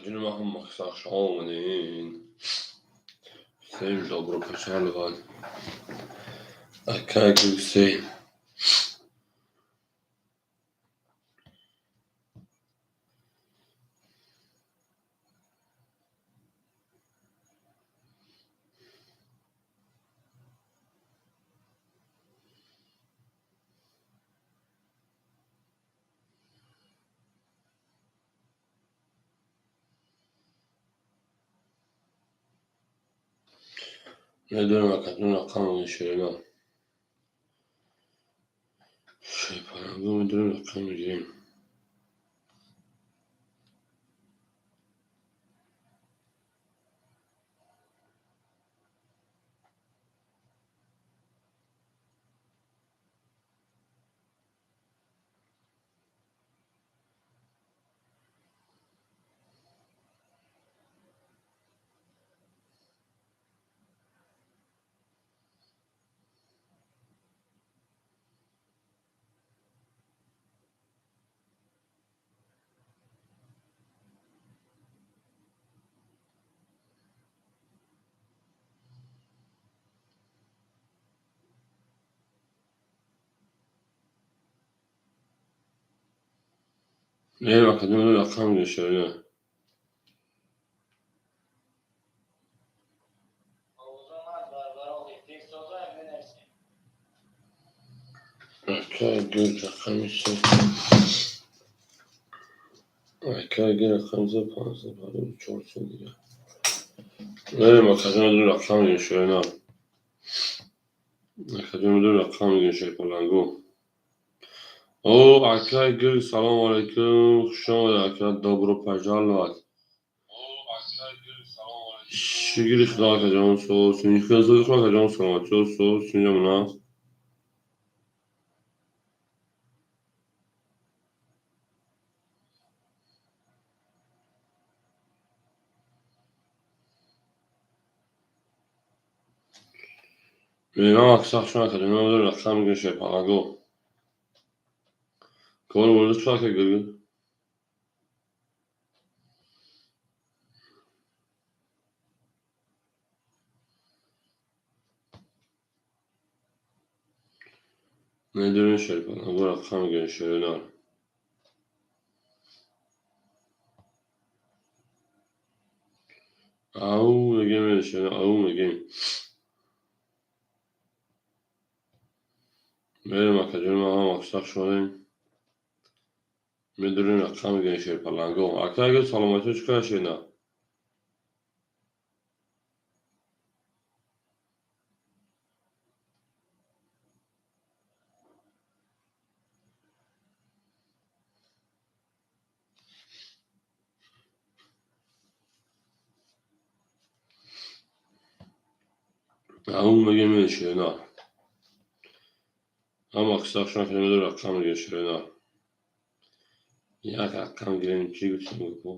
Акаҷони ман ҳама хуш омадин. Всем добро пожаловать. Акай Гулсе. Медонам, акаҷон, рақам ширина. Шепаранго медонам, рақам мегирем. Мерем, акаҷон, рақам мегирем, ширина. Акай гул рақами се. Акай гул рақами се, 554 сум дига. Мерем, акаҷон, рақам мегирем, ширина. Акаҷон, рақам мегирем, шерпаланго. О, акай Гул, салому алайкум. Хуш омадед, ака, добро пожаловать. Шукри Худо, акаҷон, соз. Акаҷон, саломатӣ, соз, синҷамона. Мерам, аксар шумо, акаҷон, рақам мегирем, шерпаланго. Кор бурда чӣ, ака Гул? Медонем, шерпаланго рақам мегирем, ширина. Ау мегем, ширина, ау мегем. Мерем, акаҷони ман ҳама хуш шудем. Медонем, рақам мегирем, шерпаланго. Акай Гул, саломатӣ, чӣ кор, ширина? Ау мегем, ширина. Ҳама хуш шумо, рақам мегирем, ширина. Як рақам гирем, чӣ гуфтем гапо?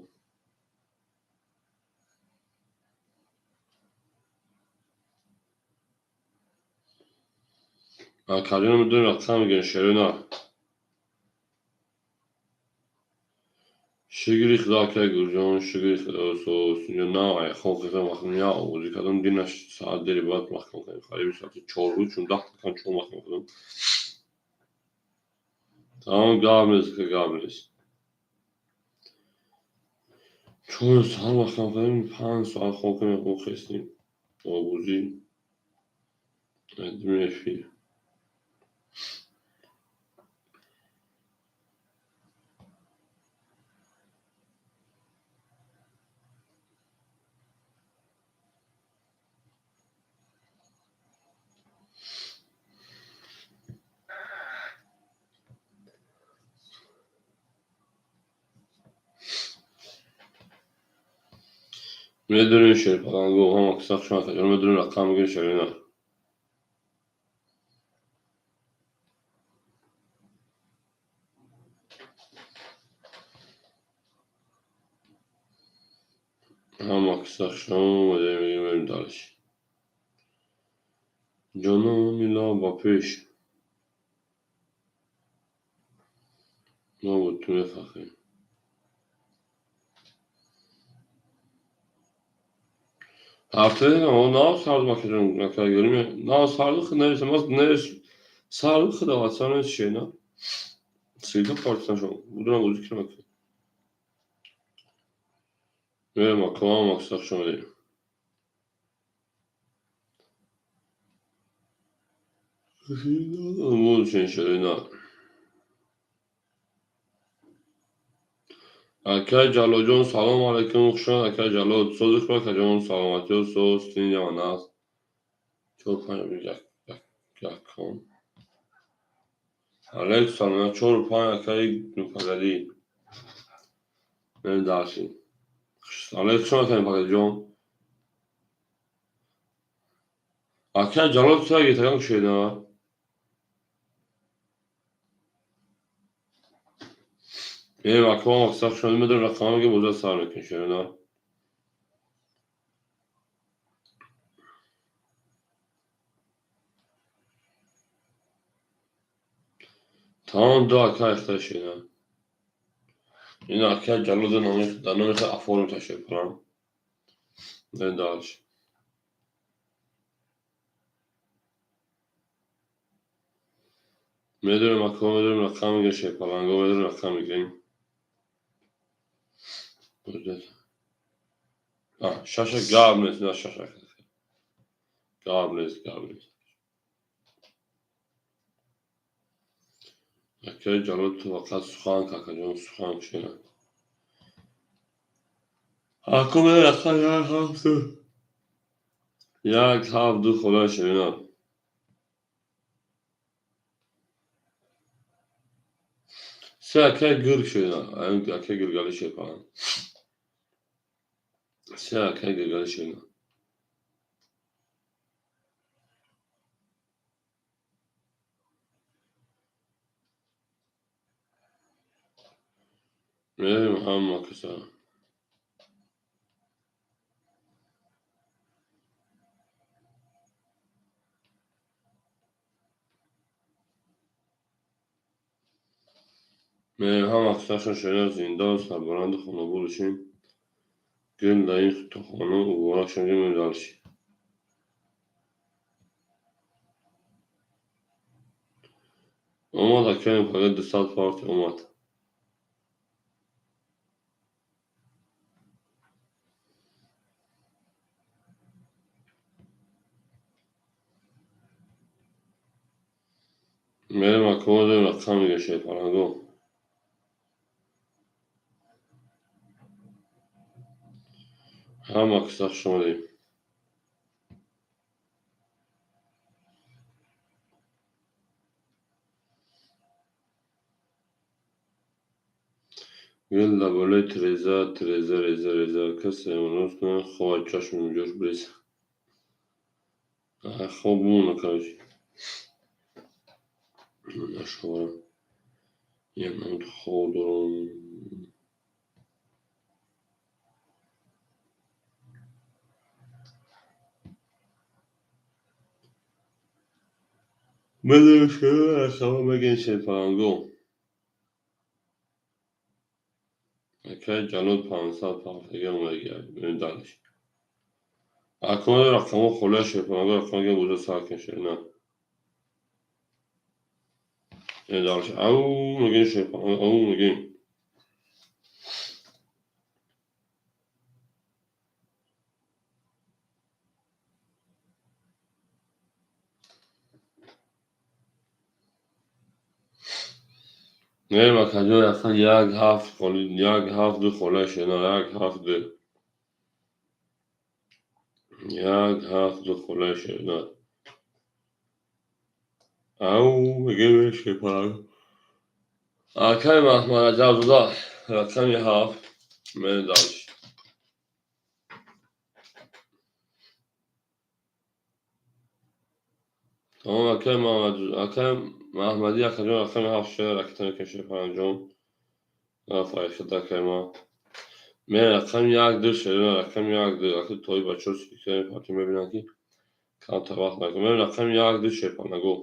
Акаҷон, медонем, рақам мегирем, ширина. Шукри Худо, акай Гулҷон, шукри Худо, соз. На, айхон хизам вақт я овозӣ кардам, динаш соат дери баъд маҳкам кардем. Қариби соати 4 буд, чун 10 дақиқа чор маҳкам кардам. Тамом, гап нест, гап нест. 4 соат маҳкам кардем, 5 соат хоб кардем, хестем. Овозӣ эфир. Медонем, шерпаланго, ҳама кисах шумо, акаҷон, медонем, рақам мегирем, ширина. Ҳама кисах шумо омадем, мегирем, мерем дальше. Ҷонони ба пеш. Мо бо ту мефахрем. Ҳафта нав сард макаҷон акай нав сарду хиднавис мас невис сарду хидават сарнавис шена. Ссылка партисан будурам бозӣ кунам акай. Мерем акавам макса хуш омадед. Шена. Акай Ҷалолҷон салом алайкум, хуш омад акай Ҷалол. Сози хуб акаҷон, саломатиё соз, тинҷ аст. 4 5 1 1 кон. Алейкум салом, 4 5 акай Пагадӣ. Мен дарси. Алейкум салом акай Пагадиҷон. Акай Ҷалол чӣ гитаган шена? Акам аксар шумо медонам рақамам ки боза сар мекунӣ шена. Тамом ду ака ихта шена. Ин ака Ҷалол дар номи афорум ташриф кунам. Дальше. Медонем ака, медонем рақам мегирем шерпаланго, медонем рақам мегирем. Шаша гап нест, на шаша. Гап нест, гап нест. Акай Ҷалол ту фақат сухан какаҷон, сухан шена. Ако мен рақам 1 7 2. 1 7 2 хола шена. Се акай гирг шена, акай гиргали шепан. Се акай гиргали шена. Мерем ҳама каса. Мерем ҳама касашон шена зинда сарбаланду хонободшин. Гул дар ин хона муборакшон гул дальше. Омад акай фақат 200 парти омад. Мерем акамо дорем рақам мегирем шерпаланго. Ҳама каса хуш омадед. Гул дар болои тиреза, тиреза, реза, реза. Касе имрӯз кунад, хоб чашми ҷош биреза. Хоб бимона, короче. Нашавам. Як намуд хоб дорам. Медонем шумо рақамҳо мегирем шерпаланго. Акай Ҷалол 500 пафтага омадагӣ. Дальше. Акамо рақамҳо холия шерпаланго рақам мегирем боза сар кунем шена. Дальше. Ау мегирем шерпаланго, ау мегирем. Мерем акаҷон рақам 1 7 холи 1 7 2 холия шена 1 7 2. 1 7 2 холия шена. Ау мегирем шерпаланго. Акай Маҳмад Раҷабзода рақами 7. Мерем дальше. Тамом акай Маҳмад, акай Маҳмадӣ акаҷон рақами 7 шена ракета мекунем шерпаланҷон. Фарихида акай ма. Мен рақами 1 2 шена, рақами 1 2. Аки тои бачаҳо сикаи парти мебинанд ки камтар вақт накунем. Мен рақами 1 2 шерпаланго.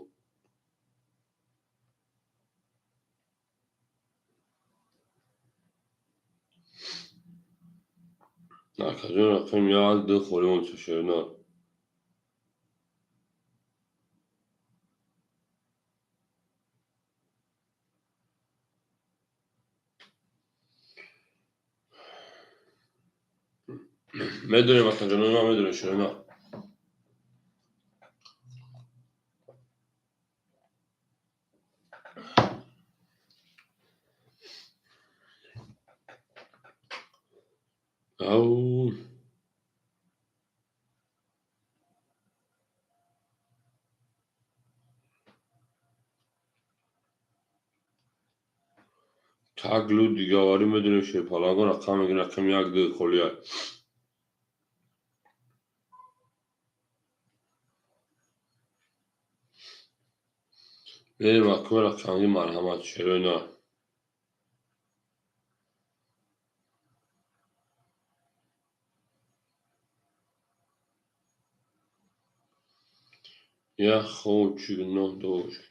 Акаҷон, рақами як ду холӣ монда, шерина. Медонем, акаҷонои ман, медонем, шерина. Ау, таглу дигаворӣ медонем, шерпалангон рақам мегирем, рақами як ду холия. Мерем акои рақамги, марҳамат, шерои. Як хоб чӣ гуноҳ дошт?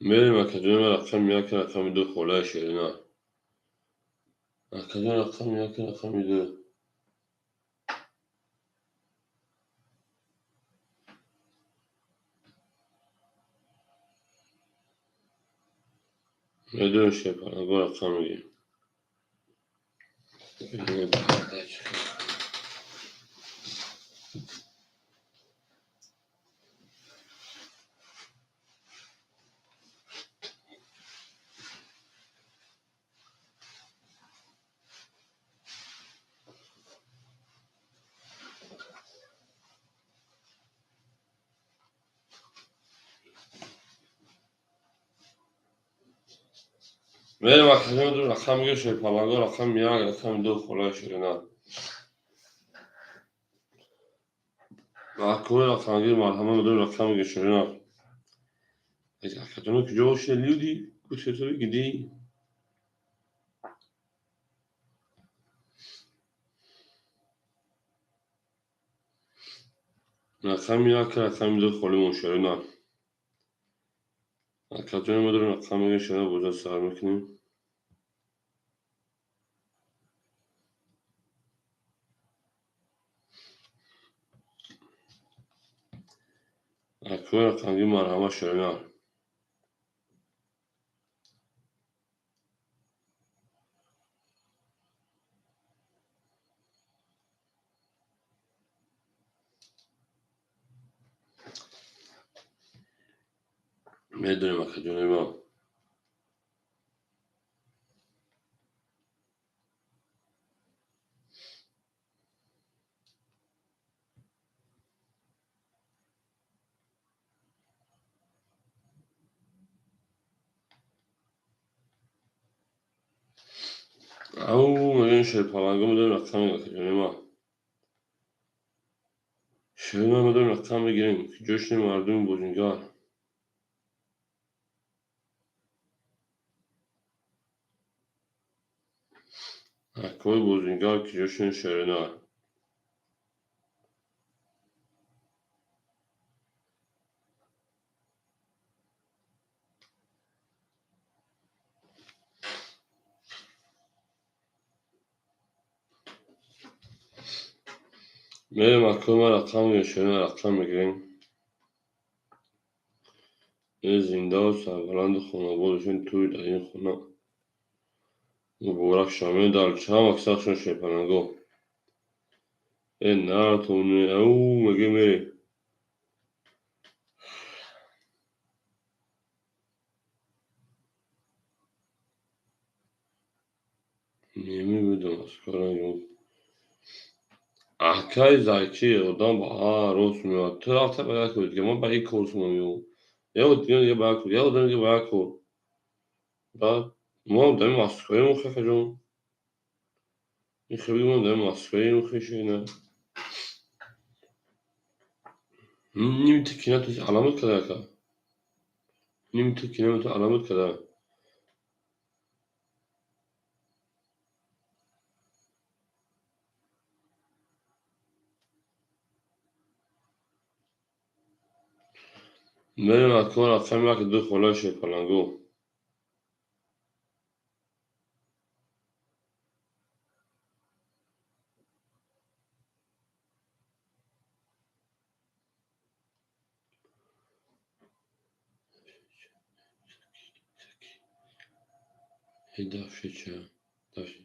Мерем, акаҷон, рақами як, рақами ду холаи шерина. Акаҷон, рақами як, рақами ду. Медонем, шерпалангон рақам мегирем. Мерем, акаҷон, рақам мегирем, шерпалангон, рақами як, рақами ду холаи ширина. Акои рақамгир, марҳамат, медонем, рақам мегирем, ширина. Акаҷоно, куҷо бошед, люди? Кучетори гиди? Рақами як, рақами ду холӣ мон, ширина. Акаҷони мо дорем, рақам мегирем, ширина, боза сар мекунем. Акои рақамгир, марҳамат, ширина. Медонем, акаҷони мо. Ау, мегӯем, шерпаланго, медонем, рақам мегирем, акаҷони мо. Ширина, медонем, рақам мегирем. Куҷо шудем, мардуми бозингар? Акои бозингар, куҷо шудем, ширина? Мерем, акои ман, рақам мегирем, ширина, рақам мегирем. Э, зиндаву сарбаланду хонобод бошед, тӯй дар ин хона муборак шавад. Дар чанд аксаршон шерпаланго. Э, наратон, ау, мегӯем, мерем. Намедонам, аз кора. Акаи зайчи, одам ба ҳар рост меояд. Ту рафта ба як кор дига, ман ба ин кор меоям. Як одам дига ба як кор, як одам дига ба як кор. Баъд мо ҳам дар Москваем, акаҷон. Ин хеле мо дар Москваем, хешина. Нимта кина ту аломат када, ака. Нимта кина ту аломат када. Мерем, акои рақами як ду холаи шерпаланго. Дафши дафши.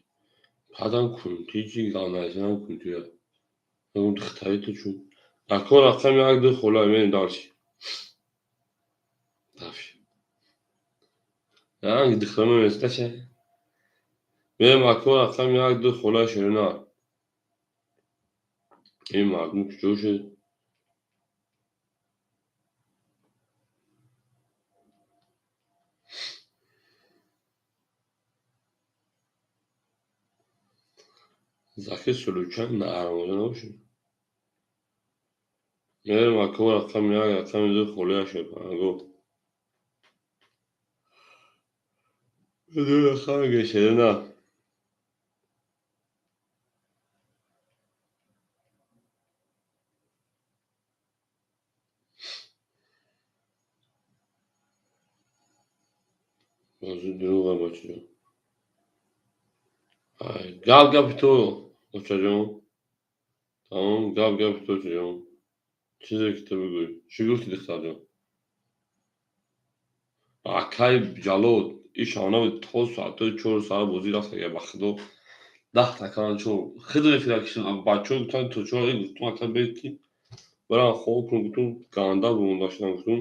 Падам кунти чи ганайсанам кунтия. Мегум духтари ту чун. Ако рақами як ду хола мерем дальше. Дафши. Ранги духтара меместаша. Мерем ако рақами як ду хола ширина. Ин мардум куҷо шуд? Заки Сулучан наарамода набошад. Мерем ако рақами як рақами ду холия шерпанаго. Ду рақами гешерина. Бозӣ дурӯға бачаҷон. Гап гапи ту очаҷон. Тамом, гап гапи ту очаҷон. Чизе ки ту бигӯй. Чӣ гуфтӣ духтарҷон? Акай Ҷалол ишона то соатҳои чору саат бозӣ рафт ага ба худо даҳта калан чор худо эфира кишидам. Бачаҳо гуфтанд то чор гуфтум ака бед ки барам хоб кун гуфтум ганда бумонда шудам гуфтум.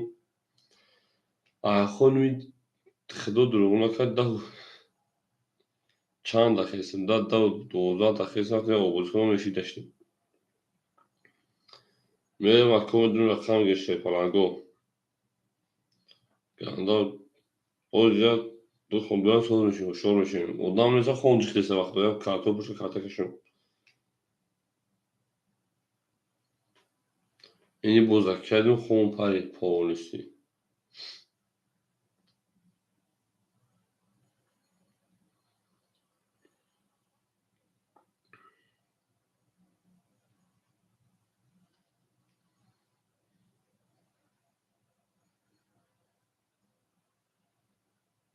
Айхонми худо дурӯғ накард даҳу чанд дақиқа да 12 дақиқа обозӣ кунам эфир даштем. Мерем ако медонем рақам геште паланго. Ганда озя ду хон биён соз мешем, ҳушёр мешем. Одам неса хон ҷихтеса вақто як карто пушта карта кашем. Ини бозак кардем хон пари полностью.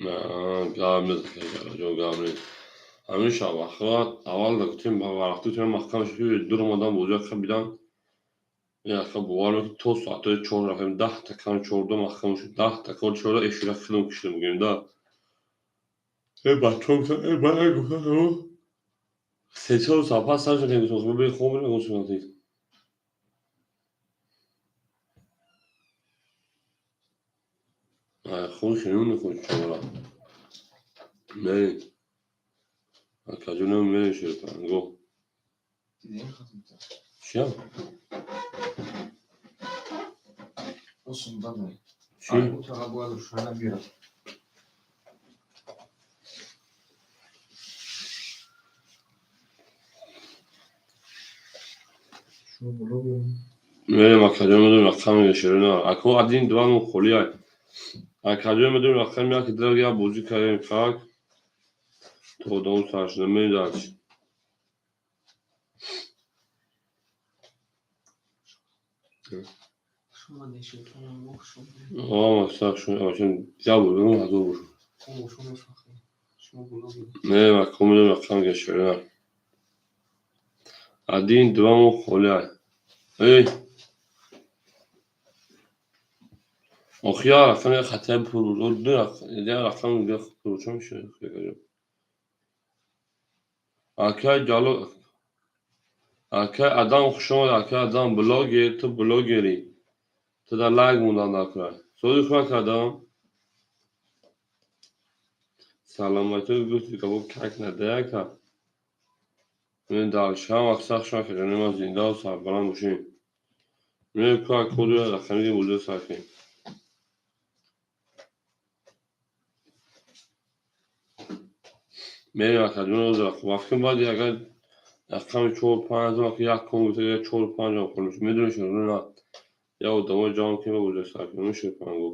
Гап нест ҷон, гап нест. Ҳамин шабахва аввал гуфтем ба варақти тӯям маҳкам шуд ки дур омадан бозӣ ака бидан. Ака бовар мекунед то соатҳои чор рафтем даҳта кам чорда маҳкам шуд. Даҳта кор чорда эфира худам кишидем гӯем да. Э бачаҳо гуфтанд э бая гуфтанд се-чор соат пас сар шудем гуфтам бе хоб мерем гуфтам. Ай хуш намехӯрд чора. Мерем. Акаҷонам мерем шерпаранго. Чия? Чӣ? Мерем акаҷон медонем рақами шерина. Ако один два мо холия. Акаҷон медонем рақами як дираг як бозӣ кардем как то одам сар шуда мерем дальше. Мерем ако медонем рақами шерина. Один два мо холия. Эй! Охи як рақам як хатия пур буд. Ду рақам як рақам дига пур чӣ мешавад? Акай Ҷалол акай Адам хуш омадӣ акай Адам блогер ту блогерӣ. Ту дар лайк мондан накунай. Сози хуба кардам. Саломатӣ гуфти кабоб как надая ака. Мен дальше ҳам вақт сахт шуд акаҷони ман зиндаву сарбаланд бошем. Мерем ку акоду рақами бозиро сар кунем. Мерем акаҷон вақти баъди агар рақами чор панҷ як кон гуфта чор панҷ ҳам холӣ мешуд. Медонӣ шумо на як одамои ҷамъ кунем ва бозиро сар кунем. Шерпаранго.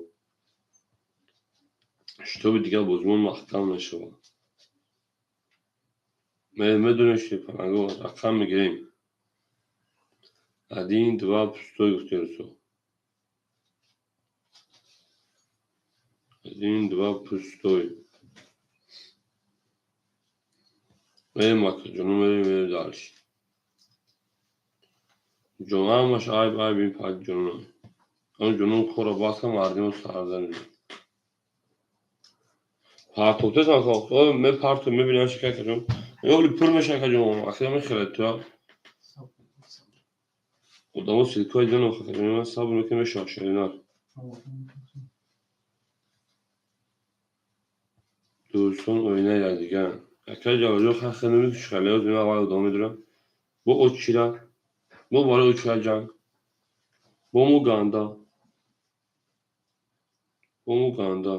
Шитоби дигар бозимон маҳкам мешавад. Медонем шерпаранго рақам мегирем. Один два пустой гуфти русо. Один два пустой. Мерем акаҷоно мерем мерем дальше. Ҷон ҳамаш айб айб ин пади ҷонон. Он ҷонон корро бас кан мардимо сар занед. Партофтесам, мепарту мебинам ши какаҷон. Ёли пур меша акаҷон, ахира мехелад туя. Одамо ссылкаи дидан акаҷон, сабр мекунем, мешавад шеринар. Дӯстон оинаи якдигаранд. Акаи Ҷалолҷон, хай намекуши, халиёз мена аввал одам медорам. Бо очира, бо барои очира ҷанг. Бо мо ганда. Бо мо ганда.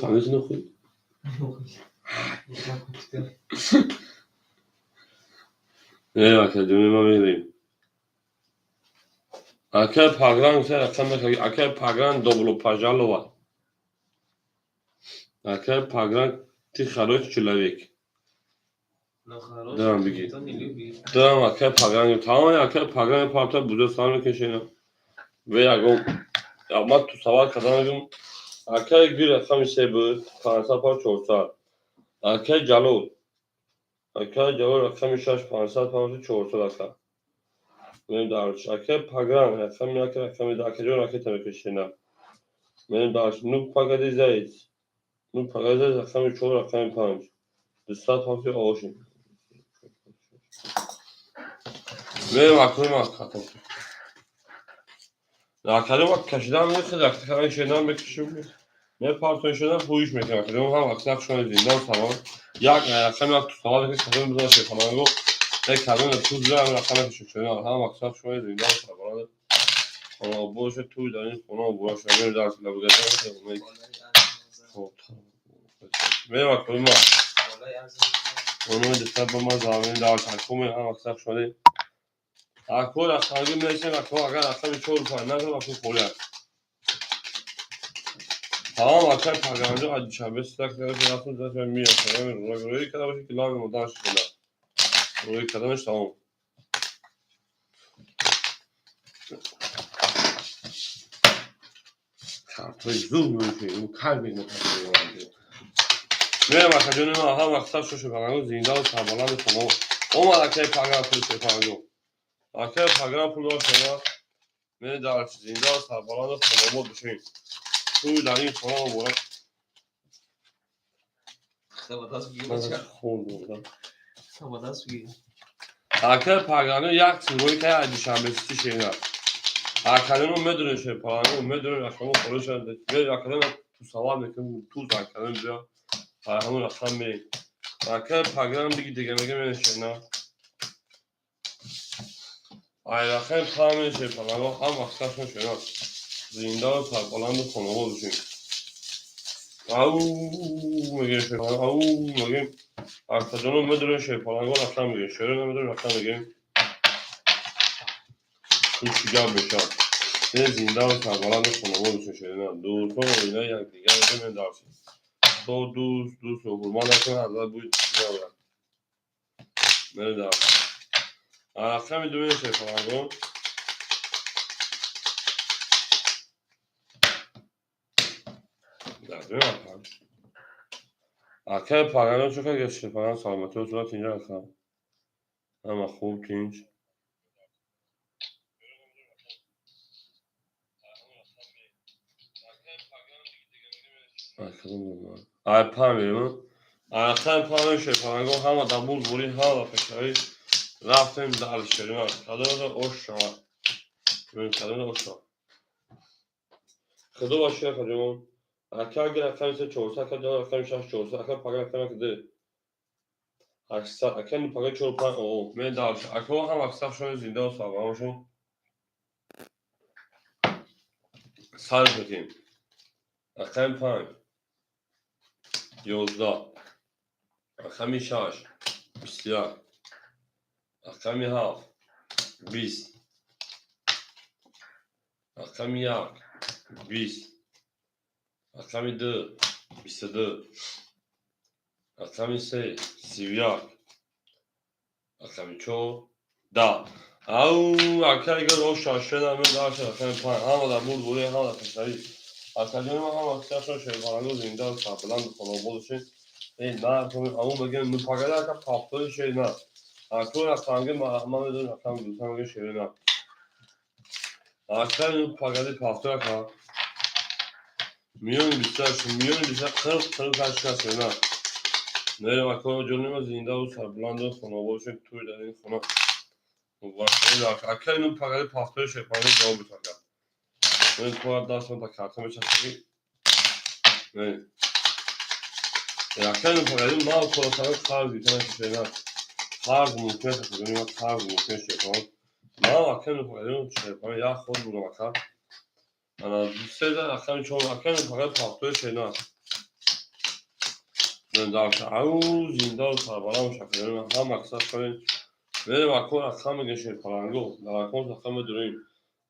Фаҳмидӣ нахуй? Не, акаҷони ман мерем. Акай Пагран гуфта рақам, акай Пагран, добро пожаловать. Акай Пагран, ты хороший человек. Дам бигӣ. Дам акай Пагран, тамоми акай Пагран парта буда сар мекашена. Ве ягон ман ту савол кардан мегум. Акай гир рақами се буд, 500 пар 400. Акай Ҷалол. Акай Ҷалол рақами шаш, 500 пар 400 ака. Мерем дарш. Акай Пагран рақами як, рақами ду, акаҷон ракета мекашена. Мерем дарш. Ну погоди, заяц. Ну погоди, заяц, рақами чор, рақами панҷ. 200 пар ошин. Мерем акои ман хатм. Акаҷон ма кашидан мехед, ракета шедан мекашем. Мепартон шудан ҳуиш мекунам. Акаҷон ҳам аксар шуна зиндан салом. Як рақами як ту савол ки кадом бизан шефананго. Як кадом ту зан рақами шуна ҳам аксар шуна зиндан салом. Хона боше ту дар ин хона боше мерем дарс лабгазан. Мерем акои ма. Оно духтар ба ма замин дар такуме ҳам аксар шуна. Ако рақами мересем, ако агар рақами чор панҷ назан, ако холӣ аст. Тамом акай Паганҷо аз Душанбе ситак рафтам, миём, рӯи карда бошед ки лави модар шуда. Рӯи карданаш тамом. Картҳои зур мешавем, кай мекунем. Мерам акаҷони ман ҳам аксар шошу Паганҷо зиндаву сарбаланду хона. Омад акай Паган пул Паганҷо. Акай Паган пул дошт шума. Мерем дар зиндаву сарбаланду хонобод бошем. Ту дар ин хона муборак. Акай Паганҷо як чиз рӯи кай аз Душанбе сити шена. Акаҷоно медонем ше Паганҷо медонем рақамо холӣ шуда. Мерем акаҷоно ту савол мекунем, ту акаҷон биё. Ҳамон рақам мерем. Акай Пагран биги дига мега мерем шена. Ай рақами панҷ мерем ше Паганҷо ҳам аксаршон шена. Зиндаву сарбаланду хонобод бошем. Ау мегем ше ау мегем. Акаҷоно медонем ше Паланго рақам мегем. Шеро намедонем рақам мегем. Ин чӣ гап мешавад? Не зиндаву сарбаланду хонобод бошем шерина. Дӯстон оинаи якдигар мешавем дарси. То дӯст дӯстро ҳурмат накунад, аз бӯи набарад. Мерем дарс. Рақами ду мерем ше Паланго. Акай Паганҷо чӣ кар гашт Паган саломатиро сурат инҷа ака. Ҳама хуб тинҷ. Ай панҷ мерем. Рақами панҷ ше Паланго ҳама дар бурдборӣ, ҳама пешравӣ рафтем дар шерина. Кадом ош шавад. Кадом ош шавад. Худо ба шукр акаҷон. Ака агар рақами се 400, ака ҷон рақами шаш 400, ака Паган рақами як ду 800, ака ну пага чор панҷ о мен дар ака ҳам аксар шуна зинда ва сарбаланд бошем. Сар мекунем. Рақами панҷ 11, рақами шаш 21, рақами ҳафт 20, рақами як 20, рақами ду 22, рақами се 31, рақами чор 10. Ау акай гар ош шашена мен дарша рақами панҷ ҳама дар бурдборӣ, ҳама дар пешравӣ. Акаҷони ман ҳама аксаршон шербаланду зинда сарбаланду хонобод бошед. Эй на аму мегем ну пагада ака паптои шерина. Ако рақамги ман медонам рақами дӯстан мегем шерина. Акай ну пагади пафто ака. Миёни 28, миёни 28, 40, 48 шаст шерина. Мерем ака ҷонима зиндаву сарбуланду хонобод шуд туй дар ин хона. Муборак. Акай ну пагади пафтои шерпанги ҷавоб бит ака. Мен то дастам та карта мечаспаки. Мен. Акай ну пагади мал колосана қарз гирифтан шерина. Қарз мумкин аст ака қарз мумкин шерпанг. Мал акай ну пагади шерпанг як ход будам ака. Ана седа рақами чор акай ну пагади пафтои шерина. Ау зиндаву сарбаланд шакарина ҳам мақсад шавем. Мерем ако рақам мегӯем шерпаланго. Дар акон рақам медурем.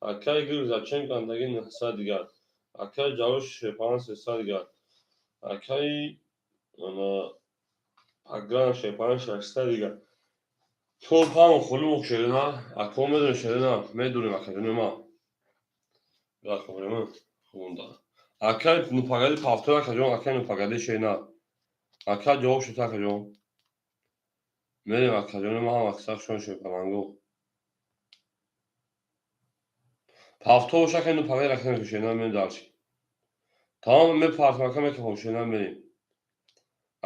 Акай гул зачем гандаги 900 дигар. Акай ҷавош шерпаланг 300 дигар. Акай агран шерпаланг 600 дигар. Чор паҳм хулумуқ шерина. Ако медурем шерина. Медурем акаҷони ма. Бирахобрема. Хунда. Акай нупагади пафтор акаҷон, акай нупагади шерина. Ака ҷавоб шуд акаҷон. Мерем акаҷони ма ҳам аксар шон шерпаланго. Пафто боша акай нупагади ракета мекушена мерем дарчи. Тамом мепартам ака мекафом шерина мерем.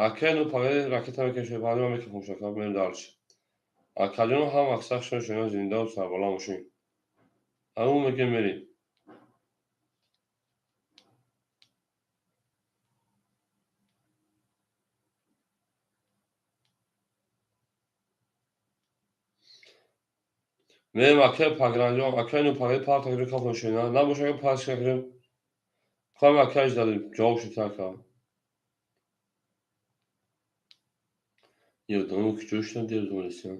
Акай нупагади ракета мекушем шерпаланго мекафом шака мерем дарчи. Акаҷон ҳам аксар шон шерина зиндаву сарбаланд бошем. Ау мегем мерем. Мерем акай пагранҷон, акай нупагади партакҷо кафон шерина. Набоша ака пасшакҷо. Хоҳам акай ждали ҷавоб шуд ака. Ёдам ки ҷо шудам дердонистам.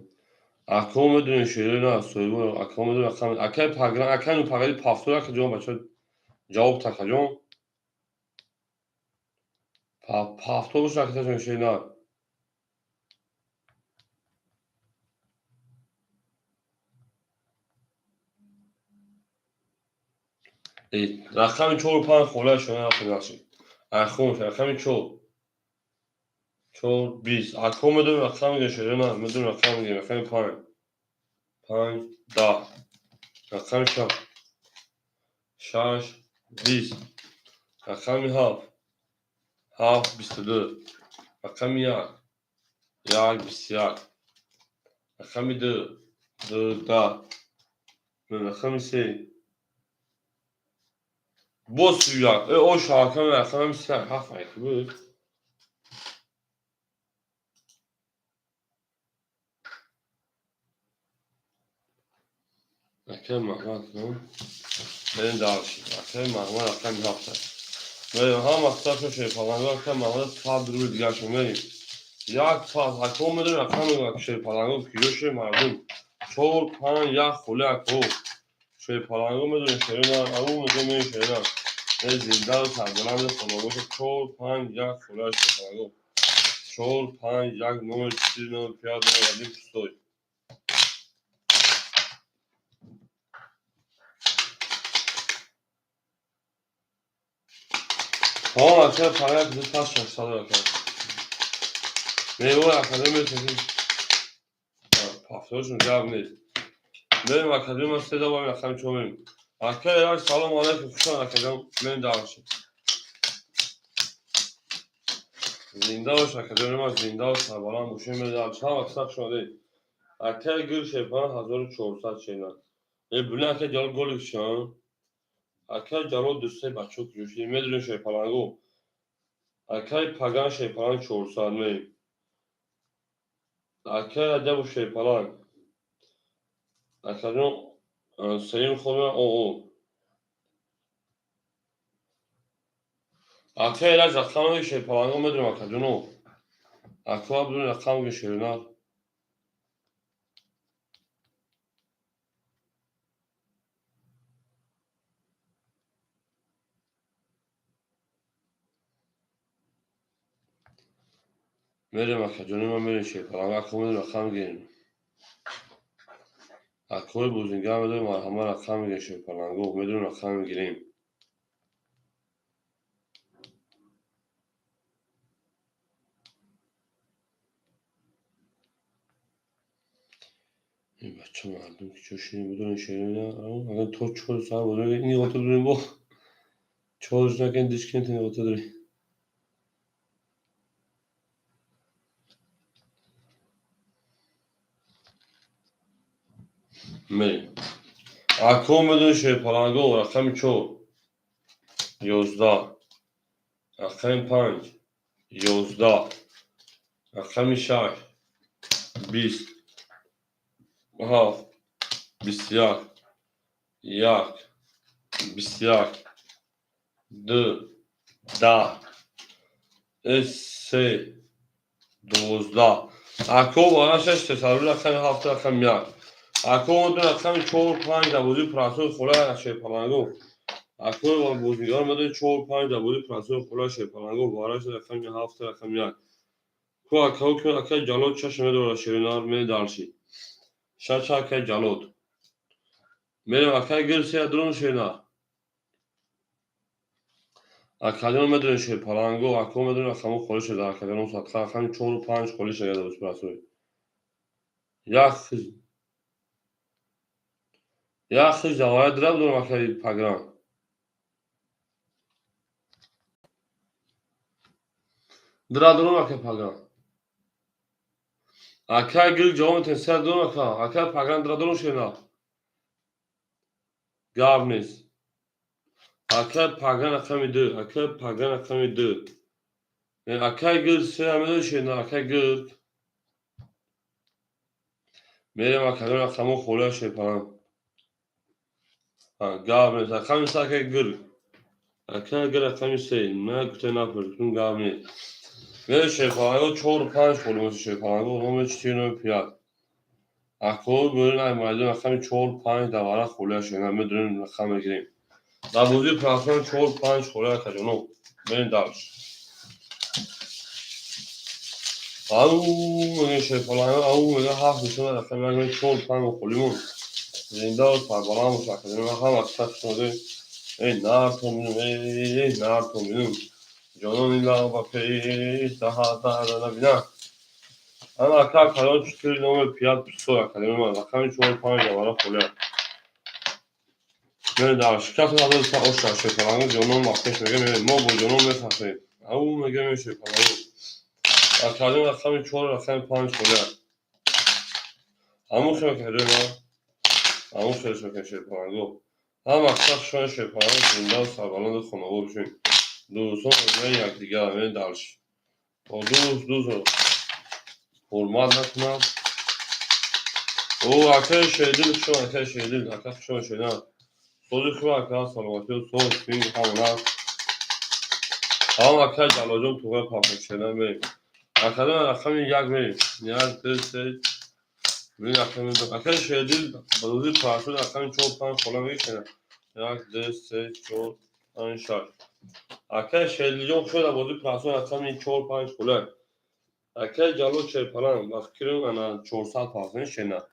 Ако медонем шерина соҳибо, ако медонем рақам. Акай пагран, акай нупагади пафтор акаҷон бача ҷавоб такаҷон. Пафтор боша акаҷон шерина. Рақами чору панҷ холия шона рафтем. Айхун рақами чор. Чор бист. Ако медонем рақам мегӯем шерина, медонем рақам мегӯем рақами панҷ. Панҷ даҳ. Рақами шаш. Шаш бист. Рақами ҳафт. Ҳафт 22. Рақами як. Як 21. Рақами ду. Ду даҳ. Рақами се. Боз 31. О шаҳаками рақами се ҳафт айки буд. Акай Маҳмад, мерем дарши. Акай Маҳмад рақами ҳафт. Мерем ҳам мақсадшо шерпаланго акай Маҳмад 100 рубл дигаршо мерем. Як пас ако медонем рақам шерпаланго киҷо шуд мардум. Чор панҷ як холи ако. Шерпаланго медонем шерина, ау мегӯем мерем шерина. Зиндаву сарбаланду хонобод чор панҷ як холи шерпаланго. Чор панҷ як номер четыре номер пять номер один пустой. Тамом акай панҷ ду пас 600 ака. Мева академия чеки. Пафторшон гап нест. Мерем академия се давам рақами чор мерем. Акай як салом алайкум хушон акаҷон мерем дарши. Зинда бош акаҷони ман зиндаву сарбаланд бошем мерем дарши. Ҳам аксар хуш омадед. Акай гул шерпаланг 1400 шерина. Блин акай Ҷалол голик шон. Акай Ҷалол дӯсте бачаҳо куҷо шудем медонем шерпаланго. Акай паган шерпаланг 400 мерем. Акай Раҷабов шерпаланг. Акаҷон сеюм хона оо. Акай Эраҷ рақами шерпаланго медонем акаҷоно. Ако абдуни рақам мегӯем шерина. Мерем акаҷони ман мерем шерпаланго ако медонем рақам мегӯем. Акои бозингар медонем ҳама рақам мегӯем шерпаланго медонем рақам мегирем. Ча мардум ки чо ширин буданд, ширин агар то 4 сар бозӣ ин ғота дорем, бо чорш накунед, диш кунед, ин ғота дорем. Мерем. Ако медони шерпаланго, рақами 4 11, рақами 5 11, рақами 6 20, 7 21, 1 21, 2 10, 3 12. Ако вара 6 сесару, рақами 7, рақами 1. Ако ду рақами 4 5 дар бозии прасои хола шерпаланго. Ако бозигарон медони 4 5 дар бозии прасои хола шерпаланго, вара рақами 7, рақами 1. Ку акао ки акаи Ҷалол чашм медорад ширинар медарши. Шача акаи Ҷалод. Мерем, акаи гир сея дурун ширинар. Акаҷон медонем шерпаланго, ако медонем рақамо холӣ шуда, акаҷоном садқа рақами 4 5 холӣ шуда дар бозии прасои. Як хиз як хиз ҷавоҳир дира будорам, акаи паграм. Дира дорам, акаи паграм. Акаи гир ҷавоб метавонед, сея дорам, ака. Акаи паграм дира дорам ширинар. Гап нест. Акаи паграм рақами 2, акаи паграм рақами 2. Акаи гир сея медонӣ ширинар, акаи гир. Мерем, акаҷон, рақамо холия шерпаланг. Гап нест. Рақами 3 акаи гир. Акаи гир рақами 3. На гуфта напурсум, гап нест. Мерем шерпаланго 4 5 холӣ моша шерпаланго, номер 4, номер 5. Ако бӯрин ай майдон рақами 4 5 дар вара холия ширинар, медонем рақам мегирем. Дар бозии прасои 4 5 холия, акаҷоно. Мерем дальше. Ау мегӯем шерпаланго, ау мегӯем 7 нишона рақами 1 4 5 холимон. Зинда ва сарбаланд бош, акаҷон. Ҳама қисса шуноде. Эй нар то минум, эй нар то минум. Ҷонони лаб ба пеш даҳад даҳада набинам. Ана ака акаҷон 4 номер 5 пустой акаҷон ман рақами 4 5 дар вара холия. Мерем дальше. Кас надоста оша шерпаланго ҷонон ба пеш мегӯем, мо бо ҷонон мефахрем. Ау мегӯем шерпаланго. Акаҷон рақами 4 рақами 5 холия. Ҳамон хел акаҷон ман. Ҳамон хел мекунем шерпаланго. Ҳама қисса хушони шерпаланго, зинда ва сарбаланду хонавор бошем. Дӯстон оинаи якдигар, мерем дальше. То дӯст дӯстро ҳурмат накунад. О, акаи Шердил хушон, акаи Шердил, ака хушон ширинар. Сози хуб ака, саломатӣ, соз, фин, ҳамона. Ҳам акаи Ҷалолҷон туғай пахш ширинар мерем. Акаҷон рақами 1 мерем. 1, 2, 3. Бибин рақами 2. Акаи Шердил ба бозии прасои рақами 4 5 хола мекушад. 1, 2, 3, 4, 5, 6. Акаи Шердилҷон хушояд дар бозии прасои рақами 4 5 хола. Акаи Ҷалол шерпаланг ба фикрам ана 400 пафт ширинар.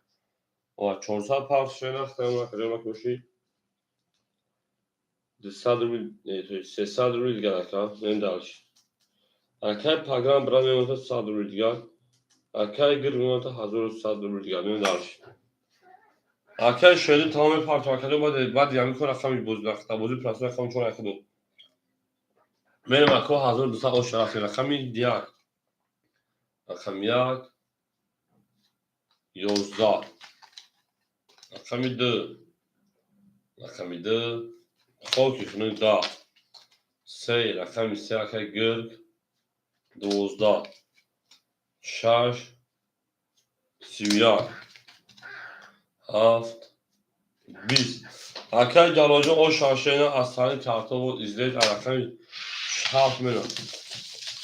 Ова 400 пафт ширинар, хитам акаҷон макоши. 200 рубл, 300 рубл дигар ака, мерем дальше. Акаи паграм брат мемонад 100 рубл дигар. Акаи гир мемонад 1100 рубл дигар, мерем дальше. Акаи Шердил тамоми партов акаҷон баъд ҳамин кор рақами бози дар бозии прасои рақами 4 яхи ду. Мерем ако 1200 оша рафтем рақами 1. Рақами 1 11. Рақами 2. Рақами 2 хоки хунук 10. 3 рақами 3 акаи гирг 12. 6 31. 7 20. Акаи Ҷалолҷон оша ширина аз тари картоб излез рақами 7 мерам.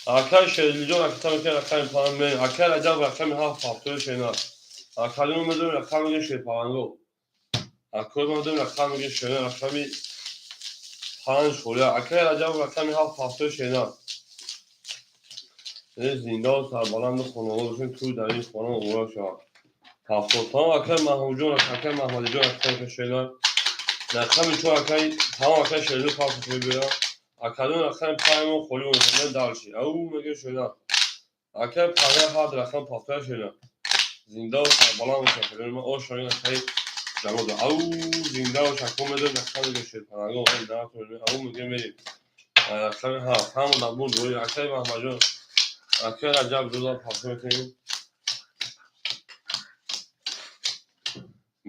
Акаи Шердилҷон аката мекунад рақами 5 мерем. Акаи Раҷаб рақами 7 ҳафтои ширина. Акаҷон медонем рақам мегӯем шерпаланго. Акои ма медонем рақам мегӯем ширина рақами 5 холия. Акаи Раҷаб рақами 7 ҳафтои ширина. Зинда ва сарбаланду хонавода бошем, тӯй дар ин хона муборак шавад. 70 тамом акаи Маҳмудҷон, акаи Маҳмадиҷон акаи ширина. Рақами 4 акаи тамом акаи Шердил пафт мебиёяд. Акаҷон рақами 5 мо холӣ монда дальше. Ау мегӯем ширина. Акаи пага ҳад рақам пафтои ширина. Зинда сарбаланд бошад, акаҷони ман. Ошоин акаи Ҷалол. Ау, зинда бош, ако медонем, рақами шерпаланго, ау мегӯем, мерем. Рақами 7, ҳама дар бурд бори акаи Маҳмадҷон, акаи Раҷаб ҷуда пафта мекунем.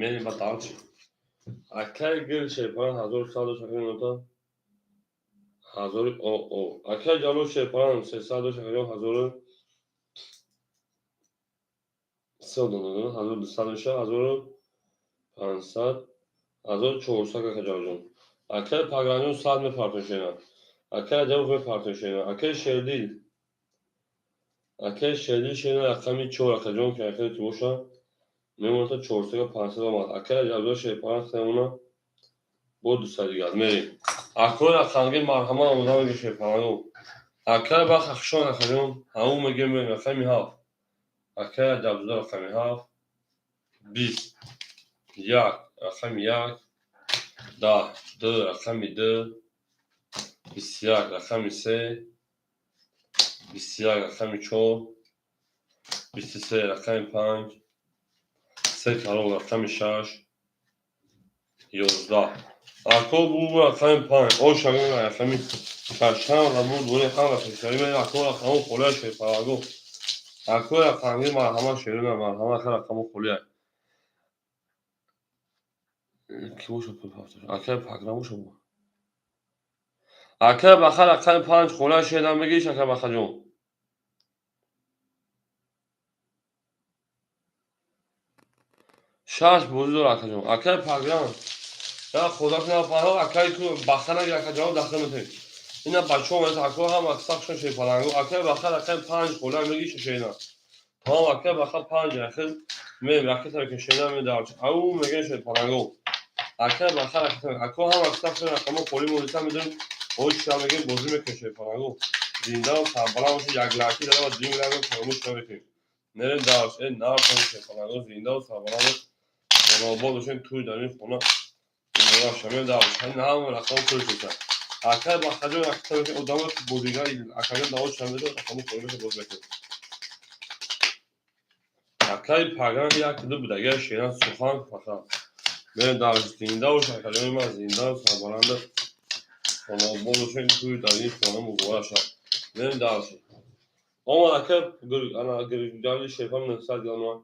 Мерем ба далчи. Акаи Гил шерпалан 1100 дош, акаи нота ҳазори о о. Акаи Ҷалол шерпалан 300 дош, акаҷон, 1003 дона, 1200 мешавад, 1500, 1400, ака Ҷалолҷон. Акаи Пагранҷон 100 мепартоем шена. Акаи Раҷабов мепартоем шена. Акаи Шердил шена рақами 4, акаҷон, ки акаи ки боша мемонад 400, 500 омад. Акаи Раҷабзода шерпалан мемона бо 200 дигар. Мерем. Акои рақамги марҳамат омода мегӯ шерпаланго. Акаи Бах Ахшон, акаҷон, ҳамун мегӯем, мерем рақами 7. Акаи Раҷабзода рақами 7, 21, рақами 1, 10, 2, рақами 2, 21, рақами 3, 21, рақами 4, 23, рақами 5, се карол, рақами 6, 11. Ако бу рақами 5, ошагин рақами 6, ҳама бурд бори, ҳама пешравӣ мерем. Ако рақаму холия шерпалаго. Ако рақамги марҳамат шерина, марҳамат, ака рақаму холия. Ки бошад? Акаи Паграм бошад. Акаи Баха рақами 5 холия шерам бигириш, ака Бахаҷон. Шаш бозӣ дор, акаҷон. Акаи Паграм. Я худо кунад, паҳо акаи ку Баха нагир, акаҷон, дахл метавед. Ина бачаҳо омада, ако ҳама сахшон шерпаланго. Акаи Баха рақами 5 холия мегириш, шерина. Тамом, акаи Баха 5 ахир мем ракета мекунем, шерина медарч. Ау мегӯем шерпаланго. Акаи Баха ракета. Ако ҳама сахшон рақамо холи монита медонем. Ой чиа мегӯем, бозӣ мекунем шерпаланго. Зинда сарбаланд бошед, як лайки дада ва дуюм лайк фаромӯш намекунем. Мерем дарс, э нархам шерпаланго, зинда сарбаланд хонаобод бошед, туй дар ин хона муборак шавед. Мерем дарс. Ҳамин ҳама рақамо пур шуда. Акаи Бахаҷон ракета мекунем, одамо бозигар акаҷон даво чиа медод, рақамо холи мешавад, боз мекунем. Акаи Пагран як ду будагия шеран сухан фақат. Мерем дарс. Зинда бош, акаҷони ман, зинда сарбаланд хонаобод бошед, туй дар ин хона муборак шавад. Мерем дарс. Омад акаи Ҷалили шерпан 900 дигар омад.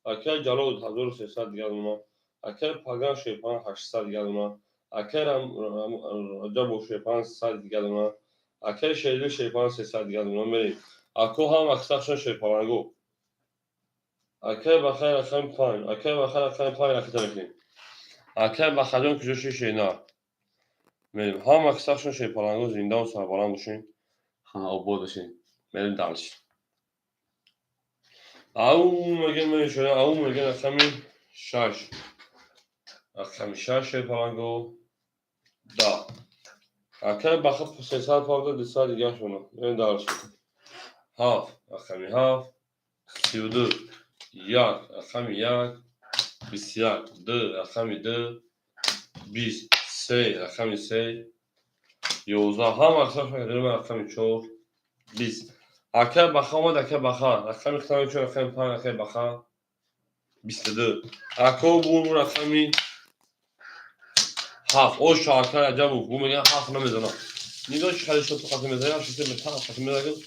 Акаи Ҷалол 1300 дигар омад. Акаи Пагран шерпан 800 дигар омад. Акаи Раҷабов шерпан 100 дигар омад. Акаи Шердил шерпан 300 дигар омад. Мерем. Ако ҳам аксаршон шерпаланго. Акаи Бахай рақами 5, акаи Бахай рақами 5 ракета мекунем. Акаи Бахаҷон куҷо ши шена? Мерем. Ҳама аксаршон шерпаланго, зиндаву сарбаланд бошед. Хонаобод бошед. Мерем дальше. Ау мегӯем, мерем шена, ау мегӯем рақами 6. Рақами 6 шерпаланго 10. Акаи Баха 300 парда, 200 дигар шона. Мерем дальше. 7, рақами 7, 32, 1, рақами 1, 21, 2, рақами 2, 20, 3, рақами 3, 11. Ҳама аксаршон рақами 4, 20. Акаи Баха омад, акаи Баха. Рақами хитами чор, рақами 5, акаи Баха 22. Ако бу рақами 7. Оша акаи Раҷабов, бу мегӯяд 7 намезанам. Нигоҳ чи хеле шуд қати мезанад, шуд бетан қати мезанад.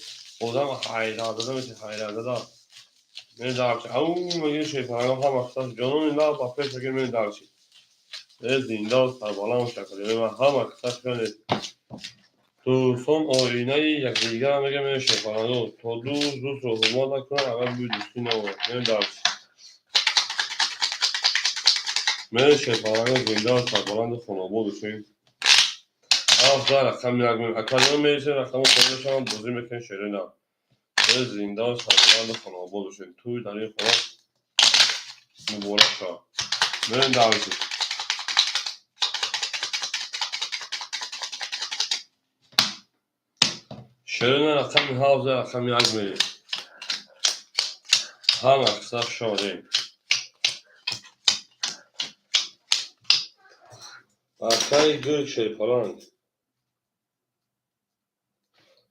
Одам ҳайратзада мешавад, ҳайратзада. Мерем дарчи. Ау мегӯем шерпаланго ҳама аксарш ҷонони лаб ба пеш мегӯем, мерем дарчи. Э зинда сарбаланд бош, акаҷони ман, ҳама аксарш дӯстон оинаи якдигар мегӯем, мерем шерпаланго. То дӯст дӯстро ҳурмат накунад, агар бӯи дӯстӣ намонад. Мерем дарчи. Мерем шерпаланго, зинда сарбаланду хонаобод бошед. 7 рақами 1 мем. Акаҷон мересем, рақамо холӣ мешаванд, бозӣ мекунем шерина. Э зинда сарбаланду хонаобод бошед. Туй дар ин хона муборак шавад. Мерем дальше. Шерина рақами 7, рақами 1 мерем. Ҳама аксар шодем. Акаи Гург шерпаланг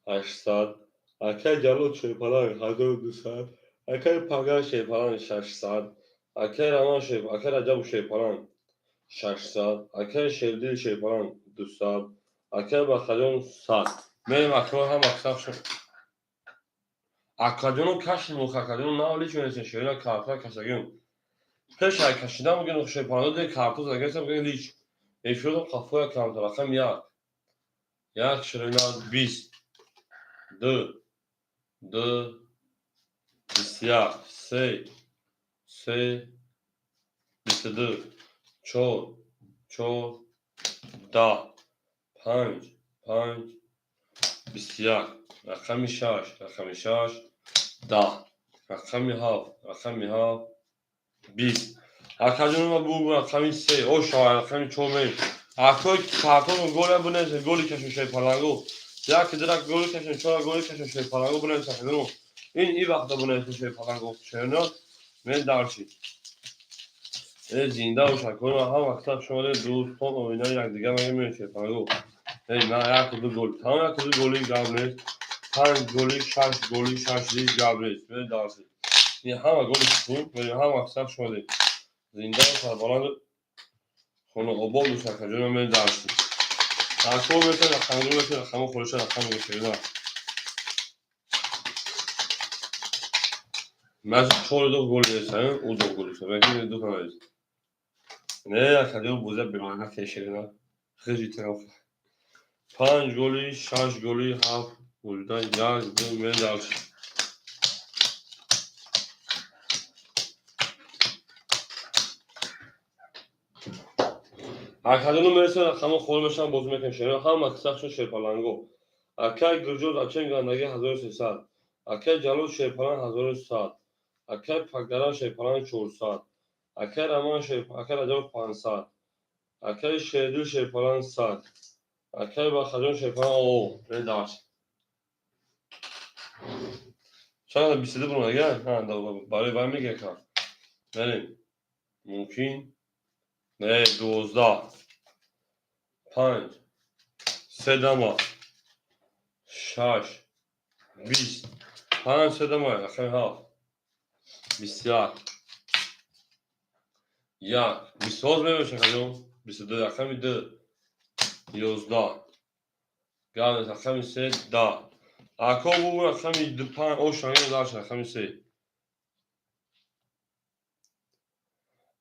800, акаи Ҷалол шерпаланг 1200, Акаи Паган Шерпаланг 600, акаи Раман Шер, акаи Раҷабу Шерпаланг 600, акаи Шердил Шерпаланг 200, акаи Бахтаҷон 100. Мерем, акаҳо, ҳама аксар акаҷоно кашидем. Акаҷоно нав лич менесен шерина карта кашагим. Пеш ай кашидам мегӯян Шерпаланг де карто загесам, мегӯян лич. Эфиротон қафоя камтар. Рақами як. Як шерина 20. Ду. Ду. 21. Се. Се. 22. Чор. Чор. 10. Панҷ. Панҷ. 21. Рақами шаш. Рақами шаш. 10. Рақами ҳафт. Рақами ҳафт. 20. Акаҷонова бугу рақами се. О, рақами чор мерем. Акои картону голя бинависен, голи кашем, Шерпаланго. Як дирак голи кашем, чора голи кашем, Шерпаланго бинависен, акаҷоно. Ин и вақта бинависен, Шерпаланго. Шерно мен дарши. Э, зинда бош, акои ҳам вақта шумо дӯстон оинаи якдигар мегӯем, Шерпаланго. Эй, на як ду гол. Тамом, як ду голи гап нест. Панҷ голи, шаш голи, шаш лич гап нест. Мен дарши. Ин ҳама голи хуб, ҳама вақта шумо зинда сарбаланд, хонаобод бош, акаҷоно, мен дарши. Ако метавон рақамгӯ, метавон рақамҳо холиша рақам мегӯшед. Ман чори ду голи нест, ӯ ду голи нест. Ду та нест. Не, акаҷон, бозия бемаъна кеширина. Хиҷи тараф. Панҷ голи, шаш голи, ҳафт голида, як, ду, мен дарши. Акаҷоно мересен, рақамҳо холӣ мешаванд, бозӣ мекунем шерина. Ҳама кисахшон Шерпаланго. Акай Гирҷон зачем гандаги 1300. Акай Ҷалол Шерпаланг 1100. Акай Пакдаран Шерпаланг 400. Акай Раман Шер, акай Раҷабов 500. Акай Шердил Шерпаланг 100. Акай Бахаҷон Шерпаланг о, мен дарс. Чанд 22 бурун ага? Ҳа, барои вай мега ка. Мерем. Мумкин? Не, 12. Панҷ. Се дама. Шаш. 20. Панҷ, се дама, рақами ҳафт. 21. Як. 20 ҳоз мебошад, акаҷон. 22, рақами ду. 11. Гап нест, рақами се, 10. Ако бугу рақами ду, панҷ, о, шангин дарш, рақами се.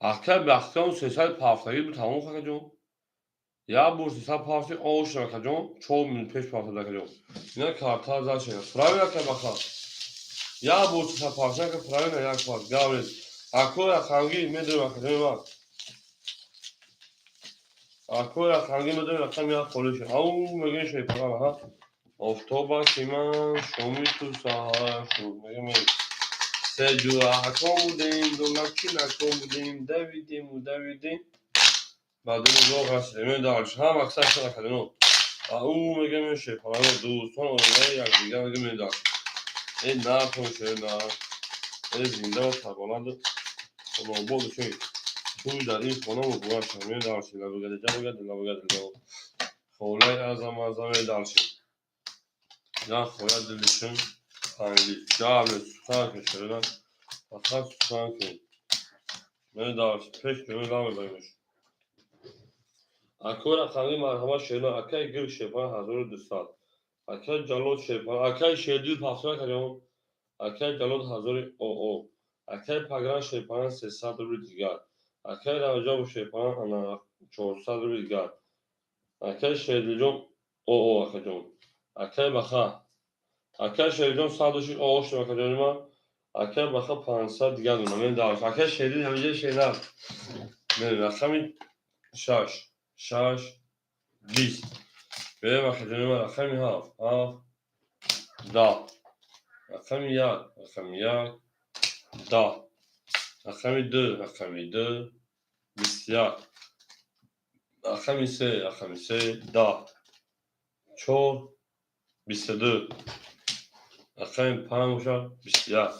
Акай Бахтиён 300 пафтагӣ буд, тамом, акаҷон. Як бор 300 пафти ошин, акаҷон, 4 минут пеш пафтад, акаҷон. Ина карта зашина. Правильно, акай Баха? Як бор 300 пафти, ака, правильно, як пафт. Гап нест. Ако рақамгӣ медонем, акаҷони ман. Ако рақамгӣ медонем, рақами як холӣ шуд. Ау, мегӯем Шерпаланг, аҳа. Офтоба ки ман шоми ту саҳар шуд. Мегӯем се ҷура акон будем, донакчи након будем, давидему давидем. Ба дури роҳ расидем. Мен дарш ҳама аксар шуд, акаҷоно. Ау, мегӯем Шерпаланг, дӯстон оилаи якдигар мегӯем, мен дарш. Э, накун шер, на. Э, зинда ва сарбаланд, хонаобод бошед. Тӯй дар ин хона муборак шавад. Мен дарши. Лабагадаҷа багади, лабагади. Холаи азам азам дарши. Як хоя дилишон панҷи. Гап нест, сухан кун, шерина. Фақат сухан кун. Мен дарши. Пеш кунем, намебаримаш. Акои рақамӣ марҳамат, шерина. Акаи Гирк Шерпаланг 1200. Акаи Ҷалол Шерпаланг, акаи Шердил пафтона кардем. Акаи Ҷалол ҳазори оо. Акаи Пагран Шерпаланг 300 рубли дигар. Акаи Раҷабов Шерпаланг ана 400 рубли дигар. Акаи Шердилҷон оо, акаҷон. Акаи Баха. Акаи Шердилҷон 100 доши оо шудам, акаҷони ман. Акаи Баха 500 дигар донам. Мен дарш. Акаи Шердил ҳамиҷа шернар. Мен рақами шаш. Шаш. 20. Берем, акаҷони ман, рақами ҳафт. Ҳафт. 10. Рақами як. Рақами як. 10. Рақами ду. Рақами ду. 21. Рақами се. Рақами се. 10. Чор. 22. Рақами панҷ бошад 21.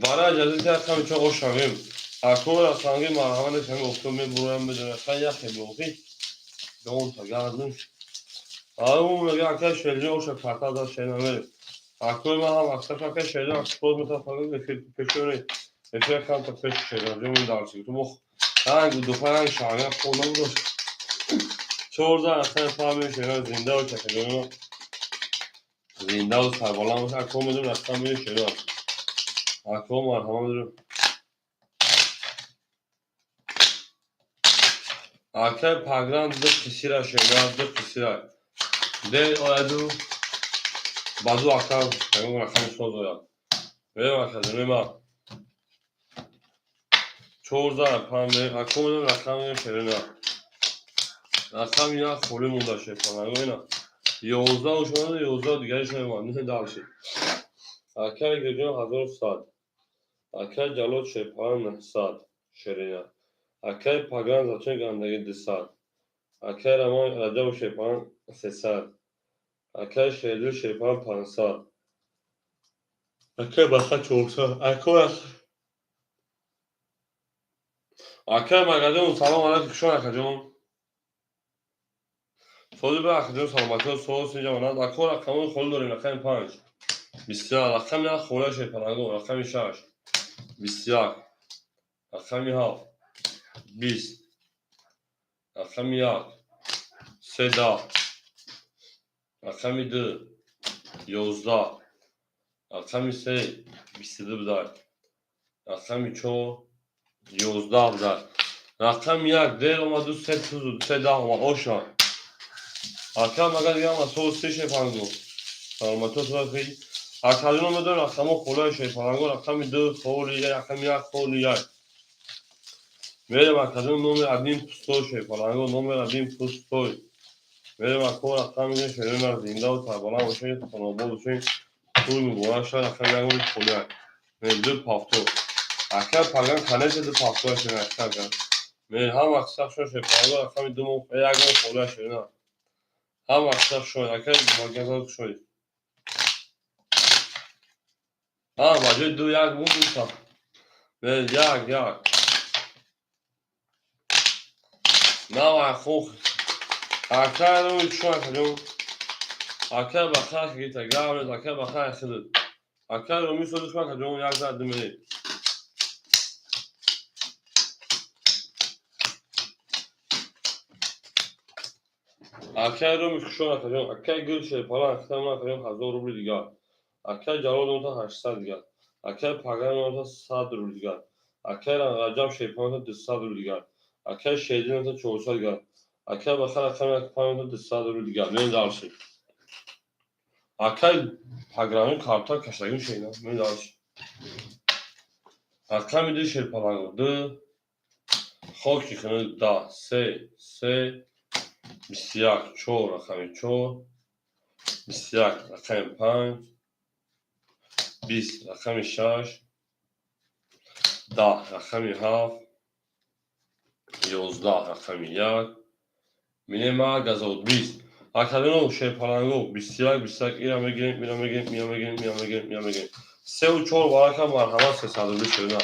Барои аҷазити рақами чор ошавем. Ако рақамги марҳамат нестам, офтоб мебуроям, медонам, рақами яхе боқӣ. Донта гардун. Ау, мега акай Шерҷон оша карта дад шерна мерем. Акои ман ҳам аксар ака Шерҷон боз метавон эфир пешони эфир камта пеш Шерҷон ҷон дарси. Ту бох ранг дуфа ранг шага хона будош. 14 рақами панҷ Шерҷон зинда бош ака ҷон. Зинда ва сарбаланд бош. Ако медонам рақам меи Шерҷон. Ако марҳама медонам. Акай пагран ду қисира Шерҷон ду қисира. Де ояду баъду ака ягон рақами соз ояд. Мерем ака ҷони ман. 14 панҷ ако медонам рақами Шерина. Рақами як холӣ монда шефаланго ина. 11 ушонада 11 дигариш намемонад. Не дальше. Акай Гирҷон 1100. Акай Ҷалол Шерпалан 900 Шерина. Акай Пагран Зачон Гандагӣ 200. Акай Рамон Раҷабов Шерпалан 300. Акай Шердил Шерпалан 500. Акай Баха 400. Акай Магаҷон салом алайкум хушон акаҷон. Сози ба акаҷон саломатиҳо соз синҷа манад. Ако рақамҳои холӣ дорем рақами 5. 21 рақами 1 холия Шерпаланго рақами 6. 21 рақами 7. 20 рақами 1. 3 10 рақами 2 11 рақами 3 22 будай рақами 4 11 будай рақами 1 дер омаду 3 тузу 3 10 омад ошна. Ака магар дигар ама соз се Шерпаланго. Саломатиҳо соз акаҷон медонам рақамҳо холияи Шерпаланго рақами 2 холи рақами 1 холи 1. Мерем акаҷон номер 1 пустой Шерпаланго номер 1 пустой. Мерем ако рақам мегирем Шерина зинда ва сарбаланд бошед, хонобод бошед. Туй муборак шавад рақами 1 моли холия. Мерем ду пафто. Ака паган конечно ду пафто шерина ака. Мерем ҳам вақт шо Шерпаланго рақами 2 мо 1 мо холия Шерина. Ҳам вақт шо ака магазин шои. А, ба ҷои ду як буд дута. Мерем як як. Навай хух. Акай рӯи чун акаҷон. Акай ба хай гита гавред, акай ба хай хидд. Акай рӯми сози шумо акаҷон як зад мерем. Акай рӯми хушон акаҷон, акай гул Шерпалан акаҷон акаҷон 1000 рубли дигар. Акай Ҷалол номта 800 дигар. Акай Паган номта 100 рубли дигар. Акай Раҷаб Шерпалан номта 200 рубли дигар. Акай Шердин номта 400 дигар. Акай Бахар рақами 5 номта 200 рубли дигар. Мерем дальше. Акай Паграми карта каштагим шейна. Мерем дальше. Рақами 2 Шерпаланго 2 хоки хунук 10 3 3 21 4 рақами 4 21 рақами 5 20 рақами 6 10 рақами 7 11 рақами 1 минема газод 20 акадино Шерпаланго 21 21 ира мегирем ира мегирем ира мегирем ира мегирем ира мегирем 3 4 варака марҳамат 300 рубли Шерина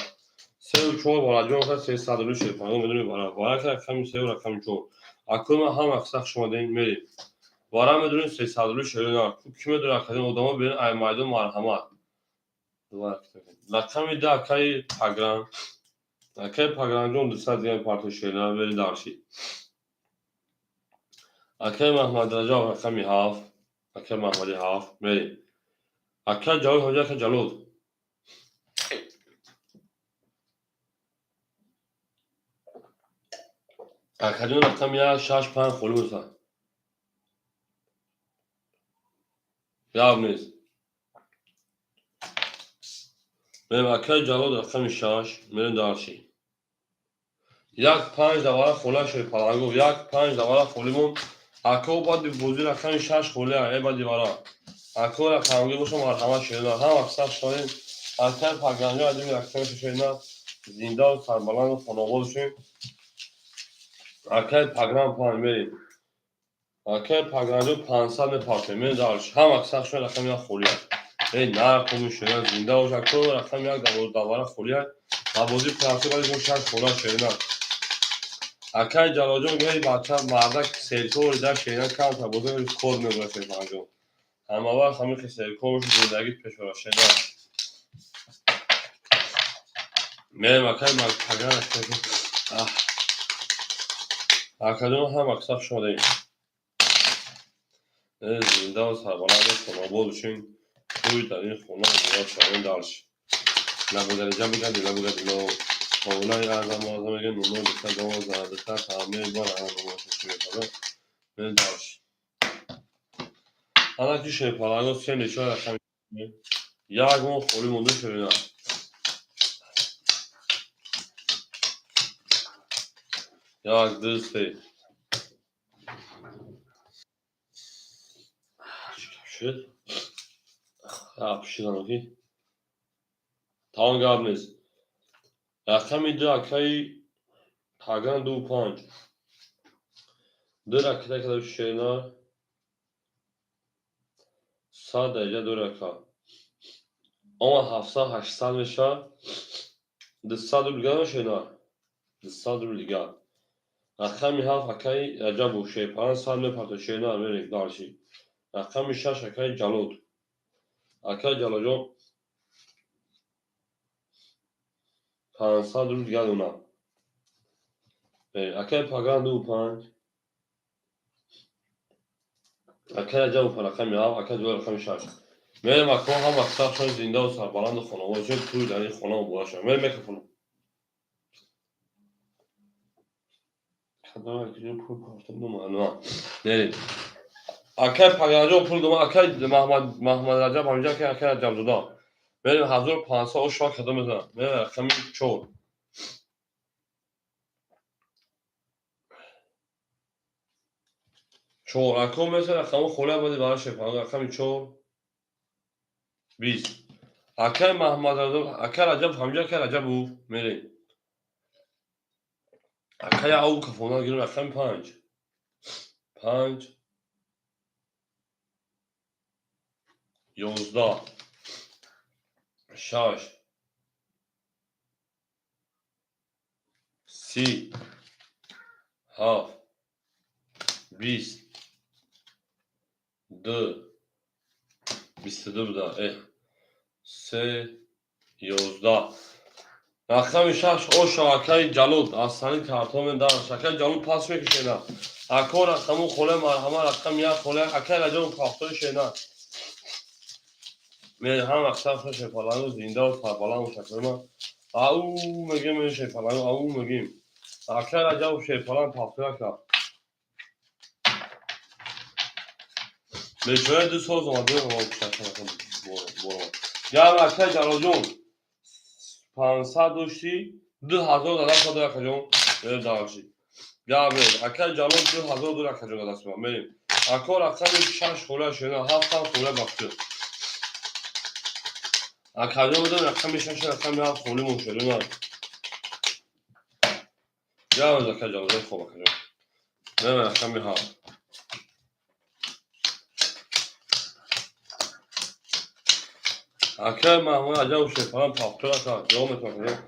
3 4 вараҷон ка 300 рубли Шерпаланго медонем вара варака рақами 3 рақами 4 акун ман ҳам акса хуш омадем мерем вара медонем 300 рубли Шерина ки медонем академ одамо берин ай майдон марҳамат рақами 2 акаи Пагран акаи Пагранҷон 200 дигар парто Шерина берин дарши. Акай Маҳмадраҷаб рақами 7 акай Маҳмади 7 мерем. Акай Ҷалол ҳоҷа акай Ҷалол акаҷон рақами 1 6 5 холӣ боса. Гап нест. Мерем акай Ҷалол рақами 6 мерем дарши. 1 5 давара хола Шерпаланго 1 5 давара холӣ мон. Ако баъди бозӣ рақами 6 холия э баъди вара. Ако рақамгир боша марҳамат Шерина. Ҳам аксар шоем. Акай Пагранҷо адими рақами Шерина зинда ва сарбаланд ва хонобод бошем. Акай Пагран 5 мерем. Акай Пагранҷо 500 мепартем. Мерем дарш. Ҳам аксар шоем рақами 1 холия. Эй нархоми Шерина зинда бош. Ако рақами 1 давара холия. Ба бозӣ прафти баъди 6 хола Шерина. Акай Ҷалолҷон гӯяи бача мардак селтори да Шерина камтар бозӣ кор мебурад Шерпаланҷон. Ҳама вақт ҳамин хисайкор бошед, зиндагит пешбара, шена. Мерем, акай паган. Акаҷон, ҳам аксар хуш омадем. Зиндаву сарбаланду хонобод бошен. Тӯй дар ин хона муборак шавад. Дальше. Набудариҷа бигади, набугади но. Ховлаи азам азам мегӯем, нуно диха доза диха таъмир бар. Дальше. Ана ки шерпаланго се нечор рақами як моҳ холӣ монда шудина. Як, ду, се. Шуд? Пушидан ки. Тамом, гап нест. Рақами ду, акаи Таган, ду панҷ. Ду ракета када шена. 100 дараҷа ду рака. Омад 700, 800 мешавад. 200 рубл дигар мешавад? 200 рубл дигар. Рақами ҳафт, акаи Раҷабу шерпаран 100 мепартояд, шена, мерем дальше. Рақами шаш, акаи Ҷалод. Акаи Ҷалолҷон, 500 рубл дигар дона. Акаи Паган, ду панҷ. Акаи Раҷабу рақами ҳафт, акаи Ҷалол рақами шаш. Мерем, акҳо, ҳам аксаршон зиндаву сарбаланду хонобод бошед, тӯй дар ин хона муборак шавад. Мерем микрофон. Кадом пул партоб. Мерем. Акаи Паганҷон пул дома, акаи Маҳмад Раҷаб ҳаминҷа, акаи Раҷабзода. Мерем, 1500 ошва кадом мезанам. Мерем, рақами чор. Чор. Ако меса рақамҳо холия боди барои шерпаланг, рақами чор. 20. Акаи Маҳмад, акаи Раҷаб ҳаминҷа, акаи Раҷабу мерем. Акаи ау кафона гирем, рақами панҷ. Панҷ. 11. Шаш. 30. Ҳафт. 20. Ду. 22 буда. Се. 11. Рақами шаш оша, акаи Ҷалод аз сани картомен дарш. Акаи Ҷалод пас мекушена. Ако, рақаму холе, марҳама, рақами як холе, акаи Раҷабу пафтои шена. Ҳам аксар шерпалангу зиндаву сарбаланд шакрма. Ау мегем, шерпалангу ау мегем. Акаи Раҷабу шерпаланг пафтоя кард. Бечора ду соз омаду. Гап, акаи Ҷалолҷон, 500 доштӣ, 2000 дар даст дор, акаҷон. Мерем дальше. Гап нест. Акаи Ҷалол 2000 дор, акаҷон, дар даст мерем. Ако, рақами шаш хола шена, ҳафтам хола бахшид. Акаҷон, бидон, рақами шаш, рақами ҳафт холӣ мон шуда. Гап нест, акаи Ҷалолҷон, хоб, акаҷон. Мерем, рақами ҳафт. Акаи Маҳмуд Раҷабов шерпаланг пафтора кард. Ҷавоб метавонад.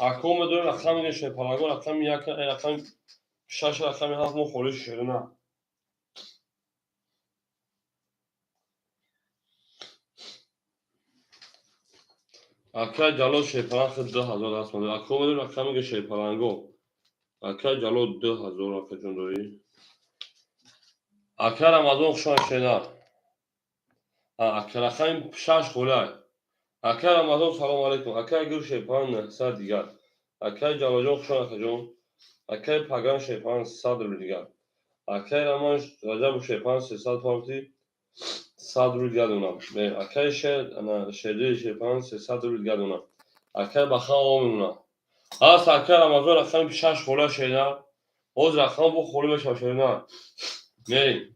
Ако, медонем, рақами шерпаланго, рақами як, рақами шаш, рақами ҳафт мо холӣ шудана. Акаи Ҷалол шерпаланг худ 2000 даст монда. Ако, медонем, рақами шерпаланго. Акаи Ҷалол 2000, акаҷон, дорӣ. Акаи Рамазон, хуш омадед, шена. Ака, рақами шаш холай. Акаи Рамазон, салому алайкум. Акаи Гул шерпаланг 900 дигар. Акаи Ҷалолҷон, хуш омадед, акаҷон. Акаи Паган шерпаланг 100 рубл дигар. Акаи Раман Раҷабов шерпаланг 300 партӣ, 100 рубл дигар донам. Акаи Шердили шерпаланг 300 рубл дигар донам. Акаи Бахан о мемонам. Ҳаст, акаи Рамазон, рақами шаш хола шена. Ҳозир рақам бо холӣ мешавад, шена. Мерем.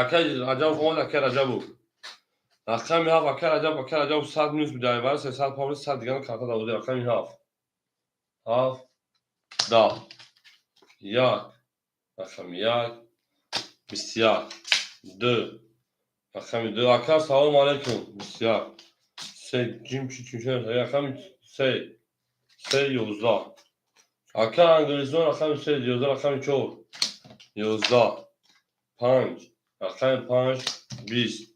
Акаи Раҷабов омад, акаи Раҷабов. Рақами ҳафт, акаи Раҷаб, акаи Раҷабов 100 минус бидаи бари 300 павли, 100 дигар карта даводи, рақами ҳафт. Ҳафт, 10. Як. Рақами як. 21. Ду. Рақами ду. Ака, салому алайкум. 21. Се, ҷим чи чим рақами се. Се, 11. Ака Англизон, рақами се, 11, рақами чор. 11. Панҷ. Рақами 5, 20,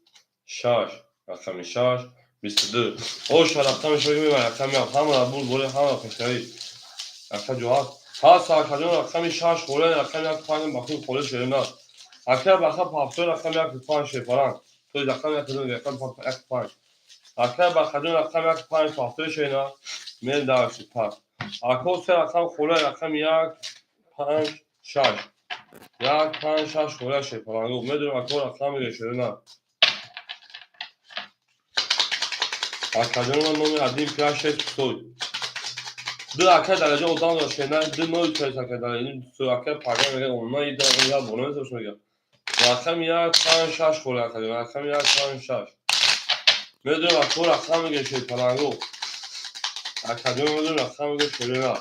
6, рақами 6, 22. Оша рақами 6 мебарад, рақами 7, ҳамаро бурд боле, ҳамаро пешравӣ. Ака ҷо ҳаст. Ҳаст акаҷон рақами 6 холе, рақами 1 5 бахи холе шерина. Ака баха пафто рақами 1 5 шепаран. То рақами 1 рақами 1 5. Ака бахаҷон рақами 1 5 пафто шерина. Мен дарси пас. Ако се рақам холе, рақами 1 5 6. 1 5 6 холе шепаран. Медонам ако рақами шерина. Акаҷон ман номи 1 5 6 сой. Ду ака дараҷа одам дошт, на ду нол чой ака дараҷа, ду ака пага мегӯяд, она ида я бола мезош мегӯяд. Рақами 1 5 6 холе акаҷон, рақами 1 5 6. Медонам ако рақам мегӯяд шерпаланго. Акаҷон медонам рақам мегӯяд шерина.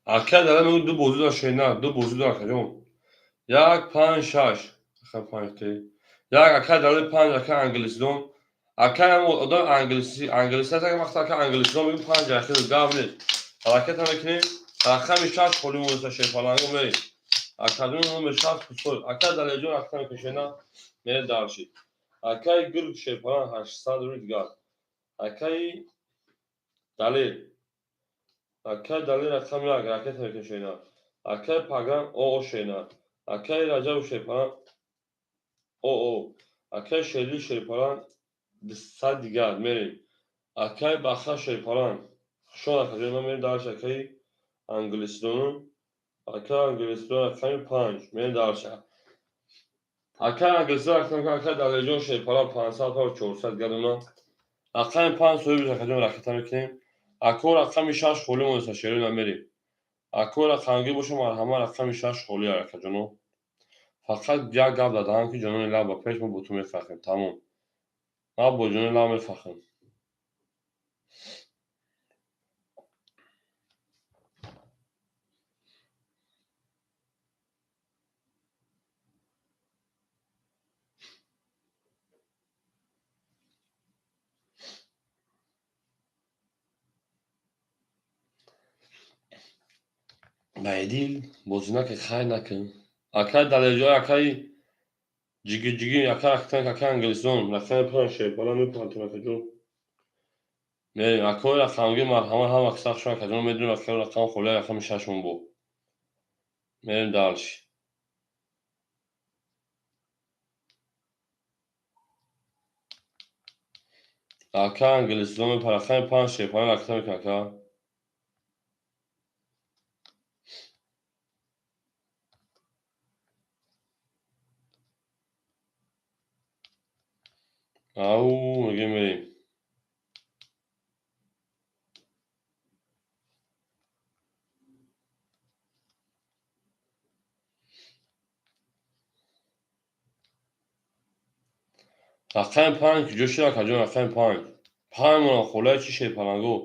Ака дара мегӯяд ду бозӣ дошт шерина, ду бозӣ дошт акаҷон. 1 5 6. Ака 5 те. Як ака дали 5 ака англисдон. Ака ҳам одам англиси, англиси аст, вақт ака англисдон мегӯ 5 ахир гап нест. Ҳаракат мекунем. Рақами 6 холӣ монда шерпаланго мерем. Акаҷон номер 6 пусой. Ака Далеҷон ака мекашена мере дарши. Акаи гург шерпаланг 800 рӯй дигар. Акаи Далер. Акаи Далер рақами 1 ракета мекашена. Акаи Паган оо шена. Акаи Раҷаб шерпаланг оо. Акаи Шерли шерпаланг 200 дигар мерем. Акаи Баха шерпаланг. Хушон акаҷон ман мерем дарш акаи англисдону. Акаи англисдон рақами 5 мерем дарш. Акаи англисдон рақами акаи Далерҷон шерпаланг 500 пар 400 дигар дона. Рақами 5 соҳиби акаҷон ракета мекунем. Ако рақами 6 холӣ монеста шерина мерем. Ако рақамгир боша марҳама рақами 6 холӣ акаҷоно. Фақат як гап дадаҳам ки ҷонони лаб ба пеш мо бо ту мефахрем. Тамом. Ма бо ҷонони лаб мефахрем. Байдил бозӣ накун, хайр накун. Акаи Далерҷон, акаи ҷиги-ҷиги, ака Актанк, ака Англисдон, рақами 5 шерпаланг мепартон акаҷон. Мерем, акои рақамгир марҳама ҳама сахт шуд акаҷон, медонем акаи рақам холӣ, рақами 6 мон бо. Мерем дальше. Ака Англисдон мепар, рақами 5 шерпаланг ракета мекунад ака. Ау, мегӯем мерем. Рақами 5 куҷо шуд акаҷон, рақами 5. 5 мона холаи чӣ шерпаланго?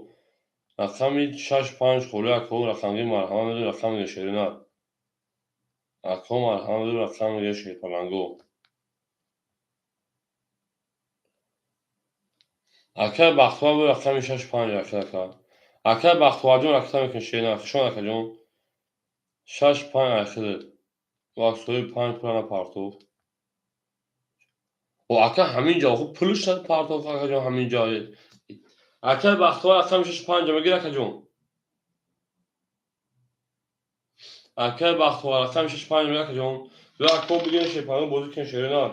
Рақами 6 5 холаи ако рақамгир марҳама медонем рақам мегӯяд шерина. Ако марҳама медонем рақам мегӯяд шерпаланго. Акаи Бахтовар бо рақами 6 5 ака ака. Акаи Бахтоварҷон ракета мекунад шерина. Хушон акаҷон. 6 5 ахир. Вақт соҳиби 5 пула напартофт. О ака ҳамин ҷо хуб пулш напартофт акаҷон ҳамин ҷо. Акаи Бахтовар рақами 6 5 мегир акаҷон. Акаи Бахтовар рақами 6 5 мегир акаҷон. Ду ако бигирен шерпаланг бозӣ кунед шерина.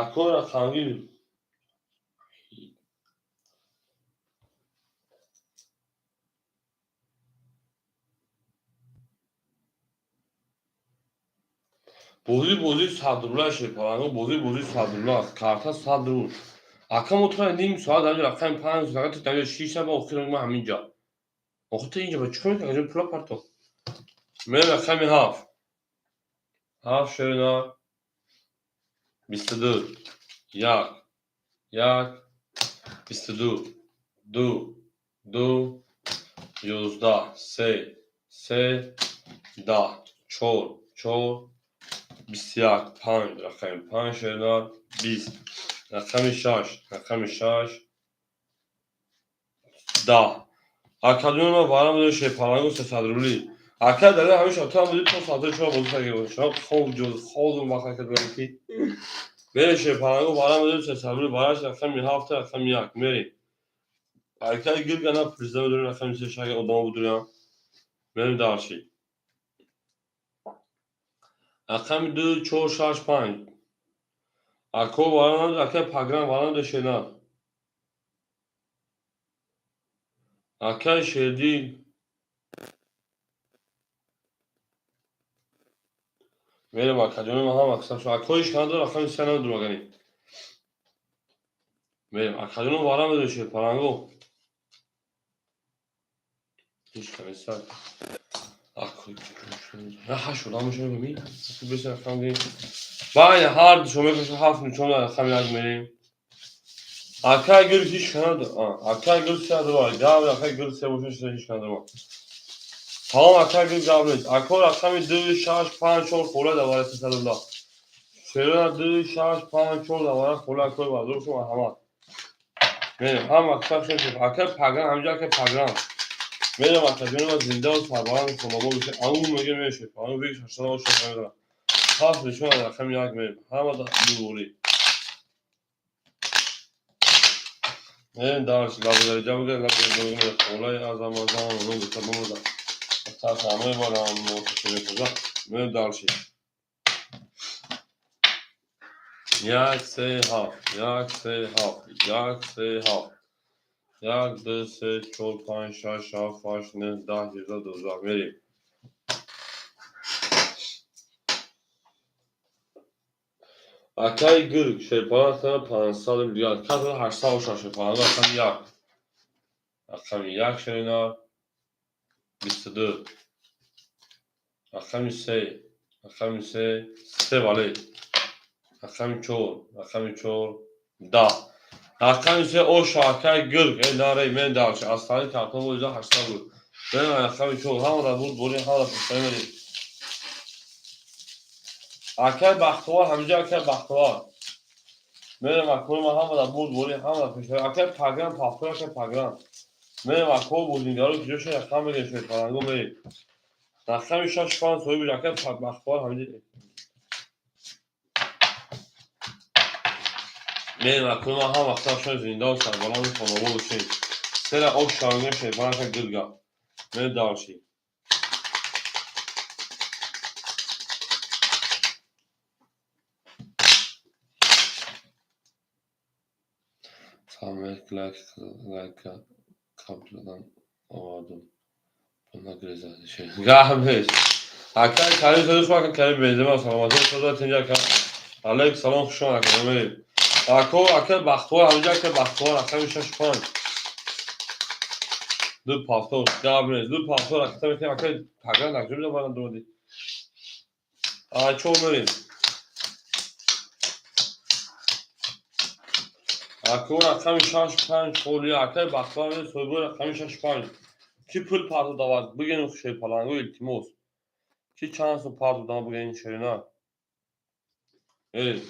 Ако рақамгир бозӣ бозӣ 100 рубла шерпаланго, бозӣ бозӣ 100 рубла аст. Карта 100 рубл. Ака мо тура ним соат дар рақами 5 соат дар 6 ба охир ма ҳамин ҷо. Охир ту инҷо ба чӣ кор мекунӣ? Акаҷон пула партоф. Мерем рақами 7. 7 шерина. 22. 1. 1. 22. 2. 2. 11. 3. 3. 10. 4. 4. 21. 5. Рақами 5 шерина. 20. Рақами 6. Рақами 6. 10. Академия ма варам дорем шерпалангу 300 рубли. Ака дале ҳамеша ту ҳам буди то садри шумо бозӣ кардем. Шумо хоб ҷуз хозум вақт кардем ки. Мерем шерпалангу варам дорем 300 рубли бараш рақами 7 рақами 1 мерем. Акай гиргана приза дорем рақами 3 шага одама будурям. Мерем дарши. Рақами 2 4 6 5. Ако варам акай паграм варам дошена. Акай шердил мерем акаҷони ма ҳам аксар шо акои шанадор рақами 3 надорам агани. Мерем акаҷони варам дошена паранго. Ҳеҷ камесар. Акои на ҳашт одам мешавад ми. Беса рақам гирем. Байна ҳар ду шумо мекашед 7 нучон рақами 1 мерем. Акай гир ҳеҷ канадор. Акай гир се надорам. Гав акай гир се бошад ҳеҷ канадорам. Тамом акай гир гав нест. Ако рақами 2 6 5 4 хола давара 300 рубла. Шерона 2 6 5 4 давара хола акой базор шумо марҳамат. Мерем ҳам аксар шуд. Акай паграм ҳамҷа акай паграм. Мерем акаҷони ма зинда ва сарбаланд хонобод бошед. Аму мега мешед. Аму бег шашта бошад намедонам. 7 нишон рақами 1 мерем. Ҳама дубори. Мерем дарс лабодариҷа бигар лабодариҷа холаи азам азам оно гуфта бомода. Тарсамои балам мотошемекуза. Мерем дарши. 1 3 7 1 3 7 1 3 7 1 2 3 4 5 6 7 8 9 10 11 12 мерем. Акай гирг шерпалан сана 500 дигар каса 800 бошад шерпалан рақами 1. Рақами 1 шерина 22. Рақами 3 рақами 3 3 вале. Рақами 4 рақами 4 10. Рақами 3 оша акай гирг эй наре мен дарш астани картон бо 800 буд. Мен рақами 4 ҳама буд бори ҳама пешта мерем. Акай Бахтовар ҳамҷа акай Бахтовар. Мерем акои ма ҳама да бурд бори ҳама пешта. Акай паграм пафтор акай паграм. Мерем ако бозингаро ки ҷоша рақам мегирем шуд паранго мерем. Рақами 6 5 соҳиби акай Бахтовар ҳамҷа. Мерем акои ма ҳама вақт шуд зинда ва сарбаланд хонобод бошед. Сера об шаванга шерпалан акай гирга. Мерем дарши. Салом лайк лайк қаблан овардум. Гап нест. Акай Карим садо шумо акай Карим Бензема саломатӣ худо тинҷа ака. Алейк салом хуш омад ака мерем. Ако акай Бахтовар ҳамҷа акай Бахтовар рақами 6 5. 2 пафтор гап нест. 2 пафтор ракета мекунем акай пагран дар куҷо мебаранд дуроди. А чор мерем. Ако рақами 6 5 холи акай Бахтовар соҳиби рақами 6 5. Ки пул парту давад бигин шерпалангу илтимос. Ки чанд сум парту дава бигин шерина. Эй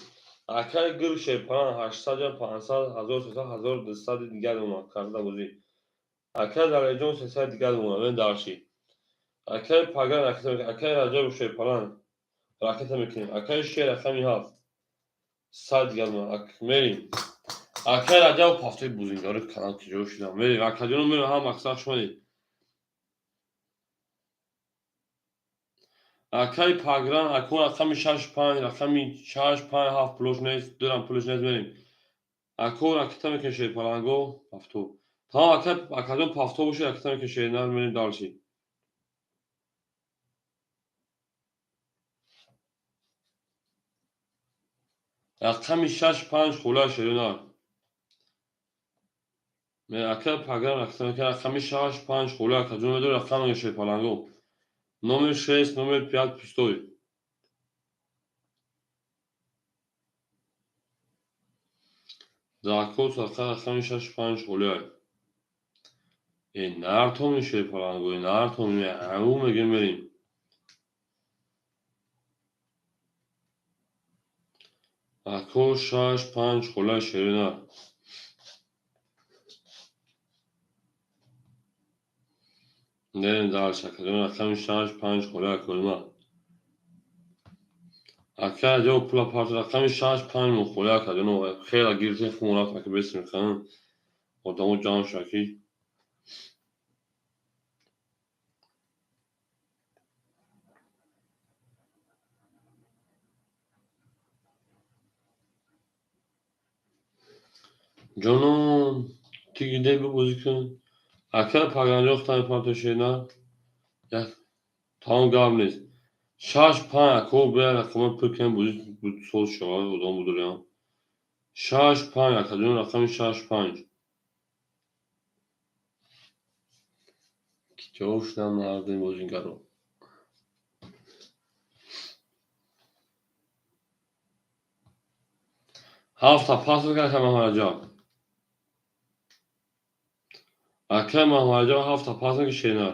акай гир шерпалан 800 500 1300 1200 дигар мона карда бозӣ. Акай Далерҷон 300 дигар мона мен дарши. Акай паган акай Раҷаб шерпалан ракета мекунем. Акай шер рақами 7 100 дигар мона мерем. Акай Раҷаб пафтои бузингари канал ки ҷо шудам. Мерем акаҷоно мерем ҳама мақсад шумоди. Акай пагран ако рақами 6 5 рақами 6 5 7 пулош нест, дурам пулош нест мерем. Ако ракета мекунем шерпаланго пафто. Тамом акай акаҷон пафто бошед ракета мекунем шернар мерем дарши. Рақами 6 5 хола шернар. Акай пагран ракета мекунем рақами 6 5 хола акаҷон медор рақами шерпаланго. Номер 6, номер 5 пустой. Закос рақами 6 5 холиай. Э нартоми шерпаланго, нартоми ау мегем мерем. Ако 6 5 холиай шерина. Мерем дальше, акаҷон, рақами шаш панҷ холӣ акоима. Ака ҷо пула парт, рақами шаш панҷ мухоли, акаҷон, хела гирифтем, хумон рафт, ака бес мехоҳам. Одамо ҷамъ шуд, ки ҷонон ту гиде бибозӣ кун. Ака паганҷо хутами партошена. Як тамом гап нест. Шаш панҷ ако бия рақама пур кунем, бозӣ соз шавад, одам будурям. Шаш панҷ, акаҷон, рақами шаш панҷ. Киҷо шудам мардуми бозигаро. Ҳафта пас мекард ака Маҳмадаҷон. Ака Маҳмадаҷон ҳафта пас мекард шена.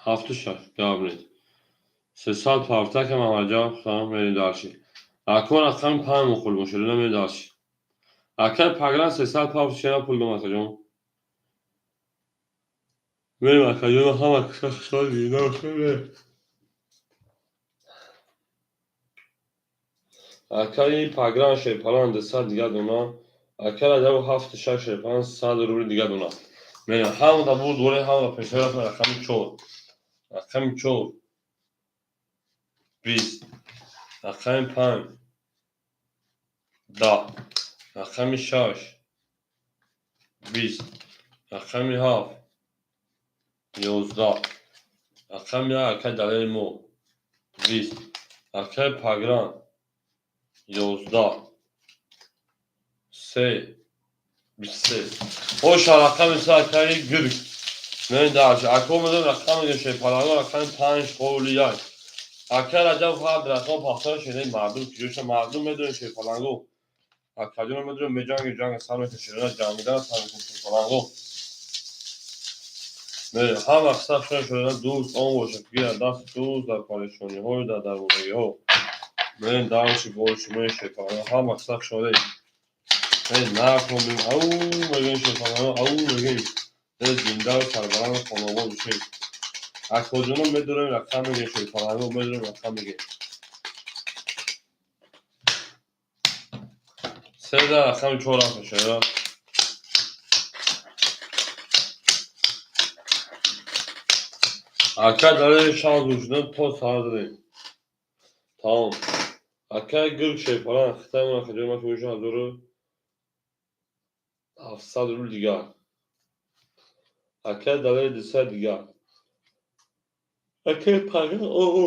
Ҳафту шаш гап нест. 300 парта ака Маҳмадаҷон, худам мерем дальше. Ако рақами панҷ мухол бошад, мерем дальше. Ака пагран 300 парта шена пул дом, акаҷон. Мерем, акаҷон, ҳама хушҳол зинда бошед. Акаи пагран шерпалан 200 дига дона. Ака Раҷабов ҳафту шаш шерпалан 100 рубли дига дона. Мерем ҳамада буд дорем, ҳамада пешаи рафтем, рақами чор. Рақами чор. 20. Рақами панҷ. 10. Рақами шаш. 20. Рақами ҳафт. 11. Рақами як, акаи Далери мо. 20. Акаи Пагран. 11. Се. 23. Оша рақами се, акаи Гирг. Мерем дальше. Ако медонем рақам мегӯем шерпаланго, рақами панҷ холи як. Ака Раҷабов ҳар рақам пахтара шенаи мардум киҷоша мардум медонем шерпаланго. Акаҷоно медонем, меҷанги ҷанга сар мекунем, шерона ҷангидан сар мекунем шерпаланго. Мерем ҳама қисса шуна шерона дӯст он бошад, ки гирад даст дӯст дар парешониҳою дар дармондагиҳо. Мерем дальше больше, мерем шерпаланго, ҳама қисса шунаде. Мерем накунем, ау мегӯем шерпаланго, ау мегӯем. Зиндаву сарбаланду хонобод бошед. Акоҷоно медонем рақам мегӯем шерпаланго, медонем рақам мегӯем. Сездаҳ рақами чор рафт шера. Ака Далери шанс гӯшидан то саҳар дадем. Тамом. Акаи Гирг шерпалан хитаи акаҷон ма ки 1700 рубл дигар. Акаи Далери 200 дигар. Акаи Пагран оо.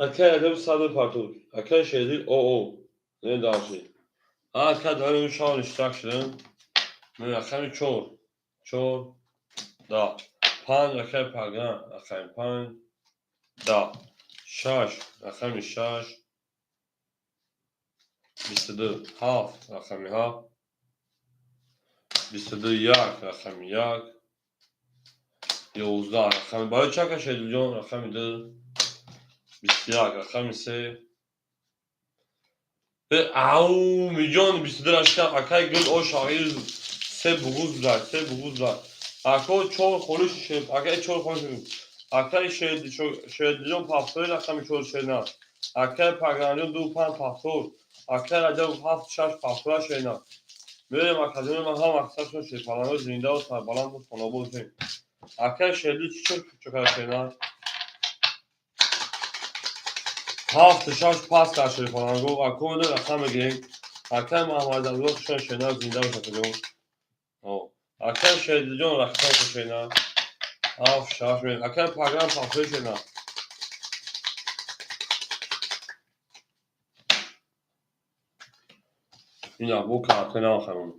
Акаи Раҷабов 100 партуд. Акаи Шердил оо. Не дальше. Ака Далери шан иштирок шудем. Рақами чор. Чор. 10. Панҷ, акаи Пагран, рақами панҷ. 10. Шаш, рақами шаш. 22. Ҳафт, рақами ҳафт. 22 як, рақами як. 11 рақами барои чӣ, ака Шердилҷон, рақами ду. 21 рақами се. Ау миҷон 22 рашка акаи Гул о шағир се буғуз зад, се буғуз зад. Ако чор холиш шер, акаи чор холиш. Акаи Шердилҷон пафтори рақами чор шерна. Акаи Пагранҷон ду панҷ пафтор. Акаи Раҷабов ҳафт шаш пафтора шерна. Мерем, акаҷони ман, ҳама қиссашон шерпаланго зиндаву сарбаланду хонобод бошед. Акаи Шердил чӣ чо кард шерна? Ҳафту шаш пас кард шерпаланго. Ако медонем рақам мегирем. Акаи Маҳмадабдулло хушон шерна, зинда бош, акаҷон. Акаи Шердилҷон рақам шерна. Ҳафт шаш мерем. Акаи Пагран пафтори шерна. Ина бо карта намехарам.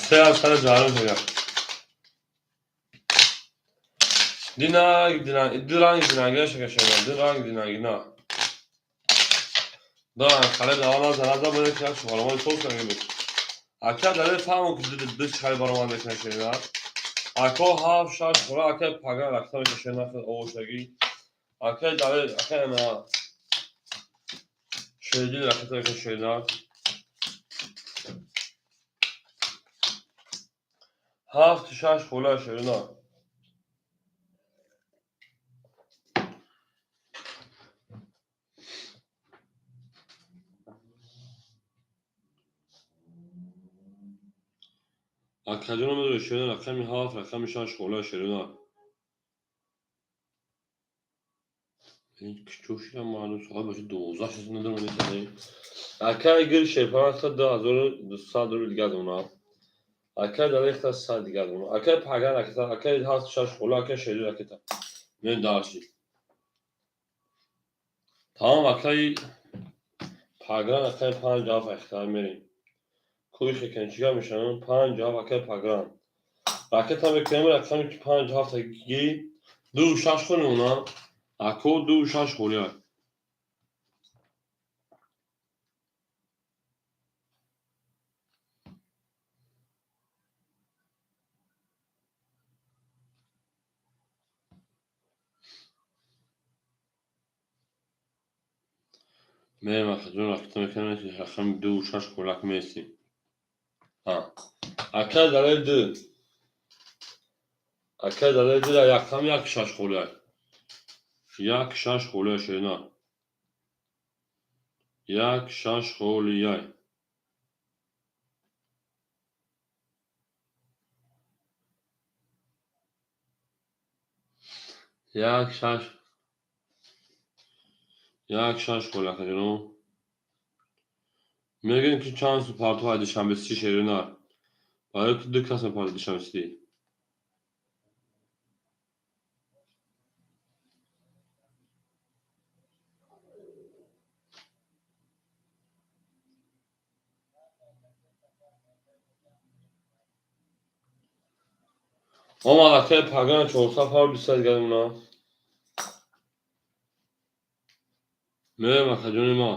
Се аз сари ҷарм шуда. Динаг, динаг, ду ранг динагина шакашена, ду ранг динагина. Ду ранг хале дава наза наза бо як шуғаламои сос нагиб. Ака дале фаҳму ки ду чхали баромад мекунад шерина. Ако ҳафт шаш хора, ака паган рақса мекашена овошагӣ. Ака дале, ака на Шердил рақса мекашена. Ҳафту шаш хола шерина. Акаҷон медонед шерина рақами ҳафт, рақами шаш хола шерина. Кичӯшида маълум соат бошад 12 шуд, надорам метавонем. Акай гир шерпарахта 2200 рубл дига дона. Акай далехта 100 дига дона. Акай паган ракета, акай ҳафт шаш хола, акай шери ракета. Мен дарши. Тамом акай паган, акай панҷ ҳафт ахтар мерем. Кӯи хекан чига мешавам? Панҷ ҳафт акай паган. Ракета мекунем рақами панҷ ҳафт ги ду шаш хонем она. Ако ду шаш холия. Мерем акаҷон ракета мекунем рақами ду шаш холак мересем. Акай далел ду. Акай далел ду рақами як шаш холия. Як шаш холия шерина. Як шаш холия. Як шаш. Як шаш холия акаҷоно. Мегӯем ки чанд су партов Душанбе Сити шерина. Барои ки ду кас мепартад Душанбе Сити. Омад акай паган чорсад пар бисад дига дона. Мерем акаҷони ма.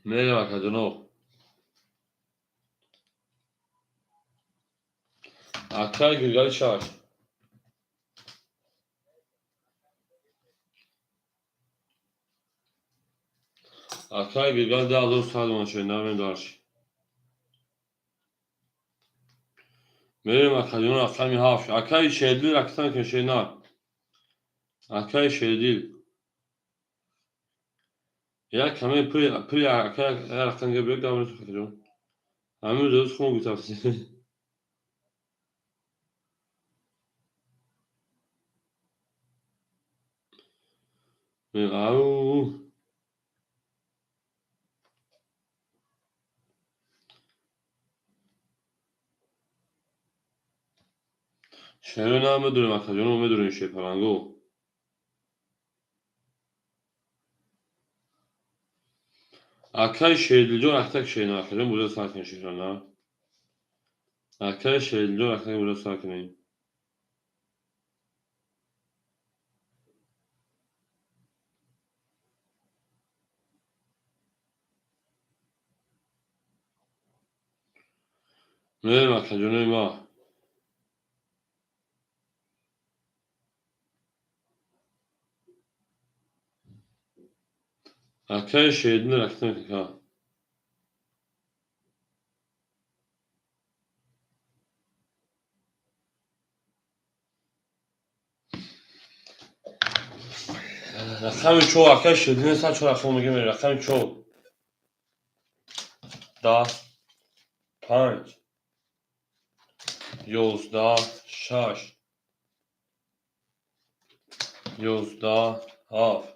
Мерем акаҷоно. Акай гиргали шаш. Акай гиргали 2100 дона шерина мерем дарши. Мерем акаҷоно рақами ҳафт. Акай шердил ракета мекунем шерина. Акай шердил. Як каме пули акай рақам гир биё гап акаҷон. Ҳамин рӯз хун гуфтафтӣ. Ау. Шерина медонем акаҷоно, медонем шерпаланго. Акай шердилҷон ракета шерина акаҷон буда сар кунем шерина. Акай шердилҷон ракета буда сар кунем. Мерем акаҷонои ма. Акай шердил ракета мекунем. Рақами чор акай шердил нест, чор рақам мегӯем, рақами чор. Даҳ, панҷ, ёздаҳ, шаш, ёздаҳ, ҳафт,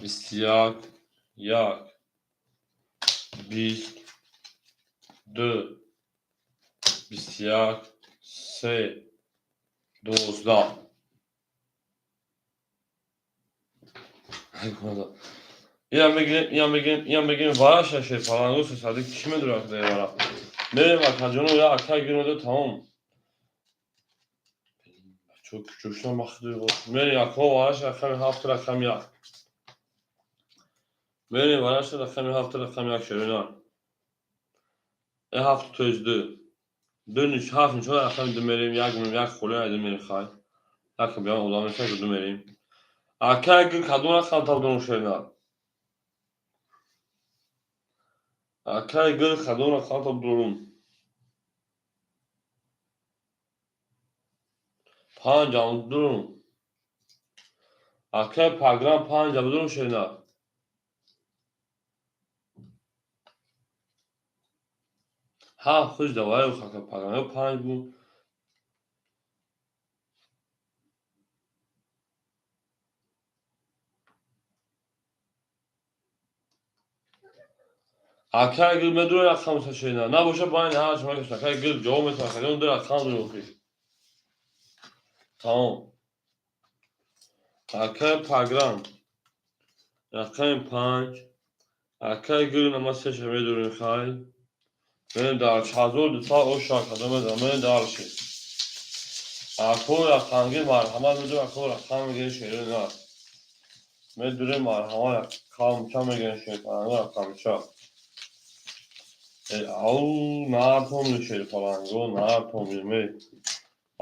21, як, 20, ду, 21, се, 12. Инам мегирем, инам мегирем, инам мегирем, вараша шерпалангу сесади кӣ медорад вара. Мерем акаҷоно, я акай гирем тамом. Чо кучушна махду. Мерем ако вараша рақами ҳафт рақами як. Мерем вараша рақами ҳафт рақами як шерина. Э ҳафт то есть ду. Ду ниш ҳафт нишон рақами ду мерем, як мерем, як холия ду мерем хай. Як биён одам меша ду мерем. Акай гир кадом рақам табдон шерина. Акай гул кадом рақамто дорум? Панҷам дорум. Акай паграм панҷам дорум шерина. Ҳафт хуш давай акай паграм ё панҷ бу. Акай гул медурам рақамса шерина. Набоша байни ҳар шума кашта. Акай гул ҷавоб метавон. Акай ду рақам дорум охир. Тамом. Акай паграм рақами панҷ. Акай гул нама сеша медурем хай. Менем дар 1200 оша кадом медам. Менем дарши. Ако рақамгир марҳамат медурем, ако рақам мегирем шерина. Медурем марҳамат қамча мегирем шерпаланго рақамча. Ау натомӣ шерпаланго натомӣ ме.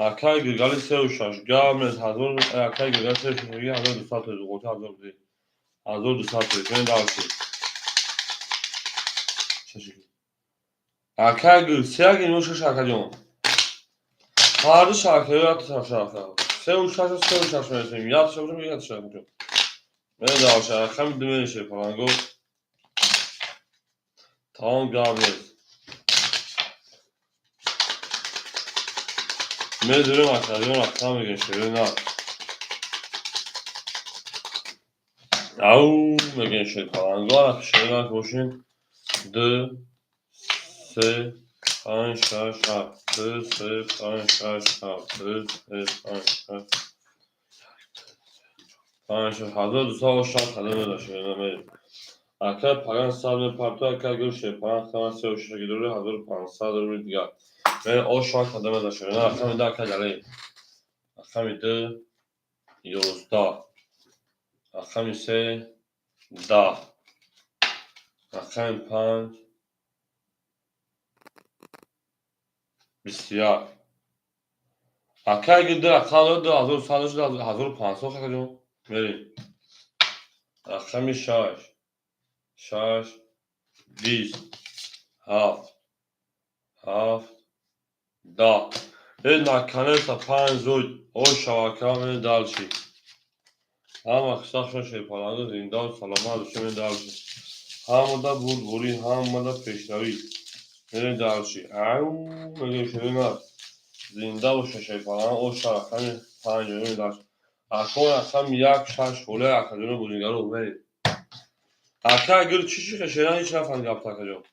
Акай гиргали сеу шаш гап нест ҳазор акай гиргали сеу шаш меги 1200 тоҷ ғоти ҳазор ди. 1200 тоҷ мен дарши. Акай гул сеяк ино шаш акаҷон. Ҳарду шакаё як шака. Сеу шаш сеу шаш мерасем. Як шаш меги як шаш. Мен дарши рақами ду мери шерпаланго. Тамом гап нест. Медурем акаҷон рақам мегирем шерина. Ау мегирем шерпаланго шерина бошин. Ду се панҷ шаш ҳафт. Ду се панҷ шаш ҳафт. Ду се панҷ шаш панҷ шаш 1200 шаш кадом меда шерина мерем. Акай паган сад мепарто акай гул шерпаланг хама сеу шаш гидори 1500 рубли дигар. Мен оша кадом меда шерина рақами ду акай дале. Рақами ду 11. Рақами се 10. Рақами панҷ 21. Акай гул ду рақам дорад 2100 шуд 1500 акаҷон. Мерем. Рақами шаш шаш 20 ҳафт ҳафт 10. Э наконец-то панҷ зуд оша ака мен дальше. Ҳама хисахшон шерпаланго зиндаву саломат бошед мен дальше. Ҳамада бурдборӣ, ҳамада пешравӣ. Мерем дальше. Ау мегӯем шерина. Зинда бошед шерпаланго оша рақами панҷ мерем дальше. Ако рақами як шаш ҳоле акаҷоно бозигаро мерем. Акай гул чӣ ши шерина ҳеҷ нафаҳмид гапта акаҷон.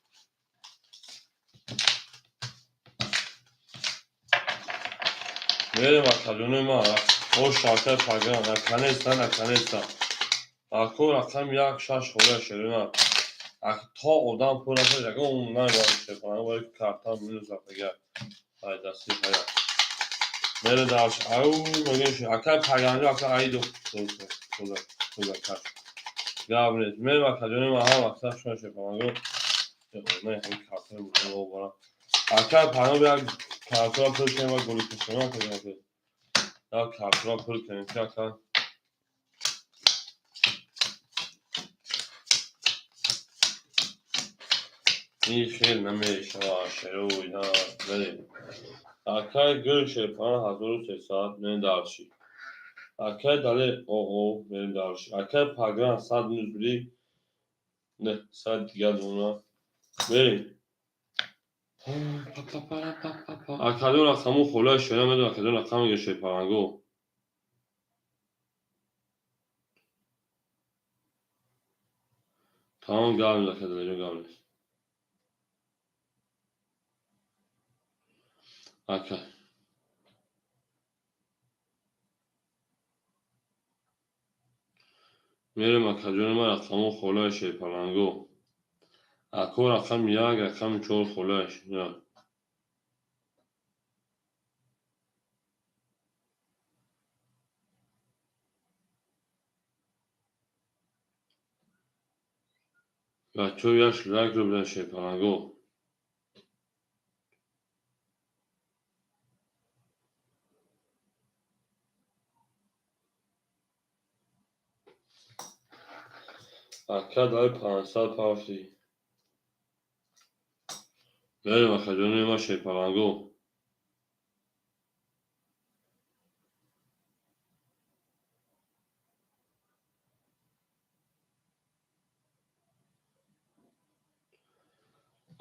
Мерем акаҷонои ман. Оша акай паграм. Наконец-то, наконец-то. Ако рақами як шаш ҳоле шерина. То одам пур нашавад ягон намебарад шерпаланго барои карта минус рафтагиа. Ай дасти ҳая. Мере дальше. Ау мегӯем акай паганҷо ака аиду. Тоза тоза каш. Гап нест. Мерем акаҷонои ман ҳама хисахшон шерпаланго. Не ҳамин картаро бурдам. Акай паганҷо як картаро пур кунем ва голи кушем акаҷон. Як картаро пур кунем ки ака ин хел намешавад шеро ина мерем. Акай гул шерпаланг 1300 мерем дальше. Акай дале оо мерем дальше. Акай пагран сад минус бири не сад дигар дона мерем. Акаҷон рақаму холаи шера медонам акаҷон рақам мегирем шерпаланго. Тамом гап нест ака Далерҷон гап нест. Ака. Мерем акаҷони ман рақаму холаи шерпаланго. Ако рақами як, рақами чор холаи шера. Бачаҳо як лайкро бизанед шерпаланго. Ака дай 500 пафти. Мерем, акаҷони ма, шерпаланго.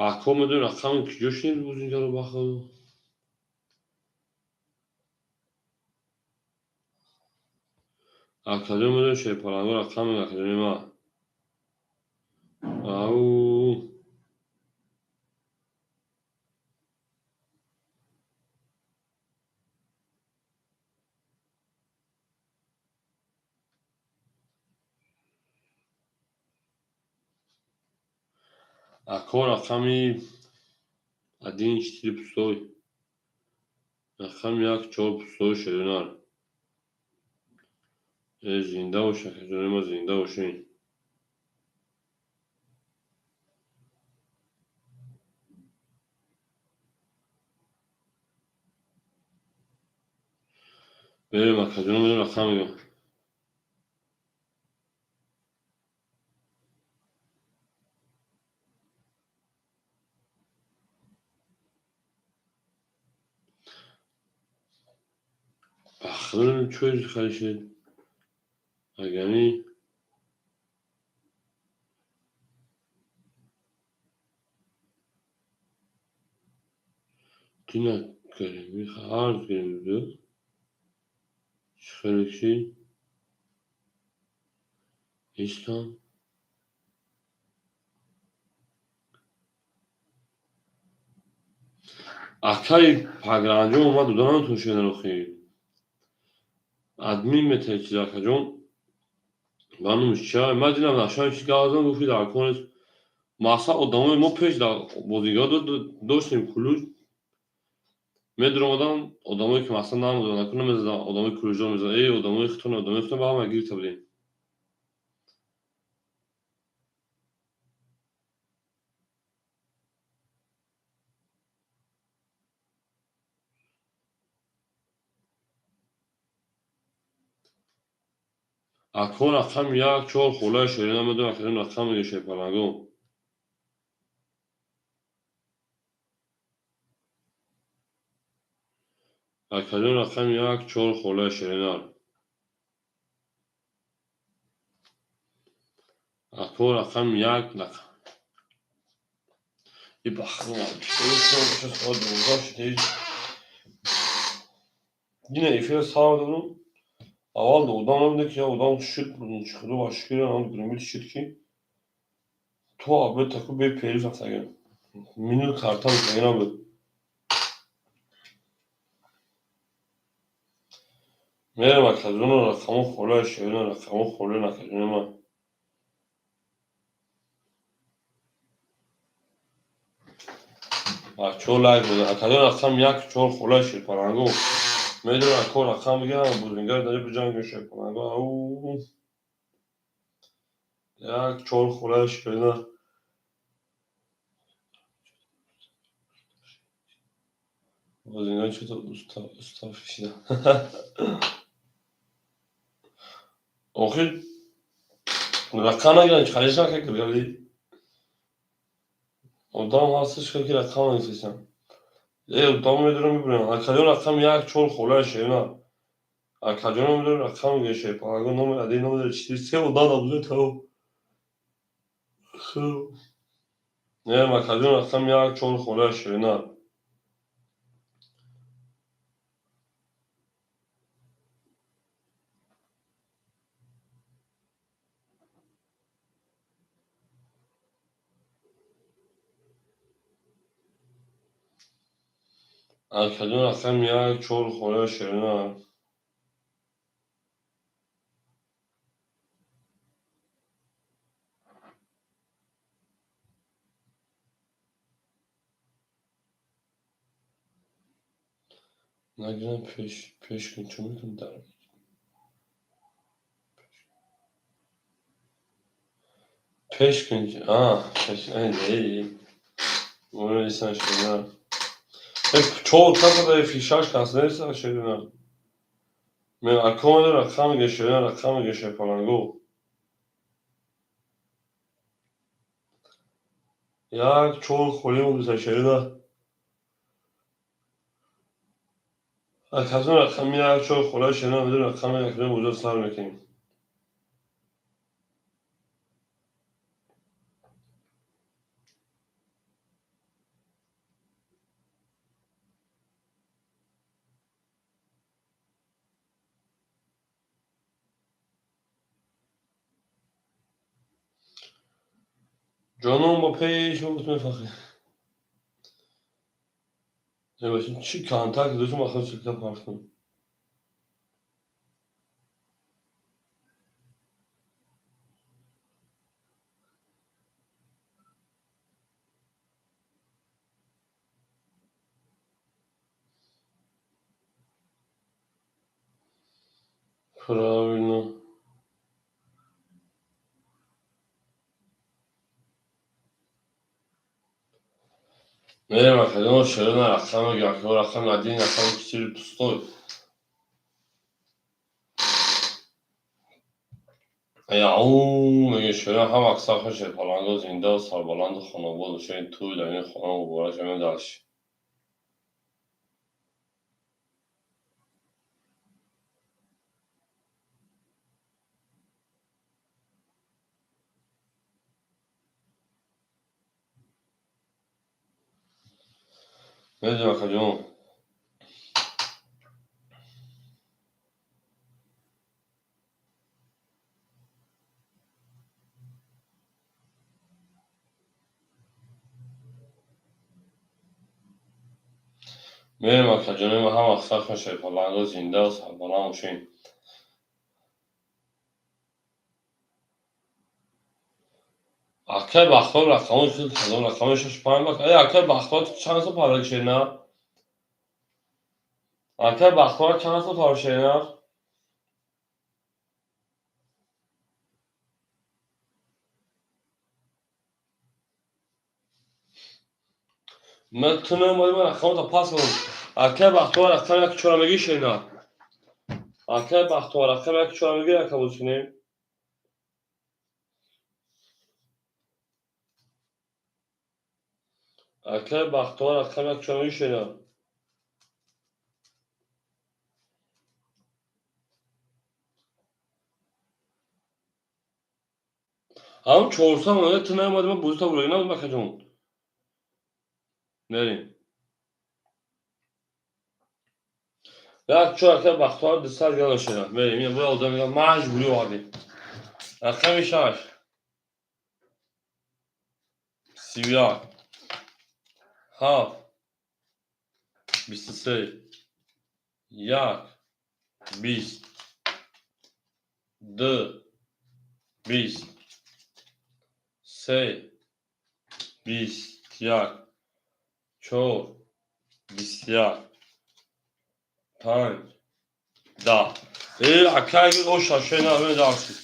Ако медонӣ рақами куҷо шинед бозингаро бахӯ? Акаҷон, медонӣ шерпаланго рақами, акаҷони ма? Ау. Ако рақами один четыре пустой. Рақами як чор пустой шеринар. Э, зинда бош, акаҷони ма, зинда бошед. Берем, акаҷон, медонӣ рақам мегӯям. Бахудо чӯй харишед. Агани дина карими арз гирем. Чӣ хеле ки нестам. Акаи пагранҷон омад, дода наметавон шедан охир. Админ метавонед чиз, акаҷон. Ба номиш чия? Ман дидам нашавам чиз гап задам, гуфт, дар кор нест. Мақсад, одамои мо пеш дар бозигарҳо доштем кулуҷ. Медуромадам, одамое ки мақсад намедонанд, намезаданд, одамои кулуҷдор мезаданд. Эй, одамои хитон, одамои хитон, ба ҳама гирифта будем. Ако рақами як чор холаи шерина медонам, акаҷон, рақам мегӯ шерпаланго. Акаҷон, рақами як чор холаи шеринар. Ако рақами як рақам. И бахром. Дина эфира сар додам. Аввал одам набуде ки одам шуд, худо ба шукр, ам гурмит шуд, ки то абед таку бе периф рафтагем. Минут карта бутаги набуд. Мерем, акаҷоно, рақамо холаи шерина, рақамо холаи акаҷони ман. Бачаҳо лайк бозан. Акаҷон, рақам як чор холаи шерпаланго. Медонам, ако рақам бигирам, бозингар дар биҷангем шерпаланго. Ау. Як чор холаи шерина. Бозингар чӯто уста шида. Охир рақам нагиранд, чӣ накард. Одам ҳасташ, ки рақам нагирифтесам. Э, одам медорам, мебурам. Акаҷон, рақами як чор холаи шерина. Акаҷон, медорам, рақам мегӯяд шерпаланго номер один, номер четыре, се одам набуда тао. Не, акаҷон, рақами як чор холаи шерина. Акаҷон, рақами як чор холаи шерина. Нагирам, пеш пеш кун, чӣ мекунӣ дар пеш кун? А, пеш эй, исан шерина. Чор каса фишаш кас неста шерина. Мен ако рақам мегӯяд шерина, рақам мегӯяд шерпаланго. Як чор холӣ мондаса, шерина. Акаҷон, рақами як чор хола, шерина медон, рақами як бозиро сар мекунем. Ҷоном, ба пеш мефахрем. Чӣ контакт дошм, ахир ссылка партом. Правильно. Мерем, акаҷон, шерина рақами гакҳо, рақами один, рақами четыре пустой. Яу меге шерина, ҳам аксар хоше паланго, зинда, сарбаланду хонобод бошед, туй дар ин хона муборак шавем. Дальше. Медонам, акаҷон. Мерем, акаҷони ма, ҳам аксар хоше паланго, зинда, сарбаланд бошед. Акай Бахтор, рақамои хел кадом рақами шаш панҷ бак. Эй, акай Бахтор, чанд сол парвариш шерина? Акай Бахтор, чанд сол парвариш шерина? Ман ту намоди, ман рақамота пас кардам. Акай Бахтор, рақами як чора мегӣ, шерина? Акай Бахтор, рақами як чора мегӣ, ака боз кунем? Акай Бахтор, рақами як чора мегӣ, шерина? Ҳам 400 монда, ту наомади, ман бозита бурда набудам, акаҷон. Мерем. Як чор, акай Бахтор, 200 гала, шера. Мерем, ин бояд одам мегӯяд, маҷбурӣ овардем. Рақами шаш. 31. Ҳафт. 23. Як. 20. Ду. 20. Се. 21. Чор. 21. Панҷ. 10. Э, акай о шашена медарси.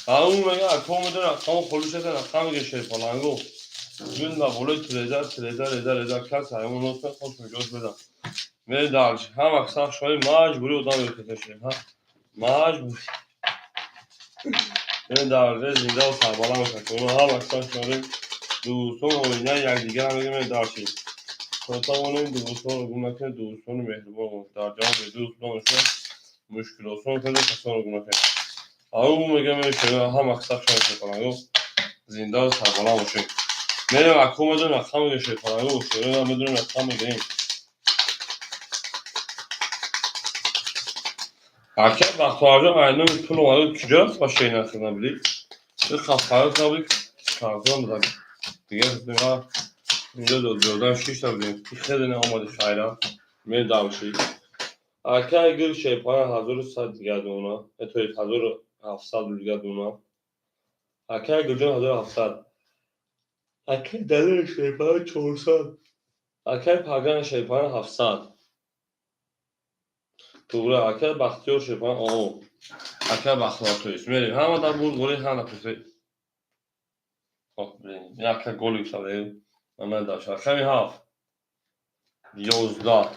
Ау мега, ако медон, рақамо холушата, рақам мега, шерпаланго. Бин ба болои тиреза, тиреза, реза, реза, кас ҳайвон нос мехост, меҷоз беда. Медарш, ҳам аксар шои маҷбурӣ одам мекашем, ҳа? Маҷбурӣ. Медарш, зинда ва сарбаланд бошад. Ҳам аксар шои дӯстон оинаи якдигарам мегӯем, медарши. То тавонем дӯстонро гум накунем, дӯстони меҳрубон дар ҷаҳон бедӯст бошем, мушкилосон кунем, касонро гум накунем. Ау мегӯям, ҳам аксар шои шерпаланго, зинда ва сарбаланд бошед. Мерем, ако медонем, рақам мегӯем, шерпаланго, шерона медонем, рақам мегирем. Ака Бахтуарҷон, айноми пул омада, куҷо рафт ба шер нахӯрда будӣ? Хафарот набудӣ, картон буда. Дигар инҷо додҷодан шишта будем. Хеле наомади, хайра. Медавши. Акай гир шерпалан 1100 дигар дона, то есть 1700 дигар дона. Акай Гулҷон 1700. Акай Далер шерпалан 400. Акай Паган шерпалан 700. Туғра, акай Бахтиёр шерпалан о. Акай Бахтиёр, то есть мерем. Ҳама дар бурд голи, ҳама пусе. Ох, блин, ака голи гуфтам. Ман даш. Рақами ҳафт. 11.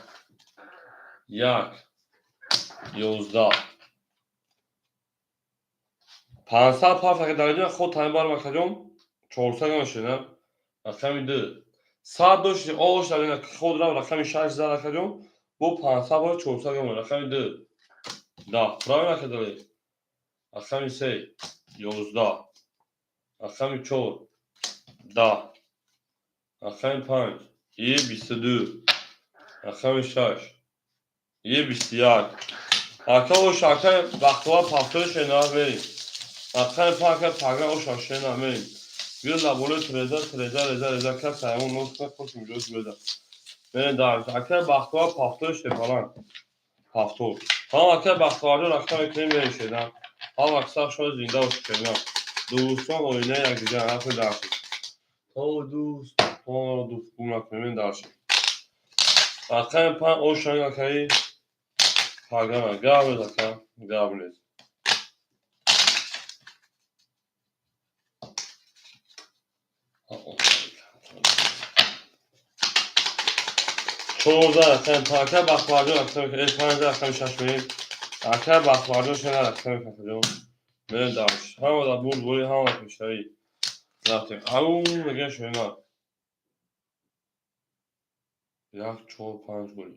Як. 11. 500 пафт, ака Далерҷон, худ тайм барам, акаҷон. 400 гам шуда. Рақами ду. 100 дошти, ош дар худ рав рақами шаш зад, акаҷон, бо 500 бор 400 гам. Рақами ду 10. Правильно, акадали. Рақами се 11. Рақами чор 10. Рақами панҷ е 22. Рақами шаш е 21. Ака, ош, ака Бахтовар, пафтои шена мерим. Рақами панҷ, ака Пага, ош шена мерим. Биё лаболои треза, треза, реза, реза, кас ҳайвон нос кунад, хош миҷоз беза. Мерем дар ака Бахтовар, пафтои шепалан. Пафтор. Ҳам ака Бахтоварҷон, рақам мекунем, мерем шена. Ҳам аксар шумо зинда бошед, шена. Дӯстон оинаи якдигар, ҳарфи дарши. То дӯст, то дӯст гум накунем, дарши. Рақами панҷ, ошанг, акаи Пагана, гап нест, ака, гап нест. 14 рақами панҷ, ака Бахтоварҷон, рақами панҷ, рақами шаш мерем. Ака Бахтоварҷон, шена рақами какаҷон. Мерем дарш. Ҳама дар бурдборӣ, ҳама дар пешравӣ. Рафтем. Ау, мегӯям шена. Як, чор, панҷ голи.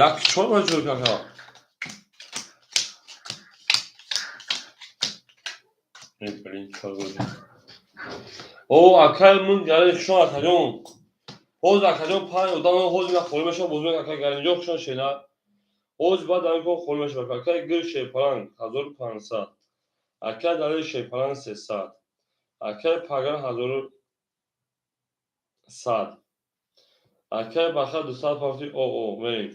Як чор ба ҷой кака. Блин, чор голи. О, акай мун гарин хушон, акаҷон. Ҳозир, акаҷон, панҷ одам ҳозир ман холӣ мешавам, боз мегӯям, ака Гаринҷон, хушон, шена. Ҳозир баъд дар ин кор холӣ мешавам. Акай гир шерпаланг 1500. Акай Далери шерпаланг 300. Акай Паган 1100. Акай Баха 200 пафти о о мерим.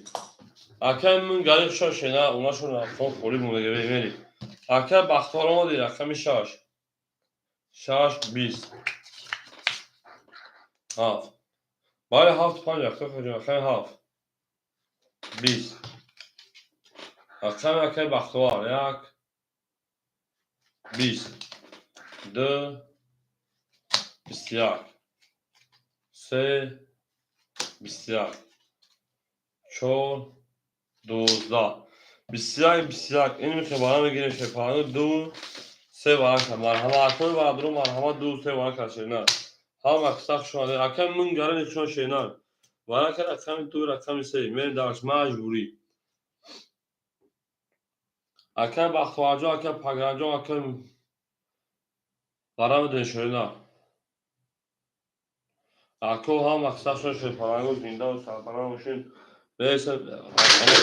Акай мун гарин хушон, шена, унашон рафтон холӣ монда, мерим. Акай Бахтовар омади, рақами шаш. Шаш 20. Ҳафт. Бале, ҳафт панҷ акай рақами ҳафт. 20. Рақами акай Бахтовар як 20. Ду 21. Се 21. Чор 12. 21 21. Ин мехе бара мегирем шепану ду се варака. Марҳама, акои бародарон, марҳама, ду се варака шена. Ҳама сахт шумо. Акай мун гарани шумо, шена. Варака рақами ду, рақами се. Мерем дарш маҷбурӣ. Акай Бахтоварҷон, акай Паганҷон, акай бара медонед, шена. Ако ҳам мақсад шумо шерпалангу зинда ва сарбаланд бошед. Мересем,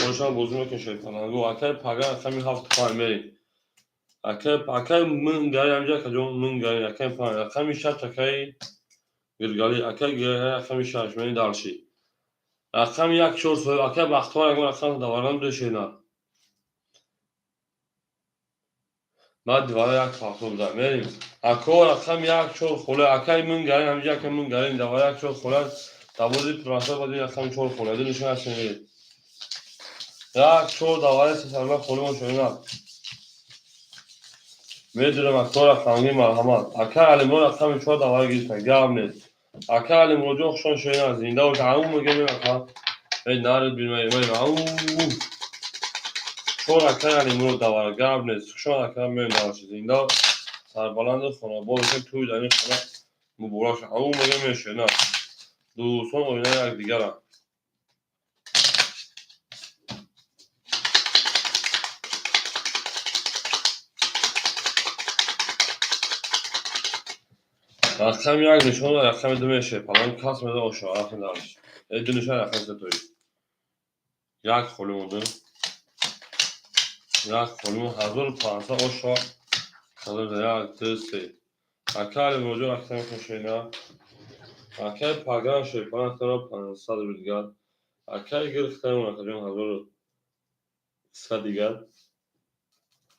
хонашон бозӣ мекунем шерпалангу. Акай Паган рақами ҳафту панҷ мерем. Акай, акай мун гари ҳамҷа, акаҷон, мун гари рақами панҷ, рақами шаш, акай Гиргали, акай Гиргали рақами шаш, мерем дарши. Рақами як чор соҳиб, акай Бахтовар, ягон рақам даварам дошена. Баъд дивара як фахтор буда. Мерем. Ако рақами як чор холе, акай мун гари ҳамҷа, акай мун гари давара як чор холе, давози пурасар баъд рақами чор холе. Ду нишон ҳастем мерем. Як чор давара сесарма холе мо шона. Медонам, ако рақамги марҳамат. Акай Алимрон рақами чор давара гирифта. Гап нест. Акай Алимроҷон, хушон, шона, зинда бош. Ау мегӯям, ака. Эй нарид бинмай, ау. Чор акай Алимрон давара, гап нест. Хушон, ака, меем даваши зинда. Сарбаланду хонабод бошед, тӯи дар ин хона муборак шавад. Ау мегӯям, мешена. Дӯстон оинаи якдигаранд. Рақами як нишон, рақами ду мешавад. Палан кас меда оша, рақами дарш. Э ду нишон, рақами се тои. Як холӣ монда. Як холӣ монда 1500 оша. Ҳазор як, ду, се. Ака Алимроҷон рақами хушена. Акай Паган шепан 500 рубл дигар. Акай гирифтаем акаҷон 1100 дигар.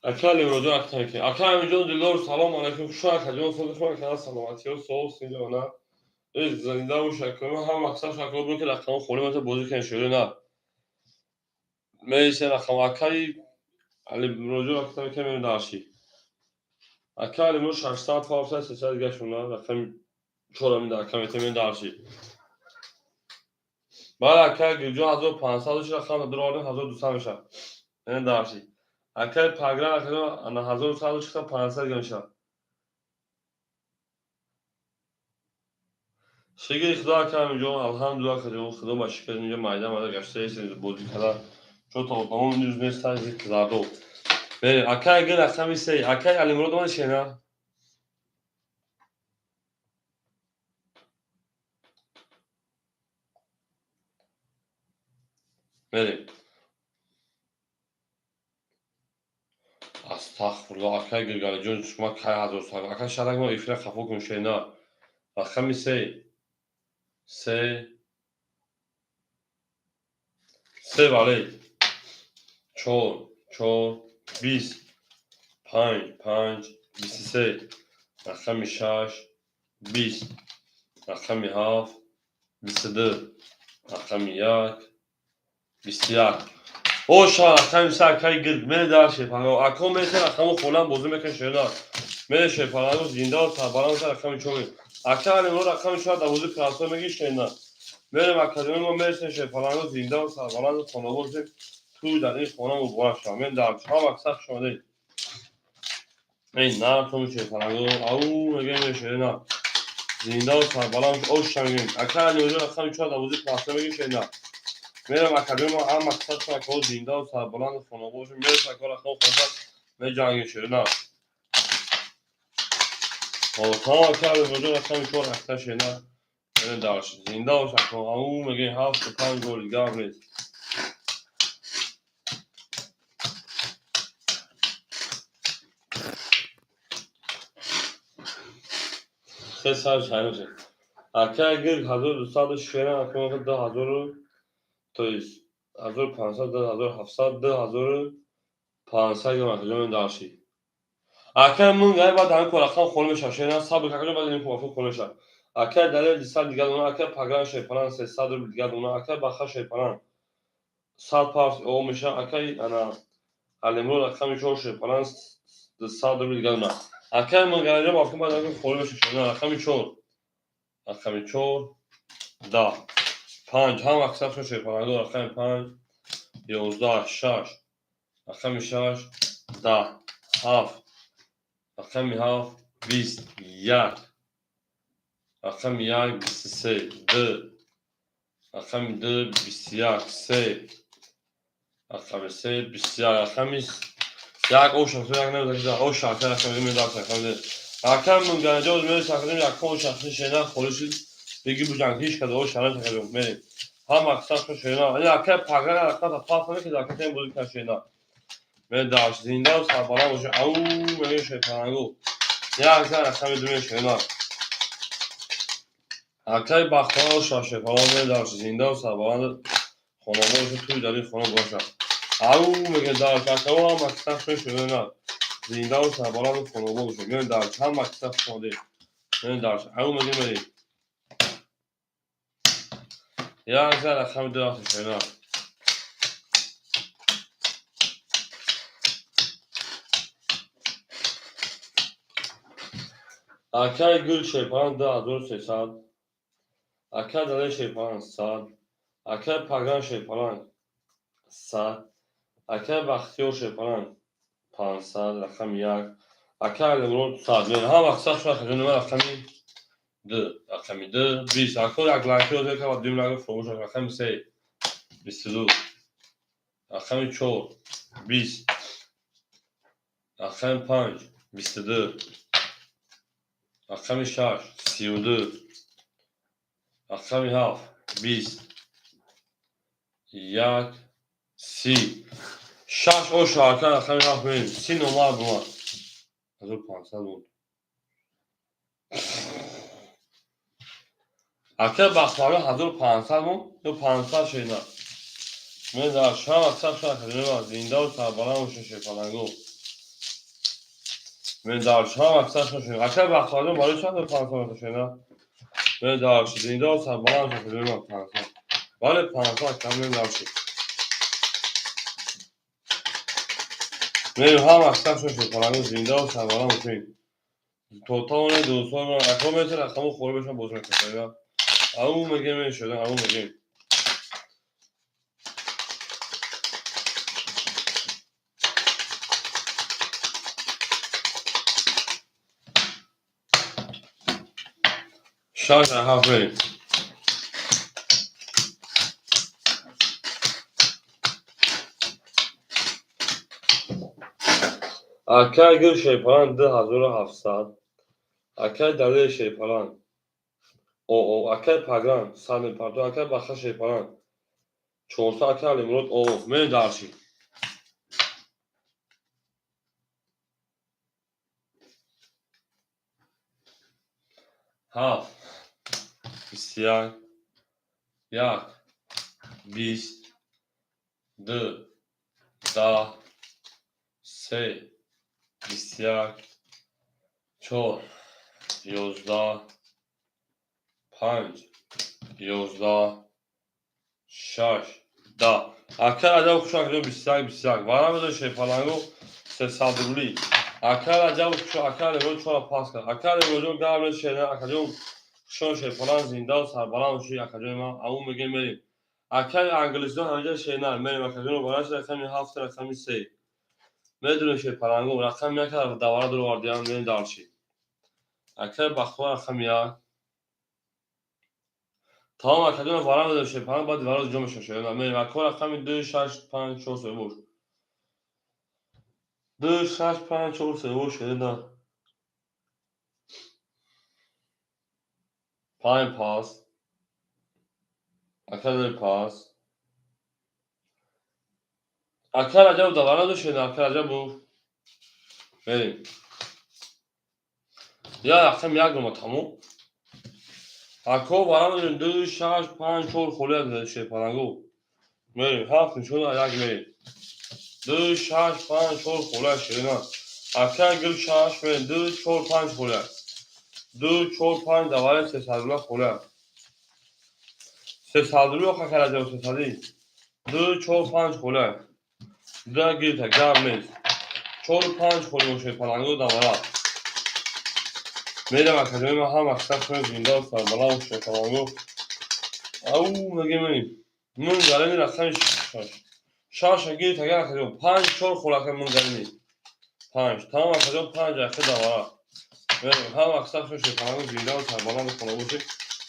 Ака Алимроҷон рақами ки. Ака Аминҷон Дилор, салом алайкум. Хуш акаҷон, сози хуш ака, саломатиё, сов синҷона. Э зинда бош ака. Ҳам мақсад шакл бун ки рақам холӣ мата бозӣ кунем шури на. Мейсе рақам акаи Алимроҷон рақами ки мем дарши. Ака Алимро 600 400 300 дигар шуна рақами чорами дар ака метем дарши. Бале, акай Гулҷон, 1500 шуда, рақам дуровардем, 1200 мешавад. Ин дарши. Акай Пагран, акаҷон, ана 1100 шуда, 500 гирам мешавад. Шукри Худо, акаҷон, алҳамдулилла, акаҷон, Худо ба шукр, инҷо майда майда гашта естем, бозӣ карда. Чо то одамон имрӯз нестанд, зардо. Берем, акай гул рақами се, акай Алимурод омад шена? Мерем. Астағфируллоҳ, акай Гулгалиҷон, шумо кай 1000? Акай шарак мо эфира хафо кун, шена. Рақами се. Се. Се валет. Чор, чор, 20. Панҷ, панҷ, 23. Рақами шаш, 20. Рақами ҳафт, 22. Рақами як, 21. Оша, рақами се, акай гирд, мере шерпаланго. Ако месе рақаму холам бозӣ мекунад, шена. Мере шерпаланго, зинда сарбаланд, рақами чор. Ака Алимро рақами чор дар бозӣ красо меги, шена. Мерем, академия мо мересем, шерпаланго, зинда сарбаланд, хонобод туй дар ин хона муборак шавад. Мен дар ҳама сахт шомадед. Эй нартон шерпаланго, ау мегем, шена. Зинда сарбаланд, оша мегем. Ака Алимро рақами чор дар бозӣ красо меги, шена. Мерам, академия мо ҳама сахт акаҳо зинда сарбаланд, хонобод бошем. Мересем, акаҳо рақаму хонасад меҷангем, шена. Тамом, ака Алимроҷон, рақами чор рафта, шена. Дар зинда бош, акаҳо. Ау мегем, ҳафту панҷ голи гап нест. Се сар шайноше. Акай гирд 1200 шена, акаҳо 2000, то есть 1500, 2700, 2500 грам, акаҷон, дарши. Акай мун гай баъд ҳамин ко рақам хона мешавад, шена, сабр акаҷон, баъд ин рақам хона мешавад. Акай далел 200 дигар дона, акай Пагран шерпалан 300 рубл дигар дона, акай Баха шерпалан 100 парс о мешавад, акай ана Алимро рақами чор шерпалан 200 рубл дигар дона. Акай мун гайҷо бафкун баъд ҳамин хона мешавад, шена, рақами чор. Рақами чор, 10, панҷ, ҳам аксаршон шерпаланго, рақами панҷ, 11, шаш, рақами шаш, 10, ҳафт, рақами ҳафт, 20, як, рақами як, 23, ду, рақами ду, 21, се, рақами се, 21, рақами як, оша, як намедонам, оша, ака рақами медонам, рақами акам мунгаҷо мерасам, якум шахси, шена, холӣ шуд, беги буҷанг, ҳеҷ кас оша намешавад, мерем. Ҳам аксаршон, шена, ака пагра рақам пас намекунад, ака тем бозӣ кард, шена. Дар зинда сарбаланд бошед. Ау мегӯем, шерпаланго. Як зан рақами ду, шена. Акай Бахтовар, оша, шерпаланг, дар зинда сарбаланд, хонобод бошед, туй дар ин хона бошад. Ау мегӯем, дар акаҳо ҳам аксаршон, шена. Зинда сарбаланд, хонобод бошед. Меоем, дар ҳам аксар шомадед. Меоем, дар ау мегӯем, мерем. Як зан рақами ду рафта, шена. Акай Гул шерпалан 2300, акай Далер шерпалан 100, акай Пагран шерпалан 100, акай Бахтиёр шерпалан 500, рақами як, акай Алимурод 100. Ҳам аксар шуд, акаҷон, рақами ду, рақами ду, 20. Ако як лайки ва дуюм лайк фаромӯш, рақами се, 22, рақами чор, 20, рақами панҷ, 22, рақами шаш, 32, рақами ҳафт, 20, як, 30, шаш, оша, ака рақами ҳафт мерем, 30 номар бумад, 1500 буд. Ака Бахтовар 1500 буд ё 500, шена. Мен дар шам аксар шахр зиндаву сарбаланд бошед, шерпаланго. Мен дар шам аксар шахр. Ака Бахтовар барои чанд 500 шена? Мен дар зиндаву сарбаланд бошед, 500. Бале, 500 кам мен дар шуд. Мен ҳам аксар шерпаланго, зиндаву сарбаланд бошед. То тавонед, дӯстон, ако метавонед рақаму хӯрӣ бошам, боз мекунам. Ау мегем, шуда, ау мегем. Шаш ҳафт мерем. Акай Гул Шерпалан 2700. Акай Далери Шерпалан. О, акай Пагран сад мепартояд. Акай Баха Шерпалан 400. Акай Алимурод о, мерем дарши. Ҳафт, 21, як, 20, ду, 10, се, 21, чор, 11, панҷ, 11, шаш, 10. Акай Раҷабов хуш акаҷон 21, 21. Варам медони Шерпаланго 300 рубли. Акай Раҷабов хуш, акай Алимурод чора пас кард. Акай Алимуродҷон гап нест шерна, акаҷон хушон Шерпаланг зиндаву сарбаланд бошӣ, акаҷони ман. Аму мегем мерем. Акай Англисдон ҳаминҷа шерна мерем, акаҷоно бараш рақами ҳафт, рақами се. Медонем Шерпаланго рақами як давара дуровардиам, мерем дарши. Акай Бахтовар рақами як. Тамом акаҷоно варам медонем Шерпаланг баъди вароз ҷо мешавад шерна. Мерем ако рақами ду, шаш, панҷ, чор, се бош. Ду, шаш, панҷ, чор, се бош шерна. Панҷ пас. Акай пас. Акай Раҷабов давара надошт, акай Раҷабов. Мерем. Я рақами як рома тамом. Ако варам медонем ду, шаш, панҷ, чор холия Шерпаланго. Мерем ҳафт нишона як мерем. Ду, шаш, панҷ, чор холия шерна. Акай Гул шаш мерем ду, чор, панҷ холия. Ду, чор, панҷ давари 300 рубла холия. 300 рубли ох акай Раҷабов сесадӣ. Ду, чор, панҷ холия. Ду гирта гап нест. Чору панҷ холи Шерпаланго давара. Мерем акаҷони ман ҳама мақсад кунем зиндаву сарбаланд Шерпаланго. Ау мегем мерем. Мун гарени рақами шаш. Шаша гирта гап акаҷон. Панҷ, чор хол акай мун гарени. Панҷ. Тамом акаҷон панҷ ахи давара. Мерем ҳама мақсад кунем Шерпаланго зиндаву сарбаланду хона бошед.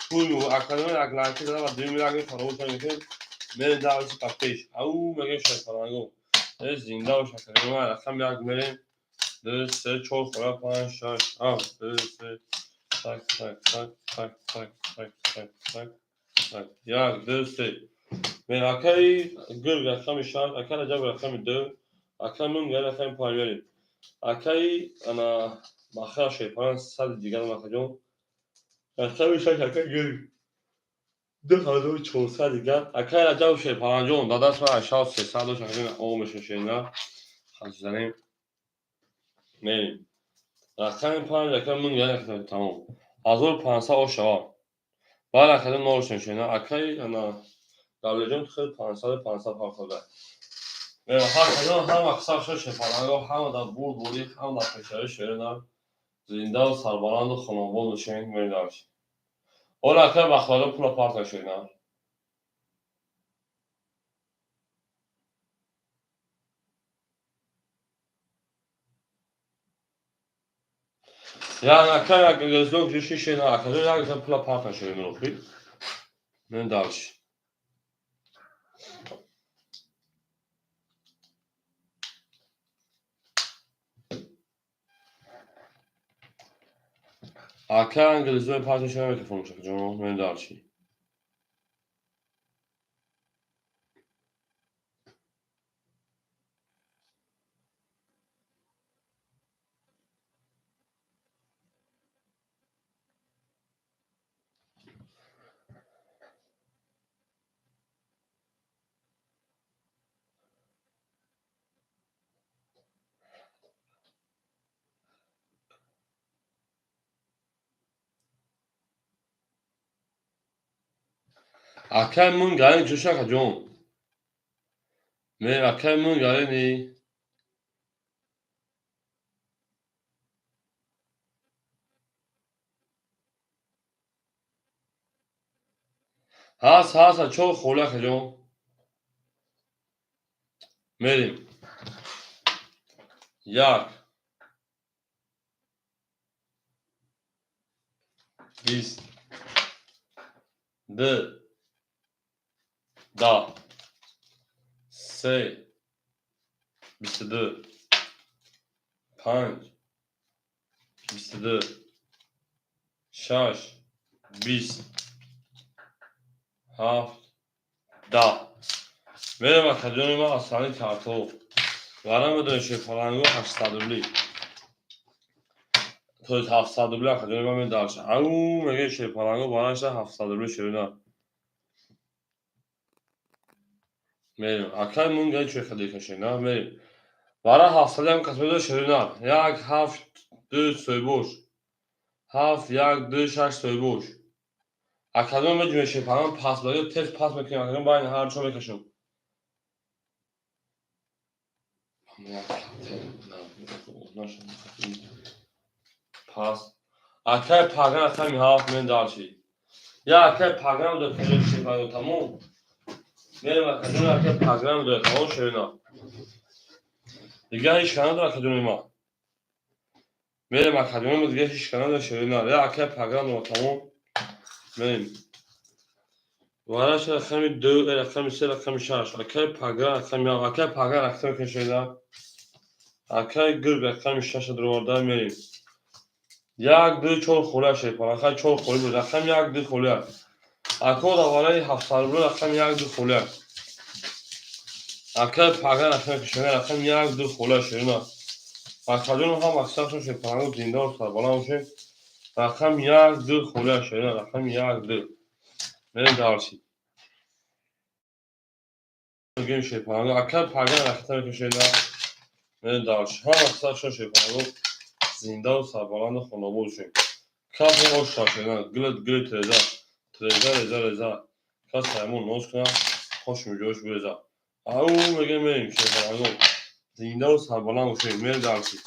Пул акаҷон як лайки зада ва дуюми лайки фаромӯш накунед. Мерем давси ба пеш. Ау мегем Шерпаланго. Э зинда бош акаҷон ман рақами як мерем. Ду, се, чор хола, панҷ, шаш, ҳафт, ду, се, так, так, так, так, так, так, так, так, так. Як, ду, се. Мерем акаи Гург рақами шаш, акаи Раҷаб рақами ду, акаи Мунгари рақами панҷ мерем. Акаи ана Бахра Шерпаланг сади дигар акаҷон. Рақами шаш акаи Гург. 2400 дигар. Акаи Раҷаб Шерпалангҷон, дадаш ман ашав 300 дошт, акаҷон о мешавад шерна. Хач занем. Мерем. Рақами панҷ акаи Мунгари рақами тамом. 1500 о шавад. Баъд акаҷон нолшем шерна. Акаи ана Давлатҷон хел 500 500 фарқ дорад. Мерем акаҷон ҳама мақсад шуд Шерпаланго, ҳама дар бурд бурӣ, ҳама дар пешравӣ шерна. Зиндаву сарбаланду хонобод бошем, мерем дарш. Ола акаи Бахтоварҷон пула парта шерна. Яъне акаи Англисдон ҷӯши шерна, акаҷон як пула парта шерна охир. Мерем дарш. Акаи Англисдон парта шерна микрофон акаҷон, мерем дарши. Акаи Мунгарини ҷӯш акаҷон. Мерем акаи Мунгарини. Ҳаст, ҳаст, чор холи акаҷон. Мерем. Як. 20. Ду, 10, се, 22, панҷ, 22, шаш, 20, ҳафт, 10. Мерем, акаҷони ман, асани картоф вара медонед, шерпаланго 800 рубли, то есть 700 рубли, акаҷони ман. Медарша, ау, мегӯем, шерпаланго бараша 700 рубли. Шерина мерем, акай мунга чӯ хадикашена мерем. Вара 700-ам кас медо, шерина. Як, ҳафт, ду, сойбош. Ҳафт, як, ду, шаш, сойбош. Акаҷон, меҷумем, шерпаланго пас багё, тез пас мекунем, акаҷон, байни ҳар чо мекашем. Пас акай паган рақами ҳафт мен дарши. Я акай паган до шерпаланго тамом. Мерем, акаҷон, акай паган до тамом, шерина. Дига ҳеч ка надора, акаҷони ман. Мерем, акаҷони, дига ҳеч ка надора, шерина. Я акай паган до тамом. Мерем. Вараша рақами ду, рақами се, рақами шаш. Акай паган рақами ҳафт. Акай паган рақами кашида. Акай гирг рақами шаша дуроварда мерем. Як, ду, чор холия, шерпаланг. Акай чор холи буд. Рақами як, ду холия. Ако давараи 700 рубли рақами як, ду холия. Акай паган рақами кашида, рақами як, ду холия, шерина. Акаҷон, ҳам аксаршон шерпалангу зиндаро сарбаланд бошед. Рақами як, ду холия, шерина, рақами як, ду. Мерем дарси. Мегӯем, шерпаланго. Акай паган рақами кашида. Мерем дарси. Ҳам аксаршон шерпалангу зиндаву сарбаланду хонобод бошед. Кафе оша, шерина. Гилит гилит реза. Реза реза реза. Кас ҳаймон ноз кунад, хош миҷош биреза. Ау, мегӯем, мерем, шерпаланго. Зиндаву сарбаланд бошед. Мерем дарси.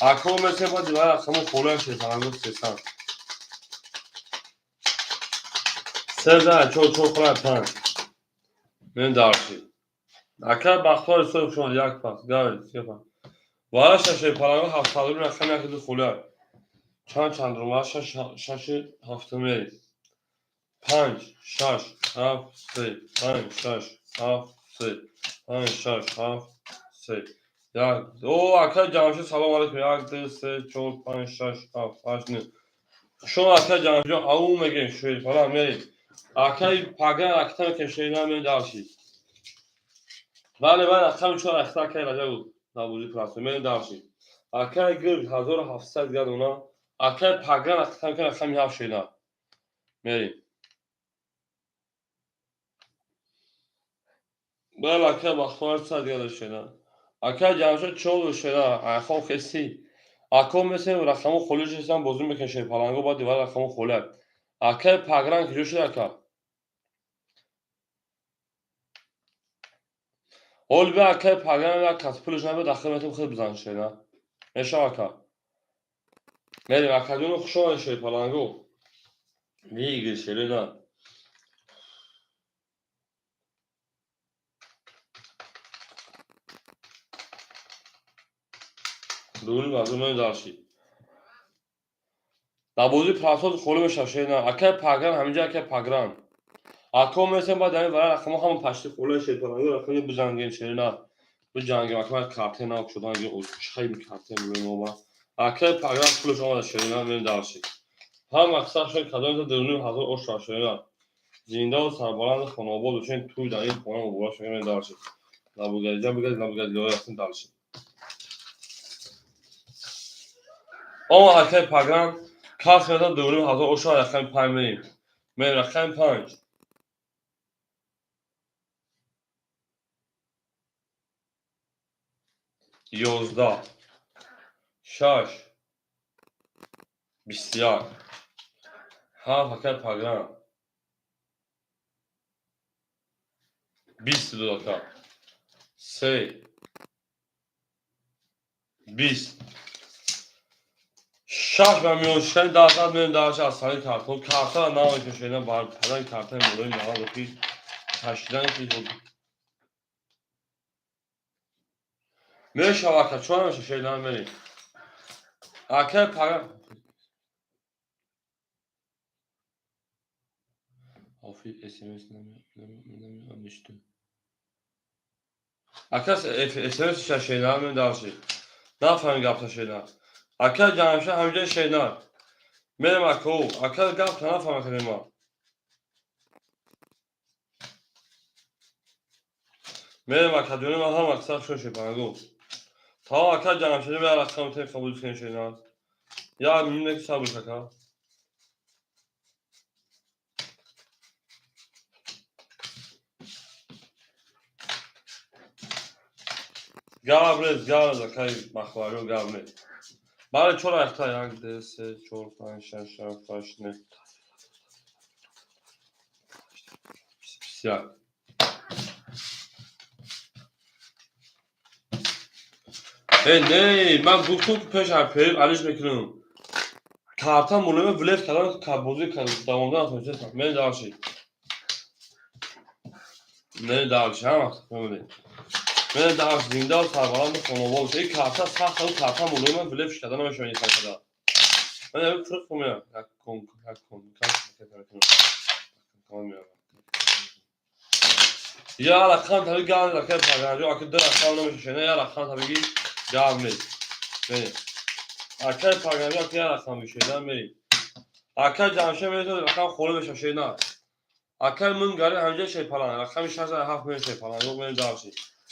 Ако месем баъди вай рақаму холия, шерпаланго сесан. Сеза чор, чор холия, панҷ. Мерем дарси. Ака Бахтиёр Исоев, шумо як пас. Гавед, се пас. Вараша, шерпаланго, 700 рубли рақами як, ду холия. Чанд чанд рум? Шаш, шаши ҳафтум мерем. Панҷ, шаш, ҳафт, се, панҷ, шаш, ҳафт, се, панҷ, шаш, ҳафт, се. Як, о, ака Ҷамшид, салом алейкум. Як, ду, се, чор, панҷ, шаш, ҳафт, ҳашт, нӯ. Шумо, ака Ҷамшидҷон, ау, мегӯем, шерпаланг мерем. Акаи паган ракта мекунем, шерина, мерем дарши. Бале, бале, рақами чор ракта акаи Раҷаб навбузӣ прасо. Мерем дарши. Акаи гирг 1700 гадона. Акаи паган ракта мекунем, рақами ҳафт, шерина. Мерем. Бале, акаи Бахтиёр 100 гада, шерина. Акаи Ҷамшед чор, шера. Айхон хеси. Ако месем рақаму холӣ шестан бозӣ мекунем, шерпаланго баъди вай рақаму холия. Акаи пагран куҷо шуд, ака? Ҳол бия, акаи пагран, як кас пулаш набиёд, ахир метавон худ бизан, шера. Мешава, ака. Мерем, акаҷону, хуш омадед, шерпаланго. Выигрыш, шерина. Дуни мазун мерем дарши. Дар бозии прасоз холӣ мешавад, шерина. Акаи пагран ҳаминҷа, акаи пагран. Ако месем баъд ҳамин вара рақамҳо ҳама пашти холия, шерпаланго рақами бизангем, шерина. Биҷангем, ака карте нав шудан, чхай карте мемома. Акаи пагран пулаш омада, шерина, мерем дарши. Ҳам аксаршон кадомта 2500 оша, шерина. Зиндаву сарбаланду хонобод бошед, туй дар ин хона муборак шавед, мерем дарши. Набугаҷа бигаҷ, набугаҷ лоя рафтем дарши. Омад акаи пагран, кас медод 2500 оша, рақами панҷ мерем. Мерем рақами панҷ. 11, шаш, 21, ҳафт, акаи пагран. 20 дод, ака. Се, 20. Шаш ба миёншикани 10 мерем дарши аз сари картон. Картара намекашена бар падари картаи молои мағаз охи кашидани ки мешава, ака, чора меша, шерина, мерем. Акаи паган. Офи смс намешто. Ака, смс шашена мен дальше. Нафаҳмем гапта, шена. Ака Ҷамша, ҳамҷа шена. Мерем, ако. Ака, гапта нафаҳмем кардем. Мерем, акаҷони ман, ҳама сахт шуд, шепанагу. Тамом, ака Ҷамшиди, я рақам те қабул кунем, шена. Я минут, сабр, ака. Гап нест, гап нест, акаи Бахвариё, гап нест. Бале, чор аяқта: як, ду, се, чор, панҷ, шаш, ҳафт, ҳашт, нӯҳ, 21. Э, не, ман гуфтам, ки пеш фериб алиш мекунам. Карта мулоима влеф кардан, бозӣ давомда натонистам. Мен дальше. Мен дальше, ҳама мебинед. Мен дальше, зинда сарбаланду хонобод. Ин карта сахт, карта мулоима влеф карда намешавад ин карта. Ман як фирқ меям. Як кон, як кон, кон меям. Я рақам таби гап ака паганҷо, ака, ду рақам намешавад, я рақам табиги гап нест. Бинед. Акаи паганҷо, ака, я рақам мешавад, мерем. Акаи Ҷамшед метавонад, рақам холӣ мешавад, шена. Акаи Мунгари, ҳамҷа шепалан, рақами 67 мешавад шепалан, ёқ, мерем дальше.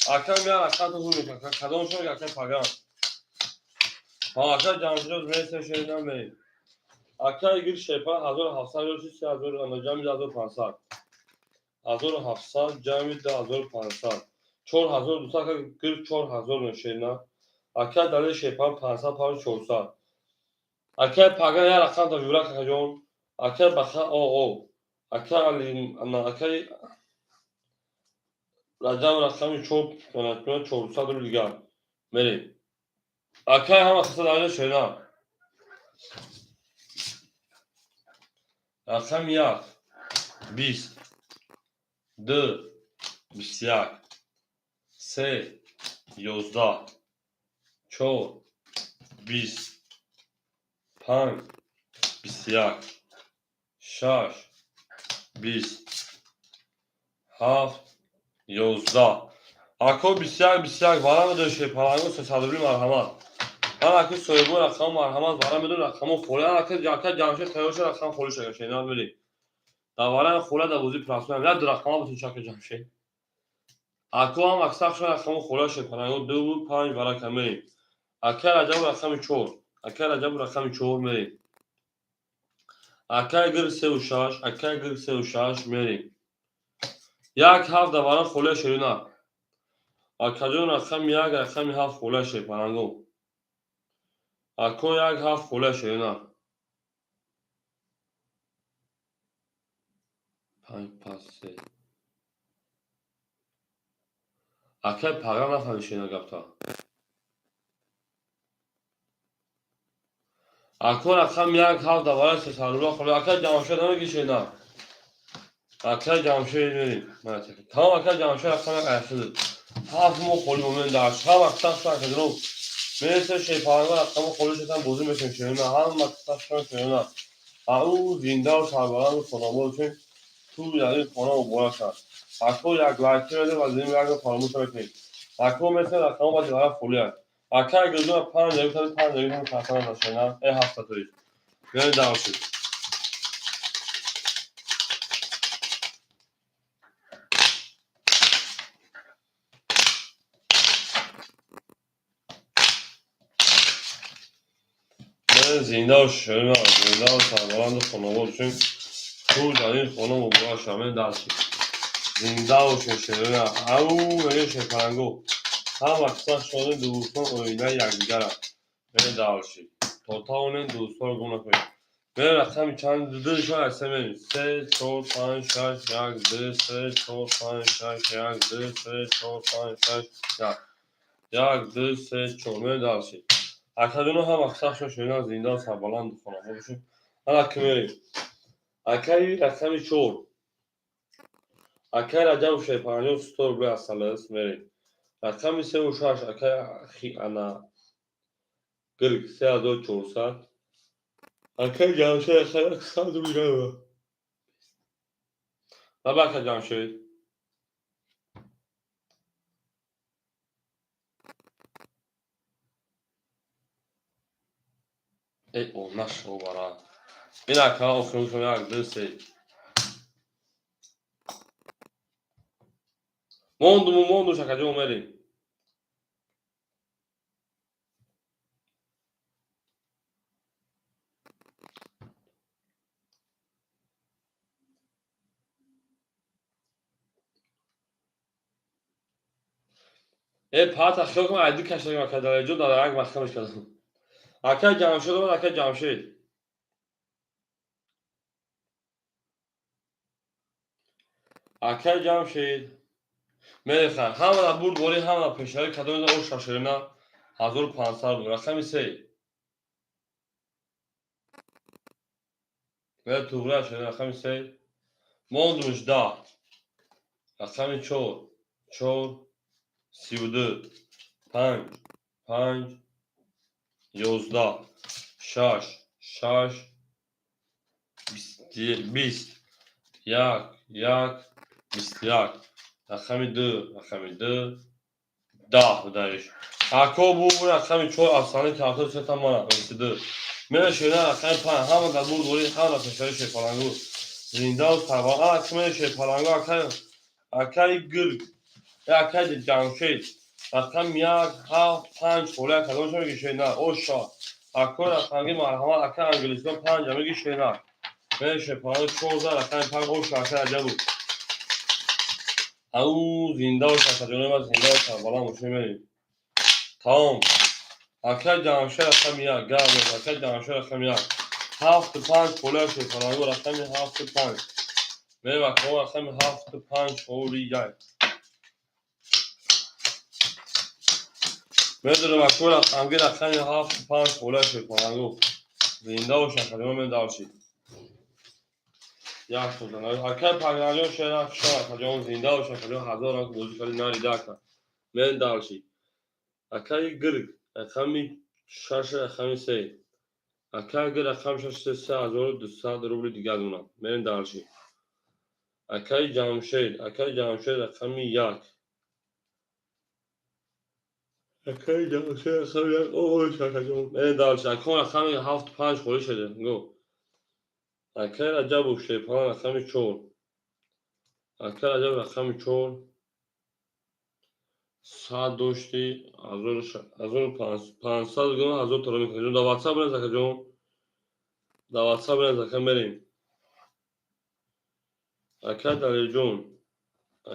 Акам я рақам то мекунад. Кадом шумо, акаи паган? Ҳа, акаи Ҷамшед меса, шена, мерем. Акаи гир шепалан 1700 ё 3000 ана ҷамъи 2500. 1700 ҷамъи 2500. 4200, ака гир 4000 мешена. Акаи Далели шепалан 500 панҷ 400. Акаи паган я рақам та вибрат, акаҷон. Акаи Баха о о. Акаи Али, ана акаи Раҷаб рақами чор 400 рубл дигар. Мерем. Акаи ҳама қисса дар шена. Рақами як 20, ду 21, се 11, чор 20, панҷ 21, шаш 20, ҳафт 11. Ако, 21, 21 вара медоше палангу 300 рубли, марҳамат. Ман аки соҳибо рақам, марҳамат, вара медон, рақамо холӣ. Ака, ака Ҷамшед тайёр шуд, рақам холӣ шуда, шена, мерем. Дар вараи хола дар бозии прасоям як ду рақама бутун, чака Ҷамшед. Ако ҳам аксар шуд, рақамо хола шуд, палангу ду панҷ варака, мерем. Акаи Раҷаб рақами чор. Акаи Раҷаб рақами чор, мерем. Акаи гир сеу шаш, акаи гир сеу шаш, мерем. Як ҳафт дар вара холия, ширина. Акаҷон, рақами як, рақами ҳафт холия, шепалангу. Ако, як ҳафт холия, ширина. Панҷ пас се. Акаи пага нафаҳмид, ширина, гапта. Ако, рақами як ҳафт дар вараи 300 рубла холия. Акаи Ҷамшед намегӣ, ширина. Акаи Ҷамшед, мерем. Тамом, акаи Ҷамшед рақами як аяшуд. Ҳафт мо холӣ момем дар ҳама сахт, акаҷонов. Мересе, шепаланга рақамо холӣ шудан, бозӣ мешем, ширина. Ҳама сахт, ширина. Ау, зиндаву сарбаланду хонобод бошем. Ту дар ин хона муборак шавад. Ако, як лайк медем ва зим як фаромӯш накунед. Ако, месе рақамо баъди вара холӣ аст. Акаи Гулҷон панҷ ягитади панҷ ягитади панҷсад нашена. Э, ҳафта тои. Мерем дальше. Зинда ширина, зинда сарбаланду хонобод бошем. Ту дар ин хона муборак шавад. Мерем дальше. Зинда бошем, ширина. Ау, мегӯем, шерпалангу. Ҳама қисмат шумо дӯстон оинаи якдигаранд. Мерем дальше. То тавонем дӯстонро гум накунем. Мерем рақами чанд, ду нишон аз се мерем. Се, чор, панҷ, шаш, як, ду, се, чор, панҷ, шаш, як, ду, се, чор, панҷ, шаш, як. Як, ду, се, чор. Мерем дальше. Акаҷоно, ҳама қисмат шумо ширина, зинда сарбаланду хонобод бошем. Ана ки мерем. Акаи рақами чор. Акаи Раҷаб шерпанҷоҳ 100 рубли асалас, мерем. Рақами севу шаш, акаи ана гирг ، 3400. Акаи Ҷамшед 100 рубли. Лаба ака Ҷамшед. Э, о, нашо бара. Ин ака охирон як, ду, се. Мондуму мондуш, акаҷон, мерем. Э, пата хиёл кун, айди каштагим, ака Далерҷон, дар як маҳкамаш кардам. Ака Ҷамшед омад, ака Ҷамшед. Ака Ҷамшед. Мерехан. Ҳамара бурд бори, ҳамара пешравӣ кадом о шашерина 1500 рубл. Рақами се. Мере туғра шерина рақами се. Мондумуш 10. Рақами чор. Чор. 32. Панҷ. Панҷ. 11. Шаш. Шаш. 20. Як. Як. 21. Рақами ду. Рақами ду. 10 будаиш. Ако бу рақами чор афсонаи тарафдори сета мана 22. Мера шерина рақами панҷ. Ҳама дар бурд бори, ҳама пешравӣ шерпалангу. Зиндаву сарбаланд. Ака мера шерпалангу, акай акай гирг. Акай Ҷамшед. Рақами як, ҳафт, панҷ холия кадомша меги шерина? Оша. Ако рақамги марҳамат, ака Англистон панҷа меги шерина. Мера шерпалангу 14 рақами панҷ оша ака Раҷабу. Ау, зинда бош, акаҷони ман, зинда бош, сарбаланд бошед, мерем. Тамом. Ака Ҷамшед рақами як, гап нест, ака Ҷамшед рақами як. Ҳафту панҷ холия шерпалангу рақами ҳафту панҷ. Мерем акаҳо рақами ҳафту панҷ холия. Медонам акаҳо рақамги рақами ҳафту панҷ холия шерпалангу. Зинда бош, акаҷон, мен давши. Як созан. Акай Пагнаҷон шера шо акаҷон, зинда бош, акаҷон, ҳазор ранг бозӣ кардӣ нарида ака. Мен давши. Акаи гирг рақами шаш рақами се. Акаи гир рақами шаш се 3200 рубли дигар монад. Мерем дальше. Акаи Ҷамшед, акаи Ҷамшед рақами як. Акаи Ҷамшед рақами як. Ой, акаҷон. Мерем дальше. Акон рақами ҳафту панҷ холӣ шуда. Го. Акаи Раҷабов Шерпалан рақами чор. Акаи Раҷаб рақами чор. Сад дошти, ҳазору панҷсад гум, ҳазор тора мекунад. Дар WhatsApp биназ, акаҷон. Дар WhatsApp биназ, ака, мерем. Акаи Далерҷон.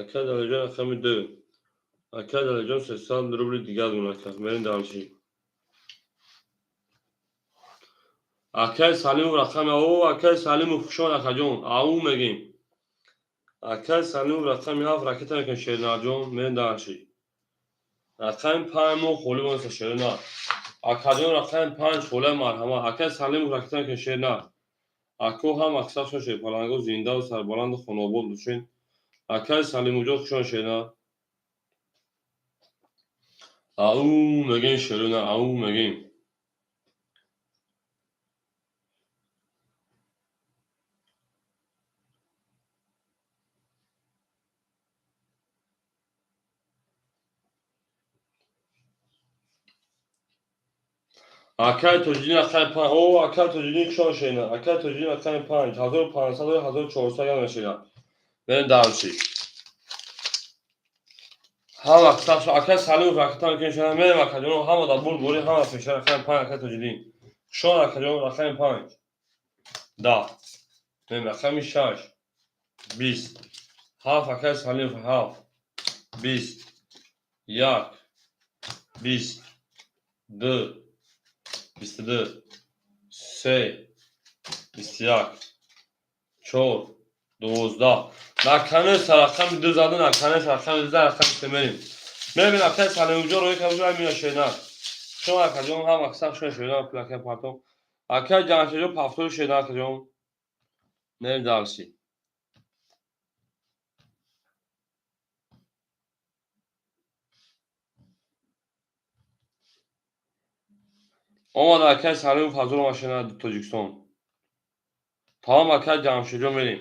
Акаи Далерҷон рақами ду. Акаи Далерҷон 300 рубли дигар монад, ака. Мерем дальше. Акаи Салимов рақами о, акаи Салимов хушомад, акаҷон. Ау мегем. Акаи Салимов рақами ҳафт ракета мекунем Шеринарҷон. Мерем дальше. Рақами панҷ мо холӣ монеста Шеринар. Акаҷон рақами панҷ холия марҳамат. Акаи Салимов ракета мекунем Шеринар. Ако ҳам аксаршон шерпалангу зиндаву сарбаланду хонобод бошед. Акаи Салимовҷон хушомад Шеринар. Ау мегем Шеринар, ау мегем. Акаи Тоҷиддин рақами панҷ. О, акаи Тоҷиддин хушомад Шеринар. Акаи Тоҷиддин рақами панҷ. 1500, 1400 гап мешавад. Мерем дальше. Ҳама аксаршо акаи Салимов ракета мекунем Шеринар. Мерем акаҷон, ҳама дар бурд бори, ҳама пеша рақами панҷ акаи Тоҷиддин. Хушомад акаҷон, рақами панҷ. 10. Мерем рақами шаш. 20. Ҳафт акаи Салимов ҳафт. 20. Як. 20. Ду. 22. Се. 21. Чор. 12. Наконец рақами ду заду, наконец рақами ду зад, рақами се мерем. Мерем акаи Салимовҷон роҳи кардам мина Шеринар. Шумо акаҷон ҳам аксар шумо Шеринар плака партом. Акаи Ҷамшедҷон пафтори Шеринар акаҷон. Мерем дальше. Омад акаи Салимов ҳазор машина Тоҷикистон. Тамом акаи Ҷамшедҷон мерем.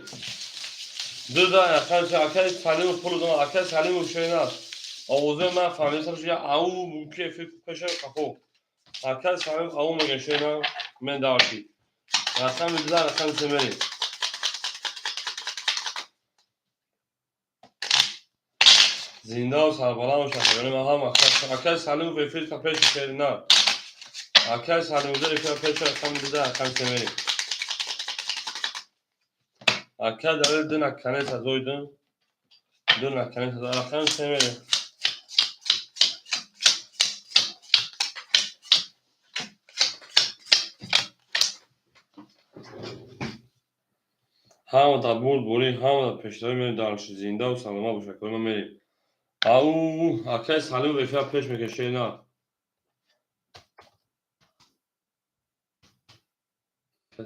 Ду да рақами се. Акаи Салимов пул дона, акаи Салимов шеринар. Овозаи ман фаҳмидасам, шу ау мумкин эфир пеша қафо. Акаи Салимов ау мегӯяд, шеринар, мен дарши. Рақами ду да рақами се мерем. Зиндаву сарбаланд бошад. Ҳама акаи Салимов эфир пеши шеринар. Акаи Салимовзо эфир пеши, рақами ду да рақами се мерем. Акаи Далил ду наканеса зойдун. Ду наканеса рақами се мерем. Ҳама дар бурд бурӣ, ҳама дар пешравӣ мерем, дарши зиндаву саломат бошад. Ма мерем. Ау, акаи Салимов эфира пеш мекашад, шеринар.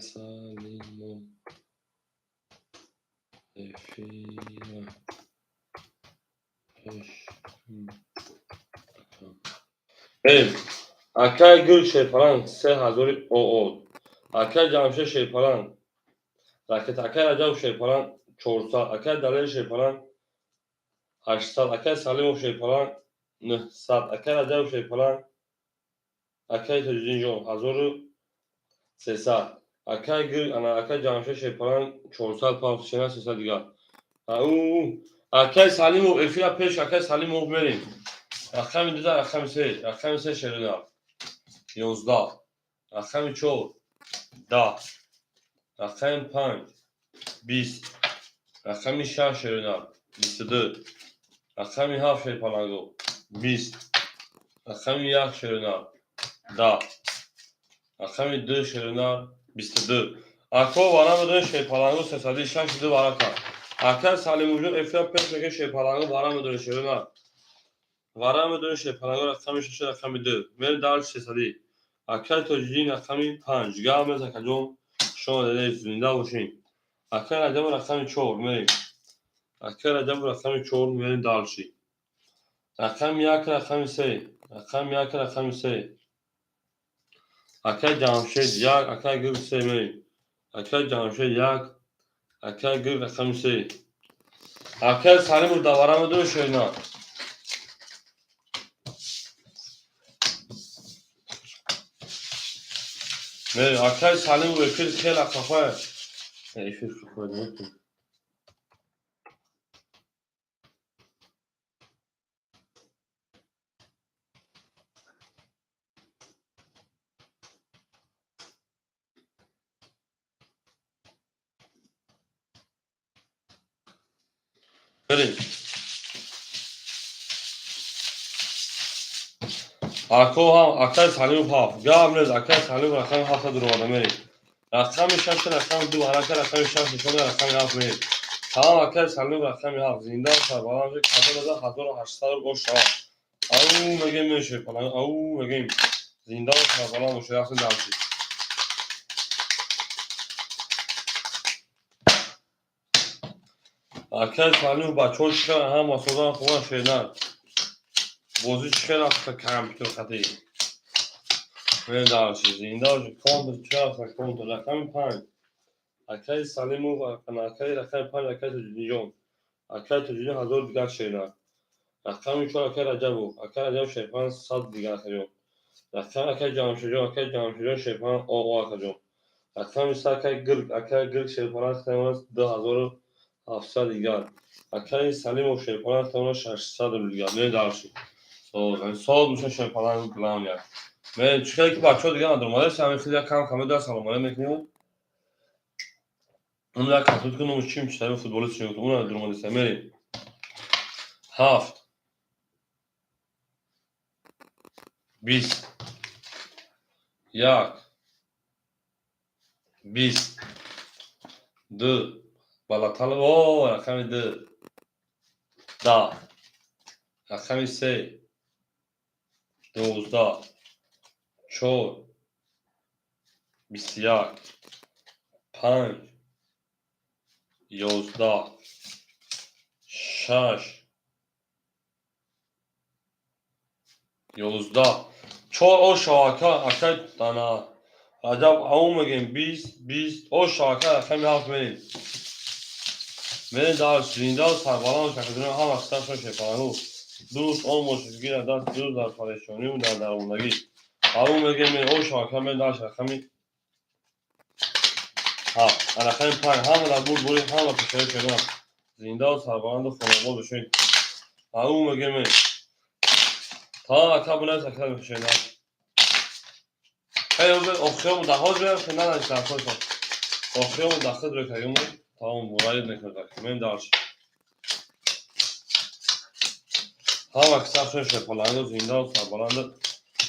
Салимов эфира пеш. Мерем. Акаи Гул Шерпаланг 3000 ОО. Акаи Ҷамшед Шерпаланг ракета. Акаи Раҷаб Шерпаланг 400. Акаи Далер Шерпаланг 800. Акаи Салимов Шерпаланг 900. Акаи Раҷаб Шерпаланг, акаи Тоҷиддинҷон 1300. Акаи Гул, ана акаи Ҷамшед Шерпаланг 400 паунд, шена 300 дигар. Ау, акаи Салимов эфира пеш, акаи Салимов мерем. Рақами ду да рақами се, рақами се шерина. 11. Рақами чор 10. Рақами панҷ 20. Рақами шаш шерина 22. Рақами ҳафт шерпаланго 20. Рақами як шерина 10. Рақами ду шерина 22. Ако вара медонӣ, шерпаланго сесади шаши ду варака. Акаи Салимовҷон эфира пеш мекунӣ, шерпаланго вара медонӣ, шерина. Вара медонӣ, шерпаланго рақами шаш, рақами ду. Мерем дар сесади. Акаи Тоҷиддин рақами панҷ. Гап нест, акаҷон. Шумо зинда бошед. Акаи Раҷаб рақами чор мерем. Акаи Раҷаб рақами чор мерем дальше. Рақами як, рақами се. Рақами як, рақами се. Акаи Ҷамшед як, акаи Гул се мерем. Акаи Ҷамшед як, акаи Гул рақами се. Акаи Салимов давара медонӣ, шерина. Мерем. Акаи Салимов эфир хеле қафая. Эфир қафая намекунем. Мерем. Ако ҳам акаи Салимов ҳафт. Гап нест, акаи Салимов рақами ҳафта дуроварда мерем. Рақами шаш, рақами ду, ҳарака рақами шаш нишон, рақами ҳафт мерем. Тамом, акаи Салимов рақами ҳафт. Зинда сарбаланд шуд. Кадом аза 1800 ош шавад. Ау мегем мешед, ау мегем. Зинда сарбаланд бошед, рафтем дальше. Акаи Салимов бачаҳо чӣ хел ҳама созан хубан, шернар. Бозӣ чӣ хел рафта компютер хати. Мерем дальше. Зинда бошед. Контр чӣ рафта контр. Рақами панҷ. Акаи Салимов, акаи рақами панҷ, акаи Тоҷиддинҷон. Акаи Тоҷиддин 1000 дигар шернар. Рақами чор акаи Раҷабов. Акаи Раҷабов шерпанҷ 100 дигар акаҷон. Рақами акаи Ҷамшедҷон, акаи Ҷамшедҷон шерпанҷ ОО акаҷон. Рақами се акаи Гирг, акаи Гирг шерпанҷ 2700 дигар. Акаи Салимов шерпанҷ 600 рубл дигар. Мерем дальше. Соз меша шерпаланг главный. Мерем чӣ хеле ки бачаҳо дигар надорум. Ҳамин хеле кам кам да салом алейкум мекунем. Он як касот кунем, чим читаем футболист чим, он надорум. Мерем. Ҳафт. 20. Як. 20. Ду. Балаталов, о, рақами ду. 10. Рақами се. 12. Чор. 21. Панҷ. 11. Шаш. 11. Чор о шавака, акай дана. Раҷаб ау мегем 20, 20. О шавака рақами ҳафт мерем. Мерем дальше. Зиндаву сарбаланд шакаҷон, ҳама қисмашон шерпалангу. Дӯст он бошед, гира даст дӯст дар парешонию дар дармондагӣ. Ау мегем, ош ака, мен дальше рақами ҳафт, рақами панҷ. Ҳама дар бурдборӣ, ҳама пешаи шерон. Зиндаву сарбаланду хонобод бошед. Ау мегем, та ака бунас ака бошед. Охирому даҳоҷ нанавиштам. Охирому дахид ро кардему тамом мурайид мекунад. Мем дальше. Ҳама кисахшон шерпаланду, зиндаву сарбаланду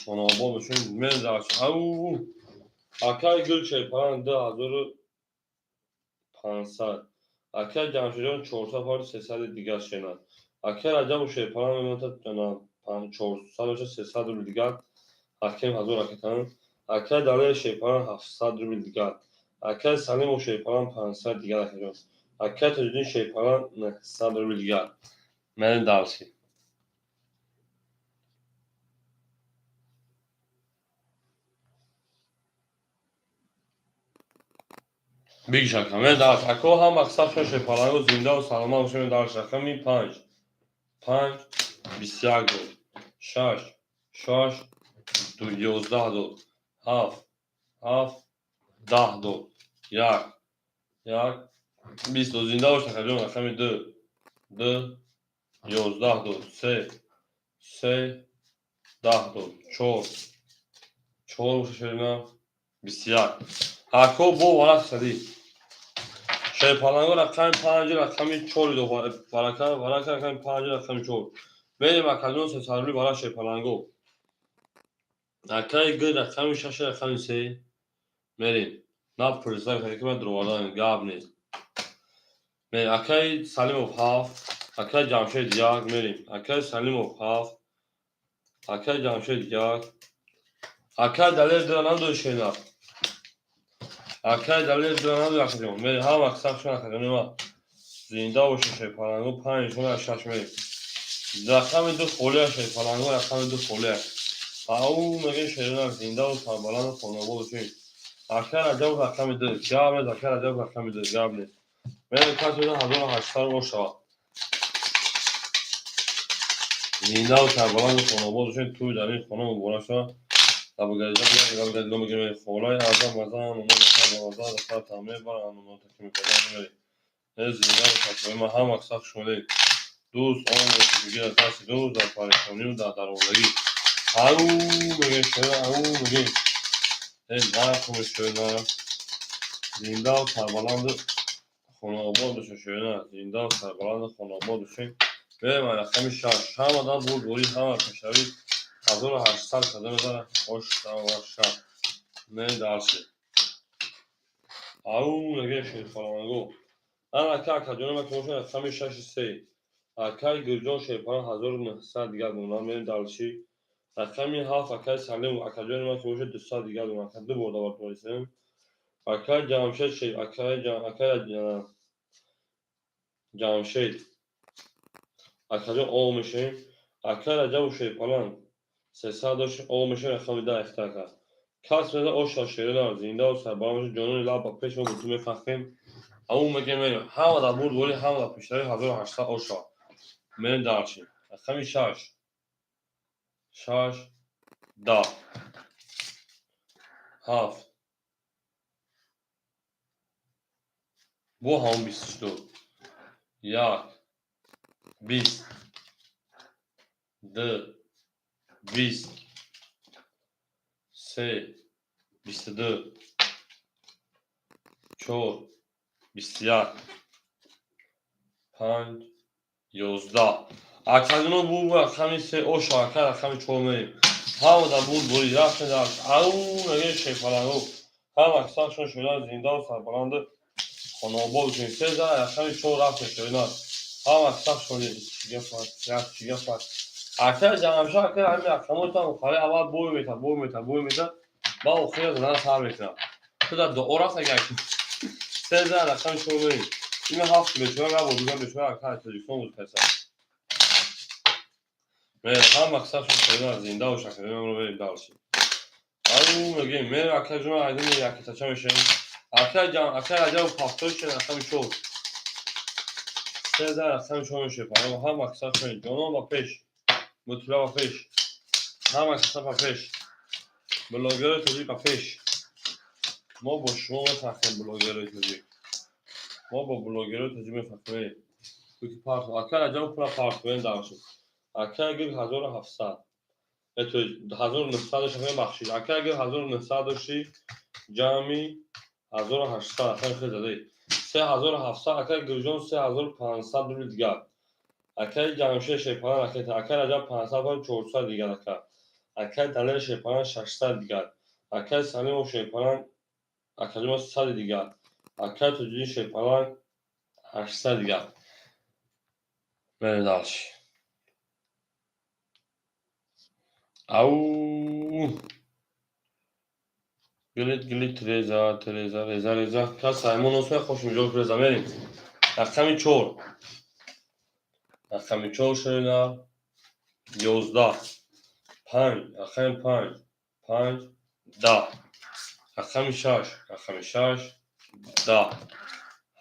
хонобод бошед. Мем дальше. Ау акаи гул шерпаланд 2500. Акаи Ҷамшидҷон 400 фард 300 дигар шенад. Акаи Раҷабу шерпаланд мемонад 400 боша, 300 рубл дигар. Ҳаким 1000 ракетан. Акаи Далери шерпаланд 700 рубл дигар. Акаи Салимов шерпаланд 500 дигар акаҷон. Акаи Тоҷиддин шерпаланд 900 рубл дигар. Мерем дальше. Бигиш ака, мен дальше. Ако ҳама қисмашон шерпалангу, зиндаву саломат бошед. Мен дальше рақами панҷ. Панҷ 21 дод. Шаш, шаш 11 дод. Ҳафт, ҳафт 10 дод. Як, як 20 дод. Зинда бош акаҷон. Рақами ду, ду 11 дод. Се, се 10 дод. Чор, чор шерина 21. Ако бо варақ садӣ. Шерпаланго рақами панҷ, рақами чор дод. Варака, варака рақами панҷ, рақами чор. Мерем акаҷон, 300 рубли варақ шерпаланго. Акаи г рақами шаш, рақами се. Мерем. На пурса ки ман дуровардан гап нест. Мерем. Акаи Салимов ҳафт, акаи Ҷамшед як. Мерем. Акаи Салимов ҳафт, акаи Ҷамшед як. Акаи Далер ду надои шена. Акаи Далер ду надои акаҷон. Мерем ҳама қисмашон акаҷони ман. Зинда бошед шерпаланго, панҷ нишона шаш мерем. Рақами ду холия шерпаланго, рақами ду холия. Ау мегем шерона, зиндаву сарбаланду хонобод бошед. Акаи Раҷабов рақами ду. Гап нест, акаи Раҷабов рақами ду. Гап нест. Мерем каси 1800 бош шавад. Зиндаву сарбаланду хонобод бошед. Тӯй дар ин хона муборак шавад. Холаи азам азам зинда ҳама қисса шумода. Дӯст он бошед, дасти дӯст дар парешонию дар дармондагӣ. Ау мегем шоя, ау мегем. Нархуми шоя. Зиндаву сарбаланду хонаобод бошед шояна. Зиндаву сарбаланду хонаобод бошед. Мерем рақами шаш. Ҳама дар бурдборӣ, ҳама пешравӣ 1800 када мезанад. Ош шав. Мерем дальше. Ау мегем шерпаланго. Ана ака акаҷони ман ки бошад рақами шаши се. Акаи Гулҷон шерпалан 1900 дигар монад. Мерем дальше. Рақами ҳафт акаи Салимов акаҷони ман ки бошад 200 дигар монад. Ду бор дават борисем. Акаи Ҷамшед акаи акаи Ҷамшед акаҷон ов мешавем. Акаи Раҷабов шерпалан 300 дошт, ов мешавем рақами 10 ихта ака. Кас меза оша шерона, зиндаву сарбаланд бошед. Ҷонони лаб ба пеш мо бутун мефахрем. Ау мегем мерем. Ҳама дар бурдборӣ, ҳама дар пешравӣ 1800 оша. Мерем дальше. Рақами шаш. Шаш 10. Ҳафт. Бо ҳамон 22. Як. 20. Ду. 20. Се. 22. Чор. 21. Панҷ. 11. Акаҷоно бу рақами се оша, ака рақами чор мерем. Ҳама дар бурдборӣ рафтем дар ау мегем шерпаланго. Ҳама қисмашон шояд зиндаву сарбаланду хонобод бошем. Се за рақами чор рафтем шояд. Ҳама қисмашон чӣ гап аст. Ака Ҷамшед ака ҳамин рақамотам охари аввал бой метад, бой метад, бой метад, баъд охира задан сар мекунад. Ту дар дуо рафт агар се за рақами чор мерем. Ин ҳафт бечора набуд, дигар бечора ака Тоҷикистон буд каса. Мерем ҳама қисмашон шояд зинда бошад, мерем дальше. Ау мегем, мерем акаҷон айдини якитача мешавем. Акаи Раҷабов 70 шед рақами чор. Се дар рақами чор мешавад. Ҳама каса шунед. Ҷонон ба пеш. Мутила ба пеш. Ҳама каса ба пеш. Блогерои тоҷик ба пеш. Мо бо шумо мефахрем, блогерои тоҷик. Мо бо блогерои тоҷик мефахрем. Ки парт. Ака Раҷаб пула партоен даршуд. Ака гир 1700. Это 1900 дошт, бахшид. Ака гир 1900 дошти, ҷамъи 1800 ака хел задаи. 3700 ака Гирҷон, 3500 рубли дигар. Акаи Ҷамшед Шерпалан ракета. Акаи Раҷаб 500, 400 дигар ака. Акаи Далер Шерпалан 600 дигар. Акаи Салимов Шерпалан акаҷома 100 дигар. Акаи Тоҷиддин Шерпалан 800 дигар. Мерем дальше. Ау! Гилит, гилит, реза, реза, реза, реза. Кас Саймон Осман хош миҷо реза мерем. Рақами 4. Рақами 4 шуна 11. 5, рақами 5, 5, 10. Рақами 6, рақами 6, 10.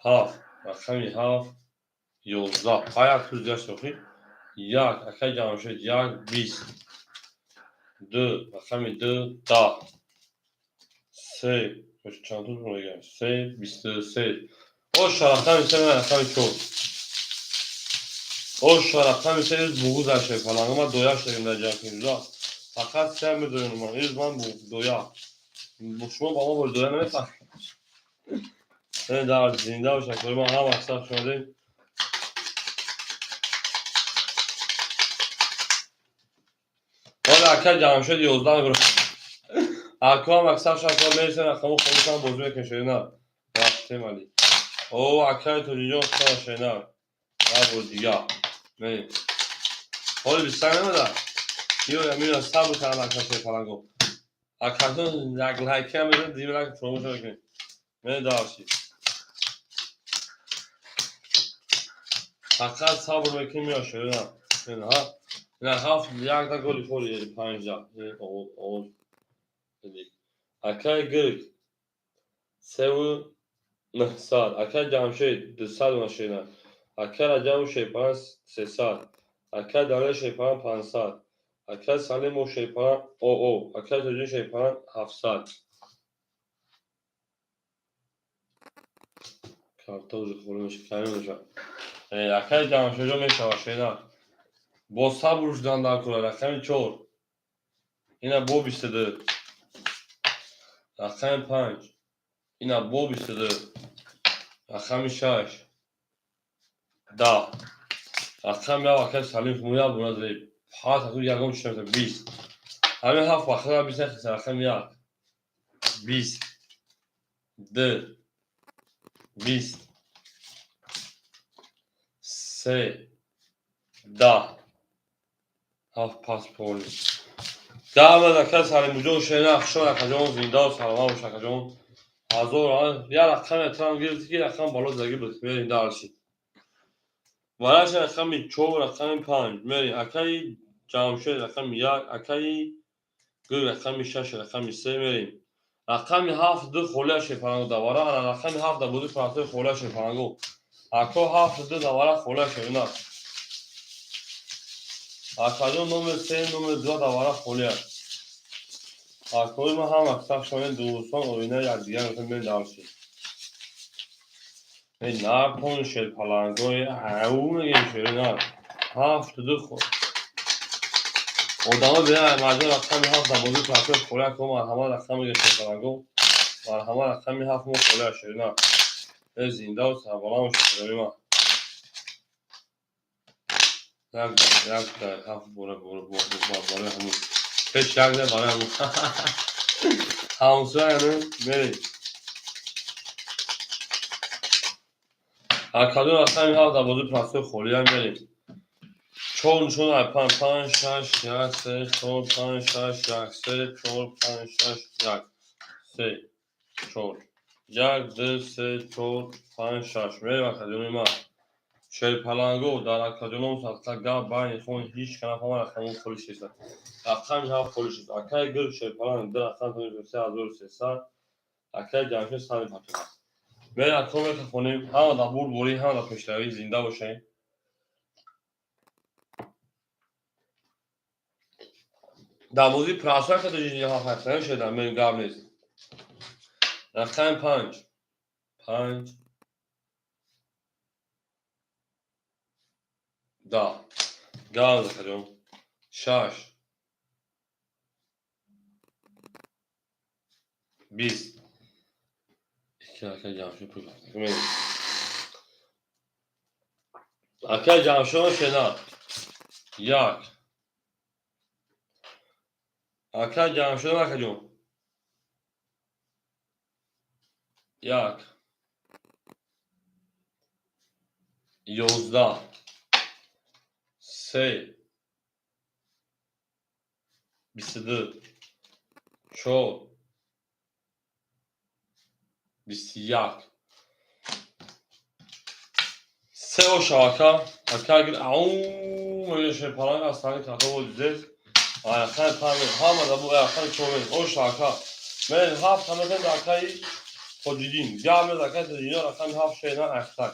7, рақами 7, 11. Аяк туз дигар сохи. 1, акаи Ҷамшед, 1, 20. 2, рақами 2, 10. 3, чанд туз мегӯям? 3, 23. Оша, рақами 3, рақами 4. Оша, рақами 3 буғу дар шепаланг. Ман доя шудагим дар ҷанг. Фақат се медонам ман. Из ман доя. Шумо ба мо бо доя намефаҳмед. Дар зинда бошад. Ман ҳама сахт шудем. Ҳола ака Ҷамшед 11 мебурад. Ако ҳам аксар шакла мерисен, рақаму хомӯшам бозӣ мекунем шерина. Рафтем али. О, акаи Тоҷиҷон худо шерина. Як бор дигар. Мерем. Ҳоли бистак намеда? Ё амина сабр кардам ака Шерпаланго. Акатон як лайкам мезанед, дим лайк фаромӯш накунед. Мерем дальше. Фақат сабр мекунем ё шерина. Ҳа. На ҳафт як да голи холи панҷ да. Овоз. Акаи Гирг 3900. Акаи Ҷамшед 200 машина. Акаи Раҷабу Шерпалан 300. Акаи Далер Шерпалан 500. Акаи Салимов Шерпалан ОО. Акаи Тоҷиддин Шерпалан 700. Карта уже холӣ мешавад, камӣ мешавад. Акаи Ҷамшедҷон мешавад шена. Бо сабр шудан дар кора. Рақами 4. Ина бо 22. Рақами 5. Ина бо 22. Рақами 6. 10. Рақами 1 акаи Салим муя буна задем. Фақат аку ягон чиз намезанем. 20. Ҳамин ҳафт вақта 20 нахеста. Рақами 1. 20. 2. 20. 3. 10. Ҳафт пас поли. Даҳ ака Салимуҷон шена хушон акаҷон, зинда саломат бош акаҷон. Ҳазор як рақам эҳтиром гирифти ки рақам боло заги буд. Мерем дальше. Вараша рақами 4, рақами 5. Мерем. Акаи Ҷамшед рақами 1, акаи Гул рақами 6, рақами 3 мерем. Рақами 7 ду холия шепаланго давара, ана рақами 7 да бозӣ партои холия шепаланго. Ако 7 ду давара холия шерина. Акаҷон номер 3, номер 2 давара холия. Акои ман ҳама сахт шонед дӯстон оина якдигар мекунем мерем дальше. Накун шерпалангои ау мегем шерина. 7 ду одамо бинанд маҷмӯи рақами 7 дар бозии партои холия ко марҳамат рақам мегем шерпаланго. Марҳамат рақами 7 мо холия шерина. Зиндаву сарбаланд бошед шерои ман. Як як ҳафт бора бора барои ҳамун. Пеш як да барои ҳамун. Ҳамсоя мерем. Акадон рақами 7 дар бозии партои холия мерем. 4 нишон 5 5 6 1 3 4 5 6 1 3 4 5 6 1 3 4 1 2 3 4 5 6 мерем акадони ман. Шерпаланго дар акаҷоном садқа гап байни хон ҳеҷ ка нафаҳмад рақами холӣ шест. Рақами 7 холӣ шест. Акаи Гул Шерпаланг ду рақам 3300. Акаи Ҷамшед сад мепартонад. Мерем, акон мехонем, ҳама дар бурдборӣ, ҳама дар пешравӣ, зинда бошем. Дар бозии просарка шуда мен гап нест. Рақами панҷ, панҷ, 10. Гап закаҷон. Шаш, 20. Ака Ҷамшед пул. Ака Ҷамшед шена. Як. Ака Ҷамшед, акаҷон. Як. 11. Се. 22. Чор. 21. Се оша, ака. Ака гир ау мегеше паланг астани какао дидед. Аяқани панг ҳама да бу аяқани чор оша, ака. Мен ҳафт ҳаматан акаи Тоҷидин. Гап мез, акаи Тоҷидин рақами ҳафт шена ахтак.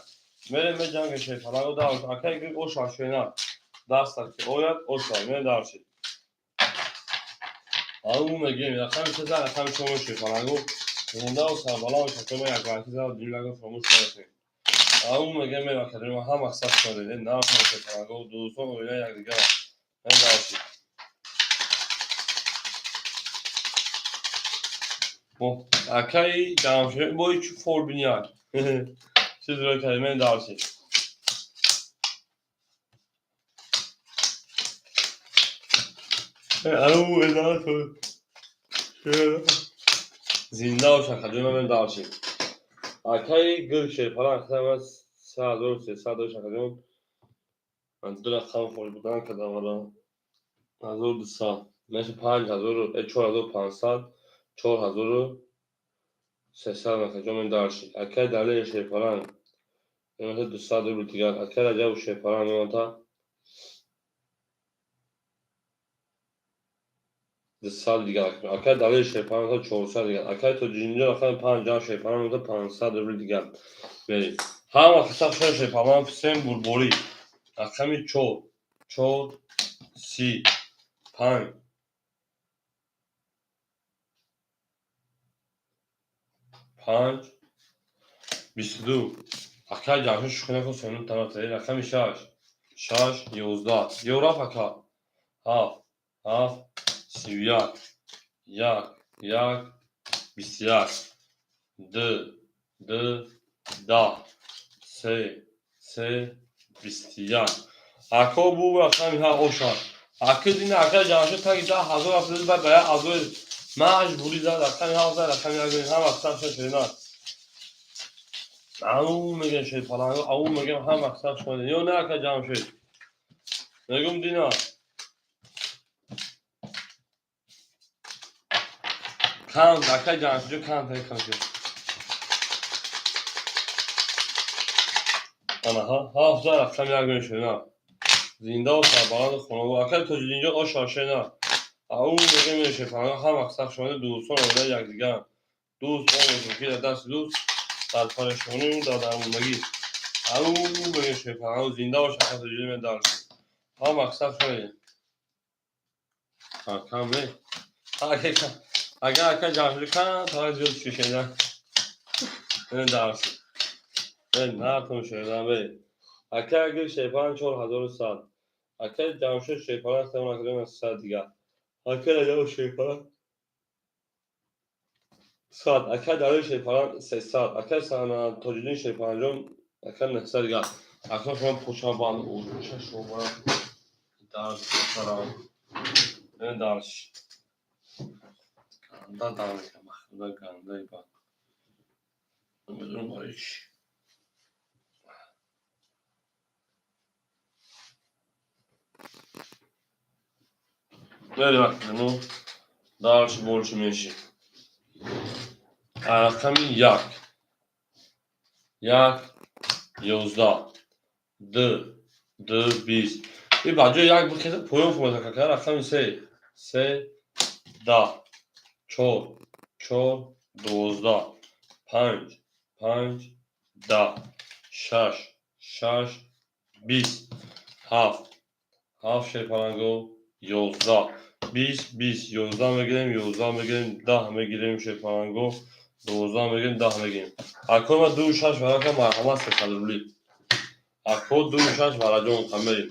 Мерем меҷанге шепаланго да акаи гир оша шена. Дастак ки ояд оша мен дарши. Ау мегем рақами се рақами чор шепаланго. Зинда сарбаланд шакома як вақти зад дилага фаромӯш накунед. Ау мегем мен академия ҳама мақсад шудед, на шепаланго дӯстон оила якдигар. Мен дарши. Акаи Ҷамшед бои чӣ форбиняк. Чизро кардем, мен дарши. Ау эза зинда бош, акаҷон, мен дарши. Акаи гул шерпаланг хатам 3300 дош, акаҷон. Ман ду рақам хош будан кардам ала. 1200. Меша 5000, 4500, 4300, акаҷон, мен дарши. Акаи Далери шерпаланг. Мемата 200 рубл дигар. Акаи Раҷабу шерпаланг мемата 200 дигар. Акаи Далери шерпаланг мемата 400 дигар. Акаи Тоҷидинҷон рақами панҷ ҷам шерпаланг мемата 500 рубл дигар. Мерем. Ҳама қисса шуд шерпаланг всем бурборӣ. Рақами чор, чор, 30, панҷ, панҷ, 22. Акаи Ҷамшед шӯхӣ накун, сенум тараф. Рақами шаш, шаш, 11. Ё рафт, ака. Ҳафт, ҳафт, 31. Як, як, 21. Ду, ду, 10. Се, се, 21. Ако бу рақами ҳа оша. Аки дина акаи Ҷамшед таги 10 000 рафт, ба як ҳазори маҷбурӣ зад рақами ҳафт зад рақами як ҳама мақсад шуд шерина. Ау мегем шерпаланг, ау мегем ҳама мақсад шуд. Ё не, ака Ҷамшед. Мегум дина. Кам, ака Ҷамшед кам кам шуд. Ана ҳа, ҳафт зад рақами як мешена. Зинда ва сарбаланд хонавода. Акаи Тоҷидинҷон оша шена. Ау мегем шерпаланг ҳама мақсад шуд дӯстон оила якдигар. Дӯст он бошем ки дар дасти дӯст дар парешонию дар дармондагӣ. Ау мегем шерпаланг зинда бош, ака Тоҷидин мен дарши. Ҳама мақсад шуд. Кам не. Агар ака Ҷамшед кам тава зиёд шишена. Мен дарши. Мен натон шена бе. Ака гир шерпаланг 4100. Ака Ҷамшед шерпаланг тамон акаҷон 100 дигар. Ака Раҷаб шерпаланг 100. Ака Далер шерпаланг 300. Ака Тоҷиддин шерпалангҷон ака 900 дигар. Акнун шумо почабанд ӯша шумо дарс сарам. Мен дарс. Ганда дар махда ганда ба. Намедонам барои чӣ. Мерем акну дальше больше меньше. Рақами як. Як, 11. Ду, ду, 20. И ба ҷои як бихеза поён фурӯза кака рақами се. Се, 10. Чор, чор, 12. Панҷ, Панҷ, 10, шаш, шаш, 20, ҳафт, ҳафт, шерпаланго, 11, 20, 20, 11 мегирем, 11 мегирем, 10 мегирем, шерпаланго, 12 мегирем, 10 мегирем. Ако ма ду шаш варака, марҳамат, 300 рубли. Ако ду шаш вараҷон қамерим.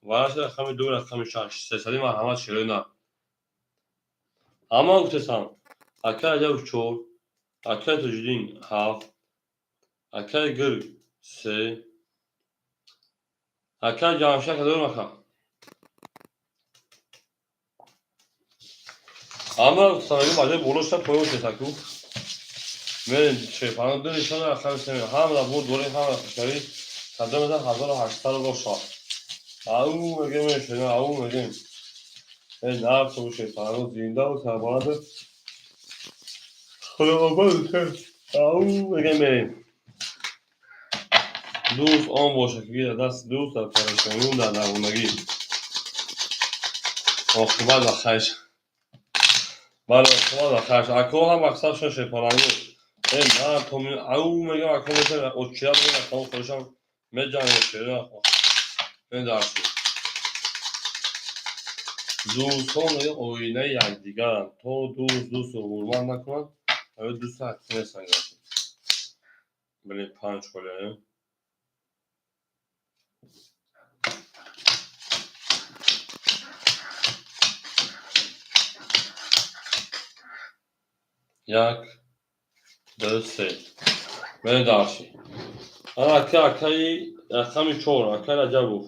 Вараш рақами ду, рақами шаш, 300, марҳамат, шерои на. Ҳама гуфтесам. Акай Раҷаб чор, акай Тоҷиддин ҳафт, акай Гирг се, акай Ҷамшед кадом ака? Ҳама гуфтесам, баҷои боло шуда поён шудесаку. Мерем, шерпаланго, ду нишона, рақами се, ҳама дар бурд дорем, ҳама дар хушравӣ. Кадом мезан 1800 рубл шавад. Ау мегем, шена, ау мегем. Э, нарх шерпаланго, зиндаву сарбаланд. Худообод, ау мегем, мерем. Дӯст он бошад, ки гирад дасти дӯст дар парешонию дар дармондагӣ. Оқибат ба хайр. Бале, оқибат ба хайр. Ако ҳам мақсадшон шерпаланго. Э, на, то ау мегем, ако мешавад, очия мегем, ако худашам меҷангем, шерина. Медарсӣ. Дӯстҳо мегӯянд оинаи якдигаранд. То дӯст дӯстро ҳурмат накунад, ё дӯсти ҳақиқӣ нестанд. Блин, панҷ холия. Як, ду, се. Мерем дарши. Ана ака, акаи рақами чор, акаи Раҷабов.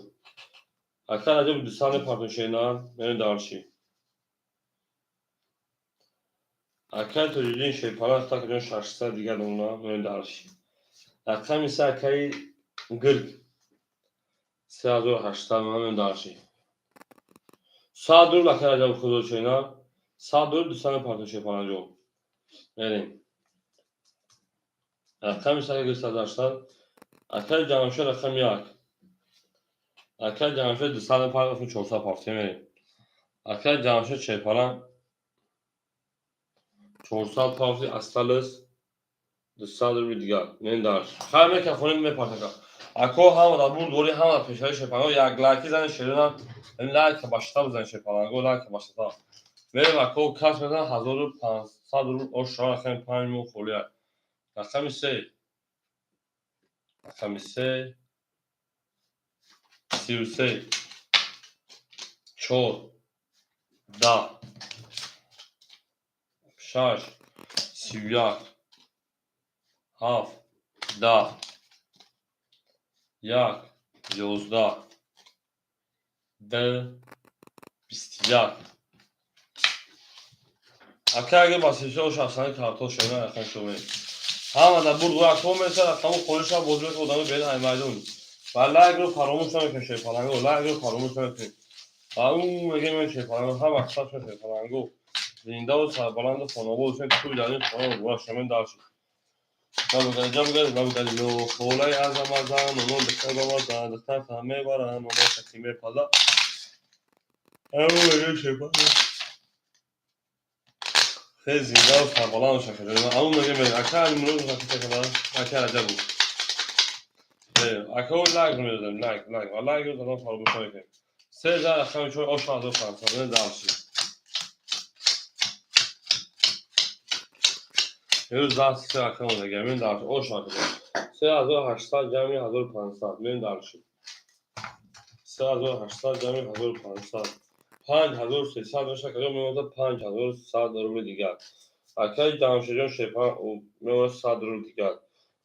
Акаи Раҷабов 200 мепартон, шена, мерем дарши. Акаи Тоҷиддин шерпаланг такҷон 600 дигар дона, мерем дарши. Рақами се, акаи Гирг 3800 дона, мерем дарши. 100 рубл, акаи Раҷабов худо, шена. 100 рубл, 200 мепартон, шерпаланҷон. Мерем. Рақами се, акаи Гирг 180. Акаи Ҷамшед рақами як. Акаи Ҷамшед 200 мепартон, 400 партия, мерем. Акаи Ҷамшед шерпаланг 400 партия, осталось 200 рубли дигар. Мерем дарш. Хайр мекафонем, мепартака. Ако ҳама дар бурд дорӣ, ҳама дар пешаи шерпаланго як лайки зани, шерина, лайка башта бизани, шерпаланго, лайка башта. Мерем, ако, кас мезанад 1500 рубл ош, рақами панҷ мо холия. Рақами се. Рақами се. 33. Чор. 10. Шаш. 31. Ҳафт. 10. Як. 11. Ду. 21. Ака агар ба сисо шахсани картош, шена, рақами шумо. Ҳама дар бурд ако меса рақаму холиша бозӣ мекунад, одами берин ай майдон. Ва лайкро фаромӯш намекунед, шерпаланго, лайкро фаромӯш намекунед. Ва ӯ мегем, шерпаланго, ҳама мақсадшон шерпаланго. Зиндаву сарбаланду хонобод бошед, туй дар ин хона муборак шумо, дарши. Набугади, но холаи азамазан, оно духтар бамазан, духтар мебаран, оно шаки мепаза. Ау мегем, шерпаланго. Хеле зиндаву сарбаланд бошад. Ау мегем, ака имрӯз ака Раҷабов. Ака лайк мезанем, лайк, лайк ва лайкро задан фаромӯш намекунем. Се зан, рақами чор, ош 1500, дарши. Имрӯз даст се рақам омадагия, мерем дарши, ош 3800 ҷамъи 1500, мерем дарши. 3800 ҷамъи 1500 5300 мешавад, кадом мемонад 5100 рубли дигар. Акаи Ҷамшедҷон шерпан мемонад 100 рубли дигар.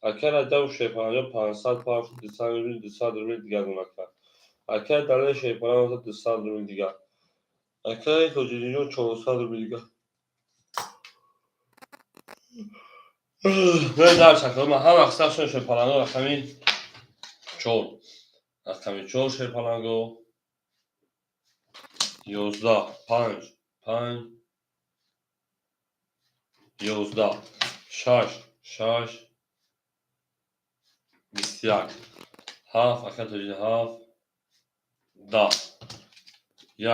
Акаи Раҷабов шерпанҷон 500 пафт, 200 рубли, 200 рубли дигар монака. Акаи Далер шерпанҷон мемонад 200 рубли дигар. Акаи Тоҷиддинҷон 400 рубли дигар. Мерем дарш, ака, ман ҳама мақсадшон шерпаланго, рақами чор. Рақами чор, шерпаланго. 11, панҷ, панҷ, 11, шаш, шаш, 21, ҳафт, ака Тоҷиддин ҳафт, 10,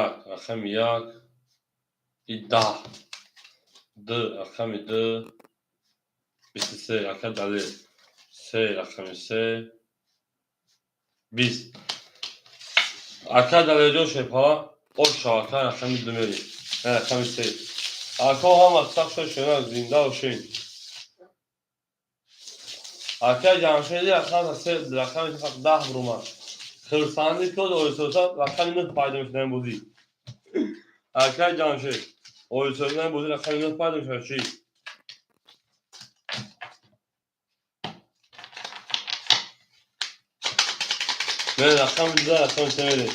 як, рақами як, и 10, ду, рақами ду, 23, ака Далер. Се, рақами се, 20. Ака Далерҷон шерпала ош шава, ака, рақами ду мери, рақами се. Ако, ҳама сақ шуд, шена, зинда бошед. Ака Ҷамшеди, рақами се, рақами 10 бурумад. Хирсандӣ код оҳистоса рақами нӯҳ пайдо мешуд дар ин бозӣ. Ака Ҷамшед, оҳистоса дар ин бозӣ рақами 9 пайдо мешавад, чӣ? Не, рақами ду, рақами се мерем.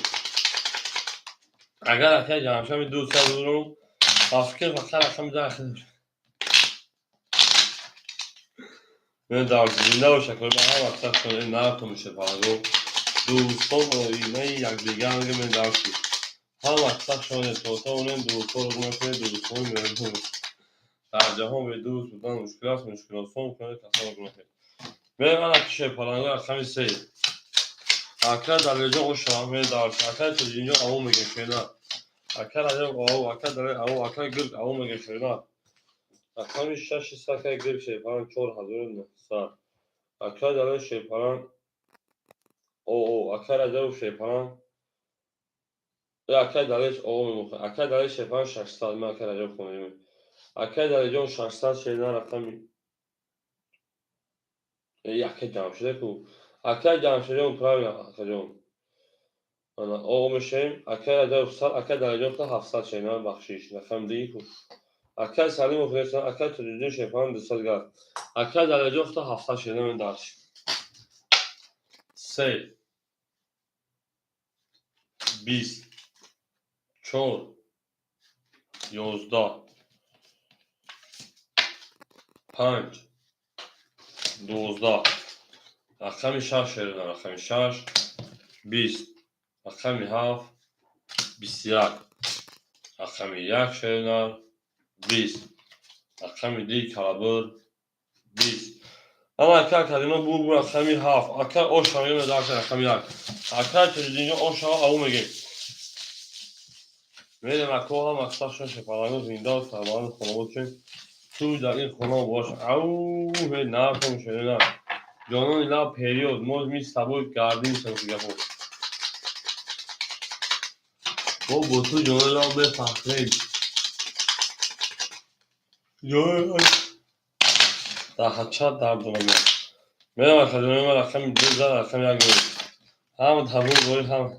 Агар ака Ҷамшед ду се бурум, ба фикр фақат рақами 10. Дар зинда бош, акои ман, ҳама сақ шуд, наратон мешавад палаго. Дӯстон оинаи якдигар мегӯям, дарси. Ҳама сақ шавед, то тавонем дӯстҳоро гум накунед, дӯстони меҳрубон. Дар ҷаҳон бе дӯст будан мушкил аст, мушкил осон кунед, касонро гум накунед. Мерем ана киши паланго, рақами се. Ака Далерҷон, оша ме дарс. Ака Тоҷинҷон, аву мегем, шена. Ака Раҷаб аву, ака Далер аву, ака Гирд аву мегем, шена. Рақами шаши сакаи гирд шерпаланг 4900. Ака Далер шерпаланг о, ака Раҷаб шерпаланг, акай Далер о мемохӯ. Акай Далер шерпаланг 600, ман акай Раҷаб хонем. Акай Далерҷон 600 шена, рақами акай Ҷамшеда ку. Акай Ҷамшедҷон, правильно, акаҷон. Ана о мешавем. Акай Раҷаб 100, акай Далерҷон 700 шена, бахшиш. Рақами диги ку. Акай Салимов ресан, акай Тоҷиддин шерпаланг 200 газ. Акай Далерҷон 700 шена, мен дарш. Се, 20, чор, 11, панҷ, 12. Рақами шаш шерина, рақами шаш, 20, рақами ҳафт, 21, рақами як шерина, 20, рақами ди калабир, 20. Ана ака акадино бур бур, рақами ҳафт. Ака оша мегем, дарса, рақами як. Ака Тоҷиддинҷон, ошава, аву мегем. Мерем, ако, ҳама сақ шепаланго, зинда сарбаланд хонавод шем. Ту дар ин хона бош. Ау, накун, шерина. Ҷонони лаб период, мо ми с тобой гордимся, гапо. Мо бо ту, ҷонони лаб, мефахрем. Даҳачат дард дорам. Мерам, акаҷони ман, рақами ду зад, рақами як мерем. Ҳама табрик бори ҳама.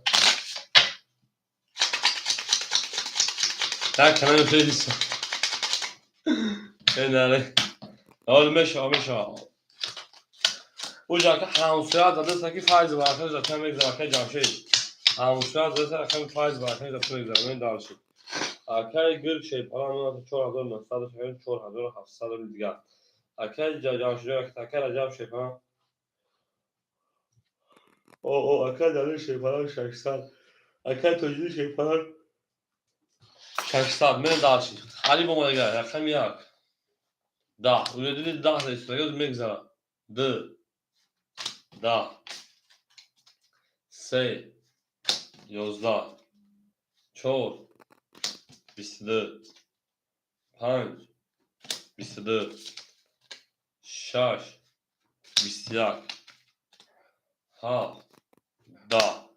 Як канали хеле наре. Ҳол мешава, мешава. Уҷа ака ҳамсоя задаста ки файзи баракат зата мегзара, акаи Ҷамшед. Ҳамсоя задаста, рақами файзи баракат зата мегзара, мен дарши. Акаи Гирд шерпалан 4900, 4700 дигар. Акаи Ҷамшедҷон, акаи Раҷаб шерпалан. О, о, акаи Далер шерпалан 600. Акаи Тоҷиддин шерпалан 600. Мен дарши. Қариб омадага, рақами як. 10. Уҷа диди, 10 истодага мегзара. Ду. 10. Се. 11. Чор. 22. Панҷ. 22. Шаш. 21. Ҳафт. 10.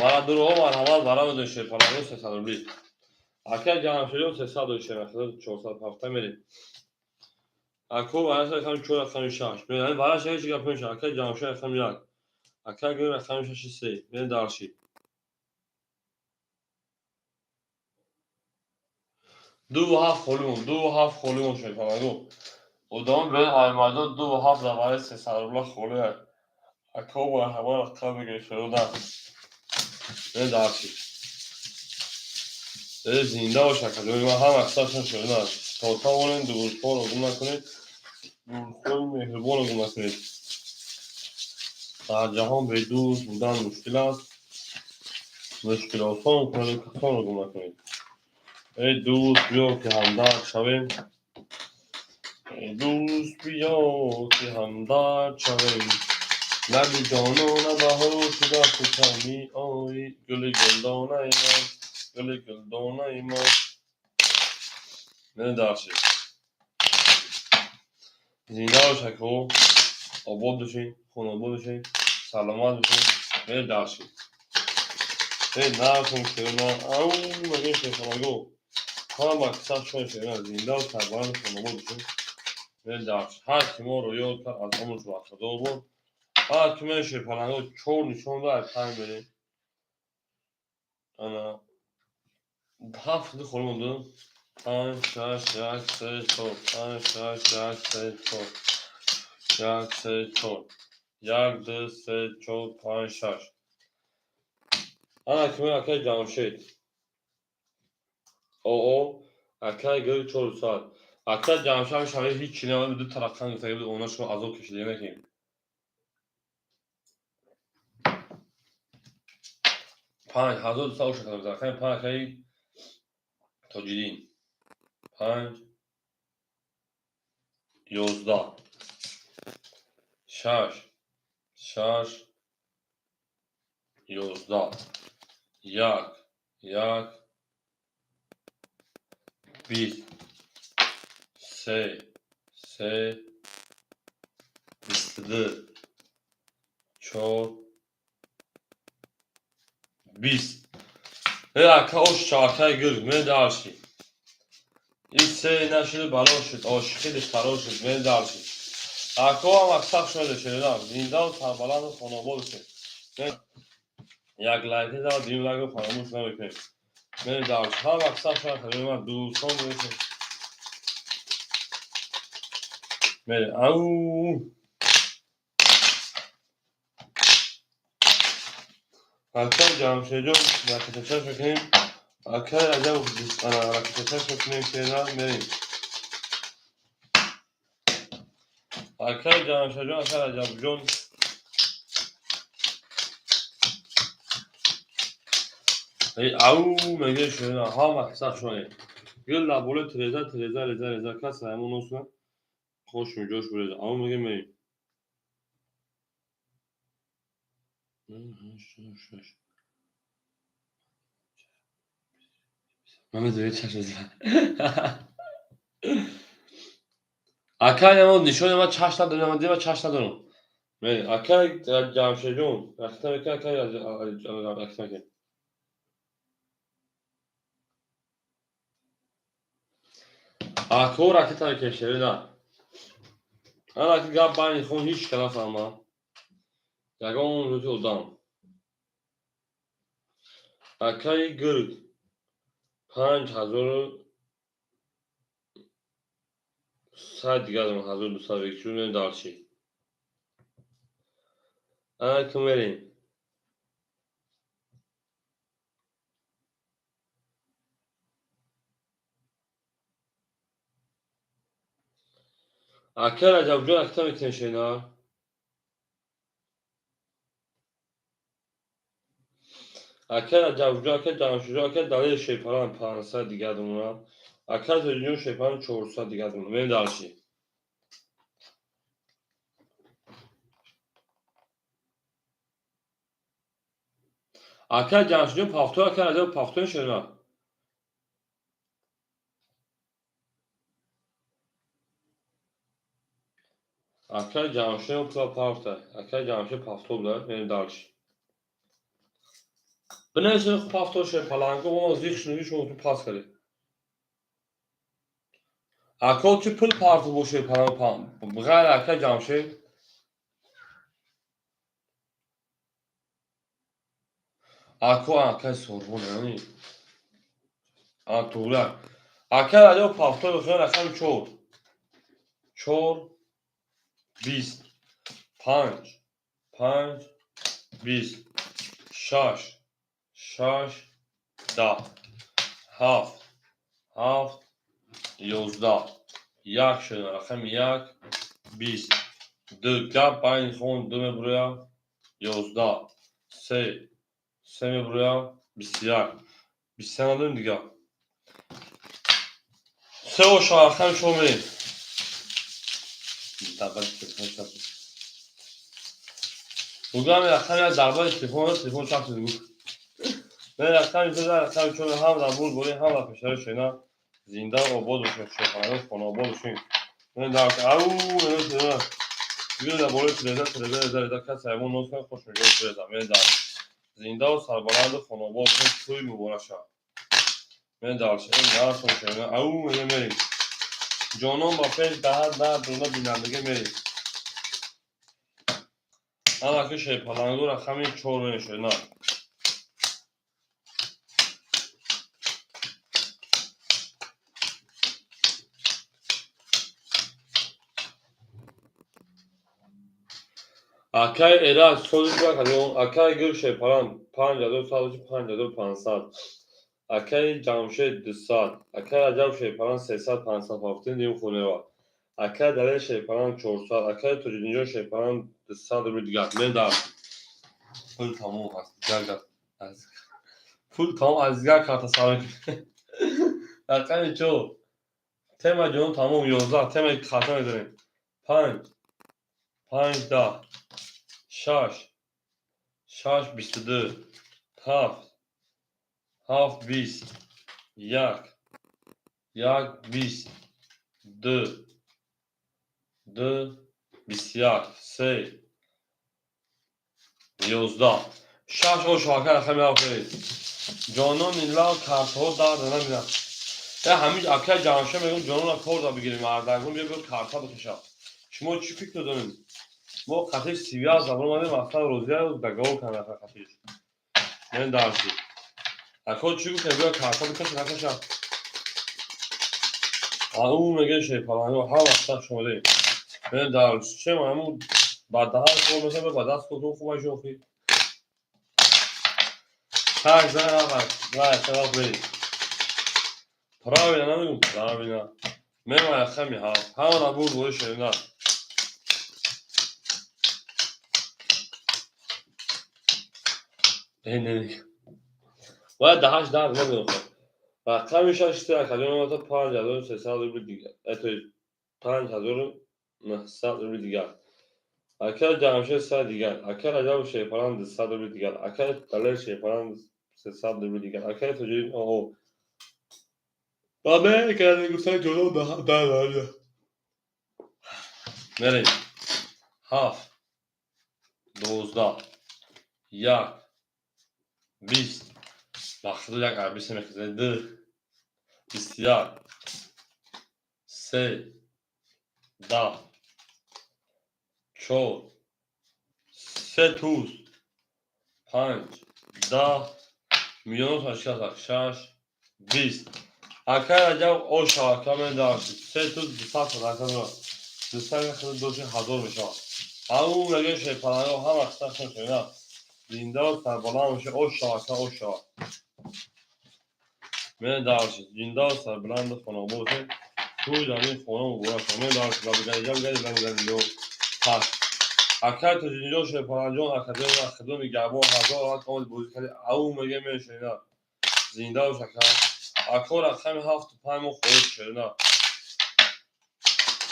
Барадурҳо, марҳамат, бара медонед, шерпаланго 300 рубли. Акай Ҷамшедҷон 300 дошта, 400 ҳафта мерем. Ако вараша рақами чор, рақами шаш. Яъне вараша ҳеҷ гап намешавад. Акай Ҷамшед, рақами як. Акай Гӯй, рақами шаши се. Мерем дарши. Дуву ҳафт холӣ монд, дуву ҳафт холӣ монд, шерпаланго. Одамон биёед, аймардон, дуву ҳафт дар барои 300 рубла холӣ. Ако, марҳамат, рақам бигиред, шерона. Мерем дарши. Э, зинда бош, акаҷони ман, ҳама қисматшон шерона. То тавонем дӯстҳоро гум накунед, дӯстҳои меҳрубонро гум накунед. Дар ҷаҳон бе дӯст будан мушкил аст, мушкил осон кунед, касонро гум накунед. Эй дӯст, биё ки ҳамдард шавем. Эй дӯст, биё ки ҳамдард шавем. Лаби ҷонона баҳор шуда хушам меоӣ, гули гулдонаи ман, гули гулдонаи ман. Мерем дарши. Зинда бош, ако, обод бошед, хонобод бошед, саломат бошед. Мерем дальше. Накун, шерона, ау, мегӯем, шерхонаго. Ҳама кисаб шумо, шерона, зиндаву сарбаланду хонобод бошед. Мерем дальше. Ҳар ки моро ёд кард, аз умрш бархӯрдор бод. Ҳар ки мерем, шерпаланго, чор нишон да, панҷ мерем. Ана ҳафт ду холӣ монду. Панҷ, шаш, як, се, чор, панҷ, шаш, як, се, чор, як, се, чор, як, ду, се, чор, панҷ, шаш. Ана ки акаи Ҷамшед. Оо, акаи гир 4 соат. Акаи Ҷамшед шави ҳеҷ чи намад, ду тараққан гуфтаги буд, она шумо азоб кашида накем. 5200 оша кардам. Рақами панҷ, акаи Тоҷиддин. Панҷ, 11, шаш, шаш, 11, як, як, 20, се, се, 22, чор, 20. Э, ака, ош чархаи гир, ме дальше. И се нашуд, бало шуд, ошиқи духтаро шуд, ме дальше. Ако ҳам аксар шуд, шерам, зиндаву сарбаланду хонобод бошед. Як лайки зад, дим лайкро фаромӯш намекунед. Ме дальше. Ҳам аксар шуд, ман дӯстон бошед. Мерем. Ау! Акаи Ҷамшедҷон, ракетачаш мекунем. Акаи Раҷаб, ракетачаш мекунем, шера, мерем. Акаи Ҷамшедҷон, акаи Раҷабҷон. Ау, меге, шера, ҳама кисах шуне. Гил дар болои тиреза, тиреза, реза, реза, кас ҳамон носна. Хош ҷош буреза. Ау, меге, мерем. Шаш. Ман чаш. Акай, намо нишони ма чаш надорам, дима чаш надорам. Акай Ҷамшедҷон, ракета мекунад, акай ракета мекунад. Ако ракета мекунад, шерина. Ана ки гап байни хон ҳеҷ ка нафаҳмам. Ягон рӯзи одам. Акаи гирд 5100 дигар 1200 бекчун дальше. Ана ки мерем. Акаи Раҷабҷон, ракета мекунем, шерина. Акаи Раҷабҷон, акаи Ҷамшедҷон, акаи Далер Шерпаран 500 дигар думона. Акаи Тоҷиддин Шерпаран 400 дигар думона. Мерем дальше. Акаи Ҷамшедҷон повтор, акаи Раҷаб повтор, шерина. Акаи Ҷамшед пула парта. Акаи Ҷамшед повтор буда. Мерем дальше. Бинависед повтор, шерпаланго, мо зих шуниги шумо ту пас кардед. Ако чӣ пул парту бо шерпаланго ғайр акаи Ҷамшед? Ако акаи Сорбон, яъне. А туғра. Акаи Раҷаб повтор бихоҳед, рақами чор. Чор, 20, панҷ, панҷ, 20, шаш, шаш, 10, ҳафт, ҳафт, 11, як шуда, рақами як, 20, ду, гап байни хон ду мебурояд, 11, се, се мебурояд, 21, 21 надорем дигар. Се оша рақами шумо мерем. Дарбаи телефон чап. Бугам рақами як дарбаи телефон, телефон чап шуд гуфт. Мен рақами ду, рақами чор, ҳам дар бурд болӣ, ҳам дар пешари шена. Зинда обод бошед, шерпаланго, хонаобод бошед. Ау, дар болои тиреза, тиреза, реза, реза, касе ҳайвон ноз кунад, хуш мегӯяд тиреза. Мен дар зиндаву сарбаланду хонобод тӯй муборак шавад. Мен дар ау мерем. Ҷонон ба пеш даҳад дар дона бинандагӣ мерем. Анаки шерпалангу рақами чор мешавад. На. Акай Эраҷ созиш акай гул шерпаланг 5100, 5500. Акай Ҷамшед 200, акай Раҷаб шерпаланг 300, 570 ним хунева. Акай Далер шерпаланг 400, акай Тоҷиддинҷон шерпаланг 200 рубли дигар. Мен дар пул тамом аст. Пул тамом аз дигар карта сар. Рақами чор. Тема ҷон тамом 11 темаи карта медорем. 5 5 10 6 6 22 7 7 20 1 1 20 2 2 21 3 11 6 о шоҳака рақами ҳафт. Ҷонони лав картҳо дарда намебинам. Я ҳамин акай Ҷамша мегӯм, ҷонона корда бигирем, мардагон биё карта бикашад. Шумо чӣ фикр доред? Мо қатиш сивия забон омадем, аслан розия договор кардем қатиш. Мен дарси. Ако чӣ гуфтем, биё карта бикаша, накаша. Ау меге шерпаланго ҳар вақт шумоде. Мен дар чем ҳамун ба даҳан кор мекунам, ба даст кор хуб шохи. Так, зан, ва, савол бери. Правильно намегӯм, правильно. Мема рақами ҳафт. Ҳамана бурд бори шерина. Бояд даҳаш дард намехоҳад. Рақами шаш се академия 5300 рубли дигар. То есть 5900 рубли дигар. Акай Ҷамшед 100 дигар. Акай Раҷаб шерпаланг 200 рубли дигар. Акай Далер шерпаланг 300 рубли дигар. Акай Тоҷиддин оҳо. Бабе карда гуфтан ҷонон дар. Мерем. 7 12 1 20 бахшиду як арбиса мехезад. 2 21 3 10 4 3 туз 5 10 миллион ташкил 6 20. Акай Раҷаб оша ака мен дарси се туз 200 ака 200 хел доши ҳазор мешавад. Ау меге шерпаланго ҳама қисса шуна. Зинда сарбаланд боша, оша ака оша. Мен дарси зинда сарбаланд хонобод боша. Тӯй дар ин хона муборак шавад. Мен дарси лабигариҷа бигари лабигариҷо. Пас. Акай Тоҷиддинҷон шерпаланҷон академия хидони габо ҳазор вақт омад бозӣ карди. Ау меге мешина. Зинда бош ака. Ако рақами ҳафту панҷ мо хоҳиш шерина.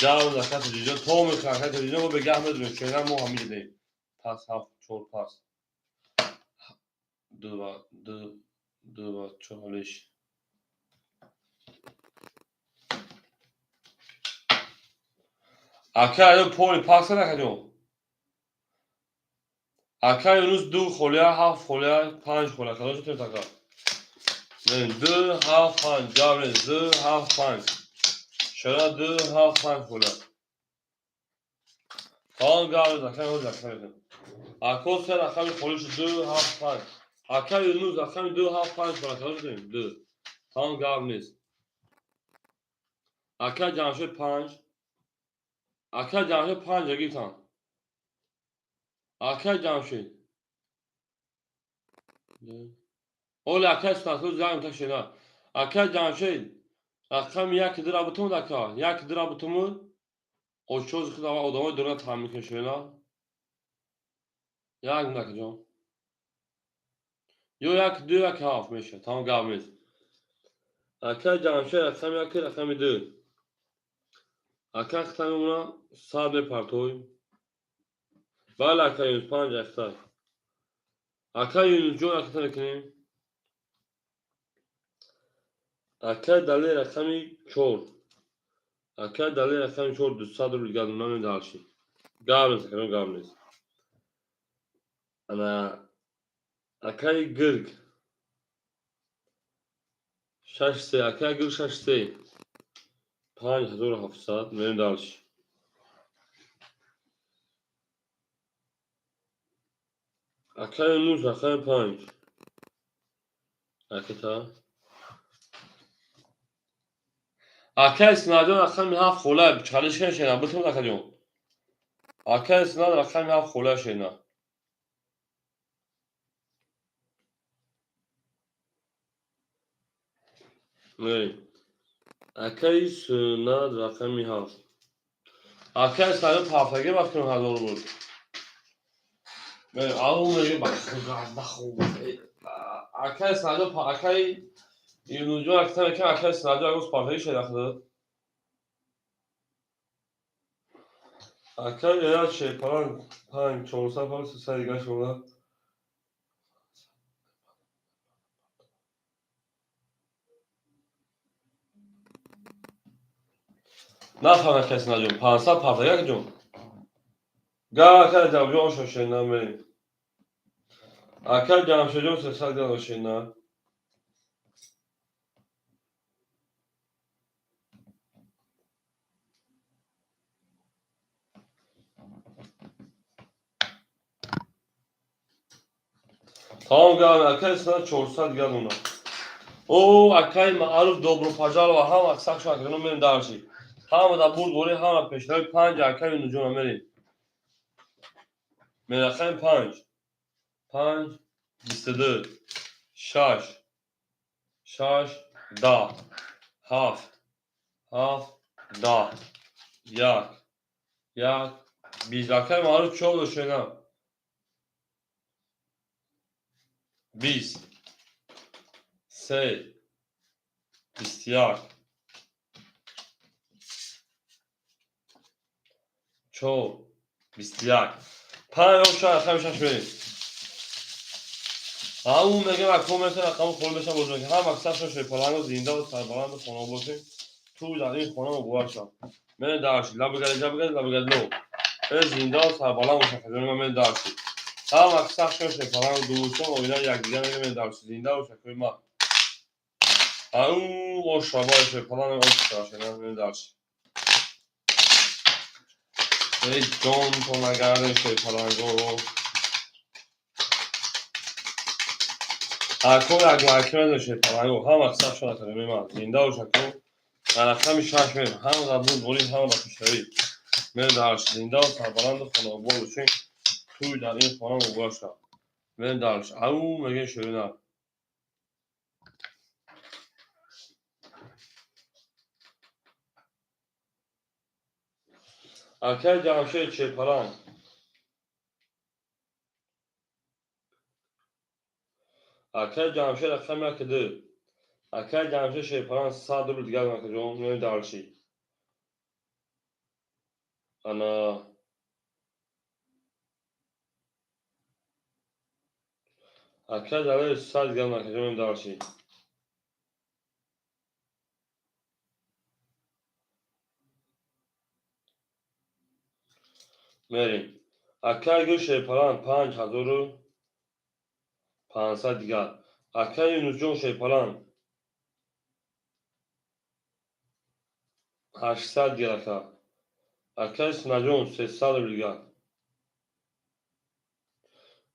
Ҷавоб ака Тоҷиддинҷон то мекунад ака Тоҷиддинҷон мо бегаҳ медонем шерина мо ҳамин дидем. Пас ҳафт чор пас. Ду ва ду ду ва чор. Ака аю поли пас кард акаҷон. Ака Юнус ду холия, ҳафт холия, панҷ холия. Кадом шуд ака? Ду ҳафт панҷ. Ҷавоб ду ҳафт панҷ. Шара ду ҳафт панҷ холия. Тамом гап ака ҳоз ака мекунам. Ако се рақами холӣ шуд ду ҳафт панҷ. Ака Юнус рақами ду ҳафт панҷ холия. Кадом шудем? Ду. Тамом гап нест. Ака Ҷамшед панҷ. Ака Ҷамшед панҷа гирифтан. Акай Ҷамшед. Оли акай Сунатулло занг ташена. Акай Ҷамшед рақами як дира бутумуд ака. Як дира бутумуд. Очози худ аввал одамои дурна таъмин кунед шена. Як минут ҷон. Ё як ду як ҳафт мешавад. Тамом гап нест. Акай Ҷамшед рақами як рақами ду. Ака хита мемона сад мепартой. Бале ака Юнус панҷ ахтай. Ака Юнусҷон аката мекунем. Акай Далер рақами чор. Акай Далер рақами 4, 200 рубл дигар намем дальше. Гап нест, акаҷон, гап нест. Ана акаи Гирг 6-3, акаи Гирг 6-3, 5700. Мерем дальше. Акаи Юнус рақами 5, ракета. Акаи Синаҷон рақами 7, хола чалишкан шена битун, акаҷон. Акаи Синад рақами 7, хола шена. Мерем. Акаи Синад рақами 7. Акаи Синаҷон ҳафтагӣ вақт 1000 рубл. Мерем. Ау, мегем, ба худо. Акаи Синаҷон, акаи Юнусҷон акта мекам, акаи Синаҷон агоз партагӣ шена худат. Акаи Эраҷ шерпаланг 5, 400, 5, 300 дигар шуда. Нафаҳмам, акаи Синаҷон, 500 партагӣ, акаҷон. Га, акаи Ҷамшедҷон, оша шена, мерем. Акаи Ҷамшедҷон 300 дигар шена. Тамом, гап, акаи Синад 400 дигар дона. О, акаи Маъруф, добро пожаловать, ҳама сахшо, акаҷон, мерем дальше. Ҳама дар бурдборӣ, ҳама пешрави. 5, акаи Юнусҷона, мерем. Мерақами 5. 5, 22, 6, 6, 10, 7, 7, 10, 1, 1, 20. Акаи Маъруф чор дошена. 20, 3, 21, 4, 21, 5, оша, рақами 6, мерем. Ау, мегем, акмо меса рақами хол меша боз мекунем. Ҳама сахшо шерпаланго зиндаву сарбаланду хона бошем. Ту дар ин хона муборак шав. Мерем дальше. Лабигади, лабигади, лабигади, ло. Э, зиндаву сарбаланд боша, акаҷон, ман мерем дальше. Ҳама сахшо шерпаланго дӯстон, оила, якдигар мегем, мерем дальше. Зинда бош, акои ман. Ау, оша, бой шерпаланг, оша, мерем дальше. Эй, ҷон, то нагардем шерпаланго. Ако як лайк мезанем, шерпаланго. Ҳама сахшо, акаҷони ман. Зинда бош, ако. Дар рақами 6 мерем. Ҳама дар бурдборӣ, ҳама дар пешравӣ. Мерем дальше. Зиндаву сарбаланду хонаобод бошем. Тӯй дар ин хона муборак шавад. Мерем дальше. Ау, мегем, ширина. Акаи Ҷамшед шерпаланг. Акаи Ҷамшед рақами 1, 2. Акаи Ҷамшед шерпаланг 100 рубл дигар, акаҷон, мерем дальше. Ана акаи Далер 100 дигар, акаҷон, мерем дальше. Мерем. Акаи Гул шерпаланг 5500 дигар. Акаи Юнусҷон шерпаланг 800 дигар, ака. Акаи Синаҷон 300 рубл дигар.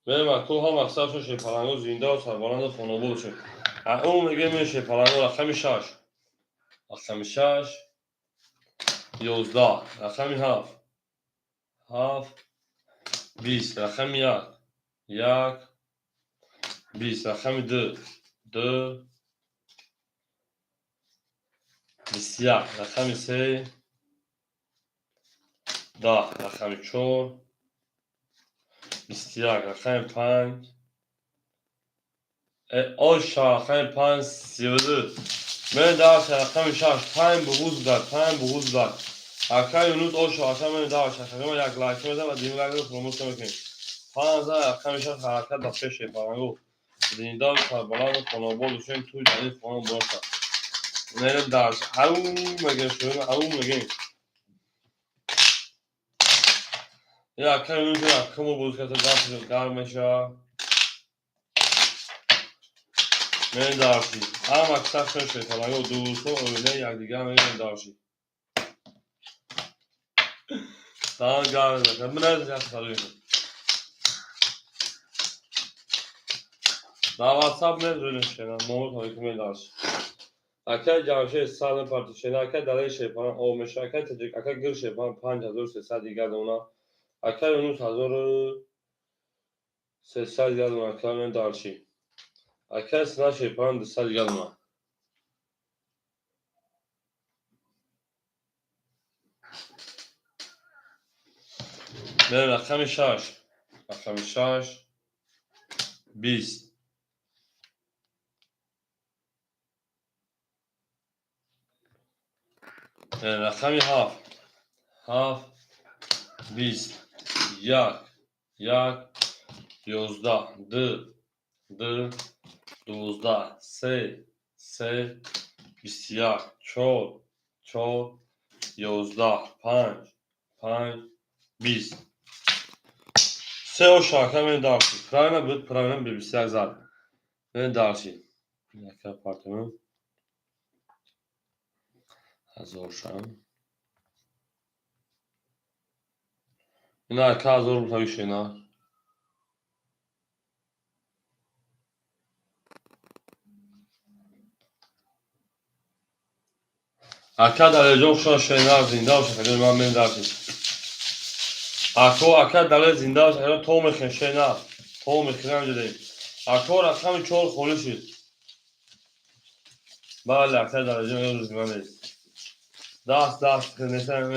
Мерем, ако, ҳама саршо шерпаланго зиндаву сарбаланду хонобод бошед. Ау, мегем, мерем шерпаланго рақами 6. Рақами 6, 11, рақами 7, 7, 20, рақами 1, 1, 20, рақами 2, 2, 21, рақами 3, 10, рақами 4, 21, рақами 5, оша, рақами 5, 32. Мерем дальше, рақами 6, панҷ буғуз дар, панҷ буғуз дар. Акаи Юнус, оша, аша, мерем дальше. Акаҷон, як лайк мезанам ва дим лайкро фуромӯш намекунем. Панҷ, рақами 6, ҳаракат дар пеш, шерпаланго. Зиндаву сарбаланду хонобод бошем, тӯй дар ин хона муборак шавад. Мерем дарс. Ау мегем шуна, ау мегем. Я акай юнус акамо боз карда даст гарм меша. Мерем дарси. Ама ксашон шефаланго дӯсто оилаи якдигар мерем дарси. Тамом гарм меша. Миназ як сарӯ. Дар WhatsApp мезӯрем шена, номер тариқи медарси. Акай Ҷамшед сад партӣ шена, акай Далер Шерпалан об меша, акай Таҷик, акай Гул Шерпалан 5300 дигар дона, акай Юнус 1300 дигар дона, акай мен дарчи. Акай Сина Шерпалан 200 дигар дона. Мерем рақами 6. Рақами 6 20. Рақами 7. 7 20. 1 1 11 2 2 12 3 3 21 4 4 11 5 5 20. Се оша ака мен дарси. Правильно буд, правильно 21 зад. Мен дарси. Яка партиям. Ҳазор шам. Ина ака ҳазор рубл шена. Ака Далерҷон хушон шена зинда боша, хаҷон ман мен дарси. Ако ака Далер зинда боша, хаҷон то мехен шена. То мехен ҷудем. Ако рақами 4 холӣ шуд. Бале, ака Далерҷон рӯз ман нест. Даст даст несам.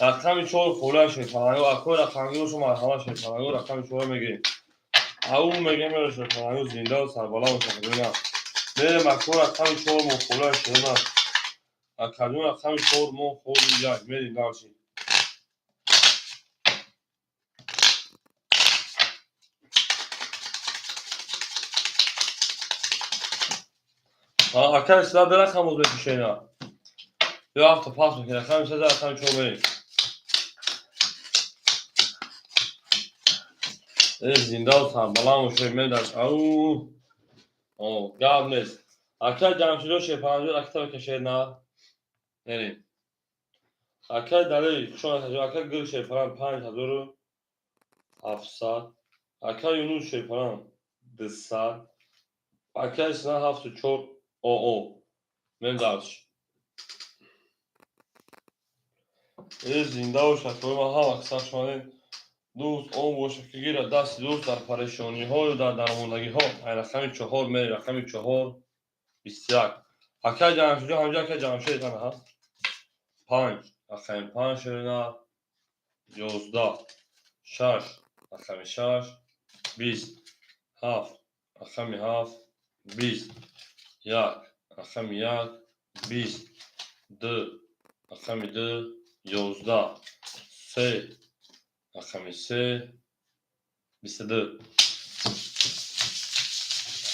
Рақами 4 холӣ шуд. Фаланго ако рақамги шумо марҳама шуд. Фаланго рақами 4 мегирем. Ау мегем шуд. Фаланго зинда ва сарбаланд боша, хаҷон. Мерем ако рақами 4 мо холӣ шуд. Акаҷон рақами 4 мо холӣ як мерем дарси. Ака сила ду рақам боз мекушена. Ё ҳафта пас мекунем. Рақами 3 рақами 4 мерем. Зинда ва сарбаланд бошед медаш. Ау. О, гап нест. Ака Ҷамшидо Шерпаланҷон ракета мекашед на? Мерем. Ака Далер хушон ака Гул Шерпалан 5700. Ака Юнус Шерпалан 200. Ака Сина 74 ОО. Мен дарс. Зинда бошад, ма ҳама қисса шумонед. Дӯст он бошад ки гирад дасти дӯст дар парешониҳою дар дармондагиҳо. Ай рақами 4 мери, рақами 4 21. Акай Ҷамшидҷон, ҳамҷа акай Ҷамшид ана ҳаст. 5, рақами 5 шерина 11 6, рақами 6 20 7, рақами 7 20 1, рақами 1 20 2, рақами 2 11 3, рақами 3 22.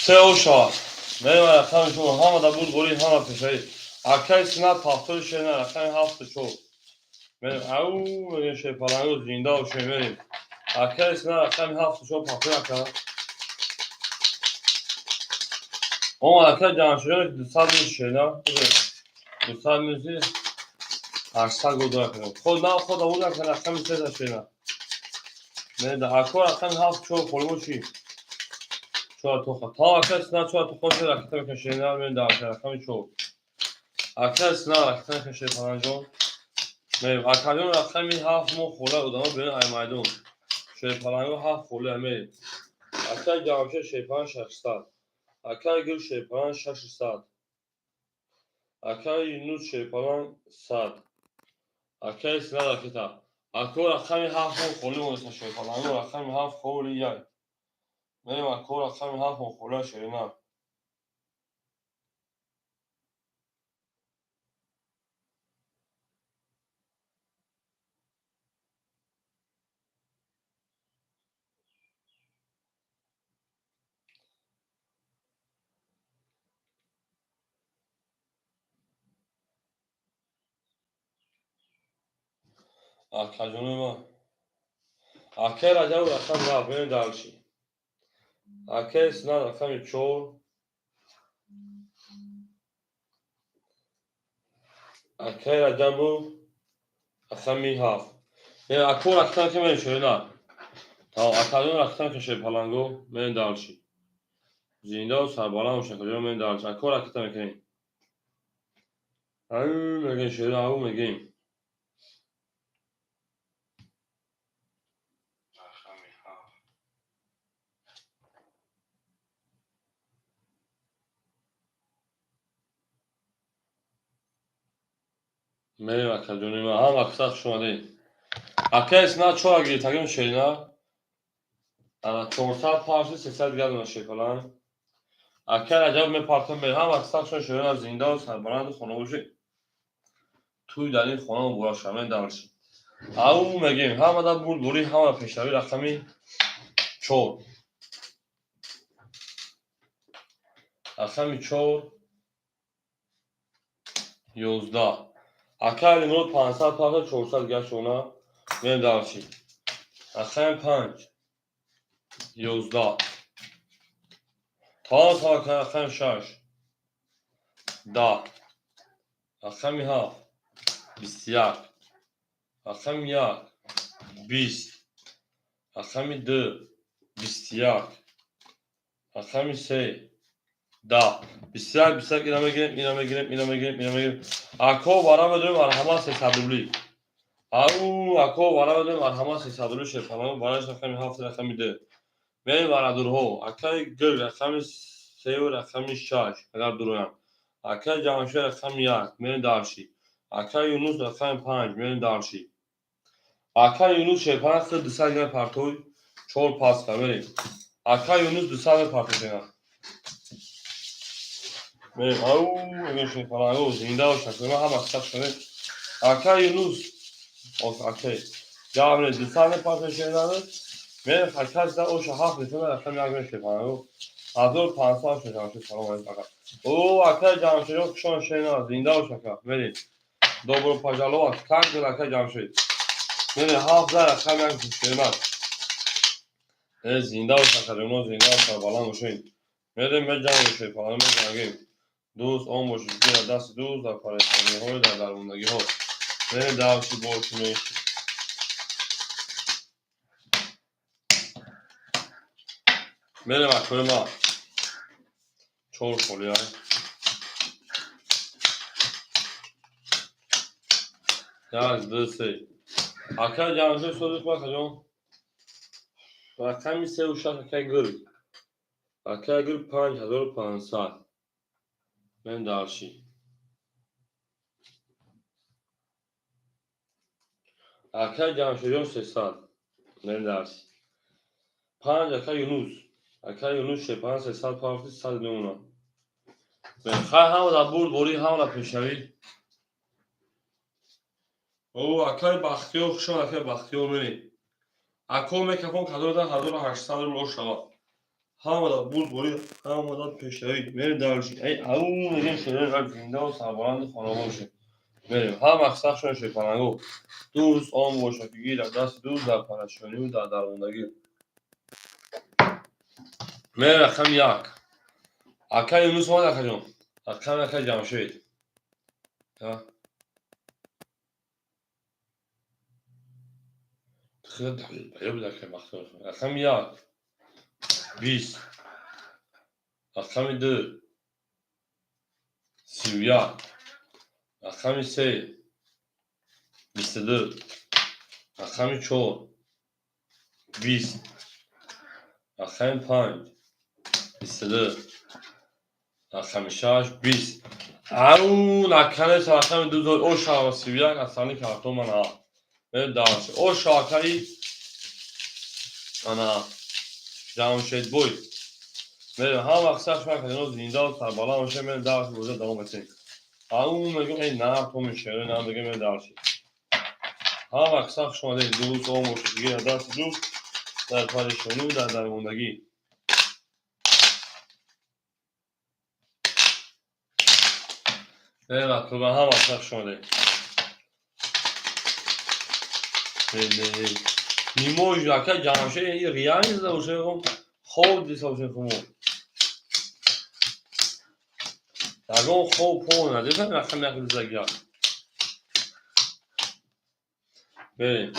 Се оша. Мерем рақами шумо ҳама да буд борӣ ҳама пешаи. Акай Сина пафтои шена рақами 7 4. Мерем ау мегем Шерпаланго зинда бошем мерем. Акай Сина рақами 7 4 пафтои ака. Омад акай Ҷамшидҷон 200 мис шена. 200 миси 800 гол дора кардем. Худ на худ аввал ака рақами 3 шена. Мерем ако рақами 7 4 холӣ боши. 4 тоха. Та ака Сина 4 тоха шена ракета мекашед шена мерем дар рақами 4. Ака Сина ракета мекашед Фаланҷон. Мерем акаҷон рақами 7 мо хола одамо берин ай майдон. Шерпаланго 7 хола мерем. Акай Ҷамшед Шерпалан 600. Акай Гул Шерпалан 600. Акай Юнус Шерпалан 100. Акай Сина ракета. Ако рақами 7 мо холӣ монеста Шерпаланго рақами 7 холи як. Мерем ако рақами 7 мо хола шерина. Акаҷони ма. Акаи Раҷаб рақами 7, мерем дальше. Акаи Синат рақами 4. Акаи Раҷабов рақами 7. Мерем ако рақам ки мерем шоина. Тамом, акаҷон рақам ки шои паланго, мерем дальше. Зиндаву сарбаланд бошед, акаҷон, мерем дальше. Ако ракета мекунем. Ау мегем шоина, ау мегем. Рақами 7. Мерем акаҷони ман, ҳама киса хуш омадед. Акаи Синат чора гирифтагим шерина. Ана 400 парши 300 дигар дона шепалан. Акаи Раҷаб мепартам мерем. Ҳама киса хуш омадед, шерина, зиндаву сарбаланду хона бошед. Тӯй дар ин хона муборак шавад, мерем дальше. Ау мегем, ҳамада бурдборӣ, ҳама пешравӣ рақами 4. Рақами 4 11. Акаи Алимурод 500 парта 400 дигар шона. Мерем дальше. Рақами 5 11. Тамом таваккал, рақами 6 10. Рақами 7 21. Рақами 1 20. Рақами 2 21. Рақами 3 10. 21 21 ина мегирем, ина мегирем, ина мегирем, ина мегирем. Ако вара медорем марҳамат 300 рубли. Ау ако вара медорем марҳамат 300 рубли шефалон, бараш рақами 7 рақами 2. Мерем варадурҳо. Акаи Гул рақами 3 ва рақами 6 агар дуроям. Акаи Ҷамшед рақами 1, мерем дальше. Акаи Юнус рақами 5, мерем дальше. Акаи Юнус шефалон 200 грамм партой 4 паска мерем. Акаи Юнус 200 грамм партой шена. Мерем. Ау мегем шефалон, ау зинда бошад. Ма ҳама киса шуд. Акаи Юнус акаи Ҷамшед 200 грамм партой шена. Мерем хакас да оша 7 метона рақами 1 мешефалон. 1500 шуд Ҷамшед, салом алейкум ака. О акаи Ҷамшед хушон шена, зинда бош ака. Мерем. Добро пожаловать. Как дела, акаи Ҷамшед? Мерем 7 за рақами 1 шена. Зинда бош ака, ҷоно, зинда бош, сарбаланд бошед. Мерем меҷангем шефалон, меҷангем. Дӯст он бошед, ки дар дасти дӯст, дар парешониҳо, дар дармондагиҳо. Мерем дальше больше меньше. Мерем акои ма. 4 холия. 1 2 3. Акаи Ҷамшед содиқ бакаҷон. Рақами 3 ва 6 акаи Гул. Акаи Гул 5500. Мерем дальше. Акаи Ҷамшедҷон 300. Мерем дальше. 5 акаи Юнус. Акаи Юнус шепан 300 пафти 100 мемонад. Хай ҳама дар бурдборӣ, ҳама дар пешравӣ. О акаи Бахтиёр хуш омад, акаи Бахтиёр мерем. Ако мекафон кадода 1800 рубл ош шавад. Ҳама дар бурдборӣ, ҳама дар пешравӣ. Мерем дальше. Эй ау мегем шерин зиндаву сарбаланду хона бошед. Мерем. Ҳама сахшон шепананго. Дӯст он бошад, ки гирад дасти дӯст дар парешониву дар дармондагӣ. Мерем рақами 1. Акаи Юнус омад акаҷон. Рақами акаи Ҷамшед. Рақами 1 20. Рақами 2 31. Рақами 3 22. Рақами 4 20. Рақами 5 22. Рақами 6 20. Ау наканес рақами 2 оша 31 асани картон мана. Мерем дальше. Оша акаи ана Ҷамшедбой. Мерем ҳама вақт сахт шуд, зинда сарбаланд бошед, мерем дальше боза давом метем. Ау мегӯм эй нар то мешавад, нар мегӯм мерем дальше. Ҳама вақт сахт шуд, дӯст он бошед, дигар дасти дӯст дар парешониву дар дармондагӣ. Мерем акруба, ҳама вақт сахт шуд. Не, не может, ака Ҷамшед реально зада боша, хоб диса бошем хумо. Ягон хоб по надидам, рақами як дизагия. Берем.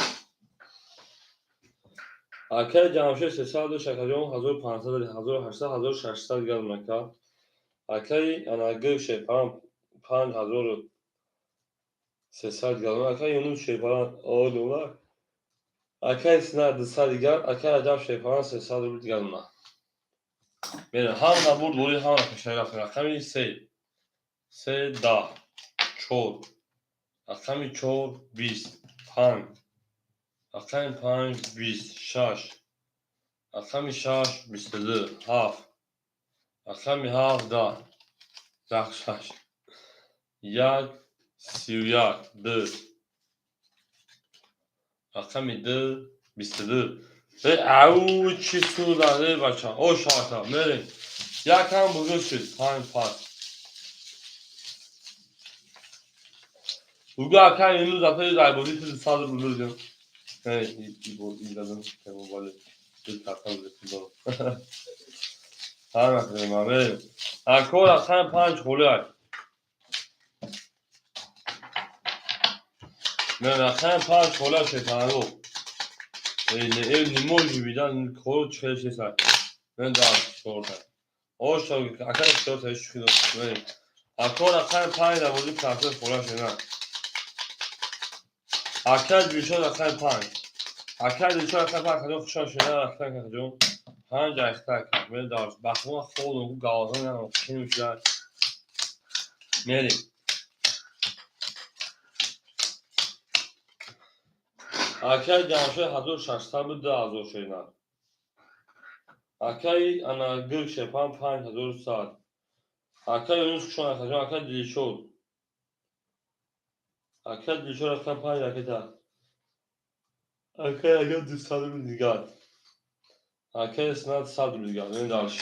Акаи Ҷамшед 300 шакаҷон 1500, 1800, 1600 газ мака. Акаи Анагир Шерпаран 5300 газ. Акаи Юнус Шерпаран одула. Акаи Сина 200 дигар, акаи Раҷаб Шерпаран 300 рубл дигар мона. Берем, ҳам набурд бори ҳам пешаи рафтем. Рақами 3. 3 10 4. Рақами 4 20 5. Рақами 5 20 6. Рақами 6 22 7. Рақами 7 10 1 6. 1 31 2. Рақами 2 22. Ау, чӣ судаде, бача. О, шарта, мерем. Якам бузург шуд. 5 пас. Буга ака имрӯз апаи зайбозӣ ту 100 рубл бурдем. Дадам вале мерем. Ако рақами 5 холиай. Мерем, рақами 5 холиай шайтанаго. Не может видан кор чӣ чеса. Мен да чорта. Ош ака чорта шухи дошт. Ако рақами 5 дар бозӣ процесс хола шуда. Ака Дилшод рақами 5. Ака Дилшод рақами 5 хаҷон хушам шуда рақами хаҷон. 5 айхта мен дар бахма холдум галзан ким шуда. Мерем. Акаи Ҷамшед 1600 буд 2000 шуд. Акаи Анагир Шепан 5100. Акаи Юнус Хушон акаҷон, акаи Дилшод. Акаи Дилшод рақами 5 ракета. Акаи Раҷаб 200 рубл дигар. Акаи Синат 100 рубл дигар. Мерем дальше.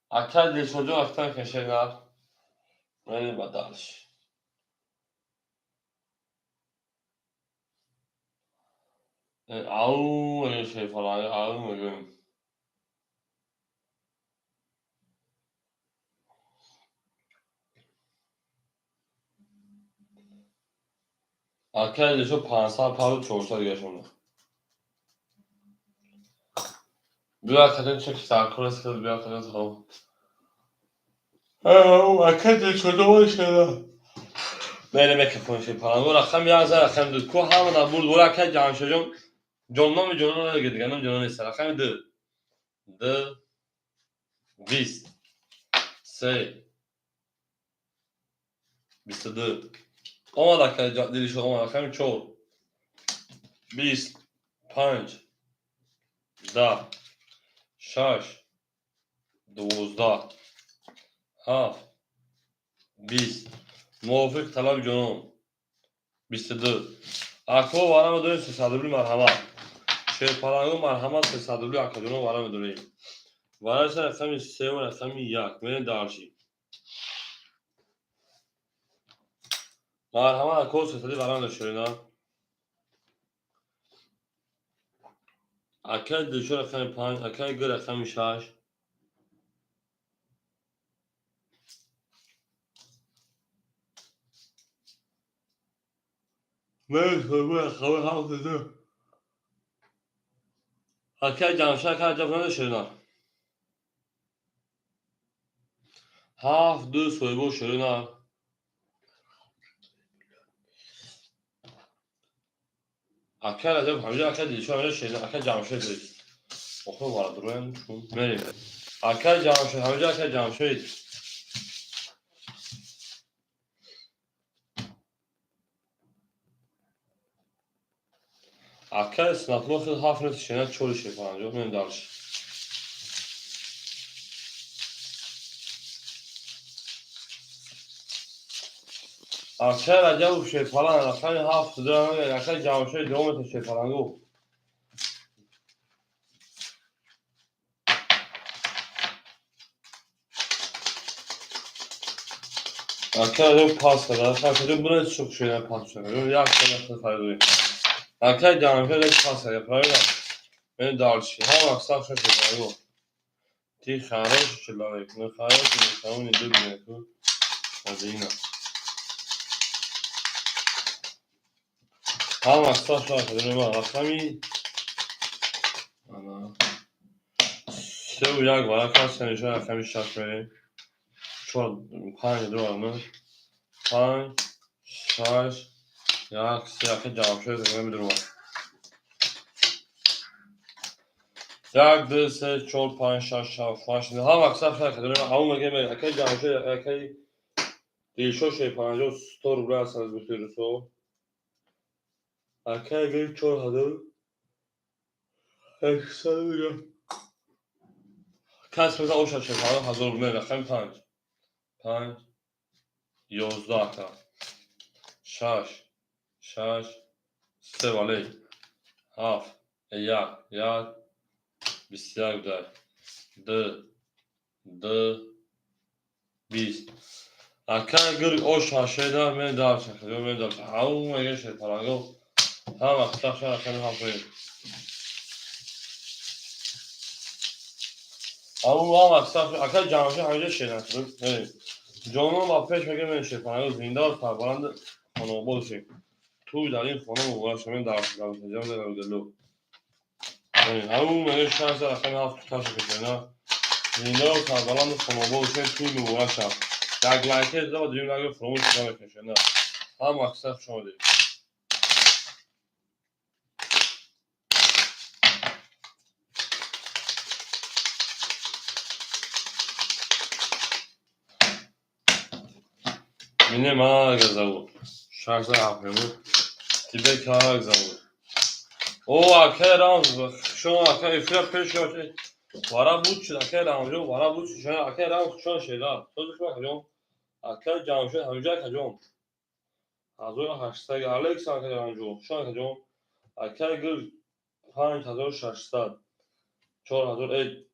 Акаи Дилшодҷон рафтан кашена. Мерем ба дальше. Ау, шефалаи, ау, мегӯем. Акаи Дилшод 500 пару 400 дигар шонда. Биё акаҷон, чӣ саркор аст, биё акаҷон, салом. Акаи Дилшод шуда. Мерем микрофон шепаланго рақами 1 рақами 2. Ку ҳама набурд бора акаи Ҷамшедҷон. Ҷонноми ҷонон надига, дигар ном ҷонон нест. Рақами 2. 2 20 3 22. Омад акаи Дилшод, омад рақами 4 20 5 10 6 12 7 20. Мувофиқ талаби ҷонон 22. Ако варама дорем 300 рубли, марҳамат. Шерпаланго марҳамат, 300 рубли акаҷонон варама дорем. Вараша рақами 3 ва рақами 1. Мерем дальше. Марҳамат ако 300 варама дошт. Акаи Дилшод рақами 5, акаи Г рақами 6. Мерем рақами 7. Акаи Ҷамшед, акаи Раҷаб надошт. 7 2 соҳибо ширина. Акаи Раҷаб ҳамҷа, акаи Дилшод ҳамҷа ширина, акаи Ҷамшед. Охир варадуроям чун. Мерем. Акаи Ҷамшед ҳамҷа, акаи Ҷамшед. Акаи Синатло хел 7 нест ширина, 4 шепанҷо. Мерем дальше. Акаи Раҷабов шерпалан рақами 7 акаи Ҷамшед ҷавоб метавад шерпалангу. Акай пас карда, акай буред шук шуда пас шуда. Як сада харидорӣ. Акай ҷамшед пас карда, правильно? Мен дальше. Ҳама мақсад шуд шуда. Ты хороший человек, но хороший никому не любит, Мадина. Ҳама мақсад шуд, рақами севу як варақ ҳаст, нишон рақами шаш мерем. Чор, панҷ, ду, ну. Панҷ, шаш, як, се, аки ҷамшед медурмад. Як, ду, се, чор, панҷ, шаш, ҳафт, ҳашт. Ҳама мақсад шуд, ҳамон мегем, акай ҷамшед, акай Дилшод шепанҷоҳ 100 рубля аст аз гуфти русо. Акай гир 4800 рубля. Кас меза оша шепанҷоҳ 1000 рубля, рақами панҷ. Панҷ, 11 ака. Шаш, шаш, се вале. Ҳафт, як, як, 21 дай. Ду, ду, 20. Акай гир ош ҳашеда мен дарса, мен дарса. Ҳамон мега шепаранго. Ҳама мақсад шуд рақами ҳафт. Ҳамон ҳама мақсад шуд. Акай ҷамшед ҳамиҷа шена. Ҷонон ба пеш мега мен шепаранго зинда ва сарбаланд хонобод шед. Туй дар ин хона муборак шуд. Мен дарс ҷам делу. Ҳамон мега шаш рақами ҳафт таша кашена. Зинда ва сарбаланд хонобод шед. Туй муборак шуд. Як лайке зада ва дуюм лайке фаромӯш намекунед. Ҳама мақсад хуш омадед. Меня Мага зовут. Шахза Ахмед. Тебе как зовут? О, акай Рамз, шумо акай эфира пеш ёшед. Вара буд шуд, акай Рамзо, вара буд шуд, акай Рамз хушон шеда. Сози шумо акаҷон. Акай Ҷамшед ҳамиҷа акаҷон. 1800 Алекс акай Рамзо, хушон акаҷон. Акай Гул 5600. 4000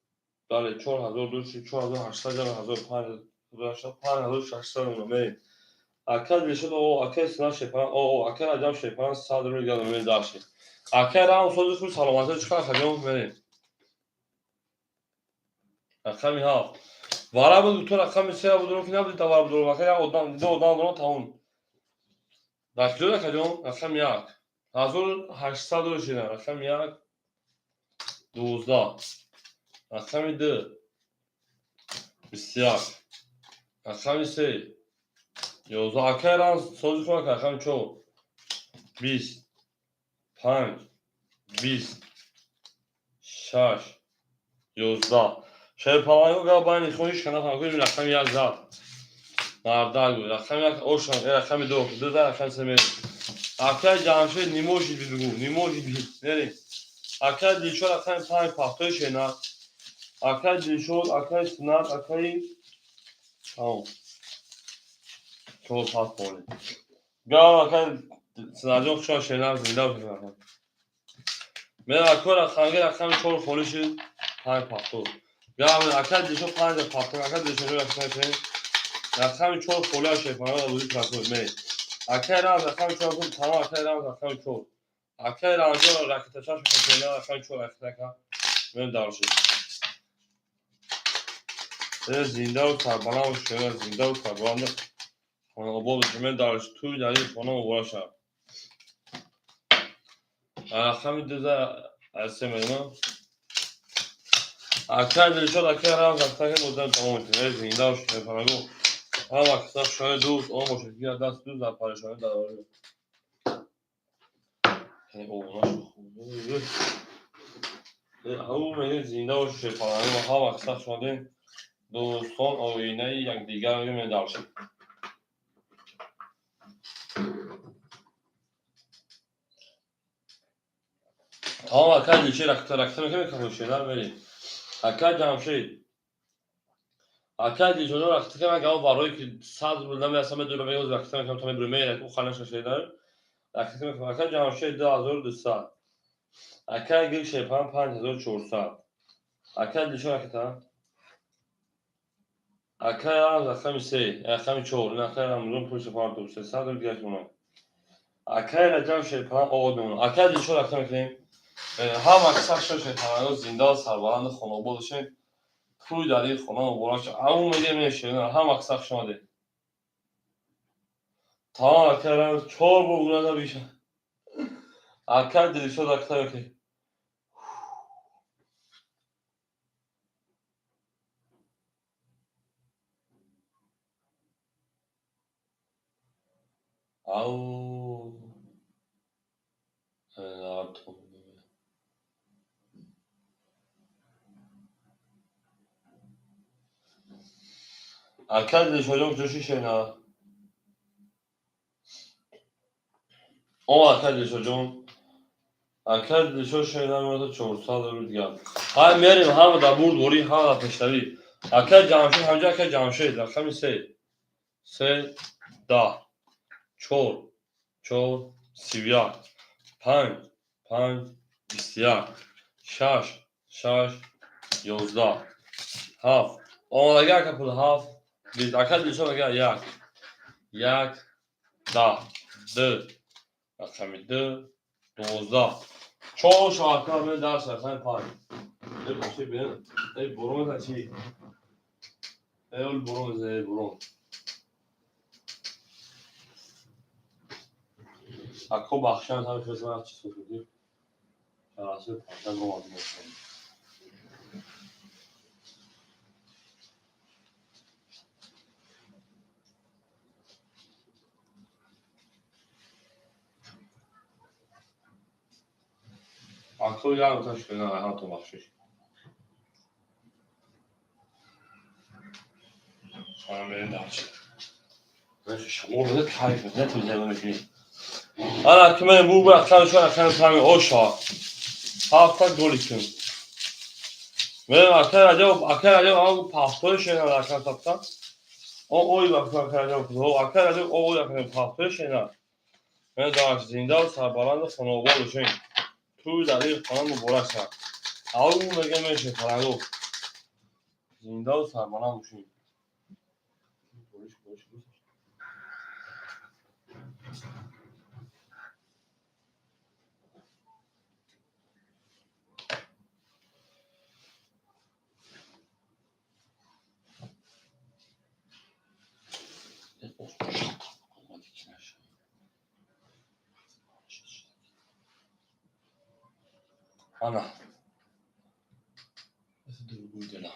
бале 4000 ду шуд, 4800 ҷамъ 1500, 5600 рубля. Акай Дилшод, о, акай Сина Шепан, о, акай Раҷаб Шепан, 100 рубля гадам мен даши. Акай Рам сози худ саломатӣ чӣ қадар акаҷон мерем. Рақами ҳафт. Вара буд ту рақами се буд ки набуд та вара буд акай як одам ду одам дорам тамом. Дар куҷо акаҷон? Рақами як. 1800 рубля шида. Рақами як 12. Рақами ду 21. Рақами се 11. Акай Рам сози худ рақами чор 20 панҷ 20 шаш 11. Шерпаланго гап байни хоҳиш кана фаҳм рақами як зад. Мардак буд. Рақами як ошан, рақами ду, ду за рақами се мерем. Акай Ҷамшед не может быть бигӯ, не может быть. Мерем. Акай Дилшод рақами панҷ пахтои шена. Акай Дилшод, акай Сунат, акай тамом. Чор пас холӣ. Гап акай Синаҷон хушон шена зинда бошед. Мен акой рақамги рақами чор холӣ шуд, панҷ пахто. Гап акай Дилшод панҷ пахто, акай Дилшод рақами панҷ. Рақами чор холӣ аз шефана бозӣ трактор мерем. Акай Рамз рақами чор тамом, акай Рамз рақами чор. Акай Рамзо ракета шаш шена рақами чор ракета мен даршид. Зинда ва сарбаланд бошед, зинда ва сарбаланд хонобод бошед. Мен дарш туй дар ин хона муборак шавад. Рақами ду за аз се мерем. Акай Дилшод, акай Рамз, акай муддат тамом мекунем. Зинда бошед, шефанаго. Ҳама каса шояд дӯст он бошед, ки даст дӯст дар парешонӣ дар оред. Ҳамун мегӯяд зинда бошед, шефанаго. Ҳама каса шодем. Дӯстон оинаи якдигар медаршед. Тамом акай Дилшед ракета ракета мекунем, кафошена мерем. Акай Ҷамшед. Акай Дилшод ракета кунам, агар барои ки 100 рубл намерасам, медурам, мегӯям ракета мекунам, то медурам, мерам, ӯ ханаша шеда. Ракета мекунам. Акай Ҷамшед 2200. Акай Гул Шепан 5400. Акай Дилшод ракета. Акай Рамз рақами се, рақами чор, ин акай Рамзон пули шапалан то 300 рубл дигаш монад. Акай Раҷаб шерпалан оғоз мемонад. Акай Дилшод рақам мекунем. Ҳама сахт шуд шерпаланҳо, зинда, сарбаланду хонобод бошед. Тӯй дар ин хона муборак шуд. Ҳамун мегӯем мешавем, ҳама сахт шумадед. Тамом, акай Рамз чор бор гурада биша. Акай Дилшод рақам мекунем. Ау. Акай Дилшодҷон куҷо шишена? О, акай Дилшодҷон. Акай Дилшод шена меояд 400 рубл дигар. Ҳай мерем, ҳама дар бурдборӣ, ҳама дар пешравӣ. Акай Ҷамшед, ҳамҷа акай Ҷамшед, рақами се. Се, 10, чор, чор, 31, панҷ, панҷ, 21, шаш, шаш, 11, ҳафт. Омадагӣ ака пул ҳафт, 20. Ака Дилшод мегӯяд як, як, 10, ду, рақами ду, 12. Чор шоҳакар мен дарс рақами панҷ. Э боши бин, э бурон мезан чи? Э ол бурон мезан, э бурон. Ако бахшан ҳам хизмат чи сухуди. Шараси панҷа омад мешавад. Ако як та шуна ҳам то бахшиш. Хана мерем дарчи. Шумо кайф не мекунӣ. Ана ки мен бу рақами шо рақами панҷ оша. Ҳафта голи кун. Мен акай Раҷаб, акай Раҷаб ам пафтои шена рақам сабта. О ой вақт акай Раҷаб, о акай Раҷаб ой рақами пафтои шена. Мен дар зинда сарбаланду хонобод бошем. Тӯй дар ин хона муборак шавад. Ау мегӯям меше фарангу. Зиндаву сарбаланд бошем. Ана. Это другое дело.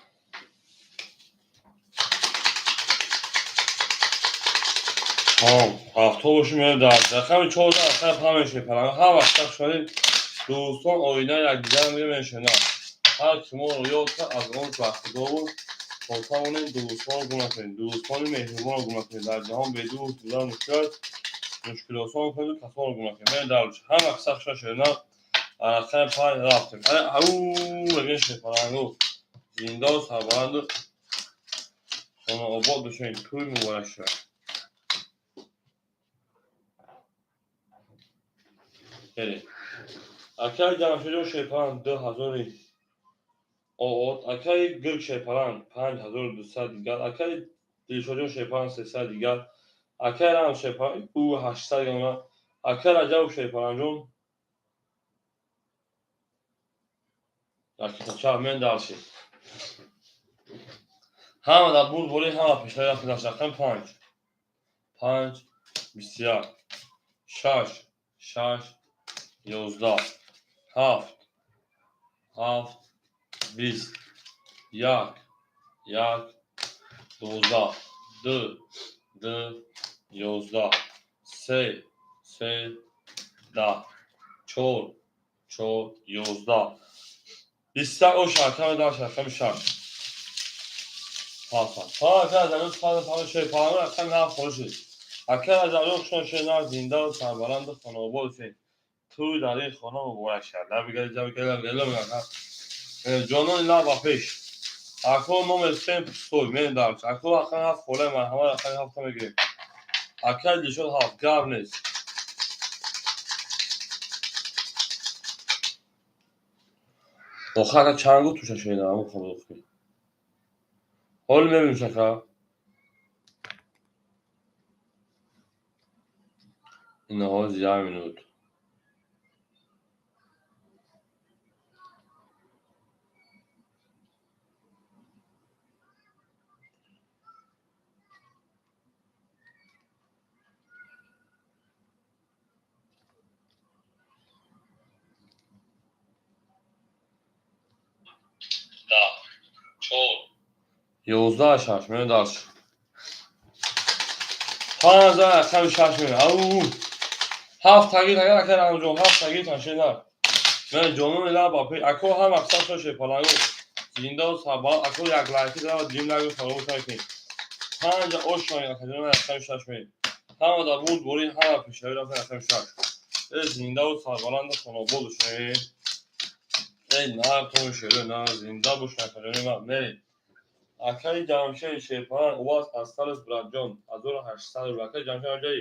Ҳафто бошем дар рақами 14 рақами панҷ мешавад. Ҳар вақт шумо дӯстон оина якдигар мешаванд. Ҳар ки моро ёд кард, аз он бахтидор буд. То тавонем дӯстонро гум накунем. Дӯстони меҳрубонро гум накунем. Дар ҷаҳон бедӯст будан мушкил аст. Мушкилосон кунеду касонро гум накунем. Мен дар ҳар вақт сахт шуда рақами панҷ рафтем. Ау мегӯем шефарангу. Зиндаву сарбаланду хонаобод бошем. Тӯй муборак шавад. Берем. Акай Ҷамшедҷон шерпаланд 2000 оот, акай Гирк шерпаланд 5200 дигар, акай Дилшодҷон шерпаланд 300 дигар, акай Рамз шерпаланд ӯ 800 дигар, акай Раҷабов шерпаландҷон ракетача мен дарши. Ҳама дар бурдборӣ, ҳама пешравӣ рафтем дар рақами панҷ. Панҷ, 21, шаш, шаш, 11, ҳафт, ҳафт, 20, як, як, 12, ду, ду, 11, се, се, 10, чор, чор, 11. 21 ош рақами дар рақами шаш. Паса. Па ака Раҷаб паса паса шерпалан рақами ҳафт холишид. Ака Раҷаб хушон шена зинда сарбаланду хонобод бошед. Тӯй дар ин хона муборак шавад. Ҷонони лаб ба пеш. Ако номер се пустой мен дар. Ако рақами ҳафт холе марҳама рақами ҳафта мегирем. Ака Дилшод ҳафт гап нест. Охир ака чанд гуфт туша шунида ҳамон қабул кунӣ. Ҳол мебинем шака. Инаҳоз як минут. 11-6 меояд дальше. 5 рақами 6 меояд. Ау, ҳафт тагир агар ака Рамҷон, ҳафт тагир ташена. Мен ҷонони лаба ако ҳам мақсад шоше паланго. Зинда саба ако як лайки дара дим лагу фаромӯш накунед. Панҷ ош акаҷон, рақами 6 меояд. Ҳама дар бурд бори, ҳама пешравӣ рафта рақами 6. Э, зиндаву сарбаланду хонобод бошед. Эй, нартон шеро на, зинда бош, акаҷони ман. Мерем. Акаи Ҷамшед Шерпалан, у вас осталось, братҷон, 1800 рубл. Акаи Ҷамшед аҷаи,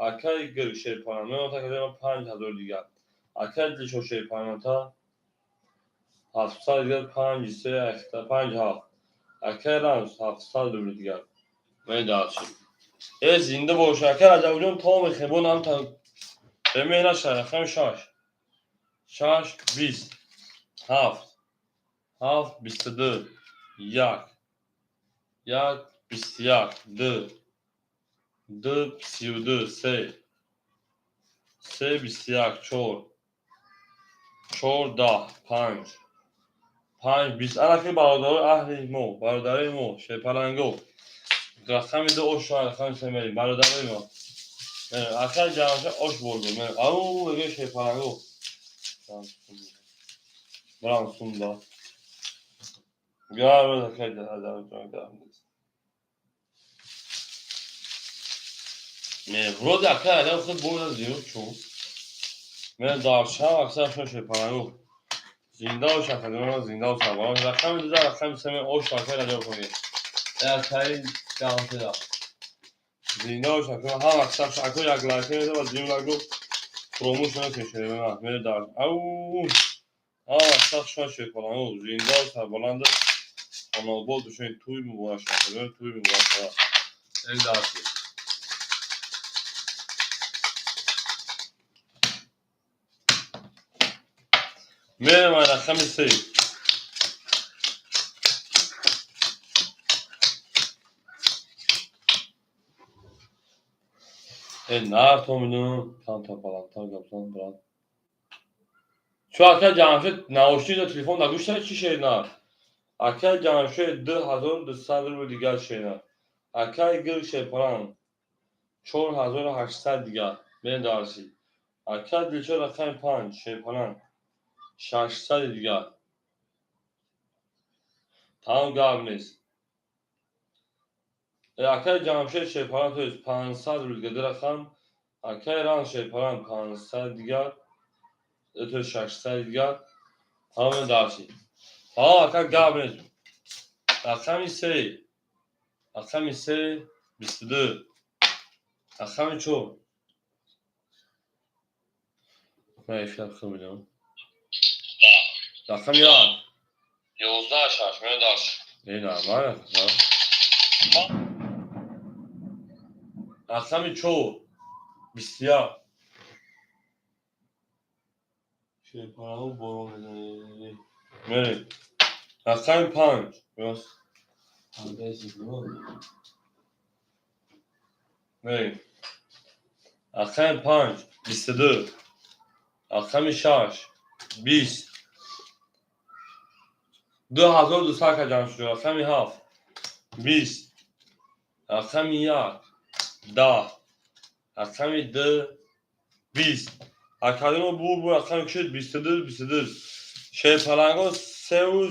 акаи Гир Шерпалан меота акаҷон, 5000 дигар. Акаи Дилшо Шерпалан 700 дигар, панҷ се панҷ ҳафт. Акаи Рамз 700 рубл дигар. Медаршид. Э, зинда бош, акаи Раҷабҷон, то мехебон ҳам та бемеҳна. Рақами 6, 6, 20, 7, 7, 22, 1, 1, 21, 2, 2, 32, 3, 3, 21, 4, 4, 10, 5, 5, 20. Анаки бародарои аҳли мо, бародарои мо шерпаланго, рақами 2 ош, рақами 3 мерем. Бародарои мо, акаи Ҷамша ош бурду. Ау, мега шерпаланго барам сумда гап. Акаи Раҷабҷон, вроде акаи Раҷаб худ бурда зиёд чун мен дар шаб аксар шо шерпаланго. Зинда бош, акаҷон, зинда бош. Рақами 2, рақами 3 ош. Акаи Раҷаб кунед, акаи Ҷамшеда, зинда бош, ака. Ҳам аксар ако як лайка меда ва дим лагу фуромӯш накунед. Мере дар, ау, ҳам аксар шума шерпаланго, зинда сарбаланду хонобод бошед. Тӯй муборак, акаҷон, тӯй муборак. Эй, дарси. Мерем ай рақами 3. Э, нарто мидонам, камтар баландтар гап зан, брат. Чӯ, акаи Ҷамшед, наушник телефон дар гӯш чӣ шер нар? Акаи Ҷамшед, 2200 рубл дигар шер. Акаи Гир Шерпалан, 4800 дигар. Мерем дарси. Акаи Дилшод, рақами 5 Шерпалан, 600 дигар. Тамом, гап нест. Акаи Ҷамшед Шерпалан, то есть 500 рубл дигар, ду рақам. Акаи Ран Шерпалан, 500 дигар, то 600 дигар. Тамоми дарси. Тамом, ака, гап нест. Рақами 3, рақами 3, 22, рақами 4. Ман эфир хел медонам. Рақами 1. 11-6 меояд дарс. Э, нормально. Рақами 4, 21. Шерпалану борон мезанӣ. Мерем. Рақами 5. Рост. Мерем. Рақами 5, 22. Рақами 6, 20. 2200 ка ҷамъ шуд. Рақами 7, 20. Рақами 1, 10. Рақами 2, 20. Академо бур бур рақами кушид, 22, 22. Шерпаланго севу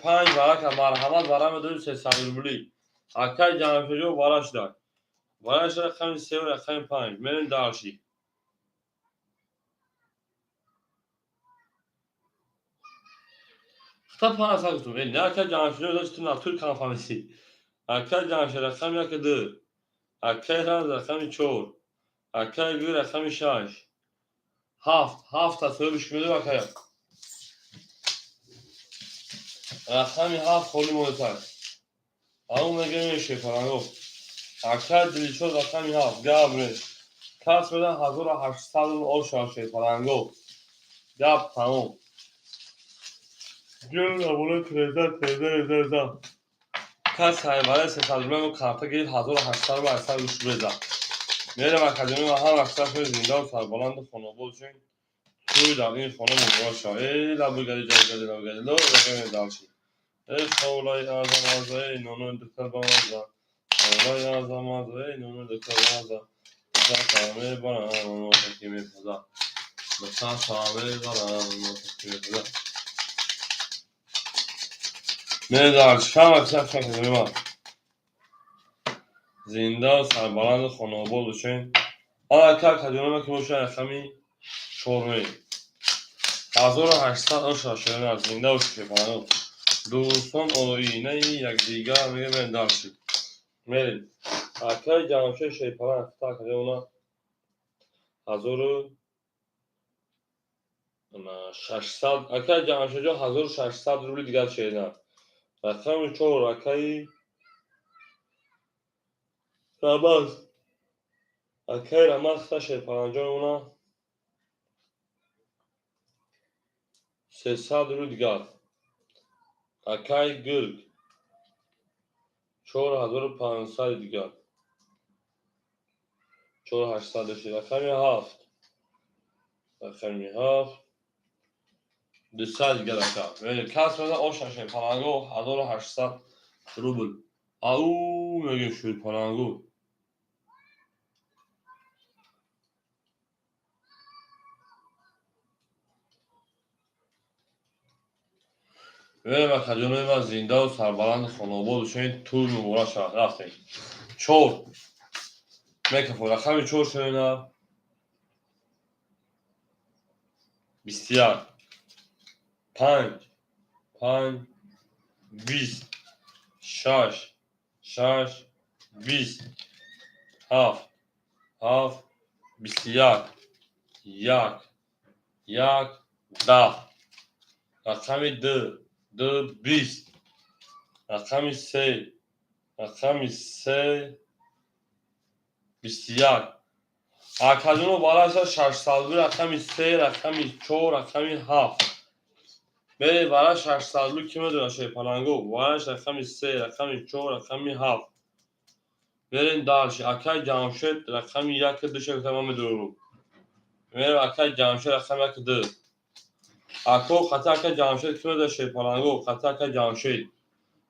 панҷ варака, марҳамат, вара медорӣ 300 рубли. Акаи Ҷамшедҷон, вара шудак. Вара шуда рақами 3, рақами 5. Мерем дальше. Хта 500 гуфтум. Э, не, акаи Ҷамшедҷон, ту натур кам фаҳмидӣ. Акаи Ҷамшед, рақами 1, 2. Акаи Ранз, рақами 4. Акаи Гӯй, рақами 6. 7, ҳафт аст, соҳибиш медорӣ, акая. Рақами 7 холӣ монетак. Ҳамон мегӯем, шерпаланго. Акаи Дилшод, рақами 7, гап нест. Кас медан 1800 рубл оша шерпаланго. Гап тамом. Ҷон абола треза треза реза реза. Кас ҳайвара 300 рубл карта гирифт 1800 рубл 800 гӯш реза. Мерам академия ва ҳам аксар зиндаву сарбаланду хонобод шавед. Тӯй дар ин хона муборак шавад. Эй лабу гади ҷай гади лабу гади ло рақами далчи. Эй ховлаи азам аза эй нонои духтар бамаза. Ховлаи азам аза эй нонои духтар бамаза. Духтар сава мебарам ноно ки мепаза. Духтар сава мебарам ноно ки мепаза. Медалчи ҳам аксар академия. Зиндаву сарбаланду хонобод бошед. Ана ка академия ки бошад рақами чорме. 1800 оша шудан зинда бошед пано. Дӯстон оинаи якдигар мегӯянд дарси. Мерем. Акаи Ҷамшед Шерпалан та академия 1600 акаи Ҷамшедҷон 1600 рубли дигар шерина. Рақами чор акаи Рамаз. Акаи Рамаз та Шерпаланҷон она 300 рубли дигар. Акаи Гирг 4500 дигар. 4800 дошти. Рақами ҳафт. Рақами ҳафт. 200 дигар ака. Кас мезан оша Шерпаланго 1800 рубл. Ау мегӯем Шерпаланго. Мерем акаҷонои ман зиндаву сарбаланду хонобод бошед. Тӯй муборак шавад. Рафтем. Чор. Мекафо рақами чор шуна. 21. Панҷ. Панҷ. 20. Шаш. Шаш. 20. Ҳафт. Ҳафт. 21. Як. Як. 10. Рақами ду. Ду 20. Рақами се. Рақами се. 21. Акаҷоно бараша 600 рубл рақами се, рақами чор, рақами ҳафт. Мере бара 600 рубл ки медонад Шерпаланго? Бараш рақами се, рақами чор, рақами ҳафт. Мерем дальше. Акаи Ҷамшед рақами як ду шекта ман медорам. Мерем акаи Ҷамшед рақами як ду. Ако хата акаи Ҷамшед ки медонад Шерпаланго? Хата акаи Ҷамшед.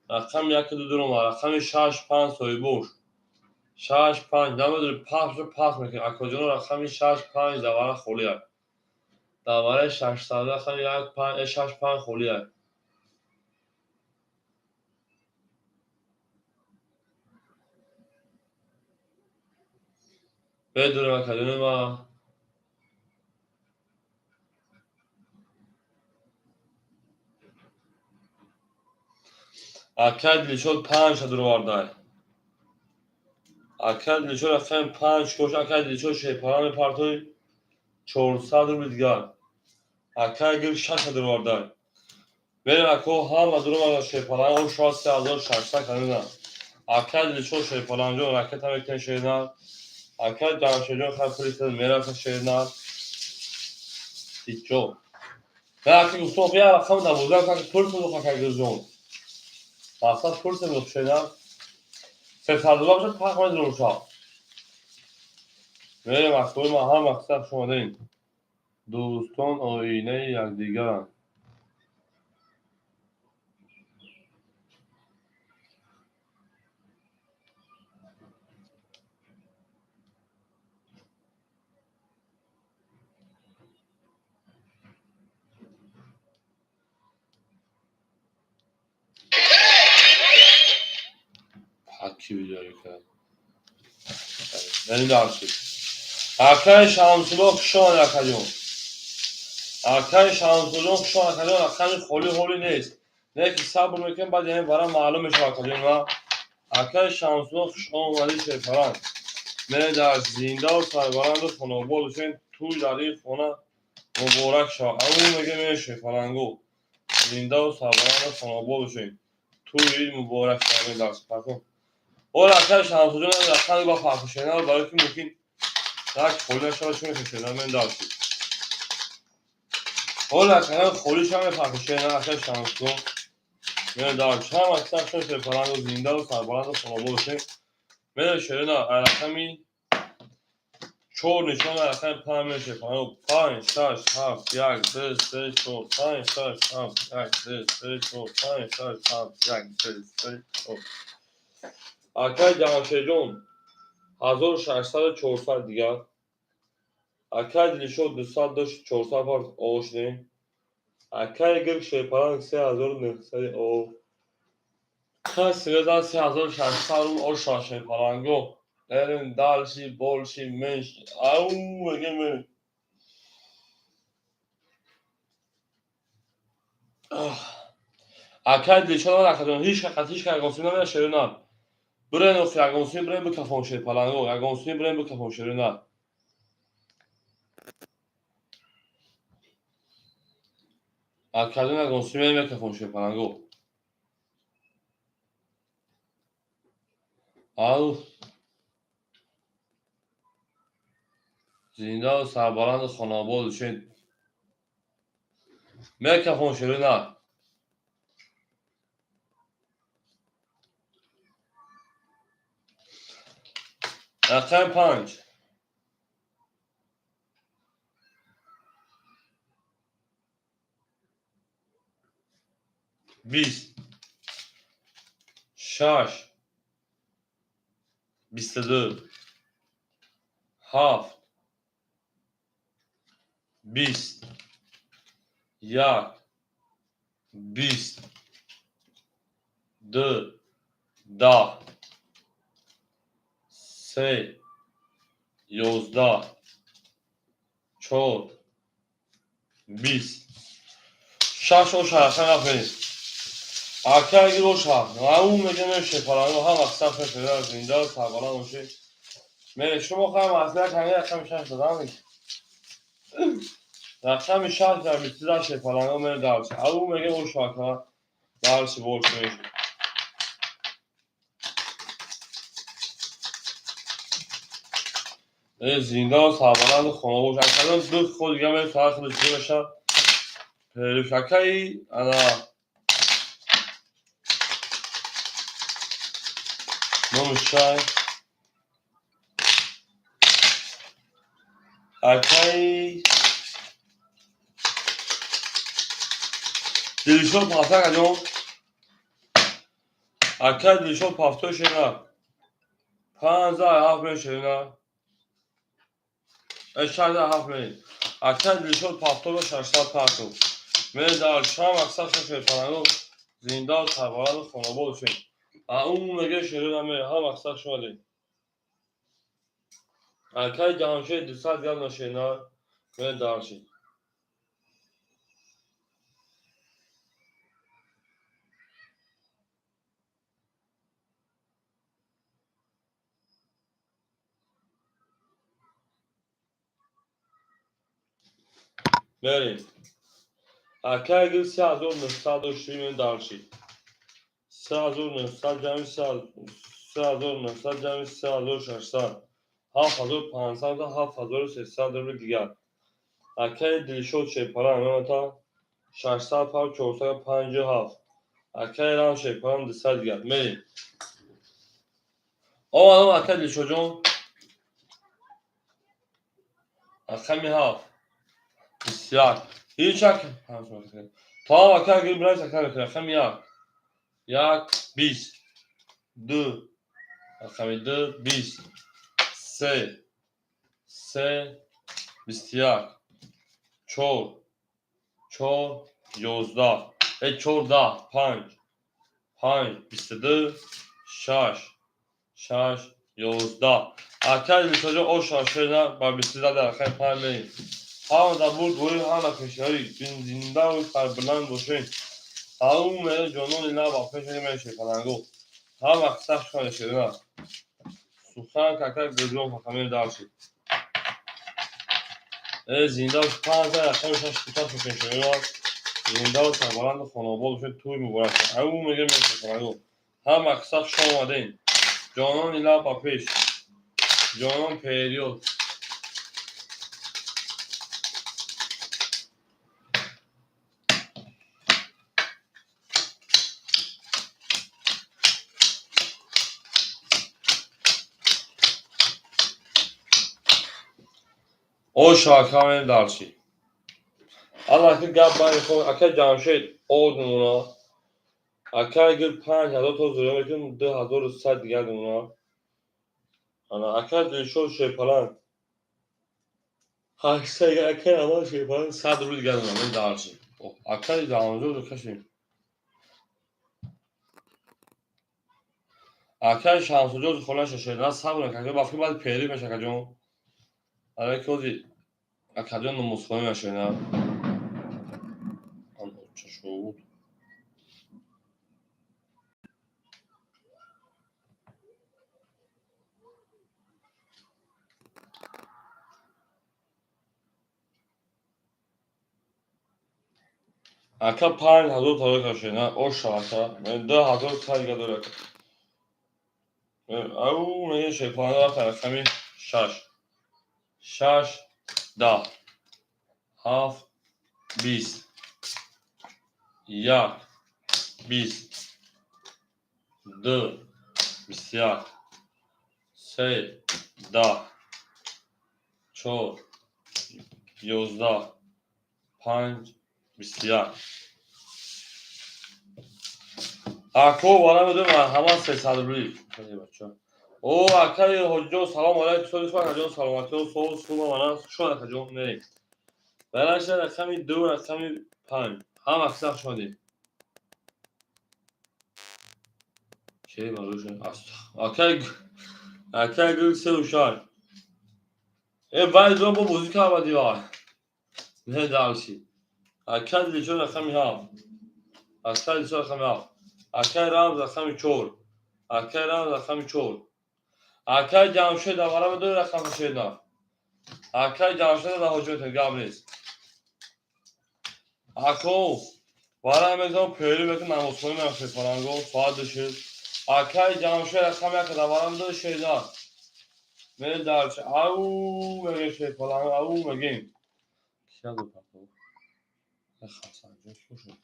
Рақами як ду дурума. Рақами шаш панҷ соҳибош. Шаш панҷ намедонӣ пас пас мекунӣ. Акоҷоно рақами шаш панҷ давара холия. Давараи 600 рақами як панҷ шаш панҷ холия. Медонем акаҷоно ма акаи Дилшод панҷ дуровардай. Акаи Дилшод рақами панҷ кош акаи Дилшод Шерпалан мепартои 400 рубли дигар. Акаи Гир шаш дуровардай. Мерем ако ҳама дуроварда Шерпалан ошва 3600 канина. Акаи Дилшод Шерпаланҷон ракета мекунед шернар. Акаи Ҷамшедҷон хай пули мераса шернар. Ҳичҷо. На аки гуфтом я рақами 12 ака пурсем акаи Гирҷон. Мақсад пурсем шернар. 300 рубл бошад пах медурам шав. Мерем акои ман ҳама мақсад шумодаин. Дӯстон оинаи якдигаранд. Ки видео кард. Мерем дальше. Акаи Шамсулло хуш омадед акаҷон. Акаи Шамсулло хуш омадед акаҷон. Рақами холӣ ҳолӣ нест. Не ки сабр мекунем, баъд яъне бара маълум мешавад акаҷон ва акаи Шамсулло хуш омадед Шерпаланг. Мерем дар зиндаву сарбаланду хонобод бошед. Тӯй дар ин хона муборак шавад. Ау мегӯем Шерпаланго. Зиндаву сарбаланду хонобод бошед. Тӯй муборак шавад дарс. Ола акаи Шамсулло рақами ба пахшена барои ки мумкин Як холӣ нашава, чӣ мекунем, шерина? Мен дальше. Ҳола акаям холӣ ша мефархи, шерина, акай Шамсо. Мен дальше. Ҳама киса шон шерпаланду зиндаву сарбаланду хонобод бошем. Мен шерина рақами чор нишон, рақами панҷ мен шерпаланду панҷ, шаш, ҳафт, як, ду, се, чор, панҷ, шаш, ҳафт, як, ду, се, чор, панҷ, шаш, ҳафт, як, ду, се, чор. Акай Ҷамшедҷон 1600, 400 дигар. Акай Дилшод 200 дошт, 400 пар ошнем. Акай Гирк шерпаланг 3900 о. Каси 3600 рубл оша шерпаланго. Эрин дальше, больше, меньше. Ау, мегем. Акай Дилшод акаҷон ҳеч қат ҳеч ягон намера, шерина. Бирен охи ягон сум бирен бикафон, шерпаланго, ягон сум бирен бикафон, шерина. Акаҷон ягон сум мекафон, шерпаланго. Ау. Зиндаву сарбаланду хонобод бошед. Мекафон, шерина. Рақами панҷ. 20, шаш, 22, ҳафт, 20, як, 20, ду, 10, се, 11, чор, 20, шаш оша рақам рафтем. Акай гир оша. Ау мегем шепаланго ҳама саф шуда зинда сарбаланд бошед. Ме шумо хам аслан ками рақами шаш додам. Рақами шаш дар 22 шепаланго ме дальше. Ау мегем оша ака. Дальше больше. Зинда сарбаланду хона бош. Акаҷон ду ход дига ме фарқ худаш мешавад. Перушакаи ана номи шай акаи Дилшод пафта, акаҷон. Акаи Дилшод пафто шена. 5 ҳафт мешена. 6 ҳафт ме. Акаи Дилшод пафторо 600 партов. Ме дар шам аксар шоферпаранго зинда сарбаланду хонобод бошед. Ау меге шерина ме ҳам аксар шумаде. Акаи Ҷамшед 200 грамм нашена ме дальше. Мерем. Акаи гил 3900 доштем, дальше. 3900 ҷамъи 3900 ҷамъи 3600 7500, 7300 рубли дигар. Акаи Дилшод шерпаланг мемата 600 пар 457. Акаи Рам шерпаланг 200 дигар. Мерем. Омадам, акаи Дилшодҷон. Рақами ҳафт. 21. Ҳеч як то ака гир бирайс ака мекунем. Рақами як. Як, 20. Ду. Рақами ду, 20. Се. Се, 21. Чор. Чор, 11. Чор, 10. Панҷ. Панҷ, 22. Шаш. Шаш, 11. Акаи Дилшодҷон оша шена ба 22 дар рақами панҷ мерем. Ҳама дар бурд бурӣ, ҳама пешравӣ, зиндаву сарбаланд бошед. Ау мере ҷонони лаб пеш меше паланго. Ҳама сахт шуд шерина. Сухан кака гӯҷон фақамир дальше. Зинда панҷ рақами шаш кӯтоҳ мекунем шерина. Зиндаву сарбаланду хонобод бошед, тӯй муборак. Ау меге меше паланго. Ҳама сахт шуд омадем. Ҷонони лаб ба пеш. Ҷонон период. Оша, ака, мерем дальше. Аллаки гап байни хо, ака Ҷамшед од мемона. Акай гир 5000 то зиё мекунем, 2100 дигар мемона. Ана акай Дилшод Шерпаланг 800, акай Амал Шерпаланг 100 рубл дигар мемона. Мерем дальше. Акай Ҷамшед кашем. Акай Шамсуҷон хонаша шена сабр акаҷон, ба фикр баъд пери меша, акаҷон. Ара ки ҳози акаҷон намозхонӣ мешена. Ан чашуд. Ака 5000 таро кашена, оша ака. Мен 2100 дига дора ака. Ау, мегӯем шерпаланг рафта рақами шаш. Шаш, 10, ҳафт, 20, як, 20, ду, 21, се, 10, чор, 11, панҷ, 21. Ако вара медонем ҳама 300 рубли. О, акаи Ҳоҷиҷон, салом алайкум, соли акаҷон, саломатиҳо, соз хуба мана шуд, акаҷон, мерем. Бараша рақами ду, рақами панҷ. Ҳама акса хуш омадед. Че бароша? Акай акай гул сеу шаш. Э, вай зон бо бозӣ карбади вай. Не дальше. Акай Дилшод рақами ҳафт. Акай Дилшод рақами ҳафт. Акай Рамз рақами чор. Акай Рамз рақами чор. Акай Ҷамшед аввала медони рақами шена. Акай Ҷамшед да ҳоҷат гап нест. Ако вара мезон пери беки намозхонӣ мерафт фаланго соат душид. Акай Ҷамшед рақами як давара медони шена. Мере дальше. Ау мегем шерпаланго, ау мегем. Кия ду партов? Хасанҷон шуд.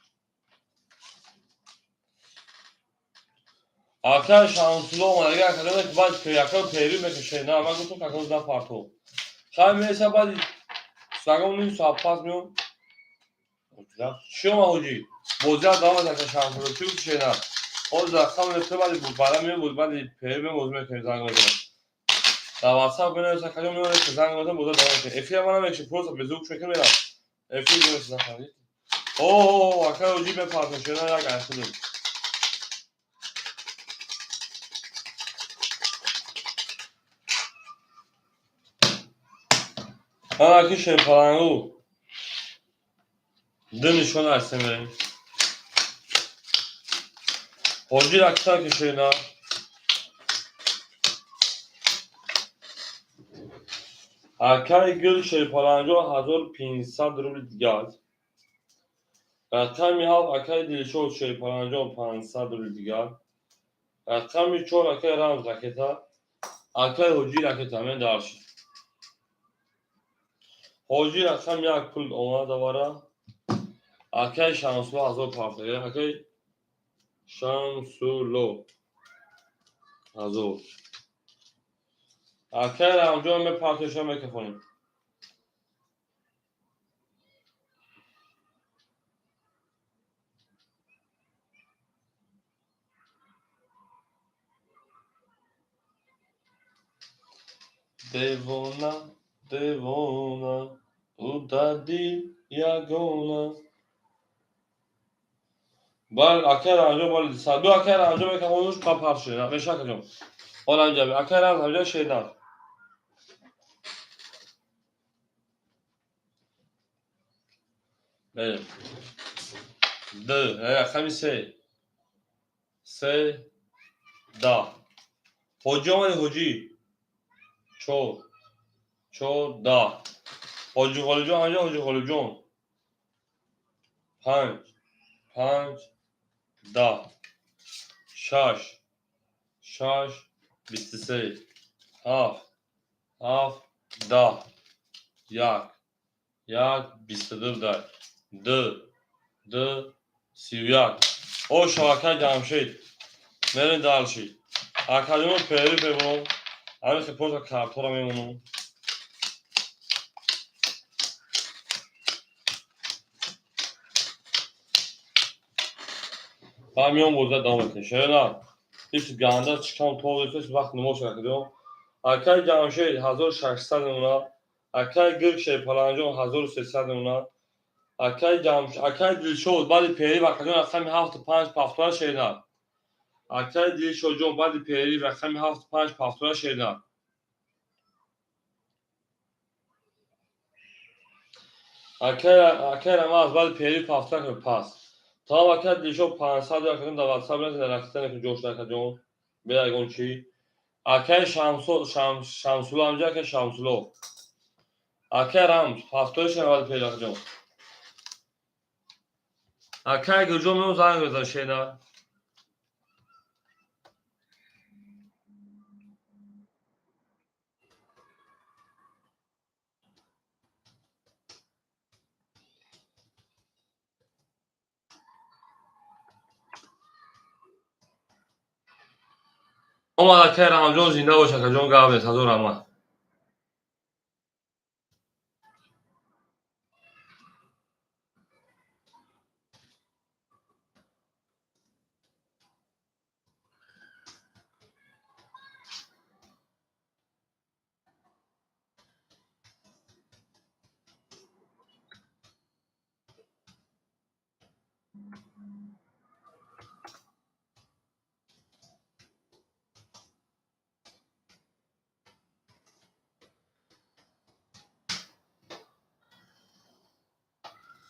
Акай Шамсулло омадага акаҷон, баъд яка пери мекашед. На, ман гуфтам какоз на партов. Хай мереса баъди сагон ним соат пас меом. Чӣ омад ҳоҷӣ? Бозиа давом аст, ака Шамсулло. Чӣ гуфти шена? Ҳозир рақам мефта баъди бара меом, баъди пери меом, бозӣ мекунем, занг мезанам. Дар WhatsApp бинавис, акаҷон, меонед, занг мезанам, бозиа давом мекунем. Эфира ман намекашем, просто беззвук мекунем, мерам. Эфир бинавис нахарид. О, акай ҳоҷӣ мепартом шена як айхудем. Анаки шерпалангу. Ду нишон ҳастем мерем. Ҳоҷӣ ракита кашена. Акай гул шерпаланго 1500 рубл дигар. Рақами ҳафт акай Дилшод шерпаланҷон 500 рубл дигар. Рақами чор акай Рамз ракета. Акай Ҳоҷӣ ракета мен дальше. Ҳоҷӣ рақами як пул омад давара. Акай Шамсулло 1000 партия. Акай Шамсулло 1000. Акай Рамҷон мепартоша мекафонем. Девона, девона, удади ягона. Бал акай Рамҷон боли ду акай Рамҷон мекафонуш па парт шуда. Меша акаҷон. Ҳола инҷа акай Рамз ҳамҷа шена. Мерем. Ду, рақами се. Се, 10. Ҳоҷӣ омади ҳоҷӣ. Чор. Чор, 10. Ҳоҷи Ғолибҷон ҳамҷа ҳоҷи Ғолибҷон. Панҷ. Панҷ, 10. Шаш. Шаш, 23. Ҳафт. Ҳафт, 10. Як. Як, 22 дай. Ду. Ду, 31. О, шабакаи Ҷамшед. Мерем дальше. Акаҷоно пери мемонам. Ҳамин хел просто картора мемонам. Ба миён боза давом мекунем. Шерина, ҳеч ганда чикам товдес вақт намош накардем. Акай Ҷамшед 1600 мемонад. Акай Гиркшер Паланҷон 1300 мемонад. Акай Ҷамшед, акай Дилшод баъди перерыв акаҷон рақами 7-5 повтора шерина. Акай Дилшодҷон баъди перерыв рақами 7-5 повтора шерина. Акай Рамаз баъди перерыв повтора кун пас. Тамом акай Дилшод 500 акаҷон дар WhatsApp назан рақита накун ҷош акаҷон. Бе ягон чӣ. Акай Шамсулло амҷа акай Шамсулло. Акай Рамз повтора шерина баъди перерыв акаҷон. Акай Гурҷон меон занг мезанам шерина. Омад акай Рамазон, зинда бош акаҷон, гап нест, ҳазор раҳмат.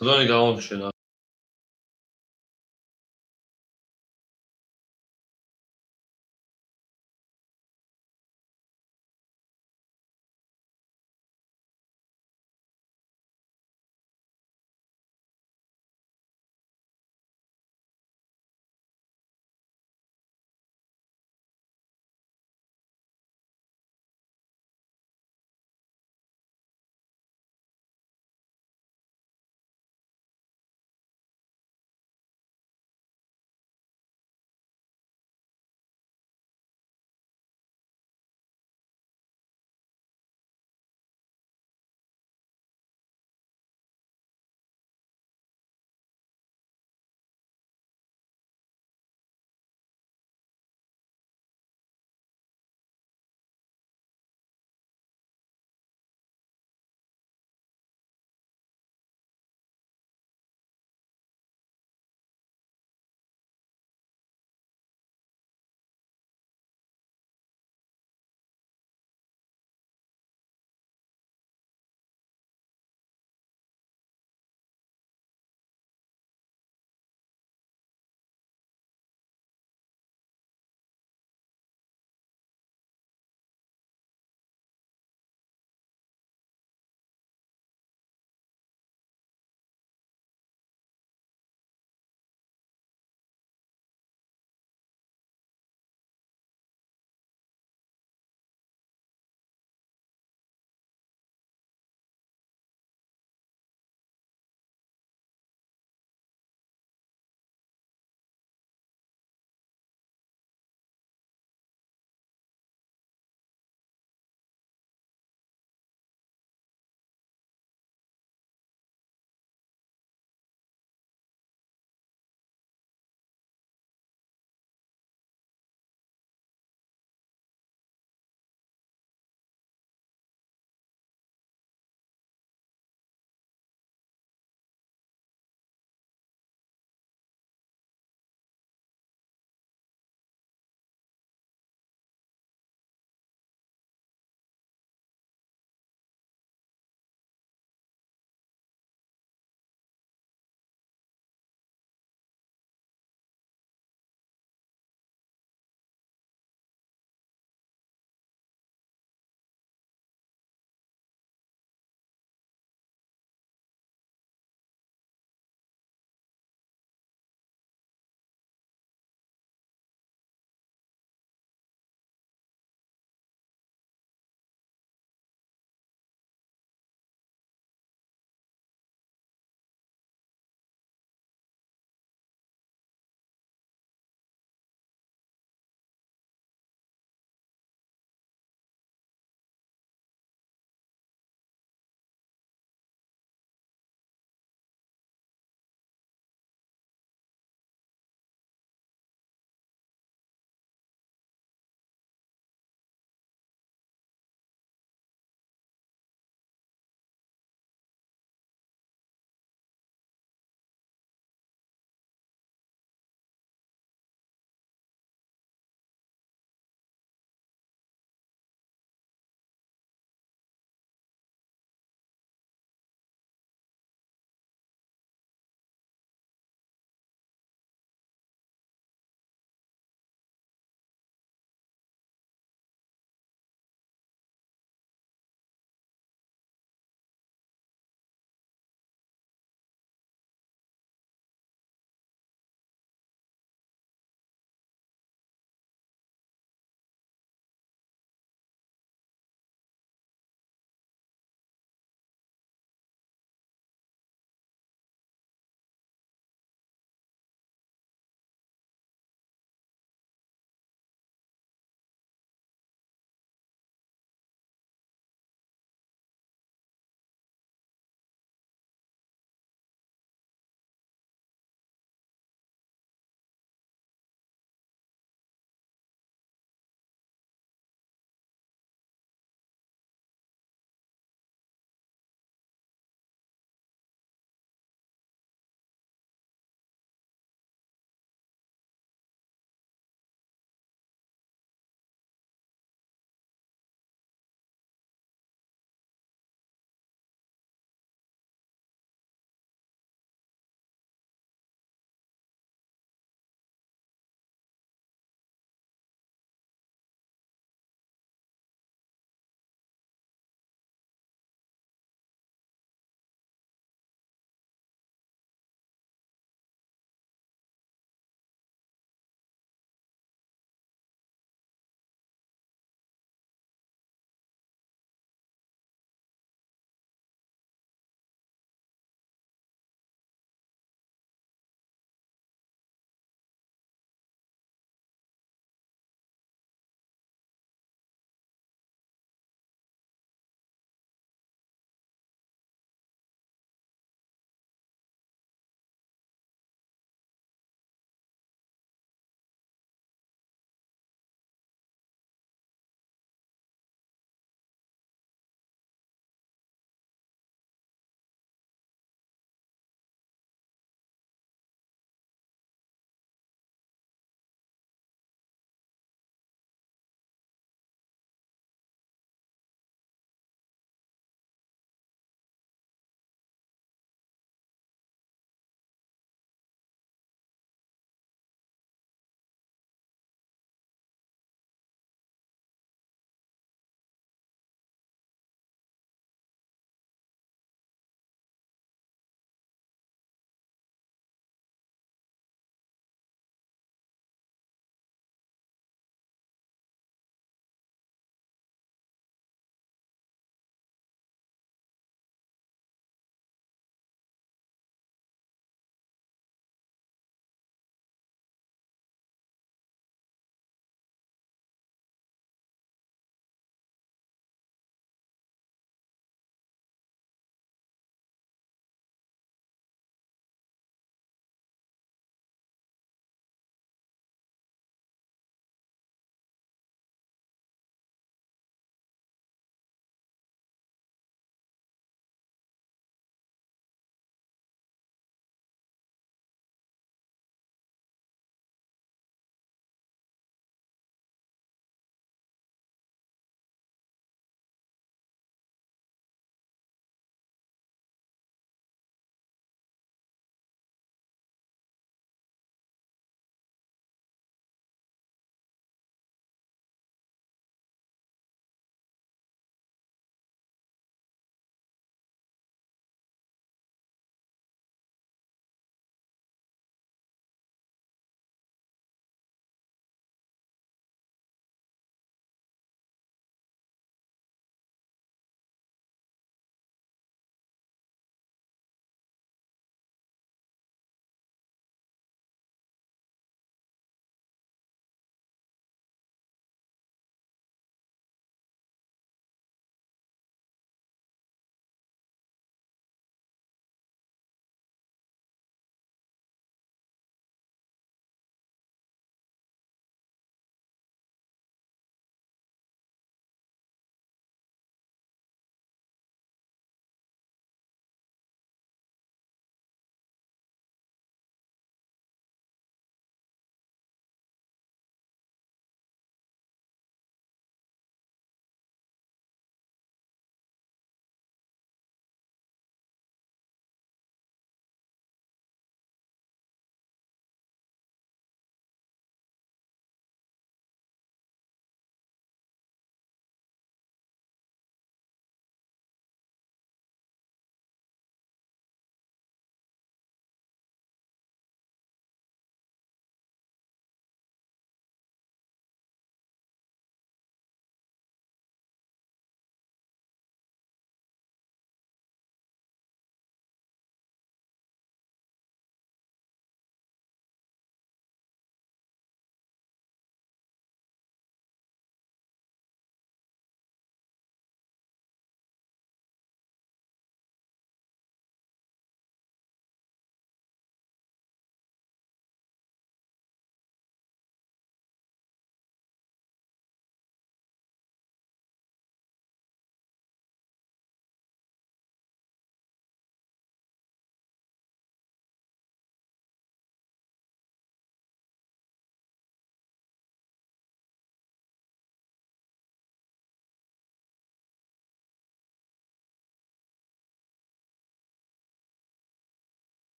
Худо нигаҳбон шуд.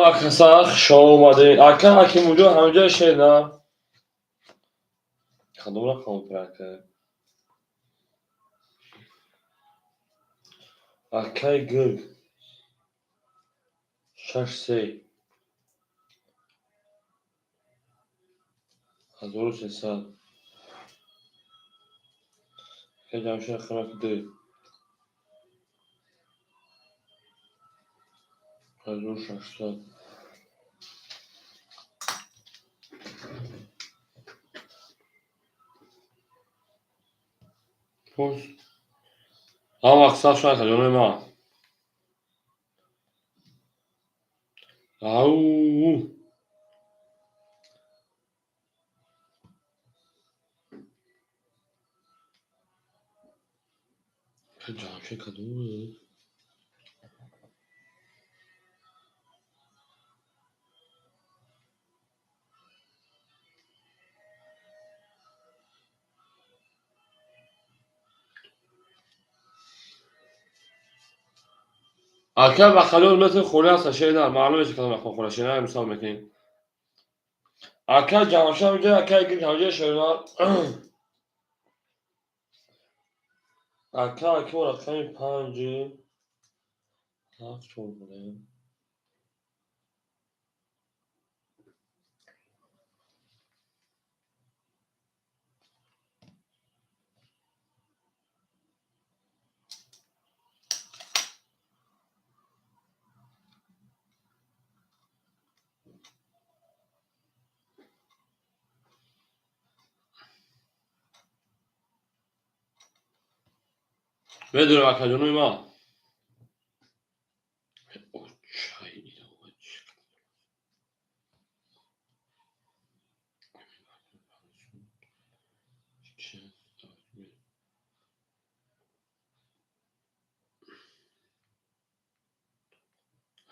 Ҳама каса хуш омадед. Ака Ҳакимуҷон ҳамҷоя шед на? Кадом рақам ака? Акаи гирг 6-3 1300. Акаи Ҷамшед рақами 2 1600. Боз ҳама каса хуш омадед, ҷонои ман. Ау! Ҷамшед кадом буд? Ака Бахалёр метр холӣ аст, шеър маълум нест кадом рақам холӣ, шеър мисол мекунем. Ака Ҷамшед ҳамҷоя, акаи гирг ҳамҷоя шеърнар. Ака Ҳакимов рақами 5 7 4 бурем. Медонем акаҷонои ман.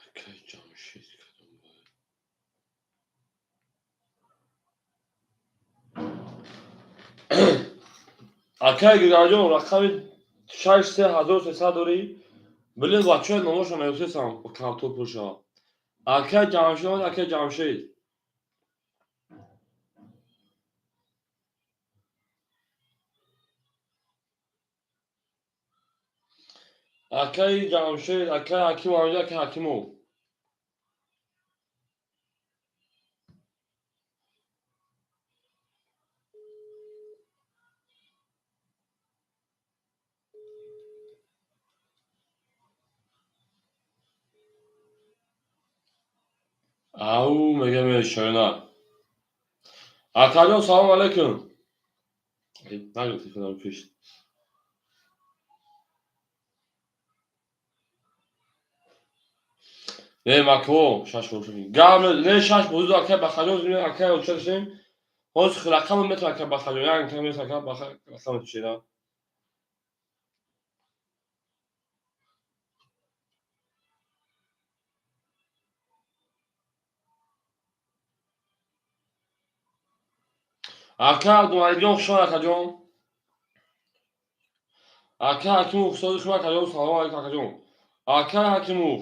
Акаи Ҷамшед кадом буд? Акаи Гиргаҷон рақами 6-3 1300 дорӣ? Блин, бачаҳои номошон наёфтесам картоп пур шавад. Акаи Ҷамшед омад, акаи Ҷамшед. Акаи Ҷамшед, акаи Ҳакимов ҳамҷоя, акаи Ҳакимов. Ау, мегӯям шоина. Акаҷон, салом алайкум. Нагӯ телефонам кушт. Не, мако, шаш бозӣ. Гап не, шаш бозӣ акаи Бахалёр, акаи оча шем. Ҳозир рақам метавон акаи Бахалёр, як рақам метавон акаи Бахалёр, рақам чира. Ака Абдумаликҷон, хуш омад, акаҷон. Ака Ҳакимов, устоди хуш омад, акаҷон, салом алайкум, акаҷон. Ака Ҳакимов,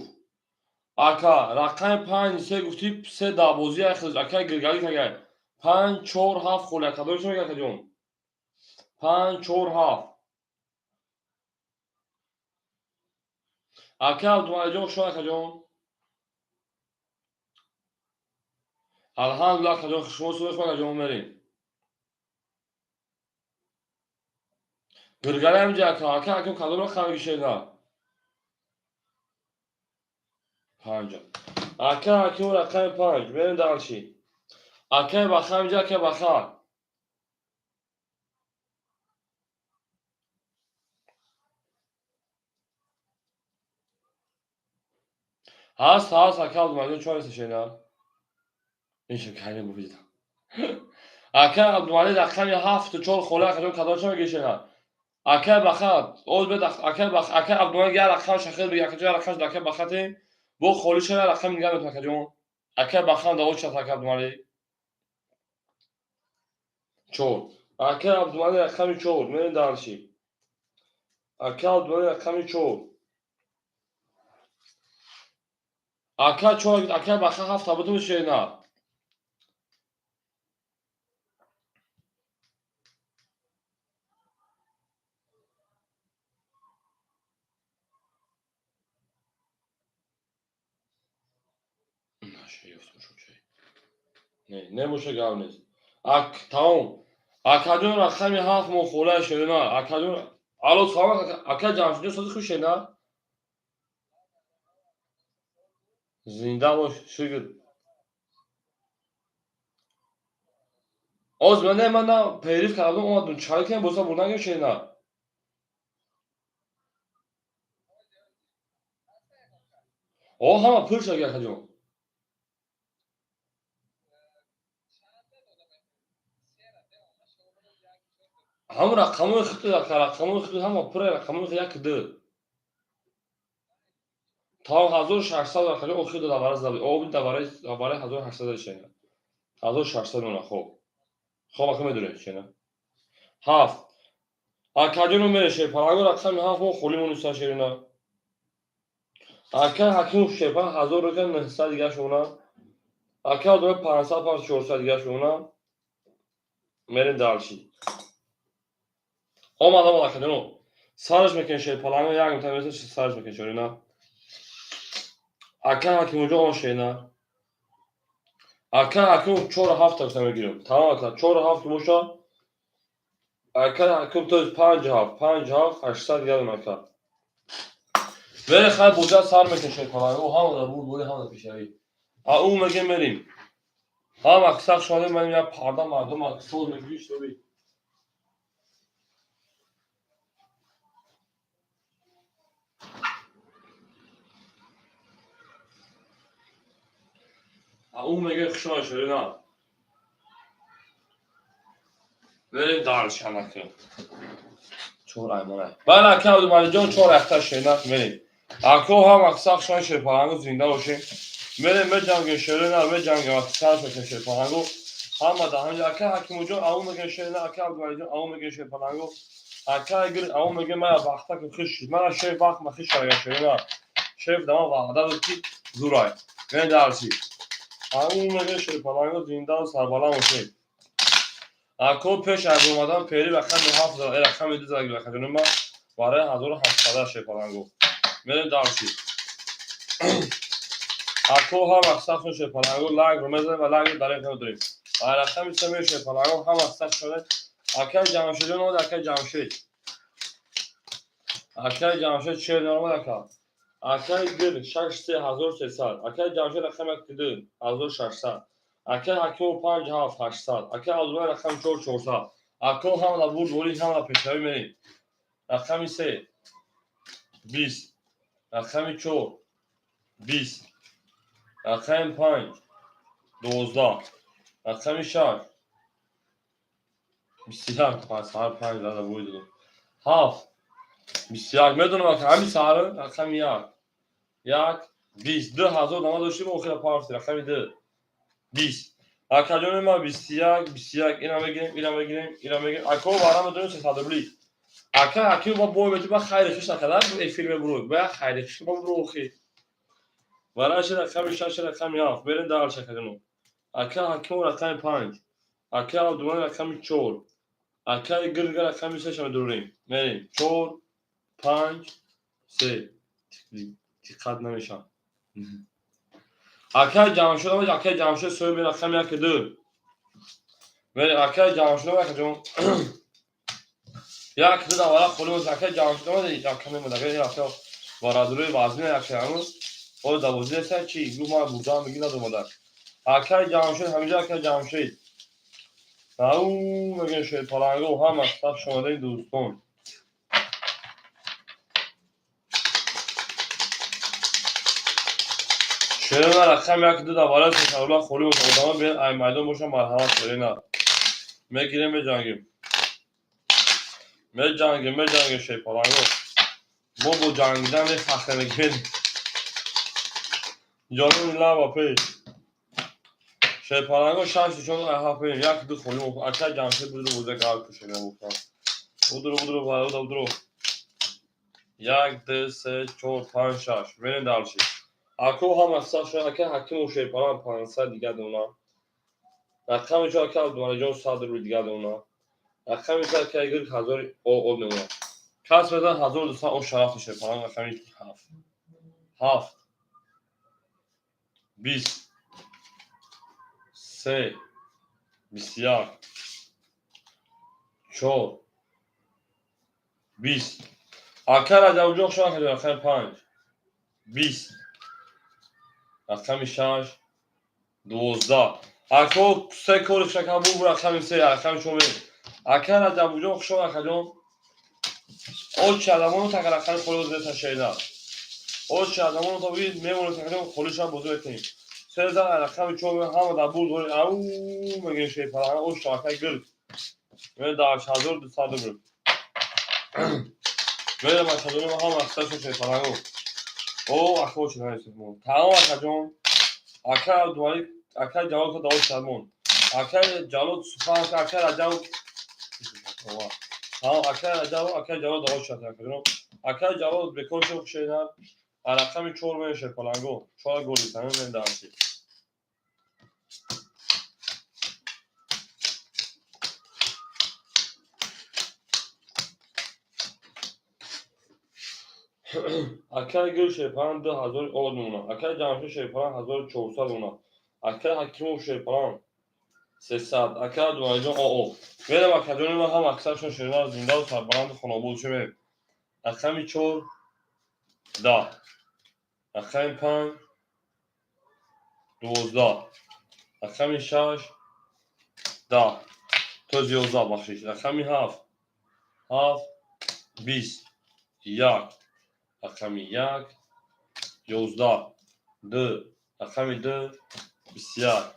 ака, рақами 5 3 гуфтӣ, се даҳбозӣ яхел, акаи Гиргалӣ агай. 5 4 7 холӣ, ака, дорӣ чӣ мегӯяд, акаҷон? 5 4 7. Ака Абдумаликҷон, хуш омад, акаҷон. Алҳамдулиллаҳ, акаҷон, шумо суди хуш омад, акаҷон, мерем. Гиргалӣ ҳамҷоя, ака, ака Ҳакимов кадом рақам мегишед? 5. Ака Ҳакимов рақами 5. Мерем дальше. Акаи Баха ҳамҷоя, акаи Баха. Ҳаст, ҳаст, ака Абдумаликҷон, чор нест шена? Иншо кайне бубидам. Ака Абдумалик рақами 7 4 холӣ, акаҷон, кадом чӣ мегишена? Акаи Баха, оз бед, акаи Баха, акаи Абдумалик як рақам шахир биг, акаҷон, як рақам акаи Бахате, бо холӣ шава рақами нигоҳ метавон, акаҷон. Акаи Баха ҳам даво чат, ака Абдумалик. 4. Акаи Абдумалик рақами 4, мерем дальше. Ака Абдумалик рақами 4. Ака чор, ака баха ҳафта бутун шена. Не, немоша, гап нест. Ак тамом. Акаҷон, рақами ҳафт мо холаи шерина. Акаҷон, алло, салом, ака Ҷамшидҷон, сози хуш, шена? Зинда бош, шукр. Оз ман не, ман на перерыв кардам, омадум, чай кардам, боса бурдан гирем, шена. О, ҳама пур шуд, акаҷон. Ҳамон рақамои худ, рақамои худ ҳама пура, рақамои худ як ду. То 1600, акаҷон, охир давара зада буд. Оби давараи 1800 шена. 1600 мона, хоб. Хоб, ака медонед, шена. Ҳафт. Акаҷоно мереше, параго рақами ҳафт мо холӣ монуста, шерина. Ака Ҳакимов шерпан ҳазор рӯка нӯҳсад дига шона. Ака одаме 500 панҷ 400 дига шона. Мерем дальше. Омад, омад, акаҷоно. Сараш мекунем, шерпаланго як мта мераса, сараш мекунем, шерина. Ака Ҳакимовҷон он, шена. Ака Ҳакимов чору ҳафт такса мегирем. Тамом, ака, чору ҳафт боша. Ака Ҳакимов, то есть панҷ ҳафт, панҷ ҳафт, 800 дига дорем, ака. Мере, хай, бозиа сар мекунем, шерпаланго, ҳама дар бур бури, ҳама дар пешравӣ. А ӯ меге мерим. Ҳама сах шода ман як парда мардум соз мегири шуби. А ӯ меге хушома, шерина. Мерем дальше, анака. Чор аймона. Бале, ака Абдумалиҷон, чор ахта, шерина, мерем. Ако ҳам аксар шони шерпалангу зинда бошем. Мерем, меҷангем, шерина, меҷангем, аксар мекунем, шерпалангу. Ҳама да ҳамҷа ака Ҳакимуҷон ау мегем, шерина, ака Абдумалиҷон ау мегем, шерпалангу. Ака гир ау мегем, мая вақта ки хиш шуд. Мана шеф вақт ма хиш шага, шерина. Шеф да ман ваъда дод, ки зурай. Мерем дальше. Ау мегем, шерпалангу зиндаву сарбаланд бошем. Ако пеш аз омадан пери рақами ҳафт зада, рақами ду зада, акаҷони ман барои 1700, шерпалангу. Мерем дальше. Ако ҳам аксар шерпалангу лайк ро мезанем ва лайк ро дариқ намедорем. Ва рақами се меи шерпалангу ҳам аксар шуд. Акаи Ҷамшидҷон омад, акаи Ҷамшид. Акаи Ҷамшид чел омад, ака. Акаи гир шаш се 1300. Акаи Ҷамшид рақами як ду 1600. Акаи Ҳакимов панҷ ҳафт 800. Акаи Абдуллои рақами чор 400. Ако ҳама дар бурд борӣ, ҳама дар пешравӣ, мерем. Рақами се 20, рақами чор 20, рақами панҷ 12, рақами шаш 21, саҳар панҷ зада буй додам. Ҳафт 21 медонам, ака, ҳами саҳар рақами як як 20 2000 дама доштим, охира парфти рақами ду 20. Акаҷони ман 21 21 ина мегирем, ина мегирем, ина мегирем. Ако вара медонем 300 рубли. Ака Ҳаким ба бой мети ба хайри хиш накарда эфир мебурӯй. Ба хайри хиш ба бурӯ охи. Вараши рақами шаш, рақами ҳафт. Берем дальше, акаҷоно. Ака Ҳаким рақами панҷ. Ака Абдумалик рақами чор. Акаи Гирга рақами се ша медурем. Мерем. Чор, панҷ, се. Диққат намешам. Акаи Ҷамшид омад, акаи Ҷамшид соҳиби рақами як ду. Мерем, акаи Ҷамшид омад, акаҷон. Як ду давара холӣ боз акаи Ҷамшид омад, ака мемад, ака рафта барадурои вазни акаи оз давозӣ неста чи гуфт ман бурдам меги надомада. Акаи Ҷамшид ҳамиҷа, акаи Ҷамшид. Ау мегӯем, шерпалангу ҳама саф шомадаи дӯстон. Шерина, рақами як ду давара сесадрула холӣ боз одама биён ай майдон боша, марҳамат, шерина. Мегирем, меҷангем. Меҷангем, меҷангем, шерпалангу. Мо бо ҷангидан мефахре мегирем. Ҷони лаба пеш. Шерпаланго шаш чон ай ҳафт мерем. Як ду холӣ мо акаи Ҷамшид будро боза гал кушем гуфтам. Будро, будро, будро, будро. Як, ду, се, чор, панҷ, шаш. Мерем дальше. Ако ҳама сашон ака Ҳакимов Шерпалан 500 дига дона. Рақами 4 ака Абдумалиҷон 100 рубли дига дона. Рақами 3 ака Игорь 1000 об мемонад. Кас мезан 1200 о шараф Шерпалан рақами 7. 7 20 3 21 4 20. Ака Раҷабҷон хуш омадед, рақами 5 20 рақами 6 12. Ако се кори шака бу рақами 3 рақами 4. Ака Раҷабҷон хуш омад, акаҷон. Очи адамоно така рақами холиро зета шейда. Очи адамоно то би мемонад акаҷон, холиша бозӣ мекунем. Се зан рақами 4 ҳама дар бурд дорем. Ау мегӯем шейпалан ош акай гирд. Мен дар 1200 рубл. Мерам акаҷон ҳама аксашон шейпаланго. О ака очи нависем. Тамом акаҷон. Ака Абдумалик, ака Ҷалол ка давод шадмон. Ака Ҷалол сухан ака Раҷаб. Тамом ака Раҷаб, ака Ҷалол давод шад акаҷон. Ака Ҷалол бекор шуд шейнар. Рақами 4 мен шерпаланго. 4 голи тамом мен дарси. Акай Гул Шерпалан 2000 од мемонад. Акай Ҷамшед Шерпалан 1400 мемонад. Акай Ҳакимов Шерпалан 300. Акай Абдумалиҷон оо. Мерам акаҷони ман ҳама аксаршон шернар зиндаву сарбаланду хонобод шавем. Рақами 4 10. Рақами 5 12. Рақами 6 10. То 11 бахшиш. Рақами 7 7 20 1. Рақами 1 11 2. Рақами 2 21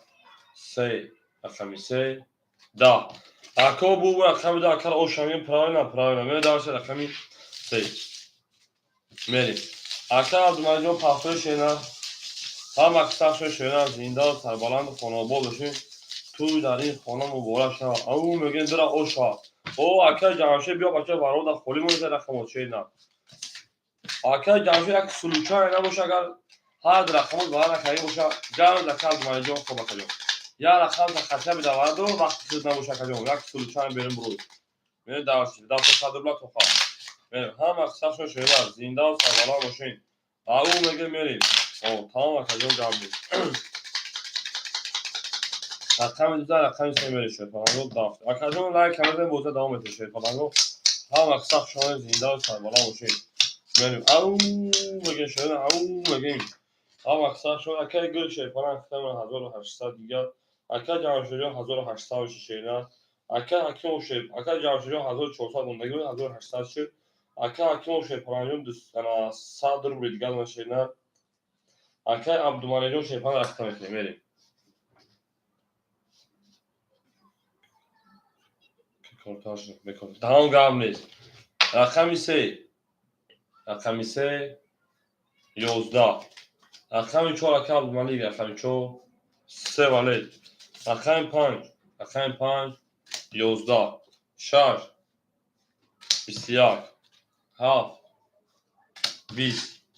3. Рақами 3 10. Ако бу рақами 2 акар ошамин правильно правильно. Мен дарси рақами 3. Мерим. Ака Абдумалиҷон пахтои шена. Ҳама аксаршон шена зиндаву сарбаланду хонобод бошем. Туй дар ин хона муборак шавад. Ау мегӯем дира оша. О ака Ҷамшед биё бача барода холӣ монда рақамот шена. Ака Ҷамшед як случай набоша агар ҳар рақамот ба рақами боша гард ака Абдумалиҷон хоб акаҷон. Я рақам та хатя бидаварду вақти худ набоша акаҷон. Як случай берем бурӯ. Мен дарси дафта сад рубла тоха. Мерем ҳама аксаршон шена зиндаву сарбаланд бошем. Ау мегӯем мерем. О тамом акаҷон гап нест. Рақами 2 рақами 3 мерем шерпаланго дафт. Акаҷон лайк камедем боза давом метем шерпаланго. Ҳама аксаршон зиндаву сарбаланд бошем. Мерем. Ау мегӯем шена ау мегӯем. Ҳама аксаршон акай Гул Шерпалан хитамон 1800 дигар. Ака Ҷамшедҷон 1800 шена. Ака Ҳакимов Шер, ака Ҷамшедҷон 1400 мондагӣ 1800 шуд. Ака Ҳакимов Шерпаланҷон 100 рубли дигар шена. Ака Абдумалиҷон Шерпалан рахта мекунем мерем. Тамом гап нест. Рақами 3. Рақами 3 11. Рақами 4 ака Абдумалик рақами 4 3 валет. Рақами 5 рақами 5 11 6 21 7 20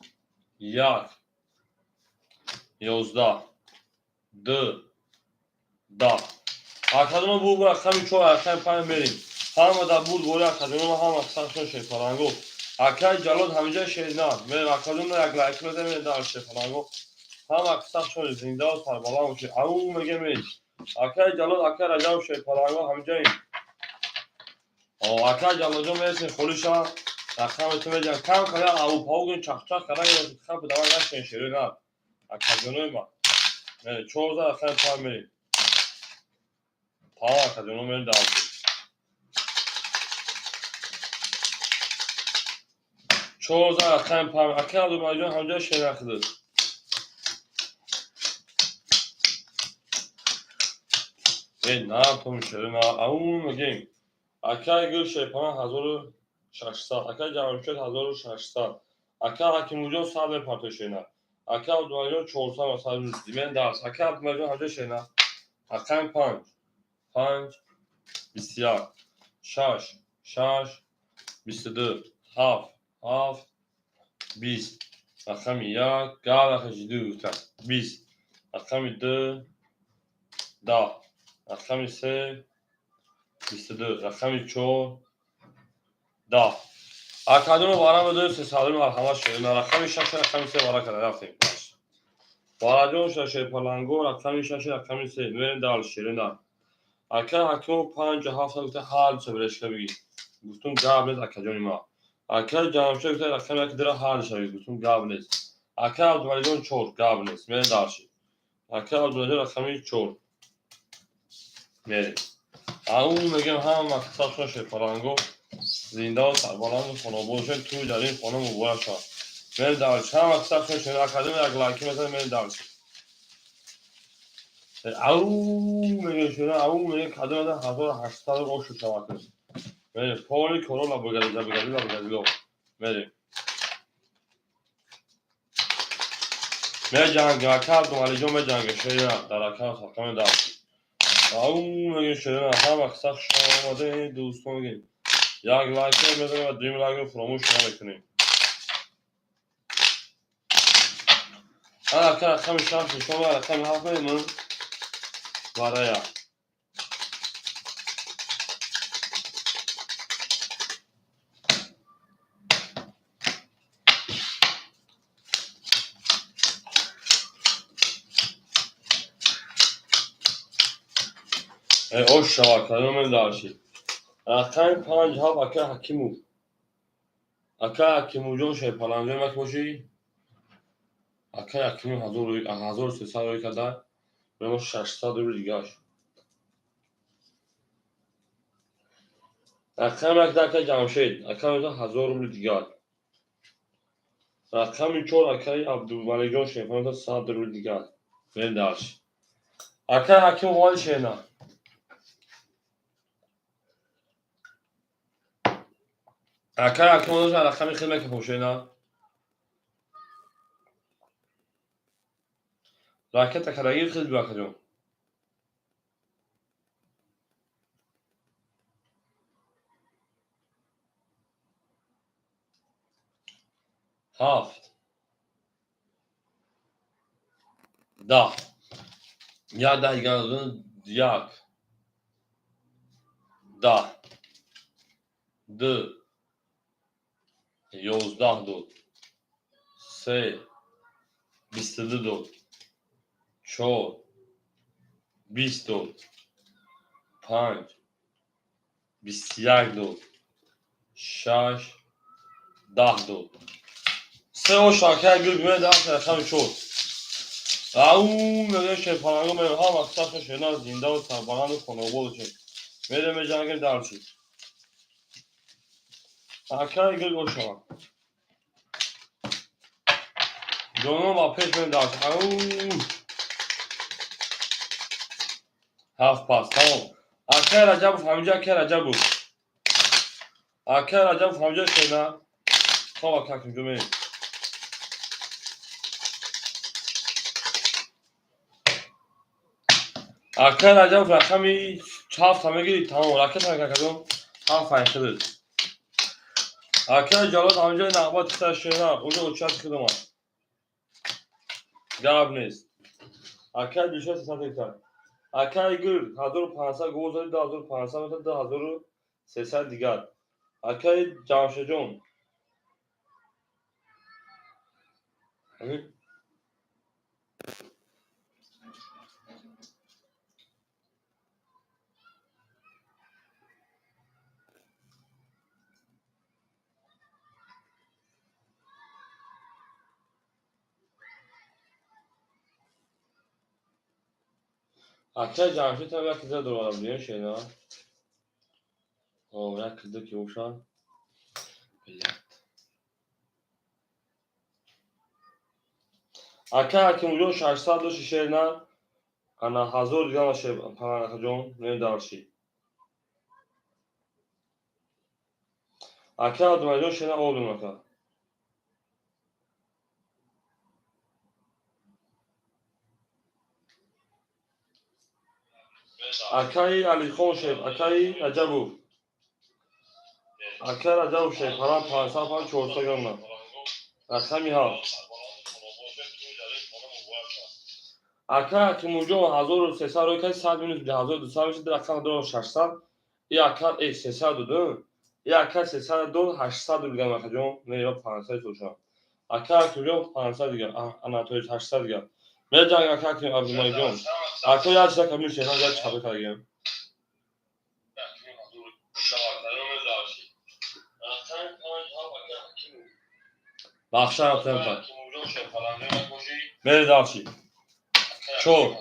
1 11 2 10. Акаҷон бу рақами 4 рақами 5 мерем. Ҳама дар бурд бори акаҷоно ҳама аксаршон шерпаланго. Акай Ҷалол ҳамиҷа шерна. Мерем акаҷон як лайк мезанем дар шерпаланго. Ҳама аксаршон зиндаву сарбаланд бошед. Ау мегӯем мерем. Акай Ҷалол, акай Раҷаб шерпаланго ҳамиҷаем. О акай Ҷалолҷон мересем холиша рақами ту медиҳам. Кам када ау пау гӯем чахчах када хам давай нашен шере на. Акаҷонои ма. Мерем 14 рақами 5 мерем. Тамом акаҷоно мерем дар. 14 рақами 5 ака Абдумалиҷон ҳамҷа шера худат. Э на том шере на ау мегӯем. Акай Гул Шерпалан 1600, акай Ҷамшед 1600, ака Ҳакимуҷон 100 мепартои шена. Ака Абдумалиҷон 400 масалан мен дарс. Ака Абдумалиҷон ҳамҷа шена. Рақами 5 5 21 6 6 22 7 7 20 Рақами як, гап рақами ду гуфтам. 20. Рақами ду, 10. Рақами се, 22. Рақами чор, 10. Акадуно вара медоем сесадуми марҳамат шерина. Рақами шаш, рақами се вара карда рафтем. Вараҷон шуда шерпаланго, рақами шаш, рақами се. Мерем дал шерина. Ака Ҳакимов панҷ ҳафт гуфта ҳар душа берешка бигир. Гуфтум гап нест акаҷони ма. Ака Ҷамшед гуфта рақами як дира ҳар душа бигир. Гуфтум гап нест. Ака Абдумалиҷон чор, гап нест. Мерем дальше. Ака Абдумалиҷон рақами чор. Мерем. Ау мегем ҳама касашон шерпаланго зиндаву сарбаланду хонобод бошед, тӯй дар ин хона муборак шавад. Мерем дальше. Ҳама касашон шер академия як лайки мезанем, мерем дальше. Ау мегем шера, ау мегем кадом 1800 ошу шавад. Мерем поли Королла бугализа бугализа бугализо. Мерем. Меҷангем ака Абдумалиҷон меҷангем шера дар ака рақами даҳ. Ау мегем шера ҳама каса хуш омадед дӯстон мегем. Як лайк мезанем ва дуюм лайкро фуромӯш намекунем. Ака рақами шаш нишон рақами ҳафт мемон варая. Ош шавад кадом дальше. Рақами панҷ ҳафт ака Ҳакимов. Ака Ҳакимовҷон шерпаланҷон як бошӣ? Ака Ҳакимов 1300 рӯй карда, мемо 600 рубл дигаш. Рақами як ака Ҷамшед, ака меза 1000 рубл дигар. Рақами чор акаи Абдумаликҷон шерпаланҷон 100 рубл дигар. Мерем дальше. Ака Ҳакимов омади шерна. Ака Ҳакимов рақами хел мекапом шерна. Ракета кадаги хел бю акаҷон. Ҳафт. 10. Як даҳ дигар як. 10. Ду. 11 дод. Се. 22 дод. Чор. 20 дод. Панҷ. 21 дод. Шаш. 10 дод. Се ош акай гул биме даҳ рақами чор. Ау мегӯем шерпаланго мегӯем ҳама касашон шерна зиндаву сарбаланду хонобод бошед. Мерем меҷангем дальше. Акай гул ошава. Ҷонон ба пеш мерем дальше. Ау ҳафт пас тамом. Акай Раҷабов ҳаминҷо акай Раҷабов. Акай Раҷабов ҳаминҷо шерна. Хоб ака ҳаминҷо мерем. Акай Раҷабов рақами ҳафта мегирӣ тамом. Ракета акаҷон ҳафт айхидид. Акай Ҷалол ҳаминҷо нағбат хита шерна. Уже учат хидома. Гап нест. Акай Дилшод 300 гектар. Акай Гул 1500 гол зади 2500 метр 2300 дигар. Акай Ҷамшедҷон. Акай Ҷамшед там як киза дорад будем шена. О, як киза ки бошад. Блядь. Акай Ҳакимҷон 600 дошти шерна. Ана 1000 дигар шер паланакаҷон, мерем дальше. Акай Абдумалиҷон шерна олдум ака. Акаи Алихон шеф, акаи Раҷабов. Акаи Раҷабов шеф, парам 505 400 грамма. Рақами ҳафт. Ака Ҳакимуҷон 1300 рӯй кард, 100 минус 1200 мешад, рақам дорам 600. И ака 300 доду. И ака 300 дод, 800 дигар акаҷон. Не, ё 500 тошам. Ака Ҳакимуҷон 500 дигар, Анатолий 800 дигар. Меҷанг ака Ҳаким Абдумаликҷон. Ака як чиза камил шехан як чаба кардагем. Бахша рафтем па. Мери дальше. Чор.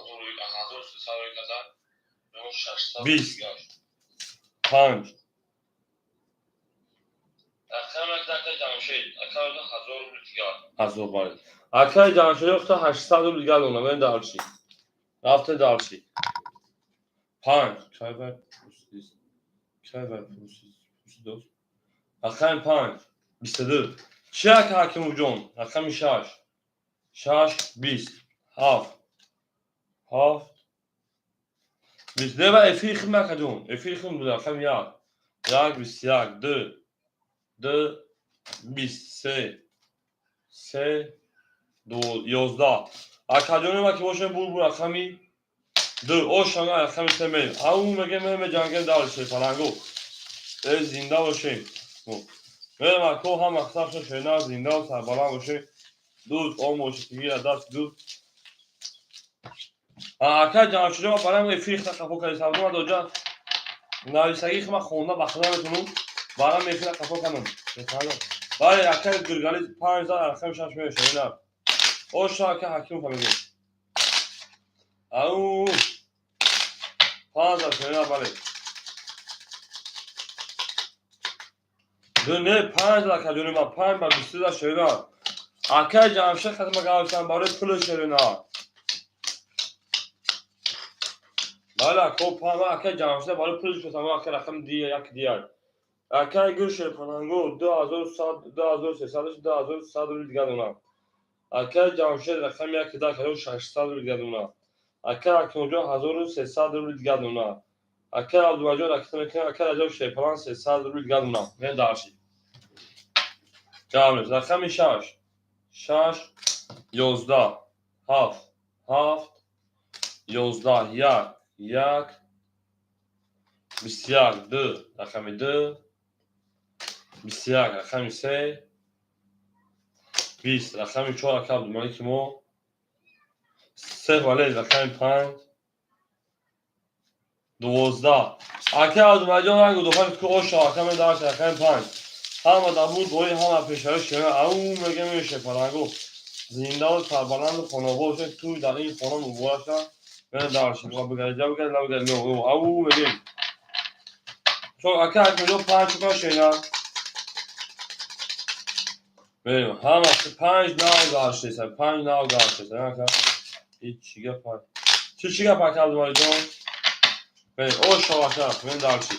20. 5. Азор бале. Акаи Ҷамшед ёфта 800 рубл дигар дона. Мери дальше. Рафте дальше. 5. Кай пурсид? Кай пурсид? Рақами 5. 22. Чӣ ака Ҳакимуҷон? Рақами 6. 6, 20. 7. 7. 20. Дева эфири хим акаҷон. Эфири хим буда. Рақами 1. 1, 21. 2. 2, 20. 3. 3, 2, 11. Акаҷони ма ки бошем бур рақами 2. Ошама рақами 3 мерем. Ау мегем меҷангем дальше фалангу. Э зинда бошем. Мерем ако ҳама хасабшо шена зинда сарбаланд бошем. Дӯст ом бошед гира даст дӯст. Ака Ҷамшидо барам эфир хта қафо кардӣ сабдума доҷа. Нависагӣ хма хонда ба худа метунум. Барам эфира қафо кардам. Бале ака Гургали 5 за рақами 6 мешавад ина. Оша ака Ҳакимов мегӯ. Ау 5 за шена бале. 2 не 5 ака ҷони ман 5 ба 20 за шена. Акаи Ҷамшед хатма гавсам барои пули шерина. Бале ако 5 акаи Ҷамшед барои пули шерина ака рақам дия як дия. Акаи Гул Шерпалангу 2100 2300 2100 рубл дигар дона. Акаи Ҷамшед рақами 1 да 600 рубл дигар дона. Акаи Ҳакимуҷон 1300 рубл дигар дона. Акаи Абдумаҷон ракета мекунад, акаи Раҷаб Шерпаланг 300 рубл дигар дона. Мен дарши. Ҷамъ рақами 6. 6 11 7 7 11 1 1 21 2 рақами 2 21 рақами 3 20 рақами 4 ака Абдумалики мо 3 вале рақами 5 12 ака Абдумаликҷон ранг дофа ку оша ака мен дарш рақами 5 ҳама дар буд бои ҳама пешаи шена ау мегем шепалангу зиндаву сарбаланду хонобод бошед туй дар ин хона муборак шавад. Мен дарш бигар бигар бигар ау мегем чор ака Ҳакимҷон 5 чука шена мерем ҳама 5 нав гаштеса 5 нав гаштеса ака ҳеҷ чӣ гап чӣ гап ака Абдумаликҷон мерем оша ака мен дарши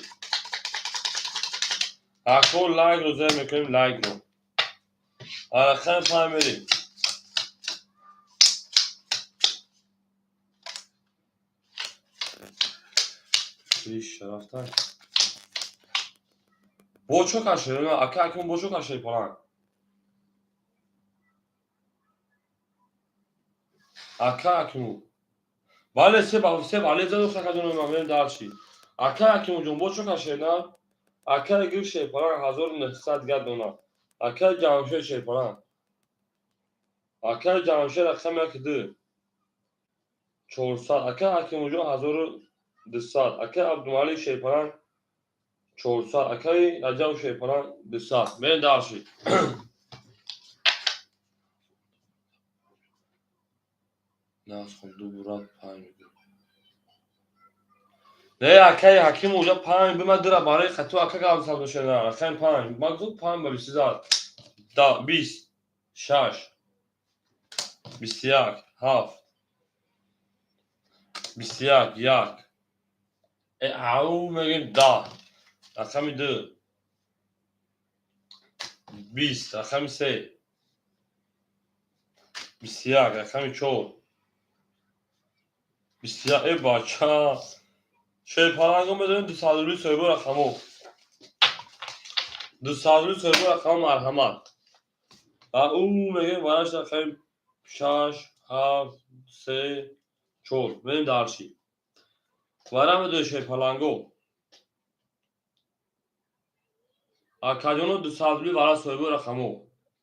ако лайкро зер мекунем лайкро рақами 5 мерем. Шарафта бо чо кашед ака Ҳаким бо чо кашед паланг ака Ҳакиму бале се бале заду хакаҷон ман дарши ака Ҳакимуҷон бо чо кашед на акаи Гул Шерпаланг 1900 дигар дона. Акаи Ҷамшед Шерпаланг акаи Ҷамшед рақами 1 2 400 акаи Ҳакимуҷон 1200 акаи Абдумалик Шерпаланг 400 акаи Раҷаб Шерпаланг 200 мерем дарши. Насхон ду бурад 5. Не акаи Ҳаким уҷа 5 бима дира барои хату ака гап сабдошена рақами 5 ман гуфт 5 ба 20 зад 20 6 21 7 21 1 ау мегем 10 рақами 2 20 рақами 3 21 рақами 4 21 э бача Шерпалангу медонем 200 рубли соҳибо рақамо 200 рубли соҳибо рақамо марҳамат. Ау мегем бараш рақами 6 7 3 Чор. Мерем дальше. Вара медои шерпаланго. Акаҷоно, 200 рубли вара, соҳиби рақамо.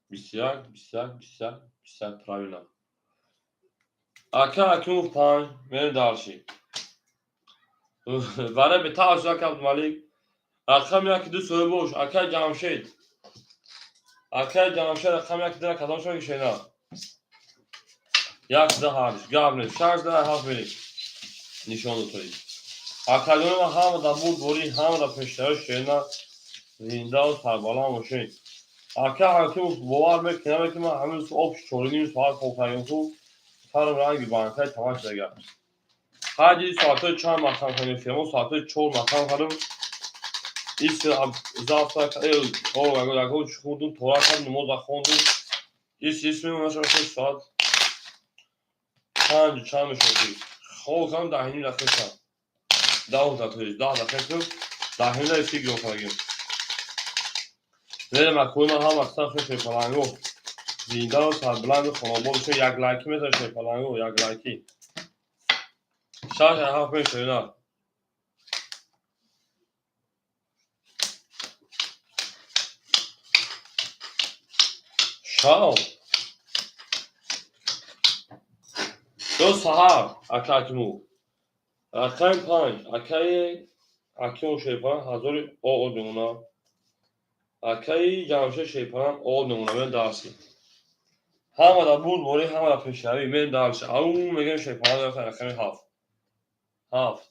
21, 21, 21, 21, правильно. Ака Акимов, панҷ. Мерем дальше. Вара бетаваш, ака Абдумалик. Рақами яки ду соҳибош, акай Ҷамшед. Акай Ҷамшед, рақами яки ду кадом шо кишена? Як ду ҳашт. Гап нест. Шаш да ҳафт мерем. Нишон дотои. Акаҷони ман, ҳама да бурдборӣ, ҳама да пешравӣ, шена, зиндаву сарбаланд бошед. Ака Ҳакимов, бовар мекунам, ки ман ҳамин об 4:30 соат хоб кардем, ку сарам ранги банкаи тамаш дагар. Ҳаҷи соатҳои чанд маҳкам кардем? Фирмо соатҳои 4 маҳкам кардем. Ис завтрак ягон чӣ хӯрдум, тора кардем, намоза хондум. Ис ис мемонашам, соат панҷу чанд мешуд. Хоб кардам, 10:30 дақиқа. 10 дақиқа, 10 дақиқа, 10:30 эфир гирён кардагим. Мерем, акои ман, ҳама қисам шерпаланго. Зиндаву сарбаланду хонобод бошед. Як лайки метавонед, шерпаланго, як лайки. Шаш ҳафт мешавед. Шав. Ё саҳар, ака Акимов. Рақами панҷ, акаи Акимов шерпаланг ҳазори о мемонад. Акаи Ҷамшед шерпаланг о мемонад. Мерем дальше. Ҳама да бурдборӣ, ҳама да пешравӣ. Мерем дальше. Ау мегӯем, шерпаланг, рақами ҳафт. Ҳафт.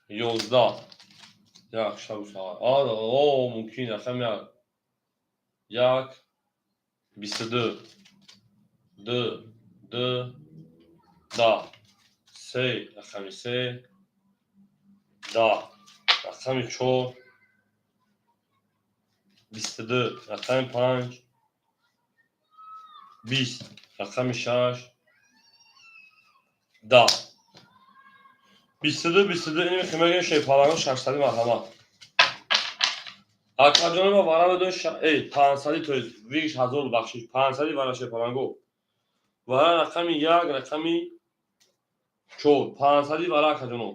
11. Як шабу саҳар. О, мумкин, рақами як. Як. 22. Ду. Ду. Даҳ. Се. Рақами се. 10. Рақами чор. 22. Рақами панҷ. 20. Рақами шаш. 10. 22, 22, ин мегӯем, шерпалангон, 600, марҳамат. Акаҷони ма, вара медои 500, то есть виш ҳазор, бахшиш, 500 вара, шерпаланго. Вара рақами як, рақами чор, 500 вара, акаҷоно.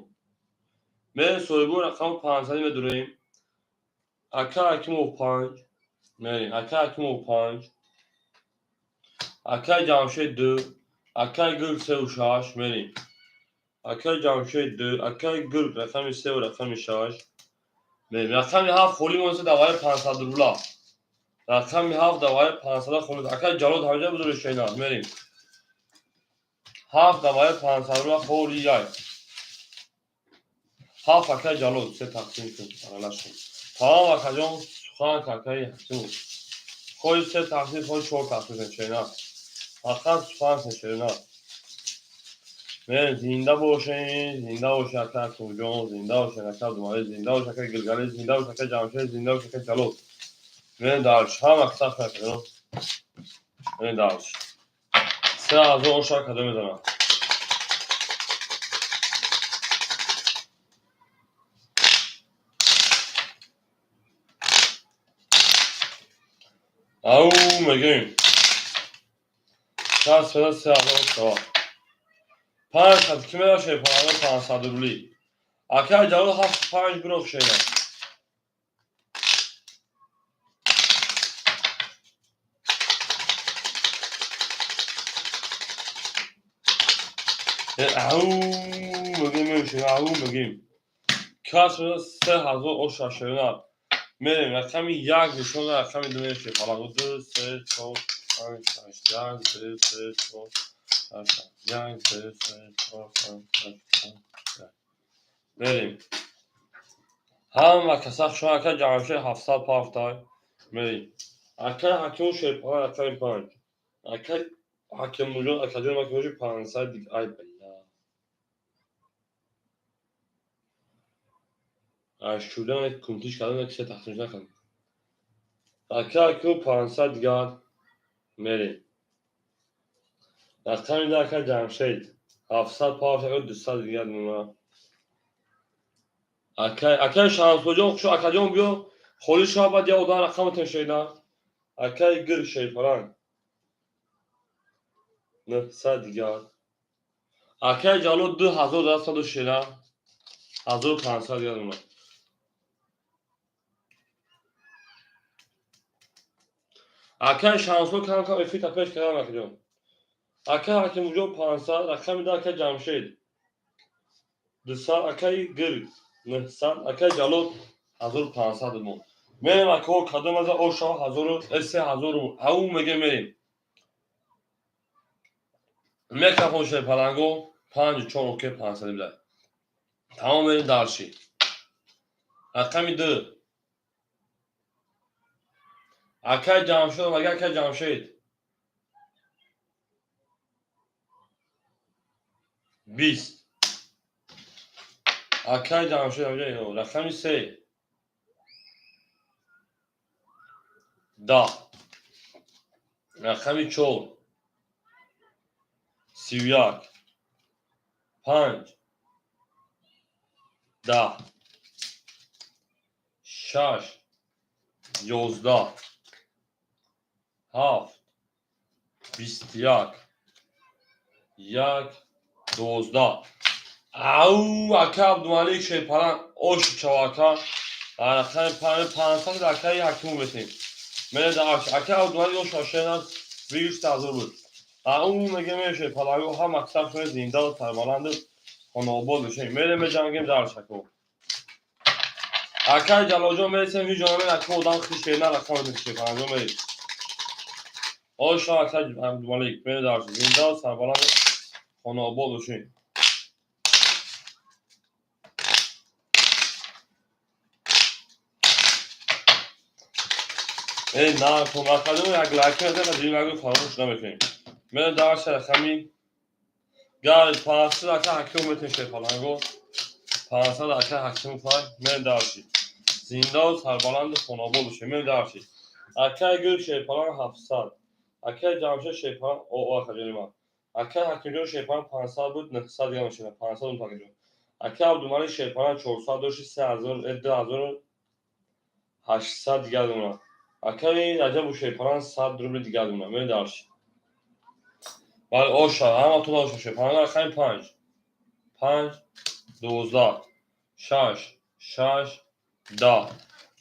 Мерем, соҳибои рақами 500 медурем. Ака Акимов, панҷ. Мерем. Ака Акимов, панҷ. Акаи Ҷамшед, ду. Акаи Гул, сеу шаш. Мерем. Акаи Ҷамшед, ду. Акаи Гул, рақами сеу рақами шаш. Мерем. Рақами ҳафт холӣ монеста даваи 500 рубла. Рақами ҳафт даваи 500 холӣ. Акаи Ҷалол, ҳамҷа бузург шайна. Мерем. Ҳафт даваи 500 рубла холи яй. Ҳафт, акаи Ҷалол, се тақсим кун. Аралаш кун. Тамом, акаҷон, сухан акаи Ҳакимов. Хоҳи се тақсим, хоҳи чор тақсим кун, шайна. Фақат сухан кун, шайна. Мерем, зинда бошед, зинда бошед, ака Акимҷон, зинда бошед, ака Абдумалик, зинда бошед, ака Гилгалӣ, зинда бошед, ака Ҷамшед, зинда бошед, ака Ҷалол. Мерем дальше. Ҳама қисса акаҷон. Мерем дальше. 3000 оша кадом мезанам. Ау мегӯем. Шаст 3000 шава. Панҷ хат ки меша панҷ 500 рубли. Ака Ҷалол, ҳафт панҷ бироқ, шена. Ау мегӯем, мешем, ау мегӯем. Кас 3000 оша, шена. Мерем, рақами як нишон, рақами ду мешем. Фалақ, ду, се, чор, панҷ, шаш, як, се, се, чор, шаш, як, се, се, чор, панҷ, шаш, панҷ, як. Мерем. Ҳама каса шумо, ака Ҷамшед, 700 пафтай. Мерем. Ака Ҳакиму шерпала, рақами панҷ. Ака Ҳакимуҷон, акаҷон, ма ки 500 диг, ай бля. Шудан кумтиш кардан, ки се тақсим накардам. Ака Ҳакиму 500 дигар мерем. Рақами ду, ака Ҷамшед 700 пафт, 200 дигар мемонад. Акаи Шамсуҷон, хуш, акаҷон, биё, холӣ шава, баъд я одам рақаматон шунидам. Акаи Гир шерпаланг. 900 дигар. Акай Ҷалол 2100 шера 1500 дигар дона. Акай Шамсо кам кам эфирта пеш кардам, акаҷон. Акай Ҳакимуҷон 500, рақами 2, акай Ҷамшед 200, акай Гирг 900, акай Ҷалол 1500 рубл. Мерем, акаҳо, кадом аза ошава ҳазору 3000 рубл. Ау мегем, мерем. Микрофон шуд паланго панҷу чор, окей, 500 билай. Тамом, мерем дальше. Рақами 2. Акай Ҷамшед омага, акай Ҷамшед. 20. Акай Ҷамшед рақами 3. 10. Рақами 4. 31. 5. 10. 6. 11. 7. 21. 1. 12. Ау, ака Абдумалик Шерпалан ош чава, ака. Рақами 500 акаи Ҳакиму метем. Мереда ака Абдумалик ош шашена 20 000 буд. Ау меге меше паланго ҳам аксар шуна зинда ва сарбаланду хонаобод бошем. Мерем, меҷангем дарш, ако. Акаи Ҷалолҷон мересем, ҳеҷ ҷо намерем, ака, одам хишена рақам шерпаланго мерем. Оша ака Абдумалик мере дарш зинда ва сарбаланду хонаобод бошем. Э, на, кӯмаккардем, як лайк мезанем ва дигар лайк фаромӯш намекунем. Мерем дарш, рақами гар 500, ака Ҳакиму метем шерпаланго. 500 ака Ҳакиму фай, мерем дарши. Зиндаву сарбаланду хонаобод бошем. Мерем дарши. Акаи Гул шерпаланг 700. Акаи Ҷамшед шерпаланг о о акаҷони ман. Акаи Ҳакимҷон шерпаланг 500 буд, 900 дигар мешавад. 500 буд, Ҳакимҷон. Акаи Абдумалик шерпаланг 400 дошти, 3000, 2800 дигар дона. Акаи Раҷабу шерпаланг 100 рубли дигар дона. Мерем дарши. Бале, оша, ҳаматон оша шерпаланг рақами 5. 5, 12, 6, 6, 10.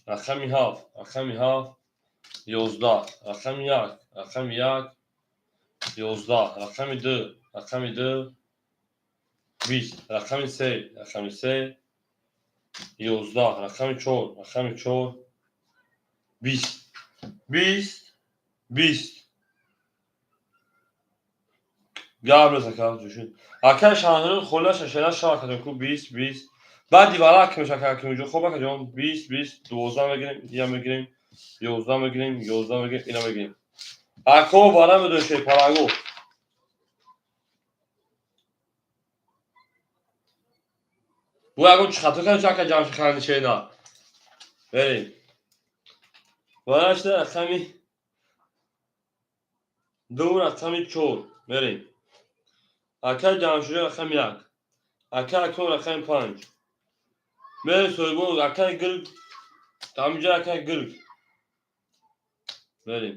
Рақами 7, рақами 7, 11, рақами 1, рақами 1, 11, рақами 2, рақами 2, 20, рақами 3, рақами 3, 11, рақами 4, рақами 4, 20, 20, 20. Гап нест, ака, ҷӯшид. Акаи Шаҳнур холия шашера шав, акаҷон, ку 20, 20. Баъди варак меша, ака Ҳакимуҷон. Хоб, акаҷон, 20, 20, 12 мегирем, ия мегирем, 11 мегирем, 11 мегирем, ина мегирем. Ако бара медонӣ шерпаланго. Бу ягон чӣ хато кардем, ака Ҷамшед ханди шена. Берем. Варашта рақами 2, рақами 4. Мерем. Акаи Ҷамшедҷон рақами 1. Акаи Аком рақами 5. Мерем, соҳибон, акаи Гирг ҳаминҷа, акаи Гирг. Мерем.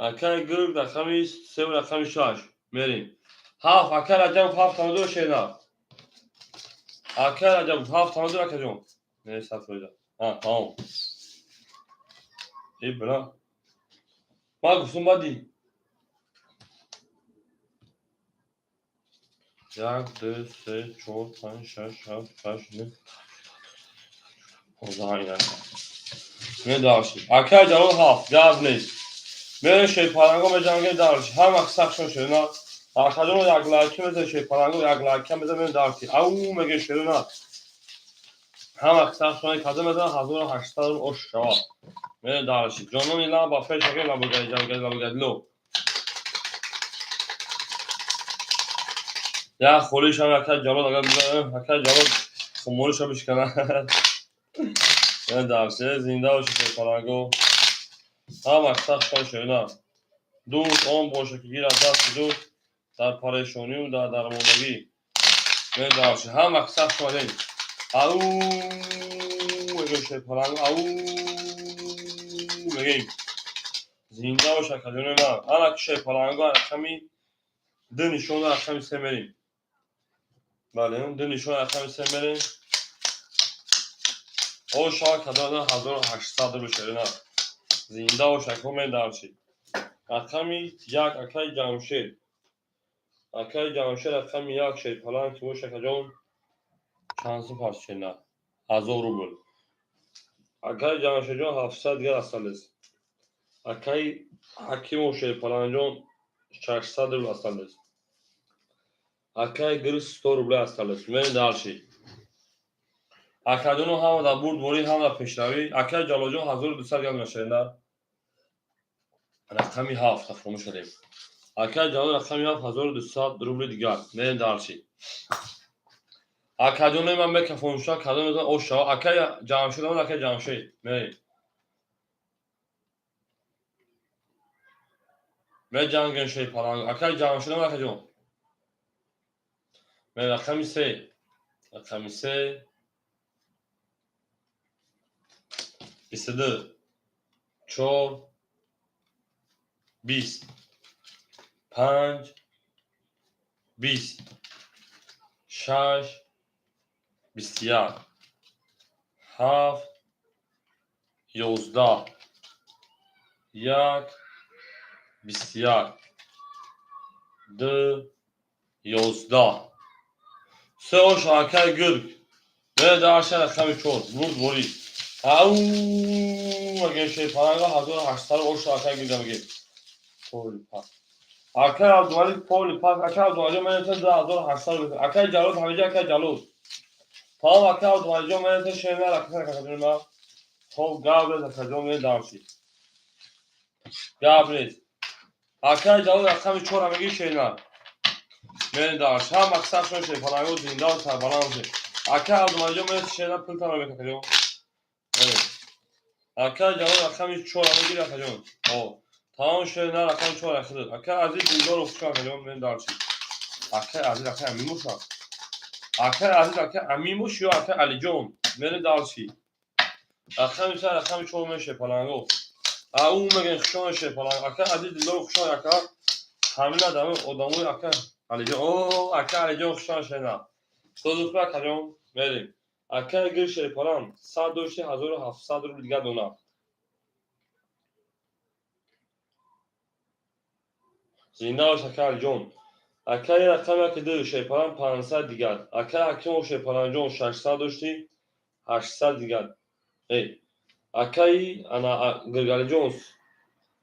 Акаи Гирг рақами 3, рақами 6. Мерем. 7, акаи Раҷабов 7 тамадор шена. Акаи Раҷабов 7 тамадор, акаҷон. Не, 100%. А, тамом. Э, бра. Ман гуфтум баъди як, ду, се, чор, панҷ, шаш, ҳафт, ҳашт, нӯҳ, 15 ина. Медарши. Акаи Ҷалол 7, гап нест. Мерем шерпаланго меҷангем дарши. Ҳама сахшон шерина. Акаҷон як лайки мезан, шерпаланго як лайка мезан, мерем дарши. Ау меге шерина. Ҳама сахшон када мезан, 1800 ош шава. Мерем дарши. Ҷонони лаба фешаке лабагаи ҷангаи лабагадло. Як холишам акаи Ҷалол агар акаи Ҷалол хумориша бишкана. Дарсе зинда бошед, шерпаланго. Ҳама сахшон шерина. Дӯст он боша, ки гирад дасти дӯст дар парешонию дар дармондагӣ. Медарши. Ҳама сахт шумадем. Ау мегӯем шерпаланго, ау мегӯем. Зинда бош, акаҷони ман. Ана ки шерпаланго рақами Ду нишон рақами се мерем. Бале, ду нишон рақами се мерем. Оша кадана 1800 рубл шерина. Зинда оша комен дарши. Рақами як акай Ҷамшед. Акай Ҷамшед рақами як шерпаланг ки боша акаҷон чанд сум парч шерина? 1000 рубл. Акай Ҷамшедҷон 700 дигар остались. Акай Ҳакимов шерпалангҷон 600 рубл остались. Акай Гир 100 рубля остались. Мерем дальше. Акаҷоно ҳама дар бурдборӣ, ҳама дар пешравӣ. Акай Ҷалолҷон 1200 гап нашерина. Рақами ҳафт фаромӯш кардем. Акай Ҷалол рақами ҳафт 1200 рубли дигар. Мерем дальше. Акаҷонои ман мекафонша кадом оша. Акай Ҷамшед омад, акай Ҷамшед. Мерем. Меҷангем шерпаланг. Акай Ҷамшед омад, акаҷон. Мерем рақами се. Рақами се. 22, 4, 20, 5, 20, 6, 21, 7, 11, 1, 21, 2, 11. Се оша акай гирг. Мере дарша рақами чор. Бурдборӣ. Ау, мегем шерпаланга 1800 оша акай гирга мегем. Поли пак. Акай Абдумалик поли пак. Акай Абдумалиҷон менета 2800. Акай Ҷалол ҳамиҷа акай Ҷалол. Тамом акай Абдумалиҷон менета шерна рақами акаҷон ма. Хоб габрез акаҷон мере дарши. Габрез. Акай Ҷалол рақами чора меги шерна. Мере дарши. Ҳам мақсад шон шерпаланго зинда ва сарбаланд бошед. Акай Абдумалиҷон менета шерна пул тара мекунад акаҷон. Акай Ҷалол рақами чора мегири акаҷон. О, тамом шерна рақами чора хидр. Акай Азиз Дилдоров хушо акаҷон мере дарши. Акай Азиз акай Амин боша. Акай Азиз акай Амин бош ё акай Алиҷон мере дарши. Рақами се рақами чор мере шерпаланго. Ау мегем хушо шерпаланг. Акай Азиз Дилдоров хушо ака. Ҳамин одами одамои акай Алиҷон. О, акай Алиҷон хушо шерна. Созуфа акаҷон мерем. Акай гир шерпаланг 100 дошти 1700 рубл дигар дона. Зинда бош акай Алиҷон. Акай рақами яки ду шерпаланг 500 дигар. Акай Ҳакимов шерпалангҷон 600 дошти 800 дигар. Эй, акай ана Гиргалиҷон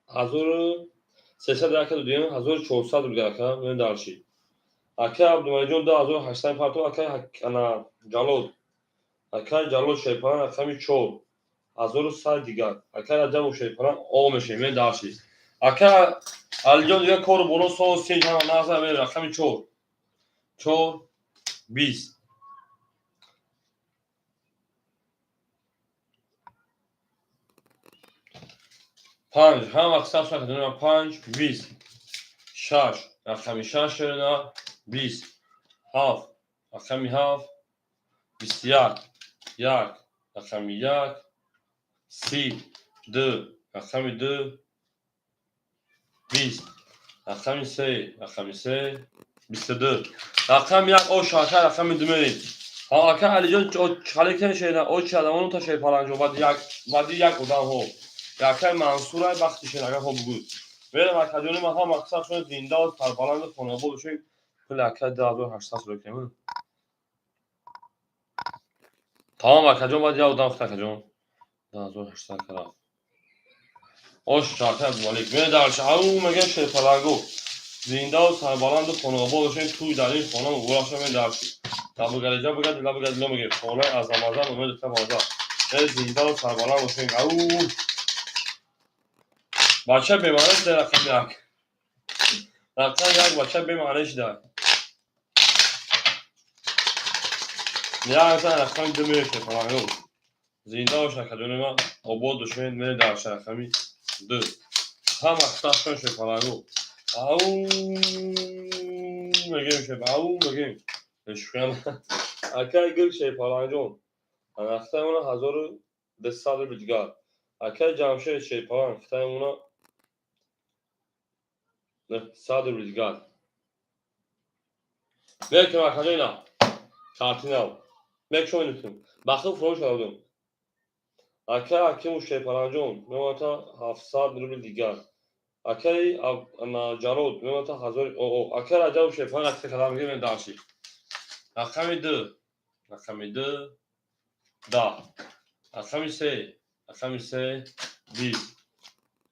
1300 ака додем 1400 рубл дигар ака мерем дарши. Акай Абдумалиҷон 2800 партов. Акай ана Ҷалол. Акай Ҷалол шерпаланг рақами чор 1100 дигар. Акай Раҷабов шерпаланг о мешем мерем дарши. Акай Алиҷон дигар кору боло сол синҷ ҳама назар мерем рақами чор. 4, 20. 5, ҳама мақсад шакл 5, 20, 6, рақами 6 шерина 20, 7, рақами 7, 21, 1, рақами 1, 30, 2, рақами 2, 20, рақами 3, рақами 3, 22, рақами 1 оша ака рақами 2 мерем. Ака Алиҷон чаликен шерина очи адамону та шерпаланҷо баъди як одамҳо. Акай Мансурай бахти шерина ака хоб бугӯ. Мерем акаҷони ман ҳама мақсад шуд зинда ва сарбаланду хонобод бошед. Пули акай 2800 рубл кунем. Тамом акаҷон баъд як одам хит акаҷон. 2800 кара. Ош акай Абдумалик. Мерем дарши. Ау мегем шерпаланго. Зинда ва сарбаланду хонобод бошед. Туй дар ин хона муборак шуд мерем дарши. Лабугалиҷа бугад, лабугалиҷа мегем. Хонаи азамазан умеди табаза. Мерем зинда ва сарбаланд бошед. Ау бача бемаъне шуда рақами як. Рақами як бача бемаъне шуда. Як рақами ду мерем шерпаланго. Зинда бош акаҷони ман обод бошед мерем дарши рақами ду. Ҳама мақсад шерпаланго. Ау мегем шерп, ау мегем. Шукран. Акай гир шерпалангҷон. Нахтаи 1200 рубл дигар. Акай Ҷамшед шерпаланг хитаи мона 900 рубл дигар. Мекунам, акаҷо, картинав мекшонитум бахил фурӯш кардум. Акай Ҳакиму Шерпаланҷон мемонад 700 рубли дигар. Акаи Ҷалод мемонад ҳазори. Акай Раҷабу Шерпаланг акса кадам мегирем. Дальше рақами ду, рақами ду 10, рақами се, рақами се 20,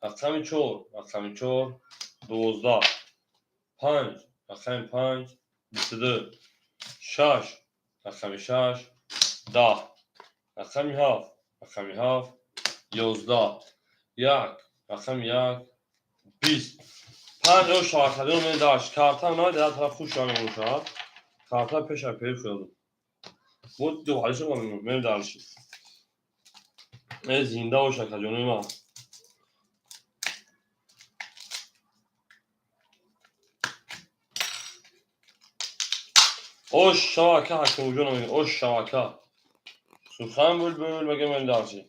рақами чор, рақами чор 12, панҷ, рақами панҷ 22, шаш, рақами шаш 10, рақами ҳафт, рақами ҳафт 11, як, рақами як 20. Панҷ шавакадон медашт. Карта на дар тараф хуш мебошад. Карта пеша пеш шудам. Мо ду ҳалиша мем. Дальше э зинда бош, акаҷони ман. Ош шава, ака Ҳакимҷон, ош шава, ака. Сухан булбул мегем. Дальше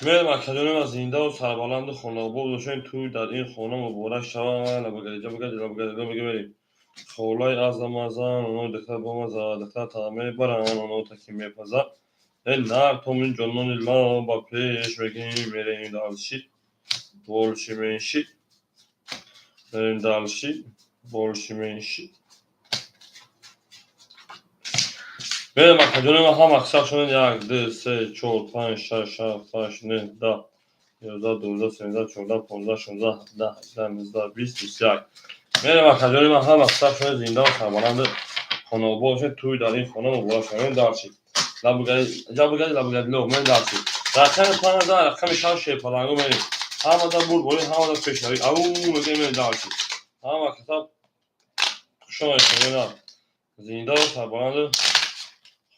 мерем, акаҷони ман. Зиндаву сарбаланду хонаобод бошем. Тӯй дар ин хона муборак шава. Лабагариҷа багади лабагариҷа мега. Мерем. Холаи азам азан оно духтар бомаза, духтар та мебаран оно таки мепаза. Э нар томин ҷонони ла ба пеш мегим. Мерем дальше, больше меньше. Мерем дальше, больше меньше. Мерем, акаҷони ман. Ҳама қисақ шуданд. Як, ду, се, чор, панҷ, шаш, ҳафт, ҳашт, нӯҳ, 10, 11, 12, 13, 14, 15, 16, 17, 18, 19, 20, 21. Мерем, акаҷони ман. Ҳама қисақ шуданд. Зиндаву сарбаланду хонаобод бошед. Тӯй дар ин хона муборак шавад. Мерем дальше. Лабугади лабугади ло. Мерем дальше. Рақами панҷ, рақами шаш шерпаланго мерем. Ҳамада бурборӣ, ҳамада пешравӣ. Ау мегӯем. Мерем дальше. Ҳама каса хушомадед. Зиндаву сарбаланду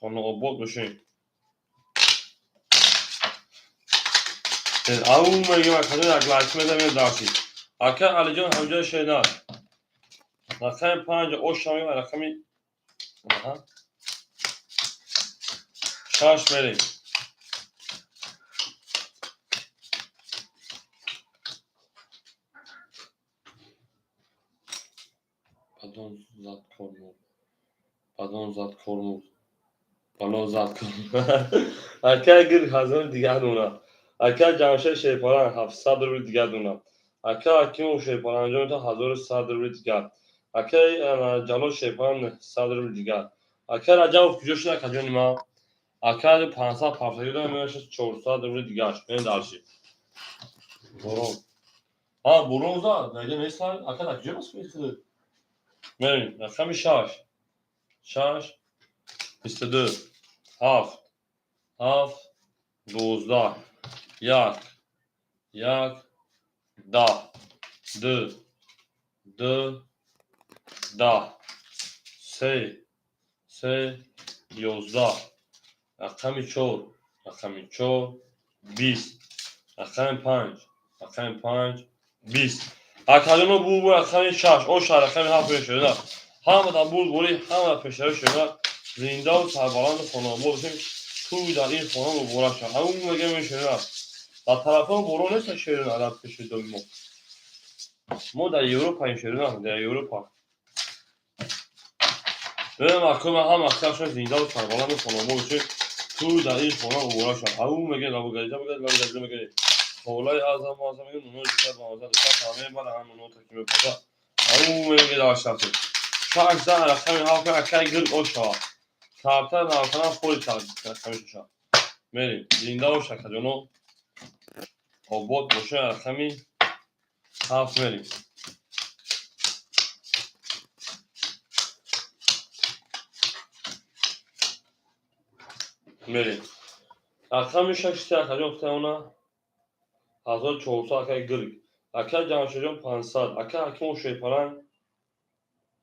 хонаобод бошем. Ау мегӯем, акаҷон. Як лайк мезанем. Дальше, ака Алиҷон ҳамҷои шернар. Рақами панҷ оша мегӯем. Рақами шаш мерем. Бадон зад кор мурд, бадон зад кор мурд, бало зад кор. Ака гир ҳазори дигар дона. Ака Ҷамшед Шерпаланг 700 рубли дигар дона. Ака Ҳакимов Шерпаланҷон 1100 рубли дигар. Ака Ҷалол Шерпаланг 900 рубли дигар. Ака Раҷабов куҷо шуд, акаҷони ман? Ака 500 пафтагӣ дора, меошад 400 рубли дигар. Мерем дальше. Борон, а борон зад наида нест. Ака, дар куҷо баст? Мерем. Рақами шаш, шаш 22, ҳафт, ҳафт 12, як, як 10, ду, ду 10, се, се 11, рақами чор, рақами чор 20, рақами панҷ, рақами панҷ 20. Акаҷоно, бу рақами шаш оша, рақами ҳафт мешуда. Ҳамада бурдборӣ, ҳамада пешравӣ шуда. Зиндаву сарбаланду хонаобод бошем. Тӯй дар ин хона муборак шавад. Ҳамун мегӯем, мешуда. Дар тарафҳо борон нест, шерина дар пеши доми мо. Мо дар Европаем, шерина, дар Европа. Бибинам, акои ман, ҳама аксаршон зиндаву сарбаланду хонаобод бошем. Тӯй дар ин хона муборак шавад. Ҳамун мегӯем, лабугариҷа мегӯяд, лабугариҷа мегӯяд. Холаи азам азам мегӯяд, нуно духтар бамаза, духтар та мебарад, нуно таки мепаза. Ҳамун мегӯяд, дар шаш 10, рақами ҳафт акай гирд ошава. Карта навканам холи рақами шаша. Мерем. Зинда бош, акаҷоно. Обод боша. Рақами ҳафт мерем. Мерем. Рақами шаш се, акаҷон, хутаона 1400, акай гирг. Акай Ҷамшедҷон 500. Акай Ҳакимов Шерпаланг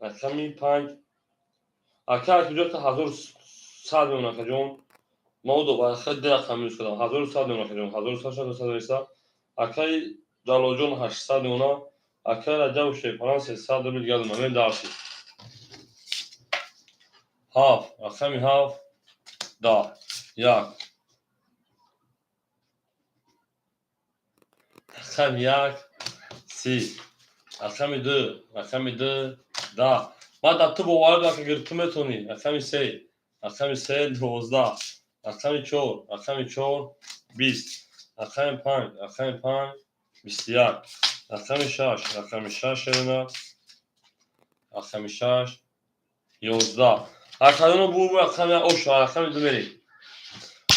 рақами панҷ. Ака Ҳакимҷон 1100 меон, акаҷон. Ма ду рақам минус кардам. 1100 меон, акаҷон. 1100 шад, сад неста. Акаи Ҷалолҷон 800 меона. Акаи Раҷабов Шерпаланг 300 рубли дигар дона. Мерем дальше. Ҳафт, рақами ҳафт 10, як. Рақами як 30. Рақами ду, рақами ду 10. Ман дар ту боварӣ дорам, ки ту метавонӣ. Рақами се, рақами се 12. Рақами чор, рақами чор 20. Рақами панҷ, рақами панҷ 21. Рақами шаш, рақами шаш шерина. Рақами шаш 11. Акадоно бу рақами ош, рақами ду мерем.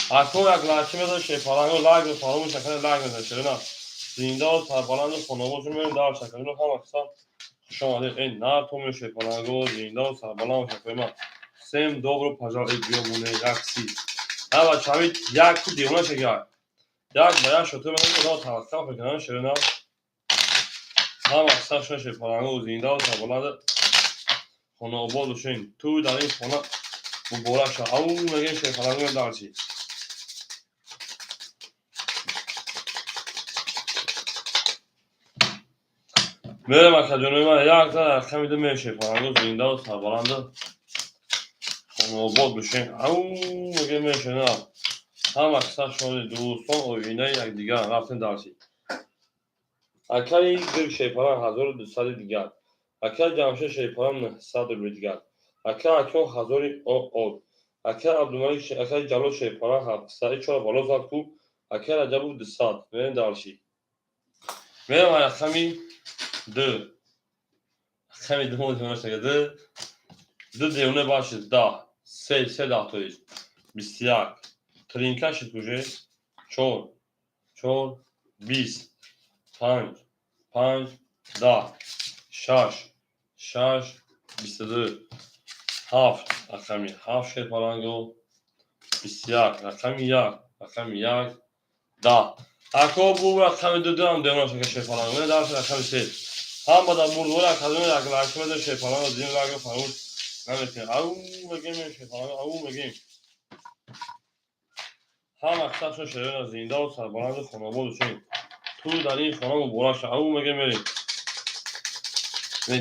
Ако як лайки мезанед, шерпаланго лайк фаромӯш накунед, лайк мезанед шерина. Зинда сарбаланду хонободшон мерем дар шакадоно ҳама қисм хуш омадед. Эй нартоми шерпаланго зинда сарбаланд шакои Всем добро пожаловать, биёмоне як си. Ҳа бачаҳами як ку девона шагар. Як ба як шотур мезанед, одам таваккал мекунанд шерина. Ҳама қисм шуна шерпаланго зинда сарбаланду хонаобод бошед. Ту дар ин хона муборак шав. Ау мегем шерпаланго дарчи. Мерем акаҷонои ман як за рақами ду мерем шерпаланго зиндаву сарбаланду хонаобод бошед. Ау мегем мерем ҳама қисм шумо дӯстон оинаи якдигар рафтем дарси. Акаи гирк шерпаланг 1200 дигар. Акаи Ҷамшед шерпаланг 900 рубли дигар. Акаи Акён 1000 од. Акаи Абдумалик, акаи Ҷалол шерпаланг 700 чора бало зад ку. Акаи Раҷабов 200. Мерем дарси. Мерем рақами ду. Рақами ду мо девона ду. Ду девона бошид 10. Се, се даҳтоист. 21. Тринка шид уже. Чор. Чор. 20. Панҷ. Панҷ. 10. Шаш. Шаш. 22. Ҳафт. Рақами ҳафт шерпаланго. 21. Рақами як. Рақами як. 10. Ако бу рақами ду дуам девона шака шерпаланго. Мен дарси рақами се. Ҳама дар бурдвори академия як лайк мезанед шерпаланго зин лайк фаромӯш намекунед. Ау мегем шерпаланго, ау мегем. Ҳама қисмашон шерона зиндаву сарбаланду хонобод бошед. Ту дар ин хона муборак шав. Ау мегем мерем.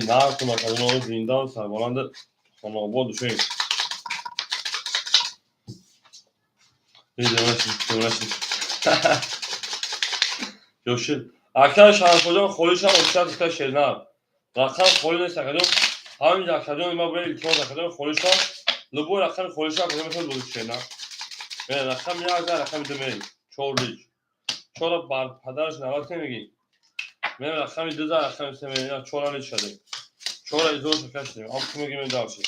Наркун академия зиндаву сарбаланду хонобод бошед. Ёшил. Акаи Шарафоҷон холишам ошад гуфта шернар. Рақам холӣ нест акаҷон. Ҳамин акаҷон ма бо илтимос акаҷон холишам. Любой рақами холишам акаҷон метавонад бозӣ шернар. Рақами як за рақами ду мерем. Чор лич. Чора бар падараш навад кунем мегӣ. Мерем рақами ду за рақами се мерем. Чора лич шадем. Чора изор шакашидем. Ам ку мегим дальше.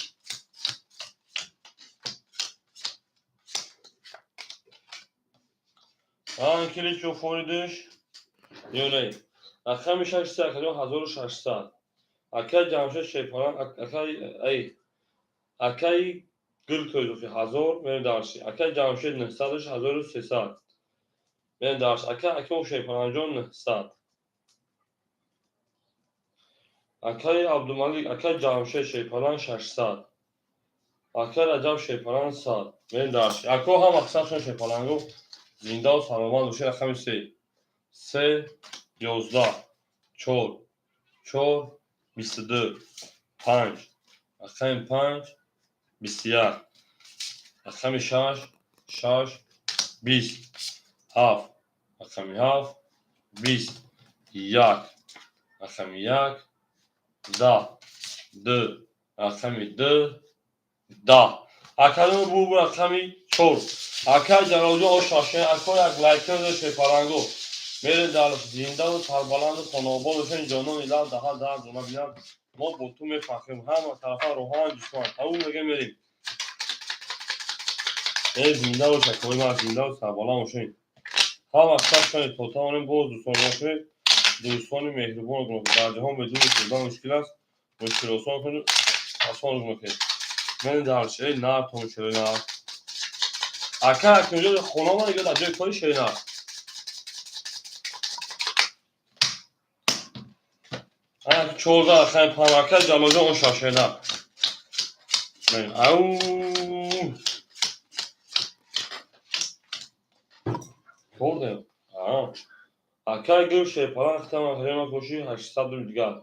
Ан ки лич офоридиш? Ё не. Рақами шаш се акаҷон 1600. Акаи Ҷамшед шерпаланг, акаи ай акаи Гултоизофи 1000 мерем дарси. Акаи Ҷамшед 900 1300. Мерем дарси. Акаи Акимов шерпалангҷон 900. Акаи Абдумалик, акаи Ҷамшед шерпаланг 600. Акаи Раҷаб шерпаланг 100. Мерем дарси. Ако ҳама қисмашон шерпаланго зиндаву саломат бошед. Рақами се. Се 11. Чор. Чор 22. Панҷ. Рақами панҷ 21. Рақами шаш. Шаш 20. Ҳафт. Рақами ҳафт 20. Як. Рақами як 10. Ду. Рақами ду 10. Акадоно бу рақами чор. Акаи Ҷалолҷон о шашен. Ако як лайк мезанед шерпаланго. Мерем дар зиндаву сарбаланду хонаобод бошед. Ҷонон илав даҳа дар дона бинам. Мо бо ту мефахрем. Ҳама тарафа роҳан ҷисман. Ау мегем мерем. Э зинда бош акои ман зиндаву сарбаланд бошед. Ҳама қисм шунед то тавонем боз дӯстон бошед. Дӯстони меҳрубон дар ҷаҳон бидуни хӯрдан мушкил аст. Мушкил осон кунед, осон кунед. Мен дар шери нар тон шери нар. Ака акунҷо хона омада ё дар ҷои кори шери нар. Ана 14 рақами панҷ ака Ҷалолҷон оша шери нар. Ау Хӯрдем. Акаи Гул шерпаланг хитам акаҷон коши 800 рубли дигар.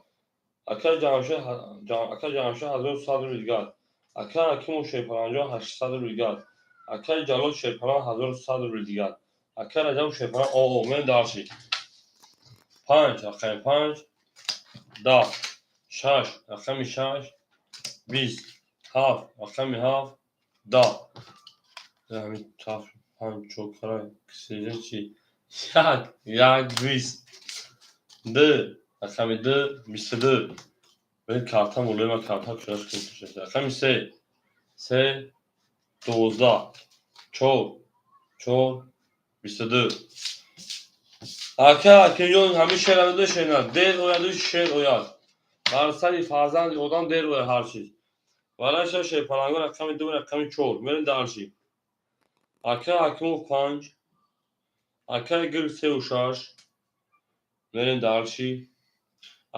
Акаи Ҷамшед, акаи Ҷамшед 1100 рубли дигар. Акаи Акимов шерпалангҷон 800 рубли дигар. Акаи Ҷалол Шерпаланг 1100 рубли дигар. Акаи Раҷаб Шерпаланг о мен дальше. Панҷ, рақами панҷ, 10, шаш, рақами шаш, 20, ҳафт, рақами ҳафт, 10. Ҳамин ҳафт, панҷ, чор, кара чи? Як, як, 20. Ду, рақами ду, 22. Бин карта мулоима карта кушояш. Рақами се, се, 12, чор, чор, 22. Ака Акимҷон, ҳамин шеъра медонӣ, шеър на дер ояду шер ояд. Бар сари фарзанди одам дер ояд ҳар чиз. Вараша Шерпаланго рақами ду, рақами чор. Мерем дальше. Ака Ҳакимов панҷ, акаи Гир сеу шаш. Мерем дальше.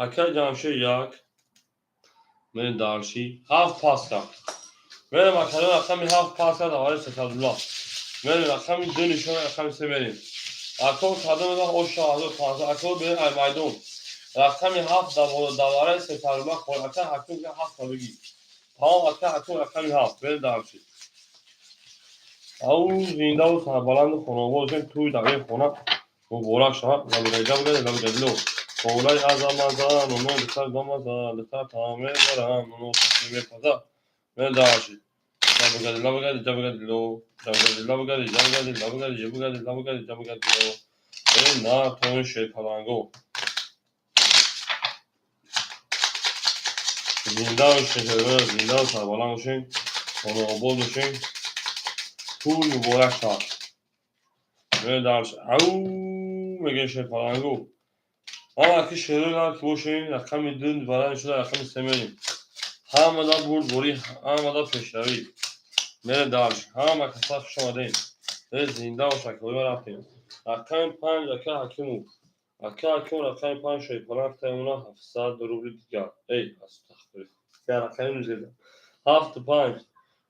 Акаи Ҷамшед як. Мерем дальше. Ҳафт пас кард. Мерем, акаҷон, рақами ҳафт пас кард, аввали сесадулла. Мерем, рақами ду нишона, рақами се мерем. Ако кадом оша 1500 ако берем ай майдон. Рақами ҳафт давараи сесадулла хор. Ака Ҳаким ҳафта бигӣ. Тамом, ака Ҳаким рақами ҳафт. Мерем дальше. Ау, зиндаву сарбаланду хонобод бошем, тӯй давраи хона муборак шавад. Лабигаҷа бугади лабигадило. Холаи азамаза, нуно духтар домаза, духтар таом мебарам, нуно мепаза. Мерем дальше. Лабигади лабигади ҷабигадило. Ҷабигади лабигади ҷабигади лабигади ҷабигади лабигади ҷабигадило. Мерем на тои Шерпаланго. Зинда бошем, зиндаву сарбаланд бошем, хонаобод бошем. Тӯй муборак шавад. Мерем дальше. Ау мегӯем Шерпаланго. Ҳама ки шерои ки бошем, рақами ду баранд шуда, рақами се мерем. Ҳамада бурдборӣ, ҳамада пешравӣ. Мерем дальше. Ҳама каса хуш омадем. Зинда бош, акои рафтем. Рақами панҷ, ака Ҳакимов. Ака Ҳакимов рақами панҷ Шерпаланг таёна 700 рубли дигар. Эй, астағфируллоҳ. Рақами нузеда. Ҳафту панҷ.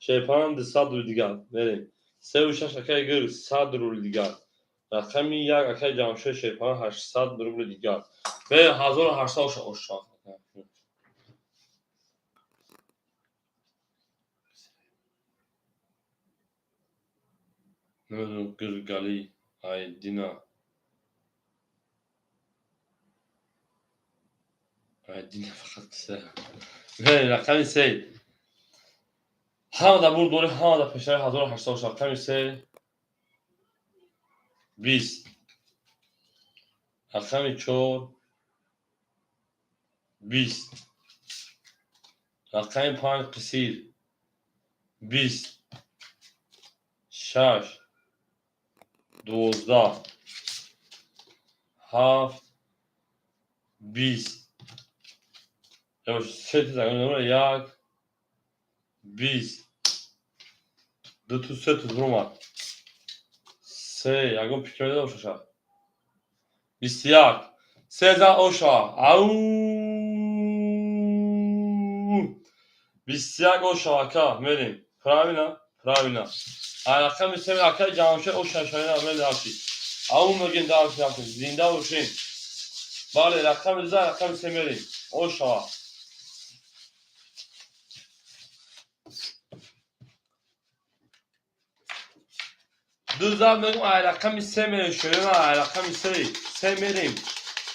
Шерпаланг 200 рубли дигар. Мерем. Сеу шаш, акаи Гир 100 рубли дигар. Рақами як, акаи Ҷамшед Шерпаланг 800 рубли дигар. Мерем, 1800 оша. Намедонам, Гиргали Айдина. Айдина фақат се. Мерем, рақами се. Ҳамада бурдборӣ, ҳамада пешравӣ, 1800 оша. Рақами се, 20. Рақами чор, 20. Рақами панҷ, қисир, 20. Шаш, 12. Ҳафт, 20. Як, 20. Дуту се ту буромад. Се, ягон пикр медошаша. 21. Сеза оша. Ау! 21 оша, ака, мерем. Правильно? Правильно. А рақами се, ака Ҷамшед оша шайна, мерем дальше. Ау мегем, дальше рафтем. Зинда бошем. Бале, рақами ду, рақами се мерем. Оша. Ду зад мегум, ай рақами се мерем, шоёна, ай рақами се. Се мерем.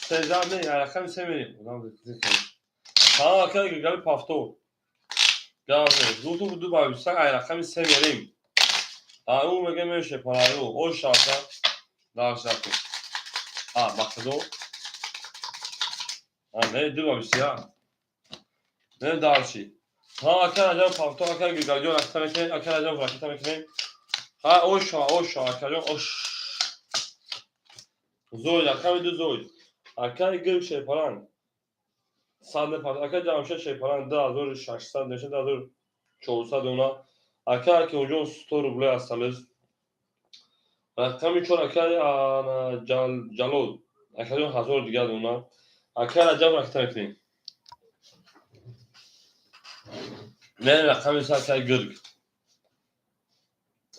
Се зад мерем, ай рақами се мерем. Тамом, ака Гиргали повтор. Гап зуду ду ба бистак, ай рақами се мерем. Ау мегем меше параю. Оша, ака. Дальше рафтем. А, ба худо. А, не, ду ба 21. Не, дальше. Тамом, ака Раҷаб повтор, ака Гиргалиҷон ракета мекунем, ака Раҷаб ракета мекунем. Ҳа, оша, оша, акаҷон, ош. Зой, рақами ду зой. Акаи Гир Шерпаланг. 100 непар. Ака Ҷамшед Шерпаланг 2600 неша, 2400 дона. Ака Акимҷон 100 рублей осталось. Рақами чор, акаи Ҷалол. Акаҷон 1000 дигар дона. Ака Раҷаб ракета мекунем. Мерем рақами се, акаи Гирг.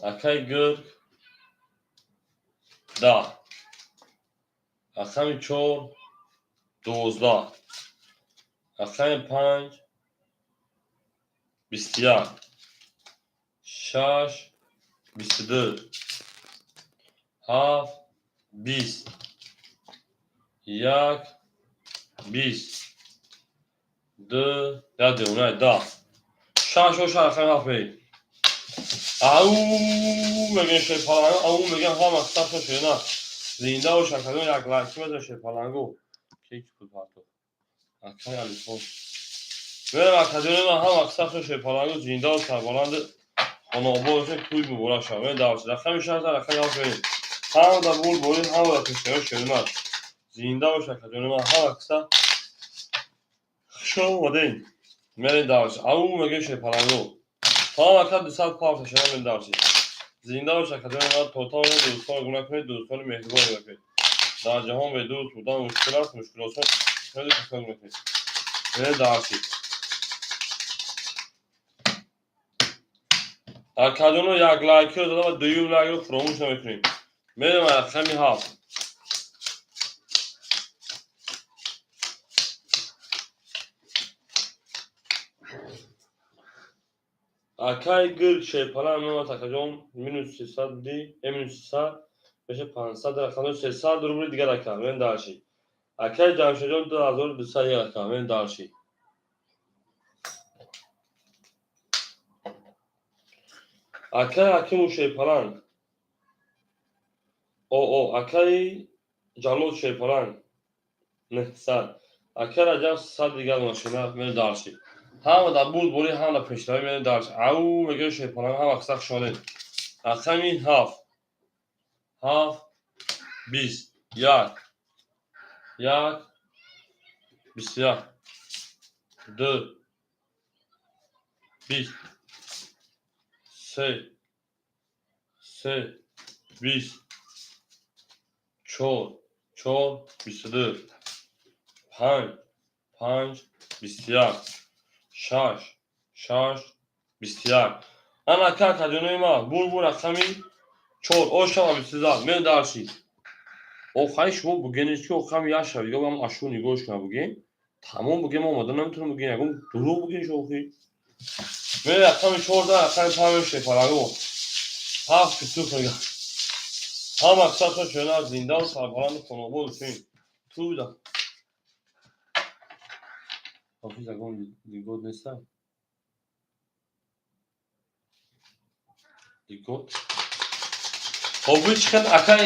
Акаи Гирг 10. Рақами чор, 12. Рақами панҷ, 21. Шаш, 22, 7, 20, 1, 20, 2, як девона, 10, 6, 6, рақами 7 мерем. Ау мегӯем шерпаланго, ау мегӯем, ҳама саф шена. Зинда бош, акадон, як лайки мезан шерпаланго. Ки пул партофт? Акай Алифон. Мерем, акадони ман, ҳама саф шерпаланго, зинда ва сарбаланд, хонаобод бошед, тӯй муборак шавад. Мерем дальше. Рақами 6, рақами 7 мерем. Ҳама да бул борид, ҳама да пешравӣ шерунат. Зинда бош, акаҷони ман, ҳама киса хуш омадед. Мерем дальше. Ау мегӯем шерпаланго. Тамом, ака, 200 парта шена, мерем дальше. Зинда бош, акаҷони ман, то тавонед дӯстонро гум накунед, дӯстони меҳрибон накунед. Дар ҷаҳон бе дӯст будан мушкил аст, мушкилотро кунеду касро гум накунед. Мерем дальше. Акаҷоно, як лайкиро зада ва дуюм лайкро фуромӯш намекунем. Мерем рақами 7. Акай гирд шерпаланг меомад, акаҷон, минус 300 будӣ, минус 300 меша 500 рақамҳо, 300 рубли дигар, ака, мерем дальше. Акай Ҷамшедҷон, 2200 як, ака, мерем дальше. Акай Ҳакиму шерпаланг. О, акай Ҷалол шерпаланг 900. Акай Раҷаб 100 дигар машина, мерем дальше. Ҳама дар бурд борӣ, ҳама дар пешравӣ, мерем дальше. Ау мегӯем шерпаланг, ҳама киса хуш омадед. Рақами 7, 7, 20, 1, 1, 21, 2, 20, 3, 3, 20, 4, 4, 22, 5, 5, 21, 6, 6, 21. Ана, ака, акаҷонои ман, бур рақами 4 ошава 22, мерем дальше. Охари шумо бугенед, ки охам як шав дига ам ашу нигоҳш кунам, буген тамом, буген ма омада наметавонам, буген ягон дурӯғ буген шохи. Мерем рақами 14, рақами 5, шерпаланго. 7 петух мега. Ҳама касатон чӯна, зиндаву сарбаланду хонобод бошед. Туда. Ҳофиз, ягон лигот неста? Лигот? Ҳофиз чӣ хел, акай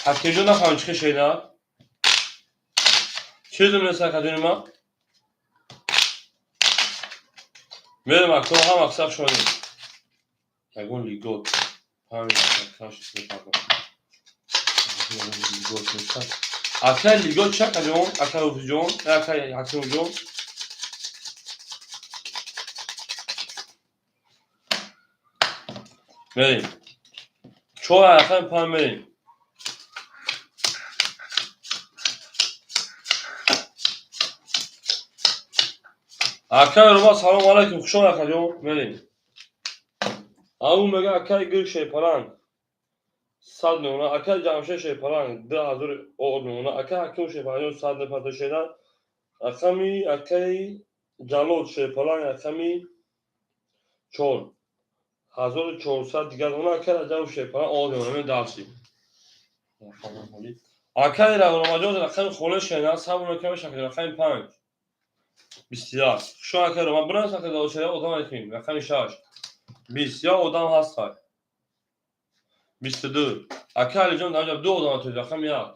Ҳакимҷон, нафаҳмам чӣ хел шеда? Чизм нест, акаҷони ман? Мерем, акто, ҳама каса хуш омадед. Ягон лигот. Панҷ шаш мепардохт. Лигот неста? Акай лигот чи, акаҷон? Акай Ҳофизҷон, акай Ҳакимҷон? Мерем. 4, рақами 5 мерем. Акай Рома, салому алайкум, хуш омад, акаҷон, мерем. Ау мега акай гир шерпаланг. 100 мемона, акай Ҷамшед шерпаланг 2000 ор мемона, акай Ҳаким шерпаланг 100 мепарта шеда. Рақами акай Ҷалол шерпаланг рақами 4. 1400 дигар мемона, акай Раҷаб шерпаланг ор мемона, мерем дальше. Акай Ромаҷон рақами холе шена, сабр мекунам, рақами 5. 21. Хуш омад, акай Рома, бирас, акай Давудшер, одам айтем, рақами 6. 20, як одам ҳаст. 22. Акай Алиҷон, дар ду одам атоед, рақами 1.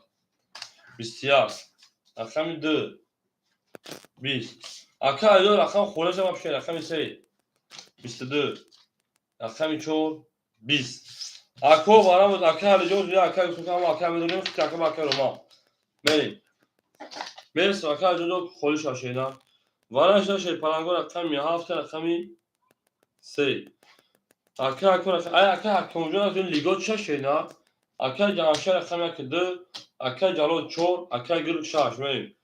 21. Рақами 2. 20. Акай Алиҷон рақами холе шава пишед, рақами 3. 22. Рақами 4. 20. Ако барам, акай Алиҷон, я акай гуфтам, акай медонем, ака ба акай Рома. Мерем. Мерсим, акай Алиҷон, холӣ шава шена. Варашда шерпаланго рақами 7, рақами 3. Акай ай акай Ҳакимҷон аз ин лигот ча шена? Акай Ҷамшед рақами 1, 2, акай Ҷалол 4, акай Гир 6, мерем.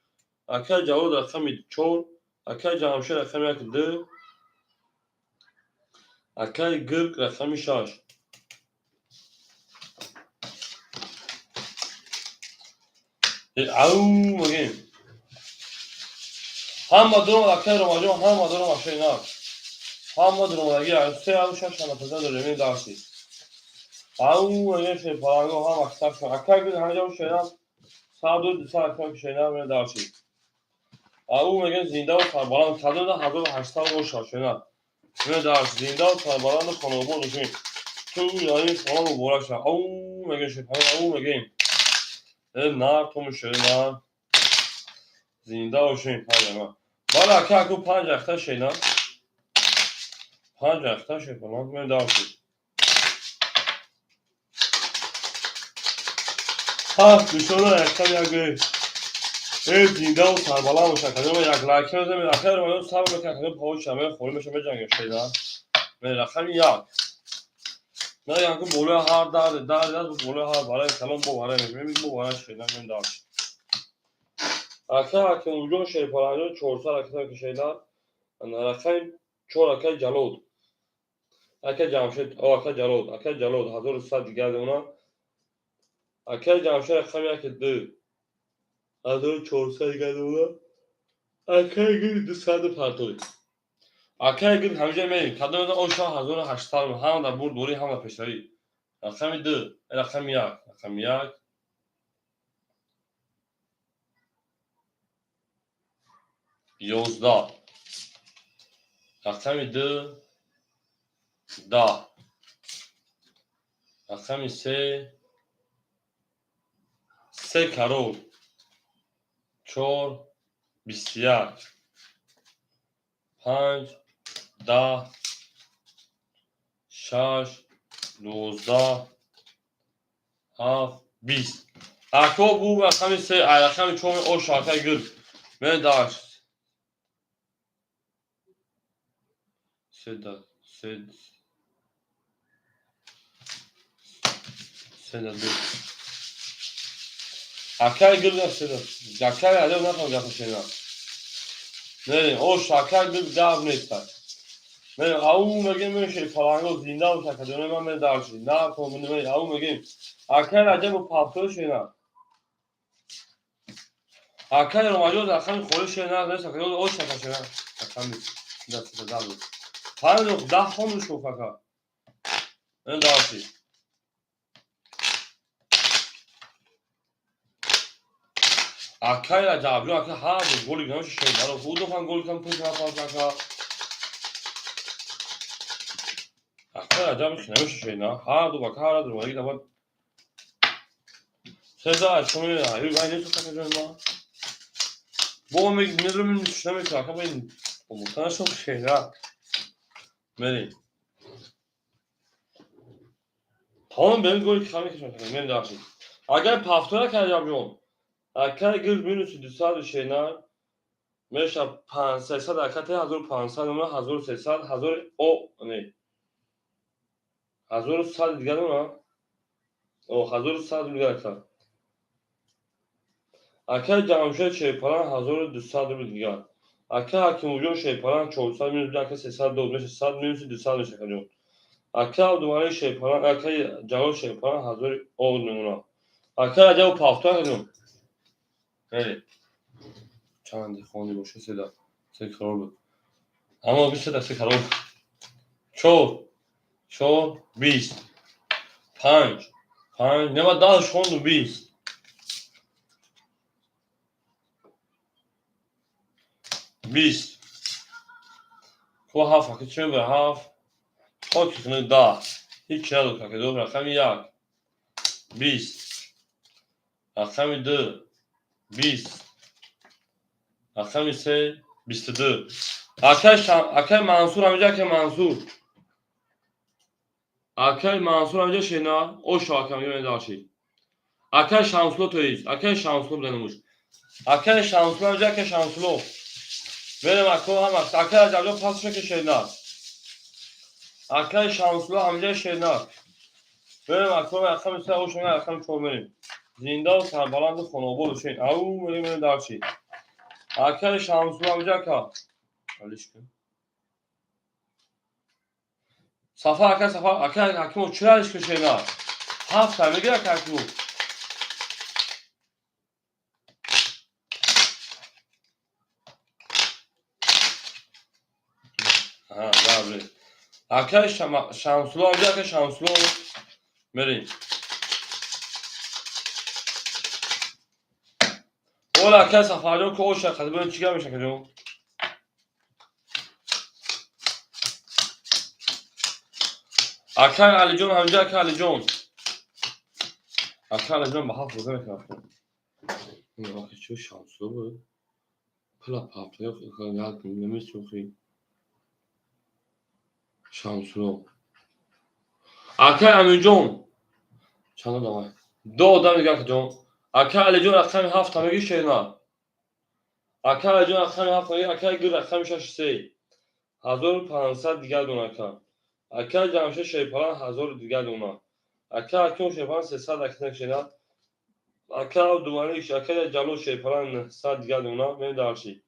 Акай Ҷалол рақами 4, акай Ҷамшед рақами 1, 2, акай Гирк рақами 6. Ау мегем. Ҳама дуром, акай Ромаҷон, ҳама дуром ашои нав. Ҳама дуромадаги, се ау шаш ҳама таза дорем, ин дальше. Ау мегӯем шерпаланго ҳам аксаршон. Акай гул ҳамҷа шерам саду дусад акам шерам медаршид. Ау мегӯем зиндаву сарбаланд кадода 1800 оша шена. Медарш зиндаву сарбаланду хонобод бошем. Ту яъни салом муборак ша. Ау мегӯем шерпаланг ау мегӯем. Нар тому шер нар. Зинда бошем панҷ. Бала ака аку панҷ ахта шена. Панҷ ахта шерпаланг медаршид. Ҳафт душона якам як зиндаву сарбаланд боша. Кадома як лайк мезанем. Ахир ман сабр мекунам кадом паҳош шама холӣ меша меҷангем шена. Мен рақами як. Мегам ки болои ҳар дар дар дар болои ҳар барои калон бо барои мегӯем бо барои шена мен дар. Ака Ҳакимуҷон шерпаланҷон 400 ракета кашида. Рақами 4 ака Ҷалол. Ака Ҷамшед, о ака Ҷалол, ака Ҷалол 1100 дигар она. Ака Ҷамшед рақами 1 2 1400 дигар она. Ака Гул 200 партои. Ака Гул ҳамҷа мерим. Кадом оша 1800 ҳам дар бурд дорӣ ҳам дар пешравӣ. Рақами 2, рақами 1, рақами 1. 11. Рақами 2 10. Рақами 3 3 карол 4 21 5 10 6 12 7 20. Ако бу рақами 3 рақами 4 оша ака гул. Мен дашт. Се се се ду. Акай гул седа. Акай адо нафам гапа шена. Не, ош акай гул гап нест. Не, ау мегем меше фаланго зинда боша кадоме ман медарши. На ко мен ау мегем. Акай Раҷаб пафто шена. Акай Ромаҷон рақами холӣ шена, нест акай ош ака шена. Рақами даст даст. Панҷ даҳ хонду шуд ака. Мен дарши. Акай Раҷаб ҷон ака ҳар рӯз голи гирам шен. Баро худохан гол кам пуш нафас ака. Акай Раҷаб хинамеша шена. Ҳар ду ака ҳар ду маги дават. Сеза шуми аю гай нест ака ҷон ма. Бо мег медрум намекунам ака бо ин омӯхта нашуд шена. Мерим. Тамом берим голи ки хами кашам мен дарши. Агар пафтора Раҷаб ҷон акай гул минуси 200 шена меша 500 ака те 1500 нумра 1300 1000 о не 1100 дигар нумра о 1100 дигар ака. Акай Ҷамшед шерпалан 1200 рубл дигар. Ака Ҳакимуҷон шерпалан 400 минус ака 300 дод меша 100 минуси 200 меша ака. Ака Абдумалик шерпалан ака Ҷалол шерпалан 1000 о нумра. Ака Раҷаб пафто ака ҷон. Хеле. Чанди хони боша седа. Се карол буд. Аммо бист седа се карол. 4 4 20 5 5 нема даҳ хонду 20. 20. Ко ҳафт ака чӣ мебарад ҳафт? Хоки хунук 10. Ҳеҷ чи надод ака ду рақами 1 20. Рақами 2 20. Рақами 3 22. Акай Мансур ҳамҷа акай Мансур. Акай Мансур ҳамҷа шена ошо ака мегӯям медарши. Акай Шамсулло то есть. Акай Шамсулло буданумуш. Акай Шамсулло ҳамҷа акай Шамсулло. Мерем ако ҳам акай Раҷабҷон пасша ки шена. Акай Шамсулло ҳамҷа шена. Мерем ако рақами 3 ошо рақами 4 мерем. Зиндаву сарбаланду хонобод бошед. Ау мерем мерем дарши. Акай Шамсулло ҳамҷа ака. Алиш кун. Сафар ака Сафар ака Ҳакимов чиро алиш кун шена? Ҳафт та мегирад ака Ҳакимов. Аҳа, добре. Акай Шамсулло ҳамҷа ака Шамсулло. Мерем. Ола, ака Сафарҷон, ки оша қадибон чӣ гап меша, акаҷон? Акай Алиҷон ҳамҷа, ака Алиҷон. Ака Алиҷон ба ҳафт боза мекунад. Чӣ шансо буд? Пула пафтаё як намесӯхи. Шамсулло. Акай Аминҷон. Чанд одам? Ду одам дига, акаҷон. Акай Алиҷон, рақами ҳафта меги, шена. Акай Алиҷон, рақами ҳафта меги, акай Гир, рақами шаши се. 1500 дигар дона, ака. Акай Ҷамшед Шерпалан, 1000 дигар дона. Ака Аким Шерпалан, 300 акна, шена. Ака Абдумалик, акай Ҷалол Шерпалан, 900 дигар дона. Мен дарши.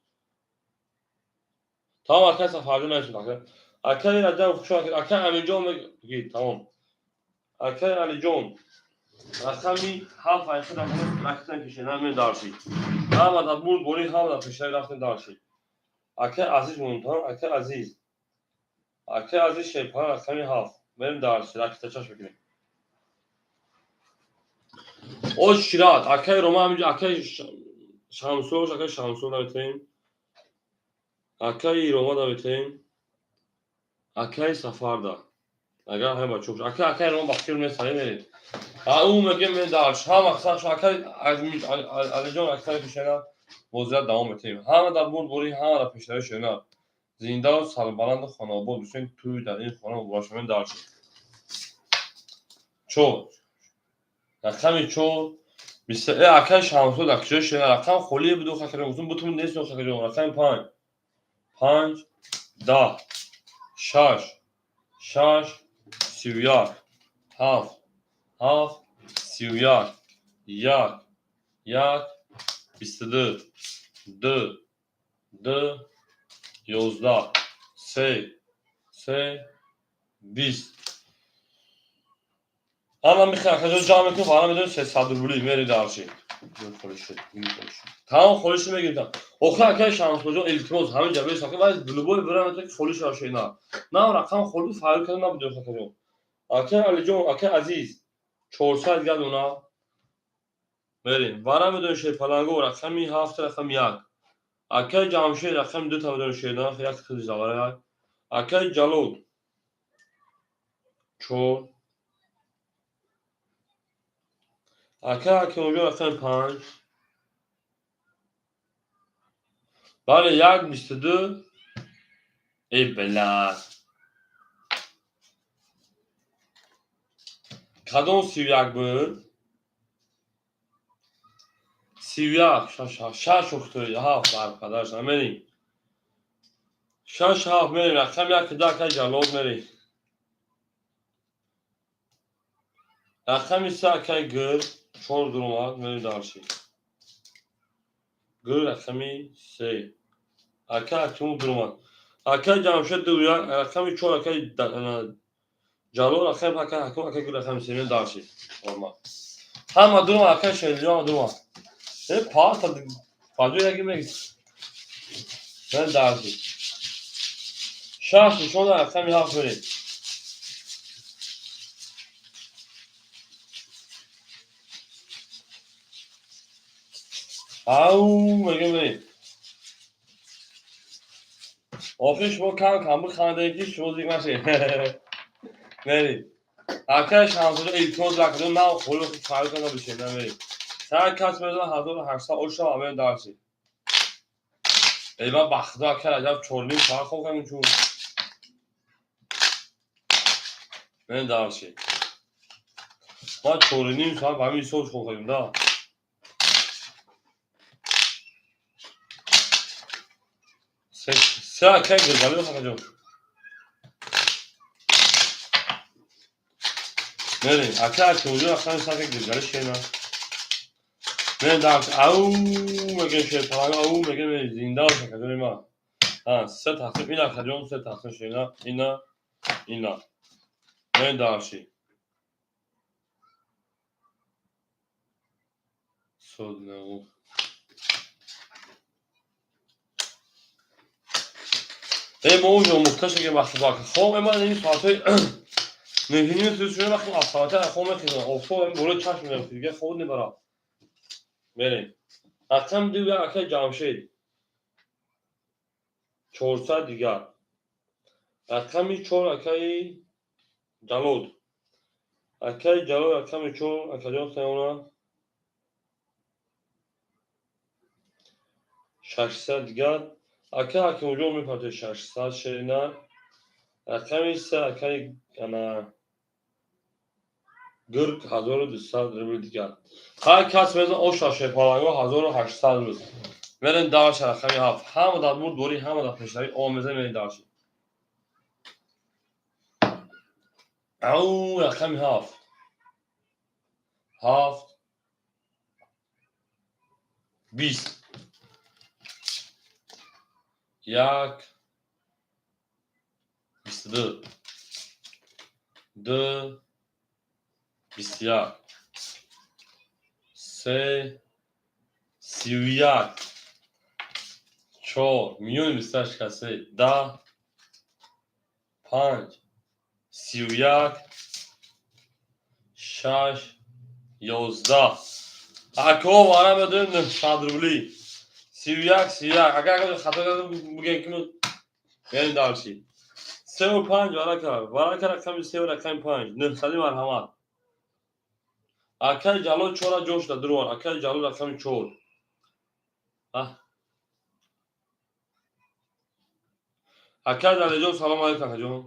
Тамом, акай Сафарҷон нашуд, ака. Акай Раҷаб, хуш омадед. Акай Аминҷон меги, тамом. Акай Алиҷон, рақами ҳафт айхи ракетан кишена, мен дарши. Ҳама да бурд бори, ҳама да пешравӣ рафтем дарши. Акай Азиз монтан, акай Азиз. Акай Азиз Шерпалан, рақами ҳафт. Мерем дарши, ракетачаш мекунем. Ош шират, акай Рома ҳаминҷо, акай Шамсулош, акай Шамсул наметаем. Акай Рома наметаем. Акай Сафарда. Агар ҳама бачо, акай Рома бахтиёр месарем, мерем. А ӯ мегем, мен дарш. Ҳама хасаш, акай Алиҷон, акай пешана бозият давом метаем. Ҳама дар бурд бори, ҳама дар пешравӣ, шена. Зиндаву сарбаланду хонаобод бошем, тӯй дар ин хона муборак шавем, дарш. Чор. Рақами чор. Акай Шамсул дар куҷо, шена? Рақам холие буду, хакаҷон. Гуфтум, бутум нест, хакаҷон. Рақами панҷ. Панҷ, 10, шаш, шаш, 31, ҳафт, ҳафт, 31, як, як, 22, ду, ду, 11, се, се, 20. Ана михай, акаҷон, ҷамъ мекунем, ва ана медонем, 300 рубли мери дарши. Тамом, холиши мегирифтам. Охир, акай Шамсулҷон, илтимос, ҳамин ҷабе саки вай любой вариант ки холиш шена. На рақам холи фаъол карда набуд, акаҷон. Акай Алиҷон, акай Азиз, 400 дигар дона. Мерем. Вара медонем, Шерпаланго, рақами ҳафт, рақами як. Акай Ҷамшед, рақами ду та медонем, шена, як хизи завара як. Акай Ҷалол чор. Акай Акимҷон, рақами панҷ. Бале, як, 22. Эй, блядь. Кадом 31 буд? 31, шаш, шаш, ухтои, ҳафт бар падарш, намерим. Шаш, ҳафт мерем, рақами як, ду, акай Ҷалол, мерем. Рақами се, акай Гир, чор дуромад, мерем дарши. Гир, рақами се. Акай Акимов дуромад. Акай Ҷамшед, ду, як, рақами чор, акай Ҷалол, рақами акай Ҳаким, акай Гир, рақами се, мерем дарши. Ҳама дуромад, акай Шерҷон дуромад. Э, паста, паҷо яки меги. Мерем дарши. Шаш нишон, рақами ҳафт мерем. Ау, мегем, мерем. Охир шумо кам кам бихандед, ки шумо зиқ нашед. Мерем. Акай Шамсулло, илтимос, ракаҷон, на холо фарқ карда бишед, намерем. Сар кас мезанад 1800 оша, ва мерем дарси. Эй, ман ба худо, акай Раҷаб, 4,5 соат хоб кардем чун. Мерем дарси. Ман 4,5 соат ба ҳамин ҳисоб хоб кардем, да. Се, акай Гиргалӣ, акаҷон. Мерем. Акай Акимҷон, рақами се, акай Гиргалӣ, шена. Мерем дарс. Ау, мегем, Шерпаланг, ау, мегем, зинда бош, акаҷони ман. Ҳа, се тақсим, ин акаҷон, се тақсим, шена, ина, ина. Мерем дарши. Сод. Э, мо уже омӯхта шудем вақти бака. Хоб, ма ин соатҳои Нӯҳним сӯз шуда вақти афсалата хоб мехезам. Офтоб ҳамин болои чашм мерафт, дига хоб небарад. Мерем. Рақами ду як акаи Ҷамшед. 400 дигар. Рақами чор акаи Ҷалол. Акаи Ҷалол рақами чор, акаҷон саёна. 600 дигар. Ака Ҳакимҷон мепартояд 600 шерина. Рақами се акаи ана гирк 1200 рубл дигар. Ҳар кас мезан оша шерпаланго 1800 рубл. Мерем дарша рақами ҳафт. Ҳама дар бурд дорӣ, ҳама дар пешравӣ омеза мерем дарши. Ау рақами ҳафт. Ҳафт. 20. 1. 22. 2. 21. 3. 31. 4. Миёни 28 касе. 10. 5. 31. 6. 11. Ако вара медоем 900 рубли. 31, 31. Агар хато кардам бигем ки мерем дарши. 3 ва 5 варака. Варака рақами 3 ва рақами 5. 900 марҳамат. Акаи Ҷалол чора ҷо шуда дуровар. Акаи Ҷалол рақами 4. Акаи Далерҷон салом алейкум акаҷон.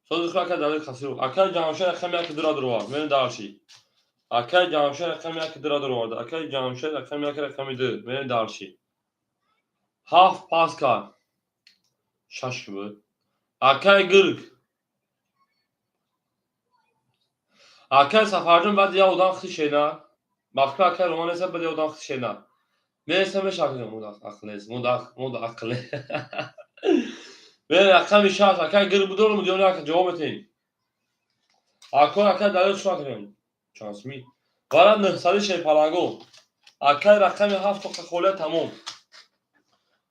Сози худ акаи Далер Қасиров. Акаи Ҷамшед рақами 1 дура дуровар. Мерем дарши. Акаи Ҷамшед рақами 1 дура дуроварда. Акаи Ҷамшед рақами 1 рақами 2. Мерем дарши. 7 пас кард. 6 буд. Акаи Гирк. Акаи Сафарҷон баъд як одам хити шена. Ба фикр акаи Роман неста баъд як одам хити шена. Мересам мешакам ақл нест. Мода ақл. Мерем рақами 6 акаи Гирк будорум ё не ака ҷавоб метиҳем. Ако акаи Далер чӣ кардем? Чанд сми? Вара 900 шерпаланго. Акаи рақами 7 тоқа холия тамом.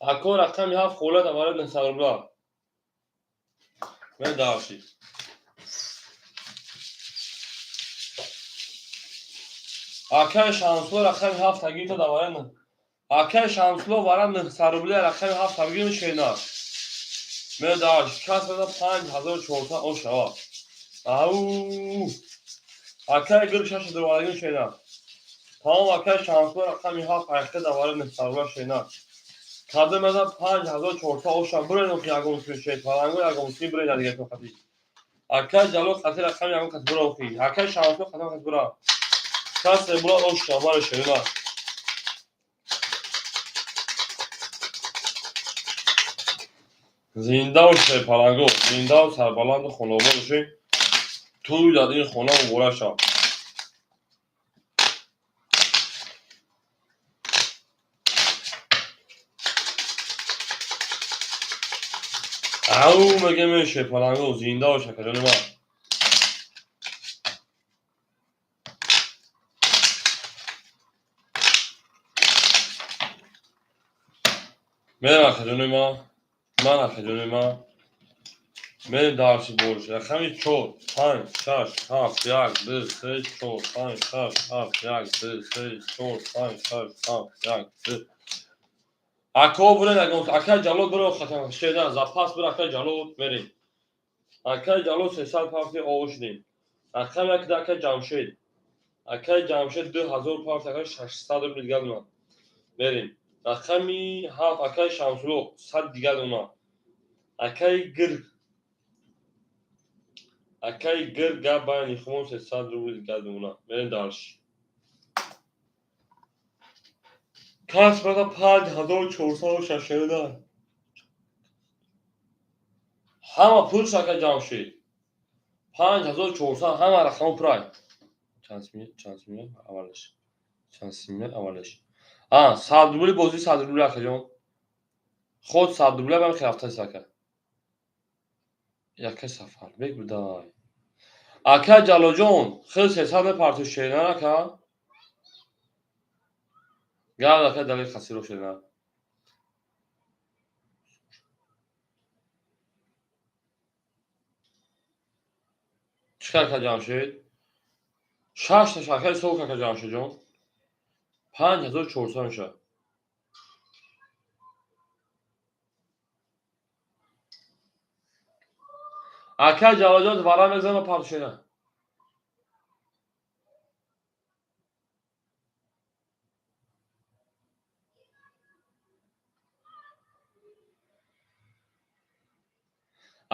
Ако рақами 7 холия давара 900 рубла. Мен дарши. Акаи Шамсулло рақами 7 тагирта давара. Акаи Шамсулло вара 900 рубли рақами 7 тагир шена. Мен дарши. Кас меза 5400 ошава. Ау! Акаи Гирк 6 дурварагин шена. Тамом акаи Шамсулло рақами 7 айхта давара 900 рубла шена. Кадр меза 5400 оша. Бурен охи ягон сми шед. Паланго ягон сми бурен дигар тоқати. Акаи Ҷалол қати рақами ягон кас бура охи. Акаи Шамсулло қати кас бура. Кас бура оша бара шена. Зинда бошед паланго, зинда ва сарбаланду хонобод бошед. Тӯй дар ин хона муборак шавад. Ау мегем шерпаланго, зинда бош акаҷони ман. Мерем акаҷони ман, ман акаҷони ман. Мерем дарси борш. Рақами 4, 5, 6, 7, 1, 2, 3, 4, 5, 6, 7, 1, 2, 3, 4, 5, 6, 7, 1, 2. Ако бурен ягон, акаи Ҷалол буро хатам шедан, запас бур акаи Ҷалол мерем. Акаи Ҷалол 300 парти оғоз шудем. Рақами 1 акаи Ҷамшед. Акаи Ҷамшед 2000 парти акаи 600 рубл дигар дона. Мерем. Рақами 7 акаи Шамсулло 100 дигар дона. Акаи Гирк. Акаи Гирк гап байни хумон 300 рубл дигар дона. Мерем дарш. Кас бада 5460. Ҳама пул шака Ҷамшед. 5400 ҳама рақамо пурай. Чанд сми, чанд сми аввалаш. Чанд сми аввалаш. 100 рубли бозӣ 100 рубли акаҷон. Худ 100 рубли бам хирафтаст ака. Яка Сафарбек будай. Ака Ҷалолҷон, хел 300 мепарту шена ака. Гап ака Далер Қасиров шена. Чӣ кар, Ҷамшед? Шашта шакари сов кака, Ҷамшедҷон, 5400 мешавад. Ака Ҷалолҷон, вара мезанам, партошена.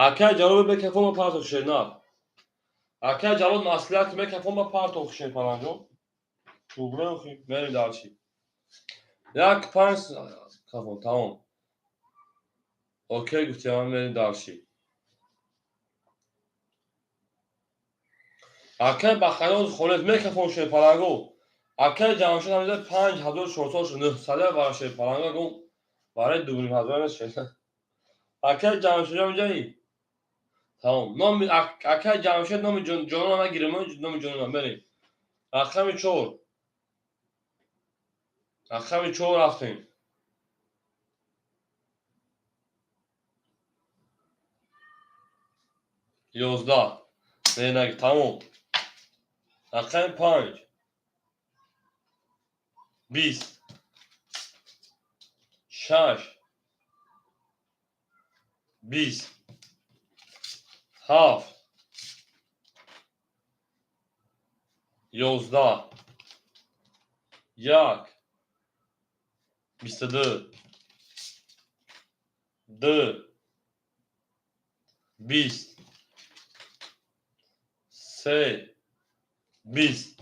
Акай Ҷалол, мекафома, партохше на. Акай Ҷалол, маслиҳат, мекафома, партохше, паланҷон. Тугрохи мерем дальше. Як панҷ кафон, тамом. Окей гуфтиам, мерем дальше. Акай Бахаёз холес мекафон, шерпаланго. Акай Ҷамшед ҳамида 5400 шуд, 900 бара шерпаланго гум, барои 2500 нест. Акай Ҷамшед ҳамиҷаи, тамом. Номи акай Ҷамшед, номи ҷонона нагирем, номи ҷонона. Мерем рақами чор, рақами чор рафтем. 11 не, наги, тамом. Рақами панҷ, 20, шаш, 20, ҳафт, 11, як, 22, ду, 20, се, 20.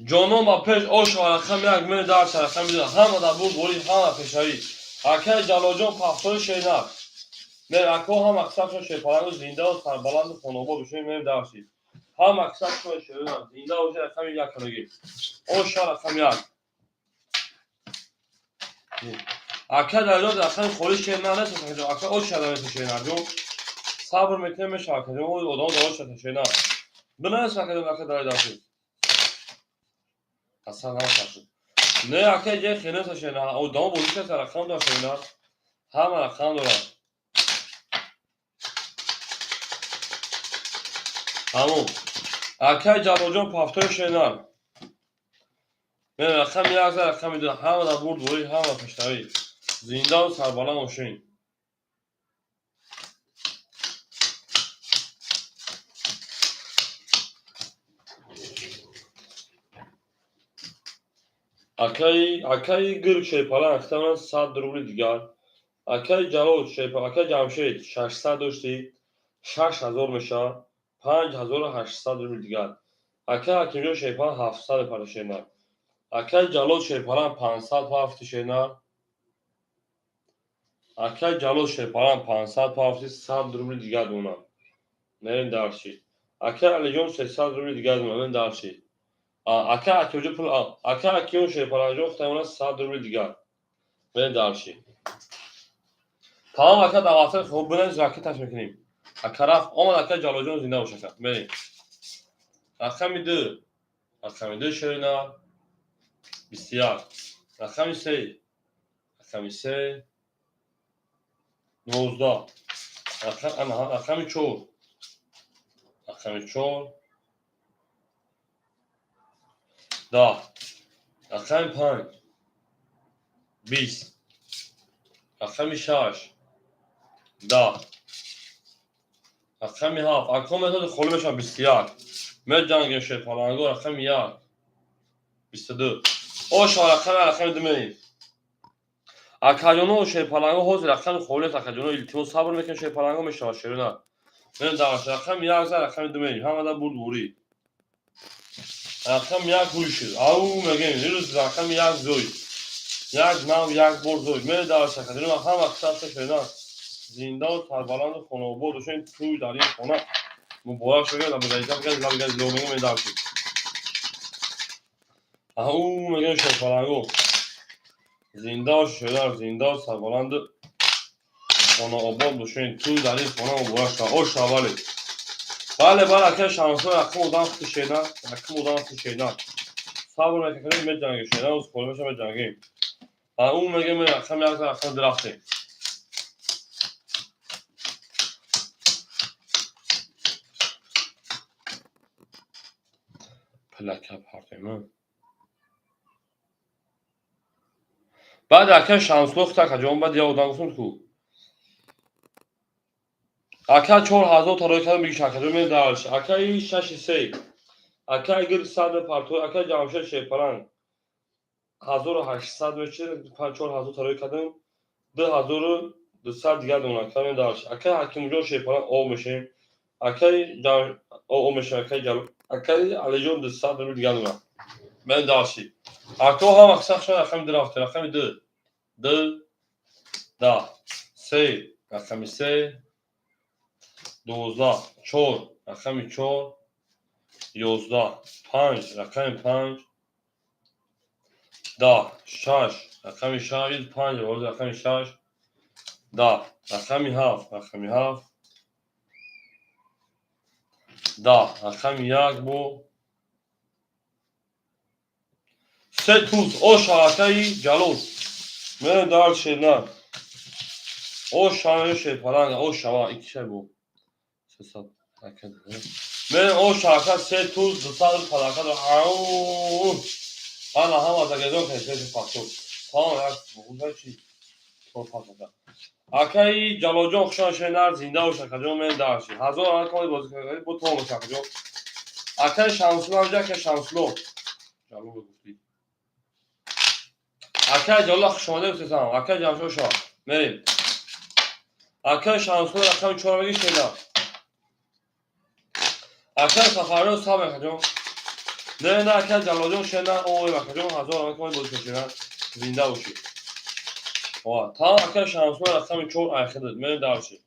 Ҷонон ба пеш, ош рақами як мери дарс, рақами ду. Ҳама дар бур борид, ҳама пешравӣ. Акаи Ҷалолҷон, пахтои шернак мер, ако, ҳама қисабшон шерпалангу, зиндаву сарбаланду хонобод бошед. Мери дарси, ҳама қисабшон шернак, зинда бошед. Рақами як калаги, оша рақами як. Ака Далилҷон, рақами холӣ шернак нест, ака, ош шада шернакҷон. Сабр мекунем, мешава, акаҷон, одамо дар ош шада шернак. Бинавис, акаҷон, ака Далил, асан ҳам не, ака, ҷай хеле шена, одамо бозӣ каса, рақам дора шена, ҳама рақам дорад. Тамом. Акай Ҷалолҷон, пафтои шена. Рақами як, рақами ду. Ҳама дар бурд борӣ, ҳама пешравӣ, зиндаву сарбаланд бошед. Акаи Гирк шерпалан ахтаман 100 рубли дигар. Акаи Ҷалол шерпал, акаи Ҷамшед, 600 доштӣ, 6000 мешавад, 5800 рубли дигар. Акаи Ҳакимҷон шерпалан 700 пара шернак. Акаи Ҷалол шерпалан 500 пафти шернак. Акаи Ҷалол шерпалан 500 пафти, 100 рубли дигар донам. Мерем дальше. Акаи Алиҷон 300 рубли дигар донам. Мерем дальше. Ака Акиҷон пул, ака Акиён шерпаланҷон хутаймона 100 рубли дигар. Мерем дальше. Тамом, ака, даватаи хуб бинед, ракеташ мекунем. Ака рафт, омад, ака Ҷалолҷон, зинда бош, ака. Мерем. Рақами ду. Рақами ду шерина 21. Рақами се. Рақами се 19. Рақами чор. Рақами чор 10. Рақами панҷ 20. Рақами шаш 10. Рақами ҳафт, акон методи холӣ мешавад, 21. Меҷангем шерпаланго, рақами як 22. Оша рақами ду мерем. Акаҷоно шерпаланго, ҳозир рақами холӣ аст, акаҷоно, илтимос, сабр мекунем, шерпаланго мешавад, шерина. Мерем дар рақами як за рақами ду мерем, ҳамада бурд бурӣ. Рақами як ҳуй шуд. Ау мегем, ирӯз рақами як зӯй. Як нав як бор зӯй. Мерем дар акаҷоно, ҳама қисабша шерина. Зиндаву сарбаланду хонобод бошед, тӯй дар ин хона муборак шуд. Лабгаҷ лабгаҷ ло мегем, медаршид. Ау мегем шерпаланго. Зинда шуда, зинда, сарбаланду хонаобод бошед, тӯй дар ин хона муборак шавад. Ош аввале. Бале, бале, ака Шамсо, якум одам хути шена, якум одам хути шена. Сабр мекунем, меҷангем, шена, уз холӣ меша, меҷангем. Ау мегем, рақами як, рақами ду рафтем. Пилака партоем. Баъд ака Шамсулло худта акаҷон, баъд я одам гуфтам ку. Ака 4000 тарои кардам бигиш акаҷон мен дарш. Акаи 6 3. Акаи гир 100 мепартой, акаи Ҷамшед Шерпаланг. 1800 мечи 4000 тарои кардам. 2200 дигар дона ака мен дарш. Акаи Ҳакимҷон Шерпаланг об мешем. Акаи об мешем, акаи Ҷал. Акаи Алиҷон 200 рубл дигар дона. Мен дарши. Ако ҳама қисақ шуд рақами ду рафтем, рақами ду. Ду, 10, се, рақами се, 12, чор, рақами чор, 11, панҷ, рақами панҷ, 10, шаш, рақами шаш, панҷ, рақами шаш, 10, рақами ҳафт, рақами ҳафт, 10, рақами як бо се туз оша акаи Ҷалол. Мерем дальше на. Оша Шерпаланг, оша иккиша бо. 300 ака. Мерем оша ака се туз 200 палака. Ау. Ана ҳама загазон кай се фактор. Тамом як буда чи? Чор палака. Акаи Ҷалолҷон хушон шенар зинда бош акаҷон мен дальше. Ҳазор ана коми бозӣ кардӣ бо том бош акаҷон. Акаи Шамсулло ҳамҷа акаи Шамсулло. Ҷалол гуфтӣ. Акаи Ҷалол хушомадед гуфтесам. Акаи Ҷамшед шо. Мерем. Акаи Шамсулло рақами чора мегӣ шена. Акаи Сафарҷон саб акаҷон. Не, не, акаи Ҷалолҷон шена, ой акаҷон ҳазор ана коми бозӣ кардӣ зинда бошӣ. Ова, тамом акаи Шамсулло рақами чор айхидад. Мерем дальше.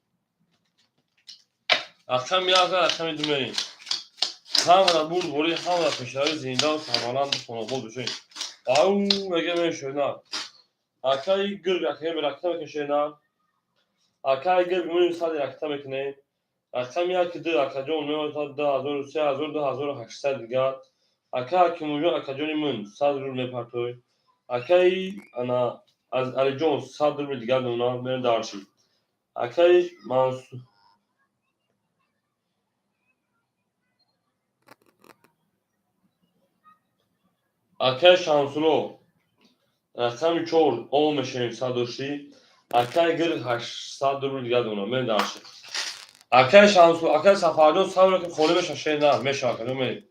Рақами як рақами ду мерем. Ҳамара бурдборӣ, ҳамара пешравӣ зинда ва сарбаланду хонобод бошед. Ау мега мешона. Акаи гирг акаи ракта мекашена. Акаи гирг муҳим сади ракта мекунем. Рақами як ду акаҷон меояд 2000 3000 2800 дигар. Ака Ҳакимуҷон акаҷони ман 100 рубл мепартой. Акаи ана аз Алиҷон 100 рубл дигар дона мерем дальше. Акаи Мансур акаи Шамсулло рақами чор о мешавем садошӣ. Акаи гир 800 рубл дигар дона мерем дальше. Акаи Шамсулло, акаи Сафарҷон сабр ки холӣ меша шена мешава акаҷон мерем.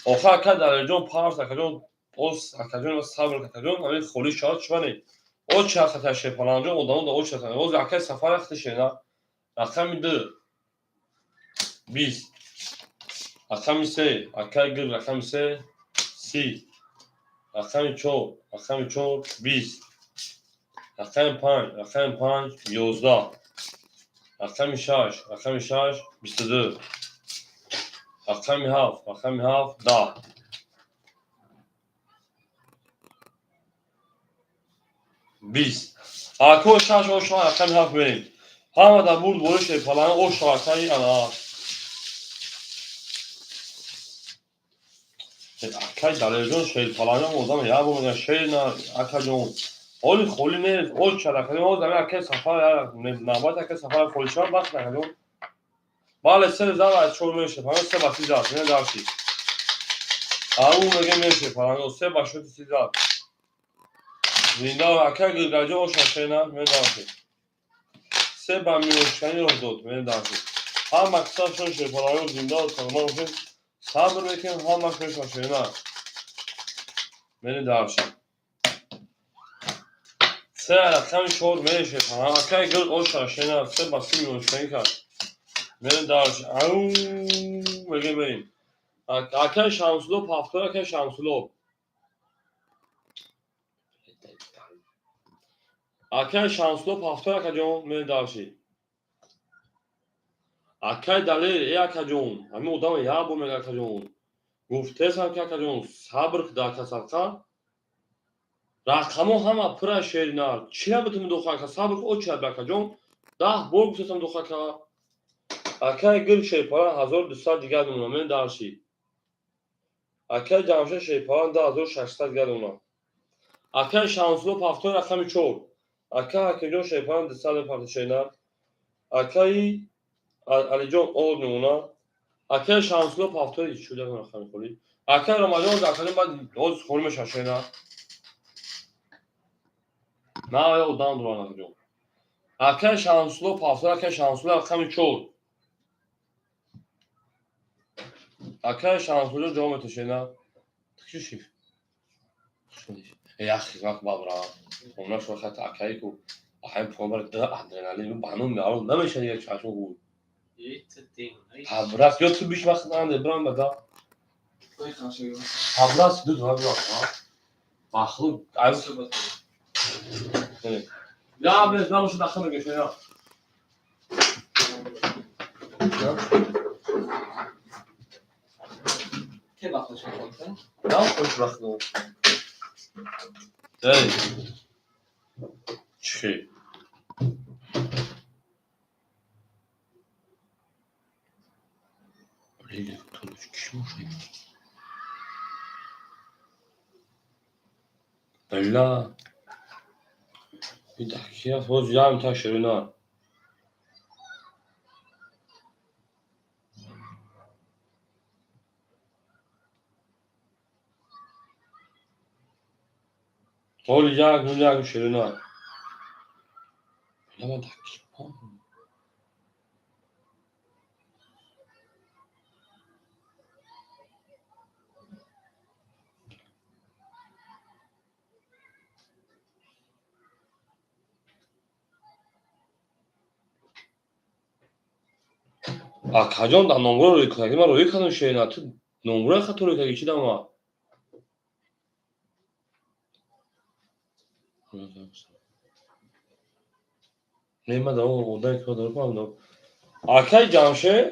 Охир акаи Далерҷон парс акаҷон оз акаҷон сабр акаҷон ҳамин холӣ шавад чӣ мане? О чи ҳаққата Шерпаланҷон одамо да о чи ҳаққата. Оз акаи Сафар ҳаққата шена. Рақами ду 20 рақами се акаи гир рақами се 30 рақами чор рақами чор 20 рақами панҷ рақами панҷ 11 рақами шаш рақами шаш 22 рақами ҳафт рақами ҳафт 10 20 ако шаш оша рақами ҳафт мерем. Ҳама дар бурд бори Шерпаланг оша акаи ана акаи Далерҷон Шерпаланг одам як бор мегӯяд шер на акаҷон. Ҳоли холӣ нест. Оз чад акаҷон оз ҳамин акаи Сафар навбати акаи Сафар холӣ шавад вақт акаҷон. Бале се зал аз чор мешавад. Фақат се ба си зад. Мена дальше. Ау мега мешавад Паланг се ба шоти си зад. Зинда акаи Гиргаҷон оша шена мена дальше. Се ба миёшканӣ роҳ дод мена дальше. Ҳама қисмашон Шерпаланг зинда ва саломат бошед. Сабр мекунем ҳамаш мешавад шена. Мена дальше. Се рақами чор мешавад. Акаи гир оша шена се ба си миёшканӣ кард. Мерем дальше. Ау мега мерем. Акаи Шамсулло пафтор акаи Шамсулло. Акаи Шамсулло пафтор акаҷон мерем дальше. Акаи Далер э акаҷон ҳамин одам як бор мега акаҷон. Гуфтесам ки акаҷон сабр ки дар касалқа рақамҳо ҳама пура шеринар. Чӣ набудем дохо ака сабр о чи акаҷон 10 бор гуфтесам дохо ака. Акаи гир Шерпаланг 1200 дигар дона мерем дальше. Акаи Ҷамшед Шерпаланг 2600 дигар дона. Акаи Шамсулло пафтор рақами чор. Акаи Ҳакимҷон Шерпаланг 200 мепарта шена. Акаи Алиҷон о мемона. Акай Шамсулло повтори чӣ ягон рақами холӣ. Акай Ромаҷон акаҷон баъд ҳоз холӣ мешавад шена. На я одам дорам акаҷон. Акай Шамсулло повтори, акай Шамсулло рақами 4. Акай Шамсулло ҷавоб метавад шена. Чӣ шиф? Яхи вақт бабра. Хона шо хат акай ку. Ахай помар да адреналин банум меару намеша дига чашм гу. Ҳабрас ё ту биш вақт нанде брам бада. Ҳабрас ду дона биё. Махлуқ ай Я блез намушу дахл мегеше я. Ке вақт шуд? На хуш вақт. Эй. Чӣ? Бля. Ки ҳоз ям та ширина. Ҳоли як нул як ширина. Бля, ман даки. Акаҷон дар номбуро рӯй кунад. Ман рӯй кардам ширина. Ту номбуро хато рӯй кардӣ, чӣ дама? Не, ман дар одаме ки дорам. Акай Ҷамшед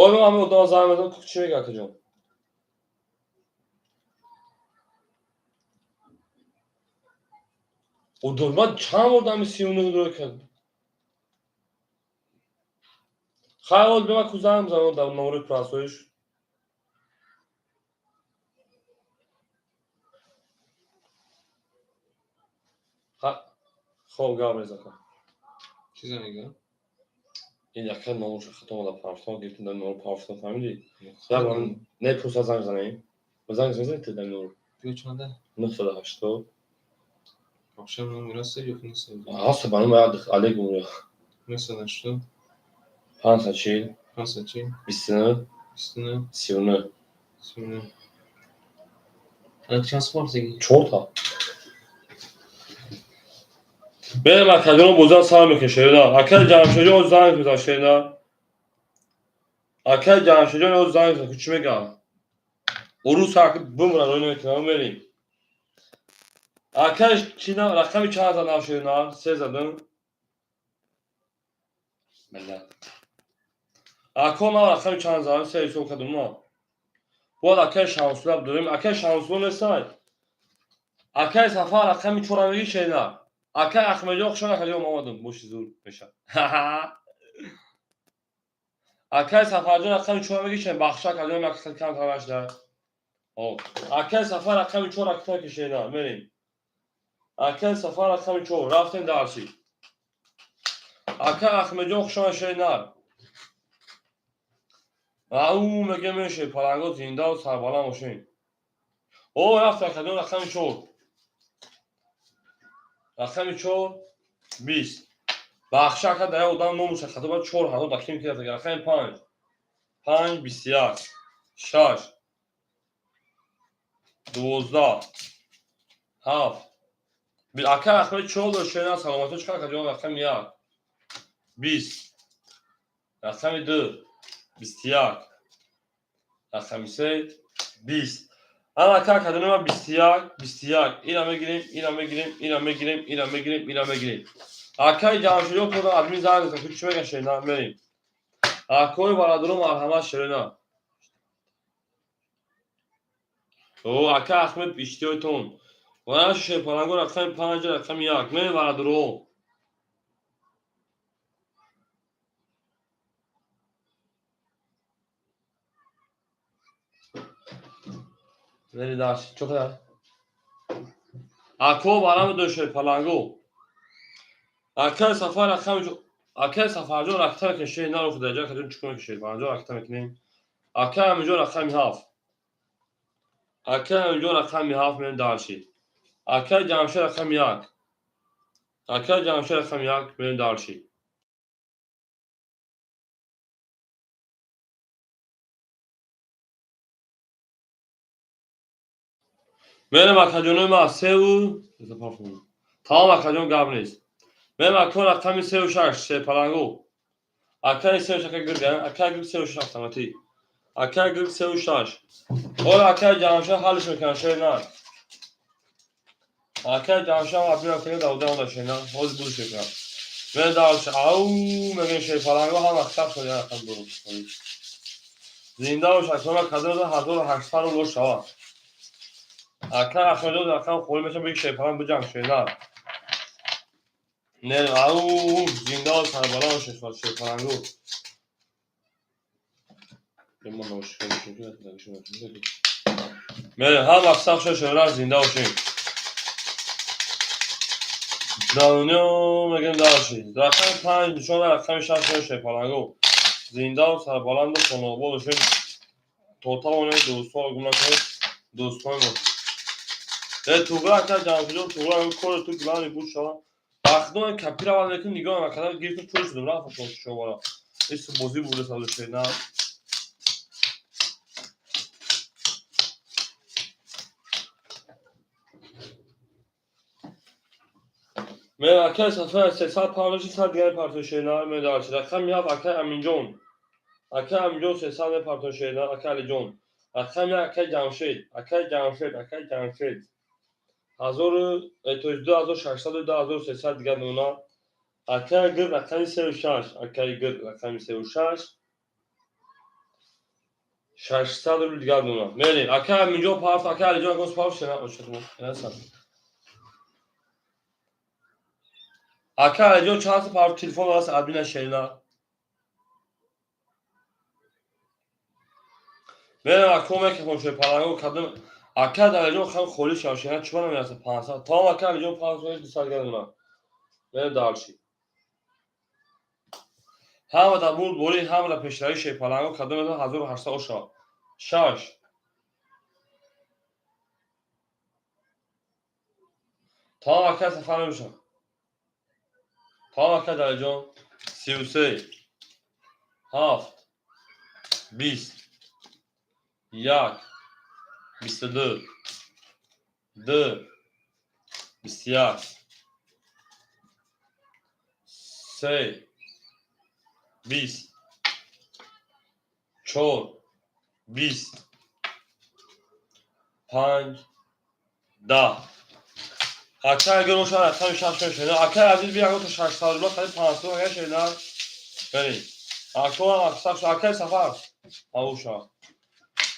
Ой, ман ҳамин одама занг мезанам, чӣ мегӯяд акаҷон? Ман чанд бор дами 39 рӯй кард. Хайр, ҳол бема ку занг мезанам дар номери прасоиш. Хоб гап мезака. Чиза мегӯяд? Ин яка номерша хато омада, панҷтон гирифтем дар номер панҷтон, фаҳмидӣ? Я бор не пурса занг занем. Занг мезанем ту дар номер. Биё чанда? 980. Вообще номер ҳаст ё ки нест? Ҳаст, ба номи Олег Муря. 980. 540. 540. 29. 29. 39. 39. Ана чанд сумар зиги? Чорта. Берем акаҷон бозиам сар мекунем шерина. Акаи Ҷамшедҷон ҳоз занг мезанад шерина. Акаи Ҷамшедҷон ҳоз занг мезанад, чӣ мегӯяд? Урус ҳақ бимурад, рӯй намекунам, мерем. Акаи чина рақами чанд задам шерина? Се задам. Миллат. Ако ман рақами чанд задам? Се ҳисоб кардам ма. Бояд акаи Шамсулло дорем. Акаи Шамсулло нестай. Акаи Сафар рақами чора мегӣ шерина. Акаи Ахмедҷон хушон акаҷон омадам. Боши зур меша. Акаи Сафарҷон рақами чора мегӣ шерина. Бахша акаҷон як кам тавашда. Акаи Сафар рақами чор ракита кишена. Мерем. Акаи Сафар рақами чор. Рафтем дарси. Акаи Ахмедҷон хушон шерина. Ау меге меше паланго зиндаву сарбаланд бошем. О рафт акаҷон рақами чор. Рақами чор 20. Бахша ака дар як одам номуша хато бад 4000 даким кирад. Рақами панҷ. 5 21. 6 12 7. Ака Ахмед чор дошт шена саломатӣ чӣ акаҷон рақами 1 20. Рақами 2 21. Рақами 3 20. Ана ака акаҷон ма 21 21. Ина мегирем, ина мегирем, ина мегирем, ина мегирем, ина мегирем. Акаи Ҷамшедҷон то админ занг зад, чӣ мегӯяд шерина? Мерем. Акои бародаро марҳамат шерина. О, ака Ахмед иштиёйтон. Вараш шерпаланго рақами 5 рақами 1. Мерем бародаро. Мери дарси. Чӣ қадар? Ако барам дошт шерпаланго. Акай Сафар, рақами, акай Сафарҷон, ракета мекунем, шери наро худаҷа, акаҷон, чӣ кор мекунем, шерпаланҷон, ракета мекунем. Акай Аминҷон, рақами 7. Акай Аминҷон, рақами 7, мерем дальше. Акай Ҷамшед, рақами 1. Акай Ҷамшед, рақами 1, мерем дальше. Мерем, акаҷонои ма, севу тамом, акаҷон, гап нест. Мерем, ако, рақами севу шаш, шерпалангу. Акаи севу шаш, акай гирд, акай гирд, севу шаш, автоматӣ. Акай гирд, севу шаш. Ола, акай Ҷамшед ҳаллиш мекунам, шер нар. Акай Ҷамшед ҳам абина кунед, давда онда шер нар, ҳозир будиш мекунам. Мерем дальше. Ау, мегӯем, шерпалангу ҳама хаб шуд, рақам ду. Зинда бош, акома, кадом 1800 рубл шавад. Ака Ахмедҷон, рақам холӣ мешавад, бигӣ шерпаланг биҷанг, шер нар. Не, ау, зинда ва сарбаланд бошед, шерпалангу. Мерем, ҳама сахт шуд, шернар, зинда бошем. Дунё, мегӯем, дальше. Рақами 5 нишон, рақами 6, шерпалангу. Зинда ва сарбаланду хонаобод бошем. То тавонем, дӯстонро гум накунем, дӯстони мо. Э, туғра, ака Ҷамшидҷон, туғра, кори ту главный буд шава. Вақтон капира вал мекун, нигоҳ накардам, гирифтам, пур шудам, рафтам шовара. Ис бозӣ бурда сазо шена. Мен, акай Сафар, 300 пардоши, 100 дигари партои шена, мен дальше. Рақами 7, акай Аминҷон. Акай Аминҷон, 300 мепартои шена, акай Алиҷон. Рақами 1, акай Ҷамшед, акай Ҷамшед, акай Ҷамшед. Ҳазору, то есть 2600, 2300 дигар мемонад. Акай гирд, рақами севу шаш, акай гирд, рақами севу шаш. 600 рубл дигар мемонад. Мерем. Акай Аминҷон парт, акай Алиҷон, агос парт шена, ошад. Ака Алиҷон, чанд та парт телефон аст, админа, шерина. Мерем, ако, мекунем шерпаланго кадом ака Алиҷон хам холӣ шав, шерина, чиба намераса 500. Тамом, ака Алиҷон, 500, 200 дигар мемонад. Мерем дальше. Ҳама дар бурд бори, ҳама дар пешравӣ, шерпаланго, кадом 1800 ошава. Шаш. Тамом, ака Сафар мебошам. Тамом, ака Далиҷон, 33, 7, 20, 1, 22, 2, 21, 3, 20, 4, 20, 5, 10. Акай агар ошад, рақами 6 мешавад. Акай Азиз, би ягон то 600 рубла хари, 500 агар шеда. Бери. Ако аксар, акай Сафар. Ауша.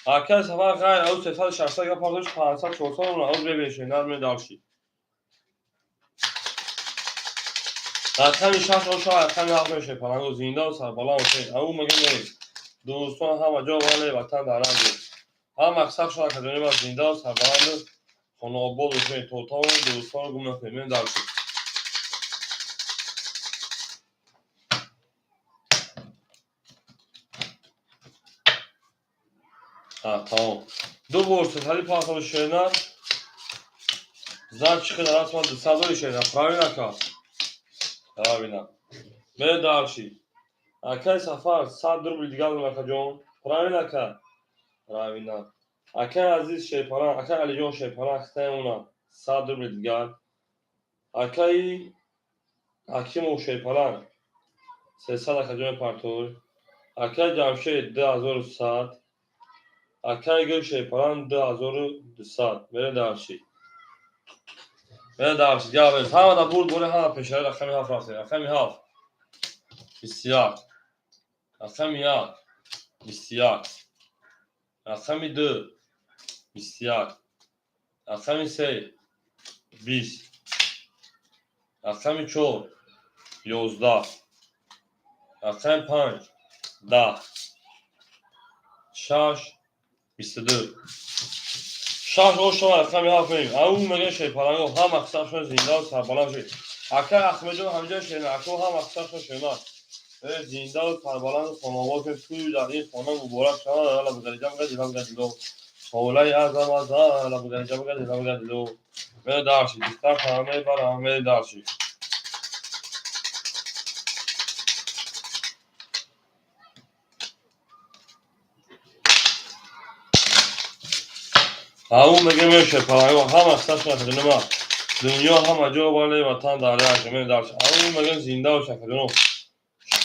Акай Сафар ғайр ау 300, 600 га пардош, 500, 400 рубла ау бебин, шеда, ме дальше. Рақами 6 ошад, рақами 7 мешавад. Паланго, зинда ва сарбаланд бошед. Ау, мегӯем, мерем. Дӯстон ҳама ҷо, вале ватан дар ранг. Ҳама аксар шуд, акаҷони ман, зинда ва сарбаланду хонаобод бошед. То тавонем, дӯстонро гум накунем. Мерем дальше. Тамом. Ду бор сесади панҷсаду шерна. Зан чӣ қадар аст, ман 200 шерна. Правильно, ака? Правильно. Мерем дальше. Акай Сафар, 100 рубл дигар дорам, акаҷон. Правильно, ака? Правильно. Акай Азиз шерпаланг, акай Алиҷон шерпаланг, хитаемона 100 рубл дигар. Акаи Ҳакимов шерпаланг, 300, акаҷони партой. Акай Ҷамшед, 2100. Акай Гул шерпаланг, 2200. Мерем дальше. Мерем дальше. Гап нест. Ҳама дар бурд бори, ҳама пешари, рақами 7 рафтем. Рақами 7. 21. Рақами 1. 21. Рақами 2. 21. Рақами 3. 20. Рақами 4. 11. Рақами 5. 10. 6. 22. 6 ошава, рақами 7 мерем. Ау, мегӯем, шерпаланго, ҳама қисмашон зинда ва сарбаланд шуд. Ака Ахмеджон ҳамҷа шена, ако ҳам ақсашо шена. Зиндаву сарбаланду хонобод ки тӯй дар ин хона муборак шавад. Ала бугариҷам гадила бугадило. Ҳолаи азам аза ала бугариҷам гадила бугадило. Мере дарши, духтар фаҳме барам, мере дарши. Ау меге меше паланго ҳама сашна хадинама. Дунё ҳама ҷо вале ватан дар як ҷо дар. Ау меге зинда бош акаҷоно.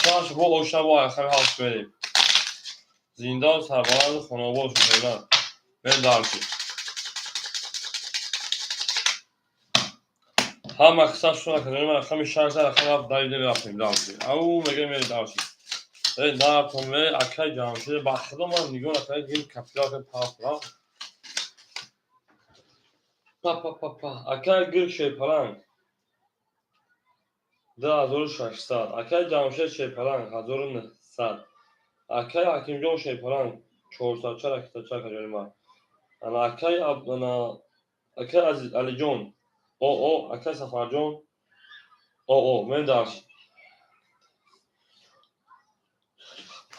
Шаш бо оша бо ахами ҳафт мерем. Зинда ва сарбаланду хонобод шудена. Мерем дарши. Ҳама қиссашон акаҷоно рақами шаш рақами ҳафт давида мерафтем дарши. Ау меге мерем дарши. Наратон ме акай Ҷамшид ба худо ман нигоҳ накардам гим капилар пафт рафт. Па па па па. Акай Гир Шерпаланг 2600. Акай Ҷамшед Шерпаланг 1900. Акай Ҳакимҷон Шерпаланг 400 ракетача акаҷони ман. Ана акай ана акай Азиз Алиҷон о акай Сафарҷон о мен дарш.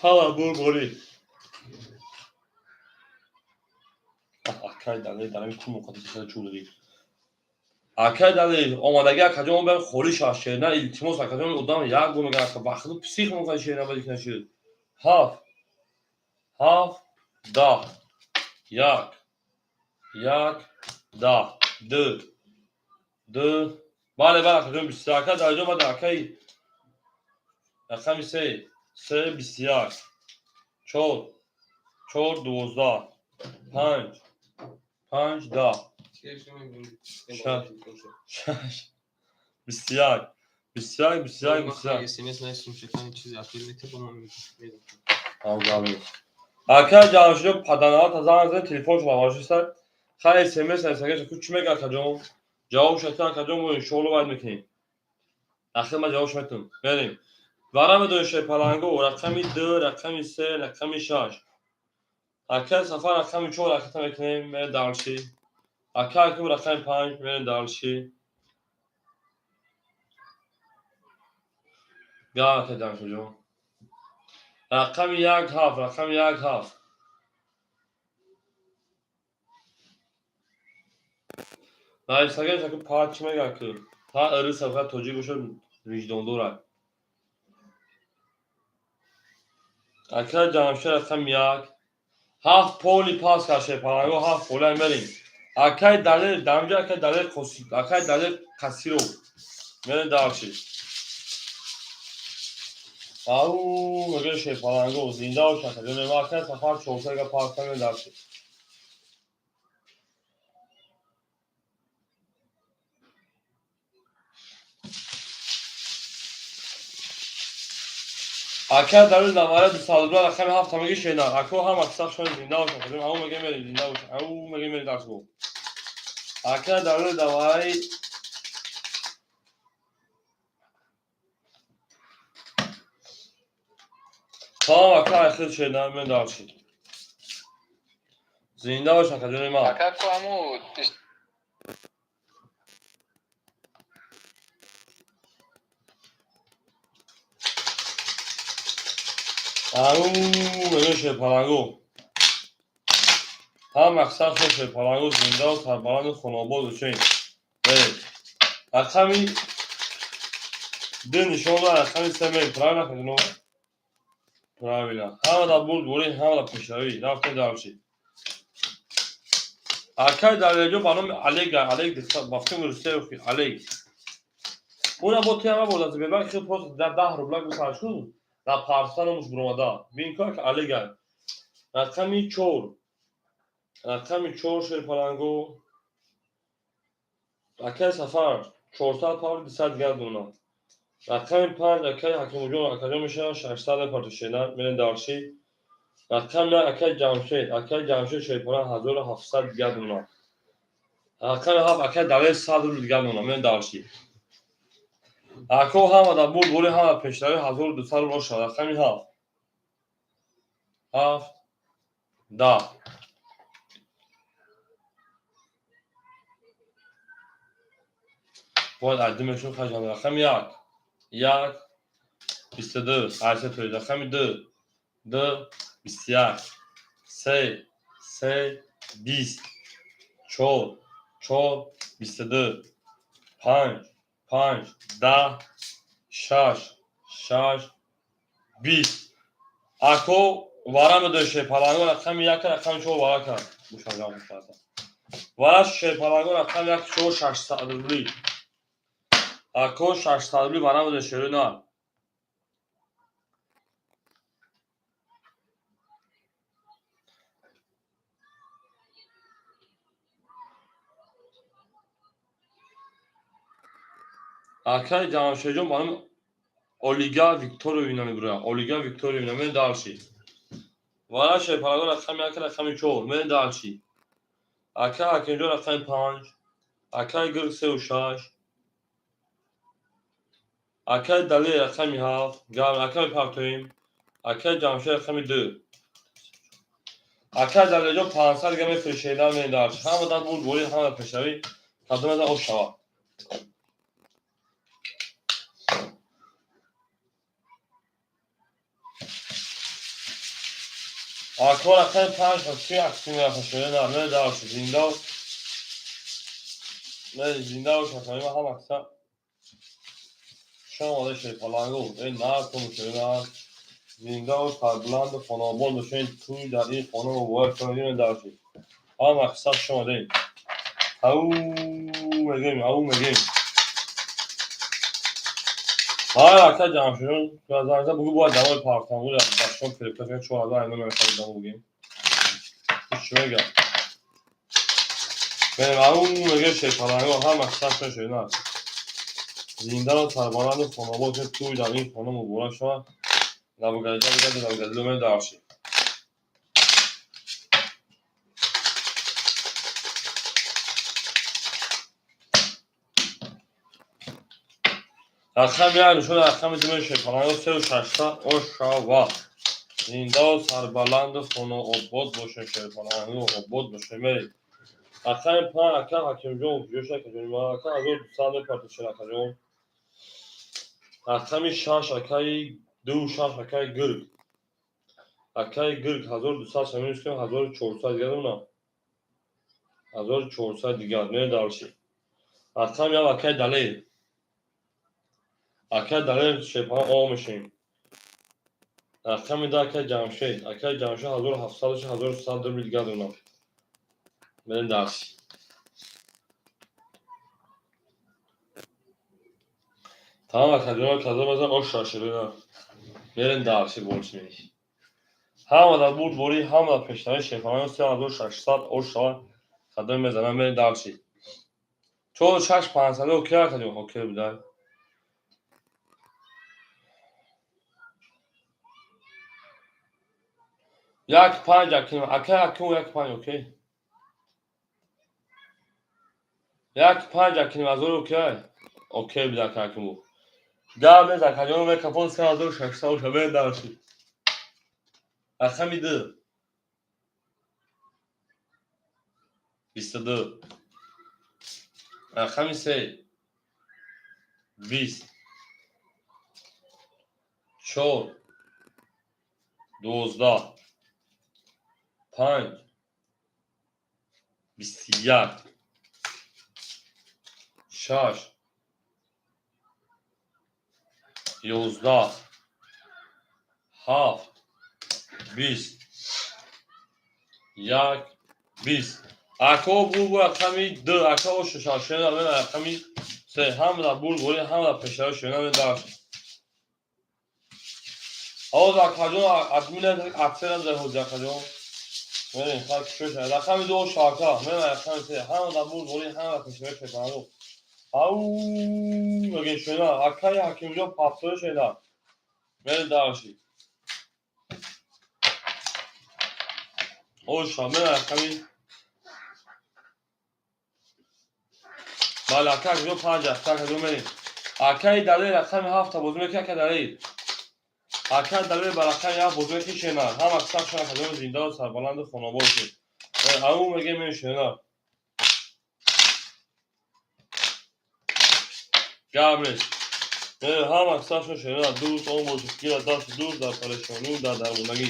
Ҳама бурборӣ. Акай Далер дар ҳамин кул муқаддас чӯлиғӣ. Акай Далер омадагӣ акаҷон бем холӣ шаш шерна илтимос акаҷон одам як бор мегӯяд ака ба худу псих мумкин шерна бадик нашуд. Ҳафт ҳафт даҳ як як даҳ ду ду бале бале акаҷон 21 ака Далерҷон баъд акаи рақами се се 21 чор чор 12 панҷ панҷ даҳ шаш шаш 21 21 21 21. СМС нависум шекани чизи апел метабонам медам. Ака Ҷамшидо паданавата занг зад, телефоншо бардоштааст. Хай СМС нависагаш ку чӣ мега акаҷон? Ҷавоб шата акаҷон мо иншоалло вайд мекунем. Ахир ман ҷавобш метунам. Мерем. Вара медонӣ шерпаланго рақами ду, рақами се, рақами шаш. Ака Сафар рақами чор ракета мекунем, мерем дарши. Ака Ҳаким рақами панҷ, мерем дарши. Га ака Ҷамшидҷон. Рақами як ҳафт, рақами як ҳафт. Нависагаш аку па чӣ мега ки? Па ырыс ака тоҷик бошад виҷдондорад. Ака Ҷамшид рақами як. Ҳафт поли пас кард шерпаланго, ҳафт поли мерем. Акай Далер, дамҷа акай Далер Қосим, акай Далер Қасиров. Мерем дарши. Ау, мега шерпаланго, зинда бош акаҷон. Акай Сафар 400 га пас кард мерем дарши. Ака Далер навара 200 рубла рақами ҳафт ҳамаги шена. Ако ҳама қиссашон зинда бош акаҷон. Ау мега мерем зинда бош. Ау мега мерем дарши. Ака Далер даваи Тамом ака ахир шена мен дарши. Зинда бош акаҷони ман. Ака ку ҳаму Ау мега шерпаланго. Ҳама қиссашон шерпаланго зинда ва сарбаланду хонобод бошед. Мерем. Рақами ду нишон дорад, рақами се мерем. Правильно акаҷоно? Правильно. Ҳама дар бурдборӣ, ҳама дар пешравӣ. Рафтем дарши. Акай Далерҷон ба номи Олег, Олег ба фикри Русия Олег. Уна бо тема бурда, бебак хел просто даҳ рубла гусар шуд. Дар парса номуш буромада. Бин ку ака Олег. Рақами чор. Рақами чор шерпаланго. Акай Сафар 400 павр 200 дигар дона. Рақами панҷ акай Ҳакимуҷон акаҷон мешавад 600 мепарту шена мерем дарши. Рақами як акай Ҷамшед, акай Ҷамшед шерпаланг 1700 дигар дона. Рақами ҳафт акай Далер 100 рубл дигар дона мерем дарши. Ако ҳама дар бурдборӣ, ҳама пешравӣ 1200 рубл шавад. Рақами ҳафт. Ҳафт даҳ. Бояд айди мешун хаҷан. Рақами як, як, 22, ҳаштсад тои. Рақами ду, ду, 21, се, се, 20, чор, чор, 22, панҷ, панҷ, 10, шаш, шаш, 20. Ако вара медои шерпаланго рақами яка, рақами чор вара кард. Вара шерпаланго рақами як, чор, 600 рубли. Ако 600 рубли вара медои шерои нар. Акай Ҷамшедҷон ба номи Олига Викторовна мебурад. Олига Викторовна мен дальше. Вара шерпаланго рақами як, рақами чор мен дальше. Акай Ҳакимҷон рақами панҷ, акай Гирг сеу шаш, акай Далер рақами ҳафт, акай партоим, акай Ҷамшед рақами ду. Акай Далерҷон 500 га мефурӯшеда мен дальше. Ҳамадан бурдборӣ, ҳама пешравӣ, кадомеда об шавад. Ако рақами панҷ чи акси мерафашоя на ме дальше зинда ме зинда бошад ма ҳам акса шом ода шерпалангу э нар тумушоя нар зинда ва сарбуланду хонобод бошед туй дар ин хона муборак шавад ме дальше ҳам акса шом одаем ау мегӯем ау мегӯем. Ҳай ака Ҷамшедҷон занг бугӯ бояд давои партангу ба шумо фиребка 4000 айно мехоҳем дамо бугем. Чӣ мега? Мерем ау мега шерпаланго ҳама сашон шуд аст. Зиндаро сарбаланду хонобод шуд туй дар ин хона муборак шавад. Лабугаҷа бигади лабугаҷа ме дальше. Рақами як нишон рақами ду мешавад. Сеу шашта ошава. Зиндаву сарбаланду хонаобод бошед шерпалангу обод бошед меред. Рақами панҷ ака Ҳакимҷон ҷӯш акаҷон ака 1200 мепартошед акаҷон. Рақами шаш акаи ду шаш акаи Гирг. Акаи Гирг 1200 шамил кунем 1400 дигар на. 1400 дигар не дальше. Рақами як акаи Далер. Акай Далер шерпаланг о мешавем. Рақами ду акай Ҷамшед. Акай Ҷамшед 1700 1100 рубли дигар донам. Мерем дальше. Тамом акаҷон казо мазан ош шаширина. Мерем дальше больше мениш. Ҳама дар бурдборӣ, ҳама дар пешравӣ шерпаланг 3600 ош шавад. Кадом мезанам мерем дальше. Чор шаш панҷсад окей акаҷон окей будай. Як панҷ аким, акай аким як панҷ окей. Як панҷ аким ҳазор окей. Окей буда акай акиму. Гап нест акаҷон мекафон 3600 оша мерем дальше. Рақами ду. 22. Рақами се. 20. Чор. 12. Панҷ. 21. Шаш. 11. Ҳафт. 20. Як. 20. Ако бурбу рақами ду, ака ошу шашена мен рақами се, ҳама дар бурборӣ, ҳама дар пешравӣ шуна мен дальше. Ҳоз акаҷон админ аксия надорад ҳози акаҷон. Мерем хар кушош. Рақами ду ошу ака, мен рақами се, ҳама дар бурборӣ, ҳама дар пешравӣ шуна. Ау мегӯем шуна, акаи Ҳакимҷон пафтои шуна. Мерем дальше. Оша, мен рақами бале ака Ҳакимҷон панҷ аст, акаҷон мерем. Акаи Далер рақами ҳафта бозӣ мекунад, ака Далер. Акаи Далер ба рақами ҳафт бозӣ мекунад, шена. Ҳама сахшон акаҷон зиндаву сарбаланду хонобод шуд. Ау мегӯем мен шена. Гап нест. Ҳама аксаршон шерина дӯст, он бошад, гира дасти дӯст дар парешонию дар дармондагӣ.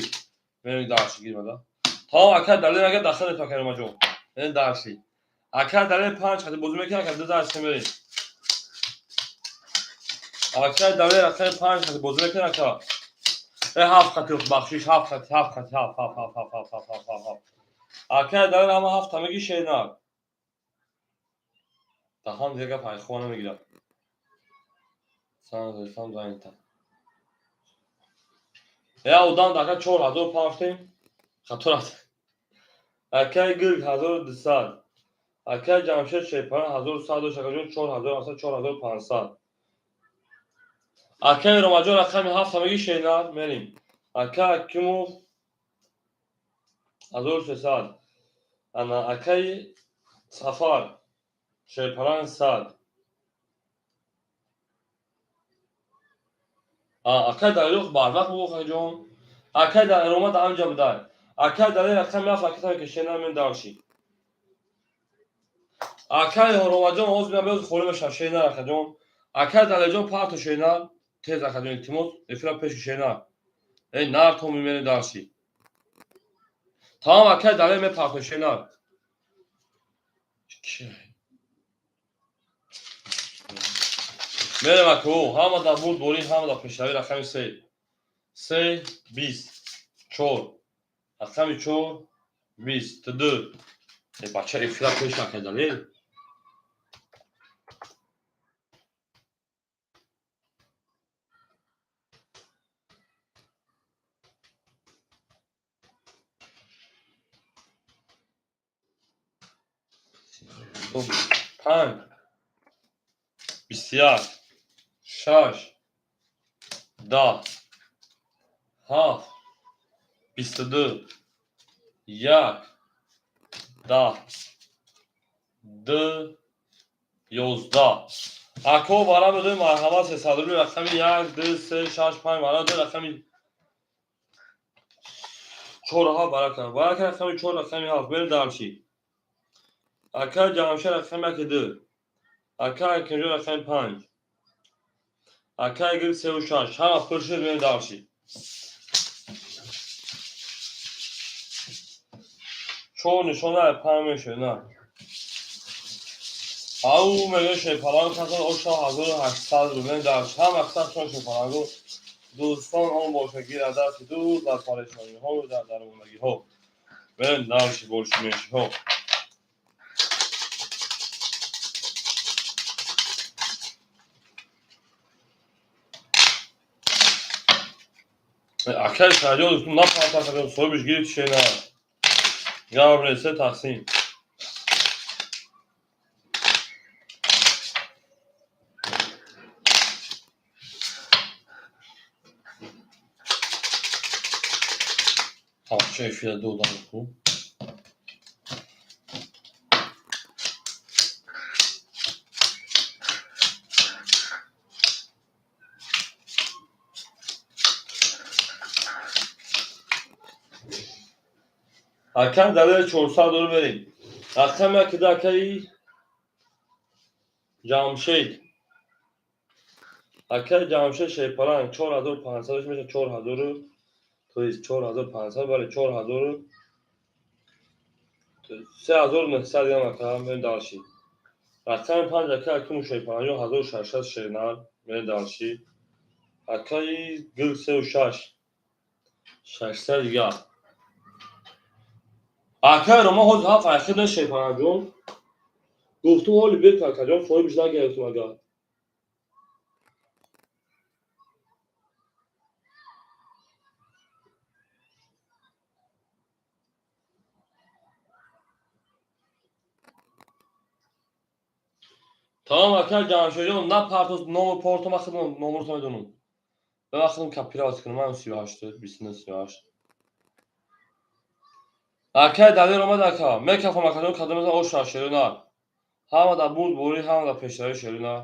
Мерем дарши гирмада. Тамом, ака Далер, ага дахил метавон Каримаҷон. Мерем дарши. Ака Далер панҷ хати бозӣ мекунад, ака ду дарси мерем. Ака Далер акаи панҷ хати бозӣ мекунад, ака. Ҳафт хати, бахшиш, ҳафт хати, ҳафт хати, ҳафт, ҳафт, ҳафт, ҳафт, ҳафт, ҳафт, ҳафт, ҳафт, ҳафт. Акаи Далер ҳама ҳафта меги шеринак. Даҳан дига гап айхова намегирад. Сам занята. Я одам дака 4000 пафтем. Хато рафт. Акаи Гирг 1200. Акаи Ҷамшед Шерпаран 1100 дошт, акаҷон 4700, 4500. Акаи Ромаҷон рақами ҳафта меги шеринак, мерем. Ака Акимов 1300. Ана акаи Сафар Шерпаран 100. Акай Далер барвақт буд, акаҷон. Акай Далер омад, ҳамҷа будай. Акай Далер рақами ҳафт ракета мекашена, мен дарши. Акай Ромаҷон ҳозир меояд, боз холӣ мешавад шеринар, акаҷон. Акай Далерҷон парто шеринар, тез акаҷон, илтимос, эфира пеши шеринар. Эй нар то мемери дарши. Тамом, акай Далер мепарто шеринар. Мерем аку, ҳама дар бурд борин, ҳама дар пешравӣ рақами се. Се, бист, чор. Рақами чор, бист, ду. Э, бача, эфира пеш акай Далер. Панҷ, 21, шаш, 10, ҳафт, 22, як, 10, ду, 11. Ако вара медои, марҳамат, 300 рубли рақами як, ду, се, шаш, панҷ вара ду, рақами чор, ҳафт барака. Барака рақами чор, рақами ҳафт. Бери дарши. Ака Ҷамшед рақами яки ду. Ака Акимҷон рақами панҷ. Акаи Гирг сеу шаш. Ҳама пур шуд, мерем дарши. Чор нишона панҷ мешуд, на. Ау мегӯяд шерпаланг касан оша 1800 рубл. Мерем дарши. Ҳама аксаршон шерпалангу. Дӯстон он боша гирад дасти дӯст дар парешониҳо дар дармондагиҳо. Мерем дарши больше меньше-ҳо. Акаи Саҷод напартад, соҳибиш гирифт шена. Габре се тақсим. Ҳамча эфира додам ку. Акам Далер 400 дору мерем. Рақами якида акаи Ҷамшед. Акаи Ҷамшед Шерпаланг 4500 мешавад, 4000, то есть 4500, бале, 4000, 3900 грамм ака, мерем дарши. Рақами панҷ акаи Акиму Шерпаланг 1600 шернар, мерем дарши. Акаи Гирг сеу шаш, 600 дигар. Акаи Рома ҳозир ҳафт айхид шерпалангҷон. Гуфтум ҳоли бек акаҷон, соҳибиш нагирифтум агар. Тамом, акаи Ҷамшедҷон, напартоз ному порту, ман худам номерто медонам. Ман худам копировать кунам, ман 38, 29, 38. Акаи Далер омад ака. Мекафам акаҷон, кадомеза оша шерина. Ҳама дар бурд борӣ, ҳама дар пешравӣ шерина.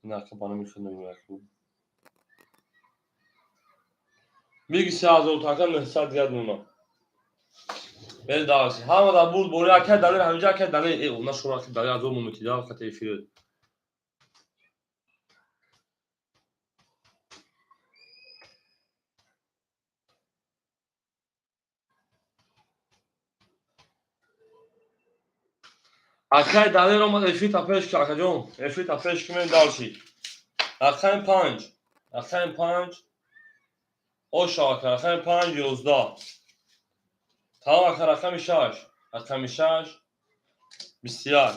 Ин ака ба номи худ мегӯяд. Биги 3000 така 900 дигар мемонад. Бери дарси. Ҳама дар бурд борӣ, акаи Далер ҳаминҷа, акаи Далер. Э, на шумо акаи Далер азоб муметида, хати эфир. Акай Далер омад, эфир пеш ки, акаҷон, эфир пеш ки, мен дальше. Рақами 5, рақами 5, оша ака, рақами 5, 11. Тамом ака, рақами 6, рақами 6, 21.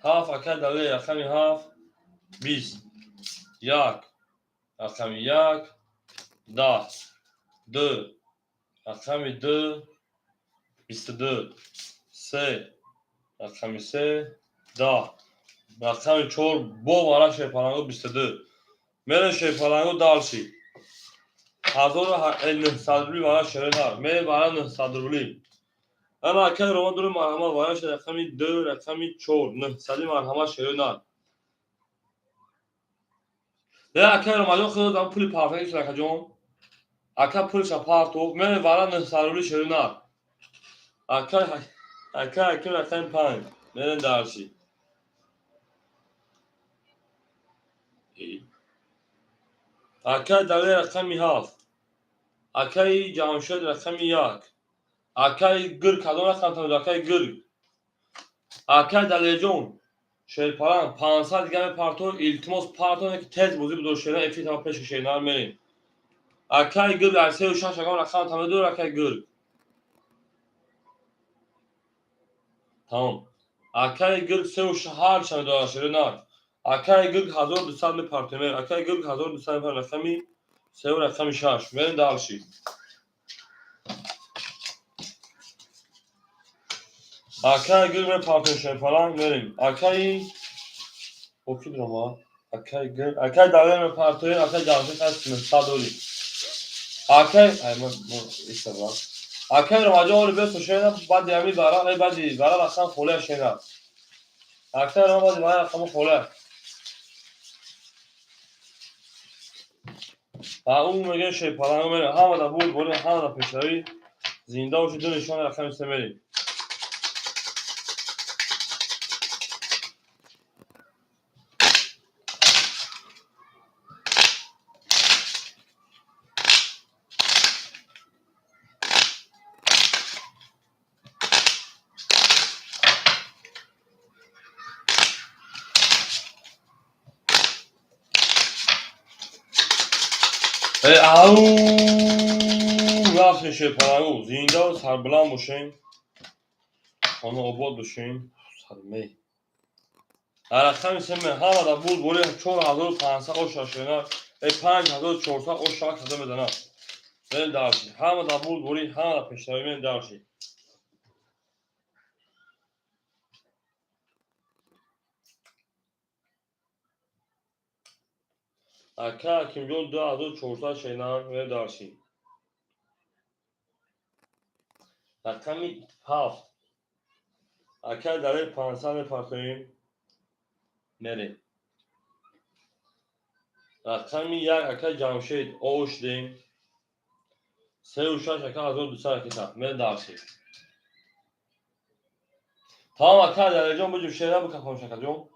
7, акай Далер, рақами 7, 20. 1, рақами 1, 10. 2, рақами 2, 22. 3, рақами 3, 10. Рақами 4, бо вара шерпалангу 22. Мерем шерпалангу дальше. 1900 рубли вара шеренар. Мерем вара 900 рубли. Ана акай Роман дури марҳамат, вара рақами 2, рақами 4, 900 марҳамат шеренар. Не, акай Ромаҷон, худо пули партофт, акаҷон. Ака пулша партофт, мерем вара 900 рубли шеренар. Акай ака акай рақами 5, мерем дальше. Акай Далер рақами 7, акаи Ҷамшед рақами 1, акаи Гирг кадом рақам тамид, акаи Гирг, акаи Далерҷон шерпаланг 500 дига мепарто, илтимос партоне ки тез бозӣ бидор шерна, эфир тама пеши шернар мерем. Акаи Гирг дар 3 6 ягон рақам тамидор, акаи Гирг. Тамом. Акаи Гирг 3 8 шамидорад шернар. Акаи Гирг 1200 мепартем. Акаи Гирг 1200 мепартем, рақами 3, рақами 6. Мерем дальше. Акаи Гирг мепартем шерпаланг, мерем. Акаи О ки дурома? Акаи Гирг, акаи Далер мепартоем, акаи Ҷамшед ҳаст 900 дорӣ. Акаи ай ман истава. Акаи Ромаҷон оли бесо шена, баъди ҳами бара, баъди бара рақам холия шена. Акаи Рома баъди бара рақами холия. Ва ӯ мегӯяд шерпаланг мерем. Ҳамада бурд борӣ, ҳамада пешравӣ. Зинда бошед, ду нишон рақами 3 мерем. Ау, рафтем шерпалангу. Зиндаву сарбуланд бошем. Хона обод бошем. Сарме. Дар рақами 3 ҳамада бурд борӣ 4500 оша шена, 5400 оша када мезанад. Мерем дальше. Ҳамада бурд борӣ, ҳамада пешравӣ, мерем дальше. Ака Ҳакимҷон 2400 шенан, мерем дальше. Рақами 7. Акай Далер 500 мепартоем. Мерем. Рақами 1, акай Ҷамшед ош дем. 3 6, ака 1200 ракета. Мерем дальше. Тамом, акай Далерҷон, буҷум шена бикафон, шакаҷон.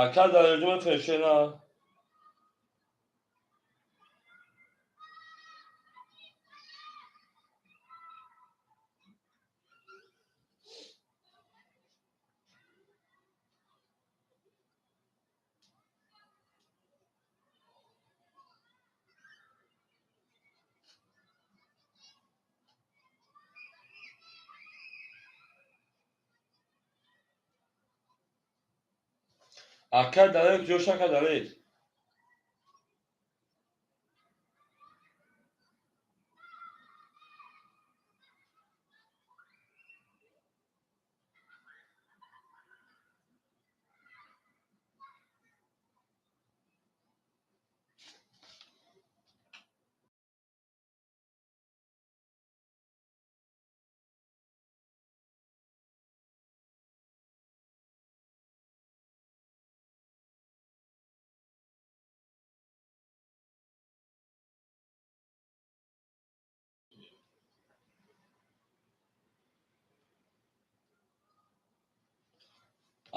Ака Далерҷон мефиристена. Ака Далер куҷош, ака Далер?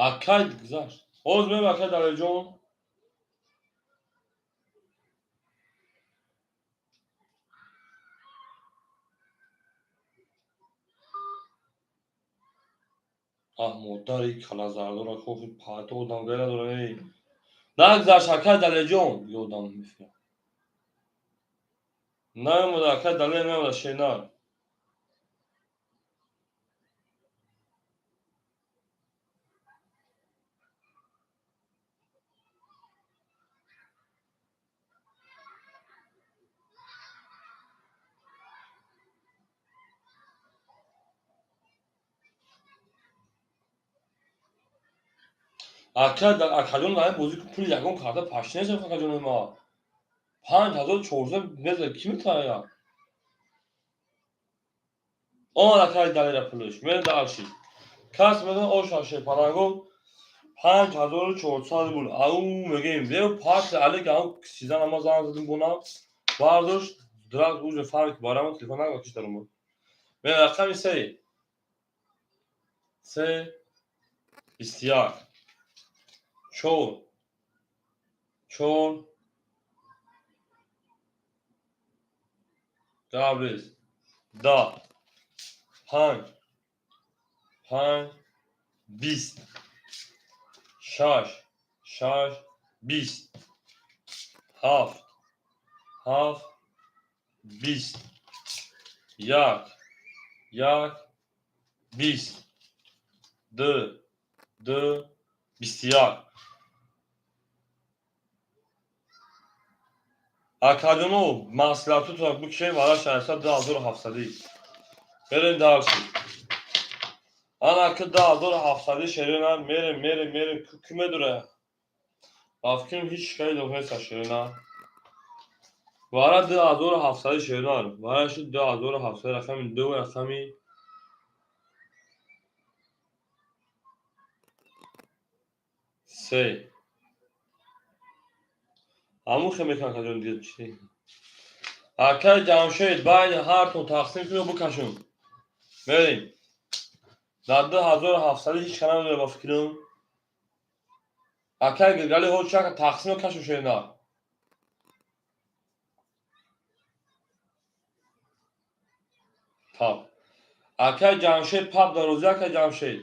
Акай гузашт. Ҳоз меем, акай Далерҷон. Аҳ, модари калазардора, кохи пато одам гайра дора, эй. Нагзашт, акай Далерҷон, ёдам мефирам. Наомада, акай Далер наомада, шернар. Ака, акаҷон, ай бозӣ пули ягон карта пашти нест, акаҷони ма. 5400 меза ки метая? Он акаи Далера пулиш. Мен дальше. Кас медон оша шепаранго 5400 рубл. Ау мегем, бе пас алик ау сизан ама занг задим бона. Бардошт, драг уже фарқ барам телефон нага киш дарум. Мен рақами се. Се 21 чор чор Габрис да панҷ панҷ 20 шаш шаш 20 ҳафт ҳафт 20 як як 20 ду ду 21. Акаҷоно, маҳсулототро бикшем, вара шаҳрсад 2700. Мерем дальше. Ана ки 2700 шерина мерем, мерем, мерем, ки медура? Ба фикрам ҳеҷ шикаи дохилеста шерина. Вара 2700 шерина. Вара шуд 2700 рақами ду рақами се. Ҳамун хел мекунам, акаҷон, дига чӣ? Акай Ҷамшед, байни ҳартон тақсим куню бикашум. Мерем. Дар 2700 ҳеҷ ка намедора ба фикрам. Акай Гиргали ҳо чака тақсим кашу шерина. Пап. Акай Ҷамшед пап дарозӣ, акай Ҷамшед.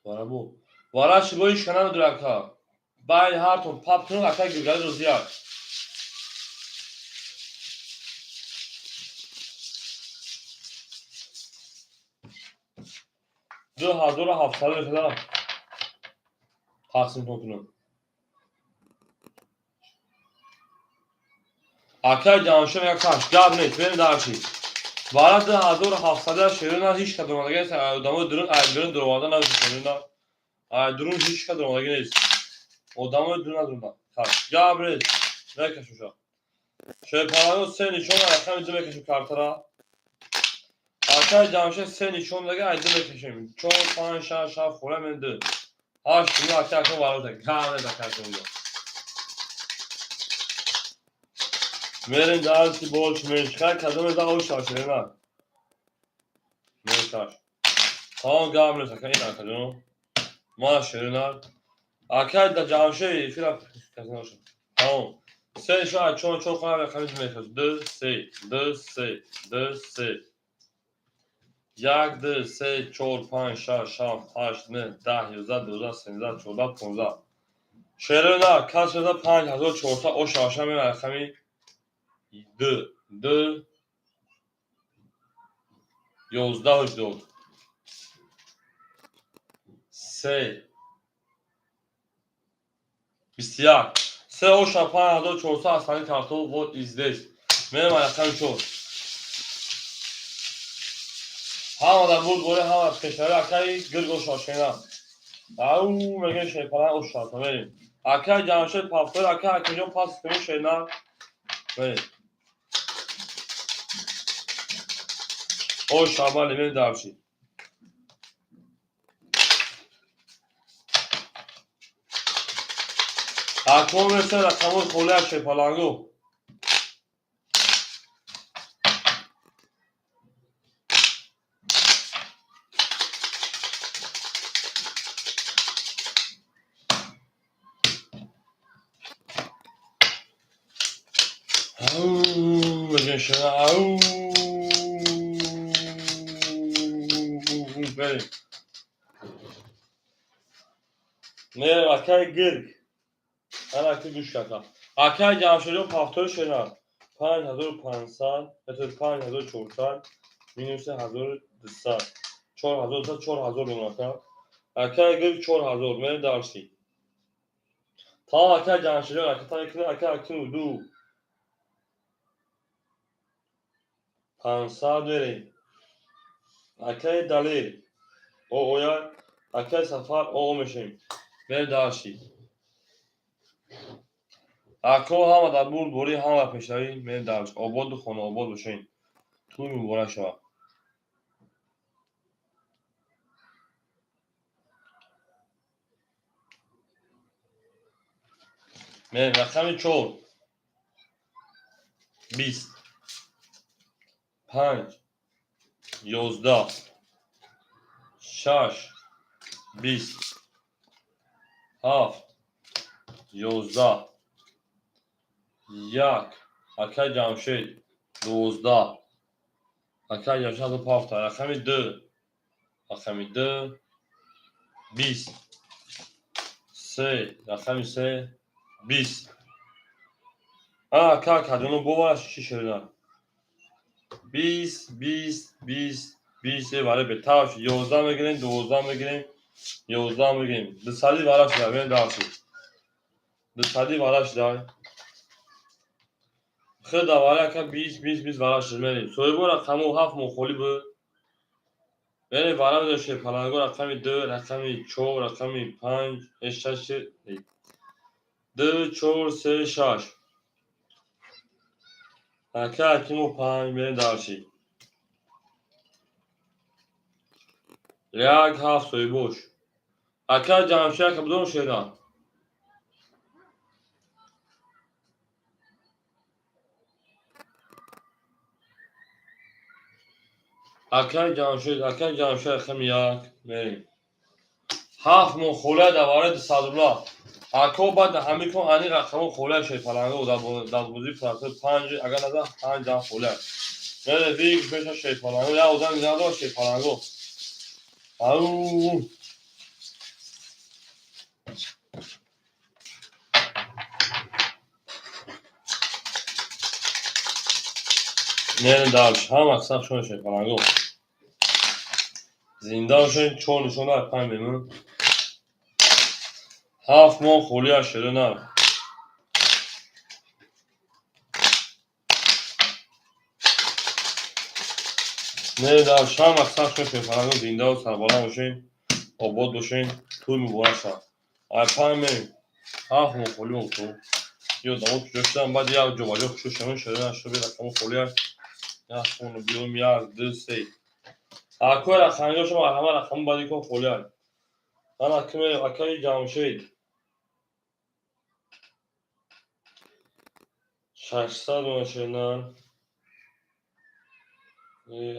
Вара бу. Вара шибо ҳеҷ ка намедора, ака. Байни ҳартон пап кунед, акай Гиргали розияк. 2700 мешуда тақсим кунам. Акай Ҷамшед мега каш, гап нест, берем дальше. Вара 2700 шерина ҳеҷ ка даромадаги нест, одамои дурун, ай дурун даромада намешавад шерина. Ай дурун ҳеҷ ка даромадаги нест. Одамои дурун надурунда. Каш, гап нест, мекашуша. Шерпалаго се нишон рақами ду мекашем картара. Акай Ҷамшед се нишон дага, ай ду мекашем. Чор, панҷ, шаш, ҳафт, хӯра мен ду. Ҳашт, нӯ, ака ака варота. Гап нест, ака ака унҷо. Мерем дальше больше меньше. Хай кадом эза оша шерина. Мешаш. Тамом, гап нест, ака ин ака ҷон. Ма шерина. Акай да Ҷамшед эфира казиноша. Тамом. Се нишон ай чор чор хона рақами ду мекашем. Ду, се, ду, се, ду, се. Як, ду, се, чор, панҷ, шаш, ҳафт, ҳашт, нӯҳ, 10, 11, 12, 13, 14, 15. Шерина, кас шуда 5400 оша оша мера рақами ду, ду, 11 дод. Се, 21. Се оша 5400 астани картол вот и здесь. Мерем рақами чор. Ҳама дар бурд боре, ҳама пешари акаи гирг оша шена. Ау мегем шерпалан оша мерем. Акаи Ҷамшед пафтор, акаи Акинҷон пас кунӣ шена. Мерем. Оша бале мерем дальше. Акнун мерсем рақамҳои холии шерпалангу. Мезем шина. Ау! Мерем. Мерем акай гирг. Ана ки гӯш карда. Акай Ҷамшедҷон пафтори шина. 5500, это 5400 минус 1200. 4200, 4000 мемон ака. Акай гирг 4000, мерем дарси. Тамом акай Ҷамшедҷон, ака та кина ака акину ду. 500 мерем. Акай Далер. О оя акай Сафар о мешем. Мерем дарси. Ако ҳама дар бурдборӣ, ҳама пешравӣ, мерем дарс. Ободу хонаобод бошем. Тӯй муборак шавад. Мерем рақами 4. 20. 5. 11. 6. 20. 7. 11. 1. Акай Ҷамшед 12. Акай Ҷамшед ҳафта. Рақами 2. Рақами 2. 20. 3. Рақами 3. 20. Ака кадоно бовараш чӣ шуда? 20, 20, 20, 20 вара бетавш. 11 мегирем, 12 мегирем, 11 мегирем. Дусади вара шуда, мерем дарси. Дусади вара шуда. Худа вара ака 20, 20, 20 вара шуда мерем. Соҳибо рақаму 7 мухоли буд. Мерем вара медошем паланго рақами 2, рақами 4, рақами 5, 6, 2, 4, 3, 6. Ака Акиму 5 мерем дарси. 1 7 соҳибош. Ака Ҷамшед ака бидон шеда. Акай Ҷамшед, акай Ҷамшед рақами 1 мерем. 7 мо хола дар вараи 200 рубла. Ако баъд ҳамин кун ани рақамо хола шед паланго дар бозии процент 5 агар наза 5 ам хола. Мере виг меша шед паланго, я одам надо шед паланго. Ау! Мере дальше. Ҳама қисм шон шед паланго. Зинда бошед, 4 нишон дар 5 мемон. 7 моҳ холӣ аз шеро на. Не дар шам мақсад шуд шефаранго зиндаву сарбаланд бошед, обод бошед, тӯй муборак шавад. Ай 5 мем. 7 моҳ холӣ моҳ. Ё дамо куҷо шудам, баъд як ҷобаҷо хушо шавем, шеро нашуд, рақамо холӣ аст. Як хону биём, 1, 2, 3. Акои рақамиҳо шумо ҳама рақамо баъди кон холӣ аст. Ана киме акаи Ҷамшед. 600 машина.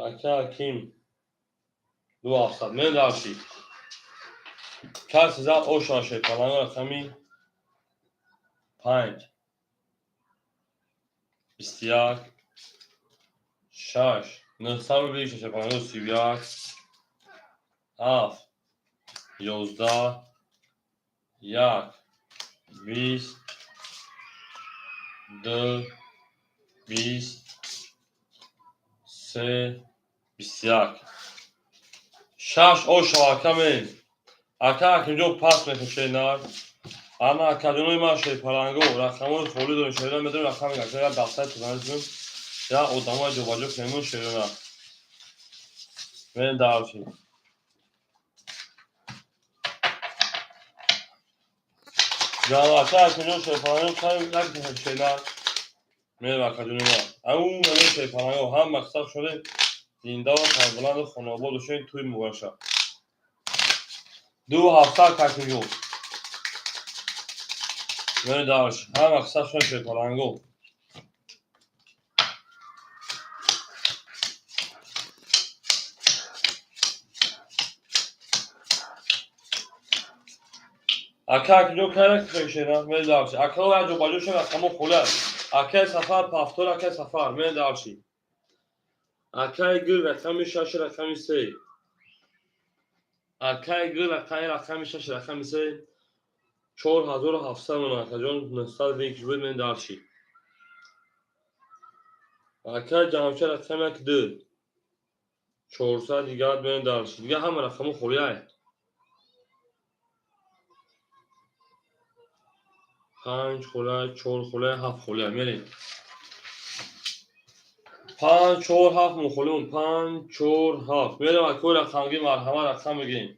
Ака Аким. 2700. Мен дарси. Каси зад оша шед паланго рақами 5. 21. 6. 900 рубли шед паланго 31. 7. 11. 1. 20. 2, 20, 3, 21. 6 оша ака мен. Ака Акимҷон пас мехӯшед нар. Ана акаҷонои ман шерпаланго рақамҳои холӣ дорем шерона медонем рақами ака як дастаи тузанитон як одамои ҷобаҷо кунем шерона. Мен дарси. Ҷамъака Акимҷон шерпаланго як шерна. Мерем акаҷонои ман. Ау менем шерпаланго ҳам мақсад шудем зинда ва сарбаланду хонаобод бошед, тӯй муборак шавад. 2 ҳафта Акимҷон. Мерем дарси. Ҳам мақсад шудем шерпаланго. Ака Акимҷон кайра шена? Мерем дарси. Ака як ҷобаҷо шем рақамо холӣ аст. Акай Сафар, повтор, акай Сафар, мен дальше. Акай Гүл, рақами шаш, рақами се. Акай Гүл, рақами шаш, рақами се. 4700 мон, акаҷон, 900 выигрыш буд, мен дальше. Акай Ҷамшед, рақами як, ду. 400 дигар, мен дальше. Дигар ҳама рақамҳо холиай. Панҷ холиай, чор холиай, ҳафт холиай. Мерем. Панҷ, чор, ҳафт мухолиун. Панҷ, чор, ҳафт. Мерем, акои рақамгир, марҳама, рақам мегирем.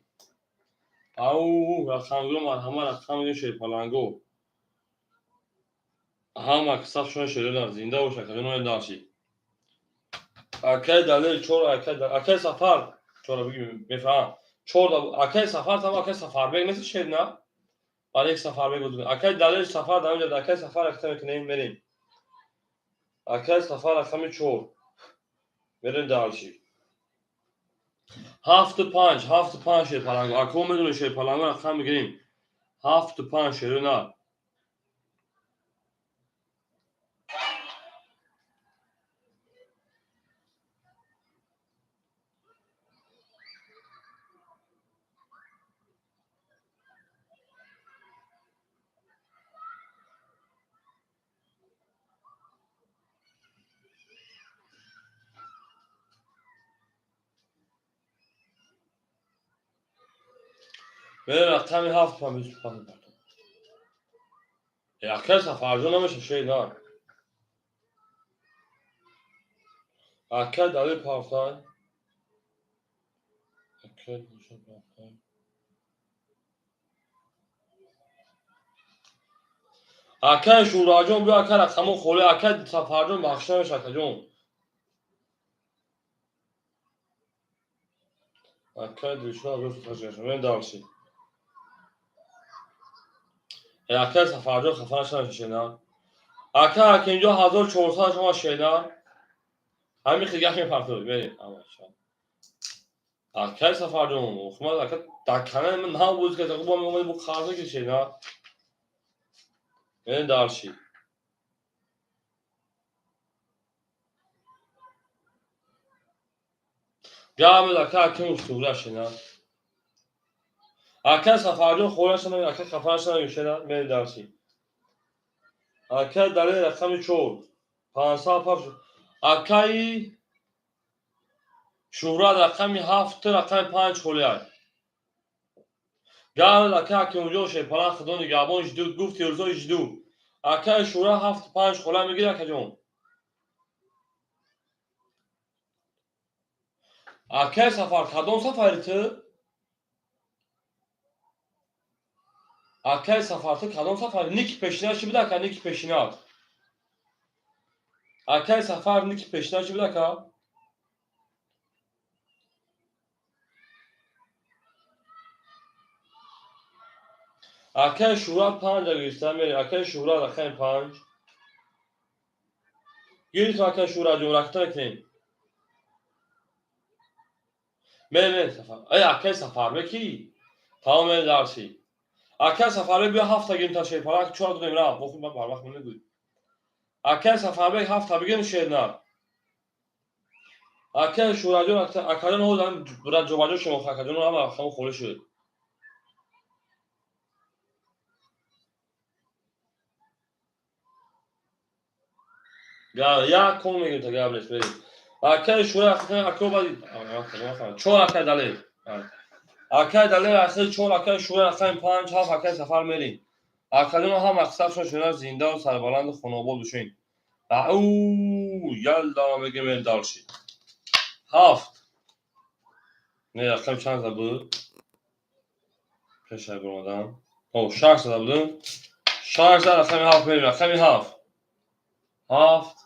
Ау, рақамгиро, марҳама, рақам мегирем, шерпаланго. Ҳама сафшон шерела, зинда бош, акаҷон, дальше. Акай Далел чор, акай Сафар чора биги, мефаҳам. Чор акай Сафар там, акай Сафарбек нест, шер на? Барои Сафарбек буд. Акай Далел Сафар дар онҷа, акай Сафар рақам мекунем, мерем. Акай Сафар, рақами чор. Мерем дальше. Ҳафту панҷ, ҳафту панҷ, шерпаланго. Ако медонӣ, шерпаланго, рақам мегирем. Ҳафту панҷ, шеру на. Мерем, рақами ҳафт, панҷ, бисту панҷ. Акай Сафарҷон намеша, шей на. Акай Далил пафтай. Акай Дилшод пафтай. Акай Шураҷон, биё, акай, рақамо холи. Акай Сафарҷон, бахш намеша, акаҷон. Акай Дилшод. Мерем дальше. Акай Сафарҷон, хафа нашавед, шена. Ака Ҳакимҷон, 1400 шумо, шена. Ҳамин хел гап мепартоед, мерем. Акай Сафарҷон, хумад ака, дар канали ман нав буд, ки бо меомади, бо қарза ки, шена. Мерем дальше. Гап ака Ҳаким устура, шена. Ака Сафарҷон, хора шана, ака, хафа нашавед, шена, мерем дальше. Ака Далел, рақами чор. 500 паф. Акаи Шӯҳрат, рақами ҳафт, рақами панҷ холиай. Гап, ака Ҳакимҷон, шерпалан, худо нигаҳбон, жду, гуфт Ирзо, жду. Акаи Шӯҳрат ҳафт панҷ хола мегирӣ, акаҷон. Акаи Сафар, кадом сафари ту? Акаи Сафар, ту кадом сафари? Ники пешина чӣ буд, ака, ники пешинат? Акаи Сафар, ники пешина чӣ буд, ака? Акаи Шӯҳрат панҷа гирифта, мерем. Акаи Шӯҳрат, рақами панҷ. Гирифтам, акаи Шӯҳратҷон, ракта мекунем. Мерем, мерем, Сафар. Эй, акаи Сафарбек кӣ? Тамом, мерем дальше. Акаи Сафарбек, биё, ҳафта гирим та, шерпалак, чор додем, рафт. Бо худ барвақт мегӯй. Акаи Сафарбек, ҳафта бигирем, шернар. Акаи Шӯҳратҷон, акаҷон, ҳозир ҷобаҷо шумо, акаҷон, ҳама рақамҳо холӣ шуд. Як кон мегирем та, гап нест, мерем. Акаи Шӯҳрат, ака, чор, акаи Далел. Акаи Далел, ахир чор, акаи Шӯҳрат, рақами панҷ, ҳафт, акаи Сафар, мерем. Акаҷон, ҳам мақсадшон шуда, зиндаву сарбаланду хонобод бошед. Ау, ялла, мегем, мерем дальше. Ҳафт. Не, рақам чанд зада буд? Пеша баромадам. О, шаш зада будем. Шаш зада, рақами ҳафт мерем, рақами ҳафт. Ҳафт,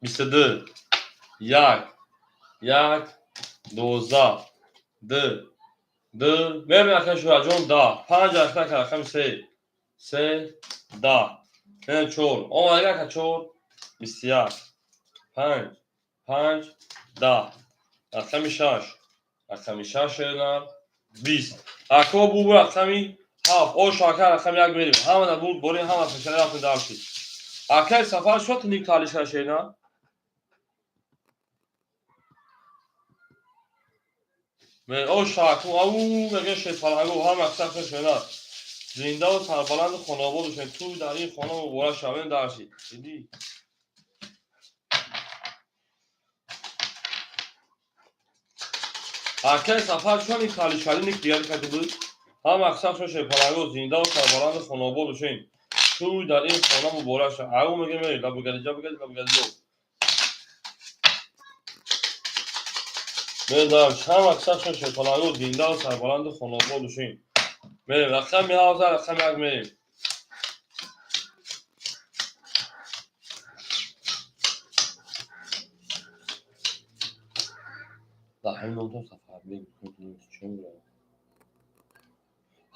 22, як, як, 12, ду, ду, мерем, акаи Шӯҳратҷон, 10, панҷ, ака, рақами се, се, 10, мерем, чор, омадага, ака, чор, 21, панҷ, панҷ, 10, рақами шаш, рақами шаш, шернар, 20. Ако бубу, рақами ҳафт, ош, ака, рақами як, мерем. Ҳамада буд, борем, ҳама пешана рафтем дальше. Акай Сафар шо ник талиша шена? О шаку ау меге шепалангу ҳам аксар шена. Зинда ва сарбаланд хонобод бошед. Ту дар ин хона муборак шавем дарши. Дидӣ? Акай Сафар чон ник талишали ник дигар кати буд? Ҳам аксар шепалангу зинда ва сарбаланд хонобод бошед. Ту дар ин хона муборак шав. Ау меге мери лабгади ҷабгади лабгади ло. Медам ҳам аксар шепалангу зинда ва сарбаланд хонобод бошед. Мерем рақами ҳавза, рақами як мерем. Дар ҳамин номтон Сафарбек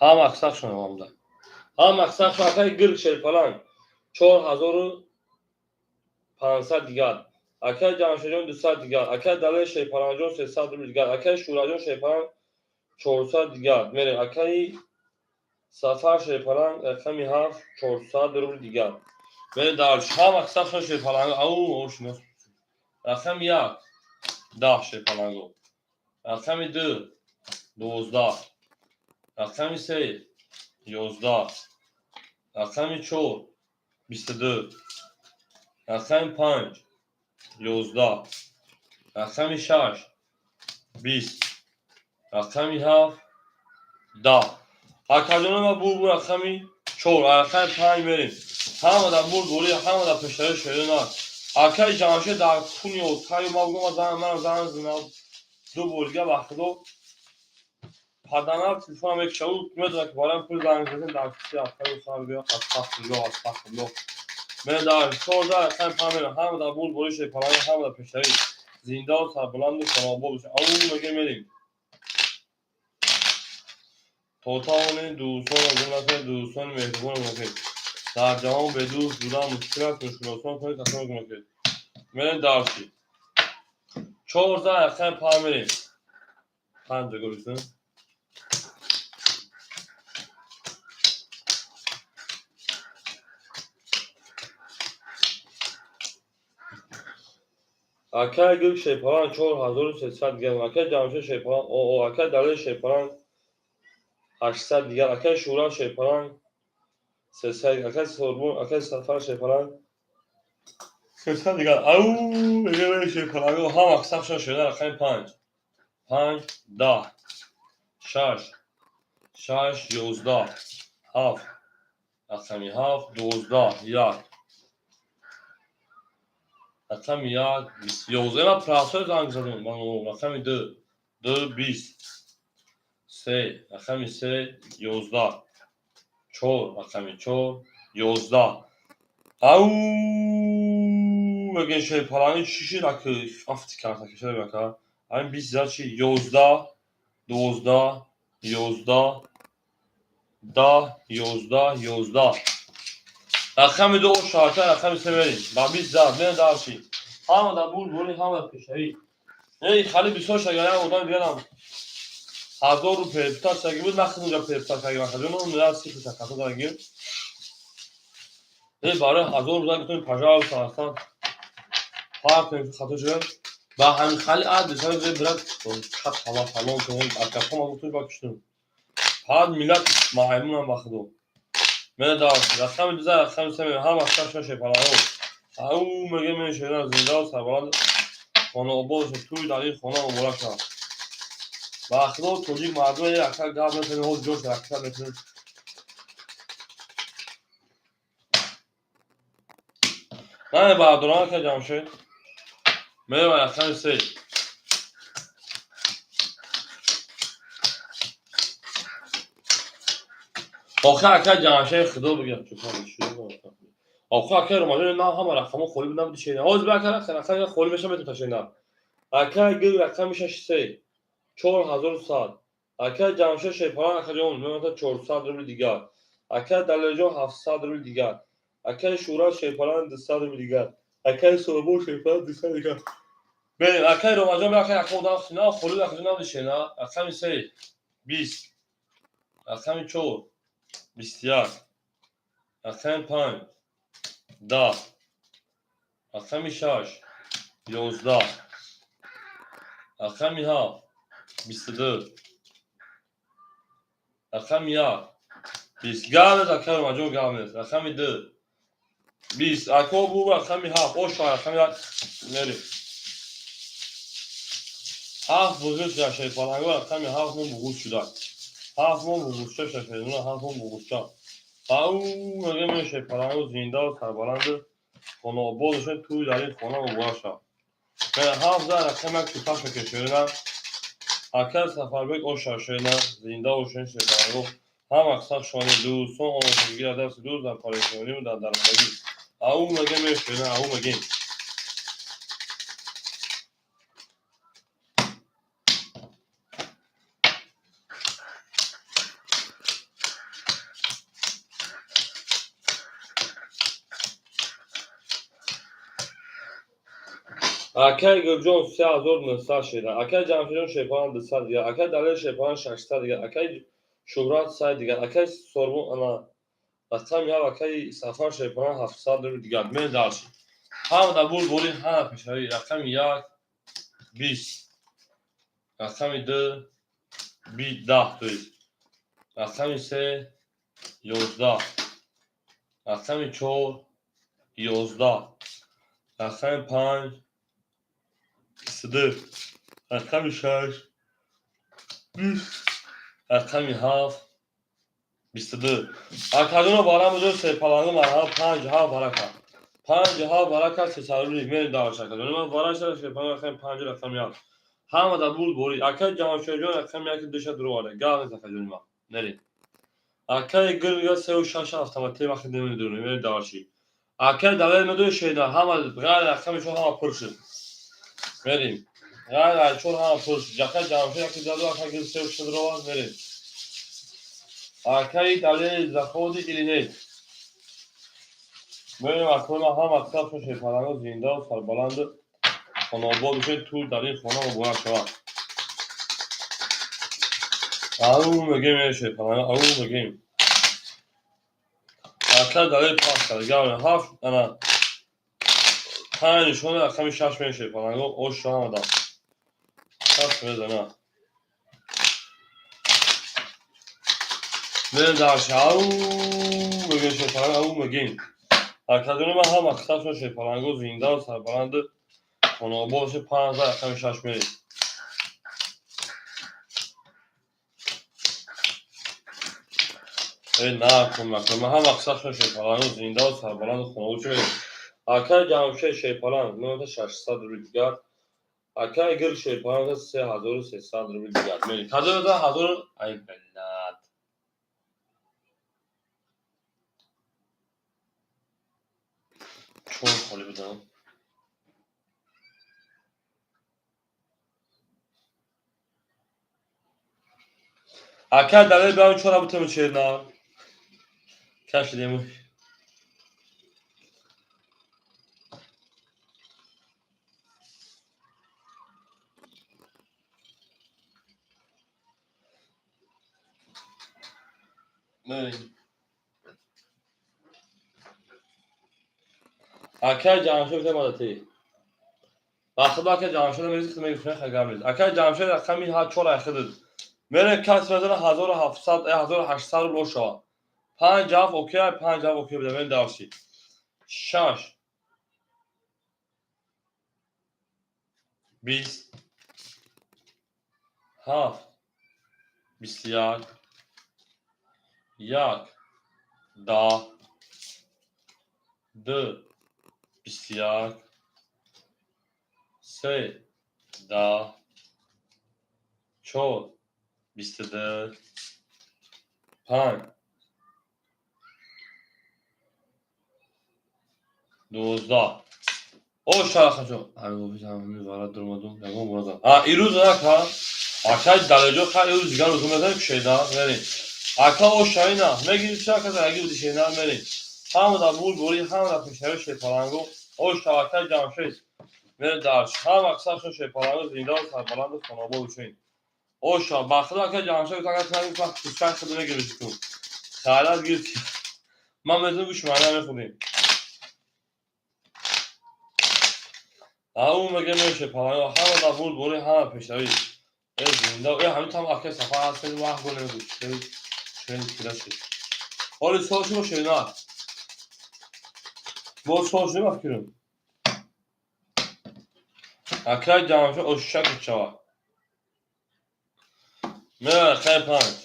ҳам аксаршон омда. Ҳам аксаршон акаи гирк шерпаланг 4500 дигар. Акаи Ҷамшедҷон 200 дигар. Акаи Далер шерпалангҷон 300 рубл дигар. Акаи Шӯраҷон шерпаланг 400 дигар. Мерем акаи Сафар шерпаланг рақами 7 400 рубл дигар. Мерем дар ҳам аксаршон шерпаланг ау ошинос. Рақами 1 10 шерпалангу. Рақами 2 12. Рақами 3 11. Рақами 4 22. Рақами 5 11. Рақами 6 20. Рақами 7 10. Акаҷоно ма бур рақами 4, рақами 5 мерем. Ҳама дар бур бурӣ, ҳама дар пештари шерина. Акаи Ҷамшед дар куни отаю ма бугум зан ман зан зина ду бор дига ба худо падана телефон мекша ӯ медонад ки барои пул занг задем дар киси акаю хар гӯя астағфируллоҳ астағфируллоҳ. Мен дар 14 рақами 5 мерем. Ҳама дар бур бурӣ шерпаланг, ҳама дар пештари зинда ва сарбаланду хонобод бошед. Ау меге мерем. То тавонед дӯстон азон накунед, дӯстони меҳрубон накунед. Дар ҷаҳон бедӯст будан мушкил аст, мушкилосон кунед, тасаввур накунед. Мерем дарси. 14 рақами 5 мерем. 5 гӯрисен. Акаи Гирк шерпаланг 4300 дигар. Акаи Ҷамшед шерпаланг о акаи Далер шерпаланг 800 дигар. Акаи Шӯра шерпаланг 300, акаи Сорбон, акаи Сафар шерпаланг 300 дигар. Ау меге шерпалангу ҳам аксаршон шуда рақами 5. 5 10 6 6 11 7 рақами 7 12 1 рақами 1 11 ма прасои занг задам ман рақами 2 2 20 3 рақами 3 11 4 рақами 4 11. Ау меге шерпаланги чӣ шид аки афти карта кашида бака. Ҳамин 20 зад чи 11 12 11 10 11 11. Рақами 2 шарта рақами 3 мерем. Ба 20 зад мерем дарши. Ҳама дар бур бурӣ, ҳама дар пешавӣ. Эй хали бисёр шагар як одам дигарам 1000 ру перепутать шаги буд, нахӯд унҷа перепутать шаги махаҷон он миллат сифр шакато даргир. Эй барои 1000 ру гуфтем пожалуйста астан фарқ кунем хато шуда. Ба ҳамин хали адрес ҳами брат чат ҳава фалон кун акафо ма гуфтем ба киштум. Фақат миллат маҳаймунам ба худо. Мена дар рақами 2 рақами 3 мерем. Ҳама аксаршон шерпалангу. Ау меге мен шерина зинда ва сарбаланд хонобод бошед. Туй дар ин хона муборак шавад. Ба худо тоҷик мардум аксар гап мезанем, ҳоз ҷош аксар мекунем. Не бародарон ака Ҷамшед. Мерем рақами 3. Охир ака Ҷамшед худо бигӯяд чӯпон шуд. Охир ака Ромаҷон на ҳама рақамҳо холӣ буд набуди шена. Ҳозир ака рақам холӣ меша метавон шена. Ака гир рақами 6 3 4100. Ака Ҷамшед шерпаланг акаҷон мемонад 400 рубл дигар. Ака Далерҷон 700 рубл дигар. Акаи Шӯра шерпаланг 200 рубл дигар. Акаи Сорбон шерпаланг 200 дигар. Берем акаи Ромаҷон ака як одам на холӣ акаҷон набуди шена. Рақами 3 20 рақами 4 21 рақами 5 10, рақами 6, 11, рақами 7, 22, рақами 1, 20. Гап нест, акай Ромаҷон, гап нест. Рақами 2, 20. Ако бу рақами 7, оша рақами 1 мерем. Ҳафт буғуз шуда, шерпаланго, рақами 7 мо буғуз шуда. Ҳафт мо буғузча шашедуна, ҳафт мо буғузча. Ау мегӯем, шерпаланго, зиндаву сарбаланду хонаобод бошед, тӯй дар ин хона муборак шавад. Ҳафт за рақами як туташ мекашена. Акай Сафарбек, оша шена, зинда бошед, шерпаланго. Ҳам мақсад шони дӯстон омодагӣ дасти дӯст дар парешониву дар дармондагӣ. Ау мегӯем, мешена, ау мегӯем. Акай Гулҷон, 3900 шеда. Акай Ҷамшидҷон, шерпалан, 200 дигар. Акай Далер, шерпалан, 600 дигар. Акай Шуҳрат, 100 дигар. Акай Сорбон, ана рақами 7, акай Сафар, шерпалан, 700 рубл дигар. Мен дальше. Ҳама дар бурд бори, ҳама пешравӣ. Рақами 1, 20. Рақами 2, 10, то есть. Рақами 3, 11. Рақами 4, 11. Рақами 5, 22. Рақами 6, 20. Рақами 7, 22. Акадуно барам бузург серпаланго, марҳама, 5 7 барака. 5 7 барака, 300 рубли мерем дальше, акадуно. Ман бараша шерпаланго, рақами 5, рақами 1. Ҳама дар бурд борӣ. Акай Ҷамшедҷон, рақами 1, душа дуроварда. Гап нест, акаҷони ман. Мерем. Акай Гул мегӯяд сеу шаш автоматӣ вақти намедонем. Мерем дальше. Акай Далер медони шеда, ҳама ғайр рақами 4 ҳама пур шуд. Мерем. Ғайр аз 4 ҳама пур шуд. Акай Ҷамшед яки заду, акай Гул сеу шаш дуровард, мерем. Акай Далер заходи или нет? Мерем, акои ман, ҳама мақсад шерпаланго, зиндаву сарбаланду хонаобод бошед, тӯй дар ин хона муборак шавад. Ау мегӯем, шерпаланго, ау мегӯем. Акай Далер пас кард. Гап ҳафт, ана 5 нишона, рақами 6 мерем, шерпаланго, ошу ҳама даст. Кас мезана. Мерем дальше. Ау мегӯем, шерпаланго, ау мегӯем. Акадуни ман, ҳама мақсадшон, шерпаланго, зиндаву сарбаланду хонаобод бошед, 5 за рақами 6 мерем. Э, накун, накун. Ман ҳама мақсадшон, шерпаланго, зиндаву сарбаланду хонаобод бошед. Акай Ҷамшед, шерпаланг, номата 600 рубл дигар. Акай Гул, шерпаланг, 3300 рубл дигар. Мерем. Кадомета ҳазор, ай блядь. Чор холӣ будам. Акай Далер, биём чора бутем черна. Кашидем. Мерем. Акай Ҷамшед гуфта мадати. Ба худо, акай Ҷамшед мерези, мегӯфт хагар мерез. Акай Ҷамшед, рақами 4 айхидид. Мере, кас мезана 1700, 1800 рубл ошава. 5 7 окей, 5 7 окей буда, мерем дальше. 6, 20, 7, 21, 1, 10, 2, 21, 3, 10, 4, 22, 5, 12. О шарахаҷон, ягон муразам. А ирӯз ака, акай Далеҷо, ха, ирӯз дигар рӯзо мезанем шеда, мерем. Ака, о шаина, мегири ча ака заги буди шеда, мерем. Ҳама дар бур бори, ҳама дар пешравӣ, шерпаланго, о шавакай Ҷамшед. Мерем дальше. Ҳама мақсадшон, шерпаланго, зиндаву сарбаланду хонаобод бошед. Оша, ба худо, ака Ҷамшед, ака вақт пускай худо мегирифт ку. Хайрат гирифт. Ман мезанам, гӯш мана мехӯрем. Ау мега меше паланго ҳама да бурд бори, ҳама пешравӣ. Э, зинда, э, ҳамин там ака Сафар ҳаст, ваҳ гол намегӯ. Чел кира шид. Ҳоли сол шумо шерина. Боз сол шумо фикрум. Акай ҷамъшо ошшак шава. Мера акай панҷ.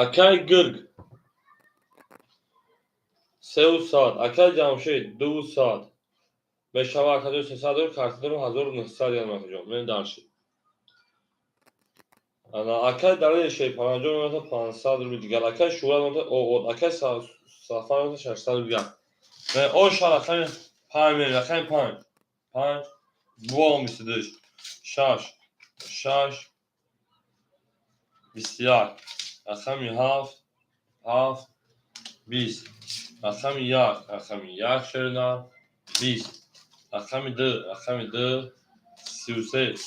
Акай Гирг 3 саат, акай Ҷамшед 2 саат мешава, акаҷон, 300 рубл, картадару 1900 ям, акаҷон, мен даршид. Ана акай Далели Шерпаланҷон мемонад 500 рубли дигар, акай Шӯра мемонад оғод, акай Сафар мемонад 600 рубли дигар. Оша рақами панҷ мерем, рақами панҷ. Панҷ, дувом 22, шаш, шаш, 21, рақами ҳафт, ҳафт, 20, рақами як, рақами як, шерина, 20, рақами ду, рақами ду, 33,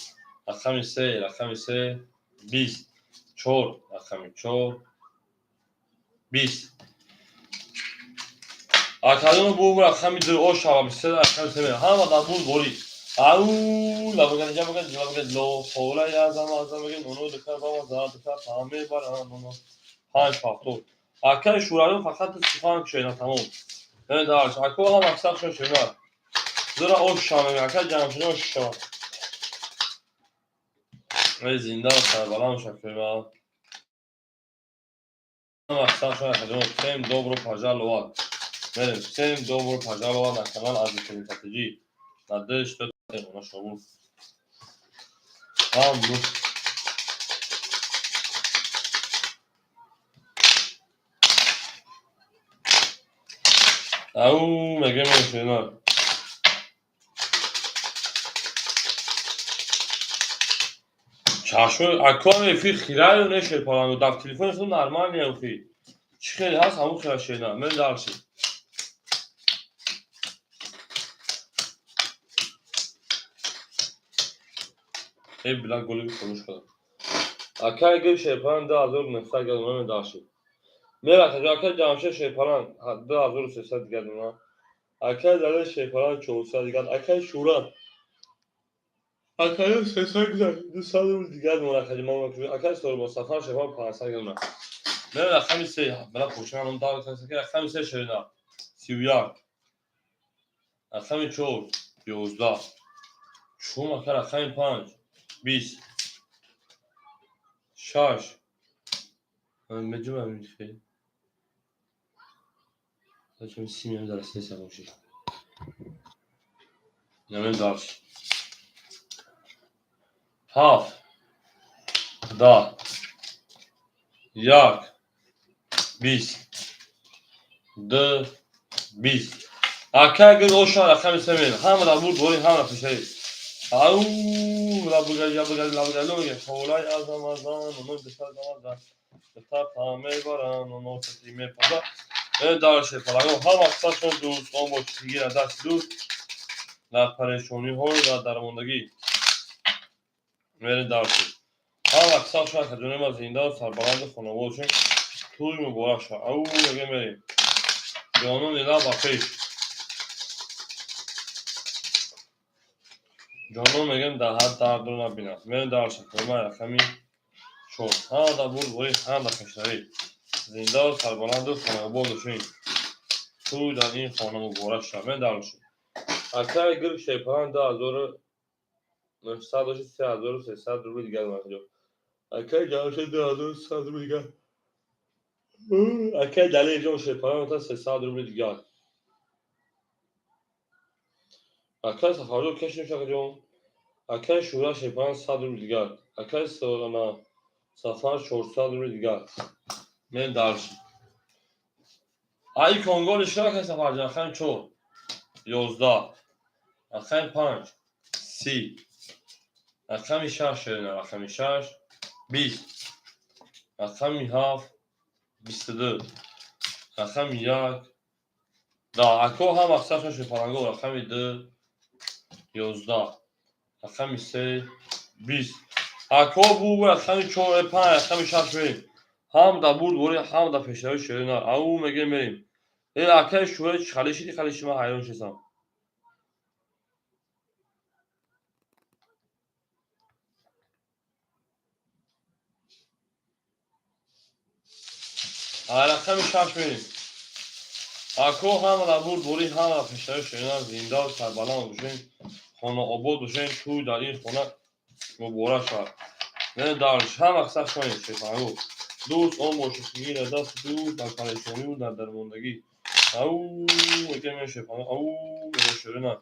рақами се, рақами се, 20, чор, рақами чор, 20. Академ бу рақами ду ошава 23, рақами се, ҳама дар буд борӣ. Ау, лабаган ҷабаган лабаган ло хола язам азам мегем оно дука бама за дука ҳаме бар оно панҷ ҳафтод. Акаи Шӯравӣ фақат сухан кушоина, тамом. Дарш ако ҳам аксар шон шуна. Зира ош шава, ака Ҷамшид ош шава. Эй, зинда сарбаланд шакӯма. Аксар шон акаҷон, всем добро пожаловать. Мерем, всем добро пожаловать на канал Азизталин Таджи. Надеюсь, что это нашел. Ам, ну. Ау, мегем шена. Чашмо аком эфир хираю нешед паланго дар телефони худ нормал неохи. Чӣ хеле ҳаст, ҳамун хела шена. Мен дарши. Эй, била голи хомӯш кардам. Акай гир шерпалан 2900 гардона, мен дарши. Мера акай Ҷамшед шерпалан 2300 гардона. Акай Далел шерпалан 400 дигар. Акай Шӯрат акай 300 гузар, 200 рубл дигар мона, акай ман, акай Сорбо Сафар шерпалан 500 гардона. Мера рақами се, била пӯшанам дар рақами се шерина 31. Рақами чор 11. Чум ака рақами панҷ 20. Шаш. Меҷумам хел. Зачем симем дар сеса боши. Намем дарш. Ҳафт. 10. Як. 20. Ду. 20. Акай гир оша рақами се мел. Ҳама дар бурд бори, ҳама пешаи. Ау, лабуга ябуга лабуга логе. Холай азам азам, оно бисар азам. Та мебарам, оно сати мепаза. Э, дарше палаго ҳама қисашон дӯстон бо чизгира даст дӯст дар парешониҳо дар дармондагӣ мере дарши. Ҳама қисашон акаҷони ма зинда сарбаланди хонаводашон тӯй муборак шавад. Ау, меге мерем. Ҷонон ила ба пеш. Ҷонон мегем дар ҳад дардро набинад. Мерем дарша. Ма рақами чор. Ҳама дар бурд бори, ҳама дар пешравӣ. Зинда сарбаланду хонавод бошед. Тӯй дар ин хона муборак шавад. Мерем дарша. Акай гир шерпалан 2900 дошт, 3300 рубли дигар махҷо. Акай Ҷамшед 2300 рубли дигар. Акай Далел ҷон шерпалан 300 рубли дигар. Акай Сафарҷон кашим шакаҷон. Акай Шӯра шерпалан 100 рубли дигар. Акай Сорана Сафар 400 рубли дигар. Мен дарш. Ай Конгол ишка акай Сафарҷон, акай чор. 11. Рақами панҷ 30. Рақами шаш шерина, рақами шаш 20. Рақами ҳафт 22. Рақами як 10. Ако ҳам аксаршон шерпаланго, рақами ду 11. Рақами се 20. Ако бу рақами чор, панҷ, рақами шаш мерем. Ҳам дар бурдборӣ, ҳам дар пешравӣ шерина. Ау мегирем мерем. Э акаи шӯра чӣ хали шиди хали ши ман ҳайрон шудам. Рақами 6 мерем. Ако ҳама дар бурдборӣ, ҳама дар пешравӣ шерина, зиндаву сарбаланд бошем, хонаобод бошем, тӯй дар ин хона муборак шавад. Дар ҳама қисса шонем шефангу. Дӯст он бошад, ки гирад дасти дӯст дар парешониву дар дармондагӣ. Ау мегӯям ё шефангу, ау мегӯям шерина.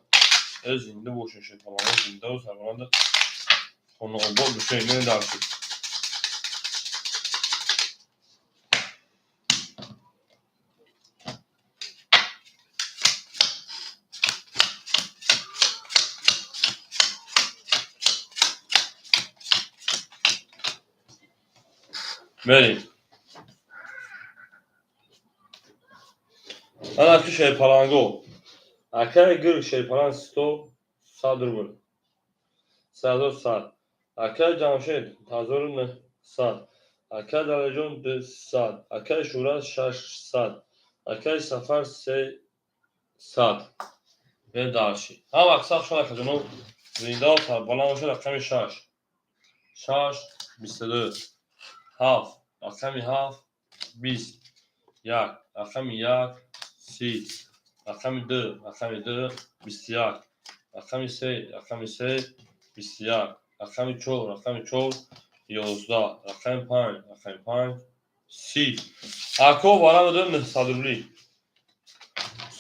Э зинда бошем шефангу, зиндаву сарбаланд, хонаобод бошем. Дар мерем. Ана ки шерпаланго. Акаи гирг шерпаланг сто сад рубл. 3100. Акаи Ҷамшед 1900. Акаи Далерҷон 200. Акаи Шӯра 600. Акаи Сафар 300. Бедарши. Ҳама аксар шуд акаҷоно зиндаву сарбаланд бошад. Рақами 6. 6 22. 7. Рақами 7 20. 1. Рақами 1 30. Рақами 2. Рақами 2 21. Рақами 3. Рақами 3 21. Рақами 4. Рақами 4 11. Рақами 5. Рақами 5 30. Ако варам 900 рубли.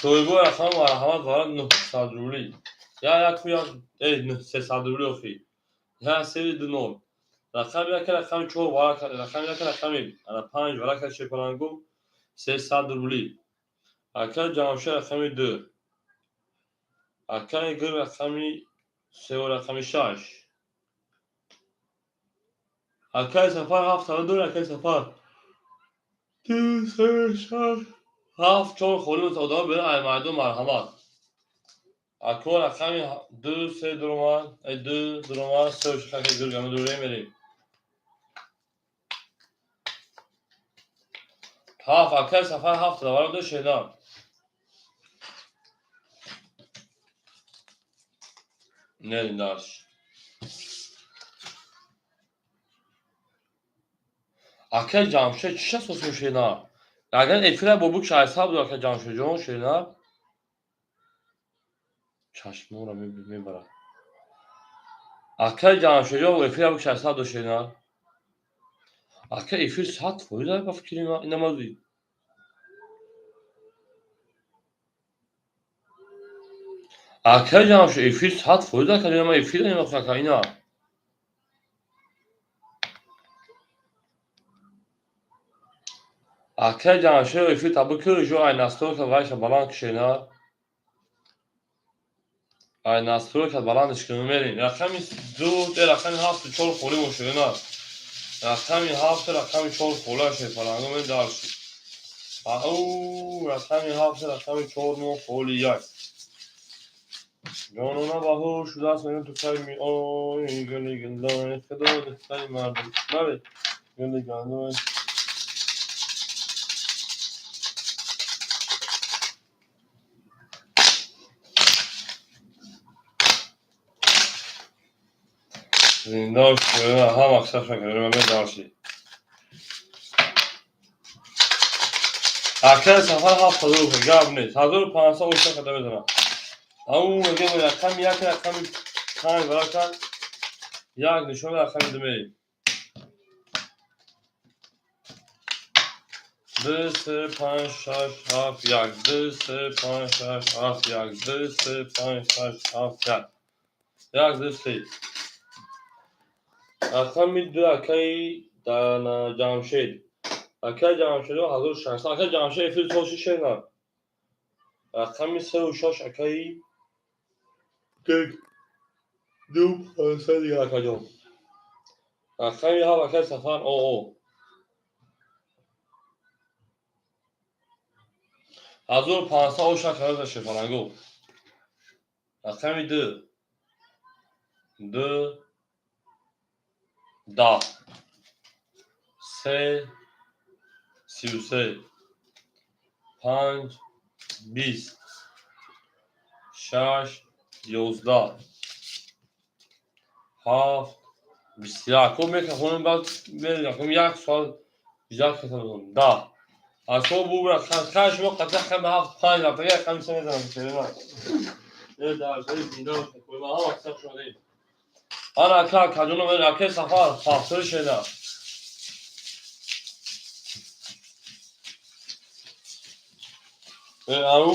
Соҳибои рақами марҳамат варам 900 рубли. Я як я 300 рубли охи. Я 3 2 0. Рақами 1 рақами 4 варака, рақами 1 рақами 5 варака шепалангу 300 рубли. Акаи Ҷамшед рақами 2. Акаи Гир рақами 3 ва рақами 6. Акаи Сафар 7 2, акаи Сафар 2 3 6 7 4 холӣ одама берун ай майдон марҳамат. Ако рақами 2 3 дуромад, 2 дуромад, 3 6 акаи Гир гама дурем мерем. 7 акаи Сафар 7 даварам 2 шедан. Нерин дарш. Акаи Ҷамшед чӣ шасосим шена? Агар эфира бобук шайсаб ду акаи Ҷамшедҷон шена. Чашмонро мебарад. Акаи Ҷамшедҷон эфира бобук шайсаб ду шена. Ака эфир 100% ба фикри ман ина мазӣ. Акаи Ҷамшед эфир 100% ака ҷон ман эфир намехоҳам ака ина. Акаи Ҷамшед эфир табу ки жо ай настройка вайша баланд кишена. Ай настройка баландш кунем мерем. Рақами 2, рақами 7 4 холӣ мошина. Рақами 7 рақами 4 холӣ шефаланго мен дарши. Ау рақами 7 рақами 4 мо холӣ 1. Ҷонона баҳор шудааст мегӯям ту кай меои гули гулдон худо духтари мардум. Бале гули гандум. Зинда шуда ҳама қисса шакарем мен дарши. Акаи Сафар 7 рубл гап нест. 1500 оша када мезанам. Ау мегӯям рақами 1 рақами 5 варака 1 нишон рақами 2 мерем. 2 3 5 6 7 1 2 3 5 6 7 1 2 3 5 6 7 1 1 2 3. Рақами 2 акаи Ҷамшед. Акаи Ҷамшед 1600. Акаи Ҷамшед эфир тоши шена. Рақами 3 ва 6 акаи 2 500 дигар акаҷон. Рақами 7 акаи Сафар ОО. 1500 оша карда шефалангу. Рақами 2 2 10 3 33, 5, 20, 6, 11, 7, 21. Ко мекахонем, баъд мерем як соат иҷозат кардам. 10. Аз ко бубра хай шумо қатъа хами ҳафт панҷ рафта як хами се мезанам шерина. Э дар шари зинда ма ҳама қисса шудем. Ана ака каҷоно мен ака сафар пахтори шена. Ау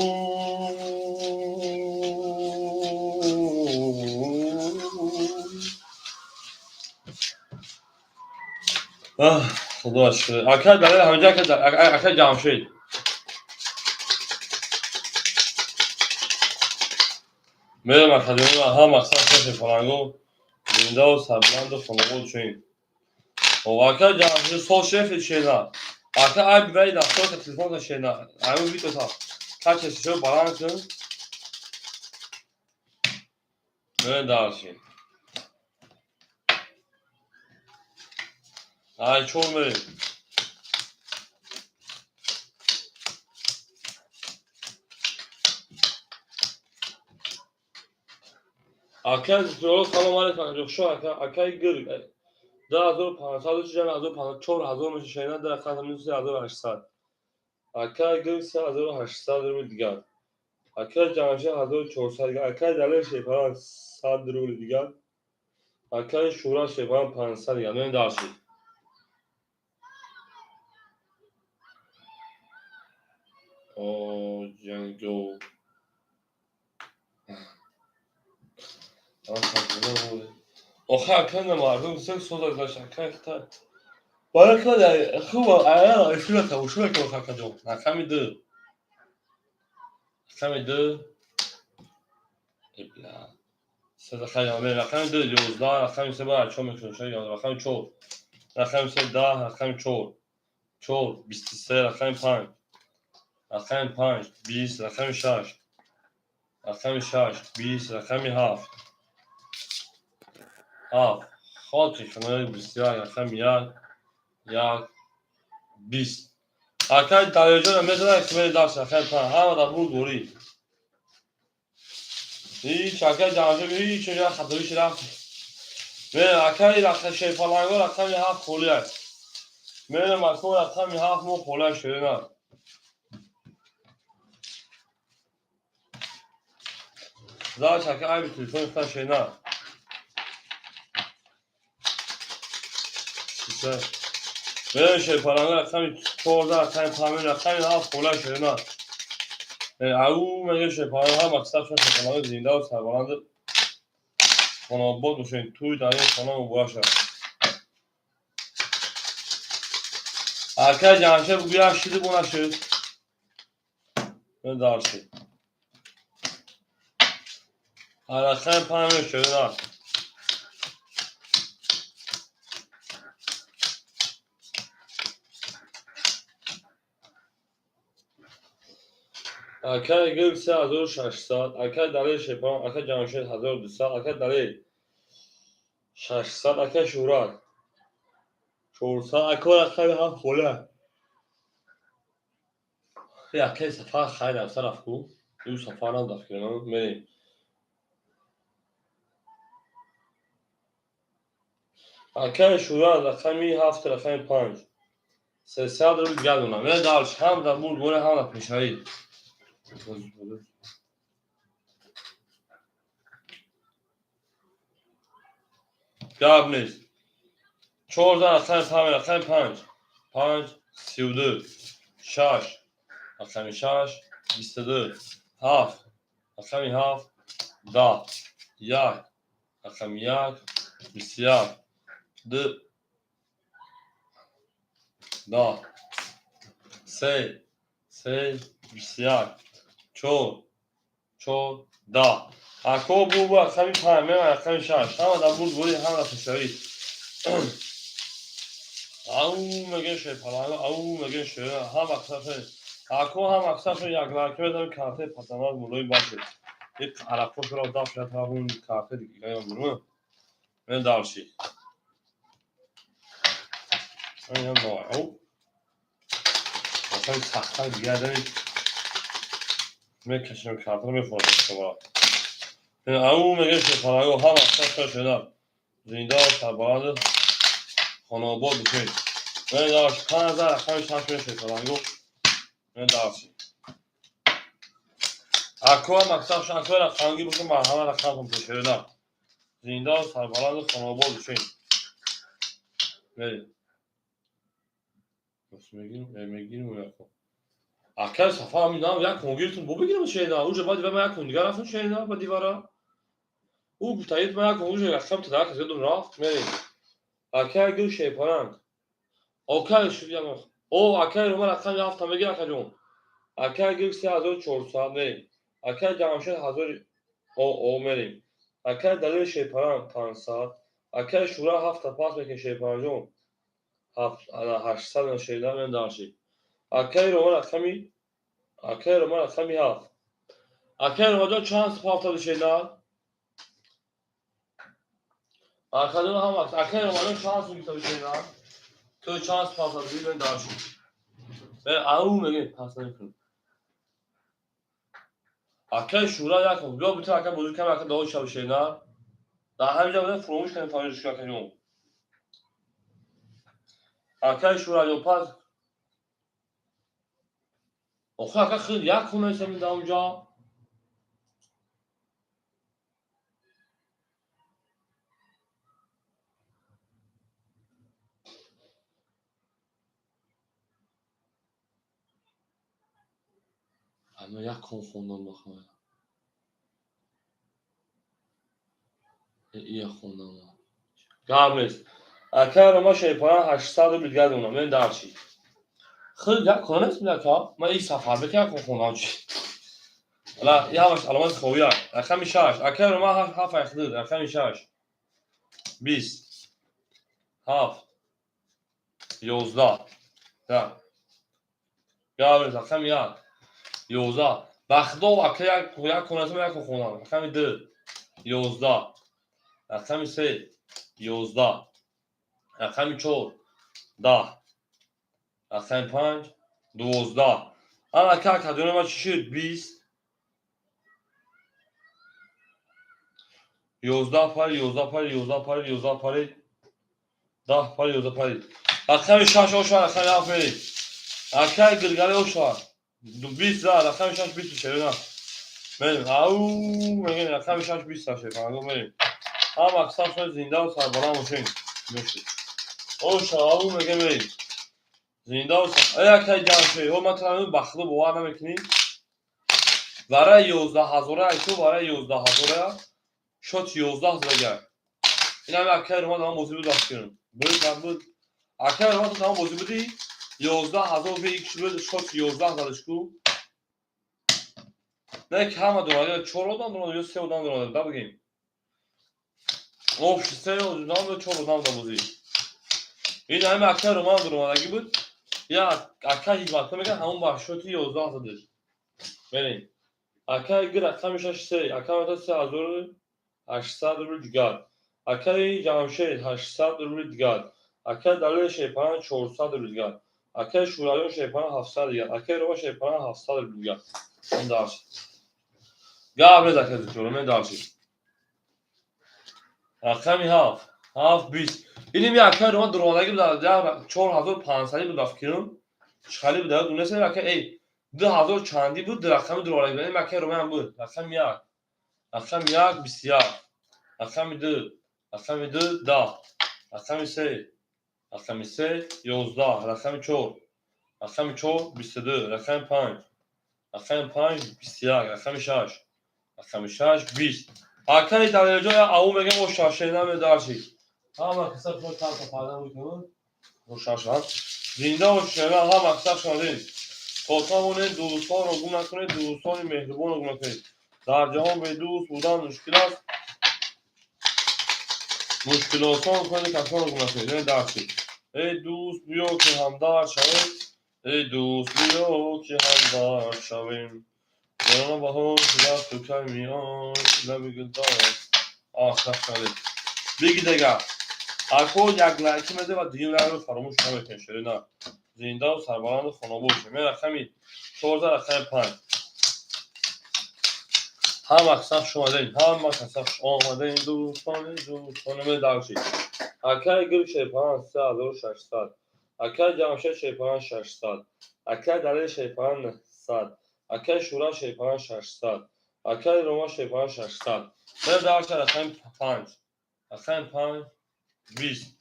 Худо шукр. Ака далел ҳамҷа ака ака Ҷамшед. Мерам академия ҳама мақсад шаши фаланго зиндаву сарбаланду хонобод шуем. Ака Ҷамшед сол шефи шена. Ака ай биваи настройка телефонта шена. Аю видеота качествошо баланд кун. Мерем дальше. Ай чор мерем. Ака салом алейкум ака шо ака акай гир 2500 чижан 1500 4000 меша шайна дар хата минус 3800. Акай гир 3800 рубл дигар. Акай Ҷамшед 1400 дигар. Акай Далер Шепаран 100 рубл дигар. Акай Шура Шепаран 500 дигар. Мен дальше. О, ҷанго. Охе ака мардум се сода гузашт ака хта. Барака хуб ая ишура та ушура ка ака ҷон. Рақами ду. Рақами ду. Ибла. Се хайр рақами ду 11, рақами се ба чор мекунем шояд рақами чор. Рақами се 10, рақами чор. Чор, 23, рақами панҷ. Рақами панҷ, 20, рақами шаш. Рақами шаш, 20, рақами ҳафт. Ҳафт. Хоки хинои 21, рақами як, як, 20. Акай Далерҷона мезанад ки мери дарс рақами панҷ. Ҳама дар бурд бурӣ. Ҳеч акай Ҷамшед ҳеч ҷо хаториш рафт. Мерем акай Шерпаланго рақами ҳафт холӣ аст. Мерем ако рақами ҳафт мо холӣ аст шерина. Зач ака айби телефони худаш шерина. Мерем Шерпаланго рақами 14, рақами панҷ, рақами ҳафт холӣ аст шерина. Ау мега Шерпаланго ҳама қисса Шерпаланго зиндаву сарбаланду хонобод бошед. Тӯй дар ин хона муборак шавад. Акай Ҷамшед бугӯ як шиди бо нашуд. Дальше. Рақами панҷ шерина. Акай гир 3600, акай Далер Шепарон, акай Ҷамшед 1200, акай Далер 600, акай Шӯҳрат 400, ака рақами ҳафт холӣ. Акай Сафар хайр рафта рафт ку. Ю Сафар нам фикрам мерем. Акай Шӯҳрат рақами ҳафт, рақами панҷ. 300 рубл дигар донам. Мерем дальше. Ҳам дар бурд боре, ҳам дар пешравӣ. Гап нест. 14 рақами панҷ, рақами панҷ. Панҷ, 32, шаш, рақами шаш, 22, ҳафт, рақами ҳафт, 10, як, рақами як, 21, ду, 10, се, се, 21, чор, чор, 10. Ако бу рақами панҷ, мева рақами шаш. Ҳама дар бурд бурӣ, ҳама дар пешравӣ. Ау мега Шерпаланго, ау мега шер, ҳама қисса ако ҳама қисса як лаки медам карте патанат мулои башед. Ик арақошро даф шад ҳамун карте дигаям буру. Мен дальше. Ау. Рақами сахттар дигар дами мекашем, картро мефурӯшем. Ау мега шефараго ҳам аксар шуда. Зинда сарбаланд, хонобод бошед. Мен даш 5000 рақами шаш мешефаранго. Мен даш. Аква мақсад шан аква рақамги бошем, марҳама рақам пешеда. Зинда сарбаланд, хонобод бошед. Мерем. Мегирим, мегирим яко. Акай Сафар ҳамин нам як кон гирифтум, бо бигирам шена. Уже баъди ва як кон дигар рафтам шена ба дивара. Ӯ гуфтаид ма як кон уже рақам тада кардум рафт. Мерем. Акай гул шепаранг. Окай шуд як. О, акай Рома рақам ҳафта мегир акаҷон. Акай гул 3400 мерем. Акай Ҷамшед ҳазор о о мерем. Акай Далил шепаранг 500. Акай Шура ҳафта пас мекунем шепаранҷон. 800 шеда мен дарши. Акай Рома рақами акай Рома рақами ҳафт. Акай Ромаҷон чанд ҳафта шеда? Акаҷон ҳам акай Ромаҷон чанд сум гирифта шеда? Ту чанд ҳафта мен дарши. Мен ау мегем пас намекунем. Акай Шура як биё битун акай бозӣ кам акай даво шав шеда. Дар ҳамин ҷо фуромӯш кардем фамилияшро акаҷон. Акай Шураҷон пас охир ака хел як кон месам дар онҷо. Ама як кон хондам бахоя. Ия хондам. Гап нест. Акай Рома шайпаран 800 рубл дигар донам. Мен дарчи. Хел як кон нест ака. Ман и сафар бек як кон хондам чи. Ала ҳамаш аломати ховия. Рақами шаш. Акай Рома ҳафт айхду. Рақами шаш. 20. 7. 11. Да. Гап нест. Рақами як. 11. Ба худо ака як кон нест, як кон хондам. Рақами ду. 11. Рақами се. 11. Рақами чор. 10. Рақами панҷ. 12. Ана ака акаҷони ма чӣ шуд? 20. 11 пари, 11 пари, 11 пари, 11 пари, 10 пари, 11 пари. Рақами шаш оша, рақами ҳафт мерем. Акай Гилгале оша. 20 за, рақами шаш 20 шерина. Мерем. Ау, мегем рақами шаш 20 шаш. Фарго мерем. Ҳам аксар шуд зинда ва сарбаланд бошем. Мешуд. Оша, ау мегем мерем. Зинда ва эй акай Ҷамшед, ҳо ман тара ба худо бовар намекунӣ. Вараи 11 ҳазора айту, вараи 11 ҳазора шот 11 ҳазора. Ин ҳами акай Рома тамом бозӣ буд даст кунем. Буд, буд. Акай Рома ту тамом бозӣ будӣ? 11 ҳазор VX буд, шот 11 задаш ку. Не ки ҳама дорад, ё чор одам дорад, ё се одам дорад, да бигем. Общий се одам ё чор одам да бозӣ. Ин ҳами акай Рома дуромадагӣ буд. Я акай Ҳикматко мегӯяд ҳамон ба шоти 11 задаш. Мерем. Акай гир рақами шаш се, акай мата 3800 рубл дигар. Акай Ҷамшед 800 рубл дигар. Акай Далел Шерпаран 400 рубл дигар. Акай Шӯравиён Шерпаран 700 дигар. Акай Рома Шерпаран 700 рубл дигар. Ин дарс. Гап нест акай Зикрулло, мен дарси. Рақами ҳафт. Ҳафт бист. Иним як акай Рома дуромадагӣ буд, 4500 буд ба фикрам. Чӣ буд, ёд нест акай, эй, 2000 чандӣ буд, рақами дуромадагӣ буд. Иним акай Рома ҳам буд. Рақами як. Рақами як 21. Рақами ду. Рақами ду 10. Рақами се. Рақами се 11. Рақами чор. Рақами чор 22. Рақами панҷ. Рақами панҷ 21. Рақами шаш. Рақами шаш 20. Акаи Далелҷон ау мегем о шашена медарши. Ҳама киса худ тарта пайда мекунад. Шашан. Зинда бошед, ҳама киса шонед. То тавонед дӯстонро гум накунед, дӯстони меҳрубонро гум накунед. Дар ҷаҳон бедӯст будан мушкил аст. Мушкилосон кунед, касонро гум накунед. Ин дарси. Эй дӯст, биё ки ҳамдард шавем. Эй дӯст, биё ки ҳамдард шавем. Ҷонона баҳор рафту кай миён лаби гулдор. Ах, шавед. Биги дигар. Ако як лайки мезе ва дуюм лайкро фаромӯш намекунед, шерина. Зиндаву сарбаланду хонобод бошед. Мен рақами 14, рақами 5. Ҳама каса хуш омадем, ҳама каса хуш омадем, дӯстони дӯстони мен дарши. Акай Гул Шерпалан 3600. Акай Ҷамшед Шерпалан 600. Акай Далер Шерпалан 900. Акай Шура Шерпалан 600. Акай Рома Шерпалан 600. Мен дарши рақами 5. Рақами 5 20.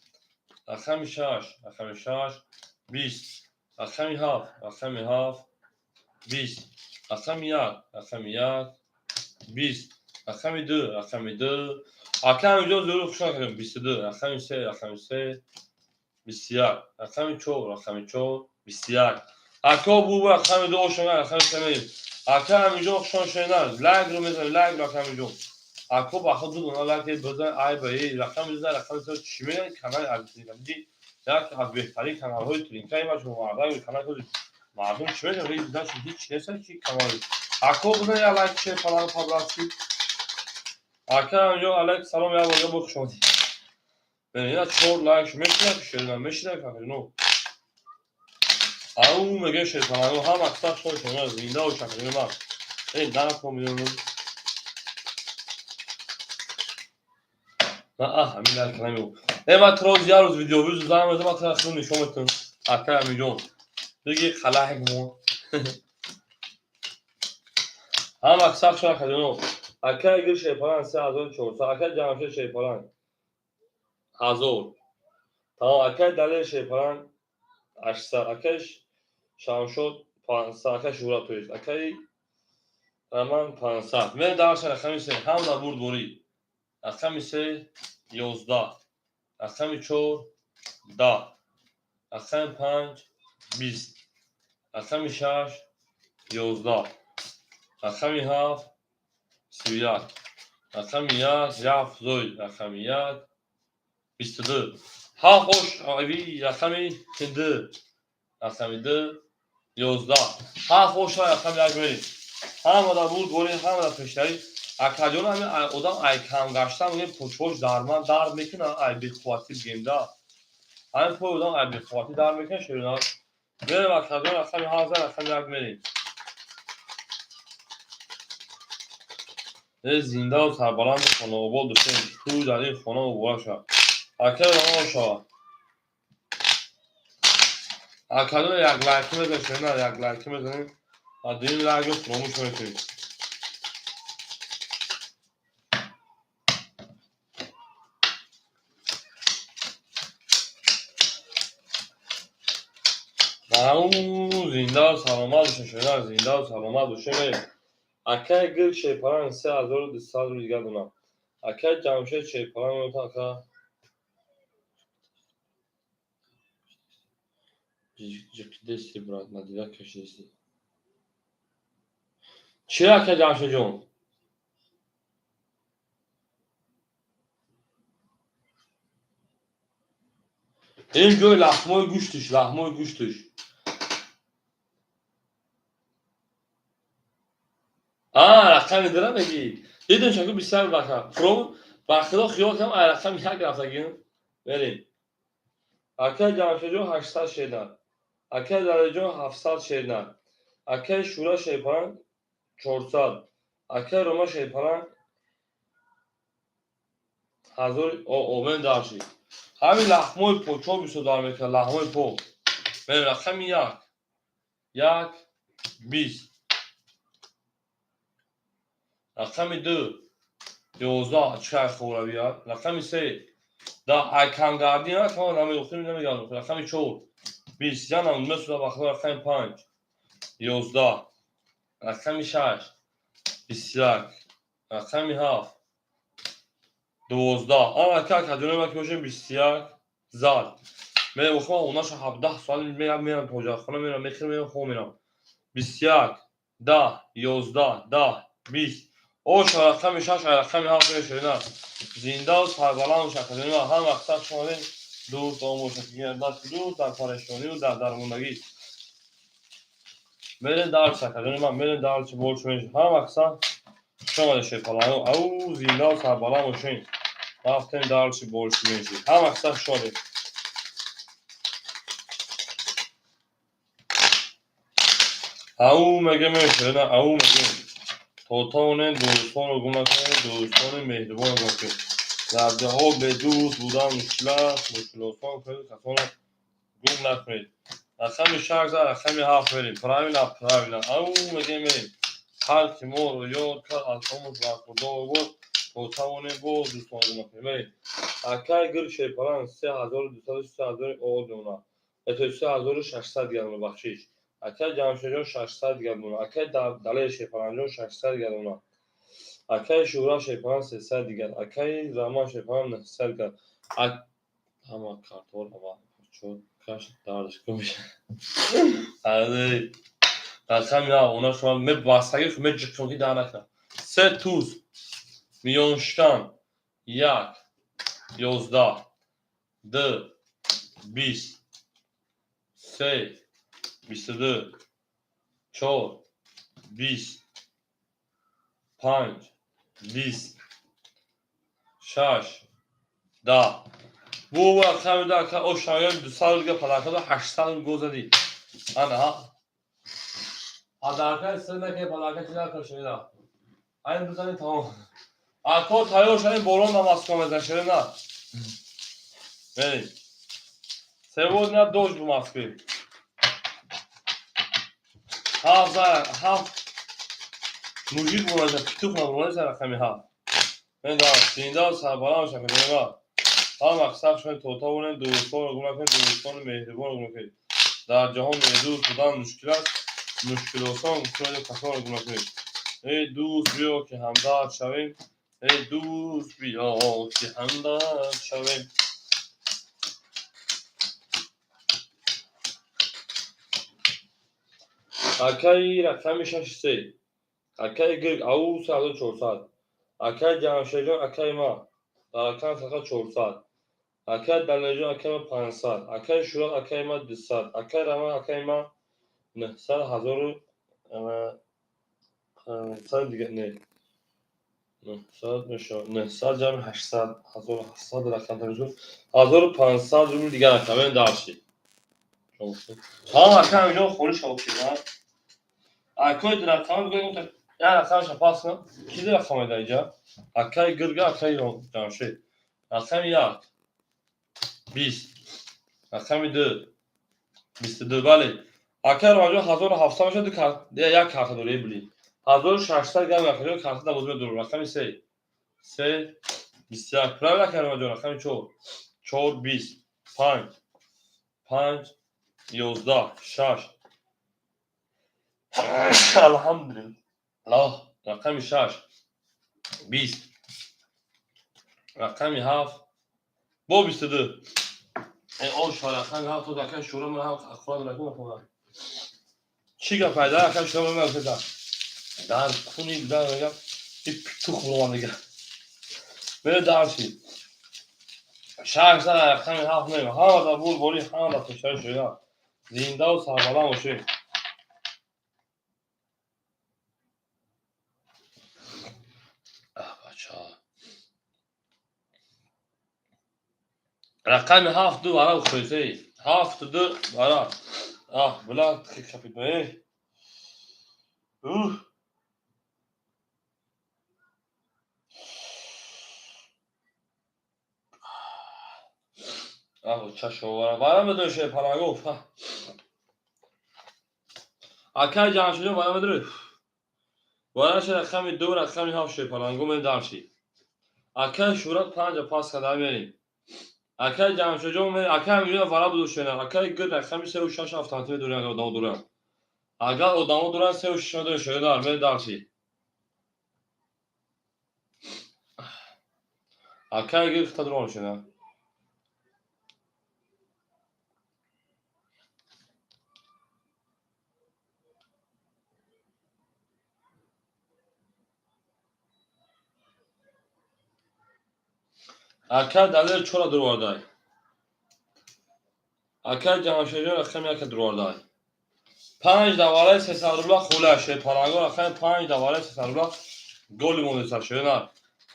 Рақами 6, рақами 6 20. Рақами 7, рақами 7 20. Рақами 1, рақами 1 20. Рақами 2, рақами 2. Акай Амиҷон зурур хуш накардем 22. Рақами 3, рақами 3 21. Рақами 4, рақами 4 21. Ако буба рақами 2 ошона рақами 3 мерем. Акай Амиҷон хушон шунед. Лайк ро мезанем, лайк ро акай Амиҷон. Ако ба худ ду дона лайк бизан, ай ба эй рақами 2, рақами 3 чӣ мегӯянд? Канали Абдулҳамид як аз беҳтарин каналҳои тринкаи ма шумо мардум канал мардум чӣ мегӯянд? Ҳеҷ значит ҳеҷ нест ки канал. Ако бизан як лайк шер фалон по-братски. Ака Амиҷон алайк салом, як бор бо хуш омадед. Ина 4 лайк мешинад, шер мешинад акаҷон. Ау мегӯяд шерпаланго ҳама каса хуш шумо зинда бошед акаҷон ман. Эй нако миллион. На ҳамин лайк намеу. Э ман троз як рӯз видео виз занг мезанам, ман тра худам нишон метавам. Акай Амиҷон. Диги қалаҳик мо. Ҳама каса хуш акаҷон. Акай Гул Шерпалан 3400, акай Ҷамшед Шерпалан 1000. Тамом, акай Далер Шерпалан 800, акай Шамшод 500, акай Шура то есть, акай Раман 500. Мен дарша рақами 3, ҳам дар бурдборӣ. Рақами 3 11, рақами 4 10, рақами 5 20, рақами 6 11, рақами 7 31, рақами 1 7 зой, рақами 1 22. Ҳафт ош ави рақами 2, рақами 2 11. Ҳафт оша рақами 1 мерем. Ҳама дар бурдборӣ, ҳама дар пештарӣ. Акаҷон ҳамин одам ай кам гашта мегӯем почош дарман дард мекунад, ай беқувватӣ бигем да. Ҳамин пой одам ай беқувватӣ дард мекунад, шерина. Мерем акаҷон рақами 7 рақами 1 мерем. Э зиндаву сарбаланду хонаобод бошем. Тӯй дар ин хона муборак шавад. Акай Роман шавад. Акаҷон як лайки мезанем, шерина, як лайки мезанем. Ва дуюм лайкро фуромӯш мекунем. Ау зиндаву саломат бошем, шерина, зиндаву саломат бошем. Акай Гул Шерпалан 3200 рӯ дигар донам. Акай Ҷамшед Шерпалан ака ҷиқидеси брат, надида кашидеси. Чӣ акай Ҷамшедҷон? Ин ҷои лахмои гӯштиш, лахмои гӯштиш. А, рақами дира мегӣ? Дидем шаку 21 бака. Фром ба худо хиёл кардам ай рақами 1 рафтагим. Мерем. Акай Ҷамшедҷон 800 шерна. Акай Далерҷон 700 шерна. Акай Шура Шерпалан 400. Акай Рома Шерпалан 1000 омен дарши. Ҳамин лахмои по чо бисёр дар мекунад, лахмои по. Мерем рақами 1. 1 20. Рақами 2 11 чӣ хоравия. Рақами 3 да ай камгардӣ на кама намеохтем намегардам. Рақами 4 20 янам месуда ба худо рақами 5 11, рақами 6 21, рақами 7 12. Ана ака акаҷонои ма ки бошем 21 зад. Меохам онаша 17 соат мерам мерам тоҷахона мерам мехӯрам мерам хоб мерам. 21 10 11 10 20. Оша рақами 6 рақами 7 мешавад. Зиндаву сарбаланд бошад акаҷонои ма. Ҳама вақт хуш омадед. Дӯст он бошад ки дасти дӯст дар парешонию дар дармондагӣ. Мерем дарс акаҷонои ман, мерем дарси больше меньше. Ҳама вақт хуш омадед шерпаланго. Ау зиндаву сарбаланд бошед. Рафтем дарси больше меньше. Ҳама вақт хуш омадед. Ау мегем, шерина, ау мегем. То тавонем дӯстонро гум накунем, дӯстони меҳрибонро гум накунем. Дар ҷаҳон бедӯст будан мушкил аст, мушкилосон кунед, касонро гум накунед. Рақами шаш за, рақами ҳафт мерем. Правильно, правильно. Ау мегем, мерем. Ҳар ки моро ёд кард, аз умр бархурдор буд, то тавонем боз дӯстонро гум накунем. Мерем. Акай гир шерпаланг 3200, 3000 овоз мемонад. Это 3600 дигар мемонад, бахшиш. Акай Ҷамшедҷон 600 дигар мемонад. Акай Далер шерпалангҷон 600 дигар мемонад. Акай Шӯра шерпаланг 300 дигар. Акай Раман шерпаланг 900 дигар. Ҳама картҳоро каш дардаш кун мешавад. Рақами ҳафт, она шума мебастагӣ меҷиқм ки дар накунад. Се туз миёншикан як 11, ду 20, се 22, чор 20, панҷ 20, шаш 10. Бу рақами да ака ошаён 200 рубля подарка, 800 рубл гол задӣ. Ана подарка сир накунед, подарка чи накун, ширина. Айн бизанед, тамом. Ако тайёр шавем, борон на Москва мезан, ширина. Мерем. Сегодня дождь в Москве. Ҳафт за ҳафт мужик монада, петух набурда, рақами ҳафт. Мен дар зинда сарбаланд шавед, ҳама мақсад шавед, то тавонем дӯстонро гум накунед, дӯстони меҳрибонро гум накунед. Дар ҷаҳон бедӯст будан мушкил аст, мушкилосон кунед, касонро гум накунед. Эй дӯст, биё ки ҳамдард шавем, эй дӯст, биё ки ҳамдард шавем. Акаи рақами шаши се, акаи гирг ау 3400, акаи Ҷамшедҷон, акаи ма дар рақами фақат 400, акаи Далерҷон, акаи ма 500, акаи Шӯрат, акаи ма 200, акаи Раман, акаи ма 900, ҳазору 500 дигар не, 900 мешавад, 900 ҷамъи 800, 1700 рақам тамишуд, 1500 рубл дигар рақам дарши. Ҳа, ака ҳаминҷо холӣ шавд. Акои рақам бигӯем, як рақамаша пас кунам. Ки рақам дар инҷа? Акаи Гирга, акаи Ҷамшед. Рақами як 20, рақами ду 22, бале. Акаи Ромаҷон 1700 мешавад, ду карт, як карта дорӣ, били. 1600 грамм рақами карта дар бозӣ медорам. Рақами се, се 21. Правильно, акаи Ромаҷон, рақами чор, чор 20, панҷ, панҷ 11, шаш. Алҳамдулиллоҳ. Рақами шаш 20, рақами ҳафт бо 22. Оша рақами ҳафт то акаи Шӯра ман ҳам аккурат накунам. Чӣ гап пайда, акаи Шӯра ман дар куни дар мегам, и петух бурман дига. Мере дарши. Шаш за рақами ҳафт мегам. Ҳама дар бур бори, ҳама дар пешаи шӯра. Зиндаву сарбаланд бошед. Бача. Рақами ҳафт ду вара хӯсей. Ҳафт ду вара. Аҳ, била капит. Ух. Аҳ, чашо вара. Вара медонӣ палангов. Акай Ҷамшидҷон вара медонӣ. Вараша рақами ду, рақами ҳафт шепаланго мен дарши. Акай Шӯрат панҷа пас карда мерем. Акай Ҷамшидҷон мен, акай ҳаминҷо вара будошена. Акай гир рақами сеу шаш ҳафт медорем, агар одамо доранд. Агар одамо доранд, сеу шаш медорем, шоядар мен дарши. Акай гир хита дурон шена. Акай Далер чора дурвардай. Акай Ҷамшедҷон рақами яка дурвардай. Панҷ давараи 300 рубла хула шепаланго рақами панҷ давараи 300 рубла голи мондеса шояна.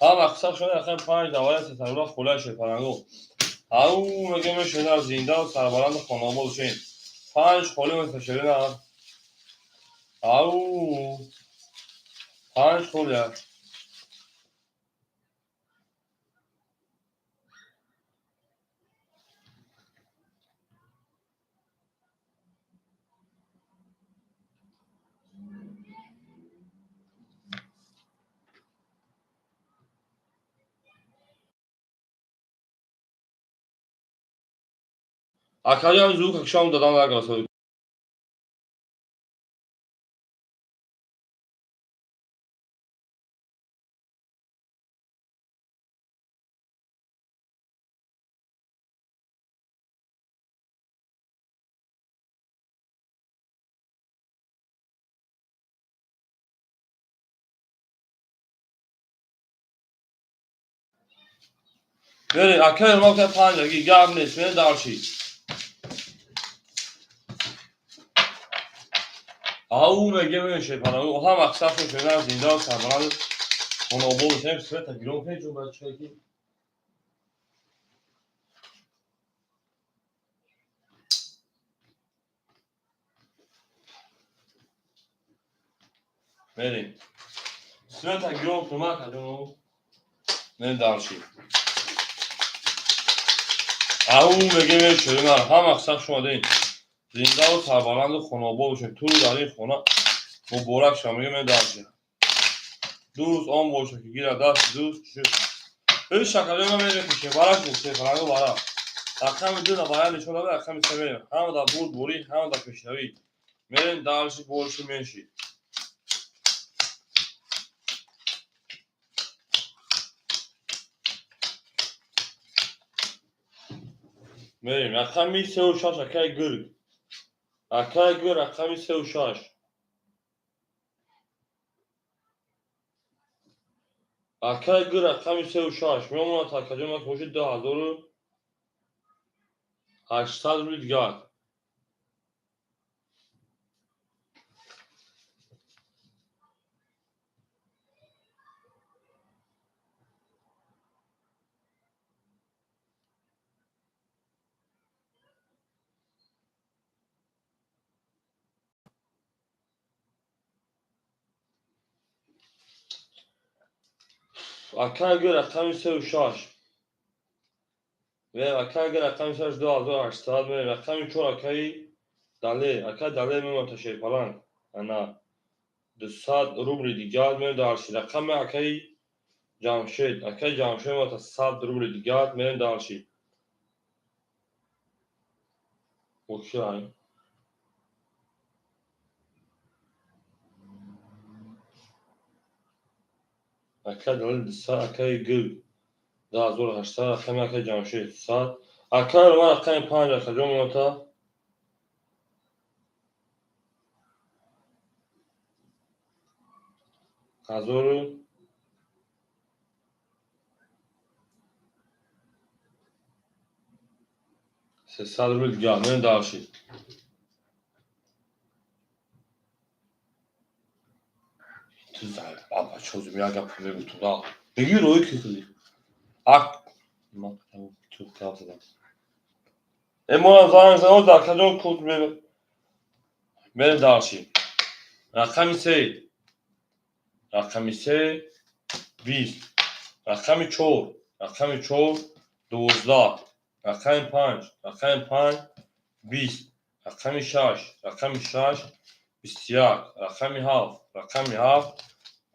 Ҳам мақсад шояна рақами панҷ давараи 300 рубла хула шепаланго. Ау мегем шояна зиндаву сарбаланду хонобод бошед. Панҷ холи мондеса шояна. Ау, 5 хол 1. Акаҷон, звук шом додам, лаграсо. Бери, акаи мо ка панҷаги гап нест, мен дарши. Ау, меге меше пана, ҳам аксар шуда зинда сарбаланд хонобод шем. Света гирон кунед, чун бачаки мерем. Света гирон кун, акаҷон. Мен дарши. Ау, меге меше, ҳам аксар шумадем. Зиндаву сарбаланду хонобод бошед. Ту дар ин хона муборак шава, мега мен дарши. Дӯст он боша, ки гирад дасти дӯст шуд. Ин шакаҷон ман мекушем, барак нест, фаранго барак. Рақами 2 да баян нишон дада, рақами 3 мерем. Ҳама дар бурдборӣ, ҳама дар пешравӣ. Мерем дарши борши менши. Мерем, рақами 3 6, акаи гург. Акаи гург, рақами 3 6. Акаи гург, рақами 3 6. Мемонад, акаҷон, ман бошид 2800 рубли дигар. Акаи гург, рақами 3 6. Мерем, акаи гург, рақами 6, 2800 мерем. Рақами 4, акаи Далер. Акаи Далер мемонад та шерпаланг. Ана 200 рубли дигар мерем дарши. Рақами акаи Ҷамшед. Акаи Ҷамшед мемонад та 100 рубли дигар, мерем дарши. Окей. Акаи Далер 200, акаи гург 2800, рақами акаи Ҷамшед 100. Акаи Роман, рақами 5, акаҷон мемонад та 1300 рубли дигар, мерем дарши. Ту баба чозум як гап мегӯ ту да. Беги рои ки хили. Ак ма ту гап задам. Э, мо занг задам, акаҷон код мерем дарши. Рақами 3. Рақами 3 20. Рақами 4. Рақами 4 12. Рақами 5. Рақами 5 20. Рақами 6. Рақами 6 21. Рақами 7. Рақами 7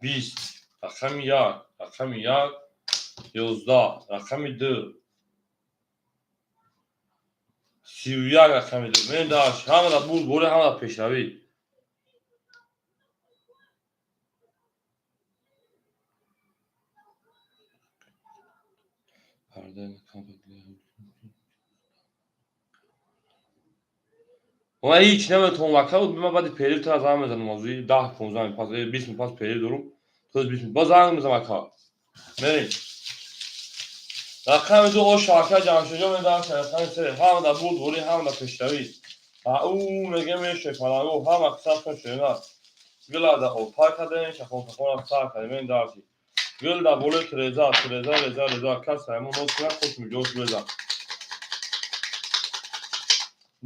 20. Рақами 1. Рақами 1 11. Рақами 2 31, рақами 2. Мерем дарши. Ҳама дар бурдборӣ, ҳама дар пешравӣ. Ман ҳеҷ наметавонам, ака, ман баъди перерыв тара занг мезанам, мавзӯи 10, 15 минут пас, 20 минут пас перерыв дорум, то 20 минут боз занг мезанам, ака. Мерем. Рақами 2 оша, ака Ҷамшедҷон медам, рақами 3 ҳама дар бурдборӣ, ҳама дар пешравӣ. Ау, меге меше палангу, ҳама қисматон шуна. Гила да опа кардем, шахон шахон сар кардем, мен дарси. Гил да болои треза, треза, реза, реза, кас ҳамон нос кунад, хуш миҷош реза.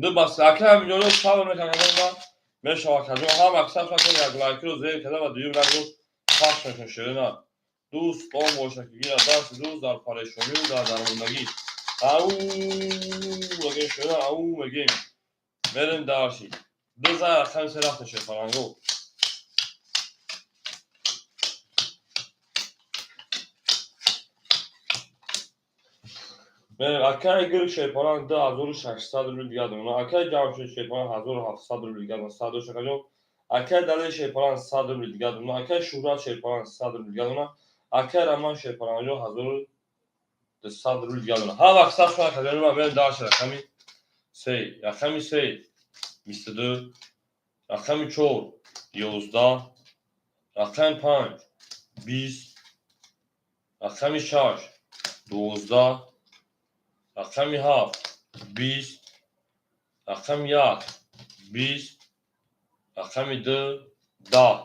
Ду бас, ака ҳамиҷоро сабр мекардам, ман Мешава акаҷон, ҳама аксар шакл як лайкиро зер карда ва дуюм рангро пахш мекунед ширина. Дӯст он бошад, ки гирад дасти дӯст дар парешонию дар дармондагӣ. Ау мегем ширина, ау мегем. Мерем дарси. Ду зан рақами се рафта шерпаланго. Акаи гир шерпаланг 2600 рубл дигар дорам. Акаи Ҷамшед шерпаланг 1700 рубл дигар дорам. Сад шакаҷон. Акаи Далер шерпаланг 100 рубл дигар дорам. Акаи Шӯҳрат шерпаланг 100 рубл дигар дорам. Акаи Раман шерпалангҷон 1200 рубл дигар дорам. Ҳар вақт сабр кунад, акаҷони ман мерем дарси рақами се. Рақами се 22, рақами чор 11, рақами панҷ 20, рақами шаш 12, рақами ҳафт 20, рақами як 20, рақами ду 10.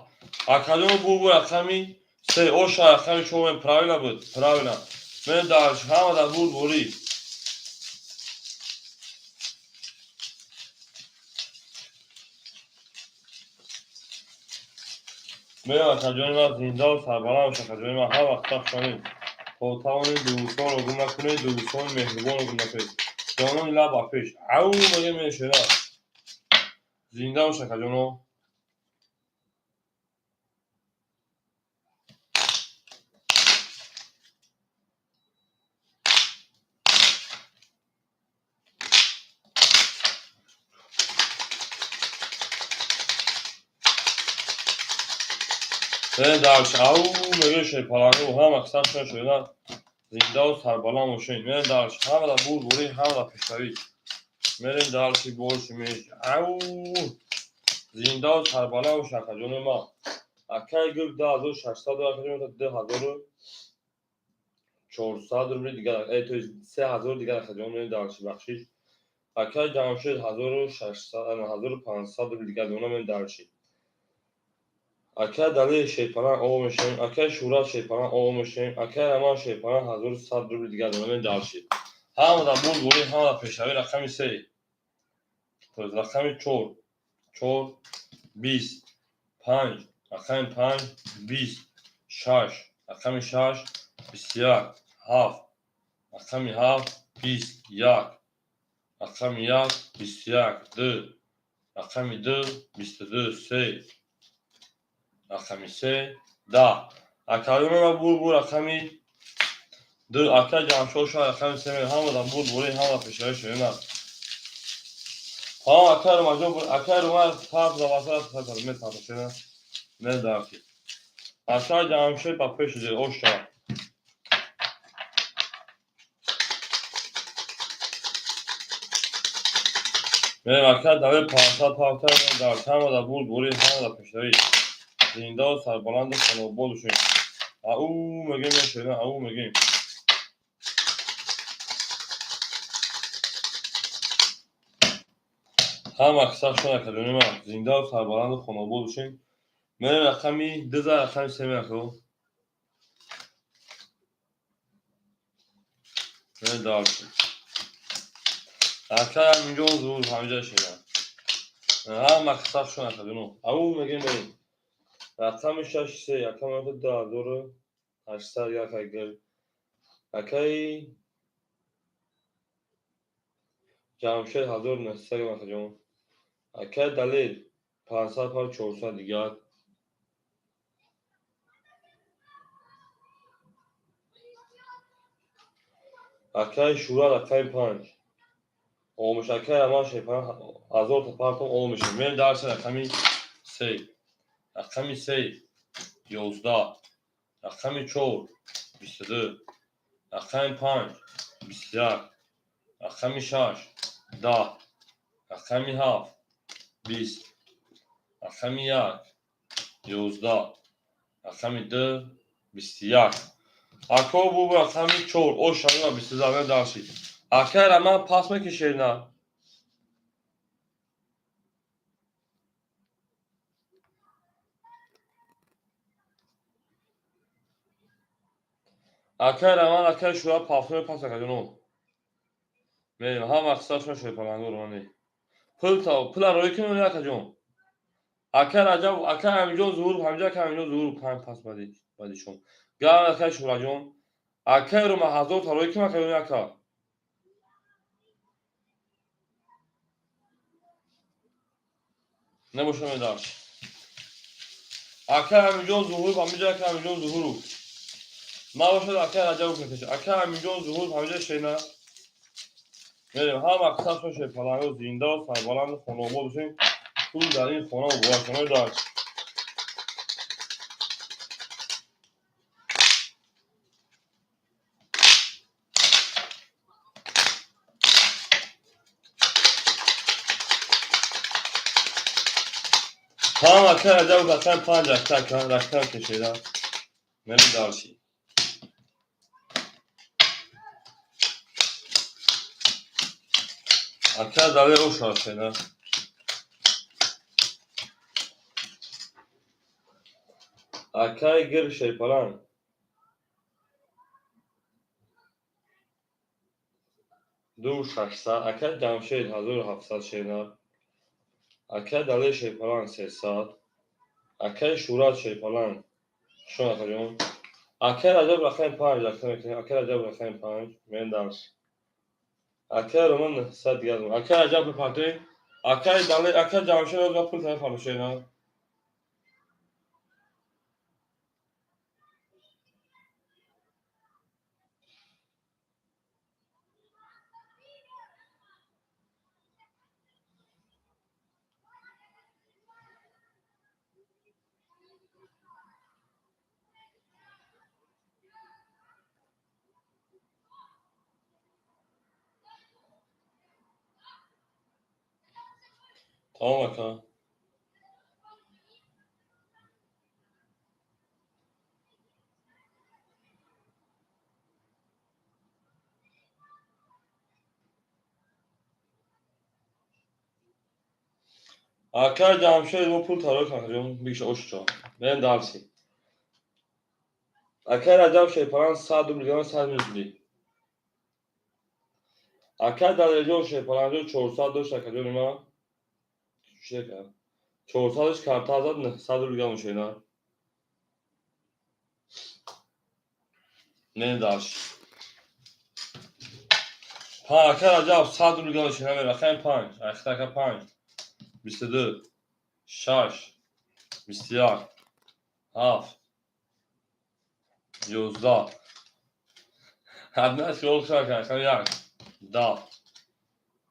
Акаҷон бубу рақами се, оша рақами чор правильно буд, правильно. Мен дар ҳама дар буд бурӣ. Мерам акаҷони ман зиндаву сарбаланд бош акаҷони ман, ҳар вақт сахт шавед. То тавонед дӯстонро гум накунед, дӯстони меҳрубонро гум накунед. Ҷонони лаб ба пеш. Ау мегем мешера. Зинда бош акаҷоно. Дар ау мегӯ шерпаланго ҳама қисам шуда шуда зиндаву сарбаланд бошед. Мерем дар ҳама дар бур бурӣ, ҳама дар пешравӣ. Мерем дарси борши меш. Ау зиндаву сарбаланд бош акаҷони ман. Акаи гул 2600 акаҷон 2400 рубли дигар, то есть 3000 дигар акаҷон мерем дарси бахшиш. Акаи Ҷамшед 1600, 1500 рубли дигар дона мерем дарси. Акаи Далер шерпаланг ово мешавем, акаи Шӯҳрат шерпаланг ово мешавем, акаи Раман шерпаланг 1100 рубли дигар дона мерем дарси. Ҳама дар бур бурӣ, ҳама дар пешравӣ. Рақами се, то есть рақами чор, чор 20, панҷ, рақами панҷ 20, шаш, рақами шаш 21, ҳафт, рақами ҳафт 20, як, рақами як 21, ду, рақами ду 22, се, рақами се 10. Акаёнама бур бур рақами ду, ака Ҷамшод шояд рақами се ҳама дар бур бурӣ, ҳама пешравӣ шудем. Ҳа, акаи Румаҷон, акаи Рума тарс за васат метарса шуда. Медарси. Акаи Ҷамшед ба пеш шуд, оша. Мерем акаи Далер 500 павта дар ҳама дар бур бурӣ, ҳама дар пешравӣ. Зиндаву сарбаланду хонобод бошед. Ау мегем мешавем, ау мегем. Ҳама қиссашон акаҷони ман зиндаву сарбаланду хонобод бошем. Мерем рақами ду за рақами се меако. Мерем дальше. Акай ҳаминҷо зур ҳаминҷа шина. Ҳама қиссашон акаҷоно. Ау мегем мерем. Рақами шаш се, акай 2800 як агар. Акаи Ҷамшед 1900 акаҷон. Акаи Далер 500 пар 400 дигар. Акаи Шӯҳрат рақами панҷ. Омӯш акаи Раман шерпаланг 1000 та партом омӯшем. Мерем дарси рақами се. Рақами се 11, рақами чор 22, рақами панҷ 21, рақами шаш 10, рақами ҳафт 20, рақами як 11, рақами ду 21. Ако бубу рақами чор, оша 22 дарси. Акаи Раман пас мекишед на? Акаи Раман, акаи Шӯҳрат пафтои пас акаҷоно. Мерем, ҳама қиссашон шерпаланго романе. Пул та, пула роӣ кунем акаҷон. Ака Раҷаб, ака Амиҷон Зуҳуров, ҳамҷа ака Амиҷон Зуҳуров панҷ пас баъди шом. Гап ака Шураҷон. Акаи Рома 1000 тарои ким ака ака? Набошам медарш. Ака Амиҷон Зуҳуров, ҳамҷа ака Амиҷон Зуҳуров. Набошад ака Раҷабов мекашад. Ака Амиҷон Зуҳуров ҳамҷа шена. Мерем ҳама қисмашон шерпаланго зинда ва сарбаланду хонаобод бошем. Пул дар ин хона муборак медарш. Tamam ака Раҷабов рақами панҷ ракта ака ракта кешеда. Мерем дарши. Ака Далер оша шена. Акаи гир шерпаланг. 2600. Акаи Ҷамшед 1700 шена. Акаи Далер шерпаланг 300. Акаи Шӯрат шерпаланг. Шон акаҷон. Акаи Раҷаб рақами панҷ ракта мекунем. Акаи Раҷаб рақами панҷ. Мерем дарс. Акаи Роман 900 дигар. Акаи Раҷаб бипартоем. Акаи Далер, акаи Ҷамшед озма пул тараф фармошена. Тамом ака. Ака Ҷамшед мо пул тарои акаҷон бикш ошчо. Мерем дарси. Акаи Раҷаб шерпаланг 100 рубл гирам 100 рубли. Акаи Далерҷон шерпалангҷон 400 дошт акаҷони ман. Чӣ 400-ш карта зад 900 рубл гирам шена. Мерем дарси. Ака Раҷаб 100 рубл гирам шена мерем. Рақами панҷ. Ахта ака панҷ. 22, шаш, 21, ҳафт, 11. Ҳадна шол шак рақами як, 10,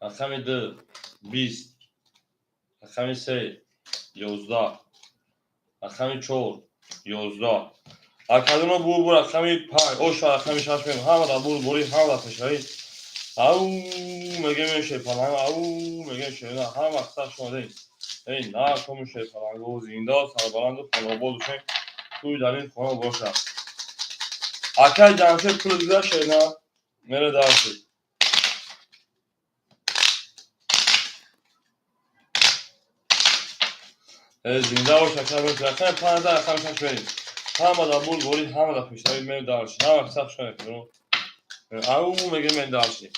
рақами ду, 20, рақами се, 11, рақами чор, 11. Акадуно бур бур рақами панҷ, оша рақами шаш мем. Ҳама дар бур бурӣ, ҳама дар пешравӣ. Ау мегем шерпаланг, ау мегем шерна, ҳама қисса шумодаем. Эй накому шерпаланго зинда сарбаланду хонаобод бошем. Тӯй дар ин хона бошад. Акаи Ҷамшед пул гузашт шена. Мере дарси. Эй зинда бош ака, рақами панҷ, рақами шаш мерем. Ҳама дар бур бурӣ, ҳама дар пешравӣ мерем дарси. Ҳама қисса шумодаем. Ау мегем мерем дарси.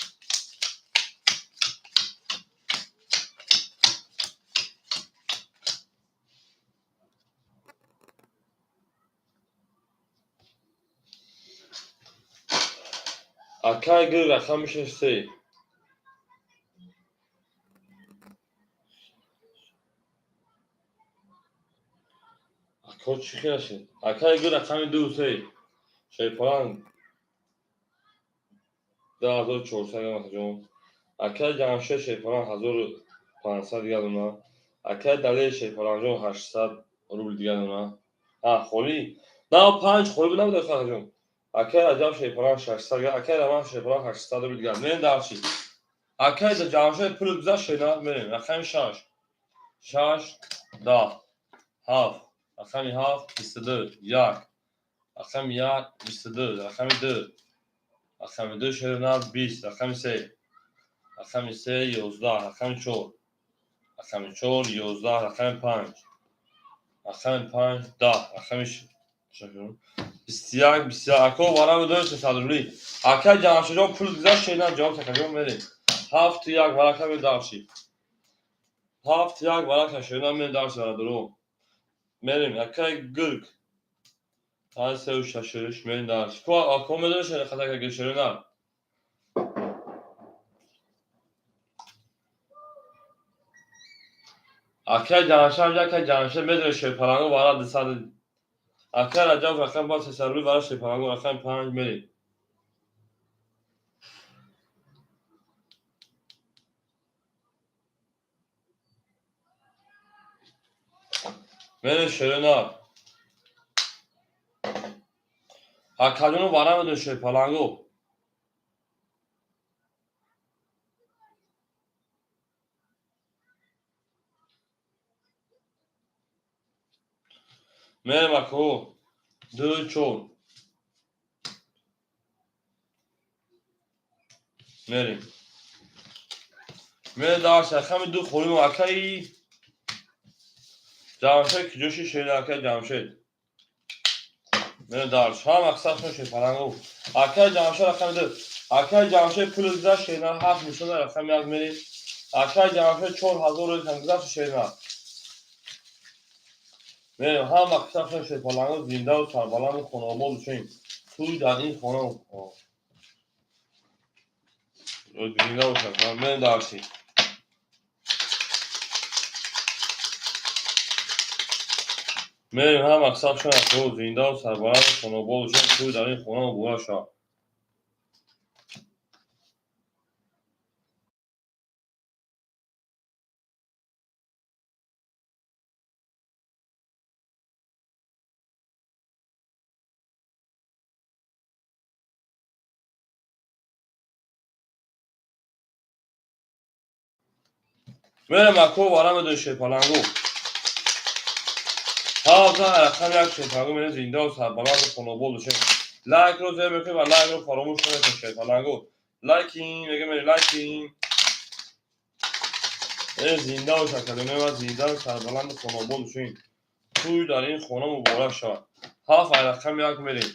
Акаи гир рақами шаш се. Ако чӣ хел шид? Акаи гир рақами ду се. Шерпаланг 2400 грам акаҷон. Акаи Ҷамшед шерпаланг 1500 дигар дона. Акаи Далер шерпалангҷон 800 рубл дигар дона. А, холӣ. На, панҷ холӣ буд набуд акаҷон. Акаи Раҷаб шерпаланг 600 грам, акаи Раман шерпаланг 800 рубл дигар. Мерем дарси. Акаи Ҷамшед пул гузашт шена, мерем. Рақами шаш. Шаш, 10, ҳафт, рақами ҳафт, 22, як. Рақами як, 22, рақами ду. Рақами ду шерна 20, рақами се. Рақами се, 11, рақами чор. Рақами чор, 11, рақами панҷ. Рақами панҷ, 10, рақами 21, 21. Ако варами дорем 300 рубли. Акаи Ҷамшедҷон пул гузашт шена, ҷавоб такаҷон мерем. Ҳафту як варака мерем дарси. Ҳафт як варака шерина мерем дарс бародаро. Мерем акай гирг. Панҷ сеу шашш мерем дарс. Ко ако медонӣ шерина хатака гирг шерина? Акай Ҷамшед, акай Ҷамшед медонӣ шерпаланго вара 200. Акай Раҷаб рақами ба 300 рубл вара шерпаланго рақами панҷ мерем. Мерем шерина. Акаҷону вара медонӣ шерпаланго. Мерем ако ду чор. Мерем. Мерем дарс рақами ду холим акаи Ҷамшед киҷоши шерина акаи Ҷамшед. Мерем дарс. Ҳама мақсадшон шерпаланго. Акаи Ҷамшед рақами ду. Акаи Ҷамшед пули гузашт шерина ҳафт нишона рақами як мерем. Акаи Ҷамшед 4000 рубл гузашт шерина. Мерем ҳама мақсадшон шерпаланго зиндаву сарбаланду хонаобод бошем. Тӯй дар ин хона зинда бошад. Мерем дарси. Мерем ҳама мақсадшон ако зиндаву сарбаланду хонаобод бошем. Тӯй дар ин хона муборак шавад. Мерем ако вара медонӣ шерпаланго. Ҳафта рақами як шерпаланго мерем зиндаву сарбаланду хонаобод бошем. Лайкро зер мекунед ва лайкро фаромӯш накунед шерпаланго. Лайкин мегӯем мерем лайкин. Зинда бошад калимаи ва зиндаву сарбаланду хонаобод бошем. Тӯй дар ин хона муборак шавад. Ҳафт рақами як мерем.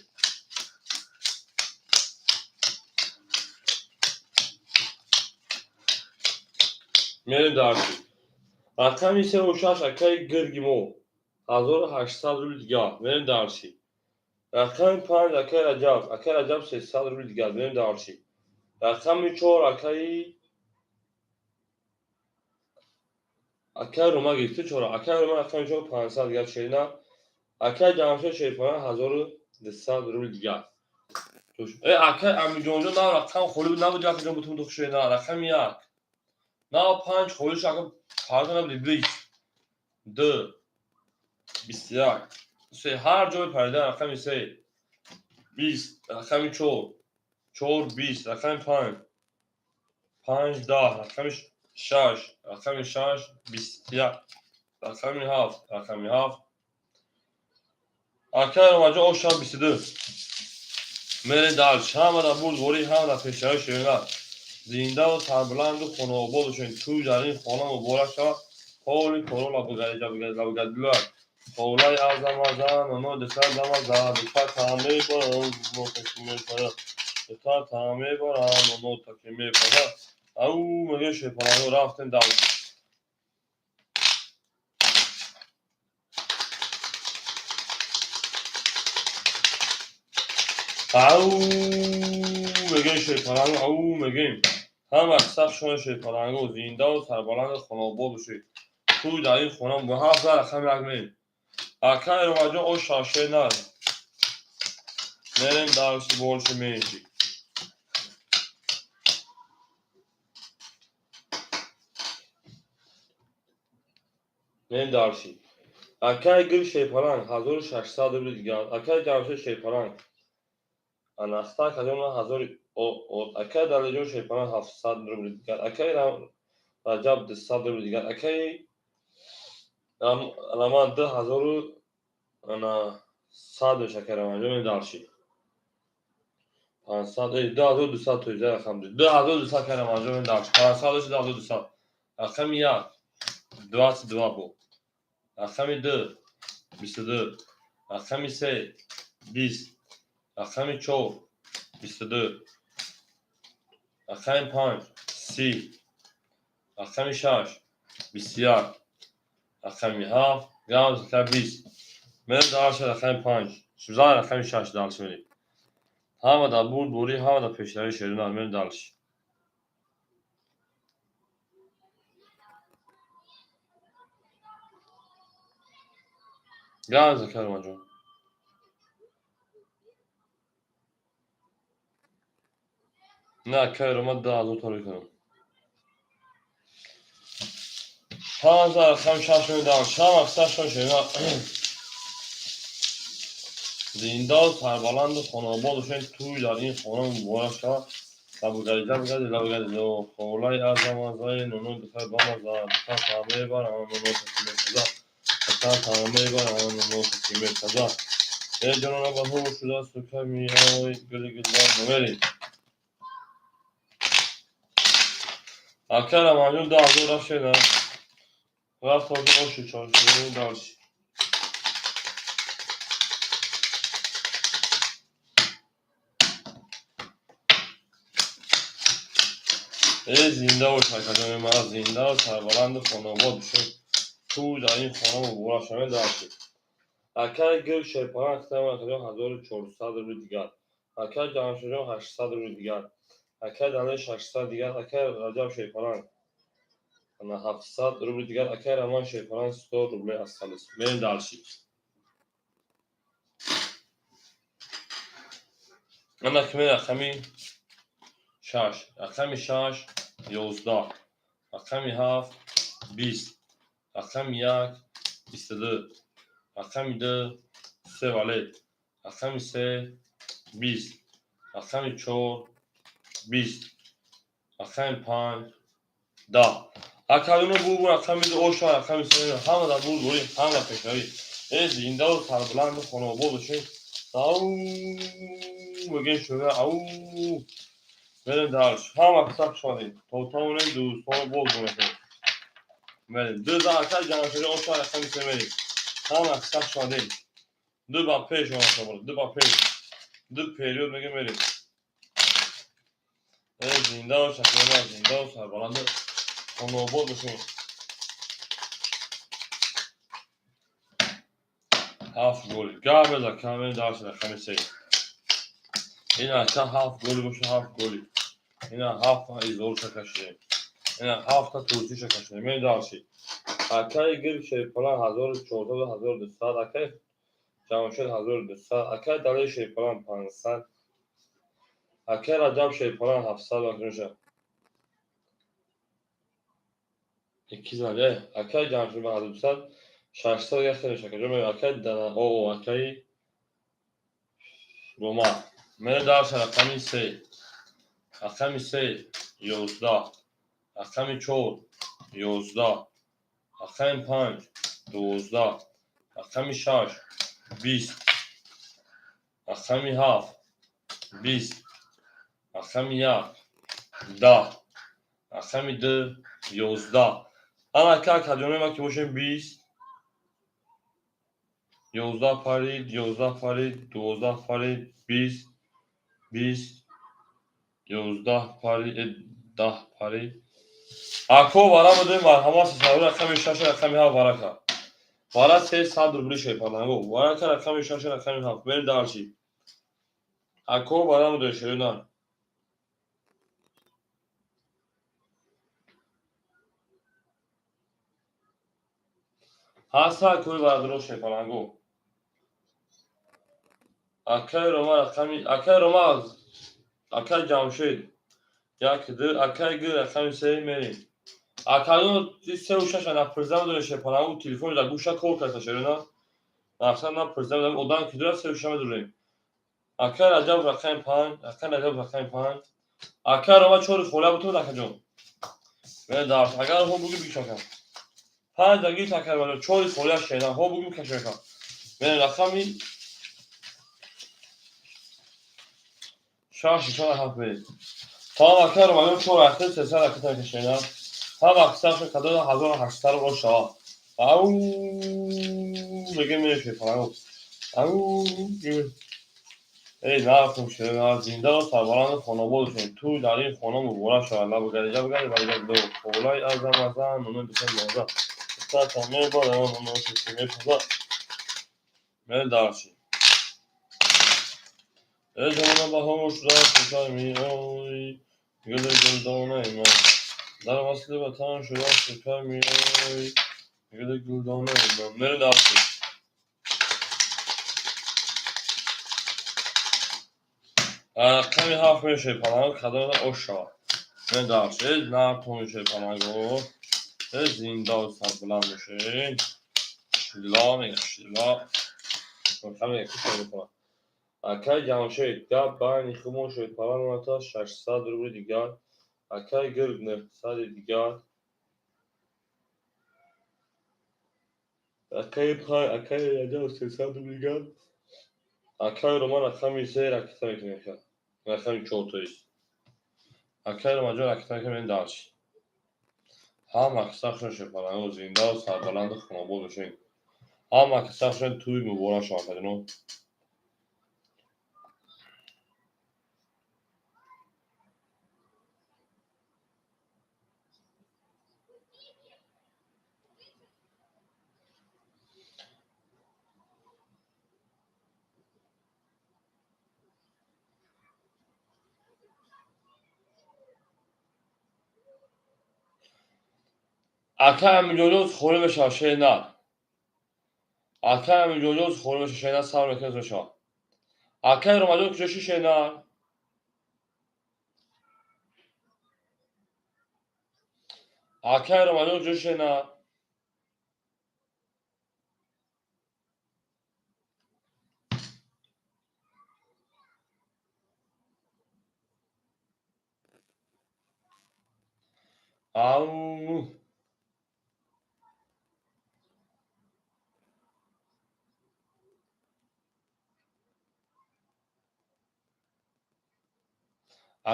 Мерем дарси. Рақами сеу шаш акаи гирги мо 1800 рубл дигар. Мерем дарси. Рақами панҷ акаи Раҷаб, акаи Раҷаб 300 рубл дигар. Мерем дарси. Рақами чор акаи Рума гирифти чора. Акаи Рума рақами чор 500 дигар шерина. Акаи Ҷамшед шерпаланг 1200 рубл дигар. Акаи Амиҷонҷон нав рақам холӣ буд, набуд якҷон бутун дух шерина. Рақами як. Нав панҷ холӣ шуд, ака парда набуди бист, ду, бисту як, се. Ҳар ҷой парида рақами се, бист, рақами чор, чор бист, рақами панҷ, панҷ даҳ, рақами шаш, рақами шаш, бисту як, рақами ҳафт, рақами ҳафт. Акаи Ромаҷон ош шаб 22. Мерем дарс. Ҳамада бурдворӣ, ҳамада пешравӣ шерина. Зиндаву сарбаланду хонаобод бошем. Тӯй дар ин хона муборак шавад. Ҳоли коро лабгарида лабгадилак. Холаи азамазан, оно дусад дамаза, дута мебарам, оно таки мепарад. Дута мебарам, оно таки мепарад. Ау, мегӯ шерпаланго рафтем дарс. Ау, мегӯем шерпаланго, ау, мегӯем. Ҳама саф шумо шерпаланго зиндаву сарбаланду хонаобод бошед. Тӯй дар ин хона ҳафт рақами як мерем. Акаи Ромаҷон ош шашшер на. Мерем дарси больше меньше. Мерем дарси. Акаи Гир шерпаланг 1600 рубл дигар. Акаи Ҷамшед шерпаланг. Ана ахтар кадом ҳазори акаи Далиҷон шерпаланг 700 рубл дигар. Акаи Раҷаб 200 рубл дигар. Акаи Раман ду ҳазору ана сад акаи Раманҷон дарши. 500, 2200 тоиза рақам. 2200 акаи Раманҷон дарши. 500 2200. Рақами як 22 бо. Рақами ду 22. Рақами се 20. Рақами чор 22. Рақами панҷ 30. Рақами шаш 21, рақами 7, грамм 20. Мерем дальше, рақами 5. Зан, рақами 6, дальше мерем. Ҳама дар бурд бурӣ, ҳама дар пешравӣ, шерина. Мерем дальше. Грамм Закаромаҷон. На, кайрома 10 000 таро кардам. 5, рақами 6 медам. Шама сашон, шерина. Зиндаву сарбаланду хонобод бошед. Тӯй дар ин хона муборак шавад. Лабугарида бигади, лабугари холаи азамазаи нуну духтар бамаза, духтар таъмебарам, нуну таки мепаза, духтар таъмебарам, нуну таки мепаза. Э, ҷонона, баҳор шудасту ками ой гули гулбар. Мерем. Ака Рамаҷон, 10 000 рафт, шеда. Рафт ҳозир оши чоршуни дальше. Э, зинда бош, акаҷони ман, зиндаву сарбаланду хонобод бошед. Тӯй дар ин хона муборак шавед, дальше. Акаи гул шерпалан хитам, акаҷон, 1400 рубли дигар. Акаи Ҷамшедҷон, 800 рубли дигар. Акаи Далер, 600 дигар. Акаи Раҷаб шерпалан 700 рубли дигар. Акаи Раман шерпалан, 100 рублей остались. Мерем дальше. Ана ки рақами 6, рақами 6 11, рақами 7 20, рақами 1 22, рақами 2 се валет, рақами 3 20, рақами 4 20, рақами 5 10. Акалино бу рақами 2 оша, рақами 3, ҳама дар бур бурӣ, ҳама дар пешравӣ. Э, зиндаву сарбаланду хонобод бошед. Ау мегӯем, шуда ау. Мерем дальше. Ҳама қисса хуш омадед. То тавонем, дӯстонро боз бимекунем. Мерем. Ду за акай Ҷамшедӣ оша, рақами 3, мерем. Ҳама қисса хуш омадед. Ду ба пеш омад, ду ба пеш. Ду период мегӯем, мерем. Э, зинда бош, акаи, зиндаву сарбаланду хонобод бошед. Ҳафт голи. Гап беза, кам дальше, рақами 3. Ина ака ҳафт голи боша, ҳафт голи. Ина ҳафт изорша кашидем. Ина ҳафта турсиша кашидем. Мерем дальше. Акаи гул шерпалан, 1400, 1200, акаи Ҷамшед, 1200, акаи Далер шерпалан, 500, акаи Раҷаб шерпалан, 700 макунша. Икки зан, э, акаи Ҷамшед 1200, 600 яхта меша. Акаҷон, акаи Дана, о, акаи Рома. Мерем дальше, рақами 3. Рақами 3 11, рақами 4 11, рақами 5 12, рақами 6 20, рақами 7 20, рақами 1 10, рақами 2 11. Ана ака, акаҷонои ман ки бошем, 20, 11 парид, 11 парид, 12 парид, 20, 20, 11 парид, 10 парид. Ако вара будем, марҳамат, сесаври рақами 6, рақами 7 варака. Вара 300 рубли, шерпаланго. Варака рақами 6, рақами 7. Мерем дальше. Ако вара будем, шерина. Ҳаста акои варадро, шерпаланго. Акаи Рома, рақами акаи Рома, акаи Ҷамшед. Як, ду, акаи Г, рақами 3, мерем. Акаён сеу шаша напурзам дорем, шерпаланго, телефони дар гӯша кор карда, шерина. Мақсад напурзам дорем, одам ки дорад, сеу шаша медорем. Акаи Раҷаб рақами 5, акаи Раҷаб рақами 5. Акаи Рома, чори холя бутун, акаҷон. Мерем дальше. Агар ҳо буги бикшака. Панҷ дагир, акаи Рома, чори холя шена, ҳо буги бикашака. Мерем, рақами 6, нишона 7, мерем. Тамом, акаи Рома, чор ахир 300 ракета кашена. Ҳама қисмашо кадода 1800 рубл шава. Ау мегем, мерем, шерпаланго. Ау. Эй, нархум ширина, зинда ва сарбаланду хонобод бошед. Тӯй дар ин хона муборак шавад. Лаб гариҷа бигардед, вале ду холаи азам азам, нуну бисем ноза. Духтартон мебарад, нуну сиси мепазад. Мери дарши. Эй, ҷонона баҳор шуда, хушай меои, гули гулдонаи ман. Дар васли ватан шуда, хушай меои, гули гулдонаи ман. Мери дарши. Рақами ҳафт мешавед паланг, кадомда ош шавад. Мери дарши. Эй, нартон мешавед паланго. Эй, зинда ва сарбаланд бошед. Шилла мега, шилла. Рақами яку шумо мекунад. Акай Ҷамшед, гап байни хумон шуд, паланг 600 рубли дигар. Акай Гирг 900 дигар. Акай Пай, акай Раҷаб 300 рубли дигар. Акай Роман рақами се ракета мекунем. Рақами чор, то есть. Акай Романҷон ракета мекунем, дарши. Ҳама каса хушон шуд паланг, зинда ва сарбаланду хонобод бошед. Ҳама каса хушон, тӯй муборак шавад, акаҷоно. Акай Аминҷонҷон холӣ мешавад, шер нар. Акай Аминҷонҷон холӣ мешавад, шер нар, сабр мекунед, мешавад. Акай Ромаҷон куҷо ши, шер нар? Акай Ромаҷон куҷо, шер нар? Ау.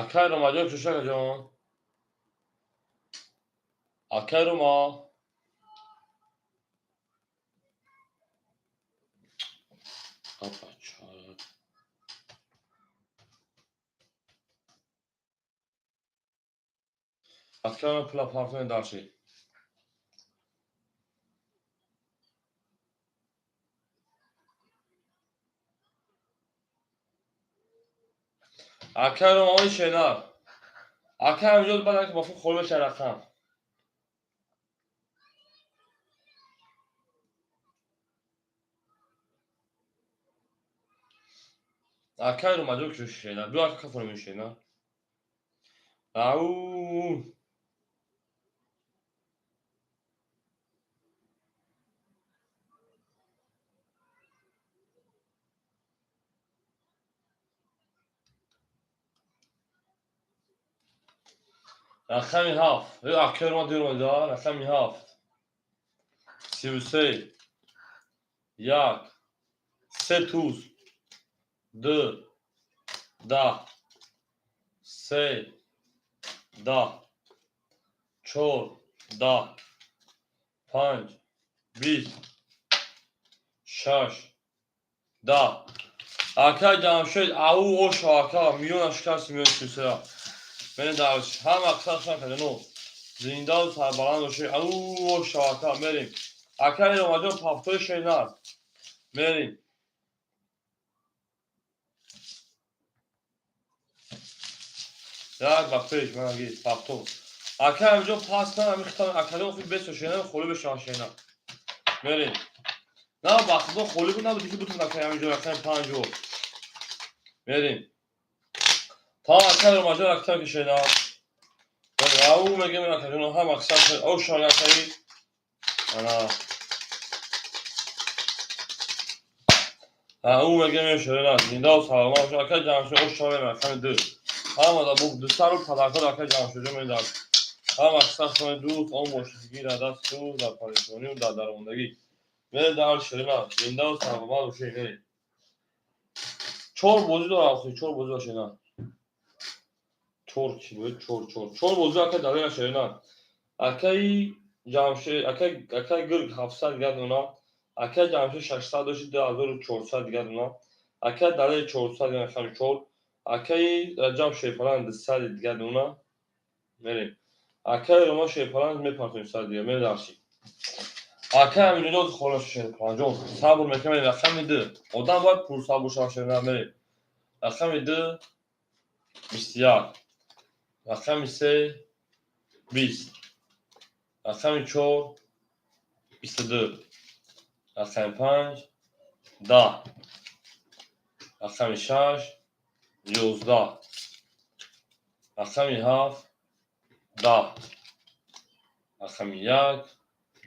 Акай Ромаҷон куҷо ши, акаҷон? Акай Рома. Бача. Акай Рома пула партони дарши. Акай Рома ои шенар. Акай Аминҷон баъд ак бофу холӣ мешавад рақам. Акай Ромаҷон куҷо ши, шенар? Биё, ака, кафони меши, шенар. Ау. Рақами ҳафт. Акай Рома дер омада, рақами ҳафт. 33. Як. Се туз. Ду. 10. Се. 10. Чор. 10. Панҷ. 20. Шаш. 10. Акай Ҷамшед, ау ошо, ака, миёна шикасти, миёни силсила. Мерем дарш. Ҳама қисса шан каҷано. Зинда ва сарбаланд бошед. Ау ошо, ака, мерем. Акай Ромаҷон пафтои шенар. Мерем. Як ба пеш, манаги, пафто. Акай Аминҷон пас кан, ами хитам, акаҷон худ бесо шенар, холӣ бешавад шенар. Мерем. На, ба худо холӣ буд, набуд, ки бутун акай Аминҷон рақами панҷо. Мерем. Та акай Ромаҷон ракета ки шенар. Ау мегем акаҷон, ҳама қисса ошо акай. Ана. Ау мегем шенар, зинда ва саломат бошед. Акай Ҷамшед ошо рақами ду. Ҳама да бу дусар рубл подарка акай Ҷамшедҷон медиҳад. Ҳама қисса дӯст он бошед, ки дар дасту дар парешонию дар дармондагӣ. Мерем дар ширина, зинда ва саломат бошед, мерем. Чор бозӣ дорам, охи, чор бозӣ дорам, ширина. Чор чӣ буд? Чор, чор. Чор бозӣ акай далера, ширина. Акай Ҷамшед, акай Гирг 700 дигар дона. Акай Ҷамшед 600 дошт, 2400 дигар дона. Акай Далери 400 рақами 4. Акаи Раҷаб Шерпаланг 200 дигар дона. Мерем. Акаи Рома Шерпаланг мепартоем 100 дигар. Мерем дарши. Акаи Амирҷон хола Шерпалангҷон сабр мекунем рақами 2. Одам бояд пурсабр шавад шерна мерем. Рақами 2 21. Рақами 3 20. Рақами 4 22. Рақами 5 10. Рақами 6 11. Рақами 7 10. Рақами 1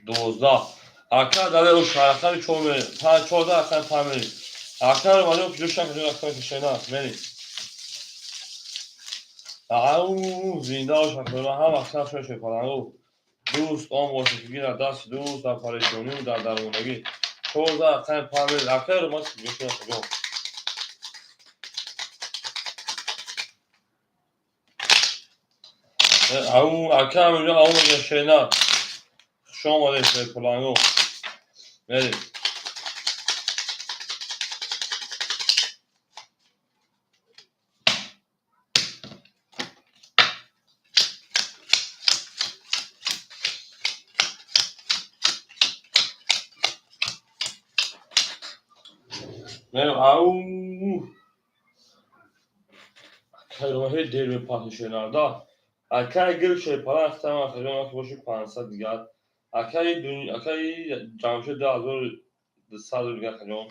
12. Ака Далер рақами 4 мерем. 14 рақами 5 мерем. Ака Ромаҷон 56 рақами 6 мерем. Ау зинда бош акаҷон, ҳам аксар шумо Шерпалангу. Дӯст он бошед ки гирад дасти дӯст дар парешонию дар дармондагӣ. 14 рақами 5 мерем. Акаи Ромаҷон 56 акаҷон. Ау ака Амирҷон ау мегӯяд шена. Хуш омадед Шерпалангу. Мерем. Мерем. Ау акаи Рома ҳеҷ дер мепартои шенарда. Акаи Гир Шерпаланг хитам акаҷон ки боши 500 дигар. Акаи Ҷамшед 2200 рубл дигар акаҷон.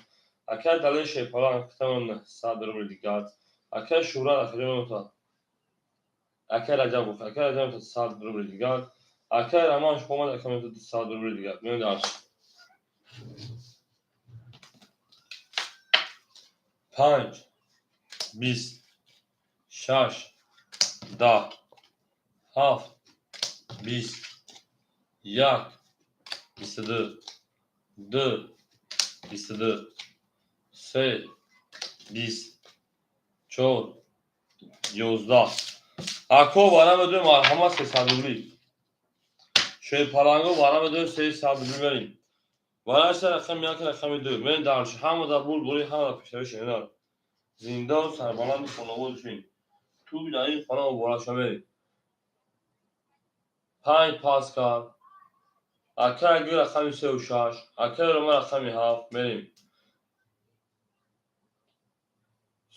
Акаи Далер Шерпаланг хитам 900 рубл дигар. Акаи Шӯҳрат акаҷон акаи Раҷаб гуфт акаи Раҷаб 100 рубл дигар. Акаи Раман омад ака 200 рубл дигар. Меоем дарс. 5 20 6 10 7 20 1 22 2 22 3 20 4 11. Ако варама ду марҳамат 300 рубли. Шерпаланго варама ду 300 рубли мерем. Вараса рақами 1 рақами 2. Мен дарш ҳама дар бурдборӣ ҳама дар пешравӣ шенар. Зиндаву сарбаланду хонавод шин. Ту дар ин хона муборак шавед. 5 пас кард. Акаи Гир рақами 3 6. Акаи Рома рақами 7 мерем.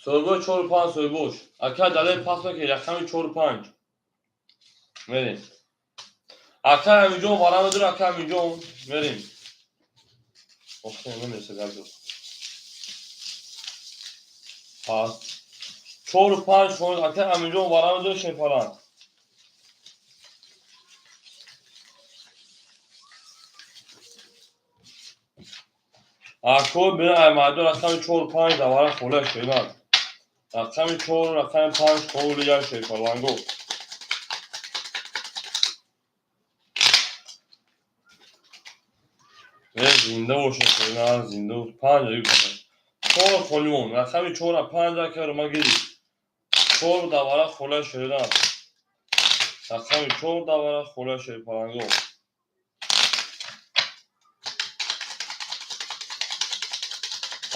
Соҳибош 4 5 соҳибош. Акаи Далер пас мекунед рақами 4 5. Мерем. Акаи Амирҷон варама дур акаи Амирҷон мерем. Охир намерасад як ҷо. Пас 4 5 хонед акаи Амирҷон варама дур Шерпаланг. Ако бина Аймадо рақами 4 5 давара хола шернар. Рақами 4 рақами 5 холия Шерпалангу. Зинда бошед шернар, зинда 5 4 холимон рақами 4 5 ака Рома гирифт. 4 давара хола шернар. Рақами 4 давара хола Шерпалангу.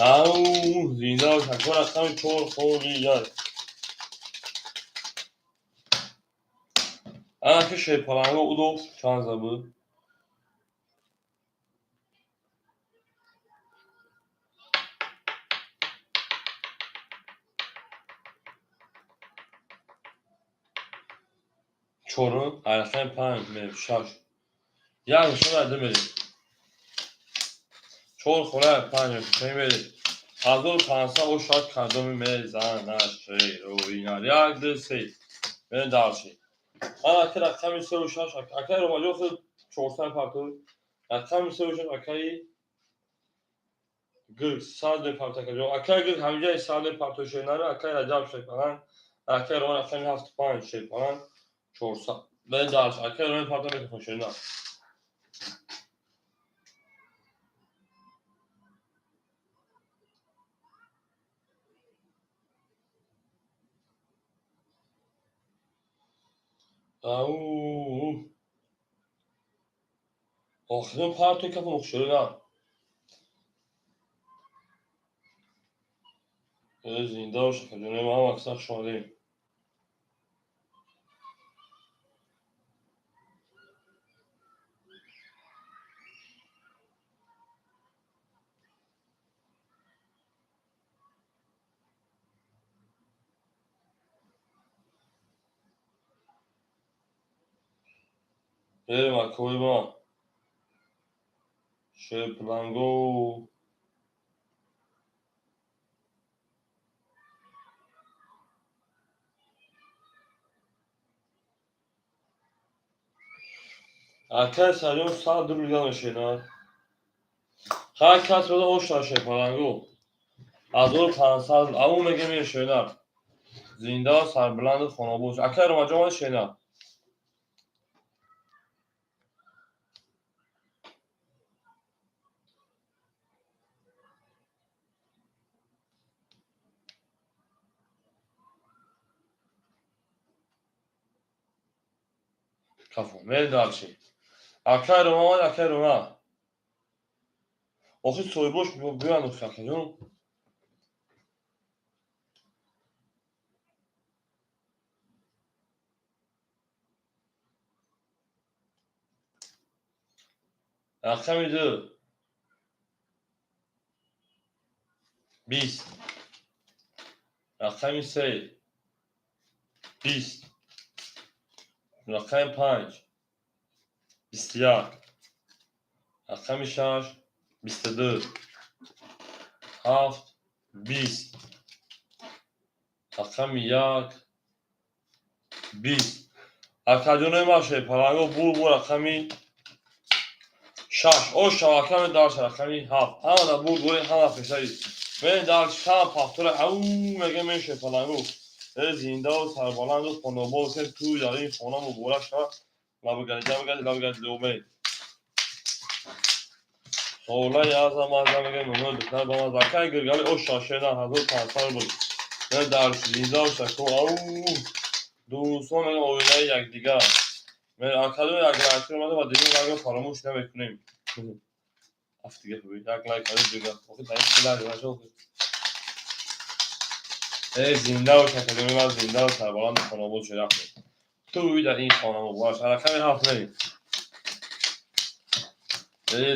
Ау зинда бош ака рақами 4 холия. Анаки Шерпалангу удо чанд за буд? Чорум, рақами 5 мерем 6. Як нишон ду мерем. 4 хола 5 мерем. 1500 о шояд кадоми мезанад шероинар. 1 2 3. Мерем дарши. Ана ака рақами 3 6 акаи Ромаҷон худ 400 партои. Рақами 3 6 акаи Гир 100 партои акаҷон. Акаи Гир ҳамиҷаи 100 партои шернара, акаи Раҷаб Шерпаланг, акаи Роман рақами 7 5 Шерпаланг 400. Мерем дарш. Акаи Роман партои мекунад шернар. Ау охирин партои кафам шернар. Зинда бош, акаҷонои ман, ҳама каса хуш омадем. Берем, акои ман. Шерпланго. Акай Сарён 100 рубл мешена. Ҳар кас бада оша шерпаланго. 1500 аму меге мешена. Зинда, сарбаланду, хонобод. Акай Ромаҷон шена. Кафо, мерем дальше. Акай Рома, акай Рома. Охи соҳибош биёянд охи, акаҷон. Рақами 2. 20. Рақами 3. 20. Рақами 5. 21. Рақами 6. 22. 7. 20. Рақами 1. 20. Акаҷонои ман, шерпаланго бур бу рақами 6. Оша рақами дарш рақами 7. Ҳама да бур бури, ҳама пешаи. Мен дарш ҳама пахтора ау меге мен шерпаланго. Зиндаву сарбаланду хонобод туй дар ин хона муборак шавад. Лабгади, лабгади, лабгади лӯмей. Солаи азам азам меге нуно духтар ба ман закай гиргали оша шена 1500 рубл. Мен дарш зиндаву шако ау дӯстон меге оилаи якдигар. Мен акадо як лайк омада ва дигар лайкро фаромӯш намекунем. Аф дига як лайк ҳади дига. Охи таи лайк нашо. Зинда бош, академи ман, зинда, сарбаланд, хонобод шуда. Туй дар ин хона муборак. Рақами 7 мерем.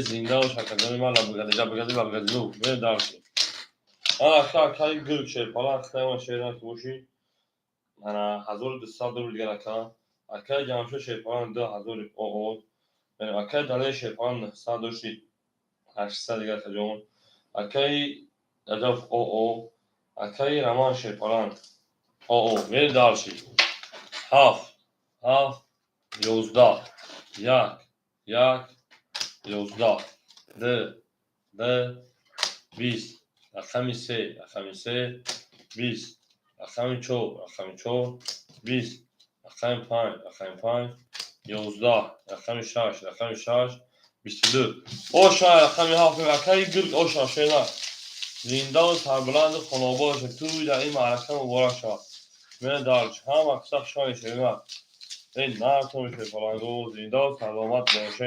Зинда бош, академи ман, лабгади, лабгади, лабгади лу. Мерем дальше. Ана ака, акаи гирг шерпалан хитаи шерна ки бошӣ. Ана 1200 рубл дигар ака. Акаи Ҷамшед шерпалан 2000 оо. Акаи Далер шерпалан 900 дошти 800 дигар акаҷон. Акаи Раҷаб оо. Акаи Раман шерпалан оо. Мерем дальше. 7. 7. 11. 1. 1. 11. 2. 2. 20. Рақами 3. Рақами 3. 20. Рақами 4. Рақами 4. 20. Рақами 5. Рақами 5. 11. Рақами 6. Рақами 6. 22. Оша рақами 7. Акаи гирг оша шена. Зиндаву сарбаланду хонобод шавад. Туй дар ин маърака муборак шавад. Мен дарч ҳама каса хушҳол шена. Эй нартон шерпаланго, зиндаву саломат бошед.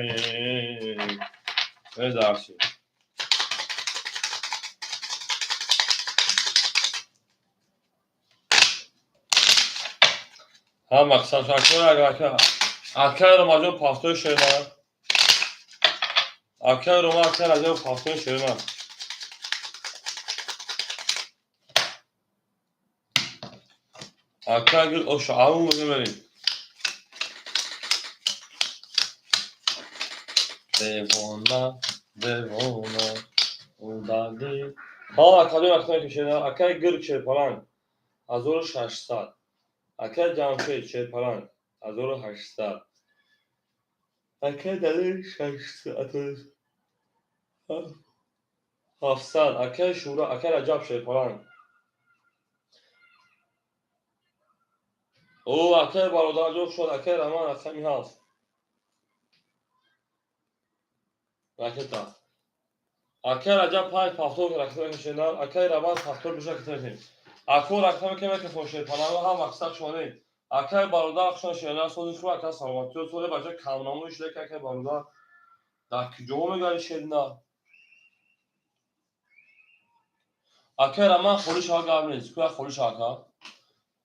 Мен дарчи. Ҳама каса шакр акаи Ромаҷон пафтои шена. Акаи Рома, акаи Раҷаб пафтои шена. Акаи гул оша ау мегем. Девона, девона, удади. Ҳа, акаҷон, акаи кишена, акаи гирг шерпаланг 1600. Акаи Ҷамшед шерпаланг 1800. Акаи Далер 600. 700. Акаи Шура, акаи Раҷаб шерпаланг. О, акаи бародарҷон шуд, акаи Раман рақами 7. Ракета. Акаи Раҷаб 5 пафтор ракета мекашенам, акаи Раман пафтор биша ракета мекашем. Ако ракета мекашем, шерпаланго ҳам мақсад шумо. Акаи бародар хушон шена сози хуб, ака саломатиё соли бача камнамои шуда ки акаи бародар дар куҷо мегари шерина. Акай Роман, холӣ шава, гап нест. Кӯя холӣ шава, ака.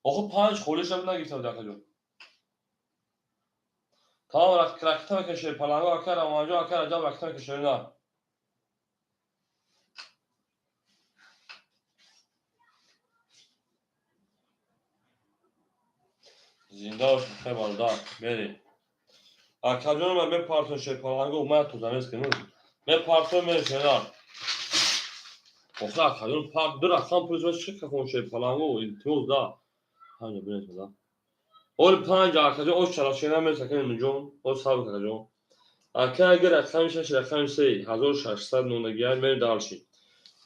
Охо, панҷ холӣ шава, нагирифта буд, акаҷон. Тамом, ракета мекашед, паланго, акай Романҷон, акай Раҷаб, ракета мекашед, на. Зинда бош, акай бародар, мерем. Акаҷон, ман мепартон, шерпаланго, ман тоза нест кунам. Мепартон, мерем, шерар. Охир, акаҷон, пак ду рақам пулис ва чӣ кафон, шерпаланго, илтимос да. Панҷа бинед да. Оли панҷ, акаҷон, ош чара шена мерес, акай Муминҷон, ош сабр, акаҷон. Акай, агар рақами шаш, рақами се, 1600 мондагиай, мерем дальше.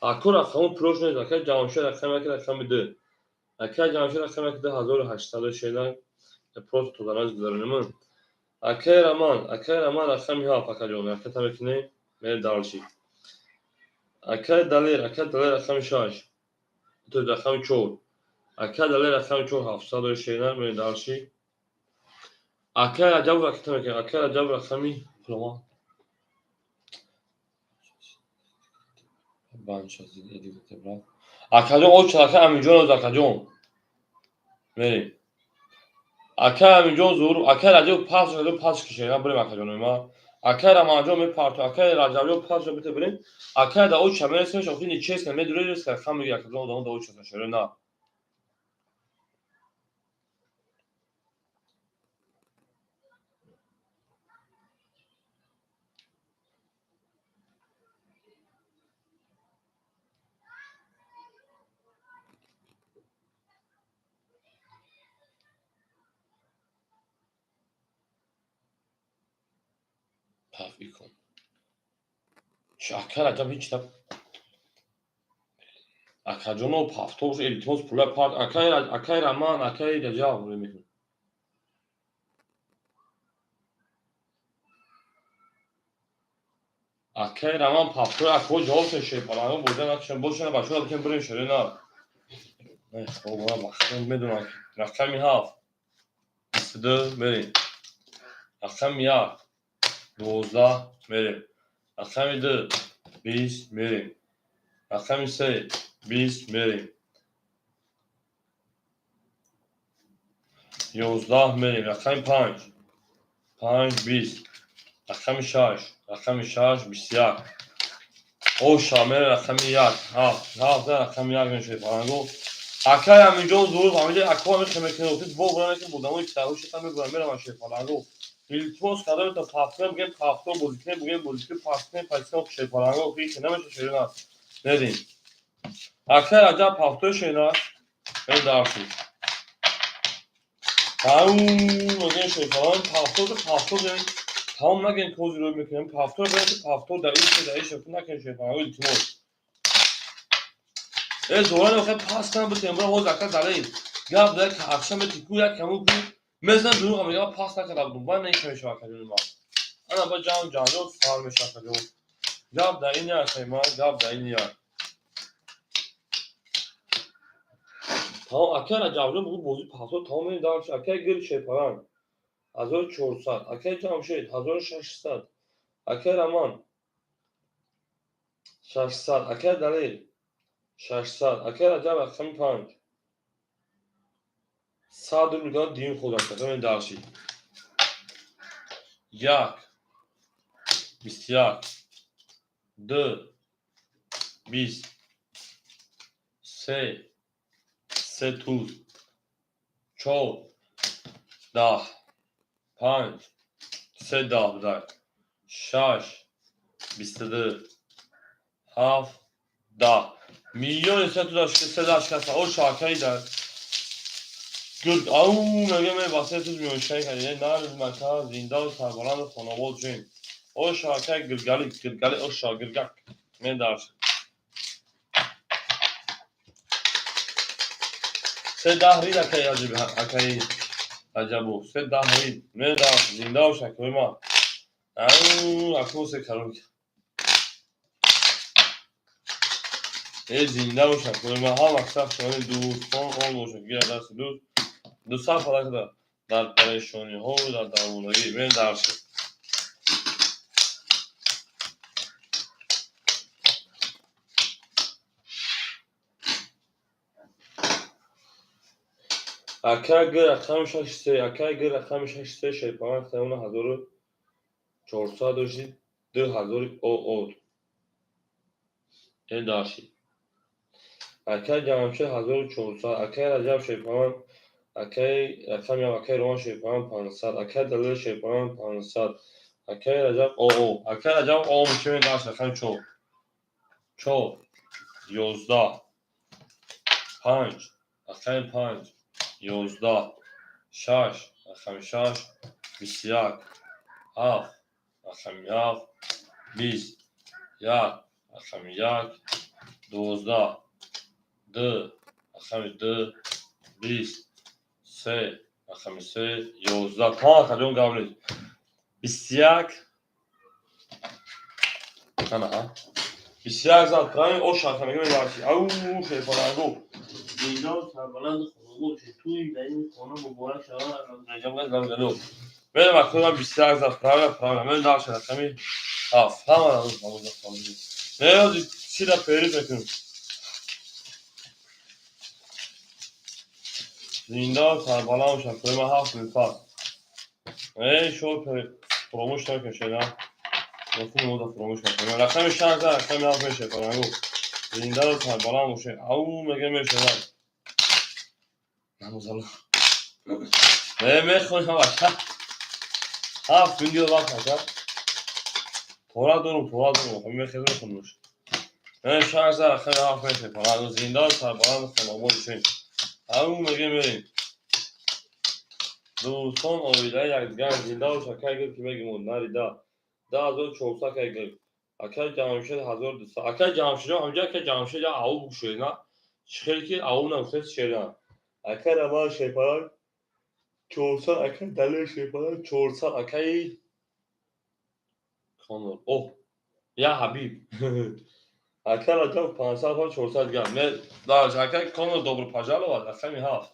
Ако рақаму пулош нест, акай Ҷамшед, рақами як, рақами ду. Акай Ҷамшед, рақами як, 2800 шена, просто тозаназ гузаронем. Акай Роман, акай Роман, рақами ҳафт, акаҷон, ракета мекунем, мерем дальше. Акай Далер, акай Далер, рақами шаш, то рақами чор. Акай Далер, рақами чор, 700 шена, мерем дальше. Акай Раҷаб, ракета мекунем, акай Раҷаб, рақами пулома. Акаҷон, оч, акай Аминҷон, акаҷон. Мерем. Акай Аминҷон, зур, акай Раҷаб, пас, пас кишена, бирем, акаҷонои ман. Акай Раманҷон, мепарту, акай Раҷабҷон, пас бите, бирем. Акай да оча мересем, охи нечестно, медуред, рақам меги, акаҷон, одамо да оча шере на. Паф икон. Акай Раҷаб ҳеч на. Акаҷоно, пафтош, илтимос, пула парт. Акай, акай Роман, акай Раҷаб мекунем. Акай Роман, пафтои ако ҷавоб шед, паланго бурда накшен, бошена бачаҳо бикем, бирем, шере на. Не, хоб, ман медонам. Рақами ҳафт, 22, мерем. Рақами як, 12, мерем. Рақами ду, 20, мерем. Рақами се, 20, мерем. 11, мерем. Рақами панҷ, панҷ, 20. Рақами шаш, рақами шаш, 21. Оша, мерем, рақами як, ҳафт, ҳафт, рақами як мешавед, паланго. Акай Аминҷон, зурур, ҳаминҷо ако ҳамин хемекинофис бо буране, ки одамои китарушета мебурам, меравам, шерпаланго. Илтимос кардам, то пафтем, бигем пафто бозӣ кунем, бигем бозӣ кунем, пафт кунем, паст кунем, шерпаланго, хи намеша, шерина. Мерем. Акай Раҷаб, пафто шена, мерем дальше. Ау, мегем шерпаланго, пафто, пафто, тамом нагем, кози рӯй мекунем, пафто бирем, ки пафто дар иш, дар иш накунем, шерпаланго, илтимос. Э, зоран охе пас кунам битем, бира ҳоз, ака далел. Гап дар акша мети ку як каму ку мезанам, дурӯғ мегам, пас накарда будум. Ба не мешава, акаҷони ман. Ана ба ҷам ҷанҷол сар мешава, акаҷон. Гап дар ин як, ман гап дар ин як. Тамом, акай Раҷабҷон, бугу бозӣ пасо тамом, мерем дальше. Акай Гир шерпаланг 1400, акай Ҷамшед, 1600, акай Роман, 600, акай Далел, 600, акай Раҷаб, рақами панҷ, 100 рубл дод, дим худам кардам, дальше. Як, 21, ду, 20, се, се туз, чор, 10, панҷ, се, 10 будай, шаш, 22, ҳафт, 10. Миллиони се туза се даҳ шикаста. О, шакаи дар гурд ау мегӯям, ба се туз миёншаи кардем. Нарз мака, зиндаву сарбаланду хонобод шем. О, шакаи гиргали, гиргали, о, ша гиргак медарш. Се 10 рид, акаи акаи Раҷабу, се 10 рид медарш, зиндаву шакои ма. Ау, аку се карон. Э, зинда бошад, ма ҳам мақсад шони дӯстон он бошад, гира дасти дӯст, дусад фалак дар парешониҳо, дар дармондагӣ медаршед. Акай Г рақами шаш се, акай Г рақами шаш се, шерпаланг тамона 1400 дошти, 2000 ОО. Ин даши. Акай Ҷамшед 1400, акай Раҷаб шерпаланг, акай рақами акай Роман шерпаланг 500, акай Далер шерпаланг 500, акай Раҷаб ОО, акай Раҷаб ОО мешавем даш рақами чор. Чор, 11, панҷ, рақами панҷ, 11, шаш, рақами шаш, 21, ҳафт, рақами ҳафт, 20, як, рақами як, 12, ду, рақами ду, 20, се, рақами се, 11. Тамом, акаҷон, гап нест. 21 анаҳа. 21 зад, правильно, о шарха мегӯем дарси. Ау, шерпаланго. Зинда сарбаланд хонобод туй дар ин хона муборак шавад. Мерем акнун 21 зад, правильно, правильно. Мерем дальше рақами ҳафт. Ҳама мерем сира перид мекунем. Зинда сарбаланд шав. Ма ҳафт мефас. Эй, шо фуромӯш накун, шена. Мо фуромӯш накун. Рақами шаш зад, рақами ҳафт мешавад. Палангу. Зинда сарбаланд бошед. Ау мега мешавад. Намозалло. Мехонем ака. Ҳафт видео вақт ака. Пора дорум, пора дорум. Мехезем мехонемш. Шаш зад, рақами ҳафт мешавад. Палангу зинда сарбаланд хонобод бошед. Ау мега мерем. Дӯстон, оилаи якдигар зинда бош, акай гир ки мегимон нарида. 10400 акай гир. Акай Ҷамшед 1200. Акай Ҷамшед ҳамҷа акай Ҷамшед я ау бушед на. Чӣ хеле ки ау нагуфтед шеран. Акай Раман шерпаланг 400, акай Далер шерпаланг 400, акай Конор. Оҳ, я Ҳабиб. Акай Раҷаб 500 ва 400 дигар. Ме дальше акай Конор добро пожаловать, рақами ҳафт.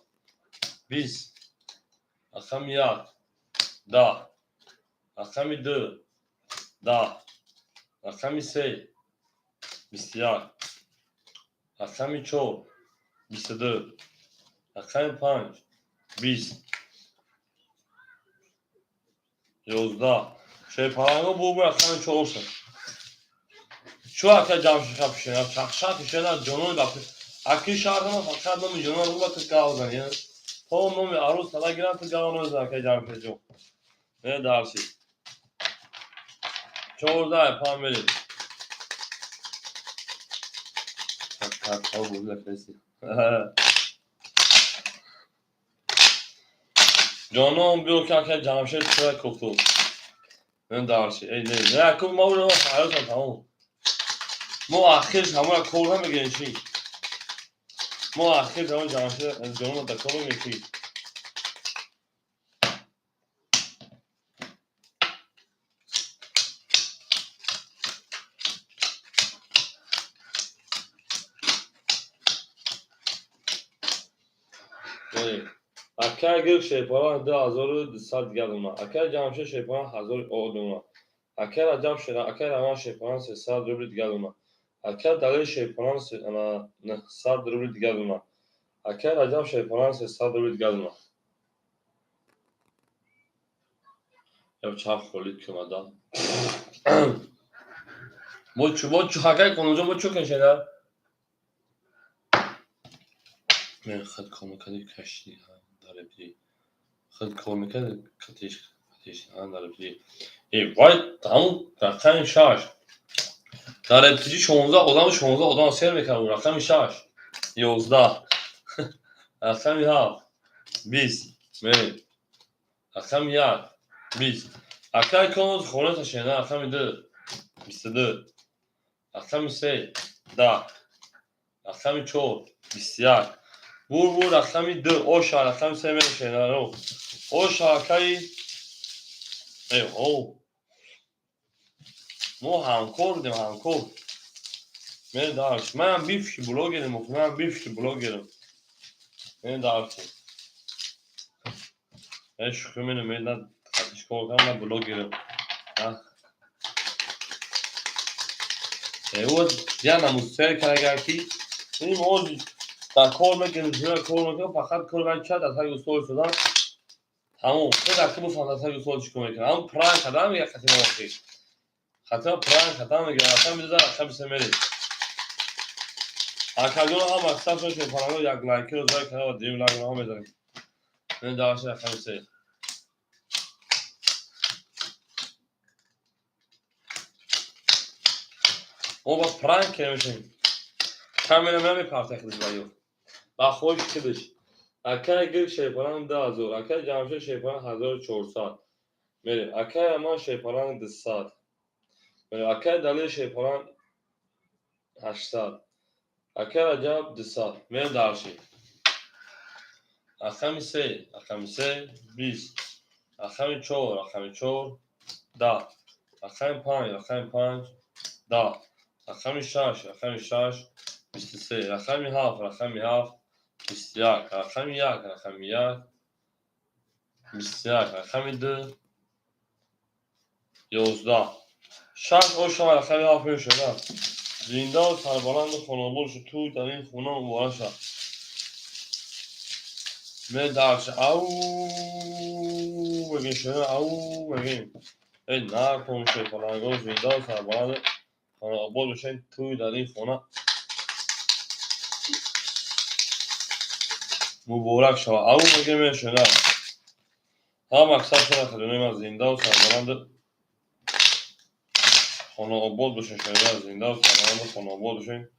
20, рақами як, 10, рақами ду, 10, рақами се, 21, рақами чор, 22, рақами панҷ, 20, 11. Шерпаланго бубу рақами чор шуд. Чӯ ака Ҷамшед хапшена, чақшақ шена ҷонони бахш. Аки шаҳрама фақат номи ҷонон руба ту гав зани. То номи арӯс тала гирам ту гав намезан ака Ҷамшедҷон. Не дарси. 14 панҷ мерем. Так, так, буд. Ҷонон биё ки ака Ҷамшед чира кофту. Не дарси. Эй, не, не, аку ма уро ҳаётам тамом. Мо ахир ҳамора кор намегирем чи? Мо ахир ҳамон Ҷамшед ҷонон да кор намегирем. Акай гир шерпаланг 2200 дигар дона. Акай Ҷамшед шерпаланг 1000 о дона. Акай Раҷаб шера, акай Раман шерпаланг 300 рубли дигар дона. Акай Далер шерпаланг 900 рубли дигар дона. Акай Раҷаб шерпаланг 300 рубли дигар дона. Яб чарх холид кумада. Мо чу, мо чу, акай конуҷо мо чу кашена? Мен хад кор мекарди кашти дар эпи. Хад кор мекарди катиш катиш дар эпи. Э вай ҳамун рақами шаш. Дар эпи 16 одам 16 одам сер мекард рақами шаш. 11. Рақами ҳафт. 20. Мерем. Рақами як. 20. Акай конуз хона ташена рақами ду. 22. Рақами се. 10. Рақами чор. 21. Бур бур рақами ду. Оша рақами се мешена. Оша акаи Э, о. Мо ҳамкор будем, ҳамкор. Мен дарс. Манам бивший блогерем, манам бивший блогерем. Мен дарс. Э, шӯхӣ менам, мен на хатиш кор кардам, на блогерем. Э, вот я намуз сер карда ки ин мо Дар кор мекунем, кор мекунем, фақат кор вай чад аз ҳаги устод шудан. Тамом. Худ аки буфаҳм аз ҳаги устод чӣ кор мекунам. Ҳам пранк кардам мега хатима охир. Хатима пранк кардам мега, рақами ду рақами се мерем. Акаҷон ҳам мақсад шуд, шерпаланго як лайкиро зай карда ва дим лайкро ҳам мезанем. Мен дальше рақами се. Мо ба пранк мешем. Камера намепарта худиш ба ё. Ба хоҳиши худиш. Акай гир шерпаланг 2000, акай Ҷамшед шерпаланг 1400. Мерем. Акай Аман шерпаланг 200. Мерем. Акай Далер шерпаланг 800. Акай Раҷаб 200. Мерем дальше. Рақами се, рақами се, 20. Рақами чор, рақами чор, 10. Рақами панҷ, рақами панҷ, 10. Рақами шаш, рақами шаш, 23. Рақами ҳафт, рақами ҳафт, 21. Рақами як, рақами як, 21. Рақами ду, 11. Шаш ошава рақами ҳафт мешавад. Зиндаву сарбаланду хонобод шуд, ту дар ин хона муборак шав. Ме дальше. Ау, мегем шуна, ау, мегем. Эй, накун шерпаланго, зиндаву сарбаланду хонобод бошед, тӯй дар ин хона муборак шавад. Ау мегем мешуна. Ҳам мақсад шуна хадони ман зиндаву сарбаланду хонаобод бошед, шуна зиндаву сарбаланду хонаобод бошед.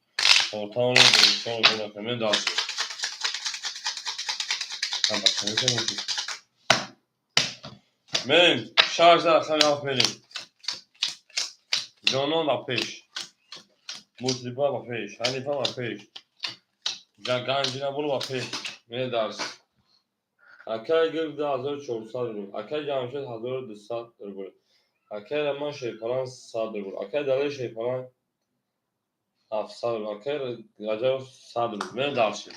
Хотамро дӯстонро гум накунед. Дальше. Мерем, шаш за рақами ҳафт мерем. Ҷонон ба пеш. Муслиба ба пеш, Ҳанифа ба пеш. Ганҷинабону ба пеш. Мерем дальше. Акай гир 2400 рубл. Акай Ҷамшед 1200 рубл. Акай Раман шерпаланг 100 рубл. Акай Далер шерпаланг 700 рубл. Акай Раҷабов 100 рубл. Мерем дальше.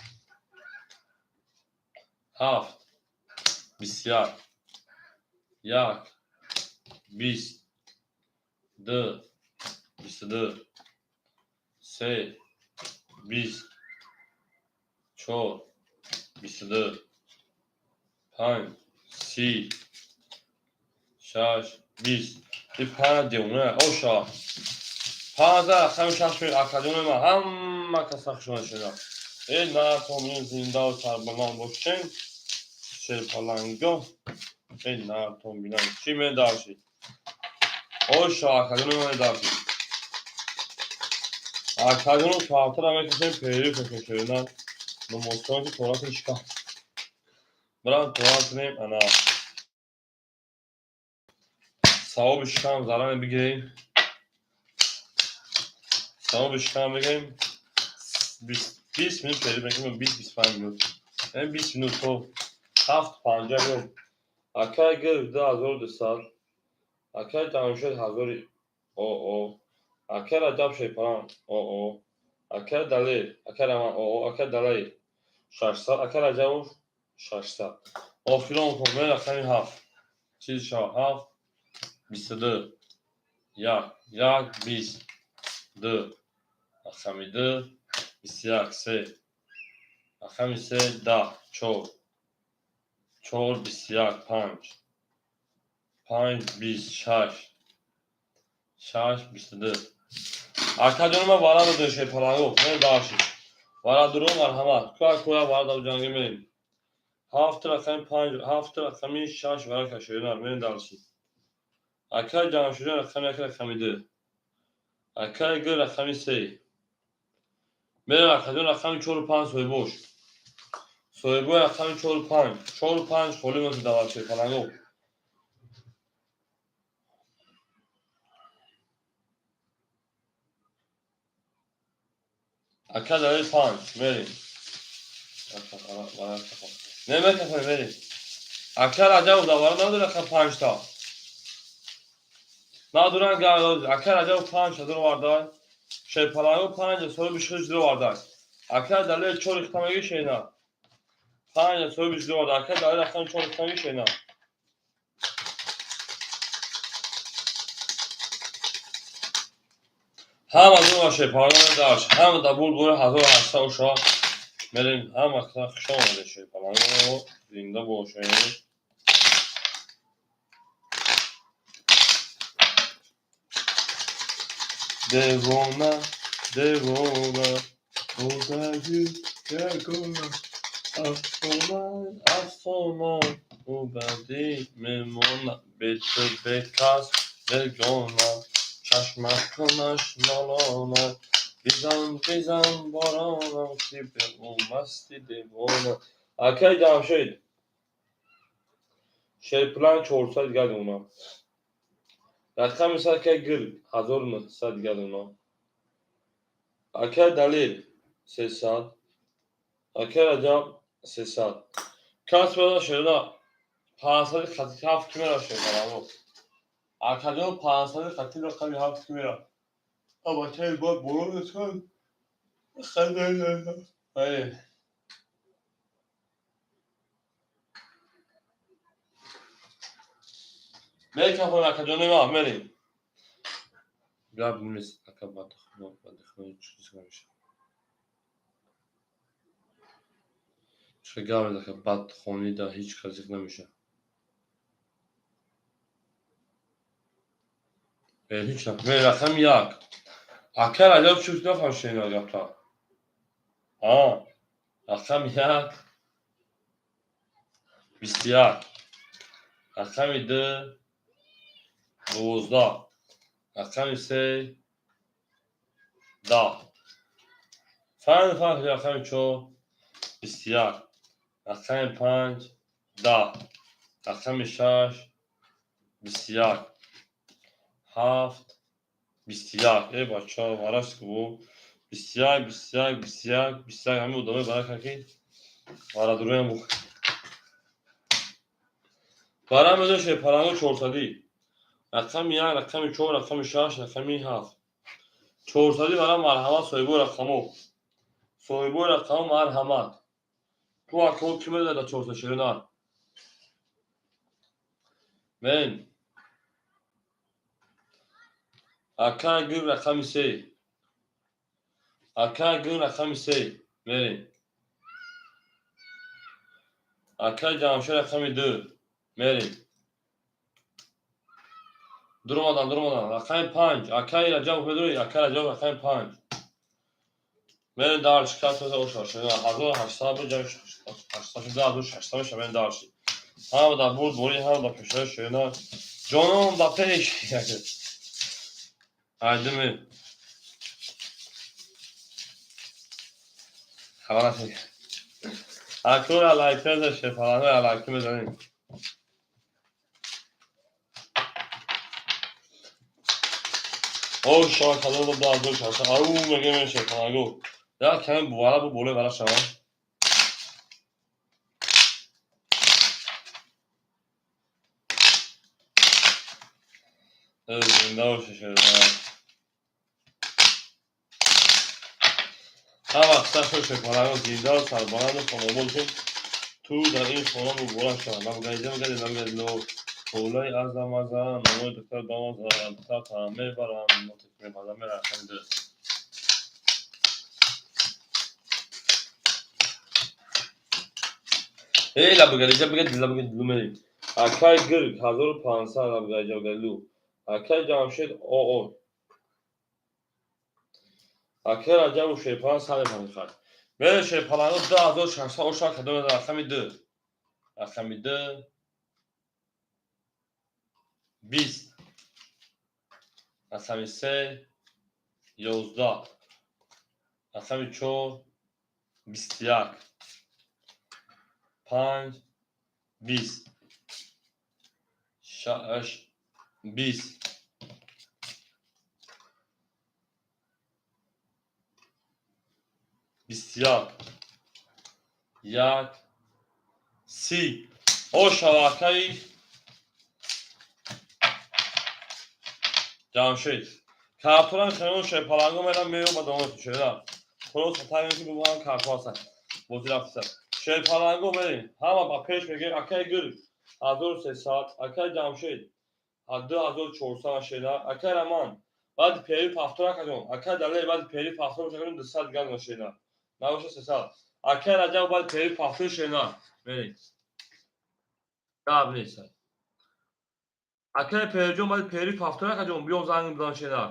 Ҳафт, 21, як, 20, ду, 22, се, 20, чор, 22, панҷ, 30, шаш, 20. И панҷ девона, оша. Панҷ рақами шаш мер, акаҷони ман ҳама каса хушона шуда. Э, натомин зиндаву сарбаланд бошем. Шерпаланго. Э, натом бинам. Чӣ медарши? Оша, акаҷони ман медарши. Акаҷону картара мекашем, перерыв мекашем. Намозхон ки торати шикаст. Бирам тоат кунем, ана. Савоби шикам заране бигирем. Савоби шикам бигирем. 20 минут перерыв мекунем, 20-25 минут. Яъне 20 минут то 7:50 минут. Акай гир 2200. Акай Ҷамшед ҳазори оо. Акай Раҷаб шерпаланг оо. Акай Далер, акай Раман оо, акай Далер 600, акай Раҷабов 600. Охирон кун, мен рақами ҳафт. Чиз шава ҳафт, 22, як, як, 20, ду, рақами ду, 21, се, рақами се, 10, чор, чор, 21, панҷ, панҷ, 20, шаш, шаш, 22. Акаҷони ман вара додем шерпаланго, мен дальше. Варадуро марҳамат. Куа куа вара ҷанги мерем. Ҳафт рақами панҷ, ҳафт рақами шаш вара кашоина, мерем дальше. Акай Ҷамшиҷон рақами як, рақами ду. Акай гир рақами се. Мерем акаҷон рақами чору панҷ соҳибош. Соҳибои рақами чору панҷ. Чору панҷ холӣ монда давлат шерпаланго. Ака Далер панҷ, мерем. Не мекафем, мерем. Ака Раҷабов давара надорад рақами панҷта. Надоранд гап. Ака Раҷабов панҷ ҳазор оварда. Шерпаланго панҷ соҳиби шиш оварда. Ака Далер чор ихта меги шена. Панҷ соҳиби шиш оварда. Ака Далер рақами чор ихта меги шена. Ҳама дума шерпаланго дашт. Ҳама да бурд бури 1800 ошава. Мерем, ҳама хуш омадед, шерпаланго, зинда бошед. Девона, девона, одаги ягона, афсона, афсона, ӯ мемона, бе ту бекас бегона, чашмакунаш нолона, бизан, бизан боронам, ки бе ӯ масти девона. Акай Ҷамшед, шерплан 400 дигар дона. Рақами сад акай Гир 1900 дигар дона. Акай Далер 300, акай Раҷаб 300. Кас беда шерина 500 хати ҳафт ки мера шерпаланго. Акаҷон 500 хати рақами ҳафт ки мера. Бачаи бод боло мескан. Бале. Мекафон акаҷони ма, мерем. Гап нест, ака бадхона, бадхона чиз намешавад. Чӣ гап нест, ака бадхонида ҳеҷ кас зиқ намешавад. Ҳеҷ на. Ме рақами як. Ака Раҷаб чӣ нафаҳм шунид гапта. Рақами як 21. Рақами ду 12. Рақами се 10. Фан фан рақами чор 21. Рақами панҷ 10. Рақами шаш 21. Ҳафт 21. Э бачаҳо, вараш бу 21, 21, 21, 21. Ҳамин одамои барака ки варадуроям бу. Бара мезо шерпаланго чорсадӣ. Рақами як, рақами чор, рақами шаш, рақами ҳафт. Чорсадӣ бара марҳамат соҳибои рақамо. Соҳибои рақамо марҳамат. Ту акао кӣ медонад дар чорсад шерина? Мен. Акай Гир рақами се. Акай Гир рақами се. Мерем. Акай Ҷамшед рақами ду. Мерем. Дуромадан, дуромадан. Рақами панҷ. Акай Раҷаб медонӣ? Акай Раҷаб рақами панҷ. Мерем дарш кас оша шена 1800 бу ҷамъ 800 2600 меша мерем дарш. Ҳама дар бурд бори, ҳама дар пешаи шена. Ҷоном ба пеш. Айдими. Хабар нашед. Акун алайка заше, фалано алайка мезанем. О, шома кадом до ду шаса. Ау, меге меше фаланго. Я каме бувара бу боле вара шава. Зинда боше шера. Ҳар вақт сахт шефаланго зинда сарбаланду хонобод шуд. Ту дар ин хона муборак шавад. Набгаида мегади набгади ло. Ҳолаи азамаза, номои духтар бамаза, духтар таам мебарам, мепазам мерақсам ду. Эй, лабгариҷа бигади лабгади лу мерем. Акай Гирг 1500 лабгариҷа бигади лу. Акай Ҷамшед оо. Акай Раҷабу шерпалан сад мепазихад. Мере шерпаланго 2600 оша кадом рақами ду. Рақами ду 20. Рақами се 11. Рақами чор 21. Панҷ 20. Шаш 20. 21. Як 30. Ошава акаи Ҷамшед. Картонам хелон шерпаланго мерам меём ба домои шера. Хулоса таем ки бубарам картон ҳастанд. Бозӣ рафтиса. Шерпаланго мерем. Ҳама ба пеш мегирем. Акаи Гир 1300, акаи Ҷамшед 2400 шера, акаи Раман баъди пери пафтор акаҷон, акаи Далер баъди пери пафтор мешавад 200 дигар шера. Набоша 300. Акай Раҷаб баъд пери пафтур шена. Мерем. Гап нест. Акай Периҷон баъд пери пафтур акаҷон биё занг бизан шена.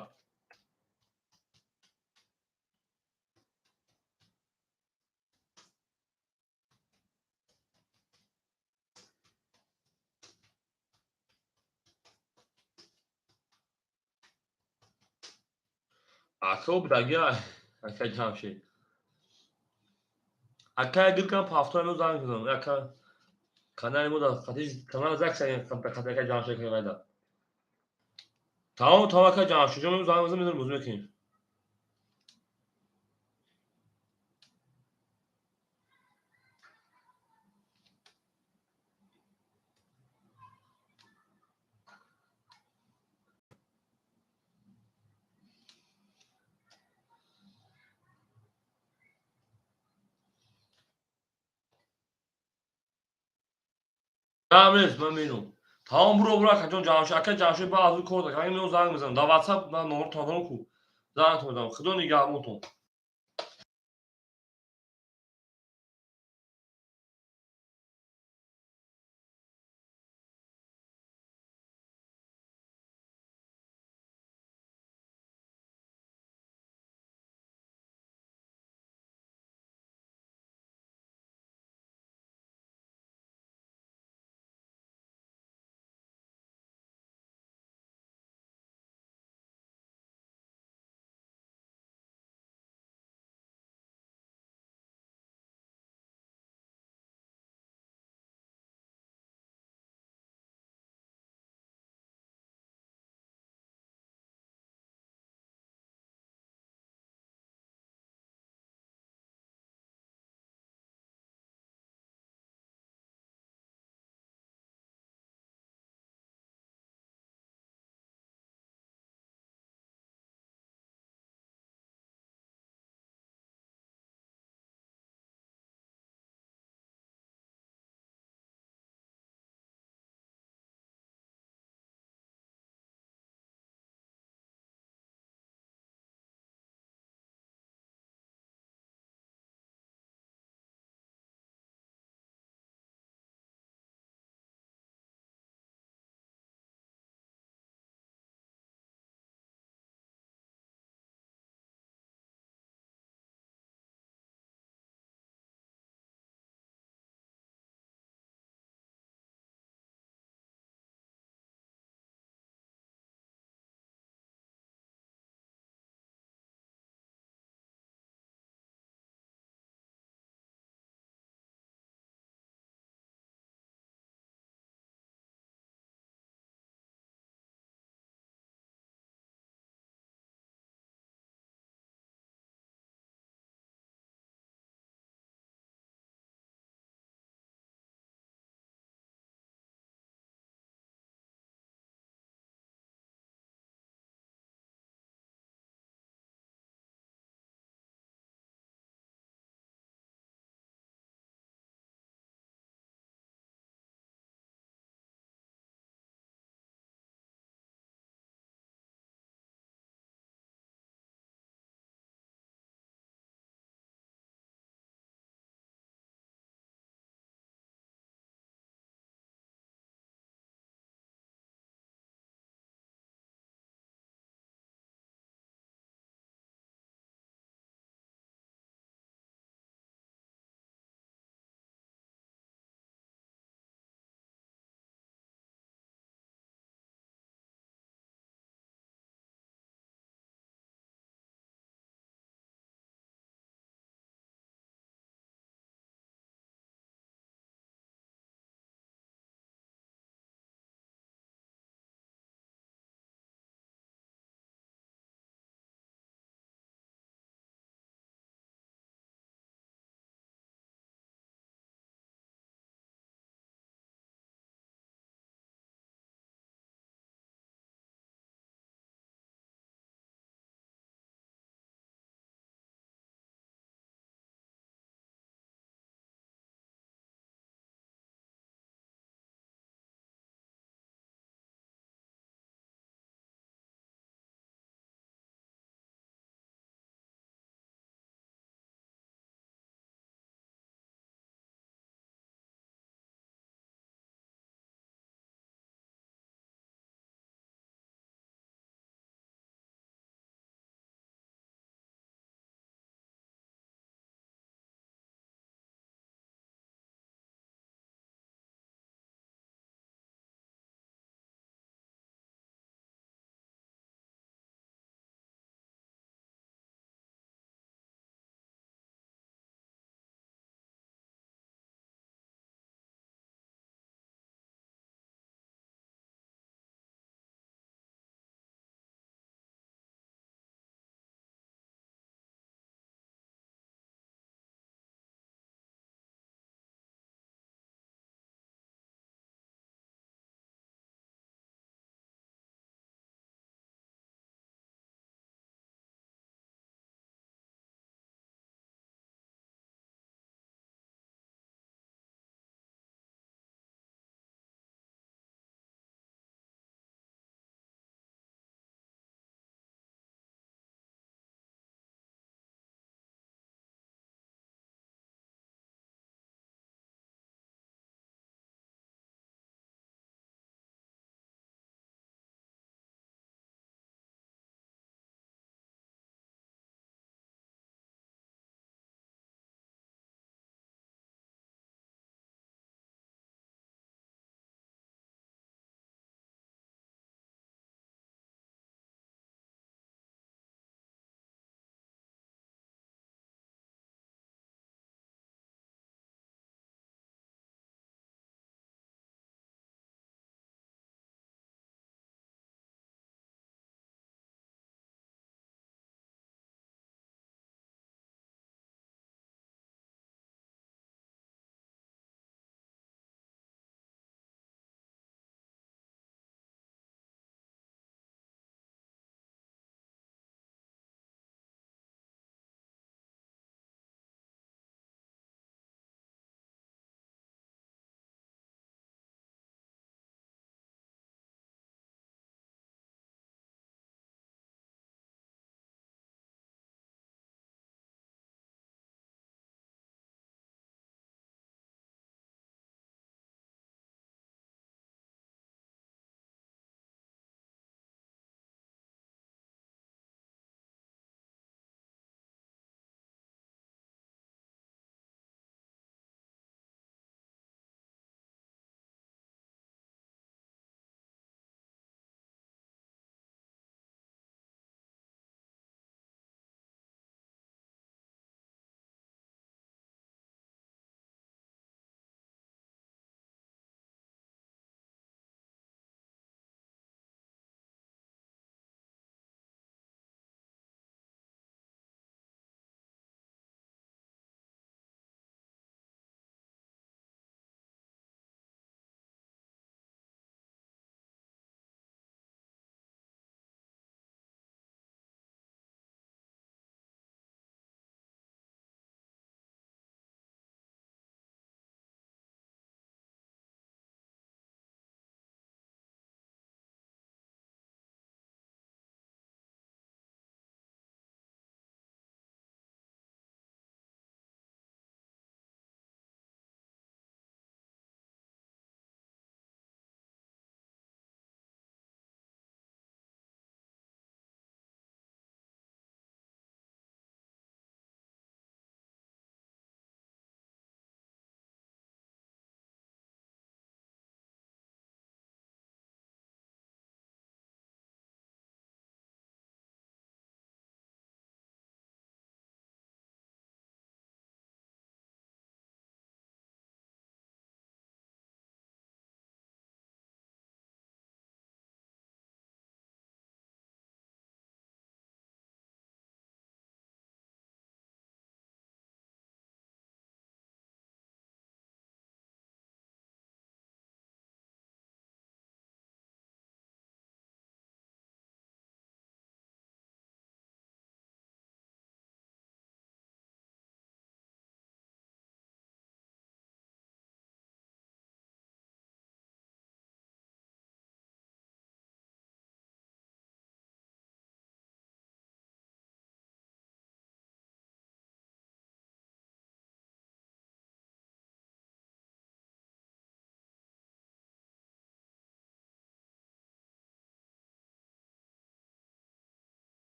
Ака будаги ака Ҷамшед. Ака гиркан пафтур мо занг бизан. Ака канали мо дар қати канал зак шагин қати ака Ҷамшед кайда. Тамом тамом ака Ҷамшед ҷон занг бизан мезанем бозӣ мекунем. Нест, ман мерам. Тамом буро буро акаҷон Ҷамшед, ака Ҷамшед ба аз кор дак. Ҳамин занг мезанам. Дар WhatsApp ман номер дорам ку. Занг медам. Худо нигаҳбонтон.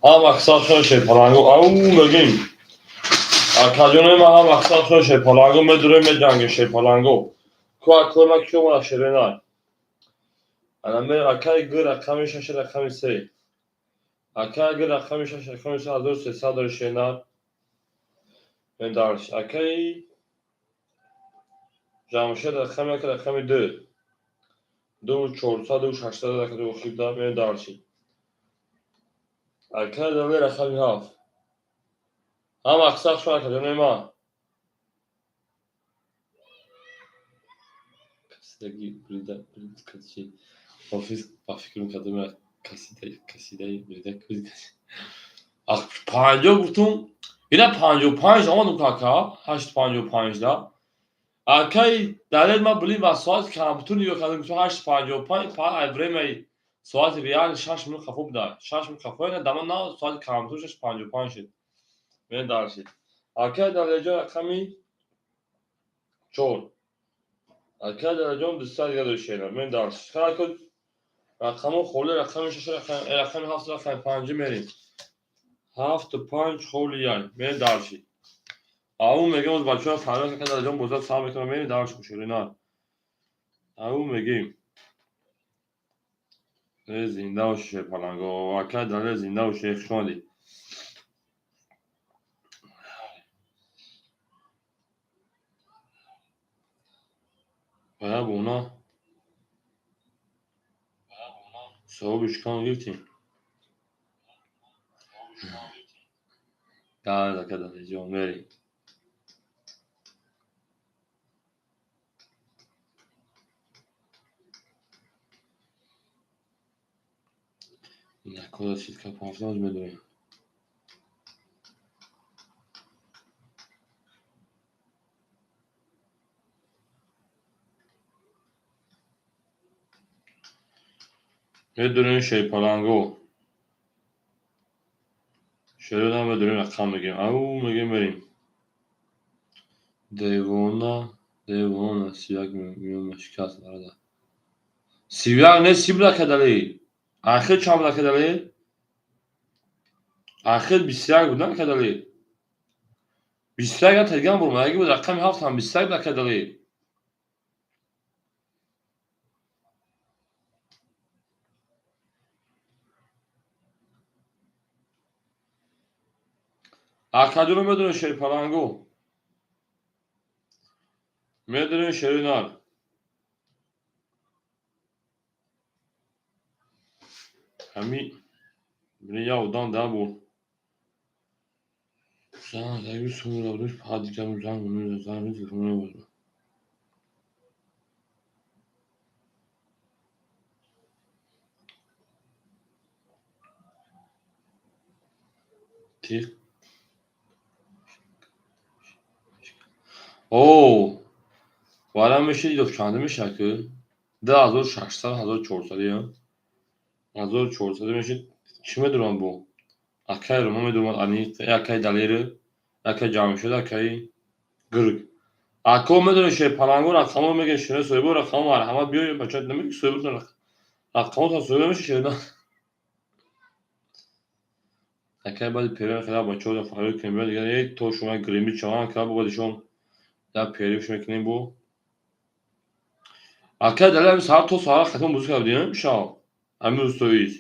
Ҳам мақсад шерпаланго, ау мегим. Акаҷонои ман ҳам мақсад шерпаланго медурем, меҷангем шерпаланго. Ку акои ман киё мона шеренай. Ана ме акаи г рақами шаш рақами се. Акаи г рақами шаш рақами се 1300 дори шернар. Медарш. Акаи Ҷамшед рақами як рақами ду. 2400 2600 рақами охирда медарши. Акаи Далер рақами ҳафт. Ҳам мақсад шуд акаҷонои ман. Касидаги брида брид качи. Ҳофиз ба фикр мекардам касидаи брида куз. Ах 50 гуфтум. Ина 55 омадум кака. 8:55 да. Акаи Далер ман блин ба соати компютер нигоҳ кардам, гуфтум 8:55, па ай времяи соати реал 6 минут хафо буда. 6 минут хафо ина дама на соати компютер 6:55 шуд. Мен даршид. Акаи Далерҷон рақами 4. Акаи Далерҷон 200 дига дошт. Мен даршид. Харако рақамо холи рақами 6 рақами 7 рақами 5 мерим. 7 5 холи 1. Мен даршид. Ау мегем оз бачаҳо фарёд акаи Далерҷон бозиро сар мекунам, мерим дарш кушерина. Ау мегем. Э зинда боши шерпаланго. Акаи Далер зинда боши, хуш омадӣ. Бая бона савоби шикам гирифтем. Дар ака Далерҷон мерем. Инакода ситка панҷ медорем. Медурем шерпаланго. Шеродам медурем рақам мегирем. Ау мегем мерем. Девона, девона, 31 миёна шикаст бародар. 31 не 30 буда кадали. Ахир чанд буда кадали? Ахир 21 буда кадали. 21 таган бур, маги буд рақами 7 ҳам 21 буда кадали. Акаҷоно медонем шерпаланго. Медонем шери нар. Ҳами бини я одам да бур. Занг заги сумра будуш падикам занг занг телефон мебозам. Тиқ. О, варам мешид ё чанд мешад ки? 2600 1400 я. 1400 мешид. Чӣ медурам бо? Акай Рома медурмад, ани акай Далер, акай Ҷамшед, акай Гирг. Ако медонӣ шерпаланго рақамо мегӯяд шере соҳибо рақамо марҳамат биёй бача намегӯ соҳибо рақамотон соҳибо меши шере. Акай баъди перион хела бачаҳо фарёд кунем биёд дигар то шумо гримӣ чаван ка бо баъдишон дар периош мекунем бо. Акай Далер ҳами саҳар то саҳар хатм бозӣ кардем шав. Ҳами устоиз.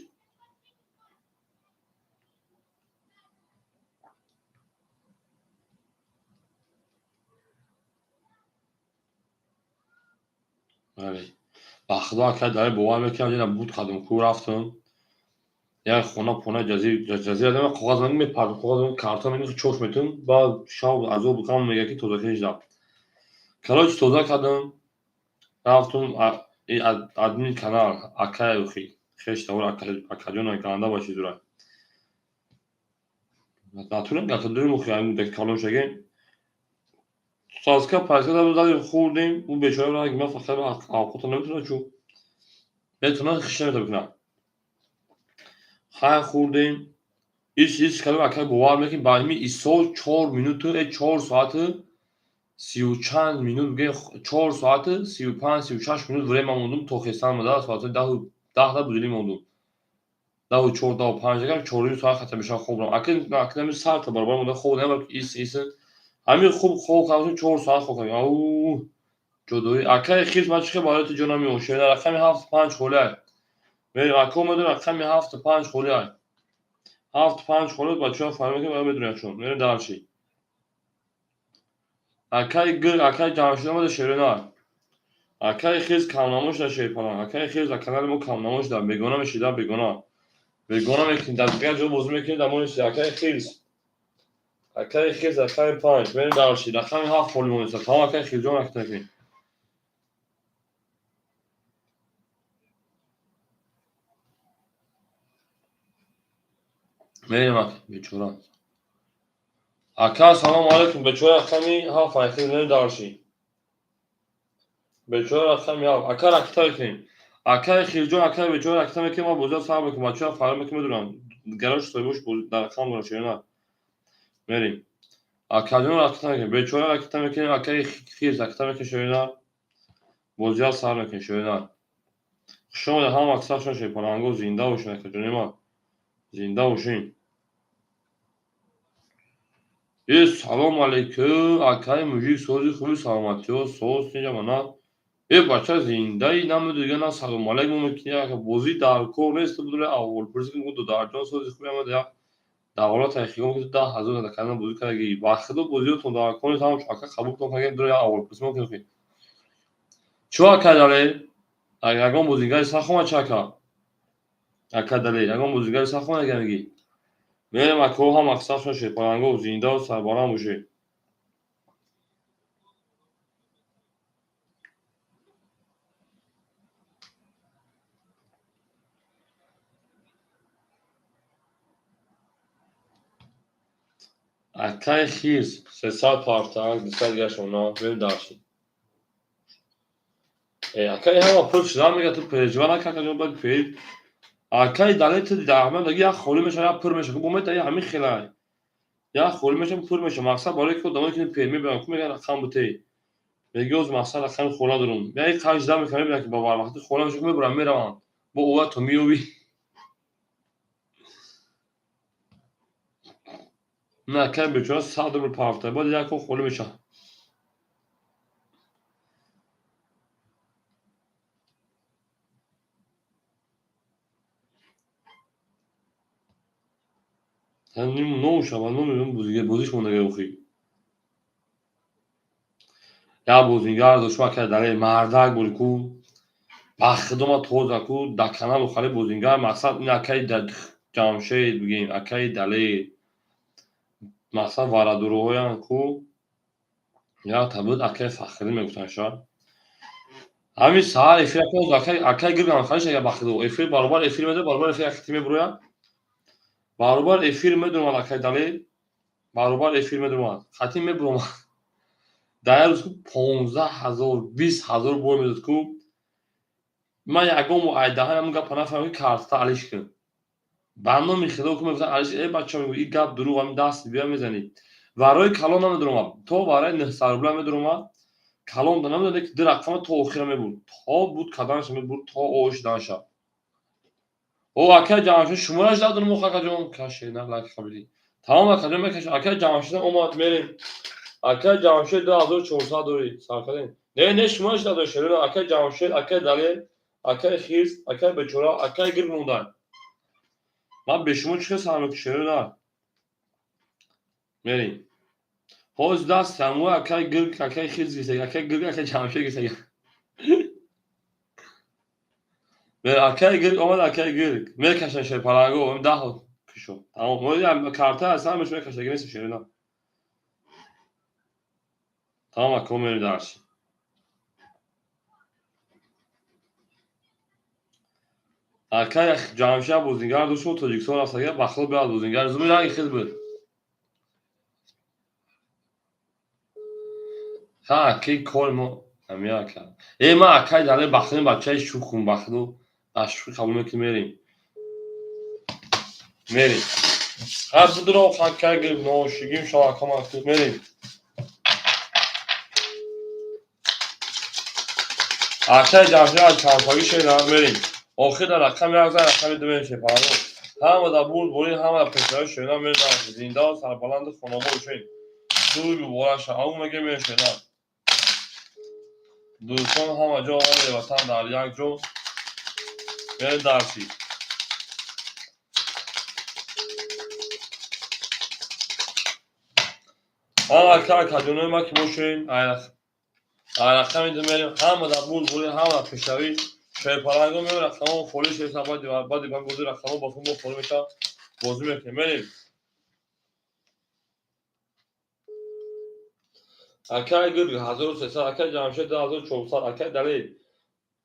Бале. Ба худо акай Далер бовар мекунам, ҷина буд кардам, ку рафтам. Як хона пона ҷазира дама коғаз мепардам, коғаз картон мени чош метум, баъд шав азоб кам мега ки тоза куниш дам. Короче тоза кардам. Рафтум админ канал акай охи. Хеш тавр акаҷон ганда боши зура. Натурен гатадурим охи ами дак калон шаге. Сазка пайса дадим хӯрдем, ӯ бечора ранг ман фақат авқота наметавонам чу. Метавонам хиш наметавонам кунам. Хай хӯрдем. Ис ис кардам акай бовар мекунем ба ҳамин исо 4 минуту 4 соату сию чанд минут бигӯем 4 соату 35 36 минут время мондум то хестан мада соати 10 да будили мондум. 10-у 4, 10-у 5 агар 4:30 соат хата мешавам, хоб равам. Акин сарта баробар монда хоб намебарам, ки ис ис ҳамин хуб хоб кардам, 4 соат хоб кардам. Ау, ҷудоӣ. Акаи хирс, ман чӣ хел барои ту ҷо намеём? Шерина, рақами ҳафт панҷ холиай. Мерем, ака омадем, рақами ҳафту панҷ холиай. Ҳафту панҷ холӣ, бачаҳо фаҳм мекунем, медонем чун. Мерем дальше. Акаи гир, акаи Ҷамшид омада, шерина. Акаи хирс камнамо шуда, шерпаланг. Акаи хирс дар канали мо камнамо шуда, бегона мешида, бегона. Бегона мекунем, дар дигар ҷо бозӣ мекунем, дар мо нест. Акаи хирс. Акаи хирс рақами панҷ. Мерем дальше. Рақами ҳафт холӣ монеста. Тамом, акаи хирсҷон, ракета мекунем. Мерем, ака, бечора. Ака, салому алайкум, бечора, рақами ҳафт, айхир, мерем дальше. Бечора, рақами ҳафт. Ака, ракета мекунем. Акаи хирҷон, акаи бечора, ракета мекунем, ман бозиро сар мекунам, бачаҳо фарқ мекунем, медонам. Гарош соҳибош дар рақам дорам, шерина. Мерем. Акаҷон, ракета мекунем. Бечора, ракета мекунем, акаи хирс ракета мекунем, шерина. Бозиро сар мекунем, шерина. Хуш омадед, ҳама аксаршон шерпаланго, зинда бошед, акаҷони ман. Зинда бошед. Э, салом алейкум, акаи мужик, сози хуби, саломатиҳо, соз инҷа мана. Э, бача, зиндаи, намедонига на салом алейкум мекунӣ, ака бозӣ дар кор нест, будуре аввал пурсӣ ки додарҷон, сози хуби, ама як давлат хигом ки 10 000 дар канал бозӣ кардаги. Ба худо, бозиётон дар кор нест, ҳам ака қабултон кардаги, дуре як аввал пурсӣ мекунӣ. Чӣ, ака Далер? Ягон бозигари сахт омад, чӣ, ака? Ака Далер, ягон бозигари сахт омад, мегӣ? Мерем, акаҳо, ҳам аксаршон шерпаланго, зиндаву сарбаланд бошед. Акаи хирс 300 партак, 200 дигаршон мерем дальше. Э, акаи, ҳама пур шуда мега, ту переживай накун, акаҷон, бад пер. Акаи Далер, ту даҳман даги як холӣ мешава, як пур мешава. Бо мета ҳамин хелай. Як холӣ мешава, пур мешава. Мақсад барои ки одамое ки пер мебаранд, ку мегӯянд рақам бутӣ. Меги оз мақсад рақами хона дорум. Як қаҷ да мекунам, мебинам ки ба вақти хона мешава, мебарам, мераванд. Бо ова то меёбӣ. На, акаи бечора 100 рубл партоя, баъд як кор холӣ мешава. Номушава, номи бозиш мондага охи. Як бозингар дошт, акаи Далер, мардак буд ку. Ба худо, ман тоза ку дар каналу хали бозингар, мақсад ин акаи Ҷамшед бигем, акаи Далер. Мақсад варадуроҳоянд ку. Якта буд, акаи Фахрӣ мегуфтанд шояд. Ҳамин саҳар эфир акаи гиргам халиш ага, ба худо, эфир баробар эфир медод, баробар эфир акати мебурояд. Баробар эфир медурмад акаи Далер. Баробар эфир медурмад. Хати мебуромад. Дар як рӯз ку 15 000, 20 000 бой медод ку. Ман ягон бор ай даҳан ҳамин гапа нафаҳмидам, ки картата алиш кун. Ба номи худо ку мегуфтанд алиш, э бача, мегӯ, ин гап дурӯғ, ҳамин даст бия мезанӣ. Варои калон намедуромад. То вараи 900 рубла медуромад. Калон да намедонад, ки ду рақама то охира мебурд. То буд каданша мебурд, то о шуданша. О, акаи Ҷамшед, шумораш дадонам ох, акаҷон, каше на лайк қабилӣ. Тамом, акаҷон, мекашам. Акаи Ҷамшедам омад, мерем. Акаи Ҷамшед, 2400 дорӣ, сар кардем. Не, не, шумораш надорӣ, шерина. Акаи Ҷамшед, акаи Далер, акаи хирс, акаи бечора, акаи гирг мондан. Ман бе шумо чӣ хел сар мекунам, шерина? Мерем. Ҳозир даст ҳамои акаи гирг, акаи хирс гирифтаг, акаи гирг, акаи Ҷамшед гирифтаг. Акаи гирг омад, акаи гирг. Мекашад шерпаланго, даҳ кишо. Тамом. Карта аз ҳамаш мекашад, нест, шерина. Тамом, ака, мерем дальше. Акаи Ҷамшед бозингар дошт, Тоҷикистон рафтага, ба худо биёд бозингар. Зуми ранги хел буд. Ха, ки кори мо ҳамин ака. Э, ман акаи Далер, ба худо, бачаи шӯхум, ба худо, ба шӯхӣ қабул мекунем, мерем. Мерем. Ха, будро акаи гирифт, ношигим шав, ака, ман мерем. Акаи Ҷамшед аз чандсолагӣ шеър мерем. Охир дар рақами як зан, рақами ду мерем, шерпаланго. Ҳама дар бурдборӣ, ҳама дар пешравӣ, шоина мердам. Зиндаву сарбаланду хонобод бошед. Дуй муборак ша. Ау меге мешоина. Дӯстон ҳама ҷо омаде, ватан дар як ҷо. Мерем дарси. Ҳама ака акаҷонои ма ки бошед, рақами ду мерем. Ҳама дар бурдборӣ, ҳама дар пешравӣ. Шерпаланго меояд, рақамҳо холӣ шеса, баъди ба бозӣ рақамҳо ба футбол холӣ мешавад, бозӣ мекунем. Мерем. Акай гирг 1300, акай Ҷамшед 2400, акай Далел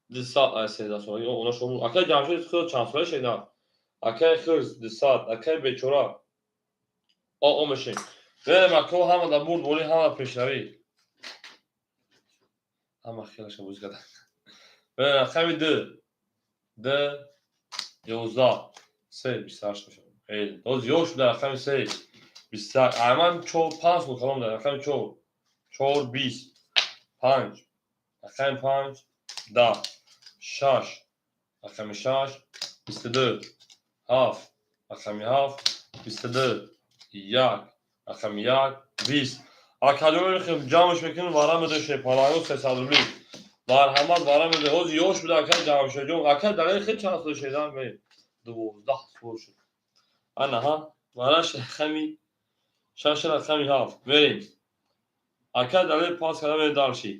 200, ай 13 солагӣ, она шому. Акай Ҷамшед худ чанд сола шеда? Акай Хирс 200, акай Бечора. О, о мешем. Мерем ако ҳама дар бурдборӣ, ҳама дар пешравӣ. Ҳама хелаша бозӣ карда. Рақами ду. Ду, 11, се, 28 мешавад. Эй, боз ёш буда рақами се, 21. Ай ман чор, панҷ сол калом дар рақами чор. Чор, 20, панҷ. Рақами панҷ, 10, шаш. Рақами шаш, 22, ҳафт. Рақами ҳафт, 22, як. Рақами як, 20. Акаҷон ҷамъш мекунем, вара медошем, паланго 300 рубли. Марҳамат, вара медо. Ҳозир ёш буда акай Ҷамшедҷон. Акай Далел хел чанд сол шедан? 12 сол шуд. Ана ҳа, вараш рақами шаш, рақами ҳафт. Мерем. Акай Далел пас карда мерем дарши.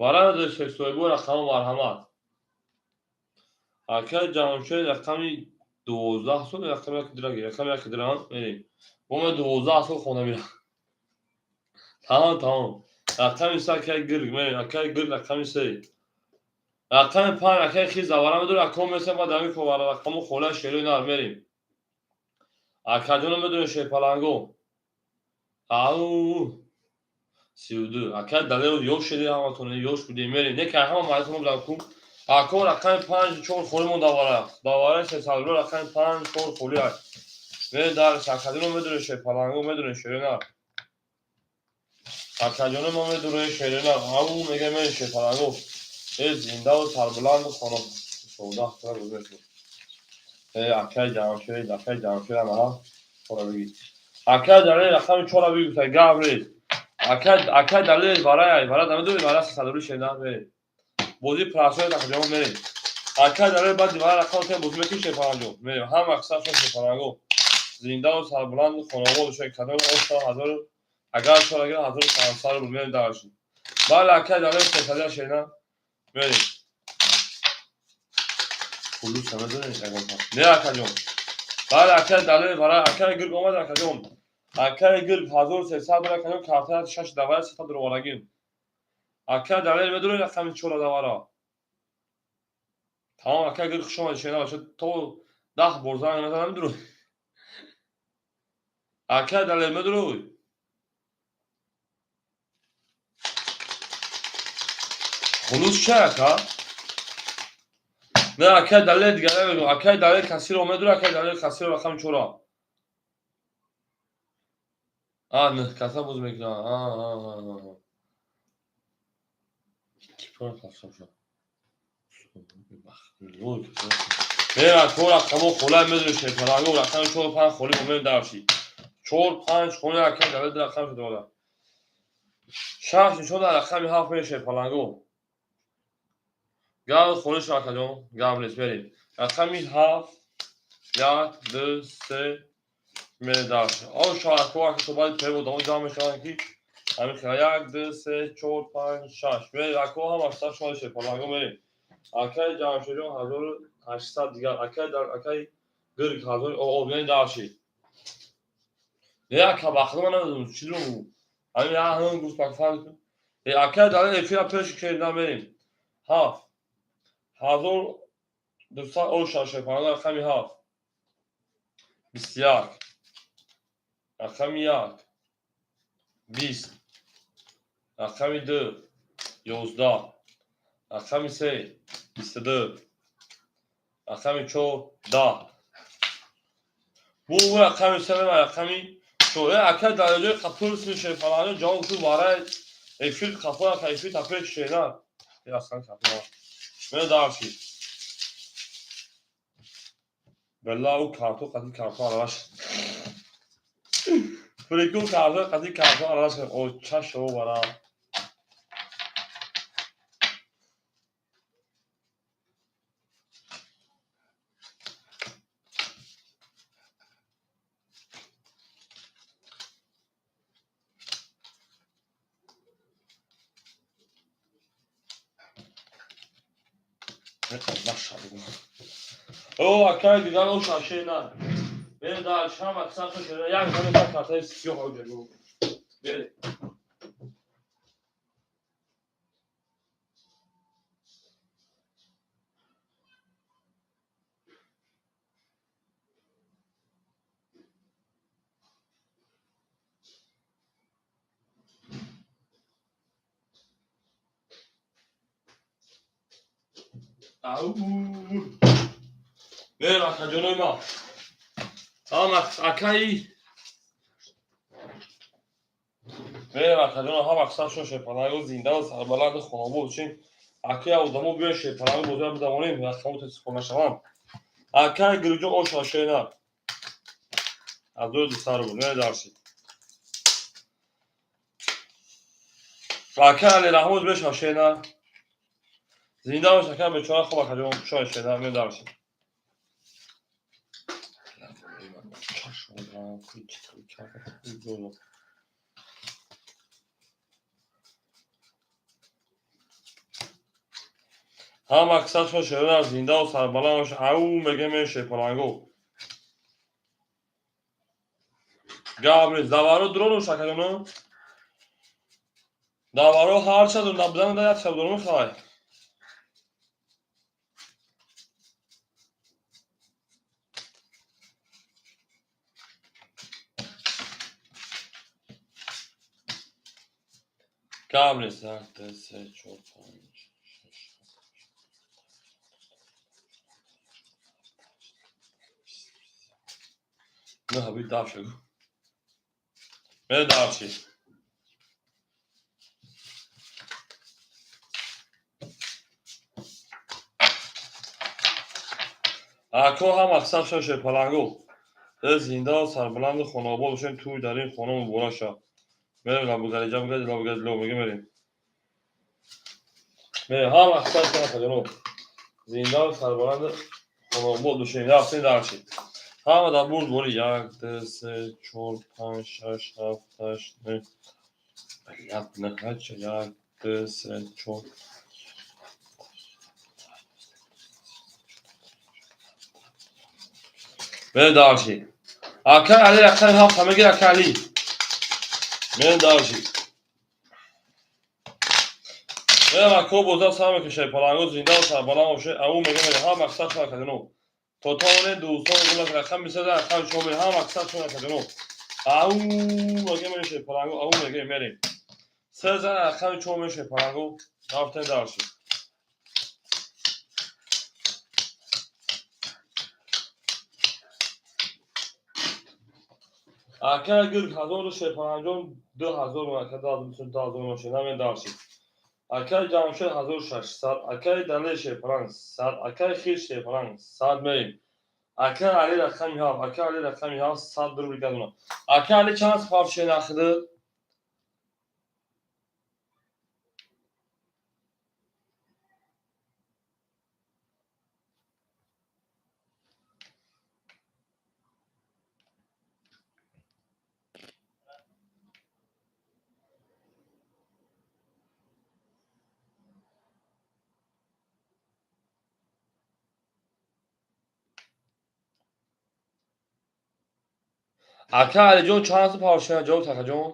Вара медошем соҳибои рақамҳо, марҳамат. Акай Ҷамшед рақами 12 сол, рақами як дираги, рақами як дирам, мерем. Бо ма 12 сол хона мирам. Тамом, тамом. Рақами се акай гирг, мерем, акай гирг рақами се. Рақами панҷ акай хиз завара медорем, ако месем баъд ҳамин ковара рақаму хола шерои нар мерем. Акаҷоно медонем шерпаланго. Ау 32. Акай Далел ёш шеди ҳаматон, ёш будем, мерем. Не кай ҳама маълумот будам ку. Ако рақами панҷ чор холи мо давара. Давара 300 рубл рақами панҷ чор холи аст. Мерем дар акаҷоно медонем шерпаланго, медонем шерои нар. Акаҷоно мо медонем шерои нар. Ау мегем мерем шерпаланго. Э зиндаву сарбаланду хона. 14 сола гузашт. Э акай Ҷамшед, акай Ҷамшед ана ҳа. Чора бигӣ. Акай Далел рақами чора бигӣ, гуфта Габрил. Акай, акай Далел варай, вара намедонӣ вара 300 рубли шедан мерем. Бозӣ прасои акаҷоно мерем. Акай Далел баъди вара рақами те бозӣ мекунем шерпаланго. Мерем. Ҳама аксаршон шерпаланго. Зиндаву сарбаланду хонавод бошед. Кадом оша ҳазор агар чора гирам 1500 рубл мерем дарши. Бале акай Далел сесадия шедан мерем. Хулус намедонед ягон кас. Не акаҷон. Бале акай Далел вара акай гирг омад акаҷон. Акай гирг 1300 рубл акаҷон картаи шаш давара сета дуроварагим. Акай Далел медонед рақами чора давара. Тамом акай гирг хуш омадед шена бошад то 10 бор занг назанам медурӯй. Акай Далел медурӯй. Хулус ча ака? Не акай Далел дигар намегӯм. Акай Далел касиро медурӯй, акай Далел касиро рақами чора. А, не, каса боз мекунам. А, а, а, а. Ки пора хафшам шуд. Мерам чор рақамо холай медонем шерпаланго рақами чор панҷ холи мо мерем дарши. Чор панҷ холи акай Далел рақам шуд ола. Шаш нишон дар рақами ҳафт мерем шерпаланго. Гав холи шуд акаҷон, гав нест мерем. Рақами ҳафт, як, ду, се мерем дарши. О шаҳракҳо ака то баъди перевод одамо ҷамъ мешаванд ки ҳамин хела як, ду, се, чор, панҷ, шаш. Мерем акҳо ҳам аксар шумо шерпаланго мерем. Акай Ҷамшедҷон 1800 дигар. Акай дар акай гирг ҳазор о о мерем дарши. Не ака бахтима намедонам чӣ дурӯғ. Ҳамин як ҳам гуфт пак фаҳм. Э акай Далел эфира пеш керда мерем. Ҳафт. 1200 о шаш шерпаланго рақами ҳафт. 21. Рақами як. 20. Рақами ду. 11. Рақами се. 22. Рақами чор. 10. Бу рақами се мема рақами чор. Э акай Далелҷои қапул шерпаланго ҷавоб шуд варай эфир қафо ака эфир та пеш шена. Э аслан қафо. Мерем дарши. Бела ӯ карто қади карто аралаш. Прикол, карто қади карто аралаш. Оча шоу бара. О, акай дигар о шаше на. Бере дар шам аксар шуда як зане та картаи сиёҳ оҷа. Бере. Ау. Берем, акаҷонои ма. Ҳам акаи. Берем, акаҷоно, ҳам аксаршон шерпаланго зинда сарбаланду хонобод бошем. Акаи одамо биён шерпаланго бозиа бидавонем, рақамо тесифо нашаванд. Акаи Гулҷон о шашена. Аз 200 рубл, не дарси. Акаи Али Раҳмон бе шашена. Зинда бош, ака бечора. Хоб, акаҷон, шоя шена медарси. Ҳам аксаршон шерона зиндаву сарбаланд бош. Ау мегем, шерпаланго. Гап нест. Даваро дурон, акаҷоно. Даваро ҳар чаду набудан да як шаб дорум хай. Гап нест. Як, ду, се, чор, панҷ, шаш. Не, ҳаби дав шуд. Мере дав чи. Ако ҳам аксар шо шерпаланго. Зиндаву сарбаланду хонобод бошем, тӯй дар ин хона муборак шавад. Мерем лабугалиҷа бугади лабугади ло мега мерем. Мерем ҳам аксар шо акаҷоно. Зиндаву сарбаланду хонобод бошем. Рафтем дар чи. Ҳама дар бурд бори як, ду, се, чор, панҷ, шаш, ҳафт, ҳашт, нӯ. Як, нӯ, як, ду, се, чор. Мерем дар чи. Акай Али рақами ҳафт ҳамагир, акай Али. Мерем дар чи. Мерем, ако, боза сар мекашай паланго зиндаву сарбаланд бошед. Ау мега мерем ҳам аксар шо акаҷоно. То тавонед дӯстон гулак рақами седа рақами чор мерем ҳам аксар шо акаҷоно. Ау мега мерем шерпаланго, ау мега мерем. Се зан рақами чор мерем шерпаланго. Рафтем дар чи. Ака гирг ҳазору шерпаланҷон 2000 ака 2000 мошина медарши. Акаи Ҷамшед 1600, акаи Далер шерпаланг 100, акаи Хир шерпаланг 100 мерем. Акаи Али рақами ҳафт, акаи Али рақами ҳафт 100 рубл гадона. Акаи Али чанд парче нахиды? Ака Алиҷон чанд парче ҷавоб, акаҷон?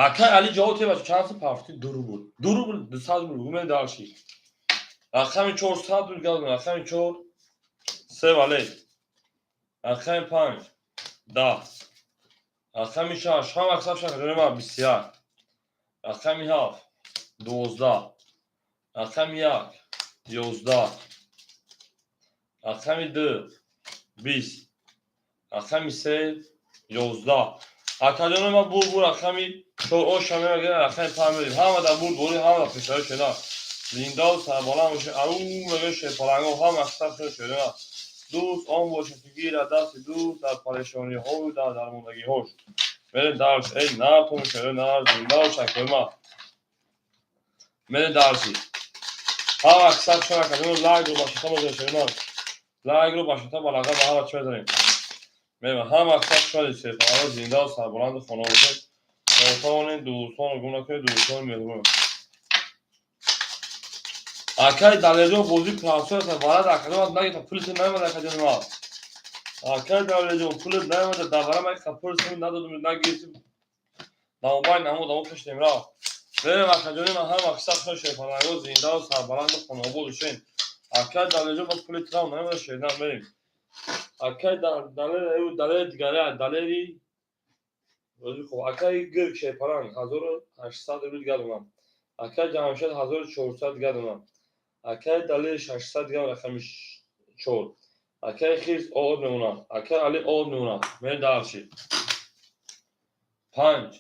Акай Али ҷавоб тебач, чанд парфти? 2 рубл. 2 рубл, 200 рубл. Гумен дарши. Рақами чор 100 рубл гадона. Рақами чор се вале. Рақами панҷ 10. Рақами шаш ҳам аксар шаш 21. Рақами ҳафт 12. Рақами як 11. Рақами ду 20. Рақами се 11. Акаҷоно, ма бур бур рақами чор оша мегирем, рақами панҷ мерем. Ҳама дар бур бори, ҳама дар пешравӣ шуда. Зиндаву сарбаланд бошед. Ау мегӯ шерпаланго, ҳама аксар шуда. Дӯст он бошад, ки гирад дасти дӯст дар парешониҳою дар дармондагиҳош. Мерем дальше. Эй, нартон шуда, нар, зинда бошад, акои. Мерем дальше. Ҳама аксар шуда, акаҷоно, лайкро ба шута мозем шуда. Лайкро ба шута балаға ба ҳама чӣ мезанем. Мерем, ҳама аксар шуда, шерпаланго, зиндаву сарбаланду хона бошед. Тавонед дӯстонро гум накунед, дӯстони меҳрубон. Акай Далерҷон, бозӣ плансо аст, варад акаҷон нагирифта, пулите наомада, акаҷони ман. Акай Далерҷон, пулит наомада, давара ман пул надодум, нагирифтим. Намобай намуд, амо кашидем рафт. Мерем, акаҷони ман, ҳама аксар шуда, шерпаланго, зиндаву сарбаланду хонаобод бошед. Акай Далерҷон, боз пули трам наомада, шердан мерем. Акай Далер, Далери дигаре, Далери хуб, акай Гирк шерпаланг 1800 рубл дига донам. Акай Ҷамшед 1400 дига донам. Акай Далери 600 дига, рақами чор. Акай Хирс од мемонад. Акай Али од мемонад. Мерем дальше. Панҷ,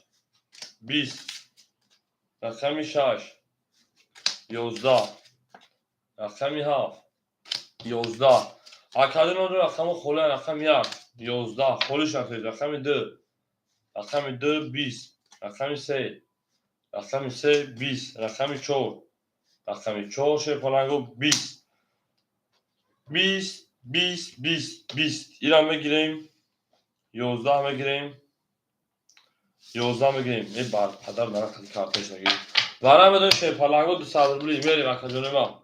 20, рақами шаш, 11, рақами ҳафт, 11. Акаҷон, рақами хола, рақами як, 11, холиш накунед. Рақами ду, рақами ду, 20, рақами се, рақами се, 20, рақами чор, рақами чор, шерпаланго, 20, 20, 20, 20, 20. Ира мегирем, 11 мегирем, 11 мегирем. Е, бар падар нарақати картош нагирем. Вара медон шерпаланго, 200 рубли. Мерем, акаҷони ман.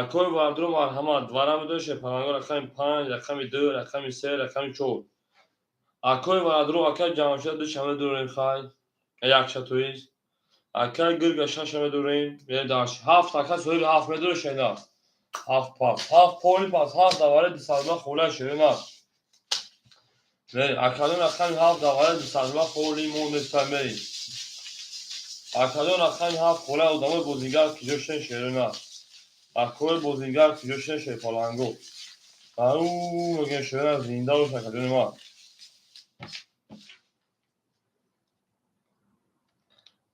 Акои бардуру марҳамат, вара медон шерпаланго, рақами панҷ, рақами ду, рақами се, рақами чор. Акои барадру, акай Ҷамшед, ду шама дорем, хай. Якша тоист. Акай Гирга шаша медорем. Даш ҳафт, ака соҳиби ҳафт медоре шена. Ҳафт пас, ҳафт поли пас, ҳафт давари 200 хола шена. Акадон рақами ҳафт давари 200 холи монеста мерем. Акадон рақами ҳафт хола, одамои бозингар киҷо шен шерена. Акои бозингар киҷо шен шерпаланго. Ау мегӯем шерена, зинда бош, акаҷони ман.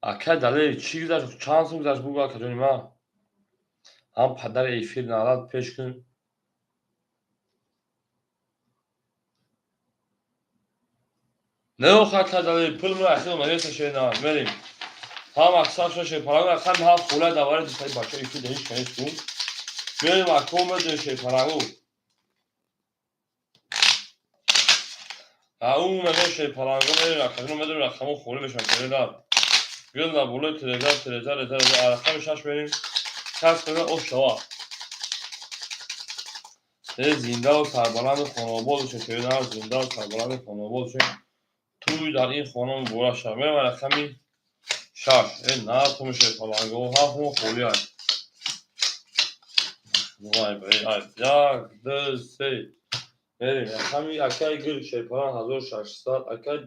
Акай Далери, чӣ гузашт? Чанд сум гузашт, бугӯ, акаҷони ман. Ҳам падари эфир нарад пеш кун. Не, ох, акай Далери, пул мура ахир омадеса шена. Мерем. Ҳам аксар шуда шерпаланго, рақами ҳафт хола давари дусади бача эфир ҳеҷ канест кун. Мерем, ако медонем шерпаланго. Ау мегӯем шерпаланго, мерем, акаҷоно, медонем рақамҳо холӣ мешаванд шерена. Гил дар болои телеграм, телеза, реза, рақами шаш мерем. Кас када ош шава. Э, зиндаву сарбаланду хонаобод бошед, шерена, зиндаву сарбаланду хонаобод бошед. Тӯй дар ин хона муборак шавад. Мерем рақами шаш. Э, натум шерпаланго, ҳафт мо холӣ аст. Як, ду, се. Мерем, рақами акай Гир шерпаланг 1600, акай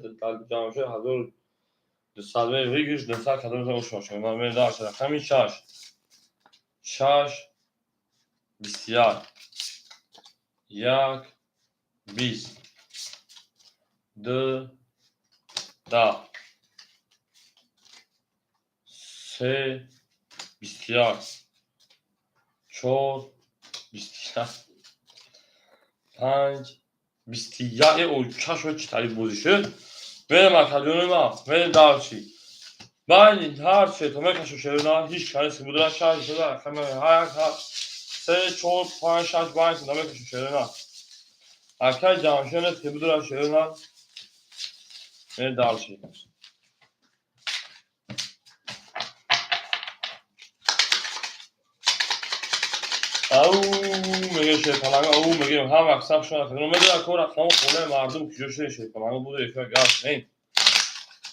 Ҷамшед 1200. Мерем, выигрыш 200 кадом ош бошад. Мерем дальше, рақами шаш. Шаш, 21, як, 20, ду, 10, се, 21, чор, 21, панҷ, 21. Э, о, чашмо чӣ таъриф бозӣ шуд. Мерем, акаҷони ман, мерем дальше. Байни ҳар се то мекашам шерона, ҳеҷ канест будра шаш шуда, рақами як, се, чор, панҷ, шаш, байни се мекашам шерона. Акай Ҷамшед нест ки будра шерона. Мерем дальше. Ау мегӯем шерпаланго, ау мегӯем ҳама аксар шуна. Медонам ко рақамҳо хонаи мардум куҷо шуд, шерпаланго буду эфир гап не.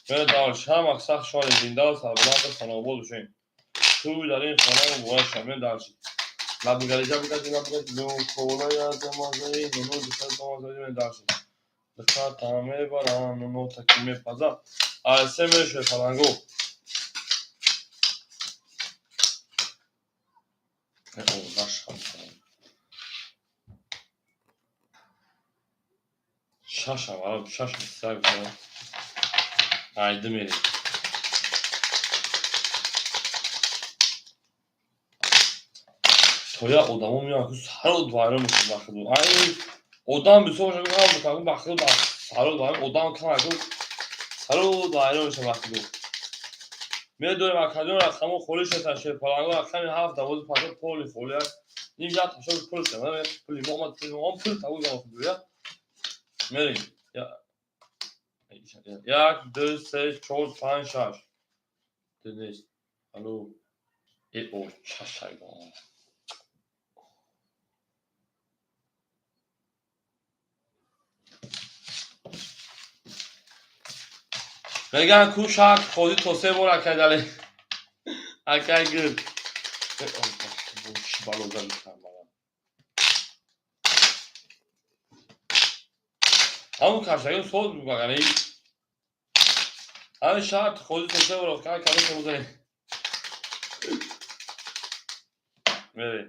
Мерем дальше, ҳама аксар шуна, зиндаву сарбаланду хонаобод бошед. Тӯй дар ин хона муборак шавад. Мерем дальше. Лабигари жабигари лабигари луколая замазаи нуну духтар замазаи. Мерем дальше. Духтар та мебарам, нуну таки мепазам. Се мерем шерпаланго. О, нашам. Шашам, шашам, саг. Айди мерем. То як одамо меоянд, сарод вайрон мешавад ба худ. Ай одам бисёр бошад, ба худ сарод вайрон, одам кам аку сарод вайрон мешавад ба худ. Медорем акаҷон рақамо холӣ шуданд, шерпаланго рақами 7 давози паша поли холӣ аст. Ин як ташоби пул шуд, пули мо омад, пули мо пул табу зама худ. Мерем. 1, 2, 3, 4, 5, 6. Нест. Алло. Э, о, чашайгон. Меган ку шарт ходи то се бор акай дали. Акай гир. Чӣ бало задам. Ҳамун кашагин соз багани. Ҳамин шарт ходи то се бор акай кадом то бузанем. Мерем.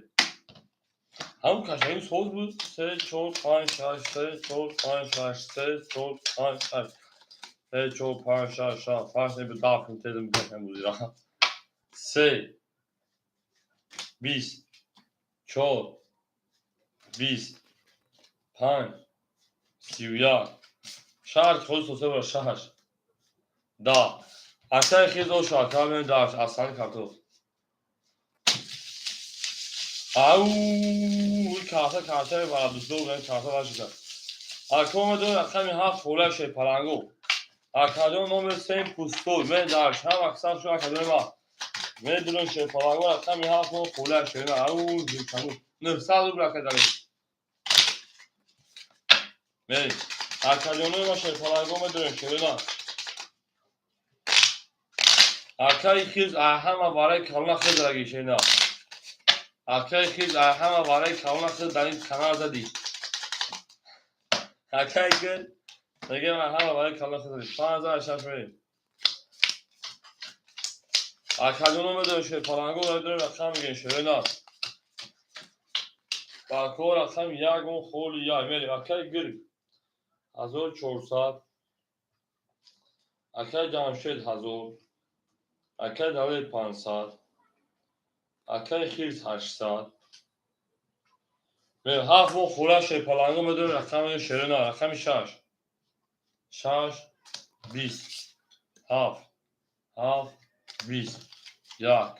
Ҳамун кашагин соз буд. 3, 4, 5, 6, 3, 4, 5, 6, 3, 4, 5, 6. 3, 4, 5, 6, 7, 8, 9, 10 кун тезм бикашам бузира. 3, 20, 4, 20, 5, 31. Шарт худ то се бор 6. 10. Акаи хез ошу ака мен даш асан картоф. Ау, карта карта бара дусто мен карта вашида. Ака омадо рақами 7 хола ше паланго. Акаҷон номер 3 пустой мен даш ҳам аксар шу акаҷон ма. Медунам ше паланго рақами 7 мо хола ше. Ау, зикану. 900 рубл ака дарем. Мерем. Акаҷонои ма ше паланго медонем шерина. Акаи хиз ҳама барои калона хиз раги шерина. Акаи хиз ҳама барои калона хиз дар ин канал задӣ. Акаи гул мегӯям ҳама барои калона хиз задӣ. 5600 мерем. Акаҷоно медонем шер паланго медонем рақам мегӯем шерина. Бако рақам 1 мо холи 1 мерем. Акаи гул 1400. Акаи Ҷамшед 1000. Акаи Далер 500. Акаи Хирс 800. 7 мо хола шер паланго медонем рақами шерина рақами 6. 6, 20, 7, 7, 20, 1.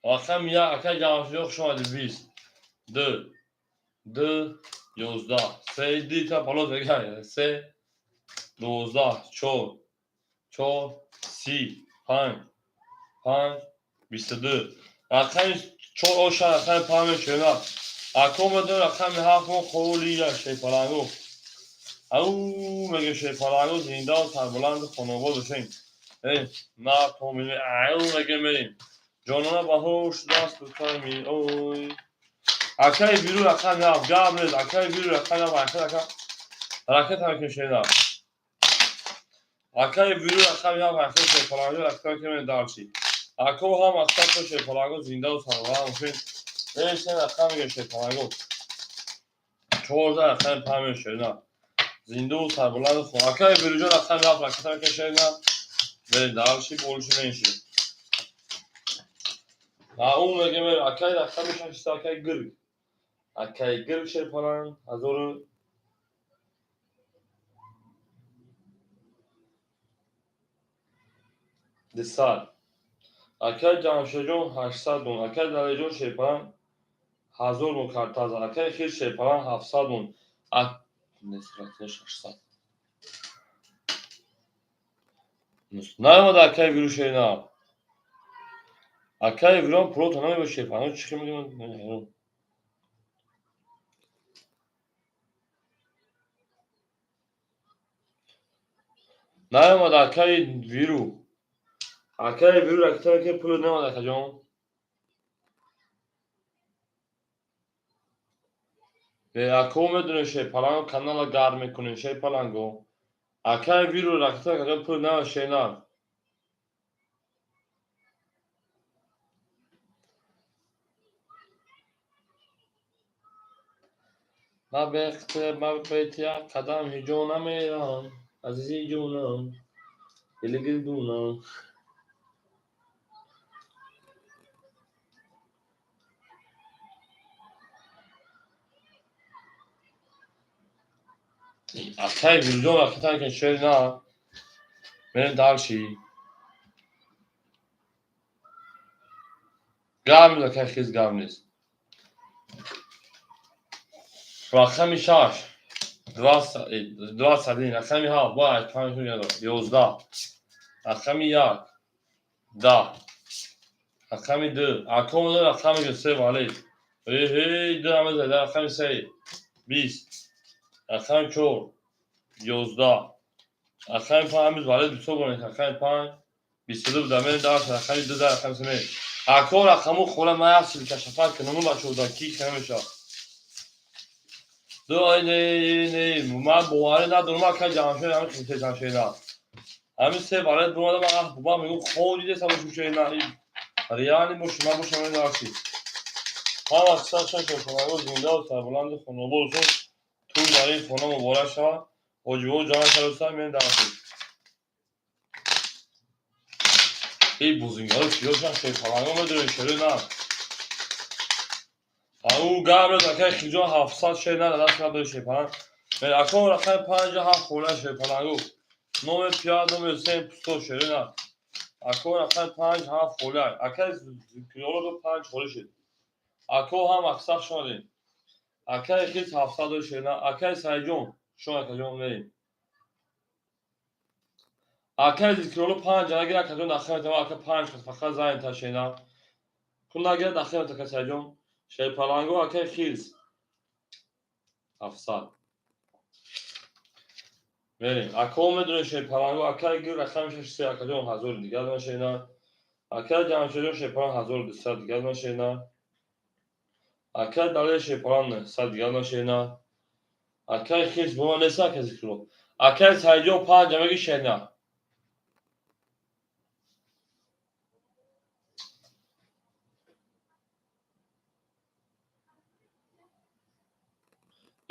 Рақами 1 акаи Ҷамшед хуш омадӣ 20, 2, 2, 11, 3, дита палоз мегӯяд 3, 12, 4, 4, 30, 5, 5, 22. Рақами 4 оша рақами 5 шерина. Ако медонем рақами 7 мо холи як шерпаланго. Ау, мегӯем шерпаланго зинда сарбуланду хонобод бошем. Э, на то мегӯем, ау мегӯем мерем. Ҷонона ба ҳуш даст дутами ой. Акаи биру рақами 7 гап нест. Акаи биру рақами 7 ака ракета мекунем шерина. Акаи биру рақами 7 ака шерпаланго ракета мекунем дарчи. Ако ҳам аксар шерпаланго зиндаву сарбуланд бошем. Се рақам мегӯем шерпаланго. 14 рақами 5 мегӯем шерина. Зиндаву сарбуланду хон. Акаи бируҷон рақами 7 ракета мекунем шерина. Берем дарчи болиши меншем. Ау мегӯем акаи рақами 6 акаи гирг. Акаи гирг шерпаланг 1200. Акаи Ҷамшедҷон 800 дон. Акаи Далерҷон шерпаланг 1000 дон картаза. Акаи Хир шерпаланг 700 дон. 600. Наомад акаи виру шерина. Акаи вирон пулото намебошад шерпаланг. Чӣ хел мегӯям? Наомад акаи виру. Акаи виру ракета мекунем пуло наомад акаҷон. Ако медонем шерпаланго канала гарм мекунем шерпаланго. Акаи виру ракета акаҷон пул наомад шерина. Ма бе як қадам ҳиҷо намерам, азизи ҷонам. Гилгил. Акай Гулҷон ракета кен шери на. Мерем дальше. Гап нест, акай хиз, гап нест. Рақами 6, 21, рақами 7, бояд 5, 11, рақами 1, 10, рақами 2, аком рақами 3 валид. Эй, 2 ҳама зада, рақами 3, 20, рақами 4, 11, рақами 5 ҳамиз валид бисёр бонед, рақами 5, 22 буда, мерем дальше, рақами 2, рақами 3. Ако рақаму хола ман як чиз кашафат кунам, бачаҳо, да ки намешавад. Не, не, ман боварӣ надорам, ака Ҷамшед ҳамин хисе Ҷамшеда. Ҳамин се валид бумада, ман ман мегӯм хоб дидеса бошум шена. Реально бошум, ман бошам нақши. Ҳама сар шаш зинда ва сарбаланди хонобод бошун. Тӯй дар ин хона муборак шавад. Ҳоҷиҳо ҷамъ шавад, мен дарси. Эй бузингаро чиёшан шерпаланго медонӣ шере на. Ау гап нест, акай Хиҷон 700 шер на даст надори шерпаланг. Акон рақами 5 7 хола шерпалангу. Номер 5, номер 3 пусто шере на. Ако рақами 5 7 хола. Акай Зикроло 5 хола шед. Ако ҳам аксар шонадем. Акай Хиз 700 дори шер на. Акай Сайҷон, шон акаҷон мерем. Акай Зикроло 5 нагир акаҷон дахил метавон, ака 5 фақат зайн ташена. Кун нагир дахил метавон, акай Сайҷон. Шерпаланго акай Хилз 700. Мерем. Ако медонем шерпаланго, акай Гир рақами 6 3 акаҷон 1000 дигар нашена. Акай Ҷамшедҷон шерпаланг 1200 дигар нашена. Акай Далер шерпаланг 900 дигар нашена. Акай Хилз бо ман нест, акай Зикроло. Акай Сайҷон 5 меги шена.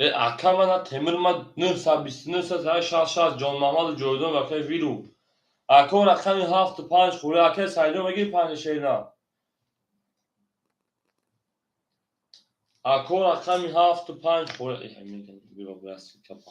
Ака мана Темир ма 929 66 Ҷонмаҳмаду Ҷовидон акай Вилу. Ако рақами 7 5 хӯра, акай Сайҷон меги 5 шена. Ако рақами 7 5 хӯра. Э, ҳамин биё бас капа.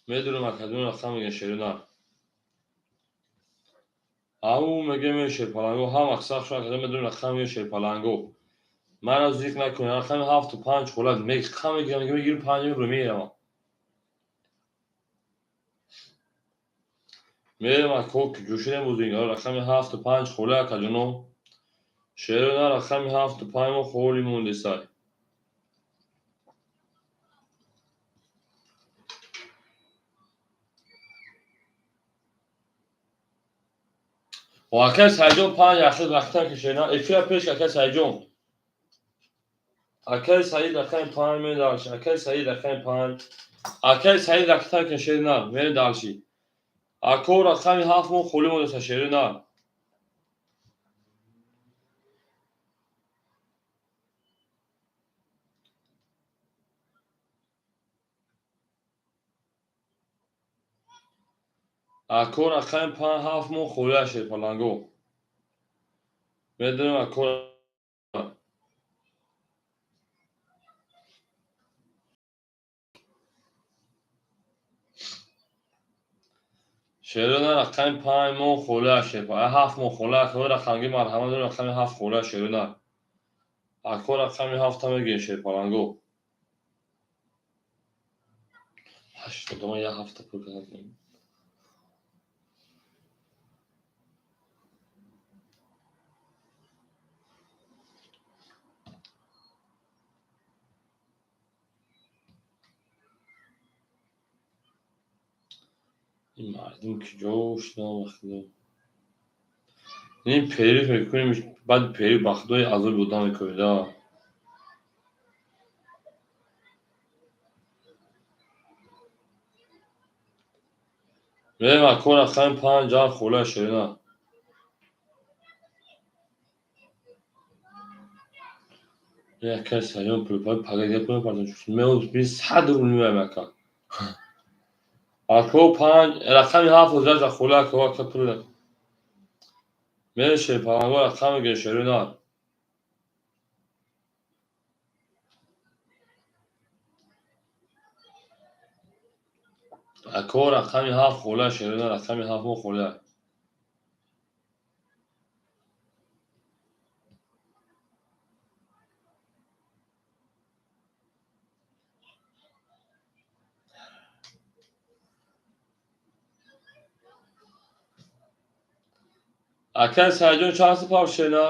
Медонам акадон рақам мегӯян шерина. Ау мегӯям шерпаланго ҳам аксар шо акадон медонам рақам мегӯян шерпаланго. Маро зикр накунед, рақами 7 5 хола мегам мегирам, мегирам 5 мебурам меравам. Мерам ако ҷӯшидем бузингаро рақами 7 5 хола акаҷоно. Шерина рақами 7 5 мо холи мондесай. Акай Сайҷон 5 яхел рахта кашена. Эфира пеш акай Сайҷон. Акай Саид рақами 5 медарши. Акай Саид рақами 5. Акай Саид рахта кашена медарши. Ако рақами 7 мо холи мондеса шерина. Ако рақами 5 7 мо холия шерпаланго. Медонем ако шерона рақами 5 мо холия шерпа 7 мо холия ако рақамги марҳамат дорем рақами 7 холия шерона. Ако рақами 7 мегӯем шерпаланго. 8 одама як ҳафта пур кардем. Ин мардум куҷо шудан вақтида? Ин периф мекунем, баъд периф ба худои азоби одам мекунеда. Мерем ако рақами панҷ ҳафт хола ширина. Яка саён пулпай пага пул партон мео би 100 рубл меоям ака. Ако панҷ рақами ҳафт ҳозир хола ако ака пул. Мере шерпаланго рақами гешерина. Ако рақами ҳафт хола шерина рақами ҳафт мо хола. Акай Саидҷон чанд супар шена?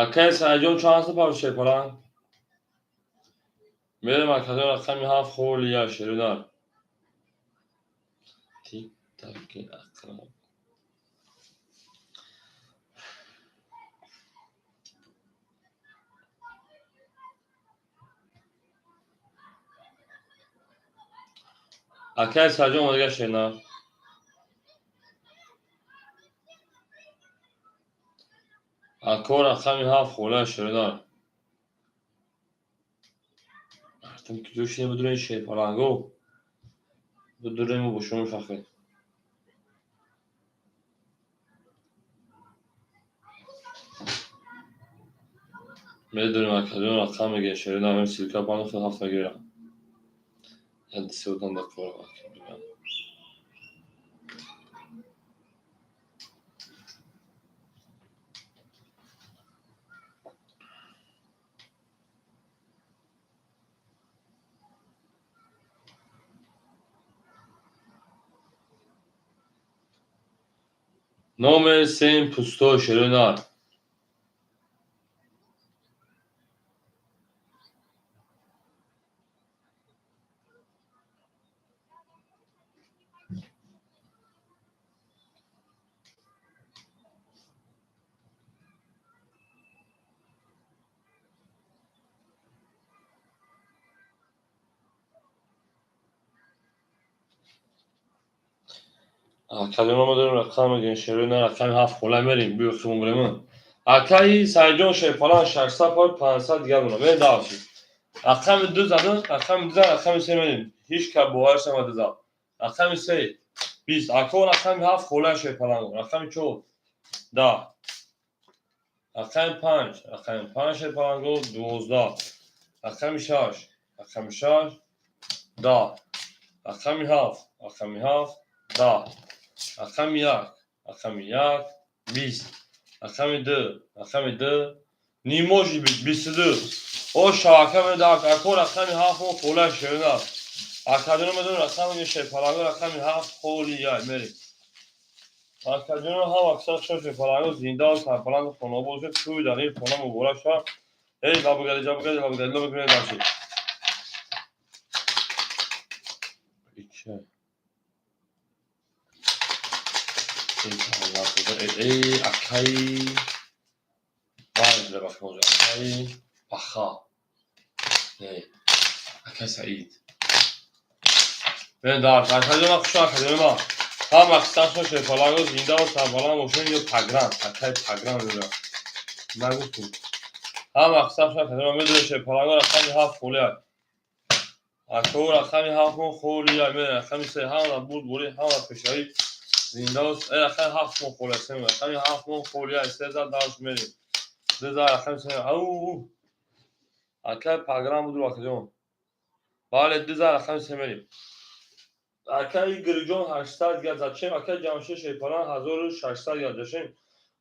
Акай Саидҷон чанд супар шепалан? Мерем акаҷон рақами ҳафт холия шеринар. Тик таки ақраб. Акай Саидҷон омадага шеринар. Ако рақами ҳафт хола шеринар. Мардум куҷо шине бидурен шерпаланго? Бидурему бо шумо шахе. Медонем акаҷон рақам мегирем шеринар, мем силка панду хел ҳафт мегирам. Як се одам дақиқа бигам. Номер семь пустой ширинар. Акаҷон мо дорем рақам мегирем шерина рақами ҳафт хола мерем биё химон бурем. Акаи Саидҷон шерпалан 600 пой 500 дигар мона. Мерем давши. Рақами ду задам, рақами ду зад, рақами се мерем. Ҳеҷ кас бовариш намад ду зад. Рақами се 20. Ако рақами ҳафт хола шерпалан. Рақами чор 10. Рақами панҷ, рақами панҷ шерпаланго 12. Рақами шаш, рақами шаш 10. Рақами ҳафт, рақами ҳафт 10. Рақами як, рақами як 20. Рақами ду, рақами ду ниможи 22. О шабака медак ако рақами ҳафт мо хола шерина. Акаҷоно медонем рақами шерпаланго рақами ҳафт холи яй мерем. Акаҷоно ҳам аксар шо шерпаланго зинда ва сарпаланду хонобод шуд. Тӯй дар ин хона муборак шавад. Эй лабгари ҷабгари лабгари лабгари даши. Ича. Эй акай акай баха. Акай Саид. Мен дар акаҷон хуш акаҷон ма. Ҳам аксар шерпаланго зинда ва сарбаланд бошанд ё пагран, акай пагран мегӯям. Нагуфтум. Ҳам аксар акаҷон ма медонем шерпаланго рақами ҳафт холия. Ако рақами ҳафт мо холия, мен рақами се ҳама бурд бурӣ ҳама пешравӣ зинда ва рақами ҳафт мо холия се рақами ҳафт мо холия се зад дарш мерем. Ду зад рақами се ау. Акай пагран буду акаҷон. Бале ду зад рақами се мерем. Акай Гирҷон 800 дигар зачем? Акай Ҷамшед Шерпалан 1600 дигар зачем?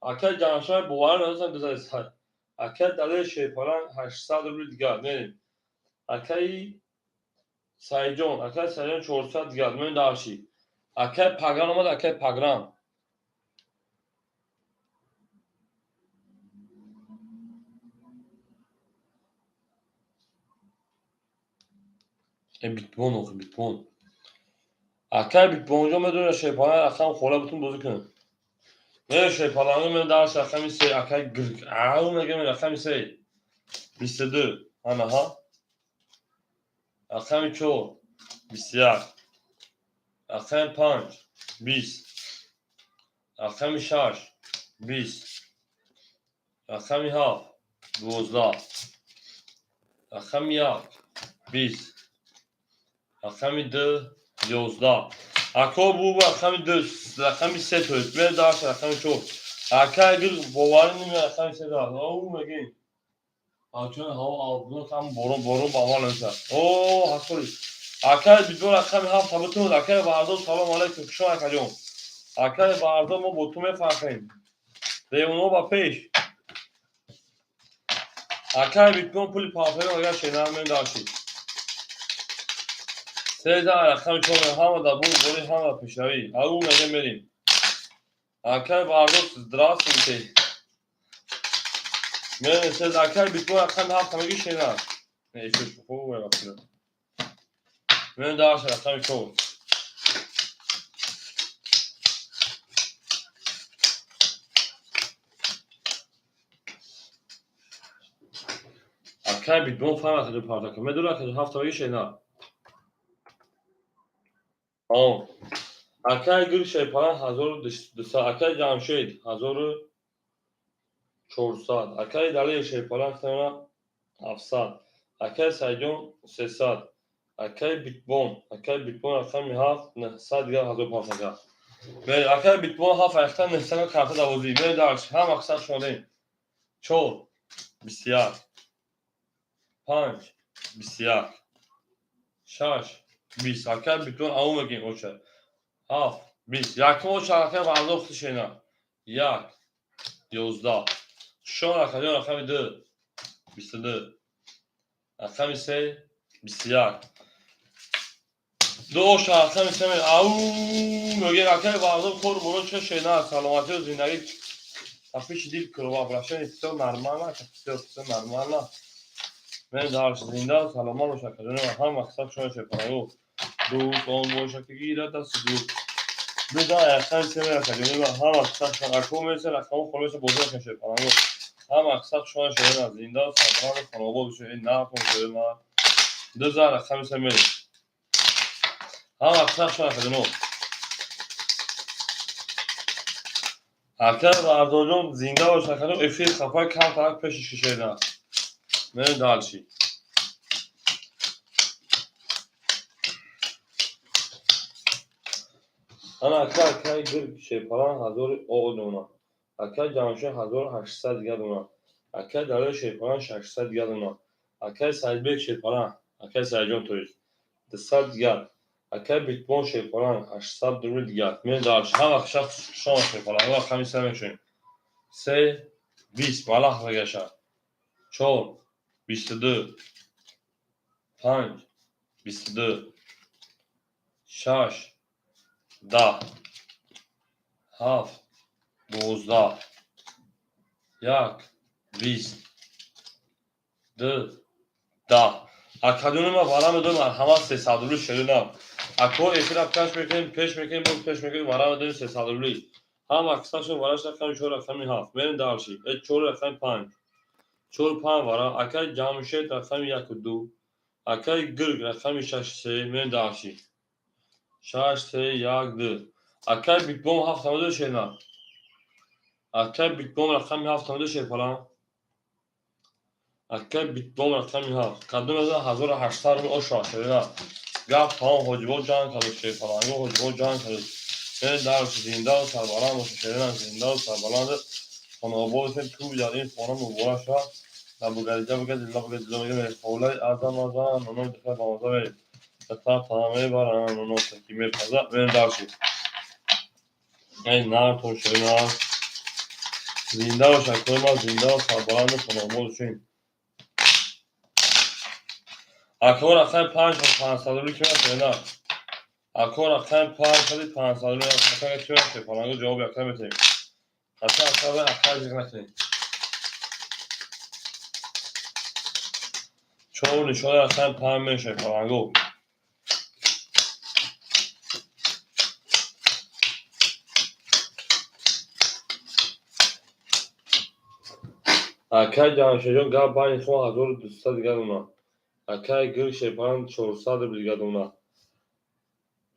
Акай Ҷамшед бовар надоштам ду зад сад. Акай Далер Шерпалан 800 рубл дигар мерем. Акай Саидҷон, акай Саидҷон 400 дигар мен дарши. Акай Пагран омад, акай Пагран. Битбон охи битбон. Акай битбонҷон медонад шерпалан рақам хола бутун бозӣ кунад. Мере шерпаланго мен дарш рақами се акай гирг ау мегам рақами се 22 анаҳа. Рақами чор 21, рақами 5, 20, рақами 6, 20, рақами 7, 12, рақами 1, 20, рақами 2, 11. Ако бу рақами 2, рақами 3, то есть мер дальше рақами 4. Ака гир боварӣ ними рақами 3 дорад. Оу мегин. Ачон ҳаво абдун кам борон борон ба амал намешавад. О, ҳасори. Акай бидон рақами 7 табутун. Акай Баҳдор, салом алайкум. Хушон акаҷон. Акай Баҳдор, мо бо ту мефархем. Девоно ба пеш. Акай бидон пули панферон агар шенар мен даши. Сеза рақами 4, ҳама дар бур бори, ҳама дар пешравӣ. Ау мега мерим. Акай Баҳдор, здравствуйте. Мерем сез акай бидон рақами 7 меги шенар. Не, ишош хуб мебахшид. Мерем дальше рақами 4. Акай бидон фаҳм акаҷон партака. Медура акаҷон 7 меги шенар. Тамом. Акай гул шерпалан 1200, акай Ҷамшед 1400, акай Далер шерпалан 700, акай Сайҷон 300, акай Битбон, акай Битбон рақами 7, 900 дигар ҳазор партака. Акай Битбон 7 айхта 900 карта давозӣ. Мерем дальше. Ҳама қисат шодем. 4, 21, 5, 21, 6, 20. Акай Битбон ау мегем оча. 7, 20. Якум оча акай Вардор худшена. 1, 11. Шон акаҷон рақами 2, 22. Рақами 3, 21. Ду оша рақами 3 ау мегем акай Вардор кор боро ча шена саломатию зиндагӣ. Афиши дил кровообращение всё нормально, всё всё нормально. Мен дальше зинда саломат бош акаҷон, ҳама мақсад шумо шепараю. Дӯст он боша ки гирад аз дур. Беда рақами 3 акаҷон, ҳама мақсад шумо ако меса рақамҳо холо меса бозӣ накун шепараю. Ҳама мақсад шумо шена зинда саломат хонобод бошед, накун шена. Ду за рақами 3 мерем. Ҳама мақсад шумо акаҷон. Ака Вардорҷон зинда бош акаҷон, эфир хафа камтар пеши шишена. Мерем дальше. Ана ака акай гир шерпалан 1000 дона. Акай Ҷамшед 1800 дигар дона. Акай Далер шерпалан 600 дигар дона. Акай Саидбек шерпалан, акай Саидҷон то есть 200 дигар. Акай Битбон шерпалан 800 рубли дигар. Мерем дальше. Ҳама шахс шумо шерпалан. Рақами 3 мешавем. 3, 20 малах мегаша. 4, 22, 5, 22, 6, 10, 7, 12, 1, 20, 2, 10. Академия ма вара медорем марҳамат 300 рубли шеринам. Ако эфира пеш мекунем, пеш мекунем, боз пеш мекунем, вара медорем 300 рубли. Ҳама аксашон вараш рақами 4, рақами 7. Мерем дальше. 4 рақами 5. 4 5 вара. Акай Ҷамшед рақами 1 2. Акай Гирг рақами 6 3. Мерем дальше. 6 3 1 2. Акай Битбом 7 тамадо шена. Акай Битбом рақами 7 тамадо шерпалан. Акай Битбом рақами 7. Кадом аз 1800 рубл оша шерина. Гап тамом ҳоҷибо ҷанг кард шерпалан. Ҳоҷибо ҷанг кард. Мерем дальше зинда сарбаланд боша шерина, зинда сарбаланд. Хонобод бошем, ту дар ин хона муборак шавад. Набугариҷа буга дилла буга дилла мега мерем. Ҳолаи азам азам ноно дихар ба маза мерем. Та та мебарам ноно ки мепаза. Мерем дальше. Эй нартон шерина. Зинда боша акои ман, зинда сарбаланд хонобод бошем. Ако рақами 5 500 рубли ки мешавад? Ако рақами 5 500 рубли ака ки мешавад? Фаланго ҷавоб яка метаҳем. Ака ака ака зиқ накунед. Чор нишони рақами 5 мешавад фаланго. Акай Ҷамшедҷон гап байни шумо 1200 дигар дона. Акай Гир шерпалан 400 рубли дигар дона.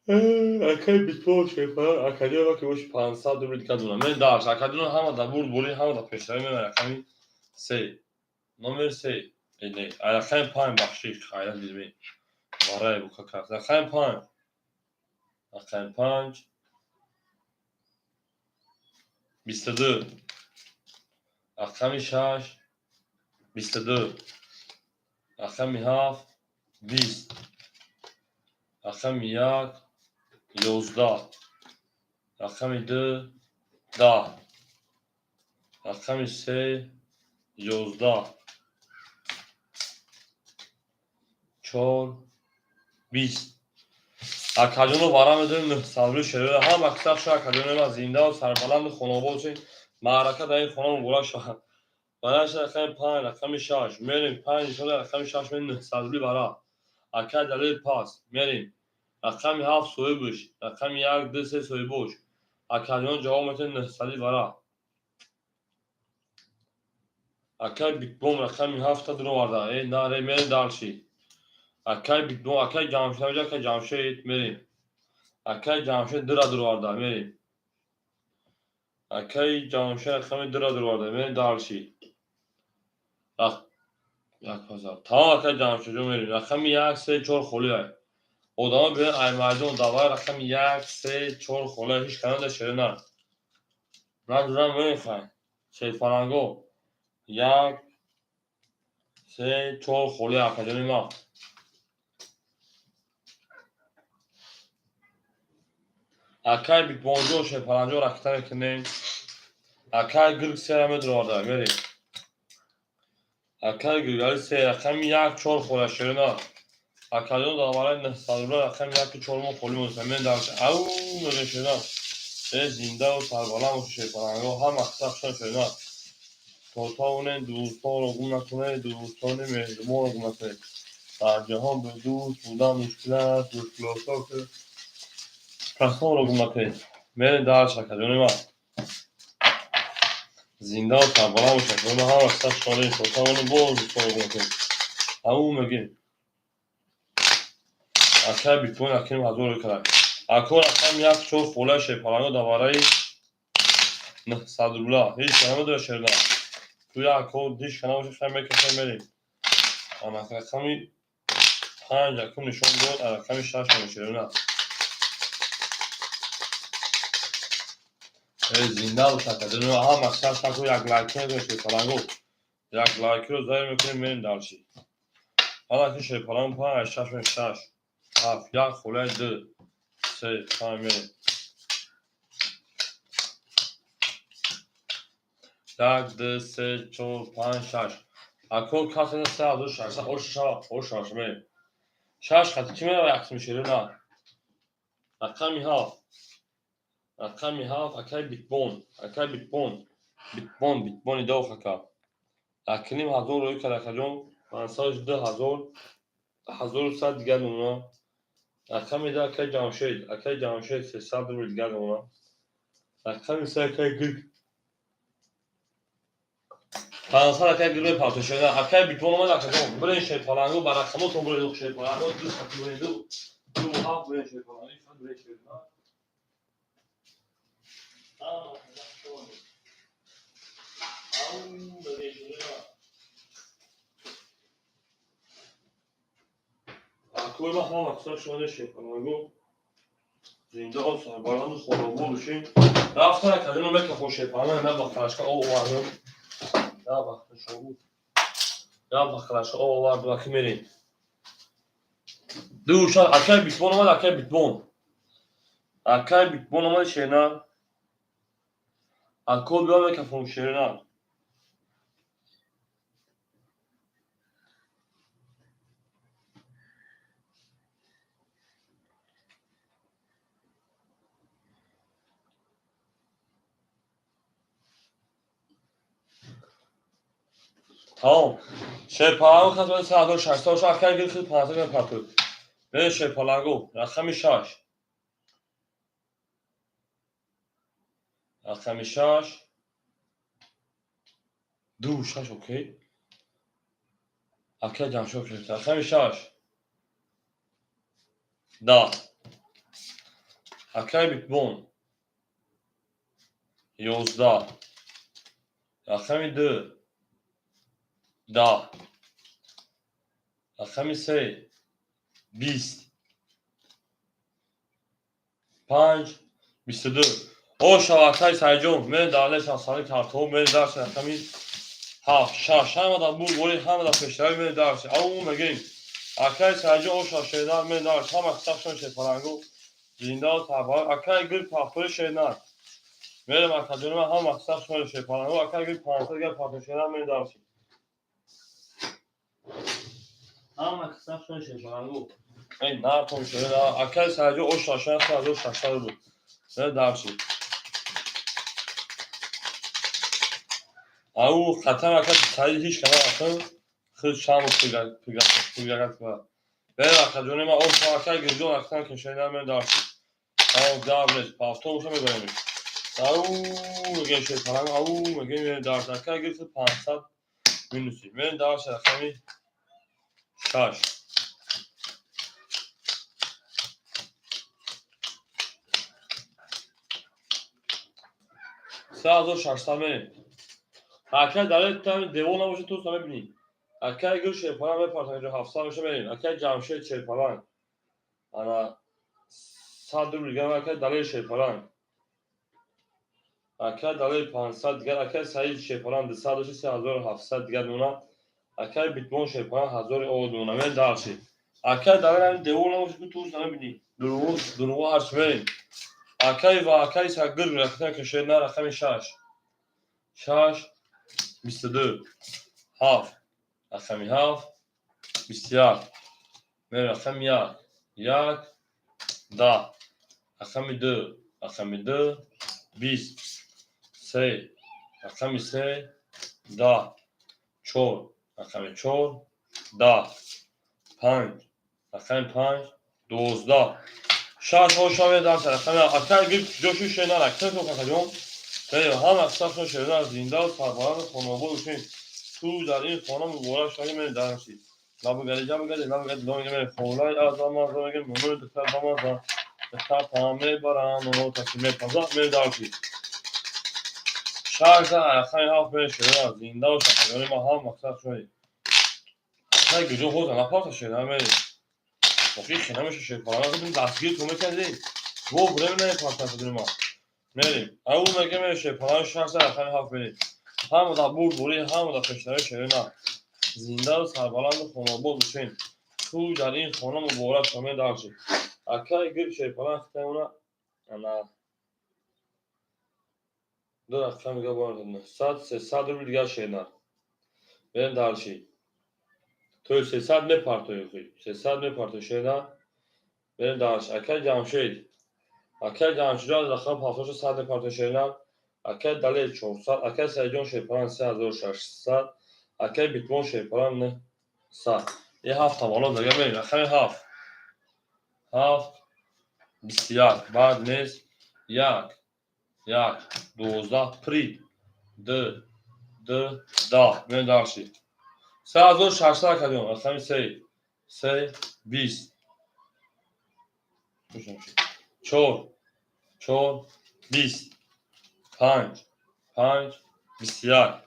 Акай битбол шефа, академия ки боши 500 рубл дигар дона. Мен даш, академия ҳама да бурд бури, ҳама да пешравӣ мен рақами 3. Номер 3. Не, рақами 5 бахшиш, хайрат дидми. Варай бу кака. Рақами 5. Рақами 5. 22. Рақами 6. 22. Рақами 7. 20. Рақами 1. 11. Рақами 2. 10. Рақами 3. 11. 4. 20. Акаҷоно вара медорем 900 рубли шероя. Ҳам аксар шу акаҷоно ма зиндаву сарбаланду хонобод шед. Маърака дар ин хона муборак шавад. Бараш рақами 5, рақами 6. Мерем 5 нишон рақами 6 мерем 900 рубли вара. Акай далели пас. Мерем. Рақами 7 соҳибш, рақами 1, 2, 3 соҳибош. Акаҷон ҷавоб метавонед 900 вара. Акай битбом рақами 7 та дуроварда. Э, на, ре, мерем дальше. Акай битбом, акай Ҷамшед, ҳамҷа акай Ҷамшед мерем. Акай Ҷамшед 2 ра дуроварда, мерем. Акай Ҷамшед рақами 2 ра дуроварда, мерем дальше. Як пазар. Тамом акай Ҷамшедҷон мерем. Рақами 1, 3, 4 холӣ ай. Одамо биён ай майдон давай рақами 1, 3, 4 холӣ ҳеҷ канада шере на. На дурам мехай. Шерфаранго. 1, 3, 4 холӣ акаҷони ма. Акай битбонҷо шерфаранҷо ракита мекунем. Акай гирг сера медуроварда, мерем. Акай гиргали се рақами 1, 4 холӣ шере на. Акаҷон дар барои 900 рубла рақами 1 4 мо холӣ монда. Мен дар ау мегӯям шере. Э зиндаву сарбаланд бошед шерфаранго. Ҳам аксар шуна шере. То тавонед дӯстонро гум накунед, дӯстони меҳрубонро гум накунед. Дар ҷаҳон бедӯст будан мушкил аст, мушкилотҳо касонро гум накунед. Мерем дарш акаҷони ман. Зиндаву сарбаланд бошед акаҷони ман. Ҳам аксар шуна то тавонед боз дӯстонро гум накунед. Ау мегӯем. Акай биткоин акиним ҳазор рӯй кард. Ако рақами 1 4 холаи шерпаланго дар барои 900 рубла. Ҳеҷ кана медора шерна. Ту як ко ҳеҷ кана бошад хай мекашем мерем. Ана рақами 5 якум нишон дод, рақами 6 ҳам шерна. Э зинда бош акаҷони ман. Ҳам аксар шаку як лайк мекунем шерпаланго. Як лайкиро заир мекунем мерем дальше. Ҳала ки шерпаланго 5 6 6 7 1 холаи 2 3 5 мерем. 1 2 3 4 5 6. Ако касе 3600 ош шава, ош шава мерем. 6 хати чӣ мерава як қисми шере на. Рақами 7. Рақами 7 акай битбон, акай битбон. Битбон, битбони дох ака. Акним ҳазор рӯй кард акаҷон. 502 ҳазор, 1100 дигар номуна. Рақами 2 акай Ҷамшед, акай Ҷамшед 300 рубл дигар номуна. Рақами 3 акай Гирг. 500 акай Гирг мепартошад. Акай битбон омад акаҷон. Бирен шерпаланго ба рақамотон бирен шерпаланго 2 хати бирен 2 2 7 бирен шерпаланго, бирен шерпаланго. Акои ман ҳам аксар шумо шерпаланго. Зиндао сарбаланду хонобод бошед. Рафтан акаҷоно мекафон шерпаланго, на бақалашка об овардам. На бақалашка, на бақалашка об овардам, аки мерем. Ду шар акай битбон омад, акай битбон. Акай битбон омад шерна. Ако биё мекафон шерна. Тамом. Шерпаланго хат 3600 ша акай гирифт 500 мепартод. Бе шерпаланго рақами 6. Рақами 6. 2 6 окей. Акай Ҷамшед окей. Рақами 6. 10. Акай Битбон 11, рақами 2 10, рақами 3 20, 5 22. О шава акай Сайҷон, мен дале шахсани картҳо, мен дарси рақами 7, 6, ҳамада бурбори, ҳамада пешравӣ, мен дарси. Ау мегем. Акай Сайҷон, о шава шернар, мен дарси. Ҳама қисақшон шерпалангу, зинда сарбаланд. Акай гул пахтори шернар. Мерем акаҷони ман, ҳама қисақшон шерпалангу, акай гул 500 гар пахтори шернар, мен дарси. Ҳама қисақшон шерпалангу. Эй, нартон шернар. Акай Сайҷон, о шава шернар, 1600 рубл. Мен дарси. Ау хатар ака Саид ҳеч кана ақл худ шаму пигагат кунад. Бер акаҷони ман, оша ака Гирҷон аксан кешайна, мен дарси. Ау гап нест, автобуса мебарем. Ау мегем шерпаланг, ау мегем, мен дарси. Ака Гирҷон 500 минуси. Мен дарси рақами 6. 3600 мерем. Акай далел тами девол набошад, ту мебинӣ. Акай гул шерпаланг мепартан ҷо 700 меша, мерем. Акай Ҷамшед шерпаланг. Ана 100 рубл дигар, акай далел шерпаланг. Акай далел 500 дигар, акай Саид шерпаланг 200 дошт, 3700 дигар мемонад. Акай Битмон шерпаланг 1000 овод мемонад. Мен дарши. Акай далел ҳамин девол набошад, ту мебинӣ. Дурӯғ дурӯғ ҳарчи мерем. Акай ва акай Сагир рақами кашена рақами 6. 6 22, 7, рақами 7 21, мер рақами 1 1 10, рақами 2, рақами 2 20, 3, рақами 3 10, 4, рақами 4 10, 5, рақами 5 12, 6. Ошаве дарс рақами акай гир ҷошу шенар акай какаҷон. Ҳама қисақшон шернар, зинда сарбаланд хонобод бошед. Ту дар ин хона муборак шавӣ, мен дарси. Лабгари ҷабгари лабгари лонга холай азама зонга мумун духтар бамаза духтар таом мебарам нуно таси мепаза, мен дарси. Шашта рақами 7 мен шернар, зинда бошад. Ма ҳама мақсад шавӣ. Акай гиҷо хоза напарта шернар мерем. Охи хе намеша шерпаланг дастгир ту мекардӣ. Во время намепарта ма. Мерем. Ау мега мерем шерпаланг шашта рақами 7 мерем. Ҳама дар бурдборӣ, ҳама дар пешравӣ шерина. Зиндаву сарбаланду хонобод бошед. Ту дар ин хона муборак шавед, дарши. Акай гир шерпаланг хитамона ана ду рақам дига бо 900 300 рубл дигар шернар. Мерем дарши. То 300 мепартои хуй. 300 мепартои шернар. Мерем дарши. Акай Ҷамшед. Акай Ҷамшедҷон рақам 76 мепартои шернар. Акай Далел 400, акай Саидҷон шерпаланг 3600, акай Битмон шерпаланг 900. Е ҳафта боло дага мерем. Рақами 7. 7 21, баъд нест 1 1 12 при 2 2 10, мен дарши. 3600 акаҷон, рақами 3 3 20, 4 4 20, 5 5 21,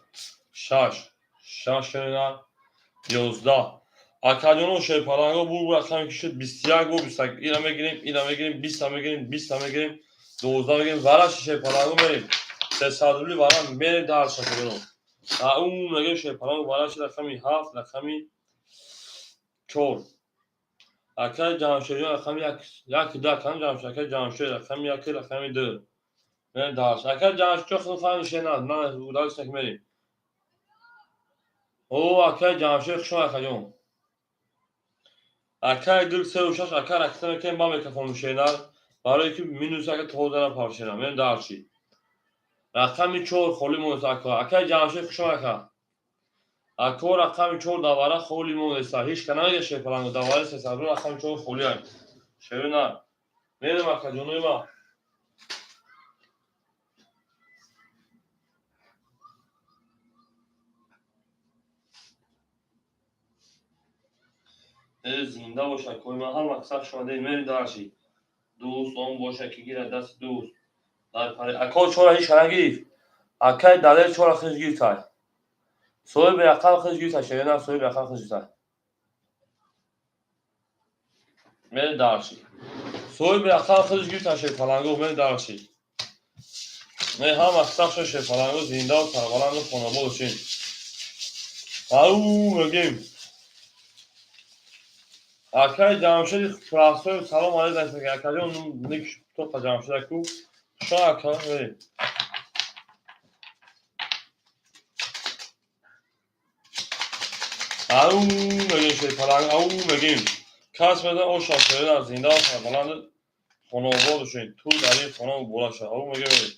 6 6 11. Акаҷоно шерпаланго бур рақаме ки шуд 21 бо 21 ина мегирем, ина мегирем, 20 мегирем, 20 мегирем, 12 мегирем, вараши шерпаланго мерем. 300 рубли вара мерем дар шакаҷоно. Ау мегирем шерпаланго вараши рақами 7, рақами 4. Акай Ҷамшедҷон рақами 1 1 2, акам Ҷамшед, акай Ҷамшед рақами 1, рақами 2. Мерем дарш. Акай Ҷамшедҷон худ фаҳми шенад, на удариш нак мерем. О, акай Ҷамшед, хуш омад, акаҷон. Акай гул сеу шаш, ака ракта мекунем ба микрофон шенар, барое ки минус ака тоза напаршена. Мерем дарши. Рақами 4 холӣ монест ака. Акай Ҷамшед, хуш омад, ака. Ако рақами 4 давара холӣ монеста. Ҳеч ка намега шерпаланго давари 300 рақами 4 холӣ ай. Шерина. Мерем акаҷонои ма. Зинда бошад, кои ман ҳама мақсад шума дед, мери дарши. Дӯст он боша, ки гирад дасти дӯст. Ако чора ҳеч нагирифт. Акай Далер чора хиш гирифтай. Соҳиби рақам хиш гирифта, шерина, соҳиби рақам хиш гирифта. Мери дарши. Соҳиби рақам хиш гирифта, шерпаланго, мери дарши. Ме ҳама сахшо, шерпаланго, зиндаву сарбаланду хонобод бошед. Ау мегем. Акай Ҷамшеди Красоев, салом алейкум, акаҷон, ник тоқа Ҷамшед аку. Хуша ака, мерем. Ау мегем, шерпаланг, ау мегем. Кас мезан о шашерина, зиндаву сарбаланду хонобод бошед. Ту дар ин хона муборак шавад. Ау мегем, мерем.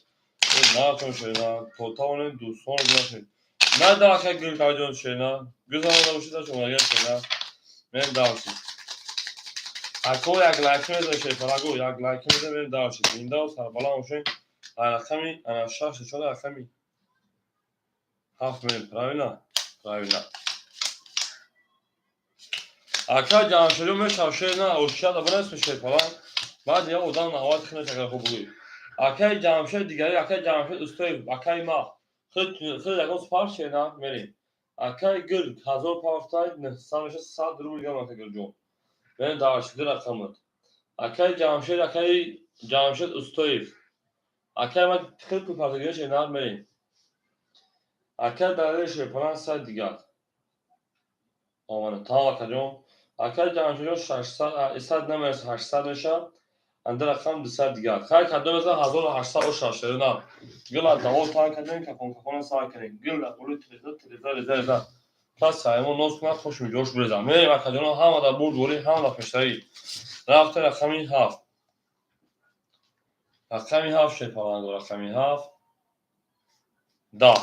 Натон, шерина, то тавонем дӯстонро бинашед. На да ака Гулкаҷон, шерина. Гузаронда бошед, шумоягар, шерина. Мерем дарси. Ако як лайк мезанед, шерпалаго, як лайк мезанед, мерем дарси. Зиндаву сарбаланд бошед. Рақами ана шаш чора, рақами ҳафт мерем. Правильно? Правильно. Ака Ҷамшедо мешав, шерина, ошияда бинасми, шерпаланг. Баъд як одам навбат хунаш, агар хуб бугӯӣ. Акаи Ҷамшед дигари, акаи Ҷамшед Устоев, акаи ма. Худ худ ягон спар, шерина, мерем. Акаи Гул 1000 пафтай, 900 меша, 100 рубл гам, ака Гулҷон. Мерем дарси, ду рақамат. Акаи Ҷамшед, акаи Ҷамшед Устоев. Акаи ма хел пул партагиҳо, шерина, мерем. Акаи Далери шерпаланг 100 дигар. Омада. Тамом, акаҷон. Акаи Ҷамшедҷон 600, 100 намераса, 800 меша. Анда рақам 200 дигар. Хай кадом мезан 1800 оша, шерина. Гула давол тан кардем, кафон кафона сар кардем. Гула улу телеза телеза реза реза. Кас саймо нос кунад, хуш миҷош бурезам. Мерем, акаҷоно, ҳама дар бурдворӣ, ҳама дар пештарӣ. Рафта рақами ҳафт. Рақами ҳафт, шерпаланго, рақами ҳафт. 10.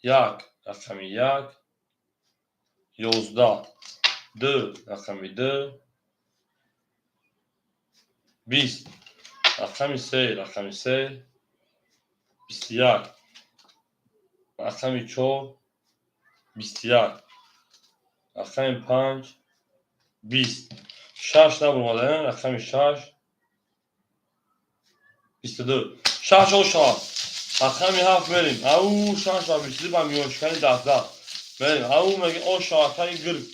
Як, рақами як. 11. Ду, рақами ду. 20. Рақами се, рақами се. 21. Рақами чор. 21. Рақами панҷ. 20. Шаш набуромада, рақами шаш. 22. Шаш о шавад. Рақами ҳафт мерем. Ау шаш ба 22 ба миёншикани 10. Мерем. Ау меги о шавадкаи гирг.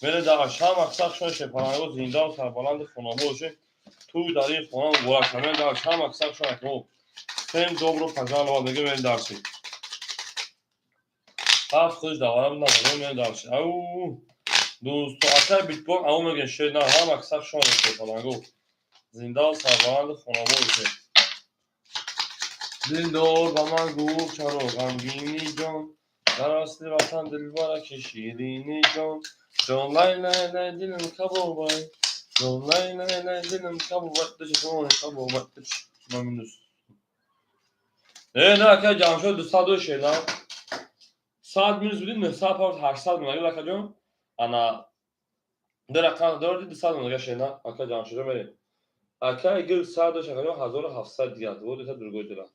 Мерем дар ҳама сахшон, шерпаланго, зиндаву сарбаланду хонобод бошед. Ту дар ин хона муборак шавад. Мерем дар ҳама сахшон, ако. Всем добро пожаловать, меги, мерем дарси. Ҳафт хуш давара буд, мерем дарси. Ау дӯсто, акай битбон, ау мегем, шерна, ҳама сахшон, шерпаланго. Зиндаву сарбаланду хонобод бошед. Дилдор ба ман гуфт: чаро ғамгинӣ, ҷон? Дар асли ватан дилбараки ширини, ҷон. Ҷон, лай лай лай, дилам кабобай. Ҷон, лай лай лай, дилам кабобай. Кабобай. Минус. Не, ака Ҷамшед 200 шена. 100 минус будим, 900 павт, 800 мунагил, акаҷон. Ана ду рақам дорди, 200 мунага, шена. Ака Ҷамшедо мерем. Акай Гул 100 дош, акаҷон, 1700 дигар. Вот это другое дело.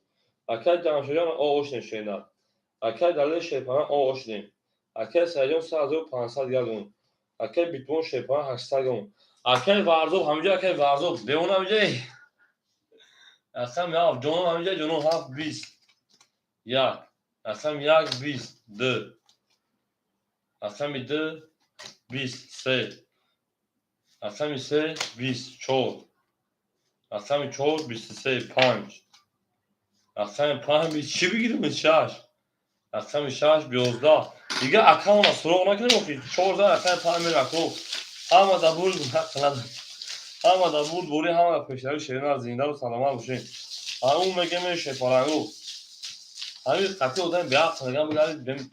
Акай Ҷамшедҷон о ошнем, шена. Акай Далери шерпана о ошнем. Акай Саидҷон 3500 дигар гун. Акай Битбон шерпана 800 гун. Акай Варзоб ҳамиҷа, акай Варзоб. Беон ҳамиҷа. Рақами ҳафт, ҷонон ҳамиҷа, ҷонон, ҳафт 20. Як. Рақами як 20. Ду. Рақами ду 20. Се. Рақами се 20. Чор. Рақами чор 23. Панҷ. Рақами панҷ 20. Чӣ бигирем? Шаш. Рақами шаш 11. Дигар акамона суроғ накунем, охи. 14 рақами панҷ мер, ако. Ҳама дар бурд ҳама дар бурд бурӣ, ҳама дар пешравӣ, шерина, зиндаву саломат бошед. Ҳамун мегем, шерпалангу. Ҳамин қатъи одами беақл мегам,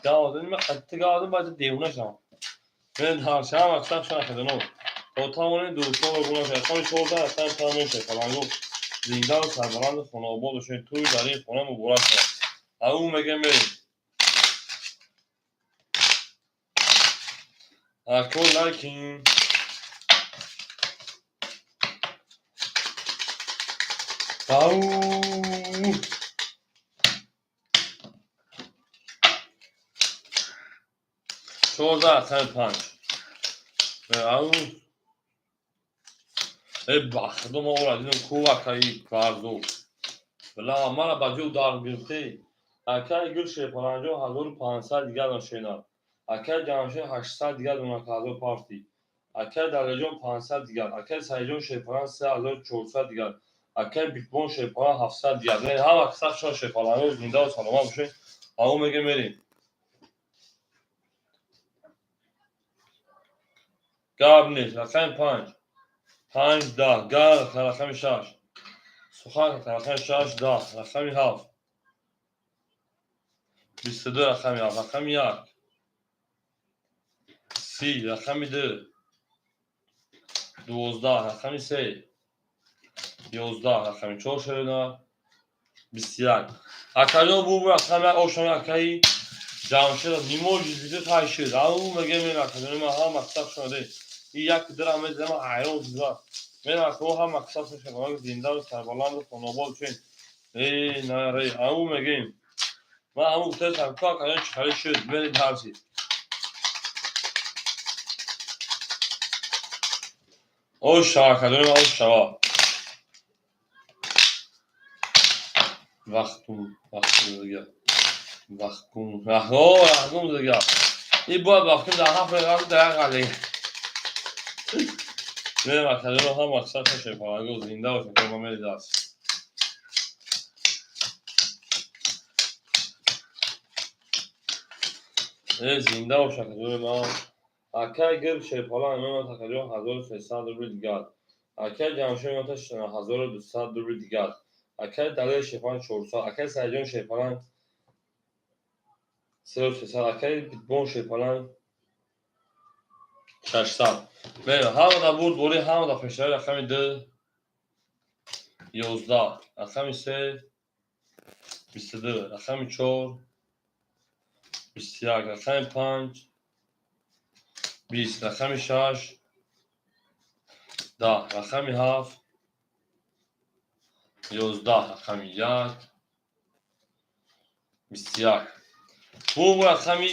гавадем, қатъи гавадем, баъд девона шавам. Мен дар шаҳр мақсад шахедано. То тавонем дӯстонро гуна шавад. Рақами 14, рақами панҷ мер, шерпалангу. Зиндаву сарбаланду хонаобод бошед. Тӯй дар ин хона муборак шавад. Ҳамун мегем, мерем. Ако лайкин. Ау! 14, рақами панҷ. Ау! Э, бахдо ма ора дидам ку акаи Варзоб. Била мара ба ҷо дар гирифтӣ. Акаи Гул Шерпаланҷон 1500 дигар дона шена. Акаи Ҷамшед 800 дигар дона ҳазор партӣ. Акаи Далерҷон 500 дигар. Акаи Саидҷон Шерпалан 3400 дигар. Акаи Бикбон Шерпалан 700 дигар. Ҳама кисақ шумо Шерпаланҳо зиндаву саломат бошед. Ҳаво мегем мерем. Гап нест. Рақами 5. 5 10. Гап рақами 6. Сухан рақами 6 10. Рақами 7. 22 рақами 7. Рақами 1. 30 рақами 2. 12 рақами 3. 11 рақами 4 шуда. 21. Акаҷон бу рақами ошони акаи Ҷамшед нимоҷи дида тай шуд. Ау мегем мен акаҷони ман ҳама мақсад шунаде. И як дирам мезанам ҳайрон шуда. Мен акаҳо ҳама мақсад шунаде. Зиндаву сарбаланду хонобод шуд. Э, на ре, ау мегем. Ман ҳамун гуфтаам ку акаҷон чӣ хеле шуд. Мери дарси. Ош шава акаҷони ман ош шава. Вақтум, вақтум дига. Вақтум, вақтум дига. И бояд вақтум дар ҳафт рақам дар як қале. Мерем акаҷоно ҳама мақсад шерпаланго зинда бошед, ма мери дарси. Э, зинда бош акаҷони ман. Акаи Гул Шерпалан мемонад акаҷон 1300 рубли дигар. Акаи Ҷамшед мемонад 1200 рубли дигар. Акаи Далер Шерпалан 400, акаи Саидҷон Шерпалан 3300, акаи Битбон Шерпалан 600. Мерем, ҳама да бурд бори, ҳама да пешравӣ рақами 2 11, рақами 3 22, рақами 4 21, рақами 5 20, рақами 6 10, рақами 7 11, рақами 1 21. Бу рақами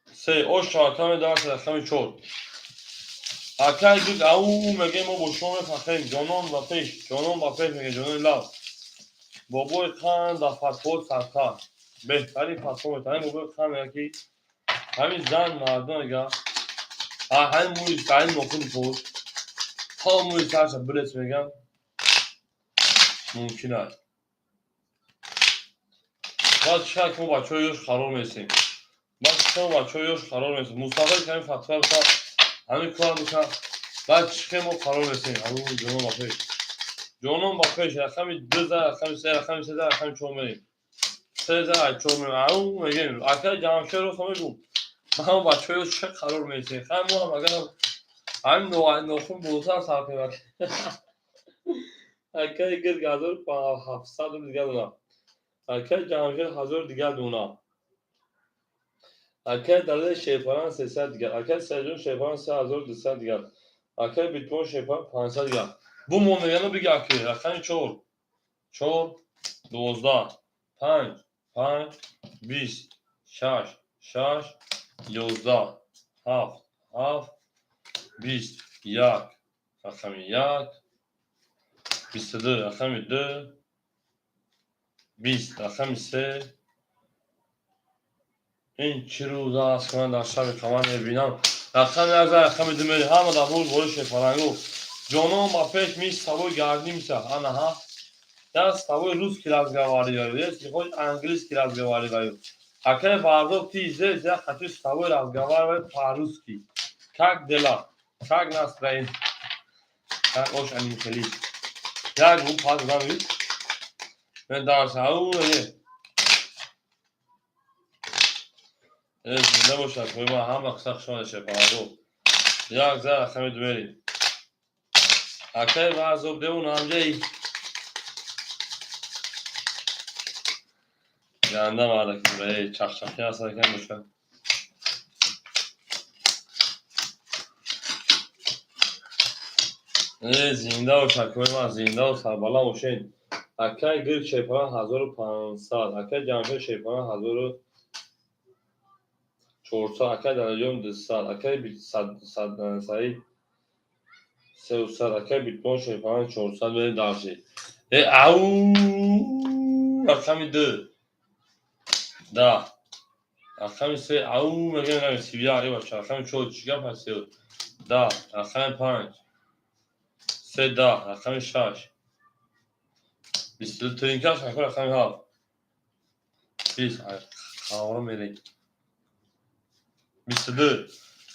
3 ош шавака медорад рақами 4. Акаи Гул ау мегем мо бо шумо мефахрем. Ҷонон ба пеш, ҷонон ба пеш мегем, ҷонони лаб. Бобои қанд дар фатво сарқа. Беҳтарин фатво метавонем. Бобои қанд мегӯяд ки ҳамин зан мардон мега ҳамин мӯи ҳамин нохуни пош то мӯи сарша бирес мегам мумкин аст. Баъд чӣ ки мо бачаҳои ёш қарор месем. Баъд чӣ мо бачаҳои ёш қарор месем. Мустафо ки ҳамин фатва бита ҳамин кор бита баъд чӣ ки мо қарор месем. Ҳамин ҷонон ба пеш. Ҷонон ба пеш рақами 2 за рақами 3 рақами 3 за рақами 4 мерем. 3 за 4 мерем. Ау мегем. Акаи Ҷамшед рост мегӯм. Ҳама бачаҳои ёш чӣ қарор месем. Хай мо ҳам агар ҳамин нохун болотар сар кунем. Акаи Гул 1700 рубли дигар дона. Акаи Ҷамшед 1000 дигар дона. Акаи Далер Шерпалан 300 дигар. Акаи Саидҷон Шерпалан 3200 дигар. Акаи Битбон Шерпалан 500 дигар. Бу мондагану бига аки. Рақами 4 4 12 5 5 20 6 6 11 7 7 20 1 рақами 1 22 рақами 2 20 рақами 3. Ин чӣ рӯз аст ки ман дар шаби қамар мебинам. Рақами 1 за рақами 2 мери. Ҳама дар бурд бори Шерпалангу. Ҷонон ба пеш мы с тобой гордимся. Ана ҳа. Я с тобой русский разговариваю. Если хочешь, английский разговариваю. Акаи Варзоб, ты здесь, я хочу с тобой разговаривать по-русски. Как дела? Как настроение? Как ош анимхели. Як гу пас дам вид. Мен дарс ау е. Э, зинда бошад. Ма ҳама қисса хушомад Шерпалангу. Як за рақами 2 мери. Акаи Варзоб деун ҳамҷаи. Ганда мардаки эй чақчақи ҳаст акам бошад. Э, зинда бош акои ман, зиндаву сарбаланд бошед. Акаи Гул Шерпалан 1500, акаи Ҷамшед Шерпалан 1400, акаи Далерҷон 200, акаи Саид 300. Акай битбон шерпаланг 400. Мерем дальше. Э, ау, рақами ду, 10. Рақами се, ау, мегӯем, 31. Бача, рақами чор, чӣ гап ҳаст? 10. Рақами панҷ, се, 10. Рақами шаш, 22. Тринкаш ако. Рақами ҳафт, 20. Қавро мерем, 22.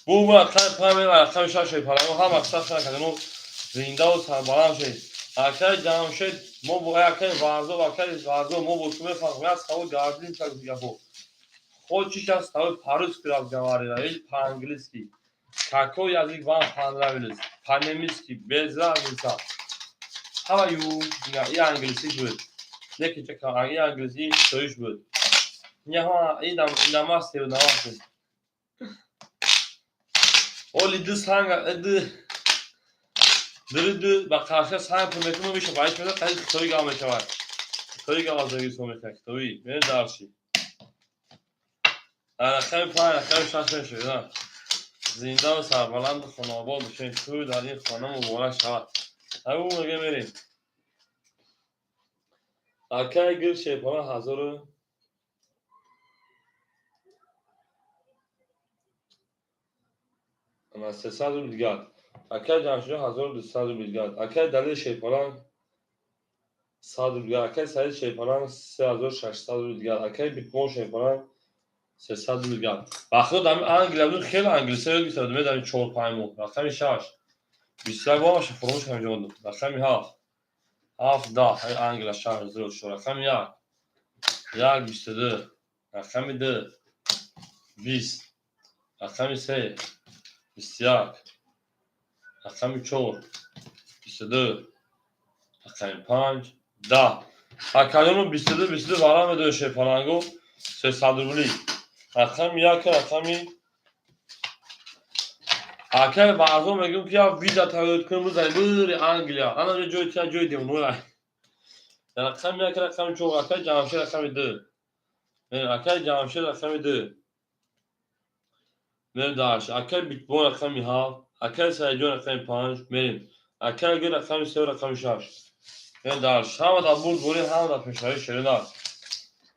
Бу рақами панҷ, рақами шаш. Шерпаланго ҳама мақсад кардано, зиндаву сарбаланд шед. Акаи Ҷамшед, мо бо акаи Варзоб, акаи Варзоб, мо бо ту мефаҳмем. Як савол гардин гапо. Хочешь, сейчас с тобой по-русски разговаривать или по-английски? Какой язык вам понравились? По-немецки, без разницы. How are you? И английский буд. Неки чака, и английский, и хитоиш буд. И намасте, намасте. Оли ду санга, ду дри ду ба қарша санг пур мекунам, меша баиш меда, қади хитоӣ гап мешавад. Хитоӣ гап аз сон мекунад, хитоӣ. Мерем дальше. Рақами панҷ, рақами шаш мешавад. Зиндаву сарбаланду хонаобод бошед. Тӯй дар ин хона муборак шавад. Ау, мега, мерем. Акай гир шерпаланг ҳазору 300 рубл дигар. Акай Ҷамшидҷон, 1200 рубл дигар. Акай Далер шерпаланг, 100 рубл дигар. Акай Саид шерпаланг, 3600 рубл дигар. Акай Битмон шерпаланг, 300 рубл дигар. Вақто дар Англия будем, хеле англиса ёд гирифта будем, дар 4-5 моҳ. Рақами шаш, 21 бомаша фуромӯш кардам ҷон. Рақами ҳафт, ҳафт, 10. Англия шаҳр зиёд шуд. Рақами як, як, 22. Рақами ду, 20. Рақами се, 21. Рақами чор, 22. Рақами панҷ, 10. Акаёну 22, 22 варам медои шерпалангу 300 рубли. Рақами як, рақами акай баъзо мегӯм, ки як виза тайёр кунем, бизанем бири Англия. Ана ҷои тия ҷои девоноя. Рақами як, рақами чор. Акай Ҷамшед, рақами ду. Акай Ҷамшед, рақами ду. Мерем дальше. Акай Битбон, рақами ҳафт. Акай Саидҷон, рақами панҷ. Мерем. Акай Гир, рақами се, рақами шаш. Мерем дальше. Ҳама дар бурд бурӣ, ҳама дар пешравӣ шерин аст.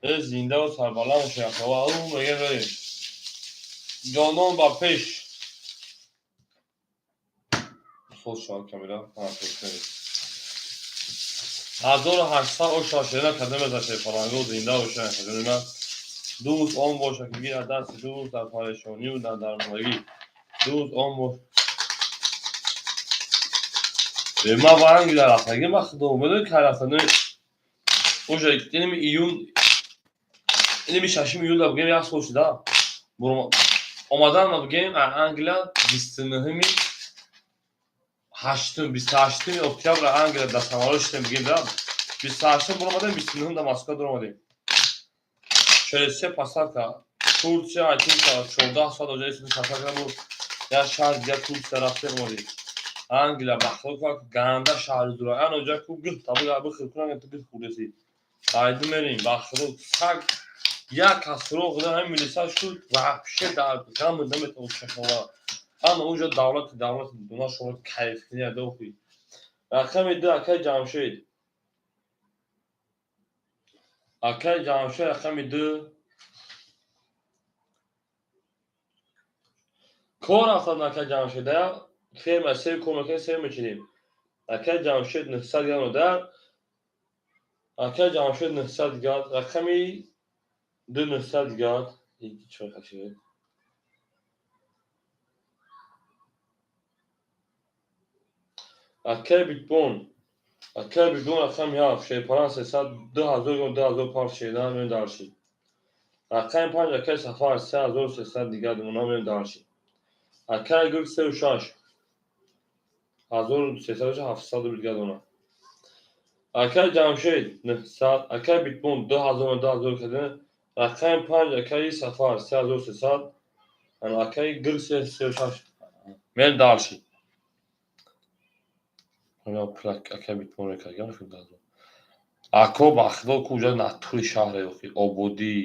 Э, зиндаву сарбаланд бошед. Ау, мегем, мерем. Ҷонон ба пеш. Соз шавад камера. 1800 оша шерина карда мезашед фаланго, зинда бошад. Ҳазорина дӯст он бошад, ки гирад дасти дӯст дар парешонию дар дармондагӣ. Дӯст он бош. Ман ба Англия рафтагӣ, ба худо, медонӣ, кай рафтам? Уже инами июн, инами шашуми июл бигем, як сол шуда омадан. Бигем, Англия 29-уми ҳаштум, 28-уми октябр Англия дар самолёт шудем, бигем, да, 28-ум баромадем, 29-ум дар Москва дуромадем. Через се посадка Турция, 14 соат оҷа посадка буд, як шаҳр дигар Турция рафтем, омадем. Англия, ба худо, ганда шаҳри дура. Ан оҷа ку гих табига бихӯр кунан, ту гих хӯрдеси. Айду мерем, ба худо, саг як касро худа ҳамин милиса шуд, вообще дар ғам наметавон чашмова. Ана уҷа давлати давлати дуна шумо кайф кунӣ адохи. Рақами ду, акай Ҷамшед. Акай Ҷамшед, рақами ду. Кор рафтад, акай Ҷамшед, ферма сев кор мекунем, сев мечинем. Акай Ҷамшед, 900 грамм дар. Акай Ҷамшед, 900 грамм. Рақами ду, 900 грамм. Чой хашид. Акай Битбон. Акай Битбон, рақами ҳафт. Шерпалан 300, 2000 грамм, 2000 пар шедан мем дальше. Рақами панҷ, акай Сафар, 3300 дигар мона, мем дальше. Акай Гул, сеу шаш. 1300, 700 рубл дигар дона. Акай Ҷамшед, 900, акай Битбон, 2000, 2000 кардем. Рақами панҷ, акаи Сафар, 3300, акаи Гул, сеу шаш. Мерем дальше. Акай Битбон рекардгам. Ако, ба худо, куҷа натури шаҳре охи ободӣ.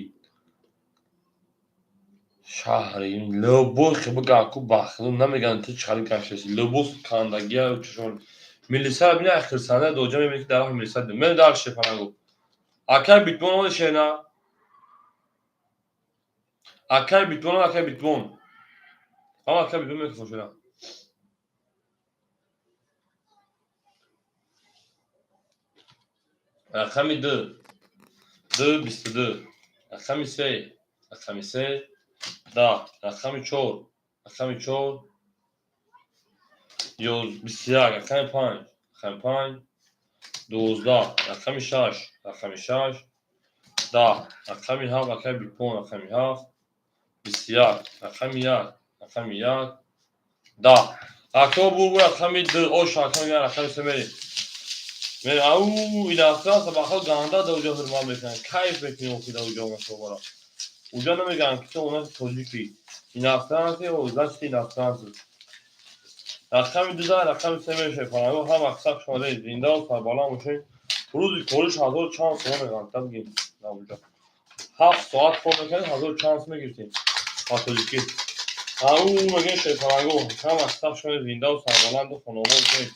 Шаҳри любой хиб гаку бахту намеган, ту чӣ гаштаси, либос кандагия чашон милиса бина, хирсанда доҷа мебини, ки дар милиса мен дар шепанагу. Акай битбон омада шена, акай битбон, акай битбон, ама акай битбон мекафон шена. Рақами ду, ду, 22. Рақами се, рақами се, 10. Рақами чор, рақами чор, 21. Рақами панҷ, рақами панҷ, 12. Рақами шаш, рақами шаш, 10. Рақами ҳафт, рақами битпон, рақами ҳафт, 21. Рақами як, рақами як, 10. Ако бурбу рақами ду ош, рақами як, рақами се мерем. Ау, инафтаса бахо ганда да уҷа ҳурмат мекунанд, кайф мекунӣ охи да уҷа онашобара. Уҷа намегӯянд, ки ту онаш тоҷикӣ. Иностранцы, значит, иностранцы. Рақами ду да рақами се мешавед. Фараго ҳам аксар шумода зиндаву сарбаланд бошед. Рӯзи кориш ҳазору чанд сомон мегӯянд, та бигем дар уҷа. 7 соат кор мекардем, ҳазору чанд сом мегирифтем. Ба тоҷикӣ. Ау мегӯем, шефаранго, ҳам аксар шумо зиндаву сарбаланду хонобод бошед.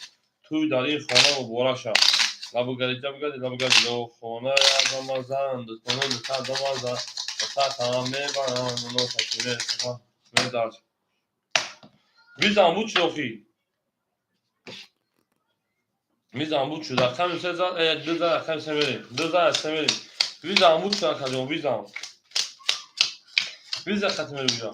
Тӯй дар ин хона муборак шавад. Лабугалиҷа бугади лабугади хона замазан дӯстоно дусад дамазан дусад мебаранд медарч. Визам буд чӣ охи? Визам буд шуд. Рақами се зад, ду зад, рақами се мерем. Ду зад, се мерем. Визам буд шуд, акаҷон, визам. Виза хати мерем уҷа.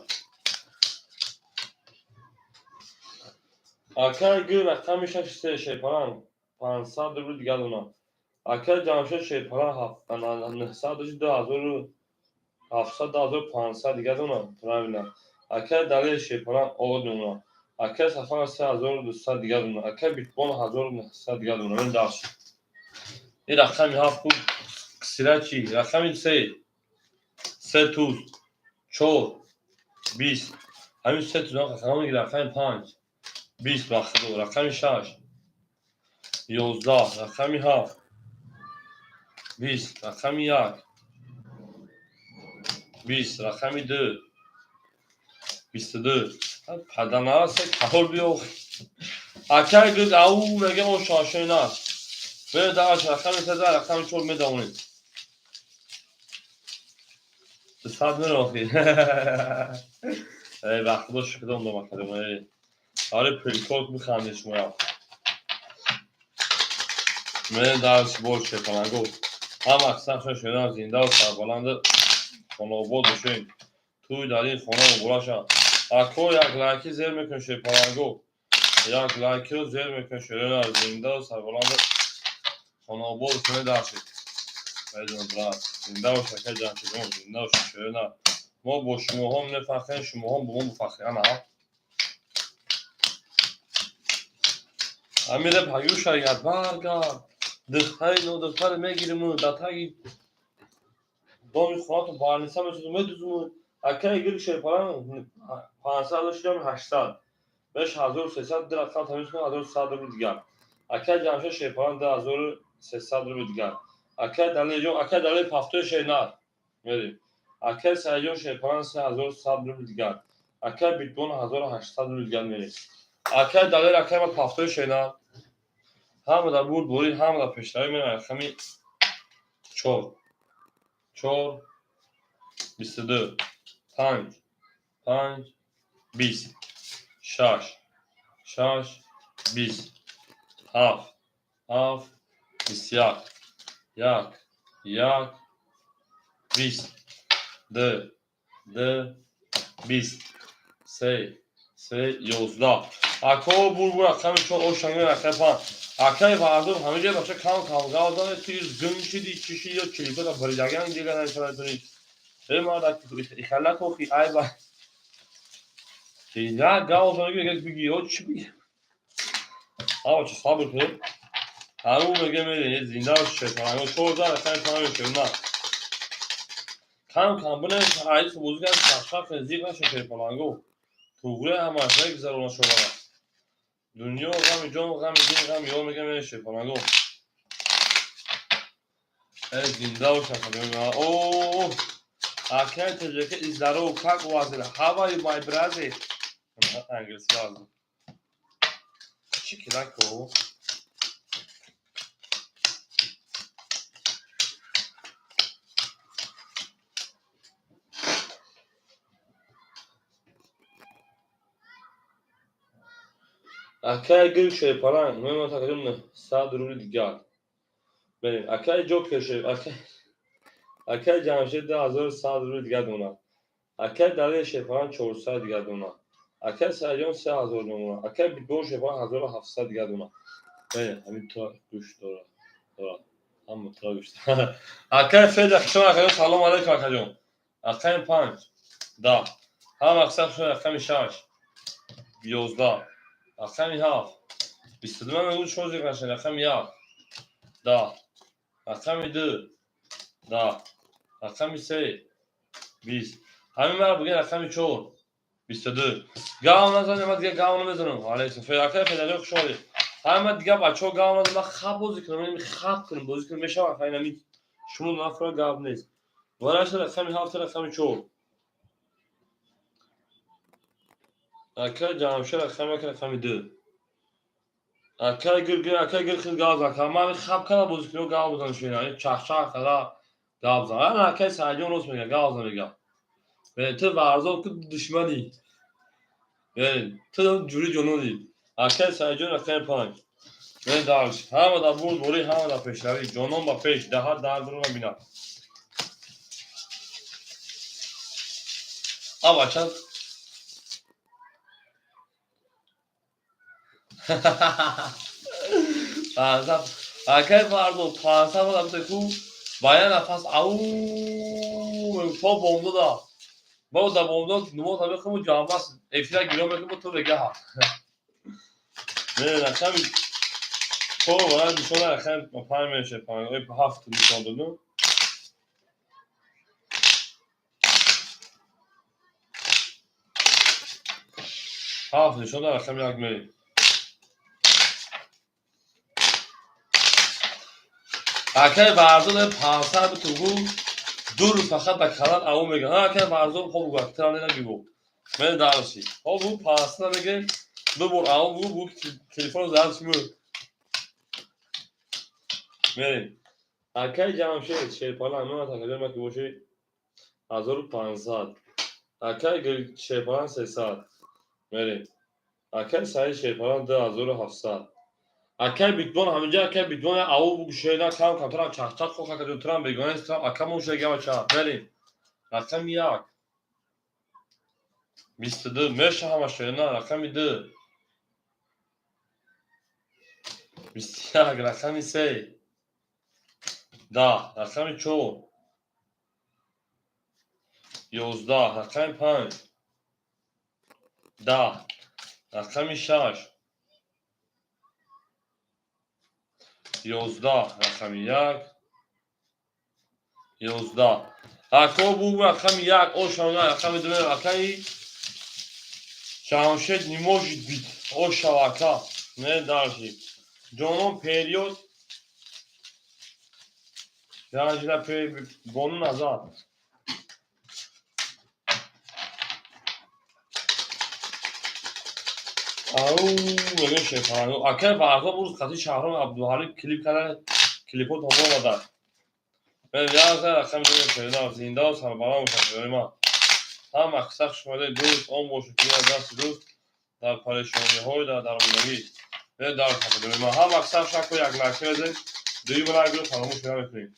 Акай гир рақами шаш се шепаран 500 рубл дигар дона. Акай Ҷамшед шепаран 900 дошт, 2700, 2500 дигар дона. Правильно. Акай Далер шепаран о дона. Акай Сафар 3200 дигар дона. Акай Битбон 1900 дигар дона. Мен дарш. Ин рақами ҳафт буд. Ксира чӣ? Рақами се. Се туз. Чор. 20. Ҳамин се туз рақами, рақами панҷ. 20 ба худо. Рақами шаш. 11. Рақами ҳафт. 20. Рақами як. 20. Рақами ду. 22. Паданара се каҳол биё. Акай гӯд ау мегем о шошоина. Бе дарш рақами се за рақами чор медавонед. 200 мерохи. Эй, ба худо шукрон дома кардем. Эй. Аре прикол бихандед шумо. Мен дарс бор шепанагу. Ҳам аксар шудан зиндаву сарбаланду хонобод бошед. Тӯй дар ин хона муборак шавад. Ако як лайки зер мекунед, шепанагу. Як лайкиро зер мекунед, шерона зиндаву сарбаланду хонобод бошед даршед. Айҷон брат, зинда бош, акай Ҷамшидҷон, зинда бош, шерона. Мо бо шумоҳо мефахрем, шумоҳо бо мо муфаххир. Ана. Амира паюша як баргард. Духтари нодухтаре мегириму дар таги доми хонатон барниса месозум, медузуму. Акай гир шерпаран 500 дошт, 800. Беш 1300 ду рақам тамиз кун, 1100 рубл дигар. Акай Ҷамшед шерпаран 2300 рубл дигар. Акай Далерҷон, акай Далер пафтои шернар. Мерем. Акай Саидҷон шерпаран 3100 рубл дигар. Акай Битбон 1800 рубл дигар мерем. Акай Далер, акай ма пафтои шернар. Ҳама дар бурд борӣ, ҳама дар пешравӣ мерем. Рақами чор. Чор, 22. Панҷ. Панҷ, 20. Шаш. Шаш, 20. Ҳафт. Ҳафт, 21. Як. Як, 20. Ду. Ду, 20. Се. Се, 11. Ако бурбур рақами чор ошанги рақами панҷ. Акай Вардум ҳамиҷа бача кам кам гав дане, ту гум шиди, чӣ шиди ё чиликота баридаган дига наметавонӣ. Э мардак, ихала кохи айба. Як гав дане, мега биги ё чӣ биги. Ава чӣ сабр кун. Ару мега мере зинда бош шайтон. Чор за рақами панҷ мешавад на. Кам кам бинем, айс бозӣ кардем, шахшах зиқ наша шайтонанго. Туғри ҳамаш мегузарона шуморо. Дунё ғами ҷон, ғами дин, ғами ёр мегӯям мере шайтонанго. Э зинда бош. О, Акай Тоҷика, здоров, как у вас дела? How are you, my brother? Английский лазм. Чӣ кидако? Акай Гул Шерпаланг, мемон тақрибан 100 рубли дигар. Берем. Акай Ҷокер Шер, акай Ҷамшед 2100 рубли дигар донад. Акай Далер Шерпаланг 400 дигар донад. Акай Саидҷон 3000 донад. Акай Битбон Шерпаланг 1700 дигар донад. Берем, ҳамин то гӯшт дорад. Дорад. Ҳама тра гӯшт. Акай Феда, хушон, акаҷон, салом алейкум, акаҷон. Рақами панҷ, 10. Ҳама мақсад шуд рақами шаш, 11. Рақами ҳафт, 22. Ман мегӯям, шумо зикр нашед. Рақами як, 10. Рақами ду, 10. Рақами се, 20. Ҳамин мара бигӯед, рақами чор, 22. Гав назанем, ман дигар гав намезанам. Алейкум. Акай Федаҷон, хуш омадед. Ҳама дигар бачаҳо гав назанем, ман хаб бозӣ кунам, хаб кунам, бозӣ кунам, мешавад, ҳайнами шумо нафара гап нест. Вараша рақами ҳафт, рақами чор. Акай Ҷамшед, рақами як, рақами ду. Акай Гир, акай Гир, хел гав зан. Ман хаб када бозӣ кунам, гав бизан шуна. Чахчах када гав зан. Акай Саидҷон рост мега, гав зан мега. Ту варзоб ку душманӣ. Ту ҷури ҷононӣ. Акай Саидҷон, рақами панҷ. Дарс. Ҳама дар бурдборӣ, ҳама дар пешравӣ. Ҷонон ба пеш, даҳат дардро набинад. А бача 500, акай Фардо, 500 бада ку ба як нафас ау то бомдода. Бо да бомдод нумоза мехому, ҷамъбаст эфира гиро мекунем, то бегаҳа. Не, рақами чор вара нишона, рақами панҷ меша, панҷ, ҳафт нишон додем. Ҳафт нишон дод, рақами як мерем. Акай Варзод 500 битугу 2 рӯз фақат ба калан ау мега. Акай Варзод, хоб бугу, тирам нена бигу. Мен дарси. Хоб бу 500 меге, ду бор ау бугу, бу телефон зард шуму. Мерем. Акай Ҷамшед Шерпалан, ман такаҷон ма ки боши 1500. Акай Шерпалан 300. Мерем. Акай Саид Шерпалан 2700. Акай Битбон ҳаминҷа, акай Битбон ау бугу шеда кам камтарам чахчах хо какаҷон турам бегона истам, акамон шега бача. Мерем. Рақами як. 22 меша ҳама шена, рақами ду. 21, рақами се. 10, рақами чор. 11, рақами панҷ. 10, рақами шаш. 11, рақами як. 11. Ако бу рақами як, ошана, рақами ду, акаи Ҷамшед не может быть. Ошава, ака. Не дальше. Ҷонон период. Ганҷина бону назар. Ау, мегӯ шефану. Акай Варзоб рӯз қати Шаҳром Абдуҳалим клип карда, клипҳо тамом омаданд. Яза рақами ду шеда, зинда сарбаланд бошад шерои ман. Ҳама қисса хуш омадед, дӯст, он бошед ки аз дасти дӯст дар парешониҳои дар дармондагӣ. Дар хатидори ман. Ҳама қисса шако як лайк мезанед, дуюм лайкро фаромӯш намекунед.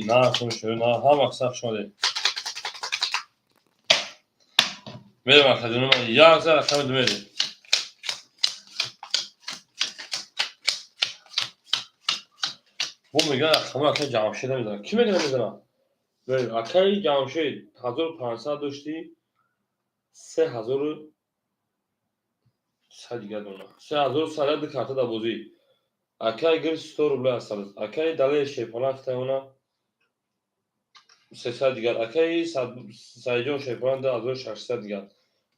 На, шерои на, ҳама қисса хуш омадед. Мерем, акаҷони ман, як за рақами ду мерем. Бо мегӯяд рақамҳои акаи Ҷамшед намезанад. Кӣ мегӯяд намезанад? Акаи Ҷамшед 1500 доштӣ, 3100 дигар дона. 3100 ду карта дар бозӣ. Акаи Гир 100 рубля ҳастанд. Акаи Далер Шерпалан хитаёна 300 дигар. Акаи Саидҷон Шерпалан 2600 дигар.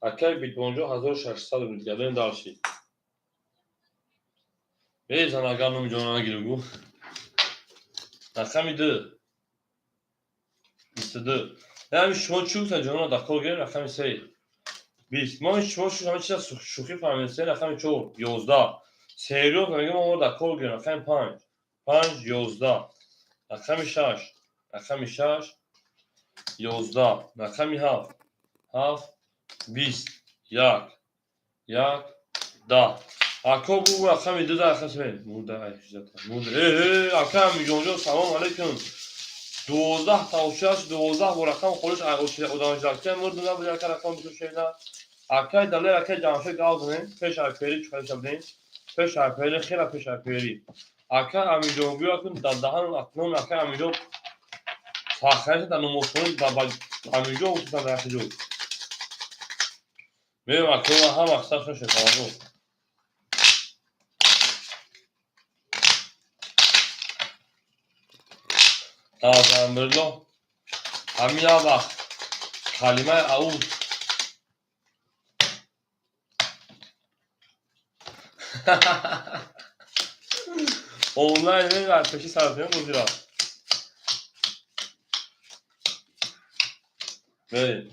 Акаи Битбонҷон 1600 рубл дигар. Берем дальше. Мезан агар номи ҷонона нагирем гу. Рақами ду. 22. Яъне шумо чӣ гуфтед, ҷонона, дар кор гирем рақами се, 20. Мо шумо ҳама чиза шӯхӣ фаҳмидем. Се, рақами чор, 11. Серьёзно мегӯям, мо дар кор гирем рақами панҷ, панҷ, 11. Рақами шаш, рақами шаш, 11. Рақами ҳафт, ҳафт, 20. Як, як, 10. Ако бу рақами ду, рақами се. Мурда, мурда. Э, ака Амиҷонҷон, салом алейкум. 12 тавшаш, 12 бо рақам холиш одамжакча мурду набуд, ака рақам бикушена. Акай Далер, акай Ҷамшед, гав занем. Пеш айфери чухариша будем. Пеш айфери, хела пеш айфери. Ака Амиҷон, гӯя кун дар даҳан акнун ака Амиҷон фахраша дар намозхона ба Амиҷон гуфтан дар ҷо. Меем ака ҳама сахшон шефаро. Алҳамдулиллоҳ, ҳамин як вақт калимаи ауз онлайн дар пеши сарфиён бозӣ рафт. Мерем.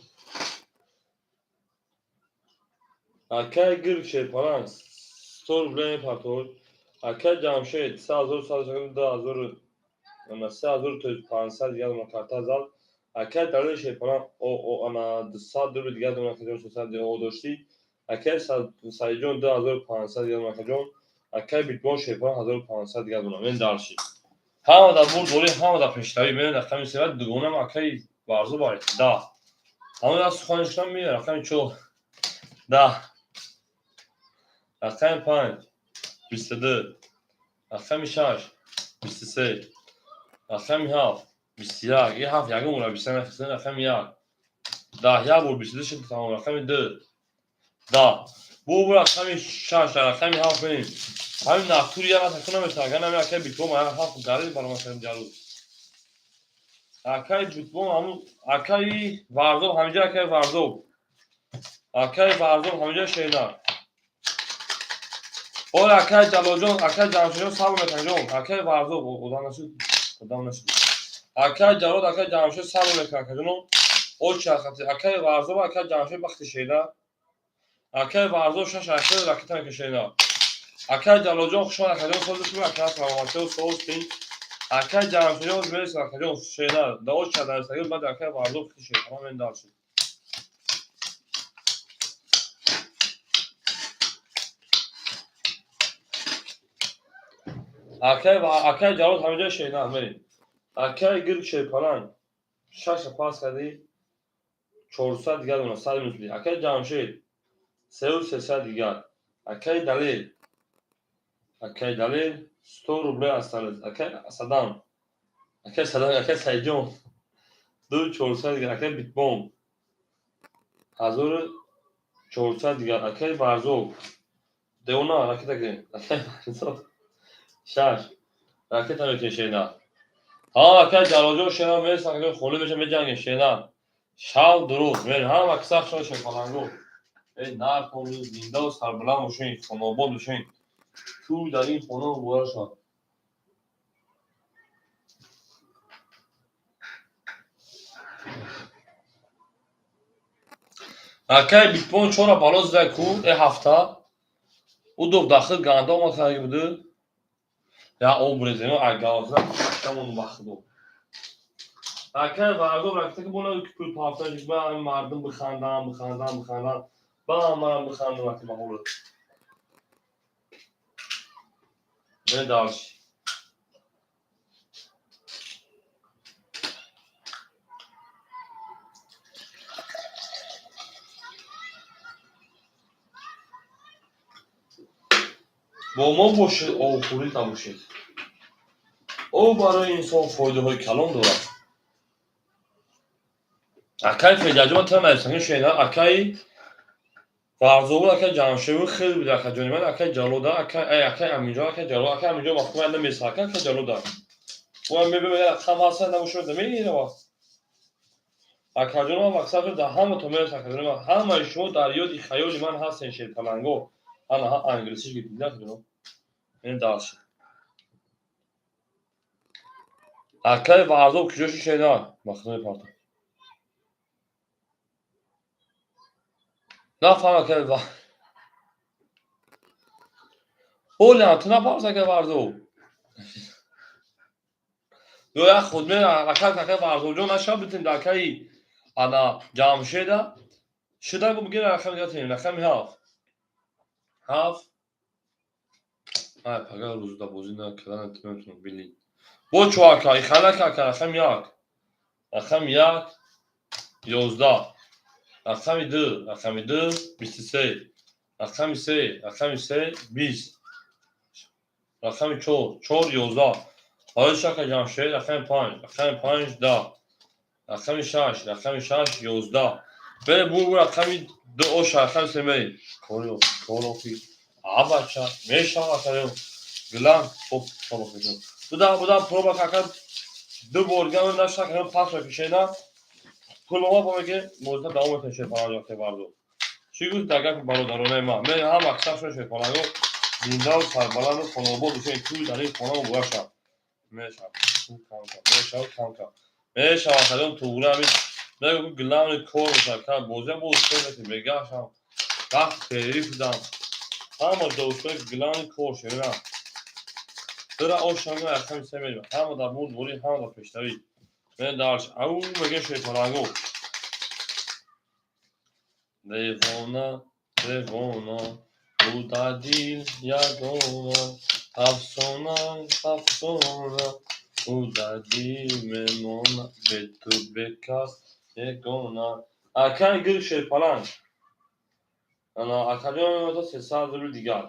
Акай гирк шерпаланг 100 рубля мепартод. Акай Ҷамшед 3100, 2000, 3500 дигар дона карта зад. Акай Далели шерпаланг ана 200 рубли дигар дона, акаҷон, сесад о доштӣ. Акай Саидҷон 2500 дигар дона, акаҷон. Акай Битбон шерпаланг 1500 дигар дона. Мен дарши. Ҳама дар бурд борӣ, ҳама дар пешравӣ. Мен рақами севад дугонам акаи Варзу баред. 10. Ҳама дар суханишам меяд рақами чор. 10. Рақами панҷ, 22. Рақами шаш, 23. Рақами ҳафт, 21. И ҳафт ягон бора 21 нахиста. Рақами як, 10. Як бор 22 шуд, тамом. Рақами ду, 10. Бу рақами шаш, рақами ҳафт бинем. Ҳамин натури як атаку намешавад. Агар нами акаи Битбом ҳафт гарид баромад кардем ҷарӯз. Акаи Битбом, ҳамун акаи Варзоб ҳамиҷа, акаи Варзоб. Акаи Варзоб ҳамиҷа шена. Ой, акаи Ҷалолҷон, акаи Ҷамшедҷон, сабр мекунед, ҷон. Акаи Варзоб одам нашуд, одам нашуд. Акаи Ҷалол, акаи Ҷамшед сабр мекунад, акаҷоно. Очи хати акаи Варзоб, акаи Ҷамшед бахти шена. Акаи Варзоб шаш айхел ракета мекашена. Акаи Ҷалолҷон, хуш омад, акаҷон, сози шумо, ака саломатиё, соз тин. Акаи Ҷамшедҷон мересад, акаҷон, шена. Да очи дарсагӣ баъд акаи Варзоб хити шена. Ҳама мен дар шуд. Акаи Ҷалол ҳамиҷа шена мерем. Акаи гирк шерпаланг шаша пас кардӣ, 400 дигар дона, сад минус будӣ. Акаи Ҷамшед сеу сесад дигар. Акаи Далел, акаи Далел 100 рубля осталось. Акаи Садам, акаи Садам, акаи Саидҷон ду 400 дигар. Акаи Битбон 1400 дигар. Акаи Варзоб девона ракета гирем. Акаи Варзоб шаш ракета мекунем, шена. Ҳа, акаи Ҷалолҷон, шена мересам, акаи холӣ меша, меҷангем, шена. Шав дуруст. Мерем ҳама кисах шо шерпаланго. Эй нартон зиндаву сарбаланд бошед, хонобод бошед. Тӯй дар ин хона муборак шавад. Акаи Битбон чора бало зида ку э ҳафта. Ӯ дух дахил ганда омад кардаги буду. Я об резем, ай галза камон ба худо. Акаи Варзоб ракета ки бона ки пул пафтан ба мардум биханданд, биханданд, биханданд. Ба манам бихандам аки ба ҳолат. Не дальше. Бо мо бошед, обхӯрӣ набошед. Об барои инсон фоидаҳои калон дорад. Акаи Федаҷон тра нависанги шена, акаи Варзобуд, акаи Ҷамшедбуд, хеле буд акаҷони ман, акаи Ҷалода, акаи Аминҷон, акаи Ҷалол, акаи Аминҷон вақти ман намеса, ака акаи Ҷалода. Ӯ мебинад рақам ҳаст, набошад, намегирад. Акаҷон, ман мақсад дар ҳаматон мерасам, акаҷони ман, ҳамаи шумо дар ёди хаёли ман ҳастен, шерпаланго. Ана англисиш гирифтӣ, акаҷон. Ин дальше. Акай Варзоб куҷо шуд шена? Ба худо мепартам. Нафаҳм акай ва. Оля, ту напарс акай Варзоб. Ё як худ ме акай акай Варзобҷон наша битем дар акаи ана Ҷамшеда. Шуда бу бигир рақами гатем, рақами 7. 7. Ай, пага рӯзда бозӣ накардан наметавонам били. Бо чо ака, ихалак ака, рақами 1. Рақами 1 11. Рақами 2, рақами 2 23. Рақами 3, рақами 3 20. Рақами 4, 4 11. Барои чӣ ака Ҷамшед, рақами 5, рақами 5 10. Рақами 6, рақами 6 11. Бере бу рақами 2 оша, рақами 3 мери. Корио, коропи. Абача, мешава акаё. Глан, хоп, хоп, хоп. Буда, буда, проба кака ду бор гам наша кака пас мекушена. Пулова бо меге мозда давом мекунем шефаланго акай Варзоб. Чӣ гуфт дар гапи бародаронаи ман? Мен ҳам аксар шуд шефаланго зиндаву сарбаланду хонобод бошем, тӯй дар ин хона муборак шавад. Мешавад, кам кам, мешавад, кам кам. Мешавад, акаҷон, туғри ҳамин мегӯ главный кор бошад, ка бозиам бо успех мекунем, бегаҳшам вақт перерыв шудам. Ҳама дӯстои главный кор шевина. Дира ошам рақами се мерем. Ҳама дар бурдборӣ, ҳама дар пешравӣ. Мен дарш ау меге шефаланго. Девона, девона, буда дил ягона, афсона, афсона, буда дил мемона, бе ту бекас ягона. Акай гир шерпаланг. Ана акаҷон мемота 300 рубл дигар.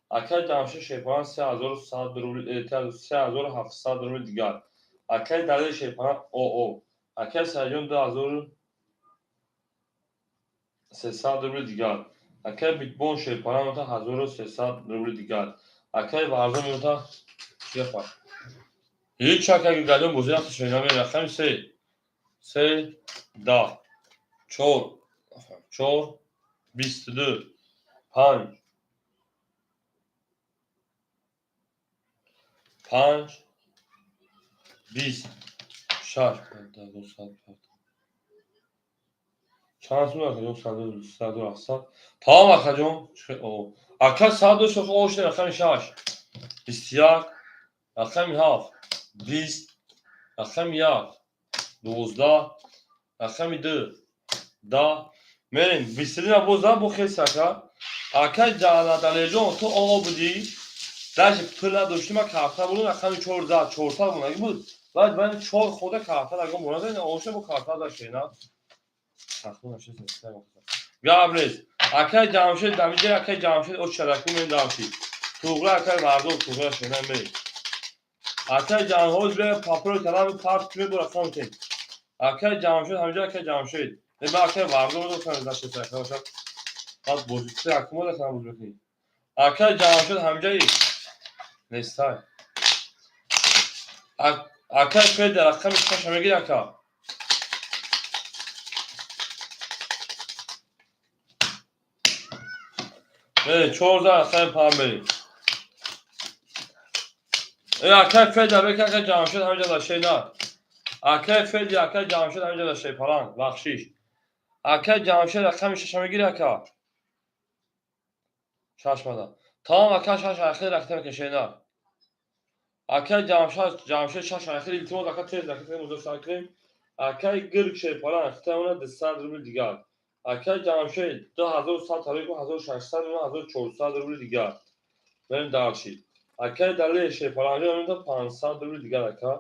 Акай Ҷамшед шерпаланг 3100 рубл, 3700 рубл дигар. Акай Далер шерпаланг ОО. Акай Саидҷон 2300 рубл дигар. Акай Битбон шерпаланг мемота 1300 рубл дигар. Акай Варзоб мемота чӣ гапа? Ҳеҷ акай Галён бозӣ рафта шунида ме рақами 3. 3 10 4 4 22 5 5 20 6 чанд сум акаҷон? Саду саду ҳафтсад. Тамом акаҷон. Ака саду шох ошне рақами 6 21 рақами 7 20 рақами 1 12 рақами 2 10 мерем 22 боз да бо хес ака. Ака Ҷаладалеҷон ту оғо будӣ? Даже пул надоштӣ, ман карта бурдам рақами 4 зад, 400 монаги буд. Баъд ман 4 хода карта нагом монада, оша бо карта дашт на. Гап нест. Акай Ҷамшед дамиҷа акай Ҷамшед очараку мен давшид. Туғра акай Варзоб туғра шена ме. Акай Ҷамҳоз бе папрои талаби парт мебура рақам тем. Акай Ҷамшед ҳамиҷа акай Ҷамшед. Ба акай Варзоб дошам дашт бошад. Баъд бозӣ акмо дашам бозӣ мекунӣ. Акай Ҷамшед ҳамиҷаи нестай. Акай Федя рақами шаша мегири ака. Мерем 14 рақами панҷ мерем. Акай Федя бек акай Ҷамшед ҳамиҷа даште на. Акай Федя акай Ҷамшед ҳамиҷа даште паланг бахшиш. Акай Ҷамшед рақами шаша мегири ака. Шаш мада. Тамом ака шаш ахир ракта мекаше на. Акай Ҷамшед Ҷамшед шаш ахир илтимос ака тез ракта музо сар кунем. Акай гирг шерпаланг хитамона 200 рубл дигар. Акай Ҷамшед 2100 тариқу 1600 1400 рубл дигар. Берем дарши. Акай Далер шерпаланг 500 рубл дигар ака.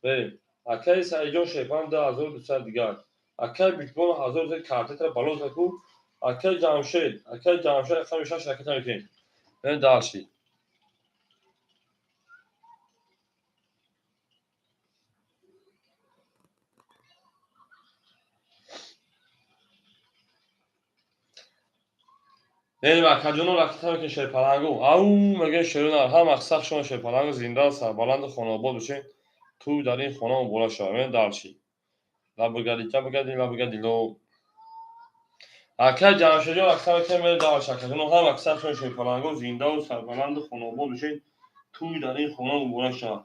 Берем. Акай Саидҷон шерпаланг 2200 дигар. Акай Битбон 1000 картетра балоз наку. Акай Ҷамшед, акай Ҷамшед рақами 6 ракета мекунем. Берем дарши. Мерем акаҷоно ракета мекунем шерпалангу. Ау мегӯем шерона ҳам аксар шумо шерпалангу зинда сарбаланду хонаобод бошед. Тӯй дар ин хона муборак шавад. Мерем дарши. Лабигади ҷабигади лабигади ло. Акай Ҷамшедҷон ракета мекунем мерем дарши. Акаҷоно ҳам аксар шумо шерпалангу зиндаву сарбаланду хонаобод бошед. Тӯй дар ин хона муборак шавад.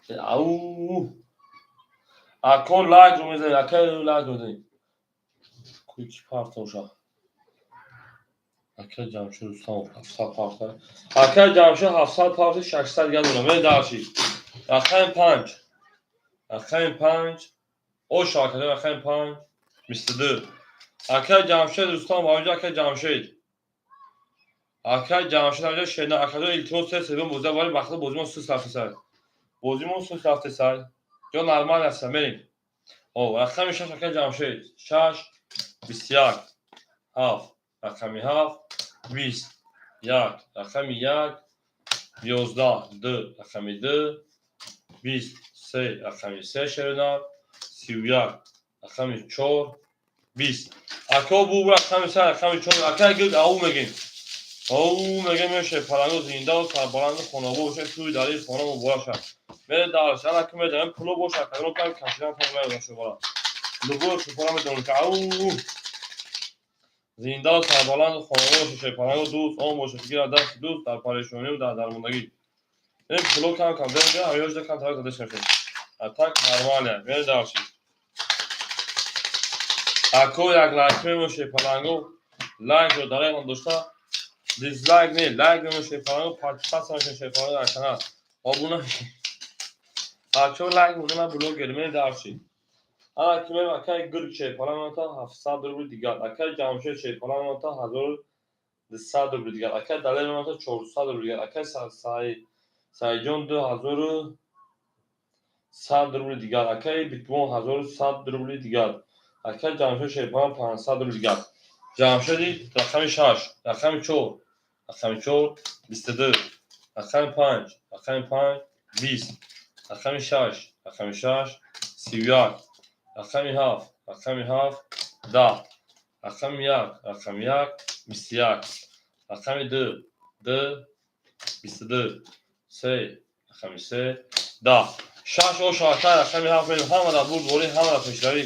Ау! Ако лайк мезанед, ака лайк мезанед. Куи ки партоша? Ака Ҷамшед Рустамов 700 парта. Ака Ҷамшед 700 парти, 600 ядона. Ме дарши. Рақами 5. Рақами 5. Оша ака рақами 5 22. Ака Ҷамшед Рустамов, авҷа ака Ҷамшед. Ака Ҷамшед авҷа шена. Ака илтимос се севум бозӣ вали вақти бозимон суст рафтесай. Бозимон суст рафтесай. Ҷо нормал аст, мерем. О, рақами 6 ака Ҷамшед. 6 21 7 рақами 7 20 1 рақами 1 11 2 рақами 2 20 3 рақами 3 шерина 31 рақами 4 20. Ако бу рақами 3 рақами 4 ака гирд ау мегем. Ау мегем меше паланго зинда ва сарбаланди хонобо боша, туи дари хона муборак шад. Мере дарш ана ки медонам пуло боша, акаро кам кашидан там меояд шумора. Любой шумора медонам ки ау зинда ва сарбаланду хонобо боша, шепаланго дӯст он боша, фикр даст дӯст дар парешонию дар дармондагӣ. Ин пуло кам кам дем, ҳамёжда кам тарак дадеш мешавад. А так нормально. Мере дарши. Ако як лайк мемоше паланго, лайкро дарайғон дошта, дизлайк не, лайк мемоше паланго, подписаться мешавад паланго дар канал. Обуна. Ако лайк мекунад блогер мере дарши. Ана ки мем акай гург шепаланго 700 рубл дигар, акай Ҷамшед шепаланго 1200 рубл дигар, акай Далер мемонад 400 рубл дигар, акай Саидҷон 2100 рубл дигар, акай Битбон 1100 рубли дигар, акай Ҷамшед шепаланго 500 рубл дигар. Ҷамшеди рақами 6, рақами 4, рақами 4 22, рақами 5, рақами 5 20, рақами 6, рақами 6 31, рақами 7, рақами 7 10, рақами 1, рақами 1 21, рақами 2, 2 22, 3, рақами 3 10. 6 оша акай рақами 7 мерем. Ҳама дар бурдборӣ, ҳама дар пешравӣ.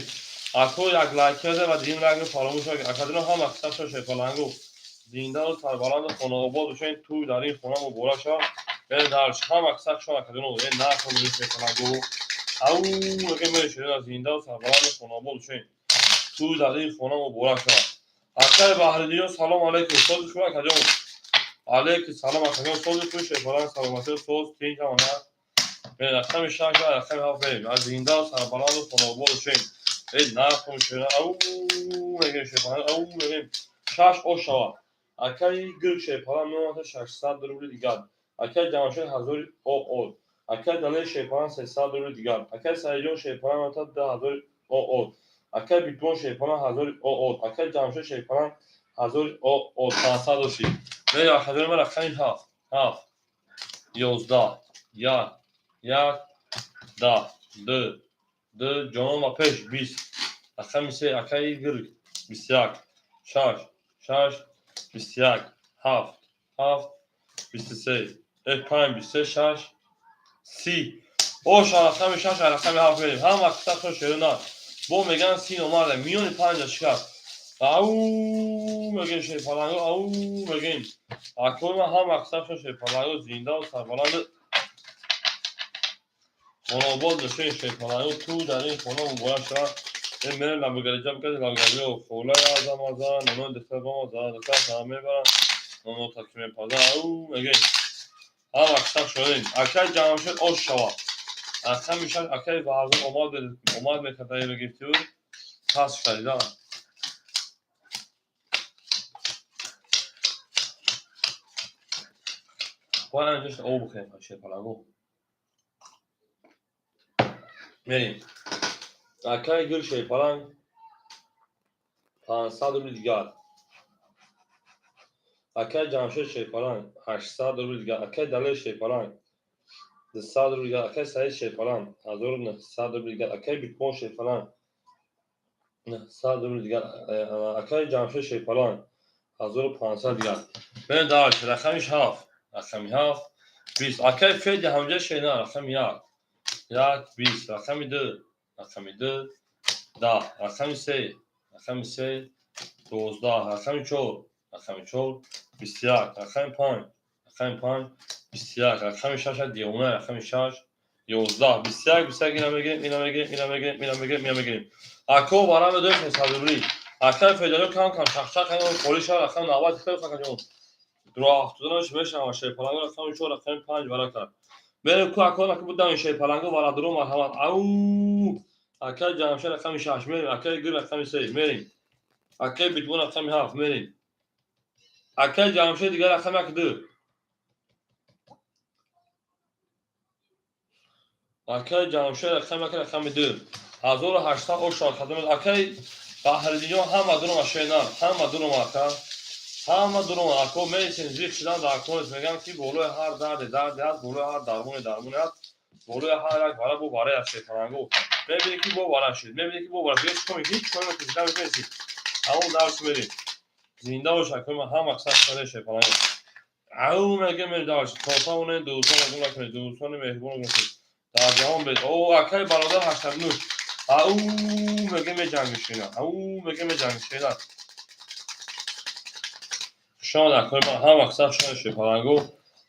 Ако як лайк мезанед ва дигин лайкро фаромӯш накунед. Акадино ҳама қисса шепалангу зиндану сарбаланду хонаобод бошед, туй дар ин хона муборак шавад. Мерем дарш. Ҳама қисса шон акадино э нахон шепалангу. Ау мегем мерем шерина зиндану сарбаланду хонаобод бошед. Туй дар ин хона муборак шавад. Акай Баҳриддинён, салом алейкум. Сози хуб акаҷон. Алейкум салом акаҷон. Сози хуб шепаланг, саломатӣ, соз тинҷ ҳама. Мерем рақами 6 ва рақами 7 мерем. Аз зиндану сарбаланду хонаобод бошед. Э нахон шерина. Ау мегем шепаланг. Ау мегем. 6 ош шавад. Акаи гирг шепаланг мемонад 600 рубли дигар. Акаи Ҷамшед 1000 ОО. Акаи Далер шепаланг 300 рубли дигар. Акаи Саидҷон шепаланг мемонад 2000 ОО. Акаи Битбон шепаланг 1000 ОО. Акаи Ҷамшед шепаланг 1000 ОО 500 дошти. Мерем акаҷони ман рақами 7, 7 11 1 1 10 2 2 ҷонон ба пеш 20 рақами 3 акаи гирг 21 6 6 21 7 7 23 5 23 6 30. Оша рақами 6 рақами 7 мерем. Ҳама қисса шерина. Бо меган 30 омада миёни 5 шикаст. Ау мегем шепаланго, ау мегем. Акои ман ҳама қисса шепаланго зинда ва сарбаланд хонаобод бошед шепаланго, ту дар ин хона муборак шавад. Э мерем лабогариҷа бикард лабогариё холаи азам азан, нонои духтар бамазан, духтар сара мебаранд, ноно таки мепазан. Ау мегем. Ҳама қисса шудем. Акай Ҷамшед ош шавад. Рақами 6 акай Варзон омад омад мекард, мегифтиу пас шудида. Бояд анҷош об бихӯрем шепаланго. Мерем. Акай гир шепаланг 500 рубли дигар. Акай Ҷамшед шепаланг 800 рубли дигар. Акай Далер шепаланг 200 рубли дигар. Акай Саид шепаланг 1900 рубли дигар. Акай Битбон шепаланг 900 рубли дигар. Акай Ҷамшед шепаланг 1500 дигар. Мерем дарш рақами 7, рақами 7 20. Акай Феди ҳамҷа шена рақами 1 1 20, рақами 2, рақами 2 10, рақами 3, рақами 3 12, рақами 4, рақами 4 21, рақами 5, рақами 5 21, рақами 6 девона, рақами 6 11, 21, 21. Ина мегирем, ина мегирем, ина мегирем, ина мегирем, ина мегирем. Ако вара медоем 500 рубли. Акай Федаҷон, кам кам чақчақ холи шава. Рақами 90 хеле акаҷон роҳафтода мешавам. Шерпаланго рақами чор, рақами панҷ вара кард. Мерем ку ако ака будам шерпаланго варадуро, марҳамат. Ау, акай Ҷамшед, рақами шаш мерем. Акай Гир, рақами се мерем. Акай Битбон, рақами ҳафт мерем. Акай Ҷамшед, дигар рақами як, ду. Акай Ҷамшед, рақами як, рақами ду, 1800 ошо кадом. Акай Баҳриддинҷон, ҳама дурума шенар, ҳама дурума, ака, ҳама дурума. Ако мересем, зиқ шидан дар конес. Мегӯям, ки болои ҳар дарде дарде ҳаст, болои ҳар дармоне дармоне ҳаст, болои ҳар як вара бо вараи аст. Шерпаланго мебинӣ, ки бо вара шид, мебинӣ, ки бо вара шид. Ҳеҷ коме, ҳеҷ коме кушида метавонисти. Ҳамон дарс мерем. Зинда бош, акои ман, ҳама қисмат шудаи шерпаланго. Ау, мега мерем дарс. Тосавоне дӯстон гум накунед, дӯстони меҳрубон гум накунед. Дар ҷаҳон бед. О, акаи бародар, 89. Ау, мега меҷангишина. Ау, мега меҷангишина. Шон, акои ман, ҳама қисмат шудаи шерпаланго.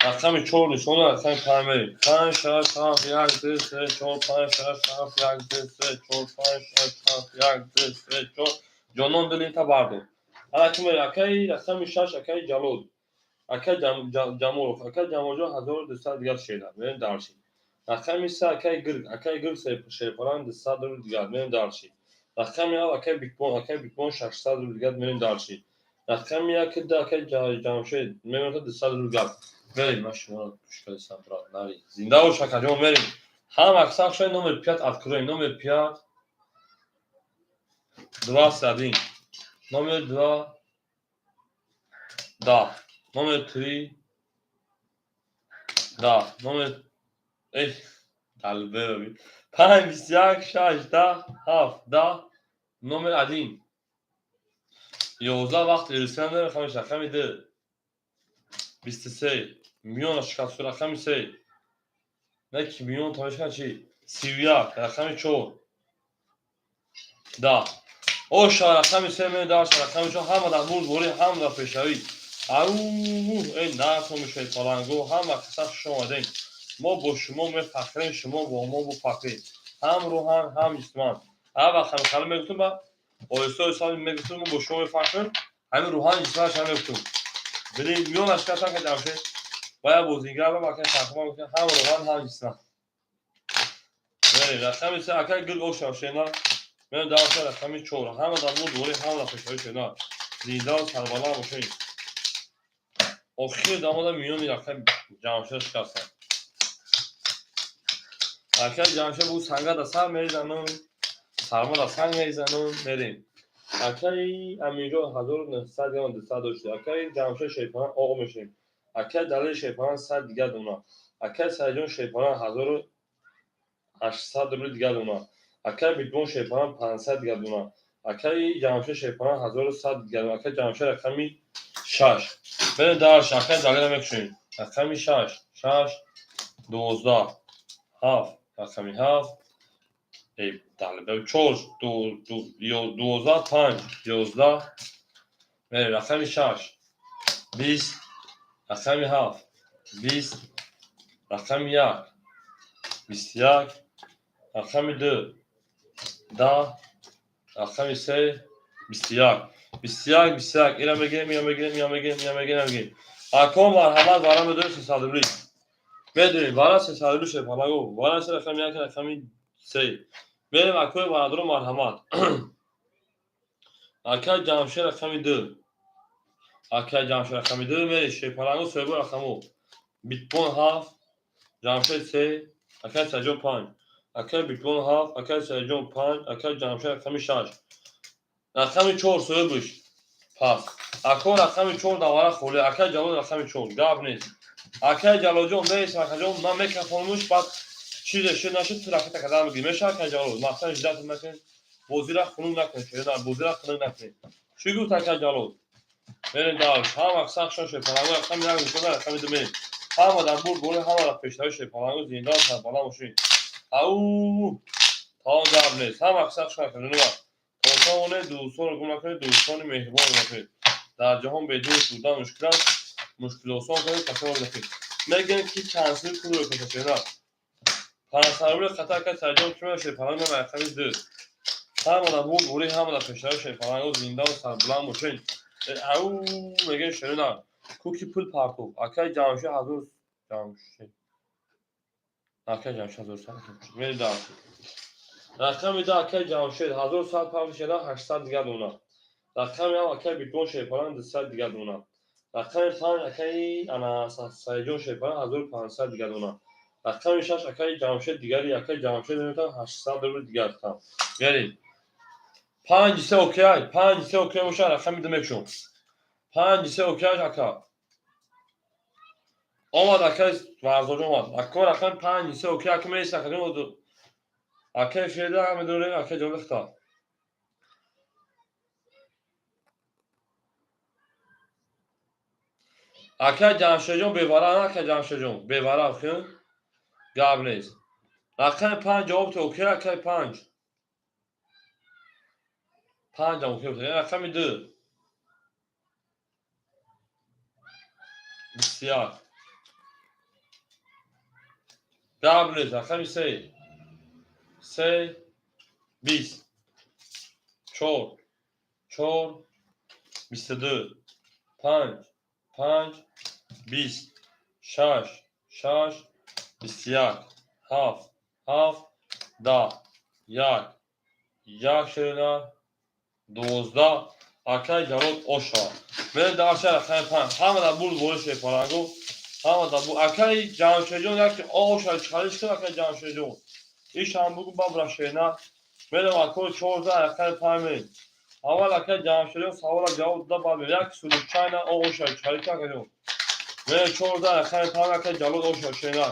Рақами чор нишона, рақами панҷ мерем. Панҷ, шаш, ҳафт, як, ду, се, чор, панҷ, шаш, ҳафт, як, ду, се, чор, панҷ, шаш, ҳафт, як, ду, се, чор. Ҷонон, дилинта бардор. Ана ки мерем, акаи рақами шаш, акаи Ҷалол, акаи Ҷамолов, акаи Ҷамолҷон, 1200 дигар шеда. Мерем дальше. Рақами се, акаи Гирг, акаи Гирг шерпаланг, 200 рубл дигар. Мерем дальше. Рақами ҳафт, акаи Бикбон, акаи Бикбон, 600 рубл дигар. Мерем дальше. Рақами як, ду, акаи Ҷамшед мемонад, 200 рубл гап. Мерем, ман шуморо пушкадистам, брат, нари. Зинда бош, акаҷон, мерем. Ҳама аксар шои номер пять откроем. Номер пять, 21, номер два, 10, номер три, 10, номер эй далбероби панҷ, 21, шаш, 10, ҳафт, 10, номер один, 11. Вақт ирсиан рақами, рақами ду, 23. Миёна шикасту, рақами се. Не ки миён тамешкан чи? 31, рақами чор, 10. Оша, рақами се медаш, рақами чор. Ҳама дар бурдборӣ, ҳама дар пешравӣ. Ау, эй нархомишои паланго, ҳама қисса хуш омадем. Мо бо шумо мефахрем, шумо бо мо буфахред, ҳам рӯҳан, ҳам ҷисман. Ҳар вақт ҳамихала мегуфтум, ба оҳиста оҳиста мегуфтум: мо бо шумо мефахрем, ҳамин рӯҳан, ҷисманаш ҳам мегуфтум. Били миёнаш касан ка Ҷамшед бая бозингар ба акай фахрма гуфтем, ҳам рӯҳан, ҳам ҷисман. Рақами се, акай Гирг, ошав шена. Мен дарса, рақами чор. Ҳама дар бурдборӣ, ҳама дар пешравӣ, шена. Зиндаву сарбаланд бошед. Охири дамода миёни рақами Ҷамшед шикастам. Акай Ҷамшед бу санга да сар мерезанум, сарма да санг мерезанум. Мерем. Акаи Аминҷон, 1900 грамм 200 дошти. Акаи Ҷамшед шерпалан оғ мешавем. Акаи Далери шерпалан, 100 дигар дона. Акаи Саидҷон шерпалан, 1800 рубли дигар дона. Акаи Битбон шерпалан, 500 дигар дона. Акаи Ҷамшед шерпалан, 1100 дигар дона. Акаи Ҷамшед, рақами шаш. Берем дальше. Акаи Далера мекушем. Рақами шаш, шаш, 12, ҳафт, рақами ҳафт, чор, 12, панҷ, 11. Мерем. Рақами шаш, 20, рақами ҳафт, 20, рақами як, 21, рақами ду, 10, рақами се, 21, 21, 21. Ина мегирем, ина мегирем, ина мегирем, ина мегирем, ина мегирем. Акон, марҳамат, вара медорем, 300 рубли медонем. Вара 300 рубли, шерпалаго вара се, рақами як, рақами се. Мерем, акои варадро, марҳамат. Акай Ҷамшед, рақами ду, акай Ҷамшед, рақами ду. Мери шерпаланго соҳибо рақамо: Битбон ҳафт, Ҷамшед се, акай Саидҷон панҷ, акай Битбон ҳафт, акай Саидҷон панҷ, акай Ҷамшед рақами шаш, рақами чор соҳибш пас. Ако рақами чор давара холӣ. Акай Ҷалол, рақами чор, гап нест. Акай Ҷалолҷон нест. Акаҷон, ман мекафонмуш, баъд чизе шуд нашуд, ту ракета кадан бигир. Мешавад, акай Ҷалол? Мақсад ждать накунед, бозира хунук накунед, бозира хунук накунед. Чӣ гуфт акай Ҷалол? Мерем дальше. Ҳама сахшон шерпаланго, рақами як нишона, рақами ду мерем. Ҳама дар бурд боли, ҳама дар пешравӣ, шерпаланго. Зинда сарбаланд бошед. Ау, тамом, гап нест. Ҳама сахшон акаҷонива тосавоне дӯстонро гум накунед, дӯстони меҳрубон накунед. Дар ҷаҳон бедӯст будан мушкил аст, мушкилосон кунед, касоро накунед. Мегӯянд, ки чанд сил пулро кашашена. 500 рубли қата ака Саидҷон ки меша шерпаланг мема рақами 2. Ҳамада буд бури, ҳамада пешаи шерпаланго, зиндаву сарбуланд бошед. Ау мегӯем, шерина ку ки пул партов. Акаи Ҷамшед ҳазор, Ҷамшед, акаи Ҷамшед 1100 мери. Рақами 2, акаи Ҷамшед 1100 партов, шера 800 дигар дона. Рақами 7, акаи Битбон шерпаланг, 200 дигар дона. Рақами 5, акаи ана Саидҷон шерпаланг, 1500 дигар дона. Рақами 6, акаи Ҷамшед дигари, акаи Ҷамшед метавон 800 рубл дигар там. Мерем. 5 3 окей, 5 3 окей боша, рақами 2 мекушом. 5 3 окей, ака. Омад акаи Варзоҷон, омад. Ака, рақами 5 3 окей, ака меса, акаҷон. Акаи Феда медорем, акаи Ҷонихта. Акаи Ҷамшедҷон бевара, акаи Ҷамшедҷон бевара, хин? Гап нест. Рақами 5 ҷавоб окей, акаи 5. 5 окей, рақами 2. 21. Гап нест, рақами 3. 3 20. 4 4 22. 5 5 20. 6 6 21. 7 7 10. 1 1 шерина 12. Акаи Ҷалол оша. Мерем дарша, рақами 5. Ҳамада бурд бори шерпалангу. Ҳамада бу акаи Ҷамшедҷон як оша чалиш кун, акаи Ҷамшедҷон. Ишам бугу бабра шерина. Мерем акои 14, рақами 5 мерем. Аввал акаи Ҷамшедҷон савола ҷавоб дода, баъд як случайно оша чалиш кун, акаҷон. Мерем 14, рақами 5, акаи Ҷалол оша шерина.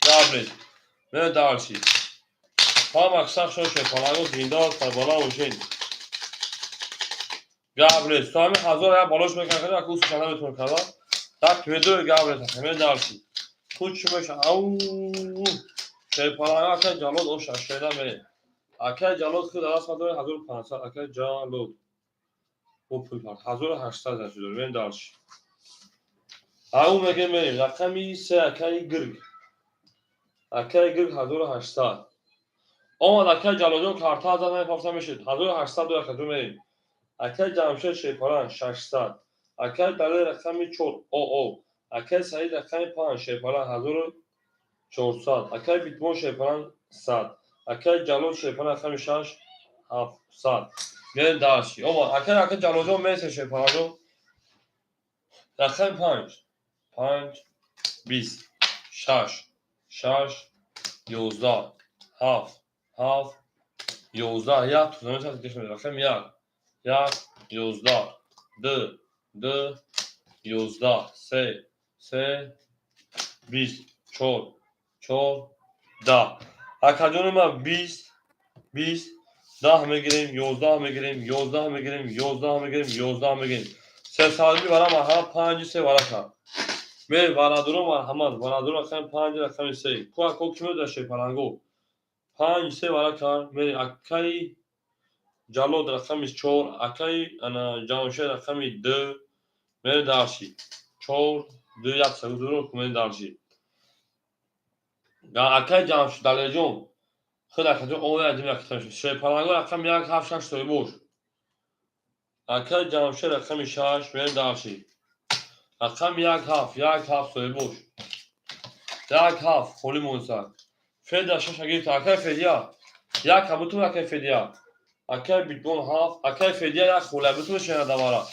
Гап нест. Мерем дальше. Ҳама сахт шуд, шерпаланго, зинда сарбаланд бошед. Гап нест. То ҳамин ҳазор як балош мекард, ака усу шана метавон карда. Так ведои гап нест. Мерем дальше. Худ чӣ меша? Ау! Шерпаланго, акаи Ҷалол оша шерина мерем. Акаи Ҷалол худ даст дорад 1500, акаи Ҷалол. Бо пул парт 1800 зашид. Мерем дальше. Ау мегем, мерем. Рақами 3, акаи Гирг. Акаи Гирг 1800. Омад акаи Ҷалолҷон, карта зад мепафта мешид. 1800 до акаҷон мерем. Акаи Ҷамшед шерпаланг 600. Акаи Далер рақами 4 ОО. Акаи Саид рақами 5 шерпаланг 1400. Акаи Битмон шерпаланг 100. Акаи Ҷалол шерпаланг рақами 6 700. Мерем дальше. Омад акаи Ҷалолҷон месе, шерпалангҷон. Рақами 5 5 20 6 6 11 7 7 11 1 тузамин рақами 1 1 11 2 2 11 3 3 20 4 4 10. Акаҷони ман, 20 20 10 мегирем, 11 мегирем, 11 мегирем, 11 мегирем, 11 мегирем. Сесалби вара марҳамат, 5 3 варака. Ме варадуро марҳамат, варадуро рақами 5, рақами 3. Ку ако ки медода, шерпаланго? 5 3 варака. Ме акаи Ҷалод рақами 4, акаи ана Ҷамшед рақами 2. Мерем дальше. 4 2 1 сагудуро мерем дальше. Акаи Ҷамшед Далерҷон худ акаҷон оя дим як. Шерпаланго рақами 1 7 6 соҳибош. Акаи Ҷамшед рақами 6. Мерем дальше. Рақами 1 7 1 7 соҳибош. 1 7 холӣ монса. Феда 6 гирифта. Акаи Федия як ҳабутум, акаи Федия. Акаи Битбон 7, акаи Федия як хола бутум шена давара.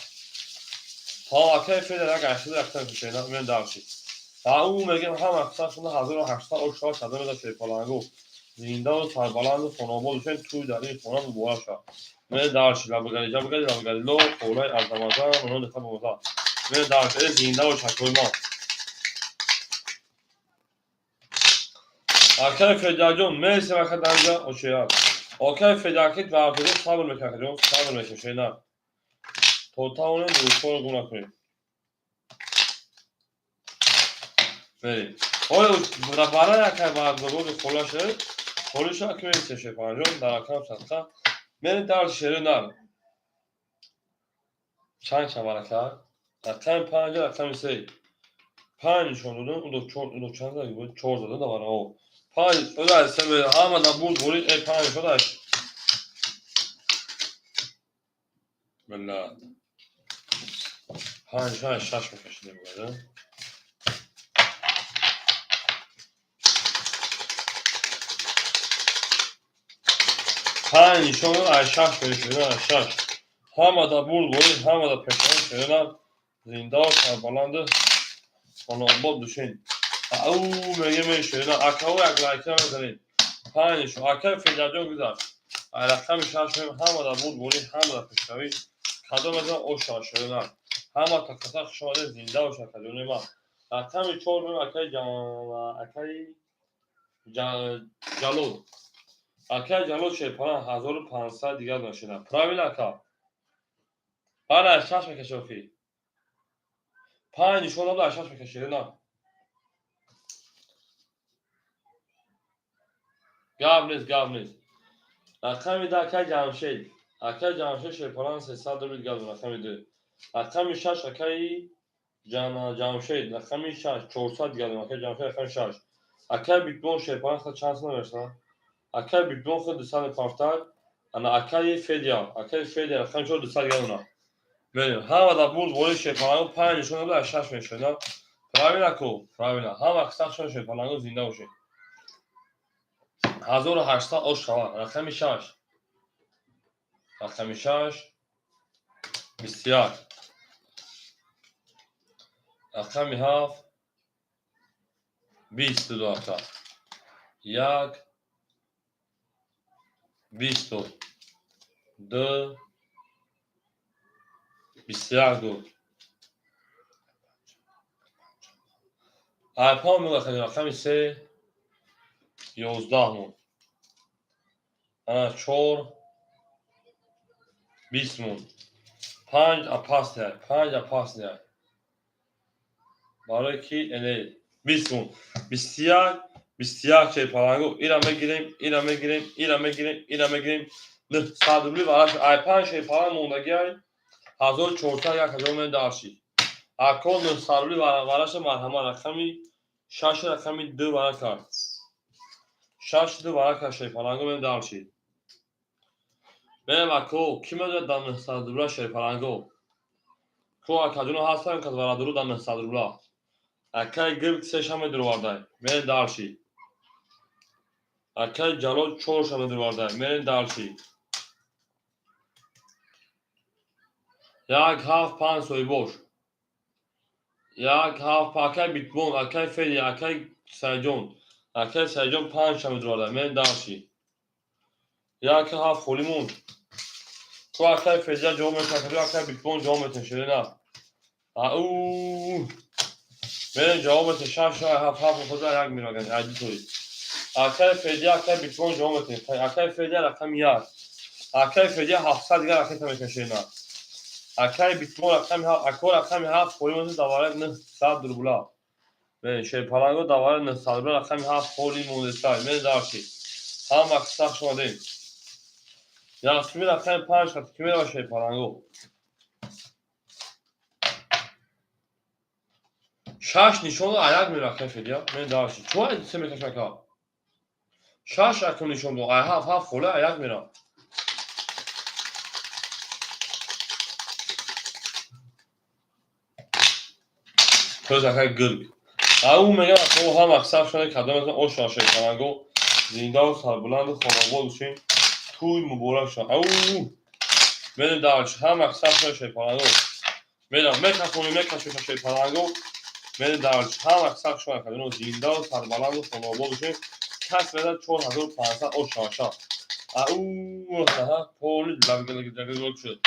Та акаи Федия як айхида як тан шена. Мерем дальше. Ау мегем, ҳама қисм 1800 ошо шада меда, шерпаланго. Зиндаву сарбаланду хонобод бошед, тӯй дар ин хона муборак шавад. Мерем дальше. Лабгари ҷабгари лабгари ло холаи азамазан оно диқа боза. Мерем дальше. Э, зинда бош, акои ман. Акаи Федияҷон мересем, ака данҷа ошеяд. Акаи Федиакит вардуро сабр мекунад, акаҷон, сабр мекунад, шена. То тавонем рӯзҳоро гум накунем. Мерем. Оё барои акаи вардурои хола шуд? Холиша ки мересем, шерпаланҷон, дар акам садқа. Мерем дальше, шери нар. Чанд шавад, ака? Рақами 5, рақами 3. Панҷ нишон додам, удо чор, удо чанд зада буд? Чор зада давара. О. Панҷ, уда се ҳама да бурд бурид, э панҷ шудаш. Миллат. Панҷ, шаш, шаш мекашидем бояд. Панҷ нишон аз шаш мешуда, аз шаш. Ҳама да бурд бурид, ҳама да пешравӣ шудам. Зинда сарбаланду хонаобод бошед. Ау мега мешуда, акао як лайка мезанед. Панҷ нишон, акаи Федаҷон гузашт. Ай рақами шаш мем, ҳама да бурд бурид, ҳама да пешравӣ. Кадом аз оша шуда. Ҳама тақата хуш омадед, зинда бошад акаҷони ман. Рақами чор мем, акаи акаи Ҷалол. Акаи Ҷалол шерпалан 1500 дигар нашуда. Правильно, ака? Баъд аз шаш мекаши охи. Панҷ нишон дод, аз шаш мекаши, на. Гап нест, гап нест. Рақами ду акаи Ҷамшед. Акаи Ҷамшед шерпалан 300 рубл дигар дод, рақами ду. Рақами шаш акаи Ҷамшед, рақами шаш 400 дигар дод, акаи Ҷамшед рақами шаш. Акаи Битбон шерпалан худ чанд сом мешавад? Акаи Битбон худ 200 мепартад. Ана акаи Федя, акаи Федя рақами чор 200 дигар дод. Мерем. Ҳама да бурд ворид шерпаланго панҷ нишон дод, аз шаш мешавад. Правильно ку? Правильно. Ҳама сахт шуд шерпаланго, зинда бошед. 1800 ош шавад. Рақами шаш. Рақами шаш 21. Рақами ҳафт 22 ака. Як 20 ду 21 ду. Айпон мегӯяд рақами се 11 мон. Ана чор 20 мон. Панҷ опасный, панҷ опасный. Барои ки эне 20 мон. 21, 21 шерпаланго. Ира мегирем, ира мегирем, ира мегирем, ира мегирем. 900 рубли вараш ай панҷ шерпаланг мондагиай 1400 як ҳазор мен дарши. Ако 900 рубли вараша марҳама рақами шаш рақами ду вара кард. Шаш ду вара кард шерпаланго мен дарши. Мерем ако ки медонад дар 900 рубла шерпаланго? Ко акаҷоно ҳастан кас варадуру дар 900 рубла. Акаи Гирк се ша медуровардай. Мерем дарши. Акаи Ҷалол чор ша медуровардай. Мерем дарши. Як ҳафт панҷ соҳибош. Як ҳафт акаи Битбон, акаи Феди, акаи Сайҷон. Акаи Сайҷон панҷ ша медуровардай. Мерем дарши. Як ҳафт холӣ монд. Ко акаи Федия ҷавоб метиҳад, акаи Битбон ҷавоб метиҳад, ширина. Ау мерем ҷавоб метиҳад, шаш ҳафт ҳафт хоза як мираган, айди тои. Акаи Федия, акаи Битбон ҷавоб метиҳад. Акаи Федия рақами як. Акаи Федия 700 дигар ракета мекунад, ширина. Акаи Битбон рақами ҳафт, ако рақами ҳафт холӣ монд давара 900 рубла. Мерем шерпаланго давара 900 рубла рақами ҳафт холӣ мондесай. Мерем дарши. Ҳама сахт шумадем. Ясмин рақами панҷ хат ки мерава шерпаланго? Шаш нишон дод, аяк мера акаи Федия. Мерем дарши. Чо ай се мекашам ака? Шаш акун нишон дод, ай ҳафт ҳафт холӣ аяк мера. Тоз акаи Гирг. Ау мегам ако ҳама саф шуда кадом аз оша шерпаланго зиндаву сарбуланду хонаобод бошем. Тӯй муборак шавад. Ау мерем дарш. Ҳама саф шуда шерпаланго. Мерам мекашонем, мекашем шерпаланго. Мерем дарш. Ҳама саф шуда кадом зиндаву сарбаланду хонаобод бошем. Кас медад 4500 ош шавад шав. Ау аҳа поли лаглаглаглаг шуд.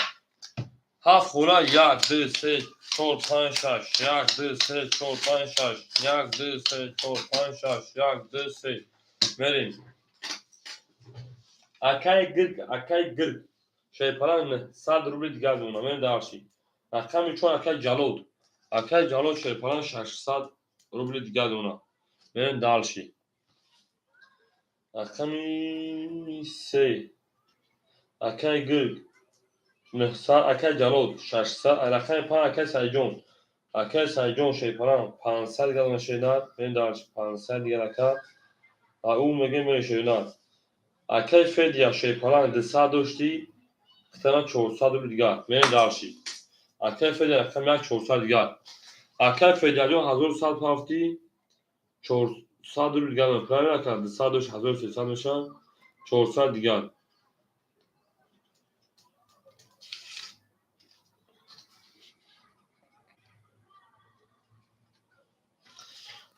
Ҳафт хура як ду се чор панҷ шаш як ду се чор панҷ шаш як ду се чор панҷ шаш як ду се мерем. Акаи Гирг, акаи Гирг шерпаланг 900 рубли дигар мемонад. Мерем дарши. Рақами чор акаи Ҷалол. Акаи Ҷалол шерпаланг 600 рубли дигар мемонад. Мерем дарши. Рақами се акаи Гирг 900, акаи Ҷалол 600, рақами панҷ акаи Сайҷон. Акаи Сайҷон Шерпаланг 500 дигар дона шернар. Мерем дальше, 500 дигар ака. Ӯ мегӯем, мерем шернар. Акаи Федя Шерпаланг 200 доштӣ, хитана 400 рубли дигар. Мерем дальше. Акаи Федя рақами як, 400 дигар. Акаи Федяҷон 1100 ҳафтӣ, 400 рубли дигар. Правильно, ака, 200 дошт, 1300 мешавад, 400 дигар.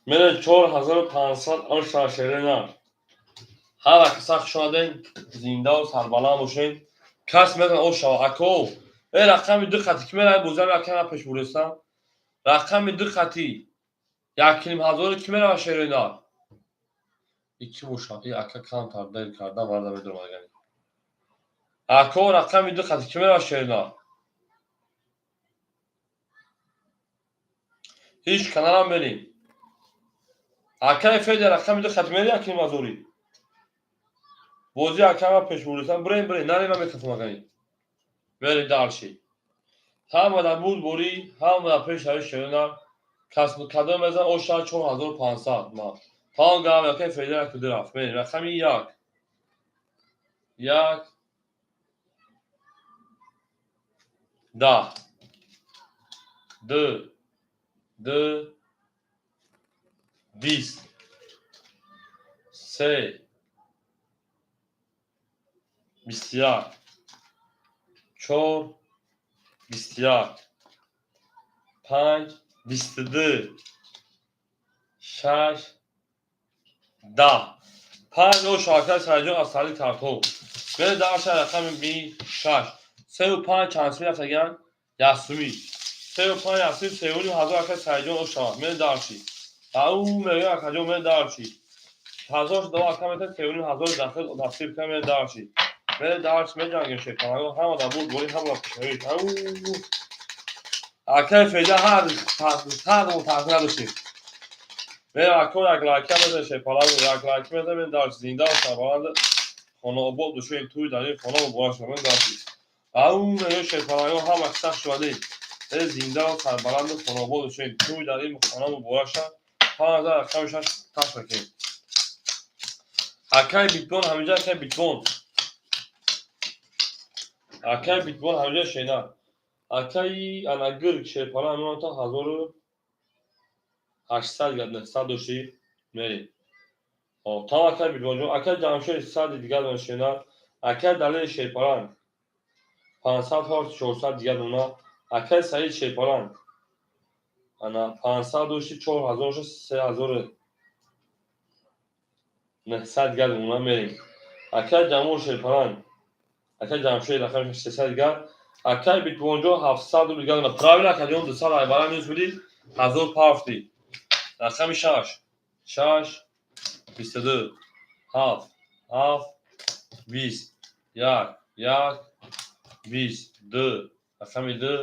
Мерем 4500 оша шерина. Ҳар каса хуш омадем, зиндаву сарбаланд бошед. Кас метавонад ошава. Ако, э рақами ду хати ки меравад бозиам якама пеш бурестам. Рақами ду хати якним ҳазоре ки меравад шерина. Ики бошад, и ака камтар дер карда марда медонам агани. Ако, рақами ду хати ки меравад шерина. Ҳеҷ каналам мерем. Акаи Федя рақами ду хати мери якним ҳазорӣ. Бозӣ акама пеш бурестам. Бирем, бирем, нарем, ман мекафам агани. Мерем дальше. Ҳама дар буд борӣ, ҳама дар пеш ҳави шерина. Кас кадом мезан оша 4500 ма. Тамом гап, акаи Федя як ду рафт. Мерем рақами як. Як. 10. Ду. Ду. 20. Се. 21. Чор. 21. Панҷ. 22. Шаш. 10. Панҷ оша акаи Сайҷон аз сари картҳо. Мерем дальше рақами би шаш. Сеу панҷ чанд сумӣ рафтаган? Як сумӣ. Сеу панҷ як сумӣ, сеуним ҳазор акаи Сайҷон ошава. Мерем дальше. Ау мегӯям акаҷон, мерем дальше. Ҳазор шуда ака метавонад сеуним ҳазор дахил насиб кунад, мерем дальше. Мерем дальше, меҷангем шерпаланго, ҳама дар буд борӣ, ҳама дар пешравӣ. Ау акаи Федя ҳар таъсир надоштем. Мерем ако, як лайка мезанем шерпаланго, як лайк мезанем, мерем дальше. Зиндаву сарбаланд, хонаобод бошем, тӯй дар ин хона муборак шавад. Мерем дальше. Ау мегӯям шерпаланго, ҳама сахт шудадем. Э зиндаву сарбаланду хонаобод бошем, тӯй дар ин хона муборак шавад. 5000 рақами шаш таш мекунем. Акаи Битбон ҳаминҷа, акаи Битбон. Акаи Битбон ҳаминҷа шена. Акаи Анагирг шерпаланг ҳамин то 1800 гап 900 дошти, мерем. Там акаи Битбонҷон, акаи Ҷамшед 100 дигар дона шена. Акаи Далери шерпаланг 500 ҳорт, 400 дигар дона. Акаи Саид шерпаланг ана 500 дошти, 4000 шуд, 3900 дигар дона, мерем. Акаи Ҷамол шерпаланг, акаи Ҷамшед рақами 300 дигар. Акаи Битбонҷон 700 рубл дигар дона. Правильно, акаҷон, 200 айбара минус будӣ, 1000 пафтӣ. Рақами шаш. Шаш, 22, ҳафт, ҳафт, 20, як, як, 20, ду, рақами ду,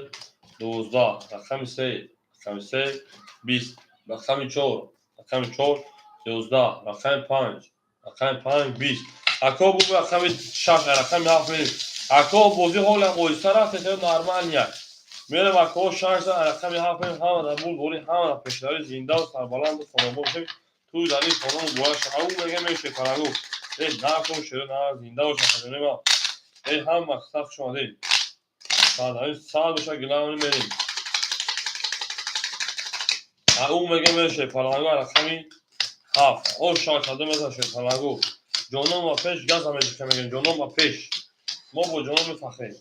12, рақами се, рақами се, 20, рақами чор, рақами чор, 11, рақами панҷ, рақами панҷ, 20. Ако бу рақами шаш, рақами ҳафт мерем. Ако, бозӣ ҳолам оҳиста рафт, нормально. Мерем ако, шаш рақами ҳафт мерем, ҳама дар буд борӣ, ҳама дар пешравӣ, зиндаву сарбаланду хонобод бошем, тӯй дар ин хона муборак шавад. Ау мегӯям шерпалангу. Э накун шеро, на зинда бошам хазинаи ман. Э ҳама сахт хуш омадед. Сад боша гилам мерем. Ау мегӯям шерпалангу рақами ҳафт. Оша кадом мезан шерпалангу. Ҷонон ба пеш, газа меҷиқа мегӯем, ҷонон ба пеш. Мо бо ҷонон мефахрем.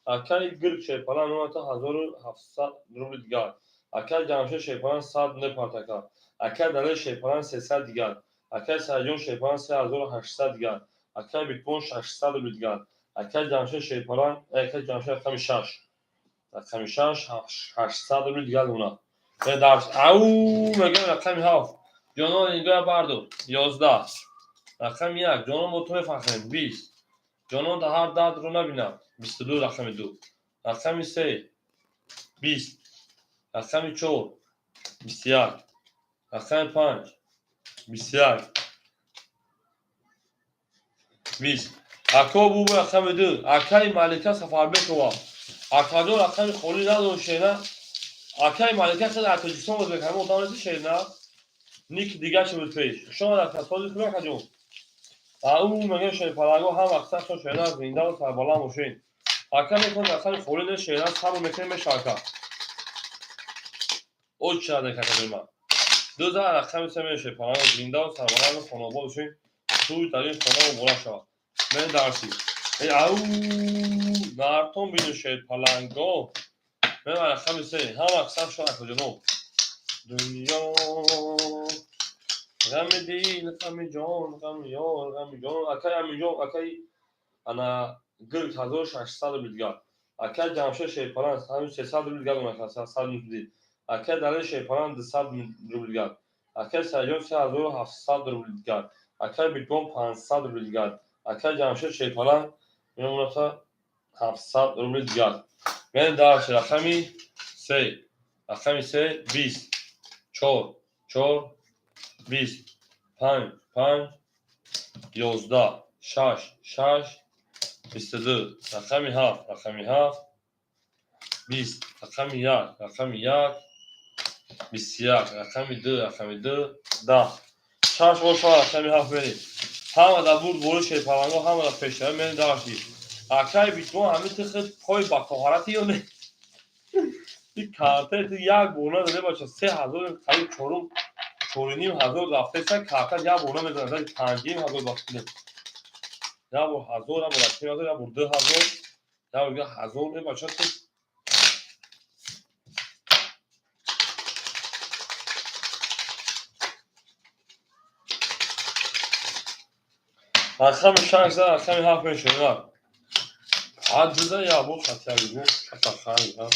Акаи Гирг шерпаланг номата 1700 рубли дигар. Акаи Ҷамшед шерпаланг 100 непартака. Акаи Далер шерпаланг 300 дигар. Акаи Сайҷон шерпаланг 3800 дигар. Акаи Битбон 600 рубли дигар. Акаи Ҷамшед шерпаланг, акаи Ҷамшед рақами шаш. Рақами шаш, 800 рубли дигар дона. Ау мегӯям рақами ҳафт. Ҷонон нигоҳ бардор. 11. Рақами як. Ҷонон бо ту мефахрем. 20. Ҷонон да ҳар дардро набинад. 22 рақами ду. Рақами се. 20. Рақами чор. 21. Рақами панҷ. 21. 20. Ако бубу рақами ду. Акаи Малика Сафарбекова. Акаҷон рақами холӣ надошена. Акаи Малика хеле аз Тоҷикистон боз мекардам, одам нест шерина. Ник дига чӣ буд пеш. Хуш омад, ака, сози хуб, акаҷон. Ау мегӯям, шерпаланго ҳам вақт шо шерина, зиндаву сарбаланд бошед. Ака метавонад рақами холӣ нест шерина, сабр мекунем, меша ака. Оч чада акаҷон ман. Ду за рақами се меша шерпаланго, зиндаву сарбаланду хонобод бошед. Тӯй дар ин хона муборак шавад. Мен дарси. Эй ау нартон бину шерпаланго. Мен рақами се ҳам вақт шо акаҷоно. Дунё ғами дил, ғами ҷон, ғами ёр, ғами ҷон. Акай Аминҷон, акай ана гирд 1600 рубл дигар. Акай Ҷамшед шерпаланг ҳамин 300 рубл дигар омад, 100 рубл. Акай Далер шерпаланг 200 рубл дигар. Акай Саидҷон 3700 рубл дигар. Акай Битбон 500 рубл дигар. Акай Ҷамшед шерпаланг мемонад 700 рубл дигар. Мен дар рақами се, рақами се 20, 4, 4, 20, 5, 5, 11, 6, 6, 22, рақами 7, рақами 7, 20, рақами 1, рақами 1, 21, рақами 2, рақами 2, 10. Шаш бор шава рақами 7 мерем. Ҳама дар бурд бори шерпаланго, ҳама дар пешравӣ мерем дарши. Акаи Битбон ҳамин ти худ пой ба тоҳарати ё не? И картаи ту як бор назаде бача, 3000 қариб чорум 4500 рафтеса, карта як бор намезанад, 5500 бахшида. Як бор 1000, як бор 1500, як бор 2000, як бор дигар 1000. Э бача, ту рақами шаш за рақами ҳафт мешавад. Ҳаддида як бор хатягу шатаханг.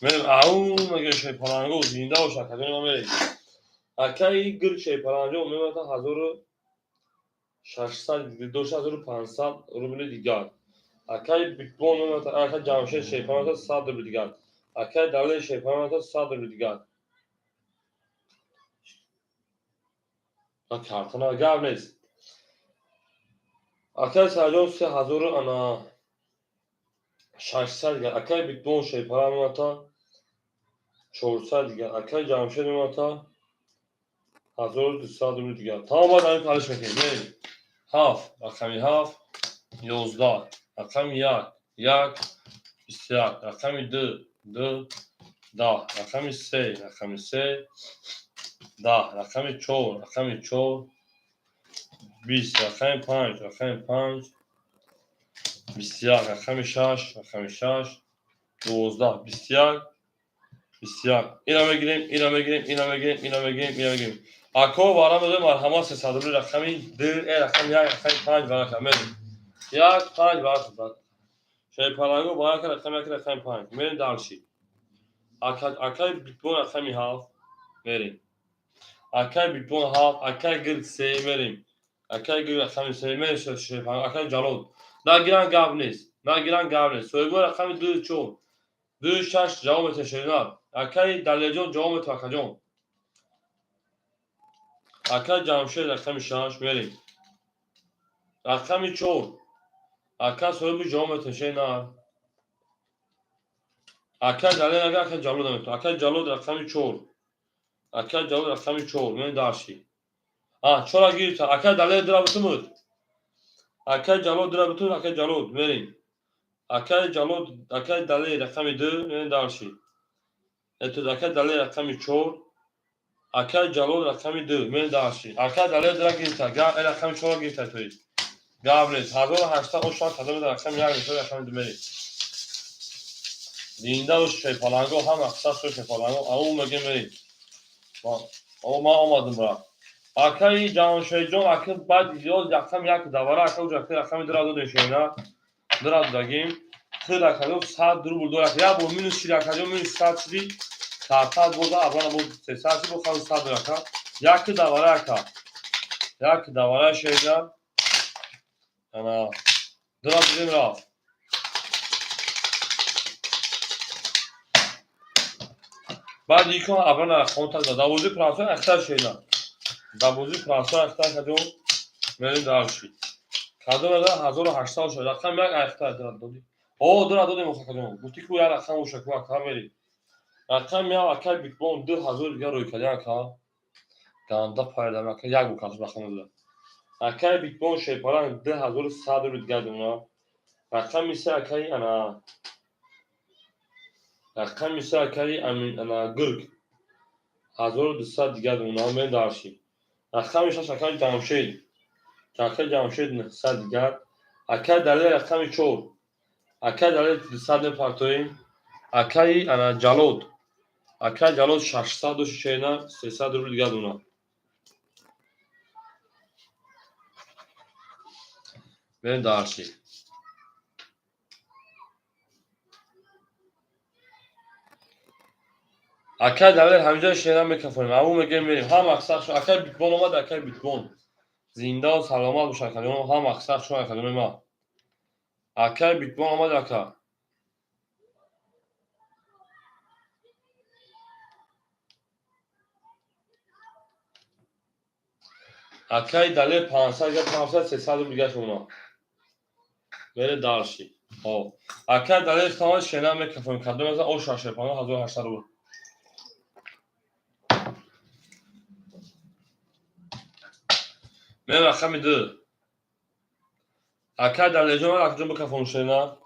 Мерем, ау мега шерпаланго, зинда бош акаҷон, ма мерем. Акаи гир шерпаланго мемонад 1600 дошт, 1500 рубли дигар. Акаи Битбон мемонад, акаи Ҷамшед шерпаланго 100 рубли дигар. Акаи Далер шерпаланго 100 рубли дигар. Картона гап нест. Акаи Саидҷон 3000 ана 600 дигар. Акаи Битбон шерпаланг мемонад 400 дигар. Акаи Ҷамшед мемонад 1200 рубли дигар. Тамом, баъд ҳамин париш мекунем. Мерем. 7, рақами 7, 11, рақами 1, 1, 21, рақами 2, 2, 10, рақами 3, рақами 3, 10, рақами 4, рақами 4, 20, рақами 5, рақами 5, 21, рақами 6, рақами 6, 12, 21, 21. Ина мегирем, ина мегирем, ина мегирем, ина мегирем, ина мегирем. Ако вара медоем, марҳамат, 300 рубли рақами 2, э рақами 1, рақами 5 варака мерем. 1, 5 варака. Шерпаланго варака рақами 1, рақами 5. Мерем дальше. Акаи Битбон рақами 7 мерем. Акаи Битбон 7, акаи Гирд 3 мерем. Акаи Гирд рақами 3 мерем шерпаланго, акаи Ҷалол. Нагиран гап нест. Нагиран гап нест. Соҳибои рақами 2, 4, 2, 6 ҷавоб метавонед шерина. Акаи Далерҷон ҷавоб метавонад, акаҷон. Акаи Ҷамшед рақами 6 мерем. Рақами 4. Ака соҳиби ҷавоб метавонед шерина. Акаи Далер ага акаи Ҷалол наметавонад. Акаи Ҷалол рақами 4. Акаи Ҷалол рақами 4 мерем дарши. А, чора гирифта. Акаи Далер дира бутумуд. Акаи Ҷалол дира бутун, акаи Ҷалол мерем. Акаи Ҷалол, акаи Далер рақами 2 мерем дарши. Это акаи Далер рақами 4. Акаи Ҷалол рақами 2 мерем дарши. Акаи Далер дира гирифта. Га рақами 4 гирифта тои. Гап нест. 1800 ошан кадом рақами 1 рақами 2 мерем. Зинда бош шерпаланго, ҳам мақсад шо шерпаланго. Ау мегем мерем. Ма омадам бра. Акаи Ҷамшедҷон, ака баъд ёз рақами 1 давара, ака уҷа рақами 2 додем шена. Дира додагим. Хир акаҷон 100 рубл дорад. Як бор минус шиди акаҷон, минус 100 шиди. Картат боза абрана боз 300 шиди, бо хавз 100 дорад ака. Як давара ака. Як давара шена. Ана дира додем рафт. Баъд икон абрана хонта да. Бозии прасо ахтар шена. Дар бозии прасо ахтар кадом мерем дарши. Кадом ада 1800 шуд. Рақами 1 ахтар дира додӣ. О, дира додем охакадом. Гуфтӣ ку як рақам оша ку ака мерем. Рақами як, акай Битбон, 2000 дигар рӯй кардем, ака. Ганда пайдам, ака, як букаш рақами ду. Акай Битбон шерпаланг 2100 рубли дигар дона. Рақами се, акай ана, рақами се, акай ана гирг 1200 дигар дона. Мен дарши. Рақами шаш, акай Ҷамшед, акай Ҷамшед 900 дигар. Акай Далер, рақами чор, акай Далер 200 мепартоем. Акаи ана Ҷалод, акай Ҷалод 600 шена 300 рубли дигар дона. Берем дарши. Акай Далер, ҳаминҷо шена мекафонем, аву мегӯем, мерем. Ҳам мақсад шуд, акай Битбон омад. Акай Битбон, зиндаву саломат бош, акаҷон. Ҳам мақсад шуд, акаҷони ман. Акай Битбон омад, ака. Акай Далер 500 га 500 300 рубл дигар шуна. Бере дарши. Акай Далер тамоми шена мекафонем. Кадом аз о шаш панҷ 1800 рубл. Мен рақами ду. Акай Далерҷон, акаҷон, бикафон шена.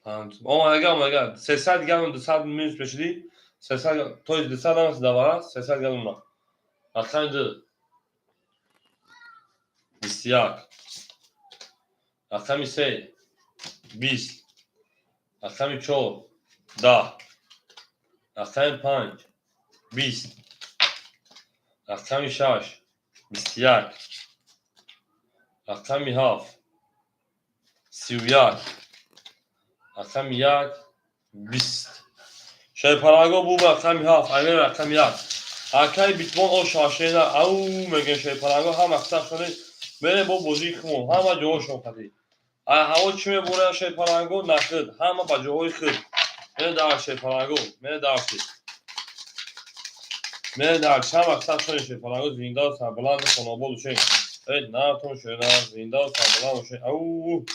Омадага, омадага. 300 дигар, 200 минус мешудӣ. 300, то есть 200 намест давара, 300 дигар мона. Рақами ду. 21. Рақами се. 20. Рақами чор. 10. Рақами панҷ. 20. Рақами шаш. 21. Рақами ҳафт. 31. Рақами як. 20. Шерпаланго бу рақами ҳафт, аймин рақами як. Акай Битбон о шашена, ау мегӯем, шерпаланго ҳам мақсад шуде. Мерем бо бозии хумон, ҳама ҷоҳошон қадӣ. А ҳаво чӣ мебурад, шерпаланго? Нахид, ҳама ба ҷоҳои худ. Мере дар шерпаланго, мере дарси. Мере дар чанд мақсад шуде, шерпаланго, зиндаву сарбаланду хонобод бошед. Эй, натон шуда, зиндаву сарбаланд бошед. Ау!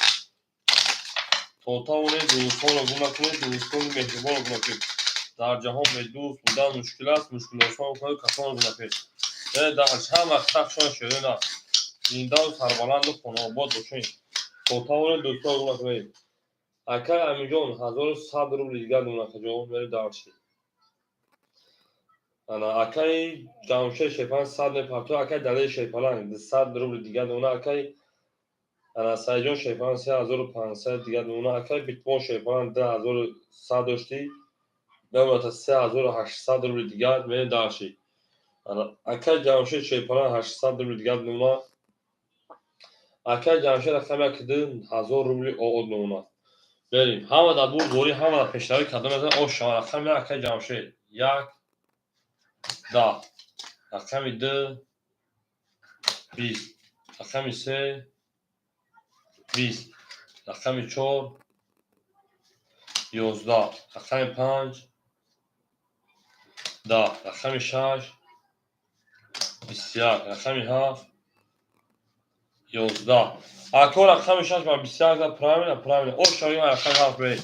То тавонед, дӯстонро гум накунед, дӯстони меҳрубонро гум накунед. Дар ҷаҳон бедӯст будан мушкил аст, мушкилосон кунед, касонро гум накунед. Мере дар чанд мақсад шуде, шерина. Зиндаву сарбаланду хонобод бошед. То тавонед, дӯстонро гум накунед. Акай Аминҷон, 1100 рубли дигар дон, акаҷон, мере дарши. Ана акай Ҷамшед Шерпаланг 100 мепартояд, акай Далери Шерпаланг 200 рубли дигар дона, акай ана Саидҷон Шерпаланг 3500 дигар дона, акай Битбон Шерпаланг 2100 доштӣ, мемонад 3800 рубли дигар, мере дарши. Ана акай Ҷамшед Шерпаланг 800 рубли дигар дона. Акай Ҷамшед рақами як 1000 рубли оод мемонад. Берем. Ҳама дар бурдборӣ, ҳама дар пешравӣ. Кадом мезанад? Ош шава. Рақами як, акай Ҷамшед. Як, 10. Рақами ду, 20. Рақами се, 20. Рақами чор, 11. Рақами панҷ, 10. Рақами шаш, 21. Рақами ҳафт, 11. Ако рақами шаш ба 21 за, правильно, правильно. Ош шава, рақами ҳафт берем.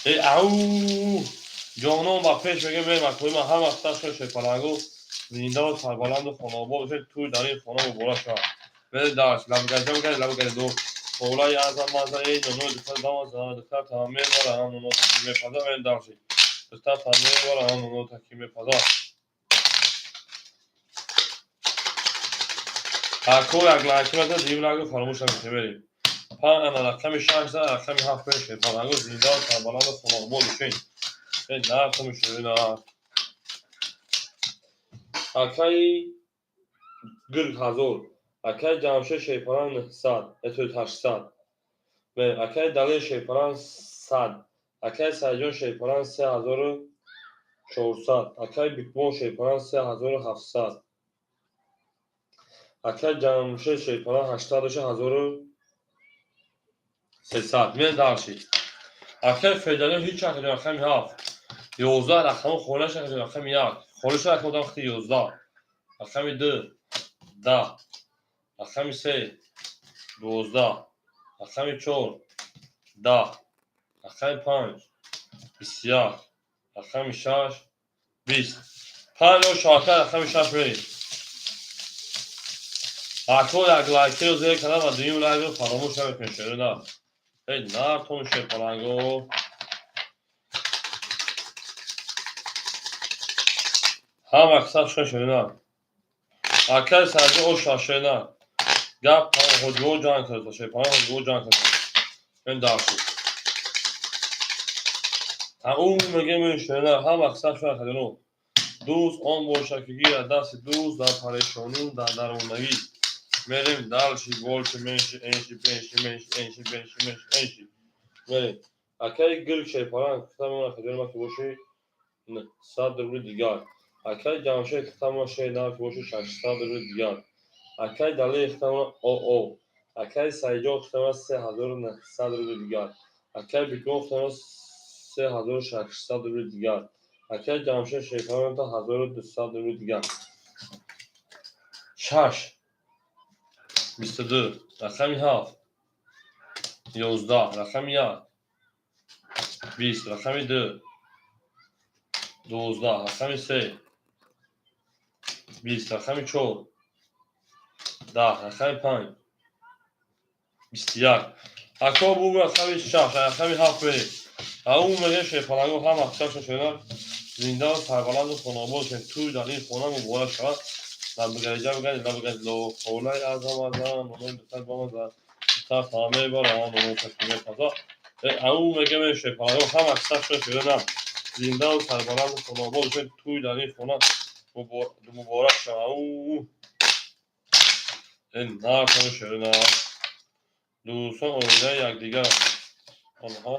Эй, ау! Ҷонон ба пеш мегӯем, мерем, акои ман, ҳама мақсад шуд, шерпаланго, зиндаву сарбаланду хонобод бошед, тӯй дар ин хона муборак шавад. Мерем дарс, лабгаҷа мекунем, лабгаҷа ду. Холаи азам маза, эй нонои духтар дамаза, духтар та мебара, ноно таки мепаза, мерем дарси. Духтар та мебара, ноно таки мепаза. Ако як лайки мезанед, дим лайку фаромӯш накунед, мерем. Панҷ, ана рақами шаш за, рақами ҳафт берем, шерпаланго, зиндаву сарбаланду хонобод бошед. Эй, нарху мешавед. Акаи Гирг 1000, акаи Ҷамшед Шерпаланг 900, то 800. Акаи Далер Шерпаланг 100, акаи Саидҷон Шерпаланг 3400, акаи Битбон Шерпаланг 3700, акаи Ҷамшед Шерпаланг 800 доша 1300. Мен дарши. Акаи Федалиён ҳеҷ чанд рақами ҳафт. 11 рақами холиаш, рақами як. Холиша рақами одам хати 11. Рақами ду, 10. Рақами се, 12. Рақами чор, 10. Рақами панҷ, 21. Рақами 6, 20. 5 оша, ака, рақами 6 мерем. Ако як лайкиро зер карда ва дуюм лайкро фаромӯш намекунед, шерона. Эй, нартон, шерпаланго. Ҳама киса шуна, шерона. Акаи Саҷи оша, шерона. Гап ҳоҷиҳо ҷанг карда, шерпаланг ҳоҷиҳо ҷанг карда. Ин даршуд. Ӯ мегӯем, шерона, ҳама киса шуна, хадино. Дӯст он бошад, ки гирад дасти дӯст дар парешонӣ, дар дармондагӣ. Мерем дальше, больше, меньше, энши, пенши, меньше, энши, пенши, меньше, энши. Мерем. Акаи Гирк шерпаланг хитамона хадино ки боши 100 рубли дигар. Акаи Ҷамшед хитамона шер ки боши 600 рубли дигар. Акаи Далер хитамона ОО. Акаи Саидҷон хитамона 3900 рубли дигар. Акаи Бикмон хитамона 3600 рубли дигар. Акаи Ҷамшед шерпаланг 1200 рубли дигар. 6, 22, рақами 7, 11, рақами 1, 20, рақами 2, 12, рақами 3, 20, рақами 4, 10, рақами 5, 21. Ако бу рақами 6, рақами 7 мерем. Ау мегӯем, шерпаланго, ҳама ҳақшашон шуда, зинда, сарбаланду хонобод шед. Тӯй дар ин хона муборак шавад. Лабгариҷа бигани, лабгари лохолаи азам азам, онои духтар бомаза, духтар хона мебарам, оно каси мепаза. Ау мегӯем, шерпаланго, ҳама ҳақшашон шуда, зиндаву сарбаланду хонобод шед. Тӯй дар ин хона муборак шавад. Ау нархони шерина дӯстон оилаи якдигар онҳо.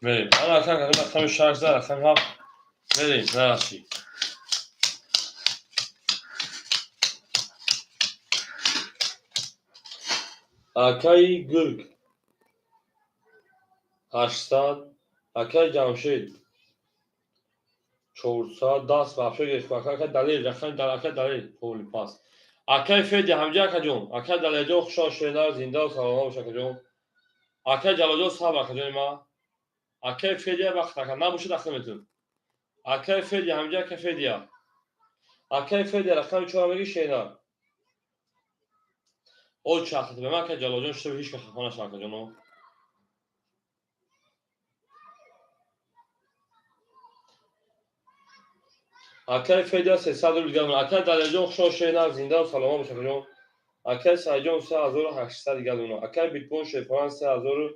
Мерем. Ана ака, рақами 6 за, рақами 7 мерем. Нараши. Акаи Гург 800, акаи Ҷамшед 400, даст вообще гирифт. Ака Далер, рақами ака Далер поли пас. Акаи Федя ҳамҷа, акаҷон. Акаи Далерҷон, хушҳол шуда, зиндаву саломат бош, акаҷон. Акаи Ҷалолҷон, сабр, акаҷони ман. Акаи Федя вақт ака набошад, ахта метун. Акаи Федя ҳамҷа, ака Федя. Акаи Федя рақами 4 меги, шена. О чахт ба ман, ака Ҷалолҷон, шута ҳеч ка хафа наша, акаҷоно. Акаи Федя 300 рубл дигар. Акаи Далерҷон, хушҳол шена, зиндаву саломат бош, акаҷон. Акаи Саидҷон 3800 дигар дона. Акаи Битбон шерпаланг 3000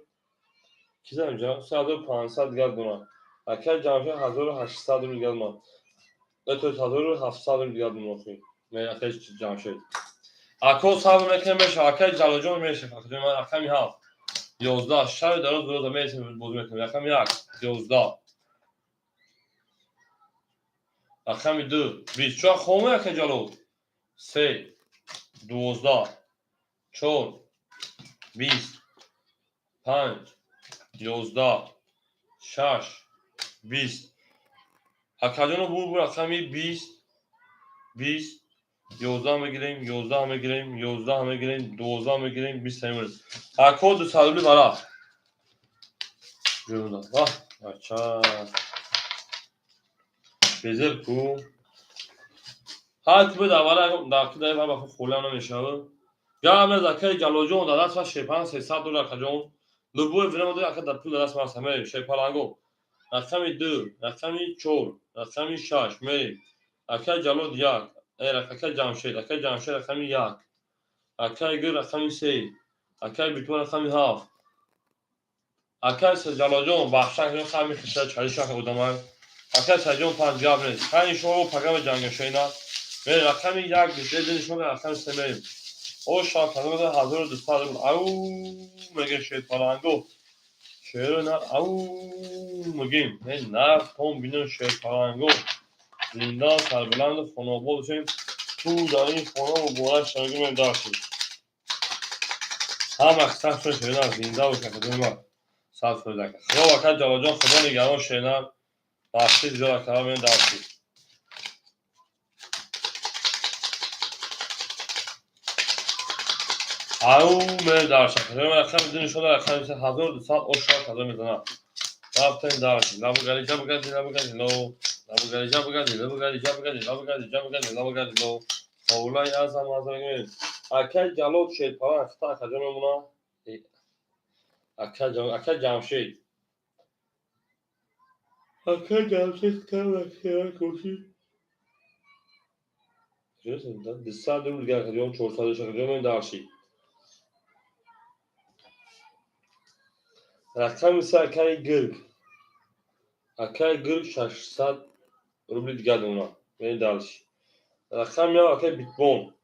чиза инҷа 3500 дигар дона. Акаи Ҷамшед 1800 рубл дигар дона. То 1700 рубл дигар дона охи. Акаи Ҷамшед. Ако сабр мекунем, меша. Акаи Ҷалолҷон меша. Акаҷон ман рақами 7, 11, шаби дароз рӯза месем, бозӣ мекунем. Рақами 1, 11. Рақами 2, 20. Чоа хоме, акаи Ҷалол? 3, 12, 4, 20, 5, 11, 6, 20. Акаҷоно, бу рақами 20, 20, 11 мегирем, 11 мегирем, 11 мегирем, 12 мегирем, 20 мегирем. Ако 200 рубли бара. Ваҳ, бача. Безеб ку. Ҳар ки буд аввала дар ки дар ба холиам намешавад. Гап нез, акаи Ҷалолҷон, дар даст шерпаланг 300 доллар, акаҷон. Любое время дори, ака, дар пул дар даст ман мерем, шерпаланго. Рақами 2, рақами 4, рақами 6 мерем. Акаи Ҷалол 1, акаи Ҷамшед, акаи Ҷамшед рақами 1. Акаи Гир рақами 3, акаи Битмон рақами 7. Акаи Ҷалолҷон бахшак хами хиша чалиша одамай. Акаи Саидҷон 5, гап нест. Хайни шумо пагами ҷангашоина. Мерем рақами 1, дени шумо рақами 3 мерем. О шакадода 1200 рубл. Ау меге шерпаланго. Шерона ау мегем. Эй нарх том бинон, шерпаланго. Зинда, сарбаланду хонобод бошем. Ту дар ин хона муборак шавад, даршид. Ҳама сахт шерона, зинда бош, акаҷони ман. Сад фоиз, ака. Худо, ака Ҷалолҷон, худо нигаҳбон, шерона. Бахшиш зиёд, ака, мен даршид. Ау ме дальше. Рақами ду нишон рақами се 1200 ош 6000 мезанад. Рафтем дальше. Лабугари ҷабугари лабугари ло. Лабугари ҷабугари лабугари ҷабугари лабугари ҷабугари лабугари ло. Ҳовлаи азам азам мемонем. Акай Ҷалол Шерпалан хита акаҷо мемона. Акай Ҷамшед. Акай Ҷамшед хита акай коши. 200 рубл дигар акаҷон 400 акаҷон мемонем дальше. Рақами се акаи Гирг. Акаи Гирг 600 рубли дигар мемонад. Мерем дальше. Рақами як акаи Битбон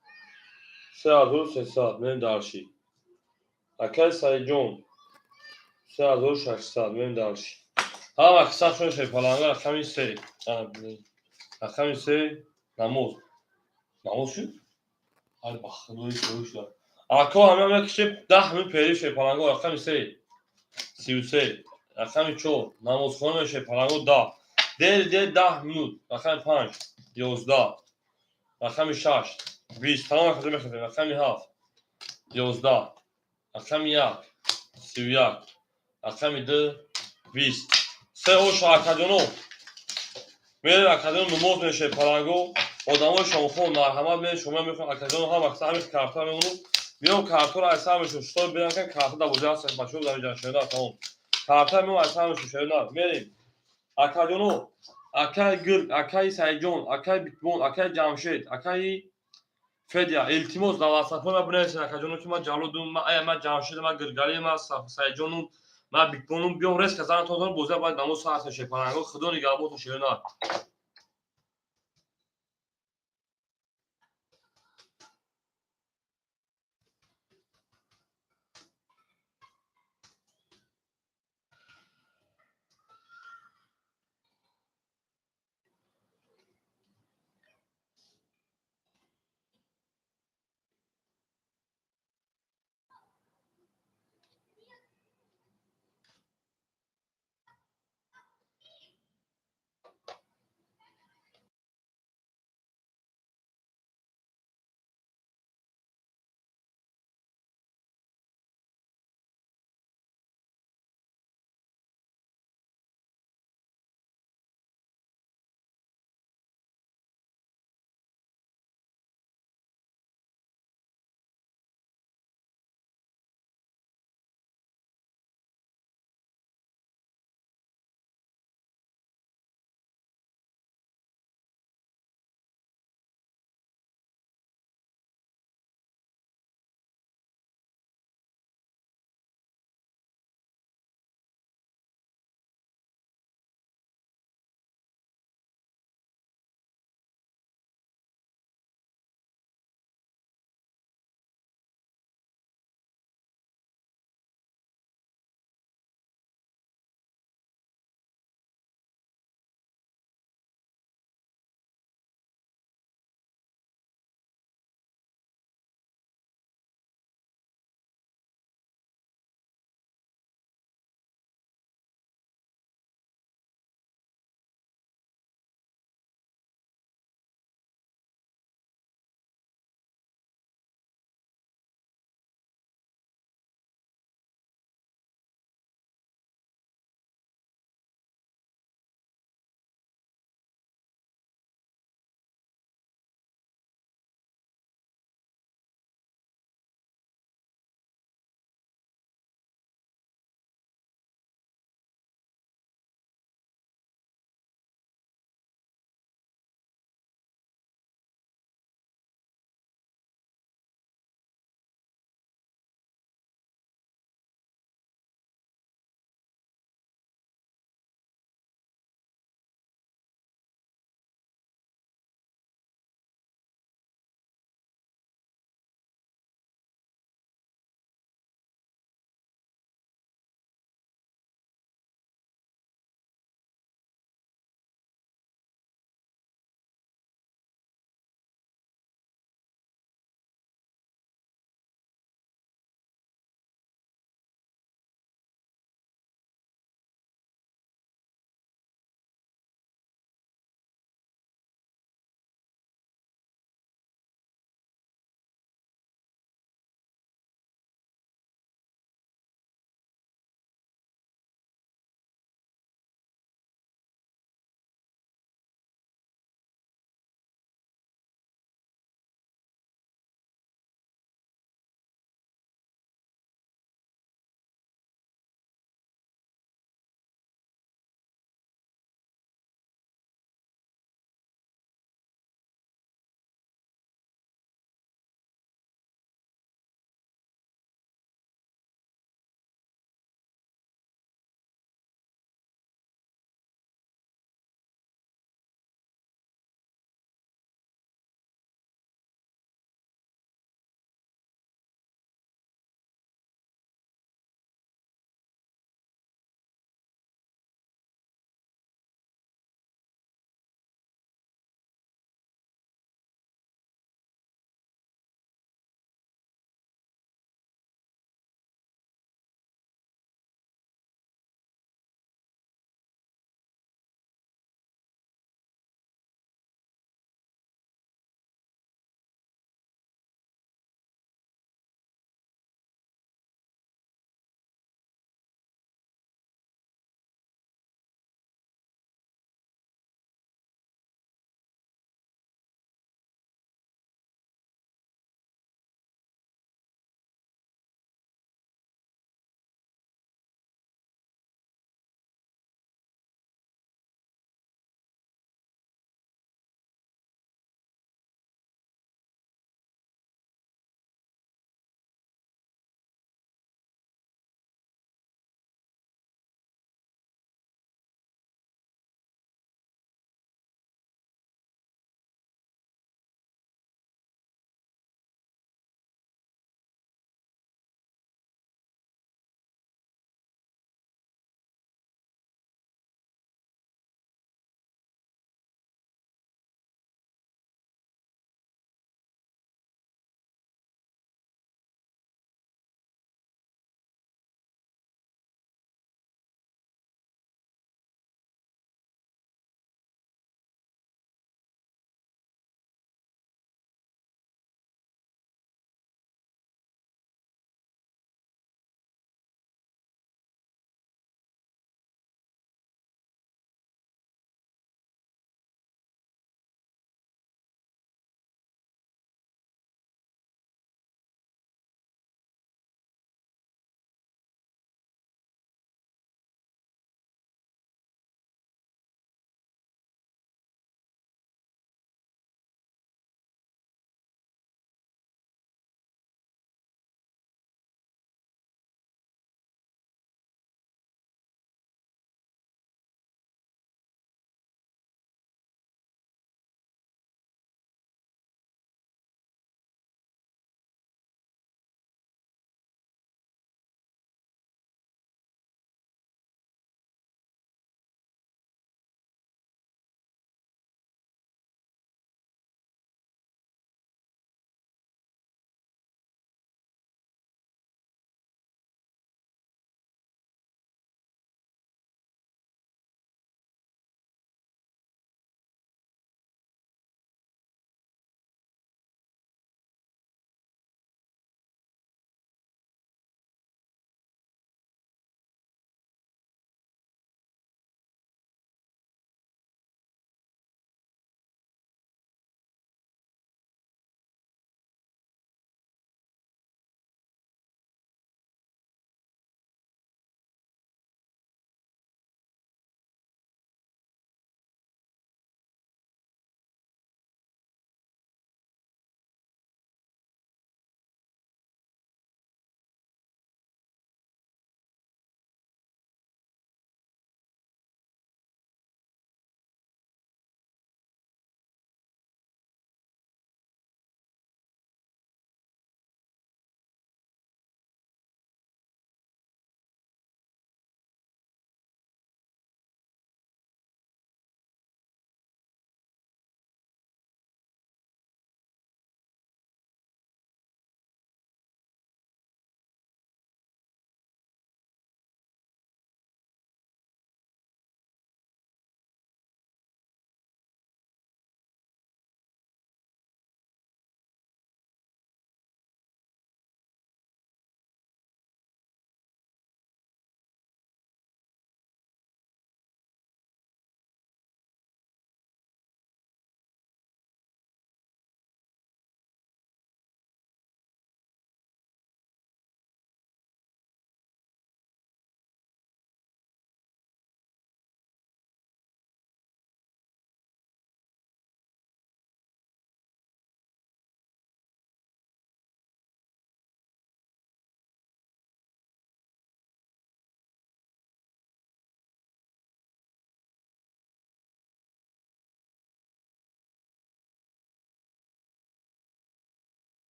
3300 мерем дальше. Акаи Саидҷон 3600 мерем дальше. Ҳама қисса шуд Шерпаланга рақами се. Рақами се намоз. Намоз шуд? Ай ба худои шоҳӣ шуда. Ако ҳама мекишем 10 минут пери Шерпаланга рақами се. 33. Рақами 4 намозхона мешавад паланго 10. Дер дер 10 минут. Рақами 5 11. Рақами 6 20. Тамом акаҷо мехӯрем. Рақами 7 11. Рақами 1 31. Рақами 2 20. Се оша акаҷоно. Мерем акаҷоно намоз мешавад паланго. Одамои шомхон марҳамат мерем шумо мехоҳем акаҷоно ҳама ҳамин карта мемонум. Биём картаро аз ҳамашон шуто бинам ки карта дар бозӣ ҳаст бачаҳо дар ҷан шуда тамом. Карта меом аз ҳамашон шуда мерем. Акаҷоно, акаи Гирг, акаи Саидҷон, акаи Битбон, акаи Ҷамшед, акаи Федя, илтимос дар ватсапҳои ман бинависед акаҷоно ки ман Ҷалолдум, ман ая ман Ҷамшед, ман Гиргалӣ, ман Саидҷонум, ман Битбонум, биём резко занатон бозӣ бояд намоз сар шавад паланго худо нигаҳбонтон шуда.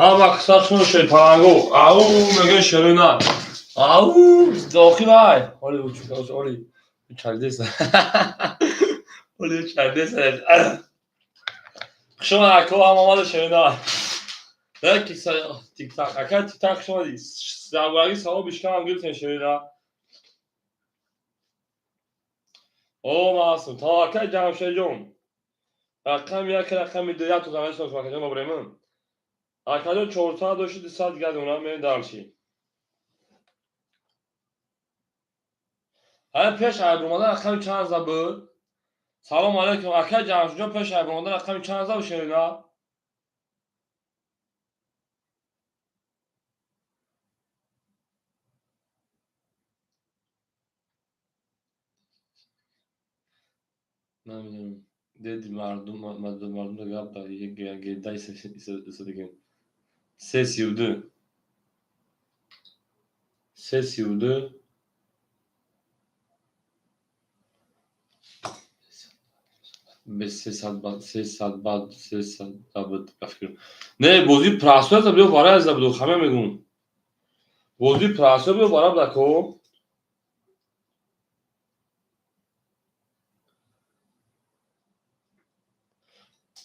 Ҳама қиссашон шерпаланго. Ау, мегӯян шерои на. Ау, дохил ай. Оли оли чалдеса. Оли чалдеса. Хуш омад ако, ҳама омада шерои на. Тик-так, ака тик-так хуш омадӣ. Забураги савоби шикамам гирифтем шерои на. О, ман ҳастам. То акай Ҷамшедҷон. Рақами як, рақами ду, як то замесо акаҷон обреман. Акаҷон 400 дошти, 200 дигар донам, мерем дарши. Ҳамин пеш айб омадан рақами чанд за буд? Салом алейкум, акай Ҷамшедҷон, пеш айб омадан рақами чанд за буд шерина? Намедонам. Деди мардум, мардум гап дар гедай истодагем. 3:32. 3:32. Бе 300 бад, 300 бад, 300 буд, ба фикрам. Не, бозии прасоя за биё вара за буду, хаме мегум. Бозии прасоя биё вара буда ко.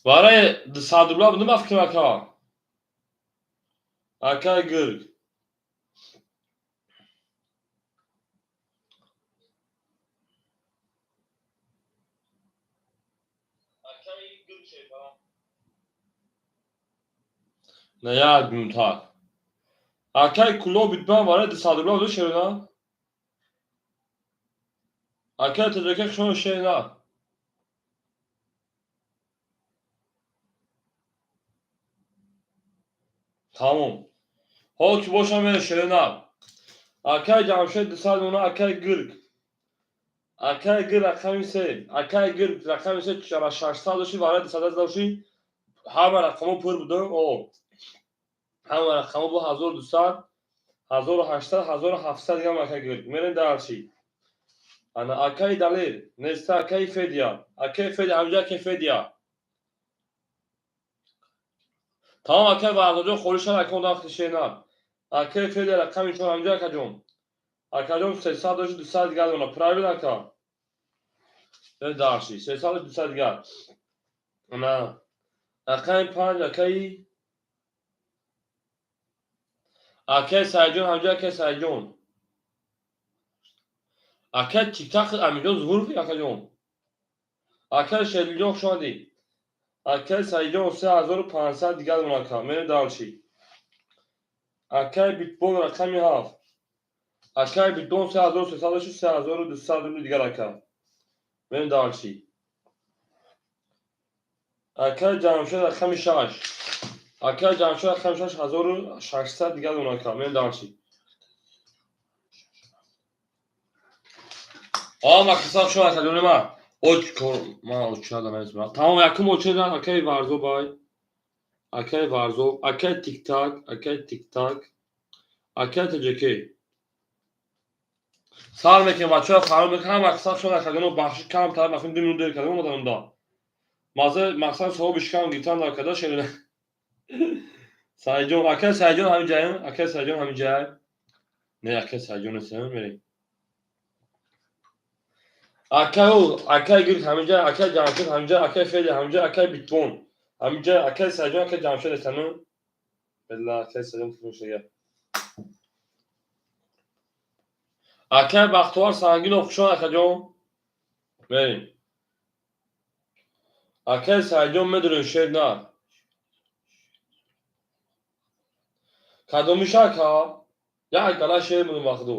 Вараи 200 рубла будум, ба фикрам, ака. Акай гирг. На як минута. Акай куло битбан вараи 200 рубла буду шерина? Акай таҷака хушон шерина. Тамом. Ҳол ки бошам мена шерина. Акай Ҷамшед 200 мона, акай гирг. Акай гир рақами се. Акай гир рақами се 600 дошти, вараи 200 дошти. Ҳама рақамҳо пур буданд. О. Ҳама рақамҳо бу 1200, 1800, 1700 дигам акай гир. Мерем дарши. Ана акай Далер, неста акай Федия. Акай Федия, ҳамҷа акай Федия. Тамом акай Варзоҷон холӣ шад, акон дахти шена. Акай Федия рақами чор ҳамҷа акаҷон. Акаҷон 300 дошти, 200 дигар дона. Правильно ака? Дарши. 300 дошти, 200 дигар. Ана рақами панҷ акай акай Сайҷон, ҳамҷа акай Сайҷон. Акай Тиктак Аминҷон Зуҳуров акаҷон. Акай Шерилҷон хуш омадӣ. Акай Сайҷон 3500 дигар дона ака. Мерем дарши. Акай Битбон рақами ҳафт. Акай Битбон 3300 дошти, 3200 рубли дигар ака. Мерем дарши. Акай Ҷамшед рақами шаш. Акай Ҷамшед рақами шаш 1600 дигар дона ака. Мерем дарши. Ама қисса шуд ака ҷони ман. Оч кор ман очада намесмам. Тамом якум очеда акай Варзо бай. Акай Варзо, акай Тиктак, акай Тиктак, акай ТJK. Сар мекунем бачаҳо, фарор мекунем, ҳама қисса шуд ака ҷоно, бахши кам тар махим 2 минут дер кардем омадан унда. Маза мақсад савоби шикам гирифтан дар када шерина. Сайҷон, акай Сайҷон ҳамин ҷаем, акай Сайҷон ҳамин ҷай. Не, акай Сайҷон нестем, мерем. Акай акай гирд ҳамин ҷай, акай Ҷамшед ҳамин ҷай, акай Федя ҳамин ҷай, акай Битбон ҳамин ҷай, акай Сайҷон, акай Ҷамшед нестану. Белла, акай Сайҷон фурӯшага. Акай Бахтовар Сангинов хуш омад акаҷон. Мерем. Акай Сайҷон медонем шер на. Кадомиша ака? Як гала шер медонам бахудо.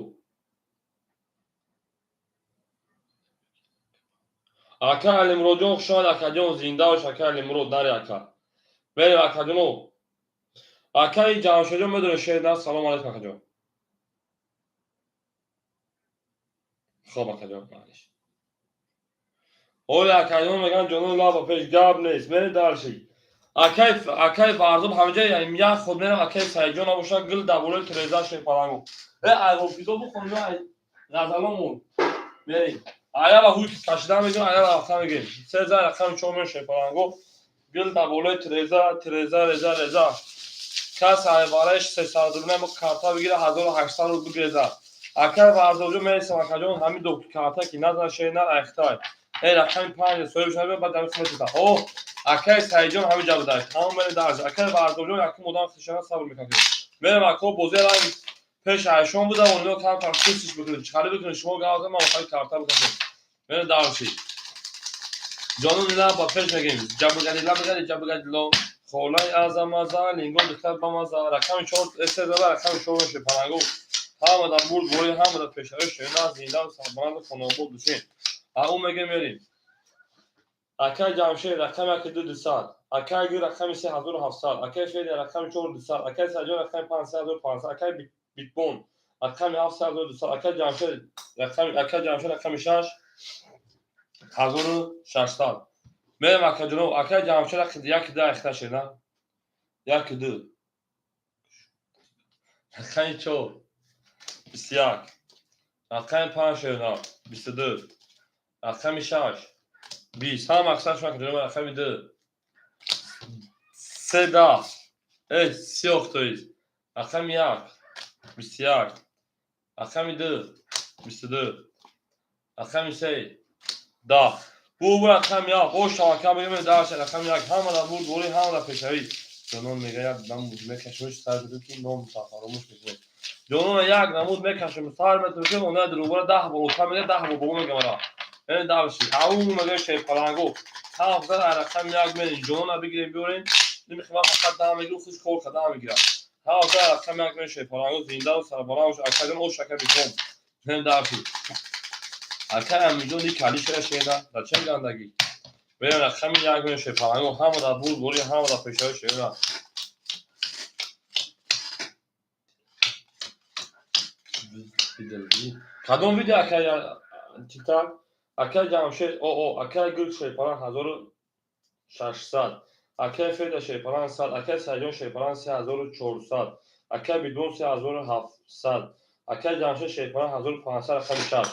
Ака Алимуродҷон хуш омад акаҷон, зинда бош ака Алимурод, нари ака. Мерем акаҷоно. Акаи Ҷамшедҷон медонем шер на. Салом алейкум акаҷон. Хоб акаҷон, маълиш. Оли акаҷон мегӯянд ҷоно лаба пеш гап нест. Мерем дарши. Акай акай Варзоб ҳамҷа як худ мерам акай Сайҷон набошад гил дар болои тиреза шепалангу. Э ай ҳофизо бухонем ай ғазаломон. Мерем. Аяла ҳуй кашида мегирем, аяла рафта мегирем. Се зан рақами чор мешепалангу. Гил дар болои тиреза, тиреза, реза, реза. Кас айвараш 300 рубл мо карта бигира 1800 рубл бигиреза. Акай Варзобҷон мересам, акаҷон, ҳамин ду карта ки назан шена айхтай. Э рақами 5 соҳиб шуда, баъд ҳамин сумета. О, акай Саидҷон ҳамин ҷа будай. Тамом мере дарж. Акай Варзобҷон якум одам хишана сабр мекунад. Мерем ако бозӣ ранг пеш айшон буда, онино камтар курсиш бикунед. Чӣ бикунед? Шумо гавза ман охари карта бикунед. Мере дарши. Ҷонон ила ба пеш мегем. Ҷабгади лабгади ҷабгади ло. Холай азамаза, лингон духтар бамаза. Рақами 4 се зада рақами 4 меше палангу. Ҳама дар бурд бори, ҳама дар пешави шена зинда сарбаланд хонобод бошед. А ӯ меге мерим. Акай Ҷамшед рақами 1 200, акай Гир рақами 3700, акай Федя рақами 4 200, акай Саҷон рақами 5 3500, акай Битбон рақами 7 3200, акай Ҷамшед рақами акай Ҷамшед рақами 6 1600. Мерем акаҷонов, акай Ҷамшед рақами 1 2 айхта шена. 1 2. Рақами 4 21. Рақами 5 шена 22. Рақами 6 20. Ҳама мақсад шума акаҷонов рақами 2. Се 10. Э, сиёх тоист. Рақами 1 21. Рақами 2 22. Рақами 3 10. Бу рақами 1. Бош таваккал бигем дарша рақами 1. Ҳама дар бурд бори, ҳама дар пешавӣ. Ҷонон мега як намуд мекашем, сар ки ном фаромӯш мекунем. Ҷонона як намуд мекашем, сар метавонем, она дурубара 10 бор ота мега, 10 бор бобо мега мара. Яъне давши. Ау мега шерпалангу. Ҳафт зад рақами 1 мерем. Ҷонона бигирем биёрем. Намехоҳам фақат 10 мегирам, хуш кор карда мегирам. Ҳафт зад рақами 1 мерем шерпалангу зинда ва сарбаланд бош. Акаҷон ош ака биком. Мем давши. Акай Амиҷон ни кали шера шеда. Дар чӣ гандагӣ? Мерем рақами 1 мерем шерпалангу ҳама дар бурд бори, ҳама дар пешави шера. Кадом видео акай тиктак? Акай Ҷамшед оо, акай Гул шерпаланг 1600, акай Феда шерпаланг 100, акай Саидҷон шерпаланг 3400, акай Бидбон 3700, акай Ҷамшед шерпаланг 1500 рақами 6,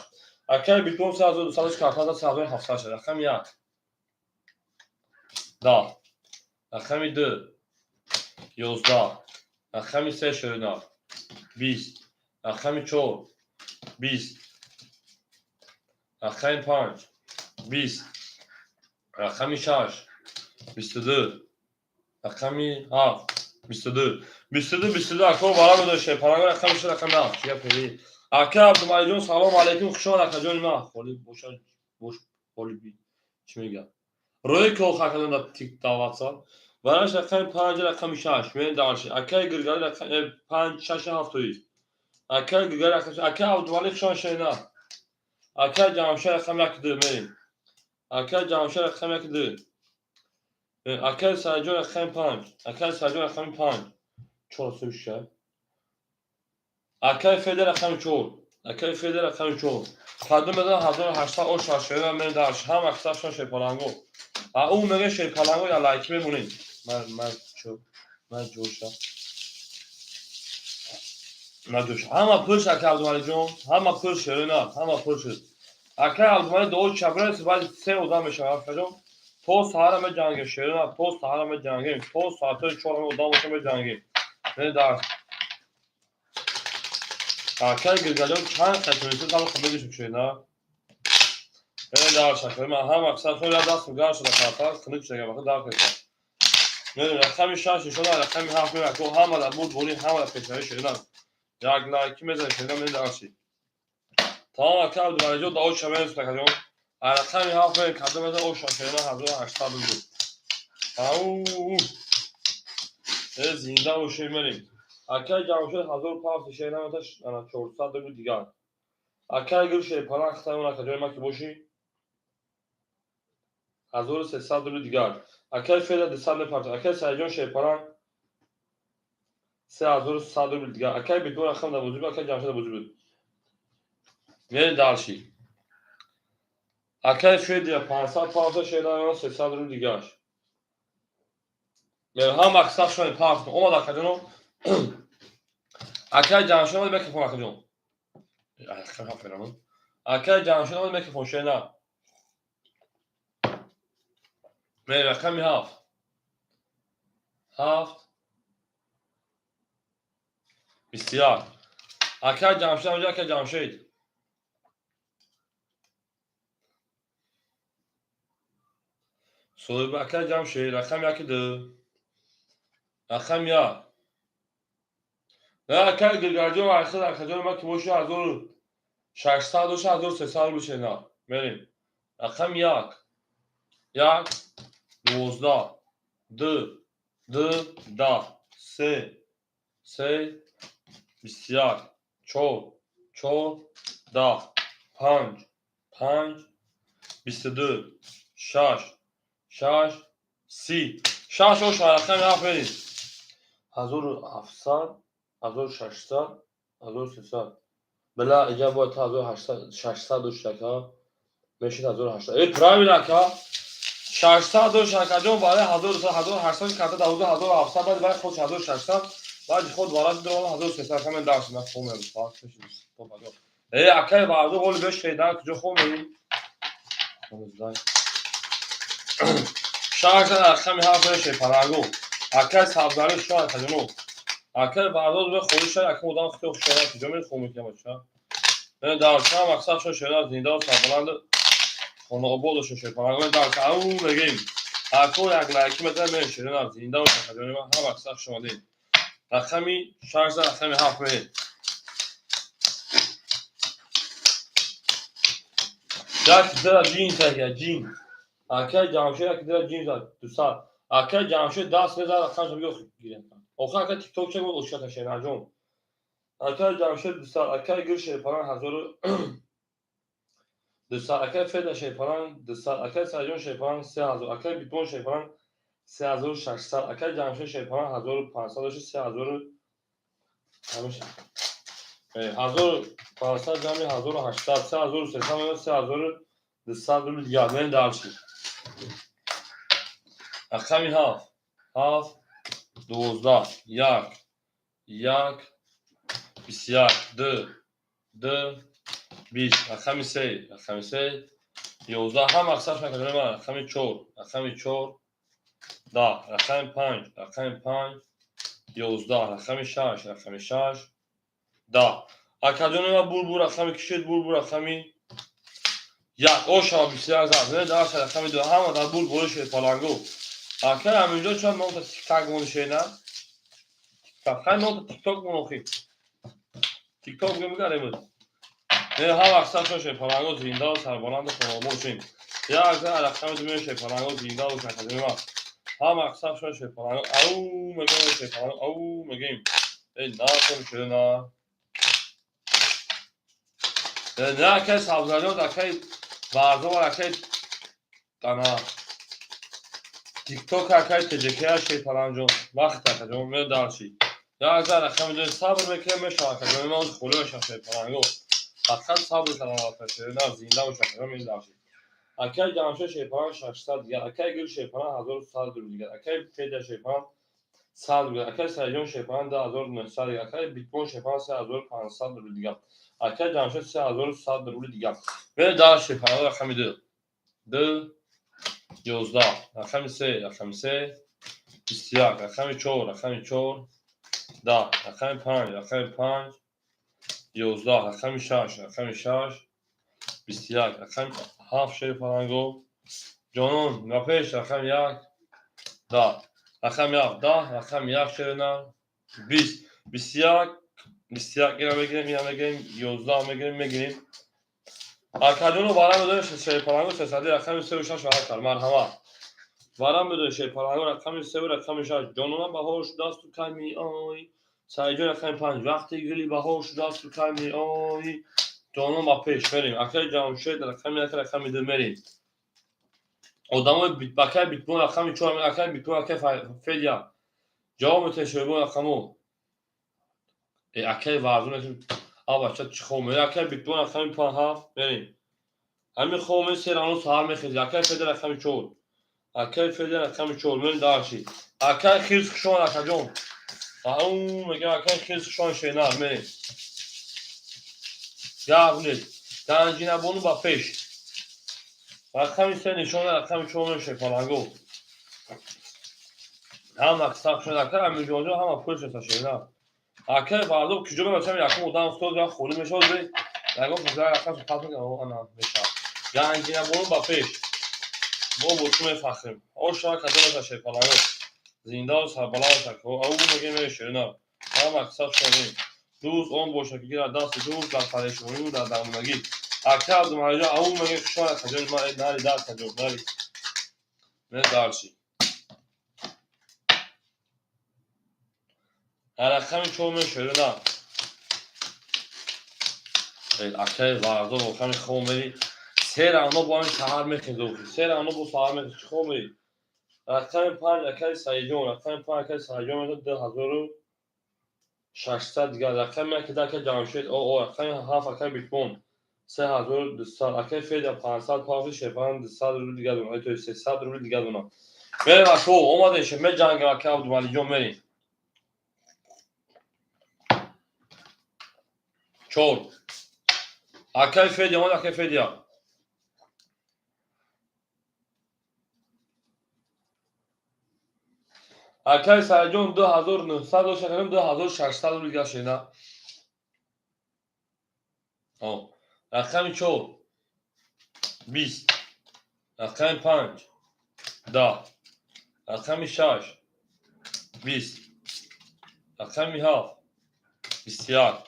акай Бидбон 3200 карта 3700 рақами 1 10, рақами 2 11, рақами 3 шерна 20, рақами 4 20, рақами 5 20, рақами 6 22, рақами 7 22, 22 22. Ако бара гузоште паланг рақами 6 рақами 7 чӣ гап ҳеви? Ака Абдумалиҷон салом алейкум, хуш омад акаҷони ман. Холи боша бош холи би чӣ мегӯяд? Рӯи кох акаҷон дар тик даъватса. Бараш рақами 5 рақами 6 мерем дарши. Акай Гиргали рақами 5 6 7 тоист. Акай Гиргали рақами акай Абдумалик хуш омад шена. Акай Ҷамшед рақами 1 2 мерем. Акай Ҷамшед рақами 1 2. Акай Саидҷон рақами 5. Акай Саидҷон рақами 5. 4 сӯша. Акай Феда рақами 4. Акай Феда рақами 4. Қадим мезан 1800 ош шашера мерем дарш. Ҳама аксаршон шерпалангу. А ӯ мега шерпалангу я лайк мемонем. Ман чо ман ҷоша. Ман ҷоша. Ҳама пулш акай Абдумалиҷон, ҳама пул шерина, ҳама пул шуд. Акай Абдумалик дуо чабрес баъди се одам мешавад акаҷон. То саҳара меҷангем шерина, то саҳара меҷангем, то соатҳои 4 одам боша меҷангем. Мерем дарс. Акай Гиргалён чанд қайтонисо ҳама мегӯшем шерина. Мерем дарс акай. Ман ҳама аксар я дастам гарм шуда карта, хунук шуда вақт дар кардам. Мерем рақами 6 нишона рақами 7 мерем ако ҳама дар бурд бори, ҳама дар пешравӣ шерина. Як лайки мезанем шерина мерем дарси. Тамом акай Абдумалиҷон дуо ча мерем акаҷон. Рақами 7 мерем кадом мезан ош шерина 1800 рубл. Ау! Э зинда бошем мерем. Акай Ҷамшед 1500 шерина меташ ана 400 рубл дигар. Акай Гул шерпаланг хитамон акаҷони ман ки бошӣ 1300 рубл дигар. Акай Феда 200 мепартад. Акай Саидҷон шерпаланг 3100 рубл дигар. Акай Битбон рақам дар бозӣ буд, акай Ҷамшед дар бозӣ буд. Мерем дарши. Акай Федя 500 паунда шерина 300 рубл дигар. Мерем ҳама аксар шумо пахт. Омад акаҷоно. Акай Ҷамшед омад микрофон акаҷон. Акай Ҷамшед омад микрофон шерина. Мерем рақами 7. 7 21. Акай Ҷамшед, ҳамҷа акай Ҷамшед. Соҳиби акай Ҷамшед, рақами яки ду. Рақами як. Не, акай Гилгарҷон, айхел акаҷони ман ки боши 1600 боша, 1300 рубл шена. Мерем. Рақами як. Як, 12, ду, ду, 10, се, се, 21, чор, чор, 10, панҷ, панҷ, 22, шаш, шаш, 30. Шаш оша, рақами ҳафт мерем. 1700, 1600, 1300. Била, иҷа бояд 1800, 600 дошт, ака. Мешид 1800. Э, правильно, ака. 600 дошт, акаҷон, барои 1800 карта даводу 1700, баъд барои худ 1600, баъди худ варати дорам 1300. Акамен дарс на хом мебуд. Э, акай варду ҳоли беш хедан куҷо хом меи? Шашсад рақами ҳафт меше парангу. Акай сабзали шумо, акаҷоно. Акай вардоз бе холи шай, ака одам хеле хушона куҷо мери хом мекунам бача. Э, дарс ҳам мақсад шо шена зинда ва сарбаланд хонаобод боша шепарангу дарс ау мегем. Ако як лайки мезанем ме шена зинда ва акаҷони ман ҳам мақсад хуш омадед. Рақами шашсад рақами ҳафт мерем. Як дира ҷин зад, ҷин. Акай Ҷамшед як дира ҷин зад, 200. Акай Ҷамшед даст мезад, рақамашо биё гирем. Охир акай тикток ча буд ошката шенаҷон. Акай Ҷамшед 200, акай Гул Шерпалан 1200, акай Феда Шерпалан 200, акай Саидҷон Шерпалан 3000, акай Битбон Шерпалан 3600, акай Ҷамшед Шерпалан 1500 дошт, 3000 1500 ҷамъи 1800, 3300 меояд, 3200 рубл дигар. Мерем дальше. Рақами ҳафт. Ҳафт, 12, як, як, 21, ду, ду, 20, рақами се, рақами се, 11, ҳам мақсад шакаҷони ман, рақами чор, рақами чор, 10, рақами панҷ, рақами панҷ, 11, рақами шаш, рақами шаш, 10. Акаҷони ман бур рақами кишед, бур рақами як, ошава 21 зад, не дарса рақами ду, ҳама дар бур боло шед палангу. Акай ҳаминҷо чанд номта тиктак монишена? Тиктак, хай номта тикток монохи. Тикток мегарем. Не, ҳар вақт сар шед палангу зинда ва сарбаланду хонаобод шед. Як за рақами ду мешед палангу зинда бошед акаҷони ман. Ҳар вақт сар шед палангу, ау мегем шед палангу, ау мегем. Э, на ком шуда на. Не, акай Сабзалиён, акай Варзовар, акай ана тикток, акай ТЖК шед паланҷон. Вақт акаҷон, ме дальше. Як за рақами ду сабр мекунем мешавад акаҷон, ман холӣ мешавам шед палангу. Фақат сабр кардам акаҷон, на зинда бошад акаҷон, ме дальше. Акай Ҷамшед Шерпалан 600 дигар, акай Гул Шерпалан 1100 рубл дигар, акай Федя Шерпалан 100 рубл, акай Саидҷон Шерпалан 2900 дигар, акай Битбон Шерпалан 3500 рубл дигар, акай Ҷамшед 3100 рубл дигар. Мерем дальше Шерпалан рақами ду. Ду, 11, рақами се, рақами се, 21, рақами чор, рақами чор, 10, рақами панҷ, рақами панҷ, 11, рақами шаш, рақами шаш, 21, рақами ҳафт шерпаланго. Ҷонон, ба пеш рақами як, 10, рақами ҳафт, 10, рақами як шерина, 20, 21, 21 ира мегирем, ира мегирем, 11 мегирем, мегирем. Акаҷону варам медорем шерпаланго сесади рақами севу шаш варам кард. Марҳамат. Варам медорем шерпаланго рақами севу рақами шаш. Ҷонона баҳор шудасту кай меоӣ? Саидҷон рақами панҷ. Вақти гули баҳор шудасту кай меоӣ? Ҷонон ба пеш мерем. Акаи Ҷамшед рақами як рақами ду мерем. Одамои акаи Битбон рақами чор, акаи Битбон, акаи Федя. Ҷавоб метиҳед шоҳибон рақамо. Э, акаи Варзу метиҳед. А бача чӣ хоб мерем? Акаи Битбон рақами панҷ ҳафт мерем. Ҳамин хоб ме се рану саҳар мехезӣ. Акаи Федя рақами чор. Акаи Федя рақами чор мерем дальше. Акаи Хирс хушомад акаҷон. Ау мегӯям акаи Хирс хушомад шенар мерем. Гап нест. Ганҷинабону ба пеш. Рақами се нишона рақами чор мешавад паланго. Ҳама сахт шуд акаи Амирҷонҷон ҳама пул шуд шена. Акай Вардоб куҷо мебачам, якум одам стол я холӣ мешавад, ягон каса рақам пас мекунам, ана мешавад. Ганҷина бону ба пеш. Мо бо ту мефахрем. Оша кадом аша шерпаланго. Зиндаву сарбаланд шак. Ау мегем шерина. Ҳама мақсад шонем. Дӯст он бошад, ки гирад дасти дӯст дар парешонию дар дармонагӣ. Ака Абдумалиҷон, ау мегем, хушон акаҷон, нари даст каҷон, нари. Ме дарчи. Рақами чор мешерина. Акаи Вардоб рақами хоб мери. Се равно бо ҳамин саҳар мехезо. Се равно бо саҳар мехезо. Чӣ хоб мери? Рақами панҷ акаи Саидҷон, рақами панҷ акаи Саидҷон мешавад 2600 дигар. Рақами як акаи Ҷамшед, о, рақами ҳафт акаи Битбон 3200, акаи Федя 500 пафи Шерпан 200 рубли дигар дона, то 300 рубли дигар дона. Мерем ако, омадем ше, меҷангем акаи Абдумалиҷон, мерем. Чор. Акаи Федя, омад акаи Федя. Акаи Саидҷон 2900 дошт, акаҷон 2600 рубли дигар шена. Рақами чор 20, рақами панҷ 10, рақами шаш 20, рақами ҳафт 21,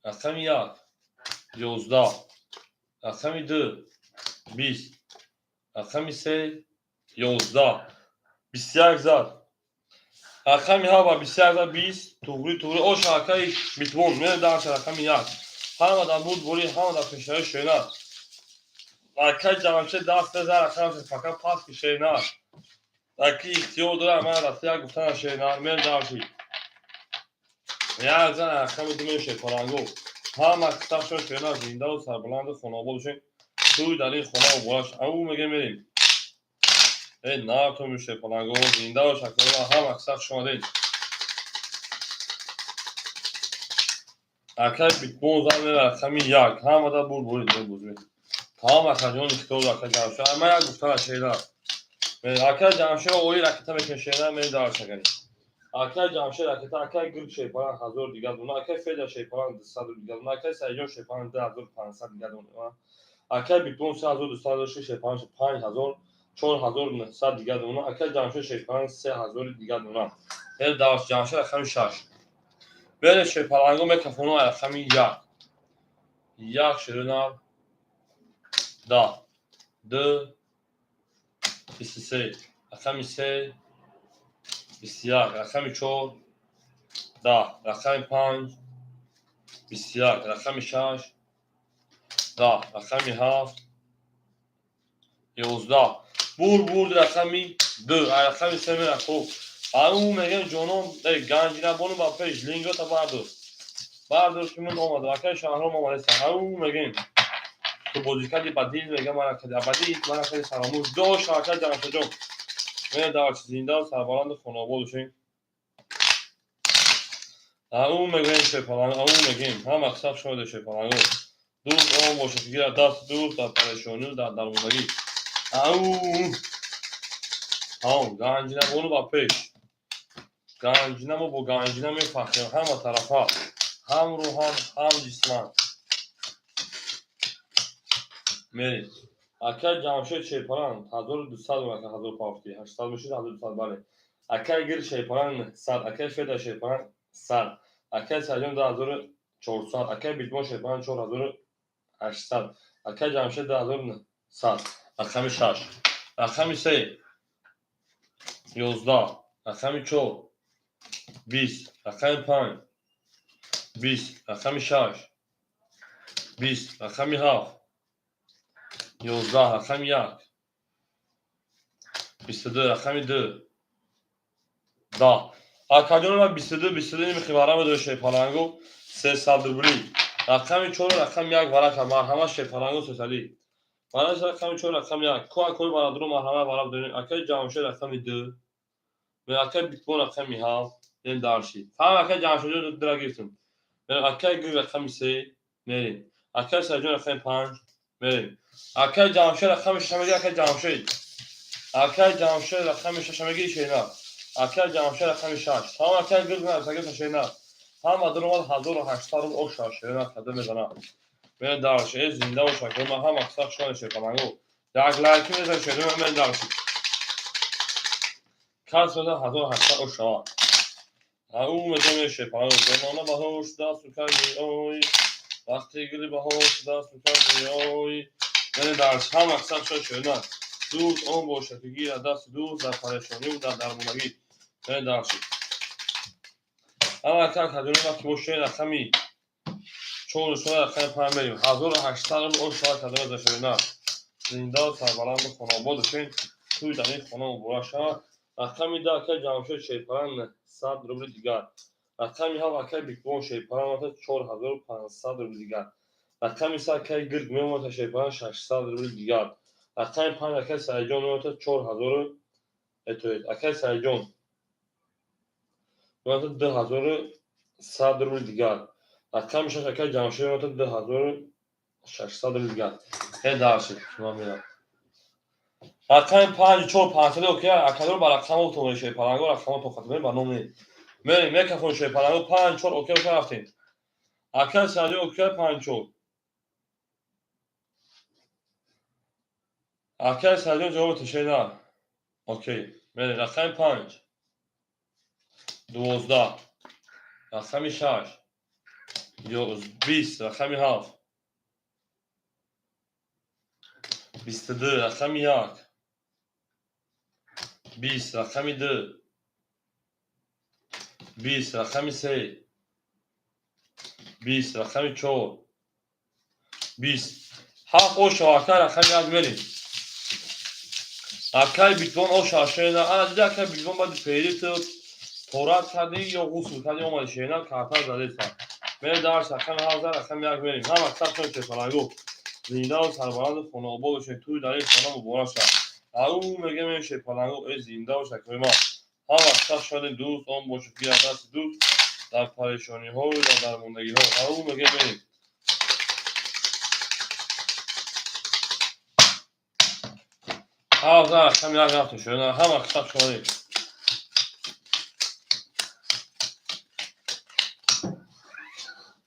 рақами як 11, рақами ду 20, рақами се 11, 21 зад. Рақами ҳафт ба 21 зад 20, туғри туғри. Оша акаи Битбон, мерем рақами як. Ҳама дар буд бурӣ, ҳама дар пешаи шена. Акаи Ҷамшед даст мезан, рақам фақат пас ки шена. Аки ихтиёр дорам, ман рафта як гуфтана шена, мерем дарши. Як зан рақами ду меше паранго. Ҳама қисақшон шена, зиндаву сарбаланду хонобод бошед. Туй дар ин хона муборак. Ау мегем мерем. Э на ту меше паранго, зиндаву шакрона ҳама қисақ шумадед. Акай Битбон зан рақами як. Ҳама да бур бурид бузми. Тамом акаҷон ихтиёр акай Ҷамшед. Ман як гуфтана шена. Акай Ҷамшед ои ракета мекунад шена, мерем дар шакани. Акай Ҷамшед ракета, акай Гирд Шерпалан 1000 дигар дона, акай Федя Шерпалан 200 дигар дона, акай Саидҷон Шерпалан 2500 дигар дона, акай Битбон 3200 дошти Шерпалан 5000, 4900 дигар дона, акай Ҷамшед Шерпалан 3000 дигар дона. Эл даваш Ҷамшед рақами шаш. Бере Шерпаланго мекафоно рақами як. Як шерина 10, ду 23, рақами се 21, рақами чор 10, рақами панҷ 21, рақами шаш 10, рақами ҳафт 11. Бур бурд рақами ду, рақами се мера. Хуб, ау мегем ҷонон, ганҷина бону ба пеш, лингота бардор. Бардор ки ман омадам, акаи Шаҳром омадеста. Ау мегем. Ту бозӣ кардӣ ба дил, мегам мара кардӣ, абадӣ мара кардӣ фаромӯш. Дош акаи Ҷамшедҷон. Мена давач зиндаву сарбаланду хонобод бошем. Ау мегӯем шерпаланг, ау мегӯем. Ҳама қисақ шода шерпаланго. Дӯст он бошад, ки гирад даст дӯст дар парешонию дар дармондагӣ. Ау! Тамом, ганҷина бону ба пеш. Ганҷина мо бо ганҷина мефахрем ҳама тарафа. Ҳам рӯҳан, ҳам ҷисман. Мерем. Акай Ҷамшед Шерпалан 1200 ака 1000 пафти, 800 мешуд 1200 бале. Акай Гир Шерпалан 100, акай Феда Шерпалан 100, акай Саидҷон 2400, акай Битбон Шерпалан 4800, акай Ҷамшед 2900, рақами шаш. Рақами се 11, рақами чор 20, рақами панҷ 20, рақами шаш 20, рақами ҳафт 11, рақами як 22, рақами ду 10. Акаҷон ма 22, 22 ними вара медои шерпалангу 300 рубли. Рақами чор, рақами як варака, марҳама шерпалангу сесадӣ. Вараша рақами чор, рақами як. Ку акои барадру марҳама вара бидонем. Акаи Ҷамшед рақами ду. Акаи Битбон рақами ҳафт. Ен дарши. Фаҳм акаи Ҷамшедҷон дира гирифтем. Акаи Гир рақами се мерем. Акаи Саидҷон рақами панҷ мерем. Акаи Ҷамшед рақами шаша мегир, акаи Ҷамшед. Акаи Ҷамшед рақами шаша мегири шена. Акаи Ҷамшед рақами шаш. Тамом акаи Гир на, сагир шена. Ҳама даромад 1800 рубл оша шерина када мезана. Мен дарш, э зинда боша, ки ман ҳама қисса шуна шерпаланго. Як лайки мезан шерина мен дарш. Кас мезан 1800 оша. Ау мезан шерпаланго. Замона баҳор шуда сука меой. Вақти гули баҳор шуда сука меой. Мен дарш ҳама қисса шуна шерина. Дӯст он бошад, ки гирад дасти дӯст дар парешониву дар дармонагӣ. Мен дарш. Ама как ҳаҷони вақти бо шер рақами чор шоя рақами панҷ мерим. 1800 рубл ош шава кадома зашерина. Зиндаву сарбаланду хонаобод бошед. Тӯи дар ин хона муборак шавад. Рақами 10 акай Ҷамшед Шерпаран 100 рубли дигар. Рақами 7 акай Бикбон Шерпаран омада 4500 рубли дигар. Рақами 3 акай Гирг меомада Шерпаран 600 рубли дигар. Рақами 5 акай Саидҷон меомада 4000 этоед. Акай Саидҷон меомада 2100 рубли дигар. Рақами 6 акай Ҷамшед меомада 2600 рубли дигар. Э дарши ман мерам. Рақами 5 4 500 окей, акадор ба рақамҳо тон шерпаланго рақамҳо тоқат мерем ба номи. Мерем мекафон шерпаланго 5 4 окей окей рафтем. Акай Саидҷон окей 5 4. Акай Саидҷон ҷавоб ташена. Окей. Мерем рақами 5. 12. Рақами 6. 20 рақами 7. 22 рақами 1. 20 рақами 2. 20 рақами 3. 20 рақами 4. 20. Ҳафт оша акай рақами 1 мерем. Акай Битбон оша шена. Ана дида акай Битбон баъди феъли ту торат кардӣ ё ғусл кардӣ омади шена карта задеса. Мерем дарс рақами 7 рақами 1 мерем. Ҳама қисса шуд шерпаланго. Зиндаву сарбаланду хонаобод бошед. Тӯи дар ин хона муборак шавад. Ау мегӯям ин шерпаланго э зинда бошад ки ман ҳама қисса шудем дӯст он бошад ки аз дасти дӯст дар парешониҳою дар дармондагиҳо. Ау мегӯям мерем. Ҳафт рақами 1 рафтем шуда. Ҳама қисса шудем.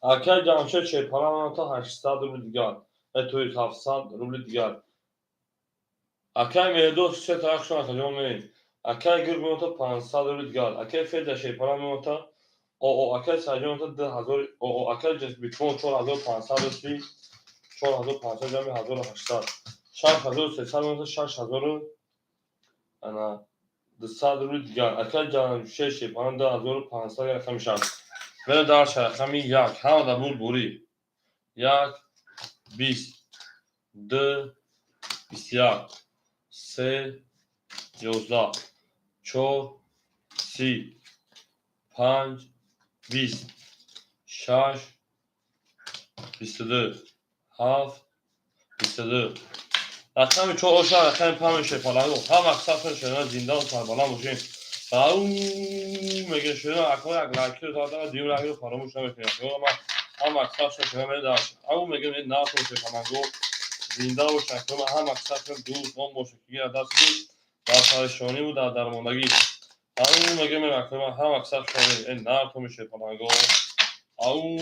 Акай Ҷамшед Шерпалан то 800 рубли дигар. То есть 700 рубли дигар. Акай Меҳдод се тараф шуна акаҷон мерем. Акай Гирг меота 500 рубли дигар. Акай Феда Шерпалан меота оо акай Саидҷон меота 2000 оо акай Битбон 4500 рубли 4500 ҷамъи 1800. 6300 меота 6000 ана 200 рубли дигар. Акай Ҷамшед Шерпалан 2500 рақами 6. Мерем дар рақами 1. Ҳама дар буд бурӣ. 1 20 2 21 3 11 4 30 5 20 6 22 7 22. Рақами 4 оша рақами 5 шерпаланго. Ҳама қисса шуд шерина зиндаву сарбаланд бошем. Ау мегӯям шерина ако як лайкиро зада дуюм лайкиро фаромӯш намекунем. Ман ҳама қисса шуд шерина мерем. Ау мегӯям ин нафр шерпаланго зинда бошад. Ман ҳама қисса шуд дӯст он бошад ки гирад дасти дӯст дар парешониву дар дармондагӣ. Ау мегӯям ин ако ман ҳама қисса шуд ин нафр шерпаланго. Ау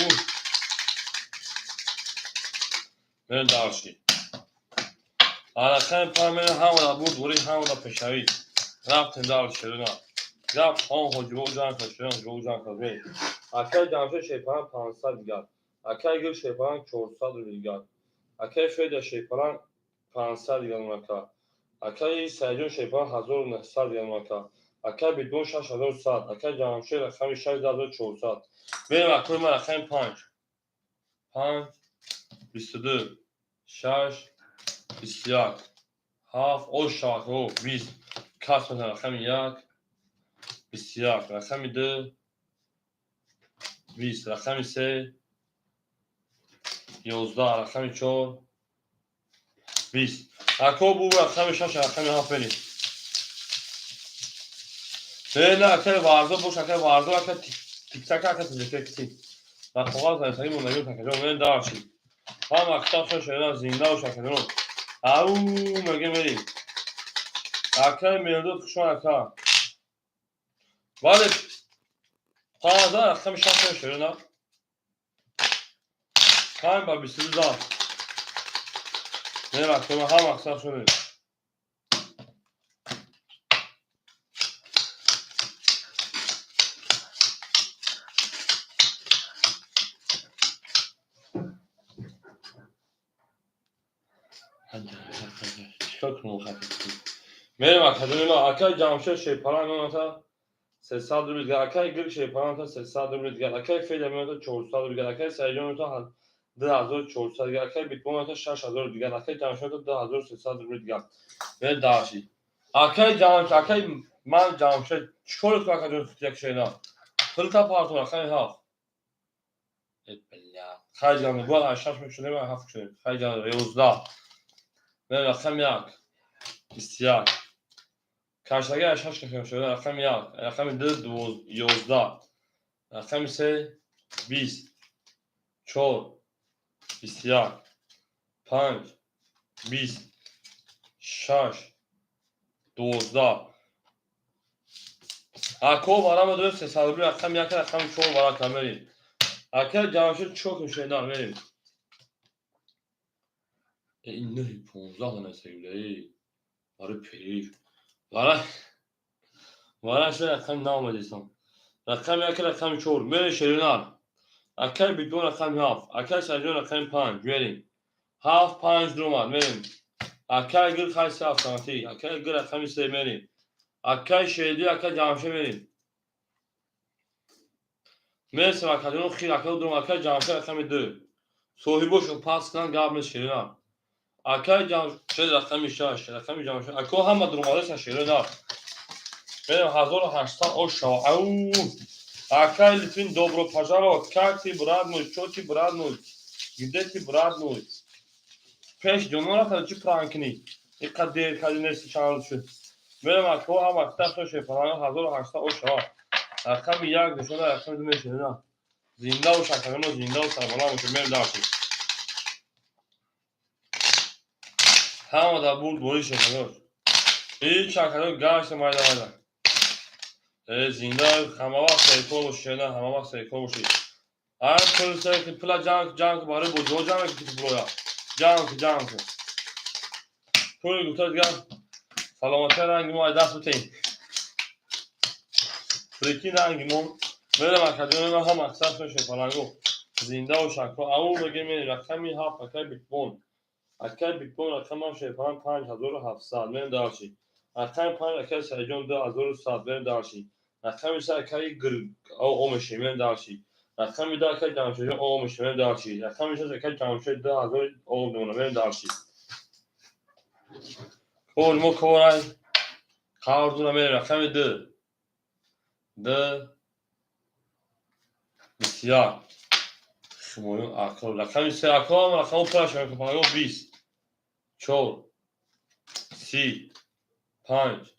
мерем дарши. Рақами 5 мерем ҳама дар бурд бурӣ ҳама дар пешравӣ. Рафтем дар шерина. Гап он ҳоҷибо ҷанг кард шерина ҳоҷибо ҷанг кард. Мерем. Акай Ҷамшед Шерпалан 500 дигар. Акай Гул Шерпалан 400 рубли дигар. Акай Феда Шерпалан 500 дигар мака. Акай Саидҷон Шерпалан 1900 дигар мака. Акай Битбон 6100. Акай Ҷамшед рақами 6 2400. Мерем акои ман рақами 5. 5 22 6 21 7 ош шавад 20 кас мезанад рақами 1 21 рақами 2 20 рақами 3 11 рақами 4 20. Ако бу рақами 6 рақами 7 мерем. Не не акай варзо бош акай варзо акай тиктак акай тиктак дар коғаз нависагӣ мондагӣ такаҷон мерем дарши. Ҳама китоб шуд шерина зинда бош акаҷон. Ау мегӯем мерем. Акай Меҳдод хушон ака. Бале 15, рақами 6 шерина. 5 ба 22 зад. Не, рақами ҳам мақсад шуд. Чикор кунам хати? Мерем академия ма, акай Ҷамшед Шерпаланг меомада 300 рубл дигар, акай Гир Шерпаланг меомада 300 рубл дигар, акай Федя меомада 400 рубл дигар, акай Саидҷон меомада 2400 дигар, акай Битбон меомада 6000 дигар, акай Ҷамшед меомада 2300 рубл дигар. Мерем даши. Акай Ҷамшед, акай ман Ҷамшед, чикор кунам, акаҷон, як шена? Пулта партон, акай 7. Э, бля. Хай ҷан, бояд аз 6 мешудем, 7 шудем. Хай ҷан, 11. Мерем рақами 1. 21. Каштаги аз 6 кашем шуда, рақами 1, рақами 2 11, рақами 3 20, 4 21, 5 20, 6 12. Ако вара ма дорем 300 рубли, рақами 1, рақами 4 вара камерим. Ака Ҷамшед чо кун шена мерем. Э, ин 9 15 несагибда, э. Барои периф. Вара вара шуда рақами наомадистам. Рақами 1, рақами 4. Мерем шеринар. Акай Битбон рақами 7. Акай Саидҷон рақами 5. Мерем. 7 5 дуромад. Мерем. Акай Гир хайси автоматик. Акай Гир рақами 3 мерем. Акай Шеди, акай Ҷамшед мерем. Мерсем акаҷон хир акай дуром, акай Ҷамшед рақами 2. Соҳибошон пас кунанд, гап нест, шеринар. Акай Ҷамшед рақами 6, рақами Ҷамшед. Ако ҳама дуромадеса шеринар. Мерем 1800 оша. Ау! Акай Литвин, добро пожаловать. Как ты, брат мой? Чё ты, брат мой? Где ты, брат мой? Пеш ҷонон рафта чӣ пранк кунӣ? Иқад дер кардӣ, нести, чанд рӯз шуд. Мерем ако ҳама китаб шефаланг 1800 оша. Рақами 1 нишона, рақами 2 мешина. Зинда бош, акаҷон, зинда ва сарбаланд бошед. Мерем дарси. Ҳама дар бурд борӣ шефалош. Ҳеҷ акаҷон гашта майда майда. Э, зинда ҳама вақт серкор бошед, шена, ҳама вақт серкор бошед. Ай пул ки пула ҷанг ҷанг барои боҷо ҷамъ ки пулоя. Ҷанг ҷанг. Пули гуфта дигар саломатия ранги мо ай даст битем. Прикинь, ранги мо. Мерем акаҷони ман ҳам аксар шефаланго. Зинда бош ако. Ау мегем мерем рақами 7, акай Битбон. Акай Битбон рақамам шефаланг 5700. Мерем дарши. Рақами 5, акай Саидҷон 2100. Мерем дарши. Рақами 3, акай Гир о мешем. Мерем дарши. Рақами 2, акай Ҷамшедҷон о мешем. Мерем дарши. Рақами 6, акай Ҷамшед 2000 о мемонам. Мерем дарши. Кор мо корай. Қаврдуна мерем рақами 2. 2 21. Химоюн ако. Рақами 3 ако рақами пураш мекунам. 20. 4 30 5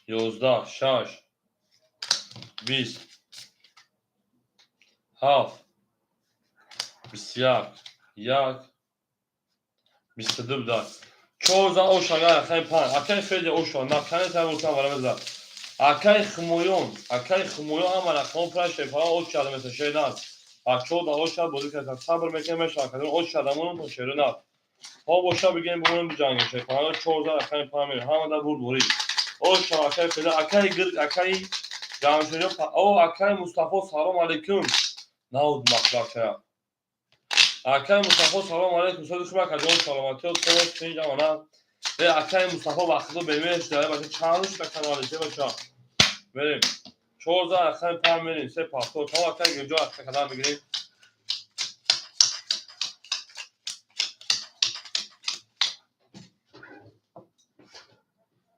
11 6 20 7 21 1 22 буда. 14 оша рақами 5. Акай Федя оша. Накане тавуртан вара мезад. Акай Химоён, акай Химоён ҳама рақамҳо пураш шефала оч карда меса шеринар. Бачаҳо дар оч шад бозӣ карданд. Сабр мекунем, мешавад акаҷон оч шадамонам то шеринар. Ҳо боша бигем бимонем биҷангем шефала 14 рақами 5 мерем. Ҳама дар бурд борӣ. Оша акай Федя, акай Гир, акай Ҷамшедҷон, о акай Мустафо, салом алейкум. Науд мақбарчая. Акай Мустафо, салом алейкум. Сози хуб акаҷон, саломатиё, тос, тинҷ амана. Э, акай Мустафо вақтидо бемер шуда, бача чанд рӯз шуда канали, се бача. Мерем. 14 рақами 5 мерем, се пасто. Тамом акай Гирҷо акай кадам мегирем.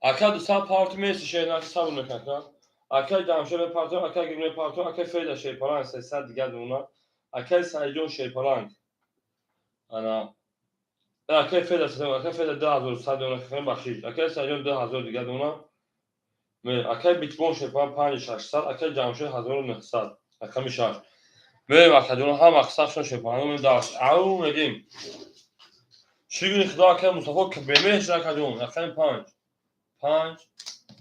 Ака 200 парти меси шернаки сабр мекунад. Акай Ҷамшед мепартоем, акай Гир мепартоем, акай Федя Шерпаланг 300 дигар мемонад. Акай Саидҷон Шерпаланг. Ана акай Федя, акай Федя 2100 мемонад, бахшиш. Акай Саидҷон 2000 дигар мемонад. Акай Битбон Шерпаланг 5600, акай Ҷамшед 1900, рақами 6. Мерем акаҷон ҳам аксаршон Шерпаланг мем дарс. Ау мегем. Шукри Худо акай Мустафо бемеҳр шуд акаҷон, рақами 5. 5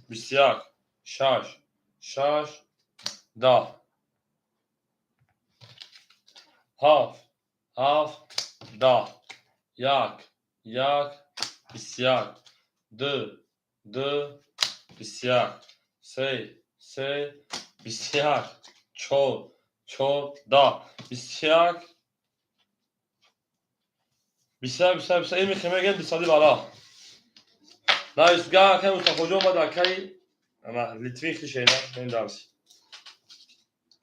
21 6 6 10, 7, 7, 10, 1, 1, 21, 2, 2, 21, 3, 3, 21, 4, 4, 10, 21, 21, 21, 21, ими хемеген бисади бара. Наисга акай Мустафоҷон баъд акай Литвин хишена ин дарси.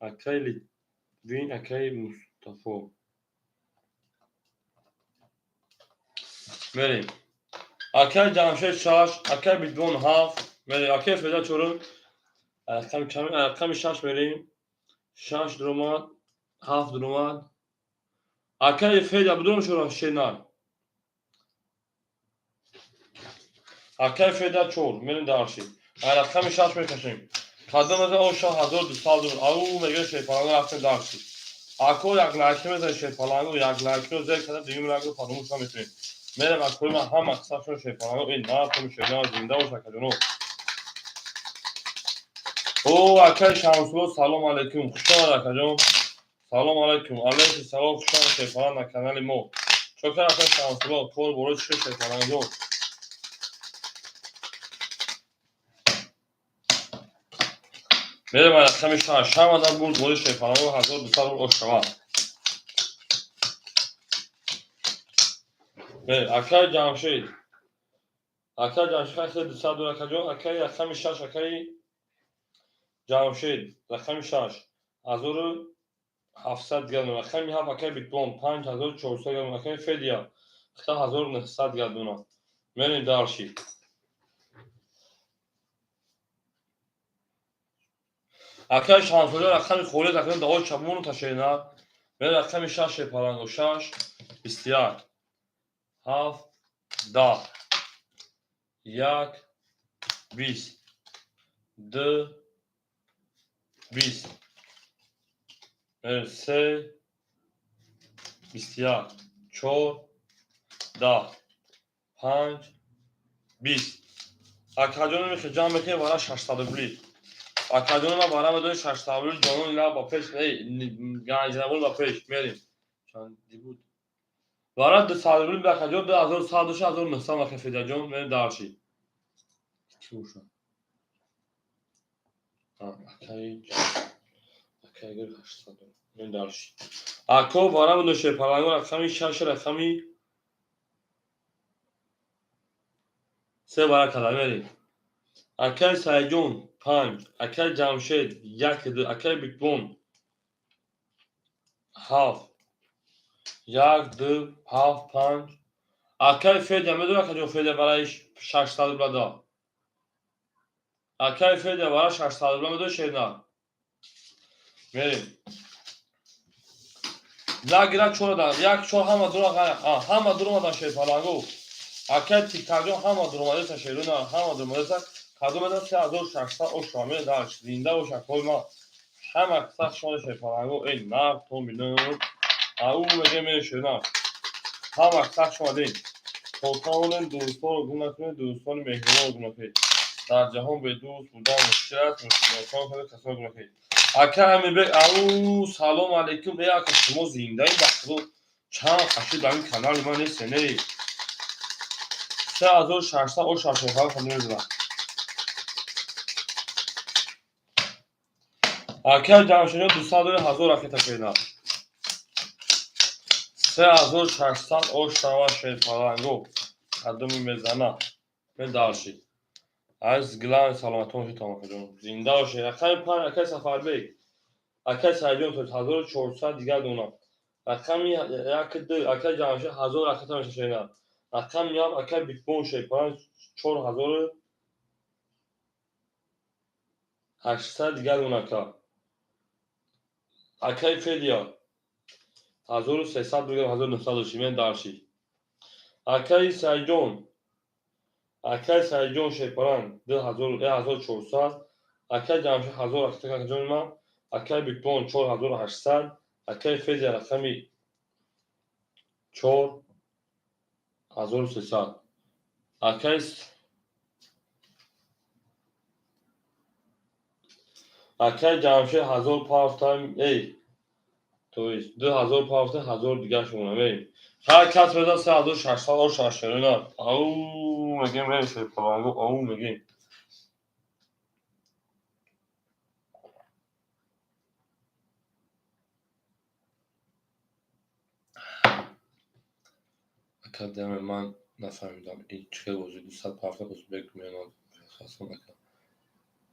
Акай Литвин, акай Мустафо. Мерем. Акай Ҷамшед 6, акай Бидбон 7, мерем. Акай Феда 4, рақами 6 мерем. 6 дуромад, 7 дуромад. Акай Феда будурам шура шенар. Акай Феда 4, мерем дарши. Рақами 6 мекашем. Кадом аз оша 1200 рубл. Ау мега шерпаланго рафтем дарши. Ако як лайк мезанем шерпаланго, як лайкро зер карда дуюм лайкро фаромӯш намекунем. Мерем акои ман ҳама қисмашон шерпаланго, ин наратон шерна зинда бош акаҷоно. О, акай Шамсулло, салом алейкум. Хуш омад акаҷон. Салом алейкум. Алейкум салом, хуш омад шерпаланг на канали мо. Чокар акай Шамсулло, кор боро чӣ шерпалангҷон? Мерем рақами 6, ҳамадан бурд бори шерпаланго 1200 рубл ошава. Мерем акай Ҷамшед. Акай Ҷамшед хай 200 доллар акаҷон, акай рақами 6, акай Ҷамшед рақами 6 1700 гардона, рақами 7 акай Битбон 5400 гардона, акай Федия 1900 гардона. Мерем дарши. Акай Шамсулло рақами холид акай дао чабуну ташена. Мерем рақами 6 шерпаланго 6 21 7 10 1 20 2 20 3 21 4 10 5 20. Акаҷоно мехе ҷамъ мекунем вара 600 рубли. Акаҷоно ма вара медони 600 рубли ҷонон ила ба пеш, ганҷнабол ба пеш мерем. Чанди буд? Вара 200 рубли ба акаҷон 2100 доша 1900 мака Федаҷон мерем дарши. Ки боша? Акаи акаи 800 мерем дарши. Ако вара медони шерпаланго рақами 6 рақами 3 вара када мерем. Акай Сайҷон 5, акай Ҷамшед 1 2, акай Битбон 7, 1 2 7 5. Акай Федя медонӣ акаҷон Федя барои 600 рубла да. Акай Федя барои 600 рубла медонӣ шерна. Мерем. Нагира 4 да, 1 4 ҳама дура, ҳама дуромадан шерпаланго. Акай Тиктакҷон ҳама дуромадеса шеруна, ҳама дуромадеса. Кадомеда 3600 ошава мерем дарш. Зинда бош акои ман. Ҳама қисса шони шерпаланго, эй нар то милон. Ау меге мерем шеруна. Ҳама қисса шомадем. Хотамонем дӯстонро гум накунед, дӯстони меҳрубонро гум накунед. Дар ҷаҳон бе дӯст будан мушкил аст, мушкилотон карда касонро гум накунед. Ака Амирбек, ау салом алейкум. Эй ака шумо зиндаи ба худо чанд қаши дар ин канали ман нестед, не? 3600 ошава шерпаланго хадм. Акай Ҷамшедҷон 200 доллар 1000 ракета шерна. 3600 ошава шерпаланго. Кадоми мезана. Мен дарши. Аз глан саломатон шуд тамошоҷон. Зинда бошед. Рақами 5 акай Сафарбек. Акай Сайҷон 1400 дигар дона. Рақами 1 2 акай Ҷамшед 1000 ракета меша шерна. Рақами 7 акай Битбон шерпаланг 4800 дигар дона ака. Акай Федия 1300 бигам 1900 доши мен дарши. Акай Сайҷон, акай Сайҷон шерпаланг 1400, акай Ҷамшед 1000 ракета акаҷони ман, акай Битбон 4800, акай Федия рақами 4 1300. Акай Акай Ҷамшед 1000 пафтам, эй, то есть 2000 пафта, 1000 дигар шумона мерем. Ҳар кас мезан 3600 о шашшерина. Ау мегем, мерем шерпаланго, ау мегем. Ака, даме ман нафаҳмидам, ин чӣ хел бозӣ, 200 пафта узбек меонад. Хасон ака.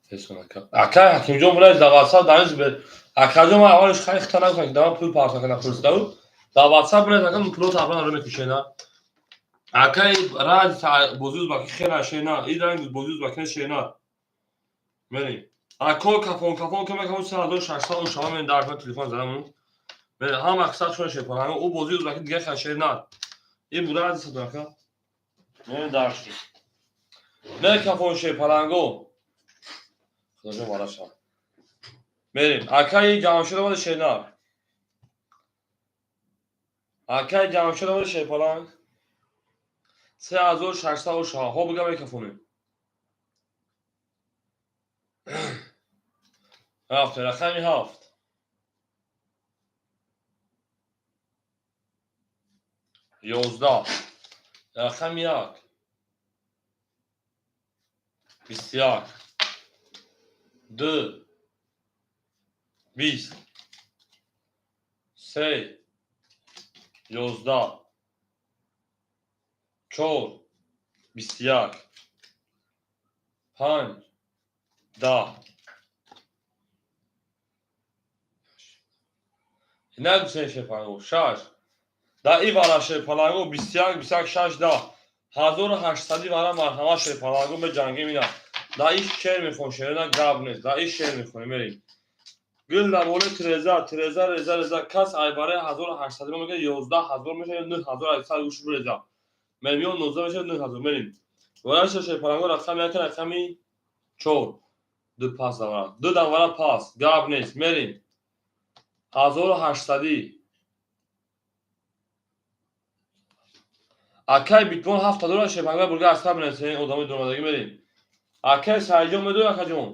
Фесон ака. Ака Ҳакимҷон булай дар WhatsApp даниш бе. Акаҷон, ман аввалиш хайр хита нагуфтам, ки дама пул партофта напурсидау. Дар WhatsApp булай ака пуло табран ро мекушена. Акай ради бозӣ узбаки хела шена. И ранг бозӣ узбаки шена. Мерем. Ако кафон кафон ки мекам 3600 о шава мен дар телефон задам. Мерем ҳам мақсад шуна шепан. Ӯ бозӣ узбаки дига хел шена. Ин буда ради садака. Мерем дарши. Мекафон шепаланго. Худоҷон бараша. Мерем. Акаи Ҷамшед омада шена. Акаи Ҷамшед омада шепаланг. 3600 о шава. Хо бига мекафонем. Рафте рақами 7. 11. Рақами 1. 21. 2. 20. 3. 11. 4. 21. 5. 10. Нагусен шепаланго. 6. Да и вара шепаланго 21, 21, 6, 10. 1800 вара марҳамат шепаланго меҷангем ина. Да иш шер мехон, шерина гап нест. Да иш шер мехонем, мерем. Гул дар болои треза, треза, реза, реза. Кас ай барои 1800 мега 11 000 меша ё 9800 гӯш реза. Мерем ё 19 меша 9000 мерем. Вара шепаланго рақами 1, рақами 4. Ду пас давара. Ду давара пас. Гап нест. Мерем. 1800. Акай битбон 7 дора шепанга бурга асаб несен одамои дуромадагӣ мерем. Акай Сайҷон медои акаҷон.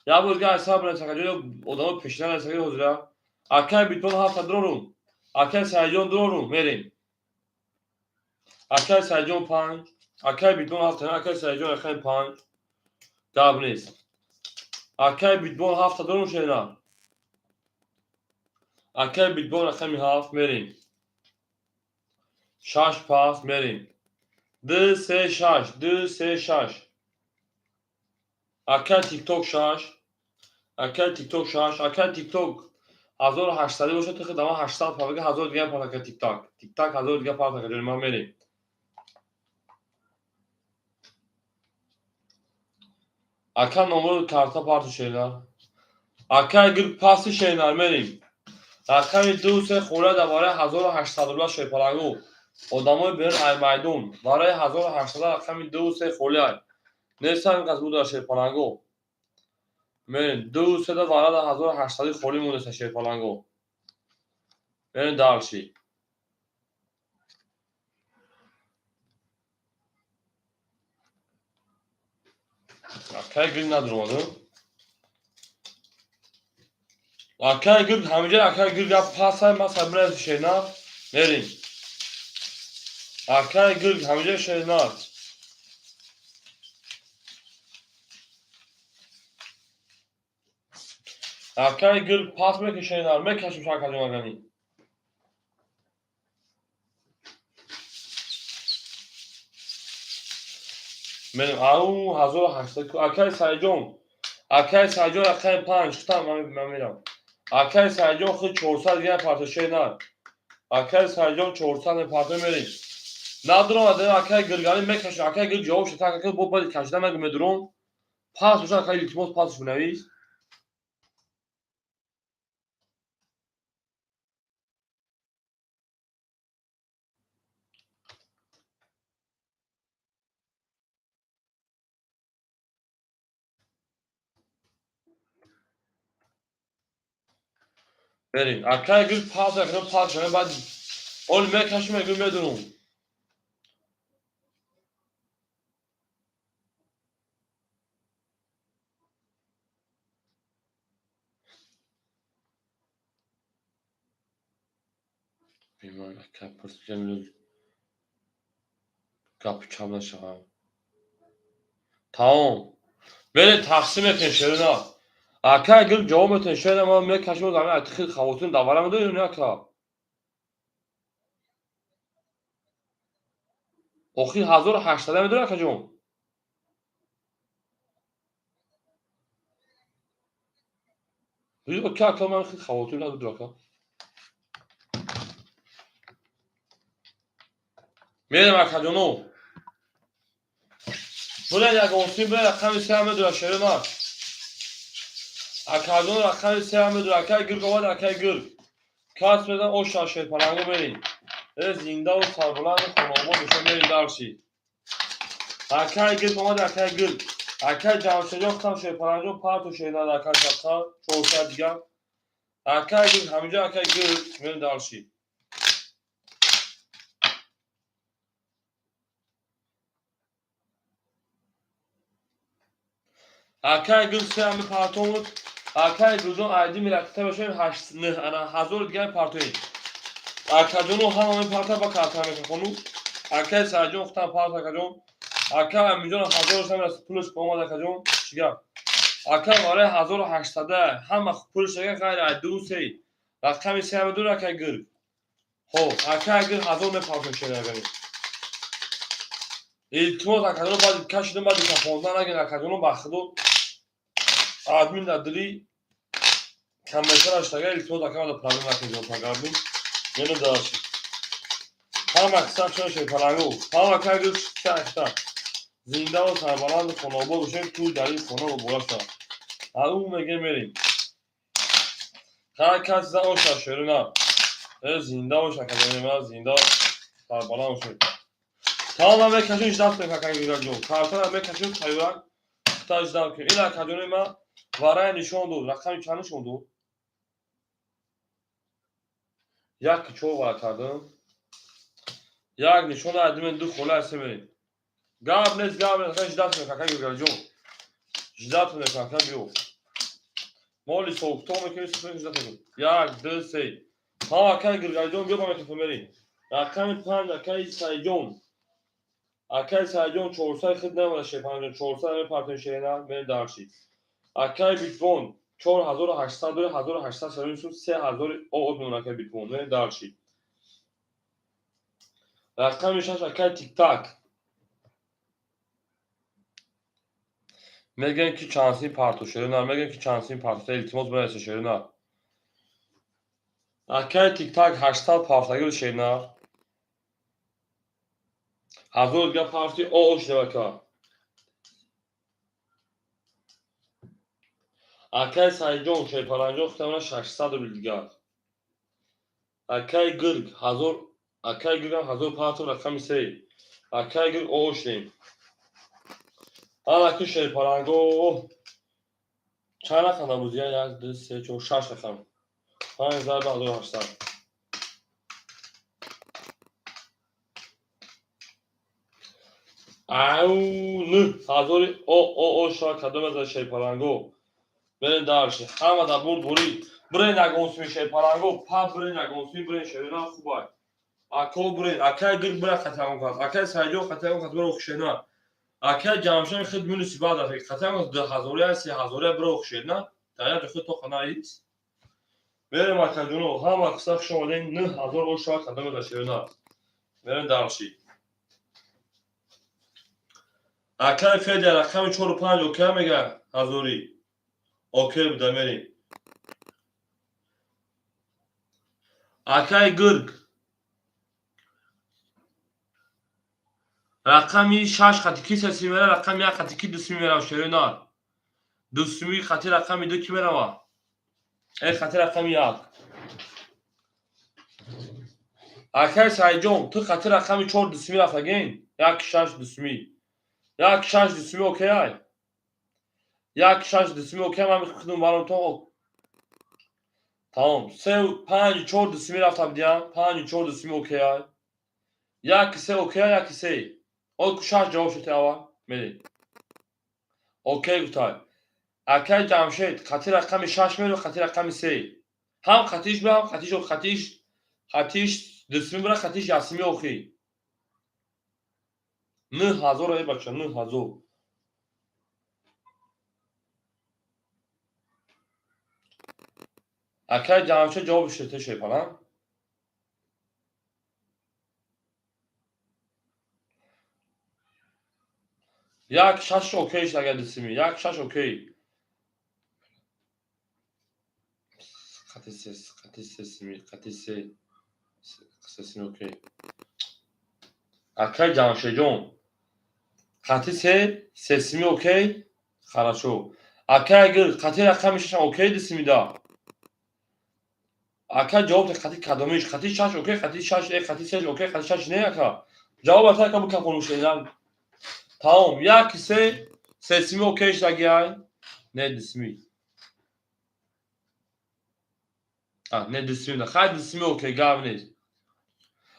Як бурга асаб нес акаҷон одамои пешина несаги ҳозира. Акай битбон 7 дорум. Акай Сайҷон дорум мерем. Акай Сайҷон 5. Акай битбон 7, акай Сайҷон акай 5. Гап нест. Акай битбон 7 дорум шена. Акай битбон рақами 7 мерем. 6 пас мерем. 2 3 6 2 3 6. Акай TikTok 6. Акай TikTok 6. Акай TikTok 1800 бошад, тихи дама 800 павага 1000 дигар пар ака TikTok. TikTok 1000 дигар пар ака ҷони ман мерем. Ака номер карта парту шена. Акай гир паси шенар мерем. Рақами 2 3 хӯра дар барои 1800 рубла шепалангу. Одамои берун ай майдон барои 1800 рақами 2 3 холӣ ай. Нестан кас буда шерпаланго. Мерем 2 3 да варада 1800 холӣ монеста шерпаланго. Мерем дальше. Акай гир надуромад. Акай гир ҳамиҷа акай гир гап пасай ма сабра шена мерем. Акай гир ҳамиҷа шена. Акай гир пас мекашенар, мекашем шакаҷон агани. Мерем ау 1800 акай Сайҷон. Акай Сайҷон рақами 5 хутам ман мерам. Акай Сайҷон худ 400 дигар парто шенар. Акай Сайҷон 400 парто мерем. Надурам акай гиргани мекашем. Акай гир ҷавоб шуд. Акай бо баъди кашида мегум медурам. Пас бошад акай илтимос пасш бинавис. Мерем. Акай гир пас акай пас шуд баъд ол мекашем мегум медурам. Биман ака пурсидам, гапи чап нашавам. Тамом. Бере тақсим мекунем, шерина. Ака гир ҷавоб метавонед, шерина, ман мекашам замин атихи хавотин давара медонед не, ака? Охир 1800 медонед, акаҷон? Ака, ака, ман хеле хавотир набудам, ака. Мерем, акаҷоно. Бурен ягонсин, бурен рақами сеам медура, шерина. Акаҷон, рақами сеам медура, акай гирг омад, акай гирг. Кас мезан оша шерпаланго мерем. Э зиндаву сарбуланду хонаобод боша, мерем дарши. Акай гирг омад, акай гирг. Акай Ҷамшедҷон худам шерпаланҷон парту шернад, акай шабқа, чорсад дигар. Акай гирг ҳаминҷо, акай гирг, мерем дарши. Акай гул сеами партомуд. Акай гулҷон айди миракита бошем, ҳашт нӯҳ ана ҳазор дигар партоем. Акаҷону ҳама мепарта ба карта мекахону. Акай Саидҷон худам парт, акаҷон. Ака Аминҷон ҳазор самрас пулш омад, акаҷон. Чӣ гап? Ака барои 1800 ҳама пулш ага ғайр ай ду се. Рақами сеами дур, акай гирг. Хоб, акай гирг ҳазор мепартом, шерагари. Илтимос, акаҷону, баъди кашидум, баъди кафондан нагин, акаҷону, ба худо админ дар дили комментараш тага, илтимос, ака, мада проблема накунед, пагардин. Мену дараши. Ҳама қисам шуна шерпалангу. Ҳама кагир шахта. Зиндаву сарбаланду хонаобод бошем, ту дари хона муборак шавад. Ау меге мерем. Ҳар кас зан оша шерина. Э зинда бош, акаҷони ман, зинда сарбаланд бошед. Тамом, мекашем, ждать кунем, акаи Гулҷон. Картара мекашем, тайёрак. Та ждать кунем. Ин акаҷони ман варай нишон дод. Рақами чанд нишон дод? Як чор вара кардам. Як нишон дод, ду хола ҳастем, мерем. Гап нест, гап нест, ака, ждать кунем, акаи Гулҷон. Ждать кунем, ака, биё. Моли софто мекунем, ждать кунем. Як, ду, се. Ҳа, акаи Гулҷон, биё ба микрофон, мерем. Рақами панҷ, акаи Саидҷон. Акаи Саидҷон чорсад хид намада, шепанҷон чорсад мепартем, шерина, мерем дарши. Акаи Битвон 4800 дори, 1800 сарин, 3000 оод мемон, акаи Битвон, мерем дарши. Рақами шаш, акаи Тиктак. Мегӯем ки чандсин парту, шерина, мегӯем ки чандсин парту, илтимос бинависа, шерина. Акаи Тиктак 800 партагир, шерина. Ҳазор дигар парти оо шудем, ака. Акаи Саидҷон шерпаланҷон худамона 600 рубл дигар. Акаи Гирг ҳазор, акаи Гиргам ҳазор парту, рақами се. Акаи Гирг оо шудем. Ана ки шерпаланго чанд рақам набуд? Як, ду, се, чор, шаш рақам. Панҷ зарба 1800. Ау, нӯҳ ҳазори о о о шава кадом аз шерпаланго. Берен дарши. Ҳама дар бурд бурид. Бирен ягонсуми, шерпаланго, па бирен ягонсуми, бирен, шерина, хубай. Ако бирен, акай гирг бира қатиягон кас. Акай Саидҷон қатиягон кас бира хушена. Акай Ҷамшед хид минуси баъд аст. Қатиягон ду ҳазория, се ҳазория бира хушена. Дар як худ то қанаис. Берем, акаҷоно, ҳама қисса хуш омадем, 9000 о шава кадом аз шерина. Берен дарши. Акай Федя рақами чору панҷ окей мега, ҳазорӣ. Окей буда, мерем. Акай Гирг рақами шаш хати ки се сими мера, рақами як хати ки ду сими мерава, шерина. Ду сими хати рақами ду ки мерава? Э хати рақами як. Акай Саидҷон, ту хати рақами чор ду сими рафтагин? Як шаш ду сими. Як шаш ду сими окей ай? Як шаш ду сими окей, ман худум баром то. Тамом. Се панҷ чор ду сими рафта будиям, панҷ чор ду сими окей ай? Як се окей, як се. О шаш ҷавоб шуд аввал. Мерем. Окей гуфтай. Акай Ҷамшед, хати рақами шаш меро, хати рақами се. Ҳам хатиш бе, ҳам хатиш, хатиш, хатиш. Дусими бира, қатиш ясими охи. 9000, эй бача, 9000. Акай Ҷамшед, ҷавоби шете шепалам. Як шаш окей агар дусими, як шаш окей. Қати се, қати се сими, қати се, се сими окей. Акай Ҷамшедҷон, қати се, се сими окей, хорошо. Акай агар қати рақами шашам окей дусимида. Ака, ҷавоб де, қати кадомиш? Қати шаш окей, қати шаш э, қати сеш окей, қати шаш не, ака. Ҷавоб ата, ака, бикафонушедам. Тамом, як се, се сими окей шдагиай? Не, дусими. А, не, дусими. Хай, дусими окей, гап нест.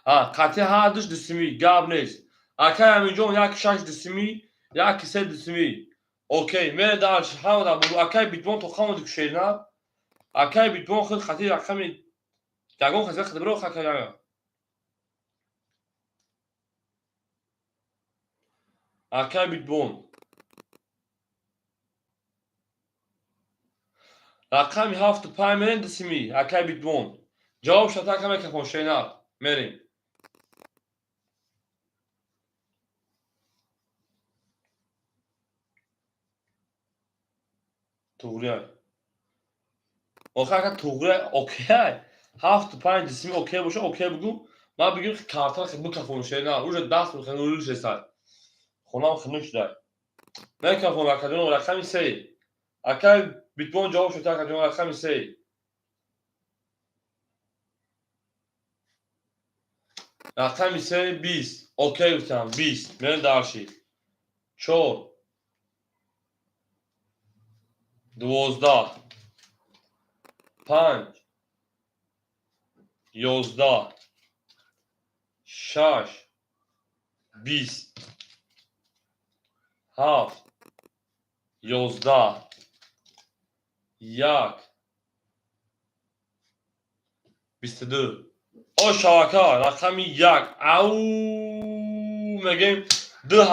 А, қати ҳардуш дусими, гап нест. Акай Аминҷон, як шаш дусими, як се дусими. Окей, мере дальше. Ҳамада буру. Акай Битбон, то хамоди кушерна. Акай Битбон, худ қати рақами ягон касе қати биро, акай ага. Акай Битбон. Рақами ҳафту панҷ мерем дусими, акай Битбон. Ҷавоб шата, ака, мекафон шенат. Мерем. Туғрияй. Охир, ака, туғрияй окей. Ҳафту панҷ дусими окей боша, окей бугӯ. Ман бигӯм, картара бикафон шена. Уже даст хунук шесай. Хонам хунук шудай. Мекафон, акаҷон, рақами се. Акай Битбон, ҷавоб шуд, акаҷон, рақами се. Рақами се 20. Окей гуфтам, 20. Мерем дальше. Чор. 12. Панҷ. 11. Шаш. 20. Ҳафт. 11. Як. 22. О, шабака, рақами як. Ау, мегем ду.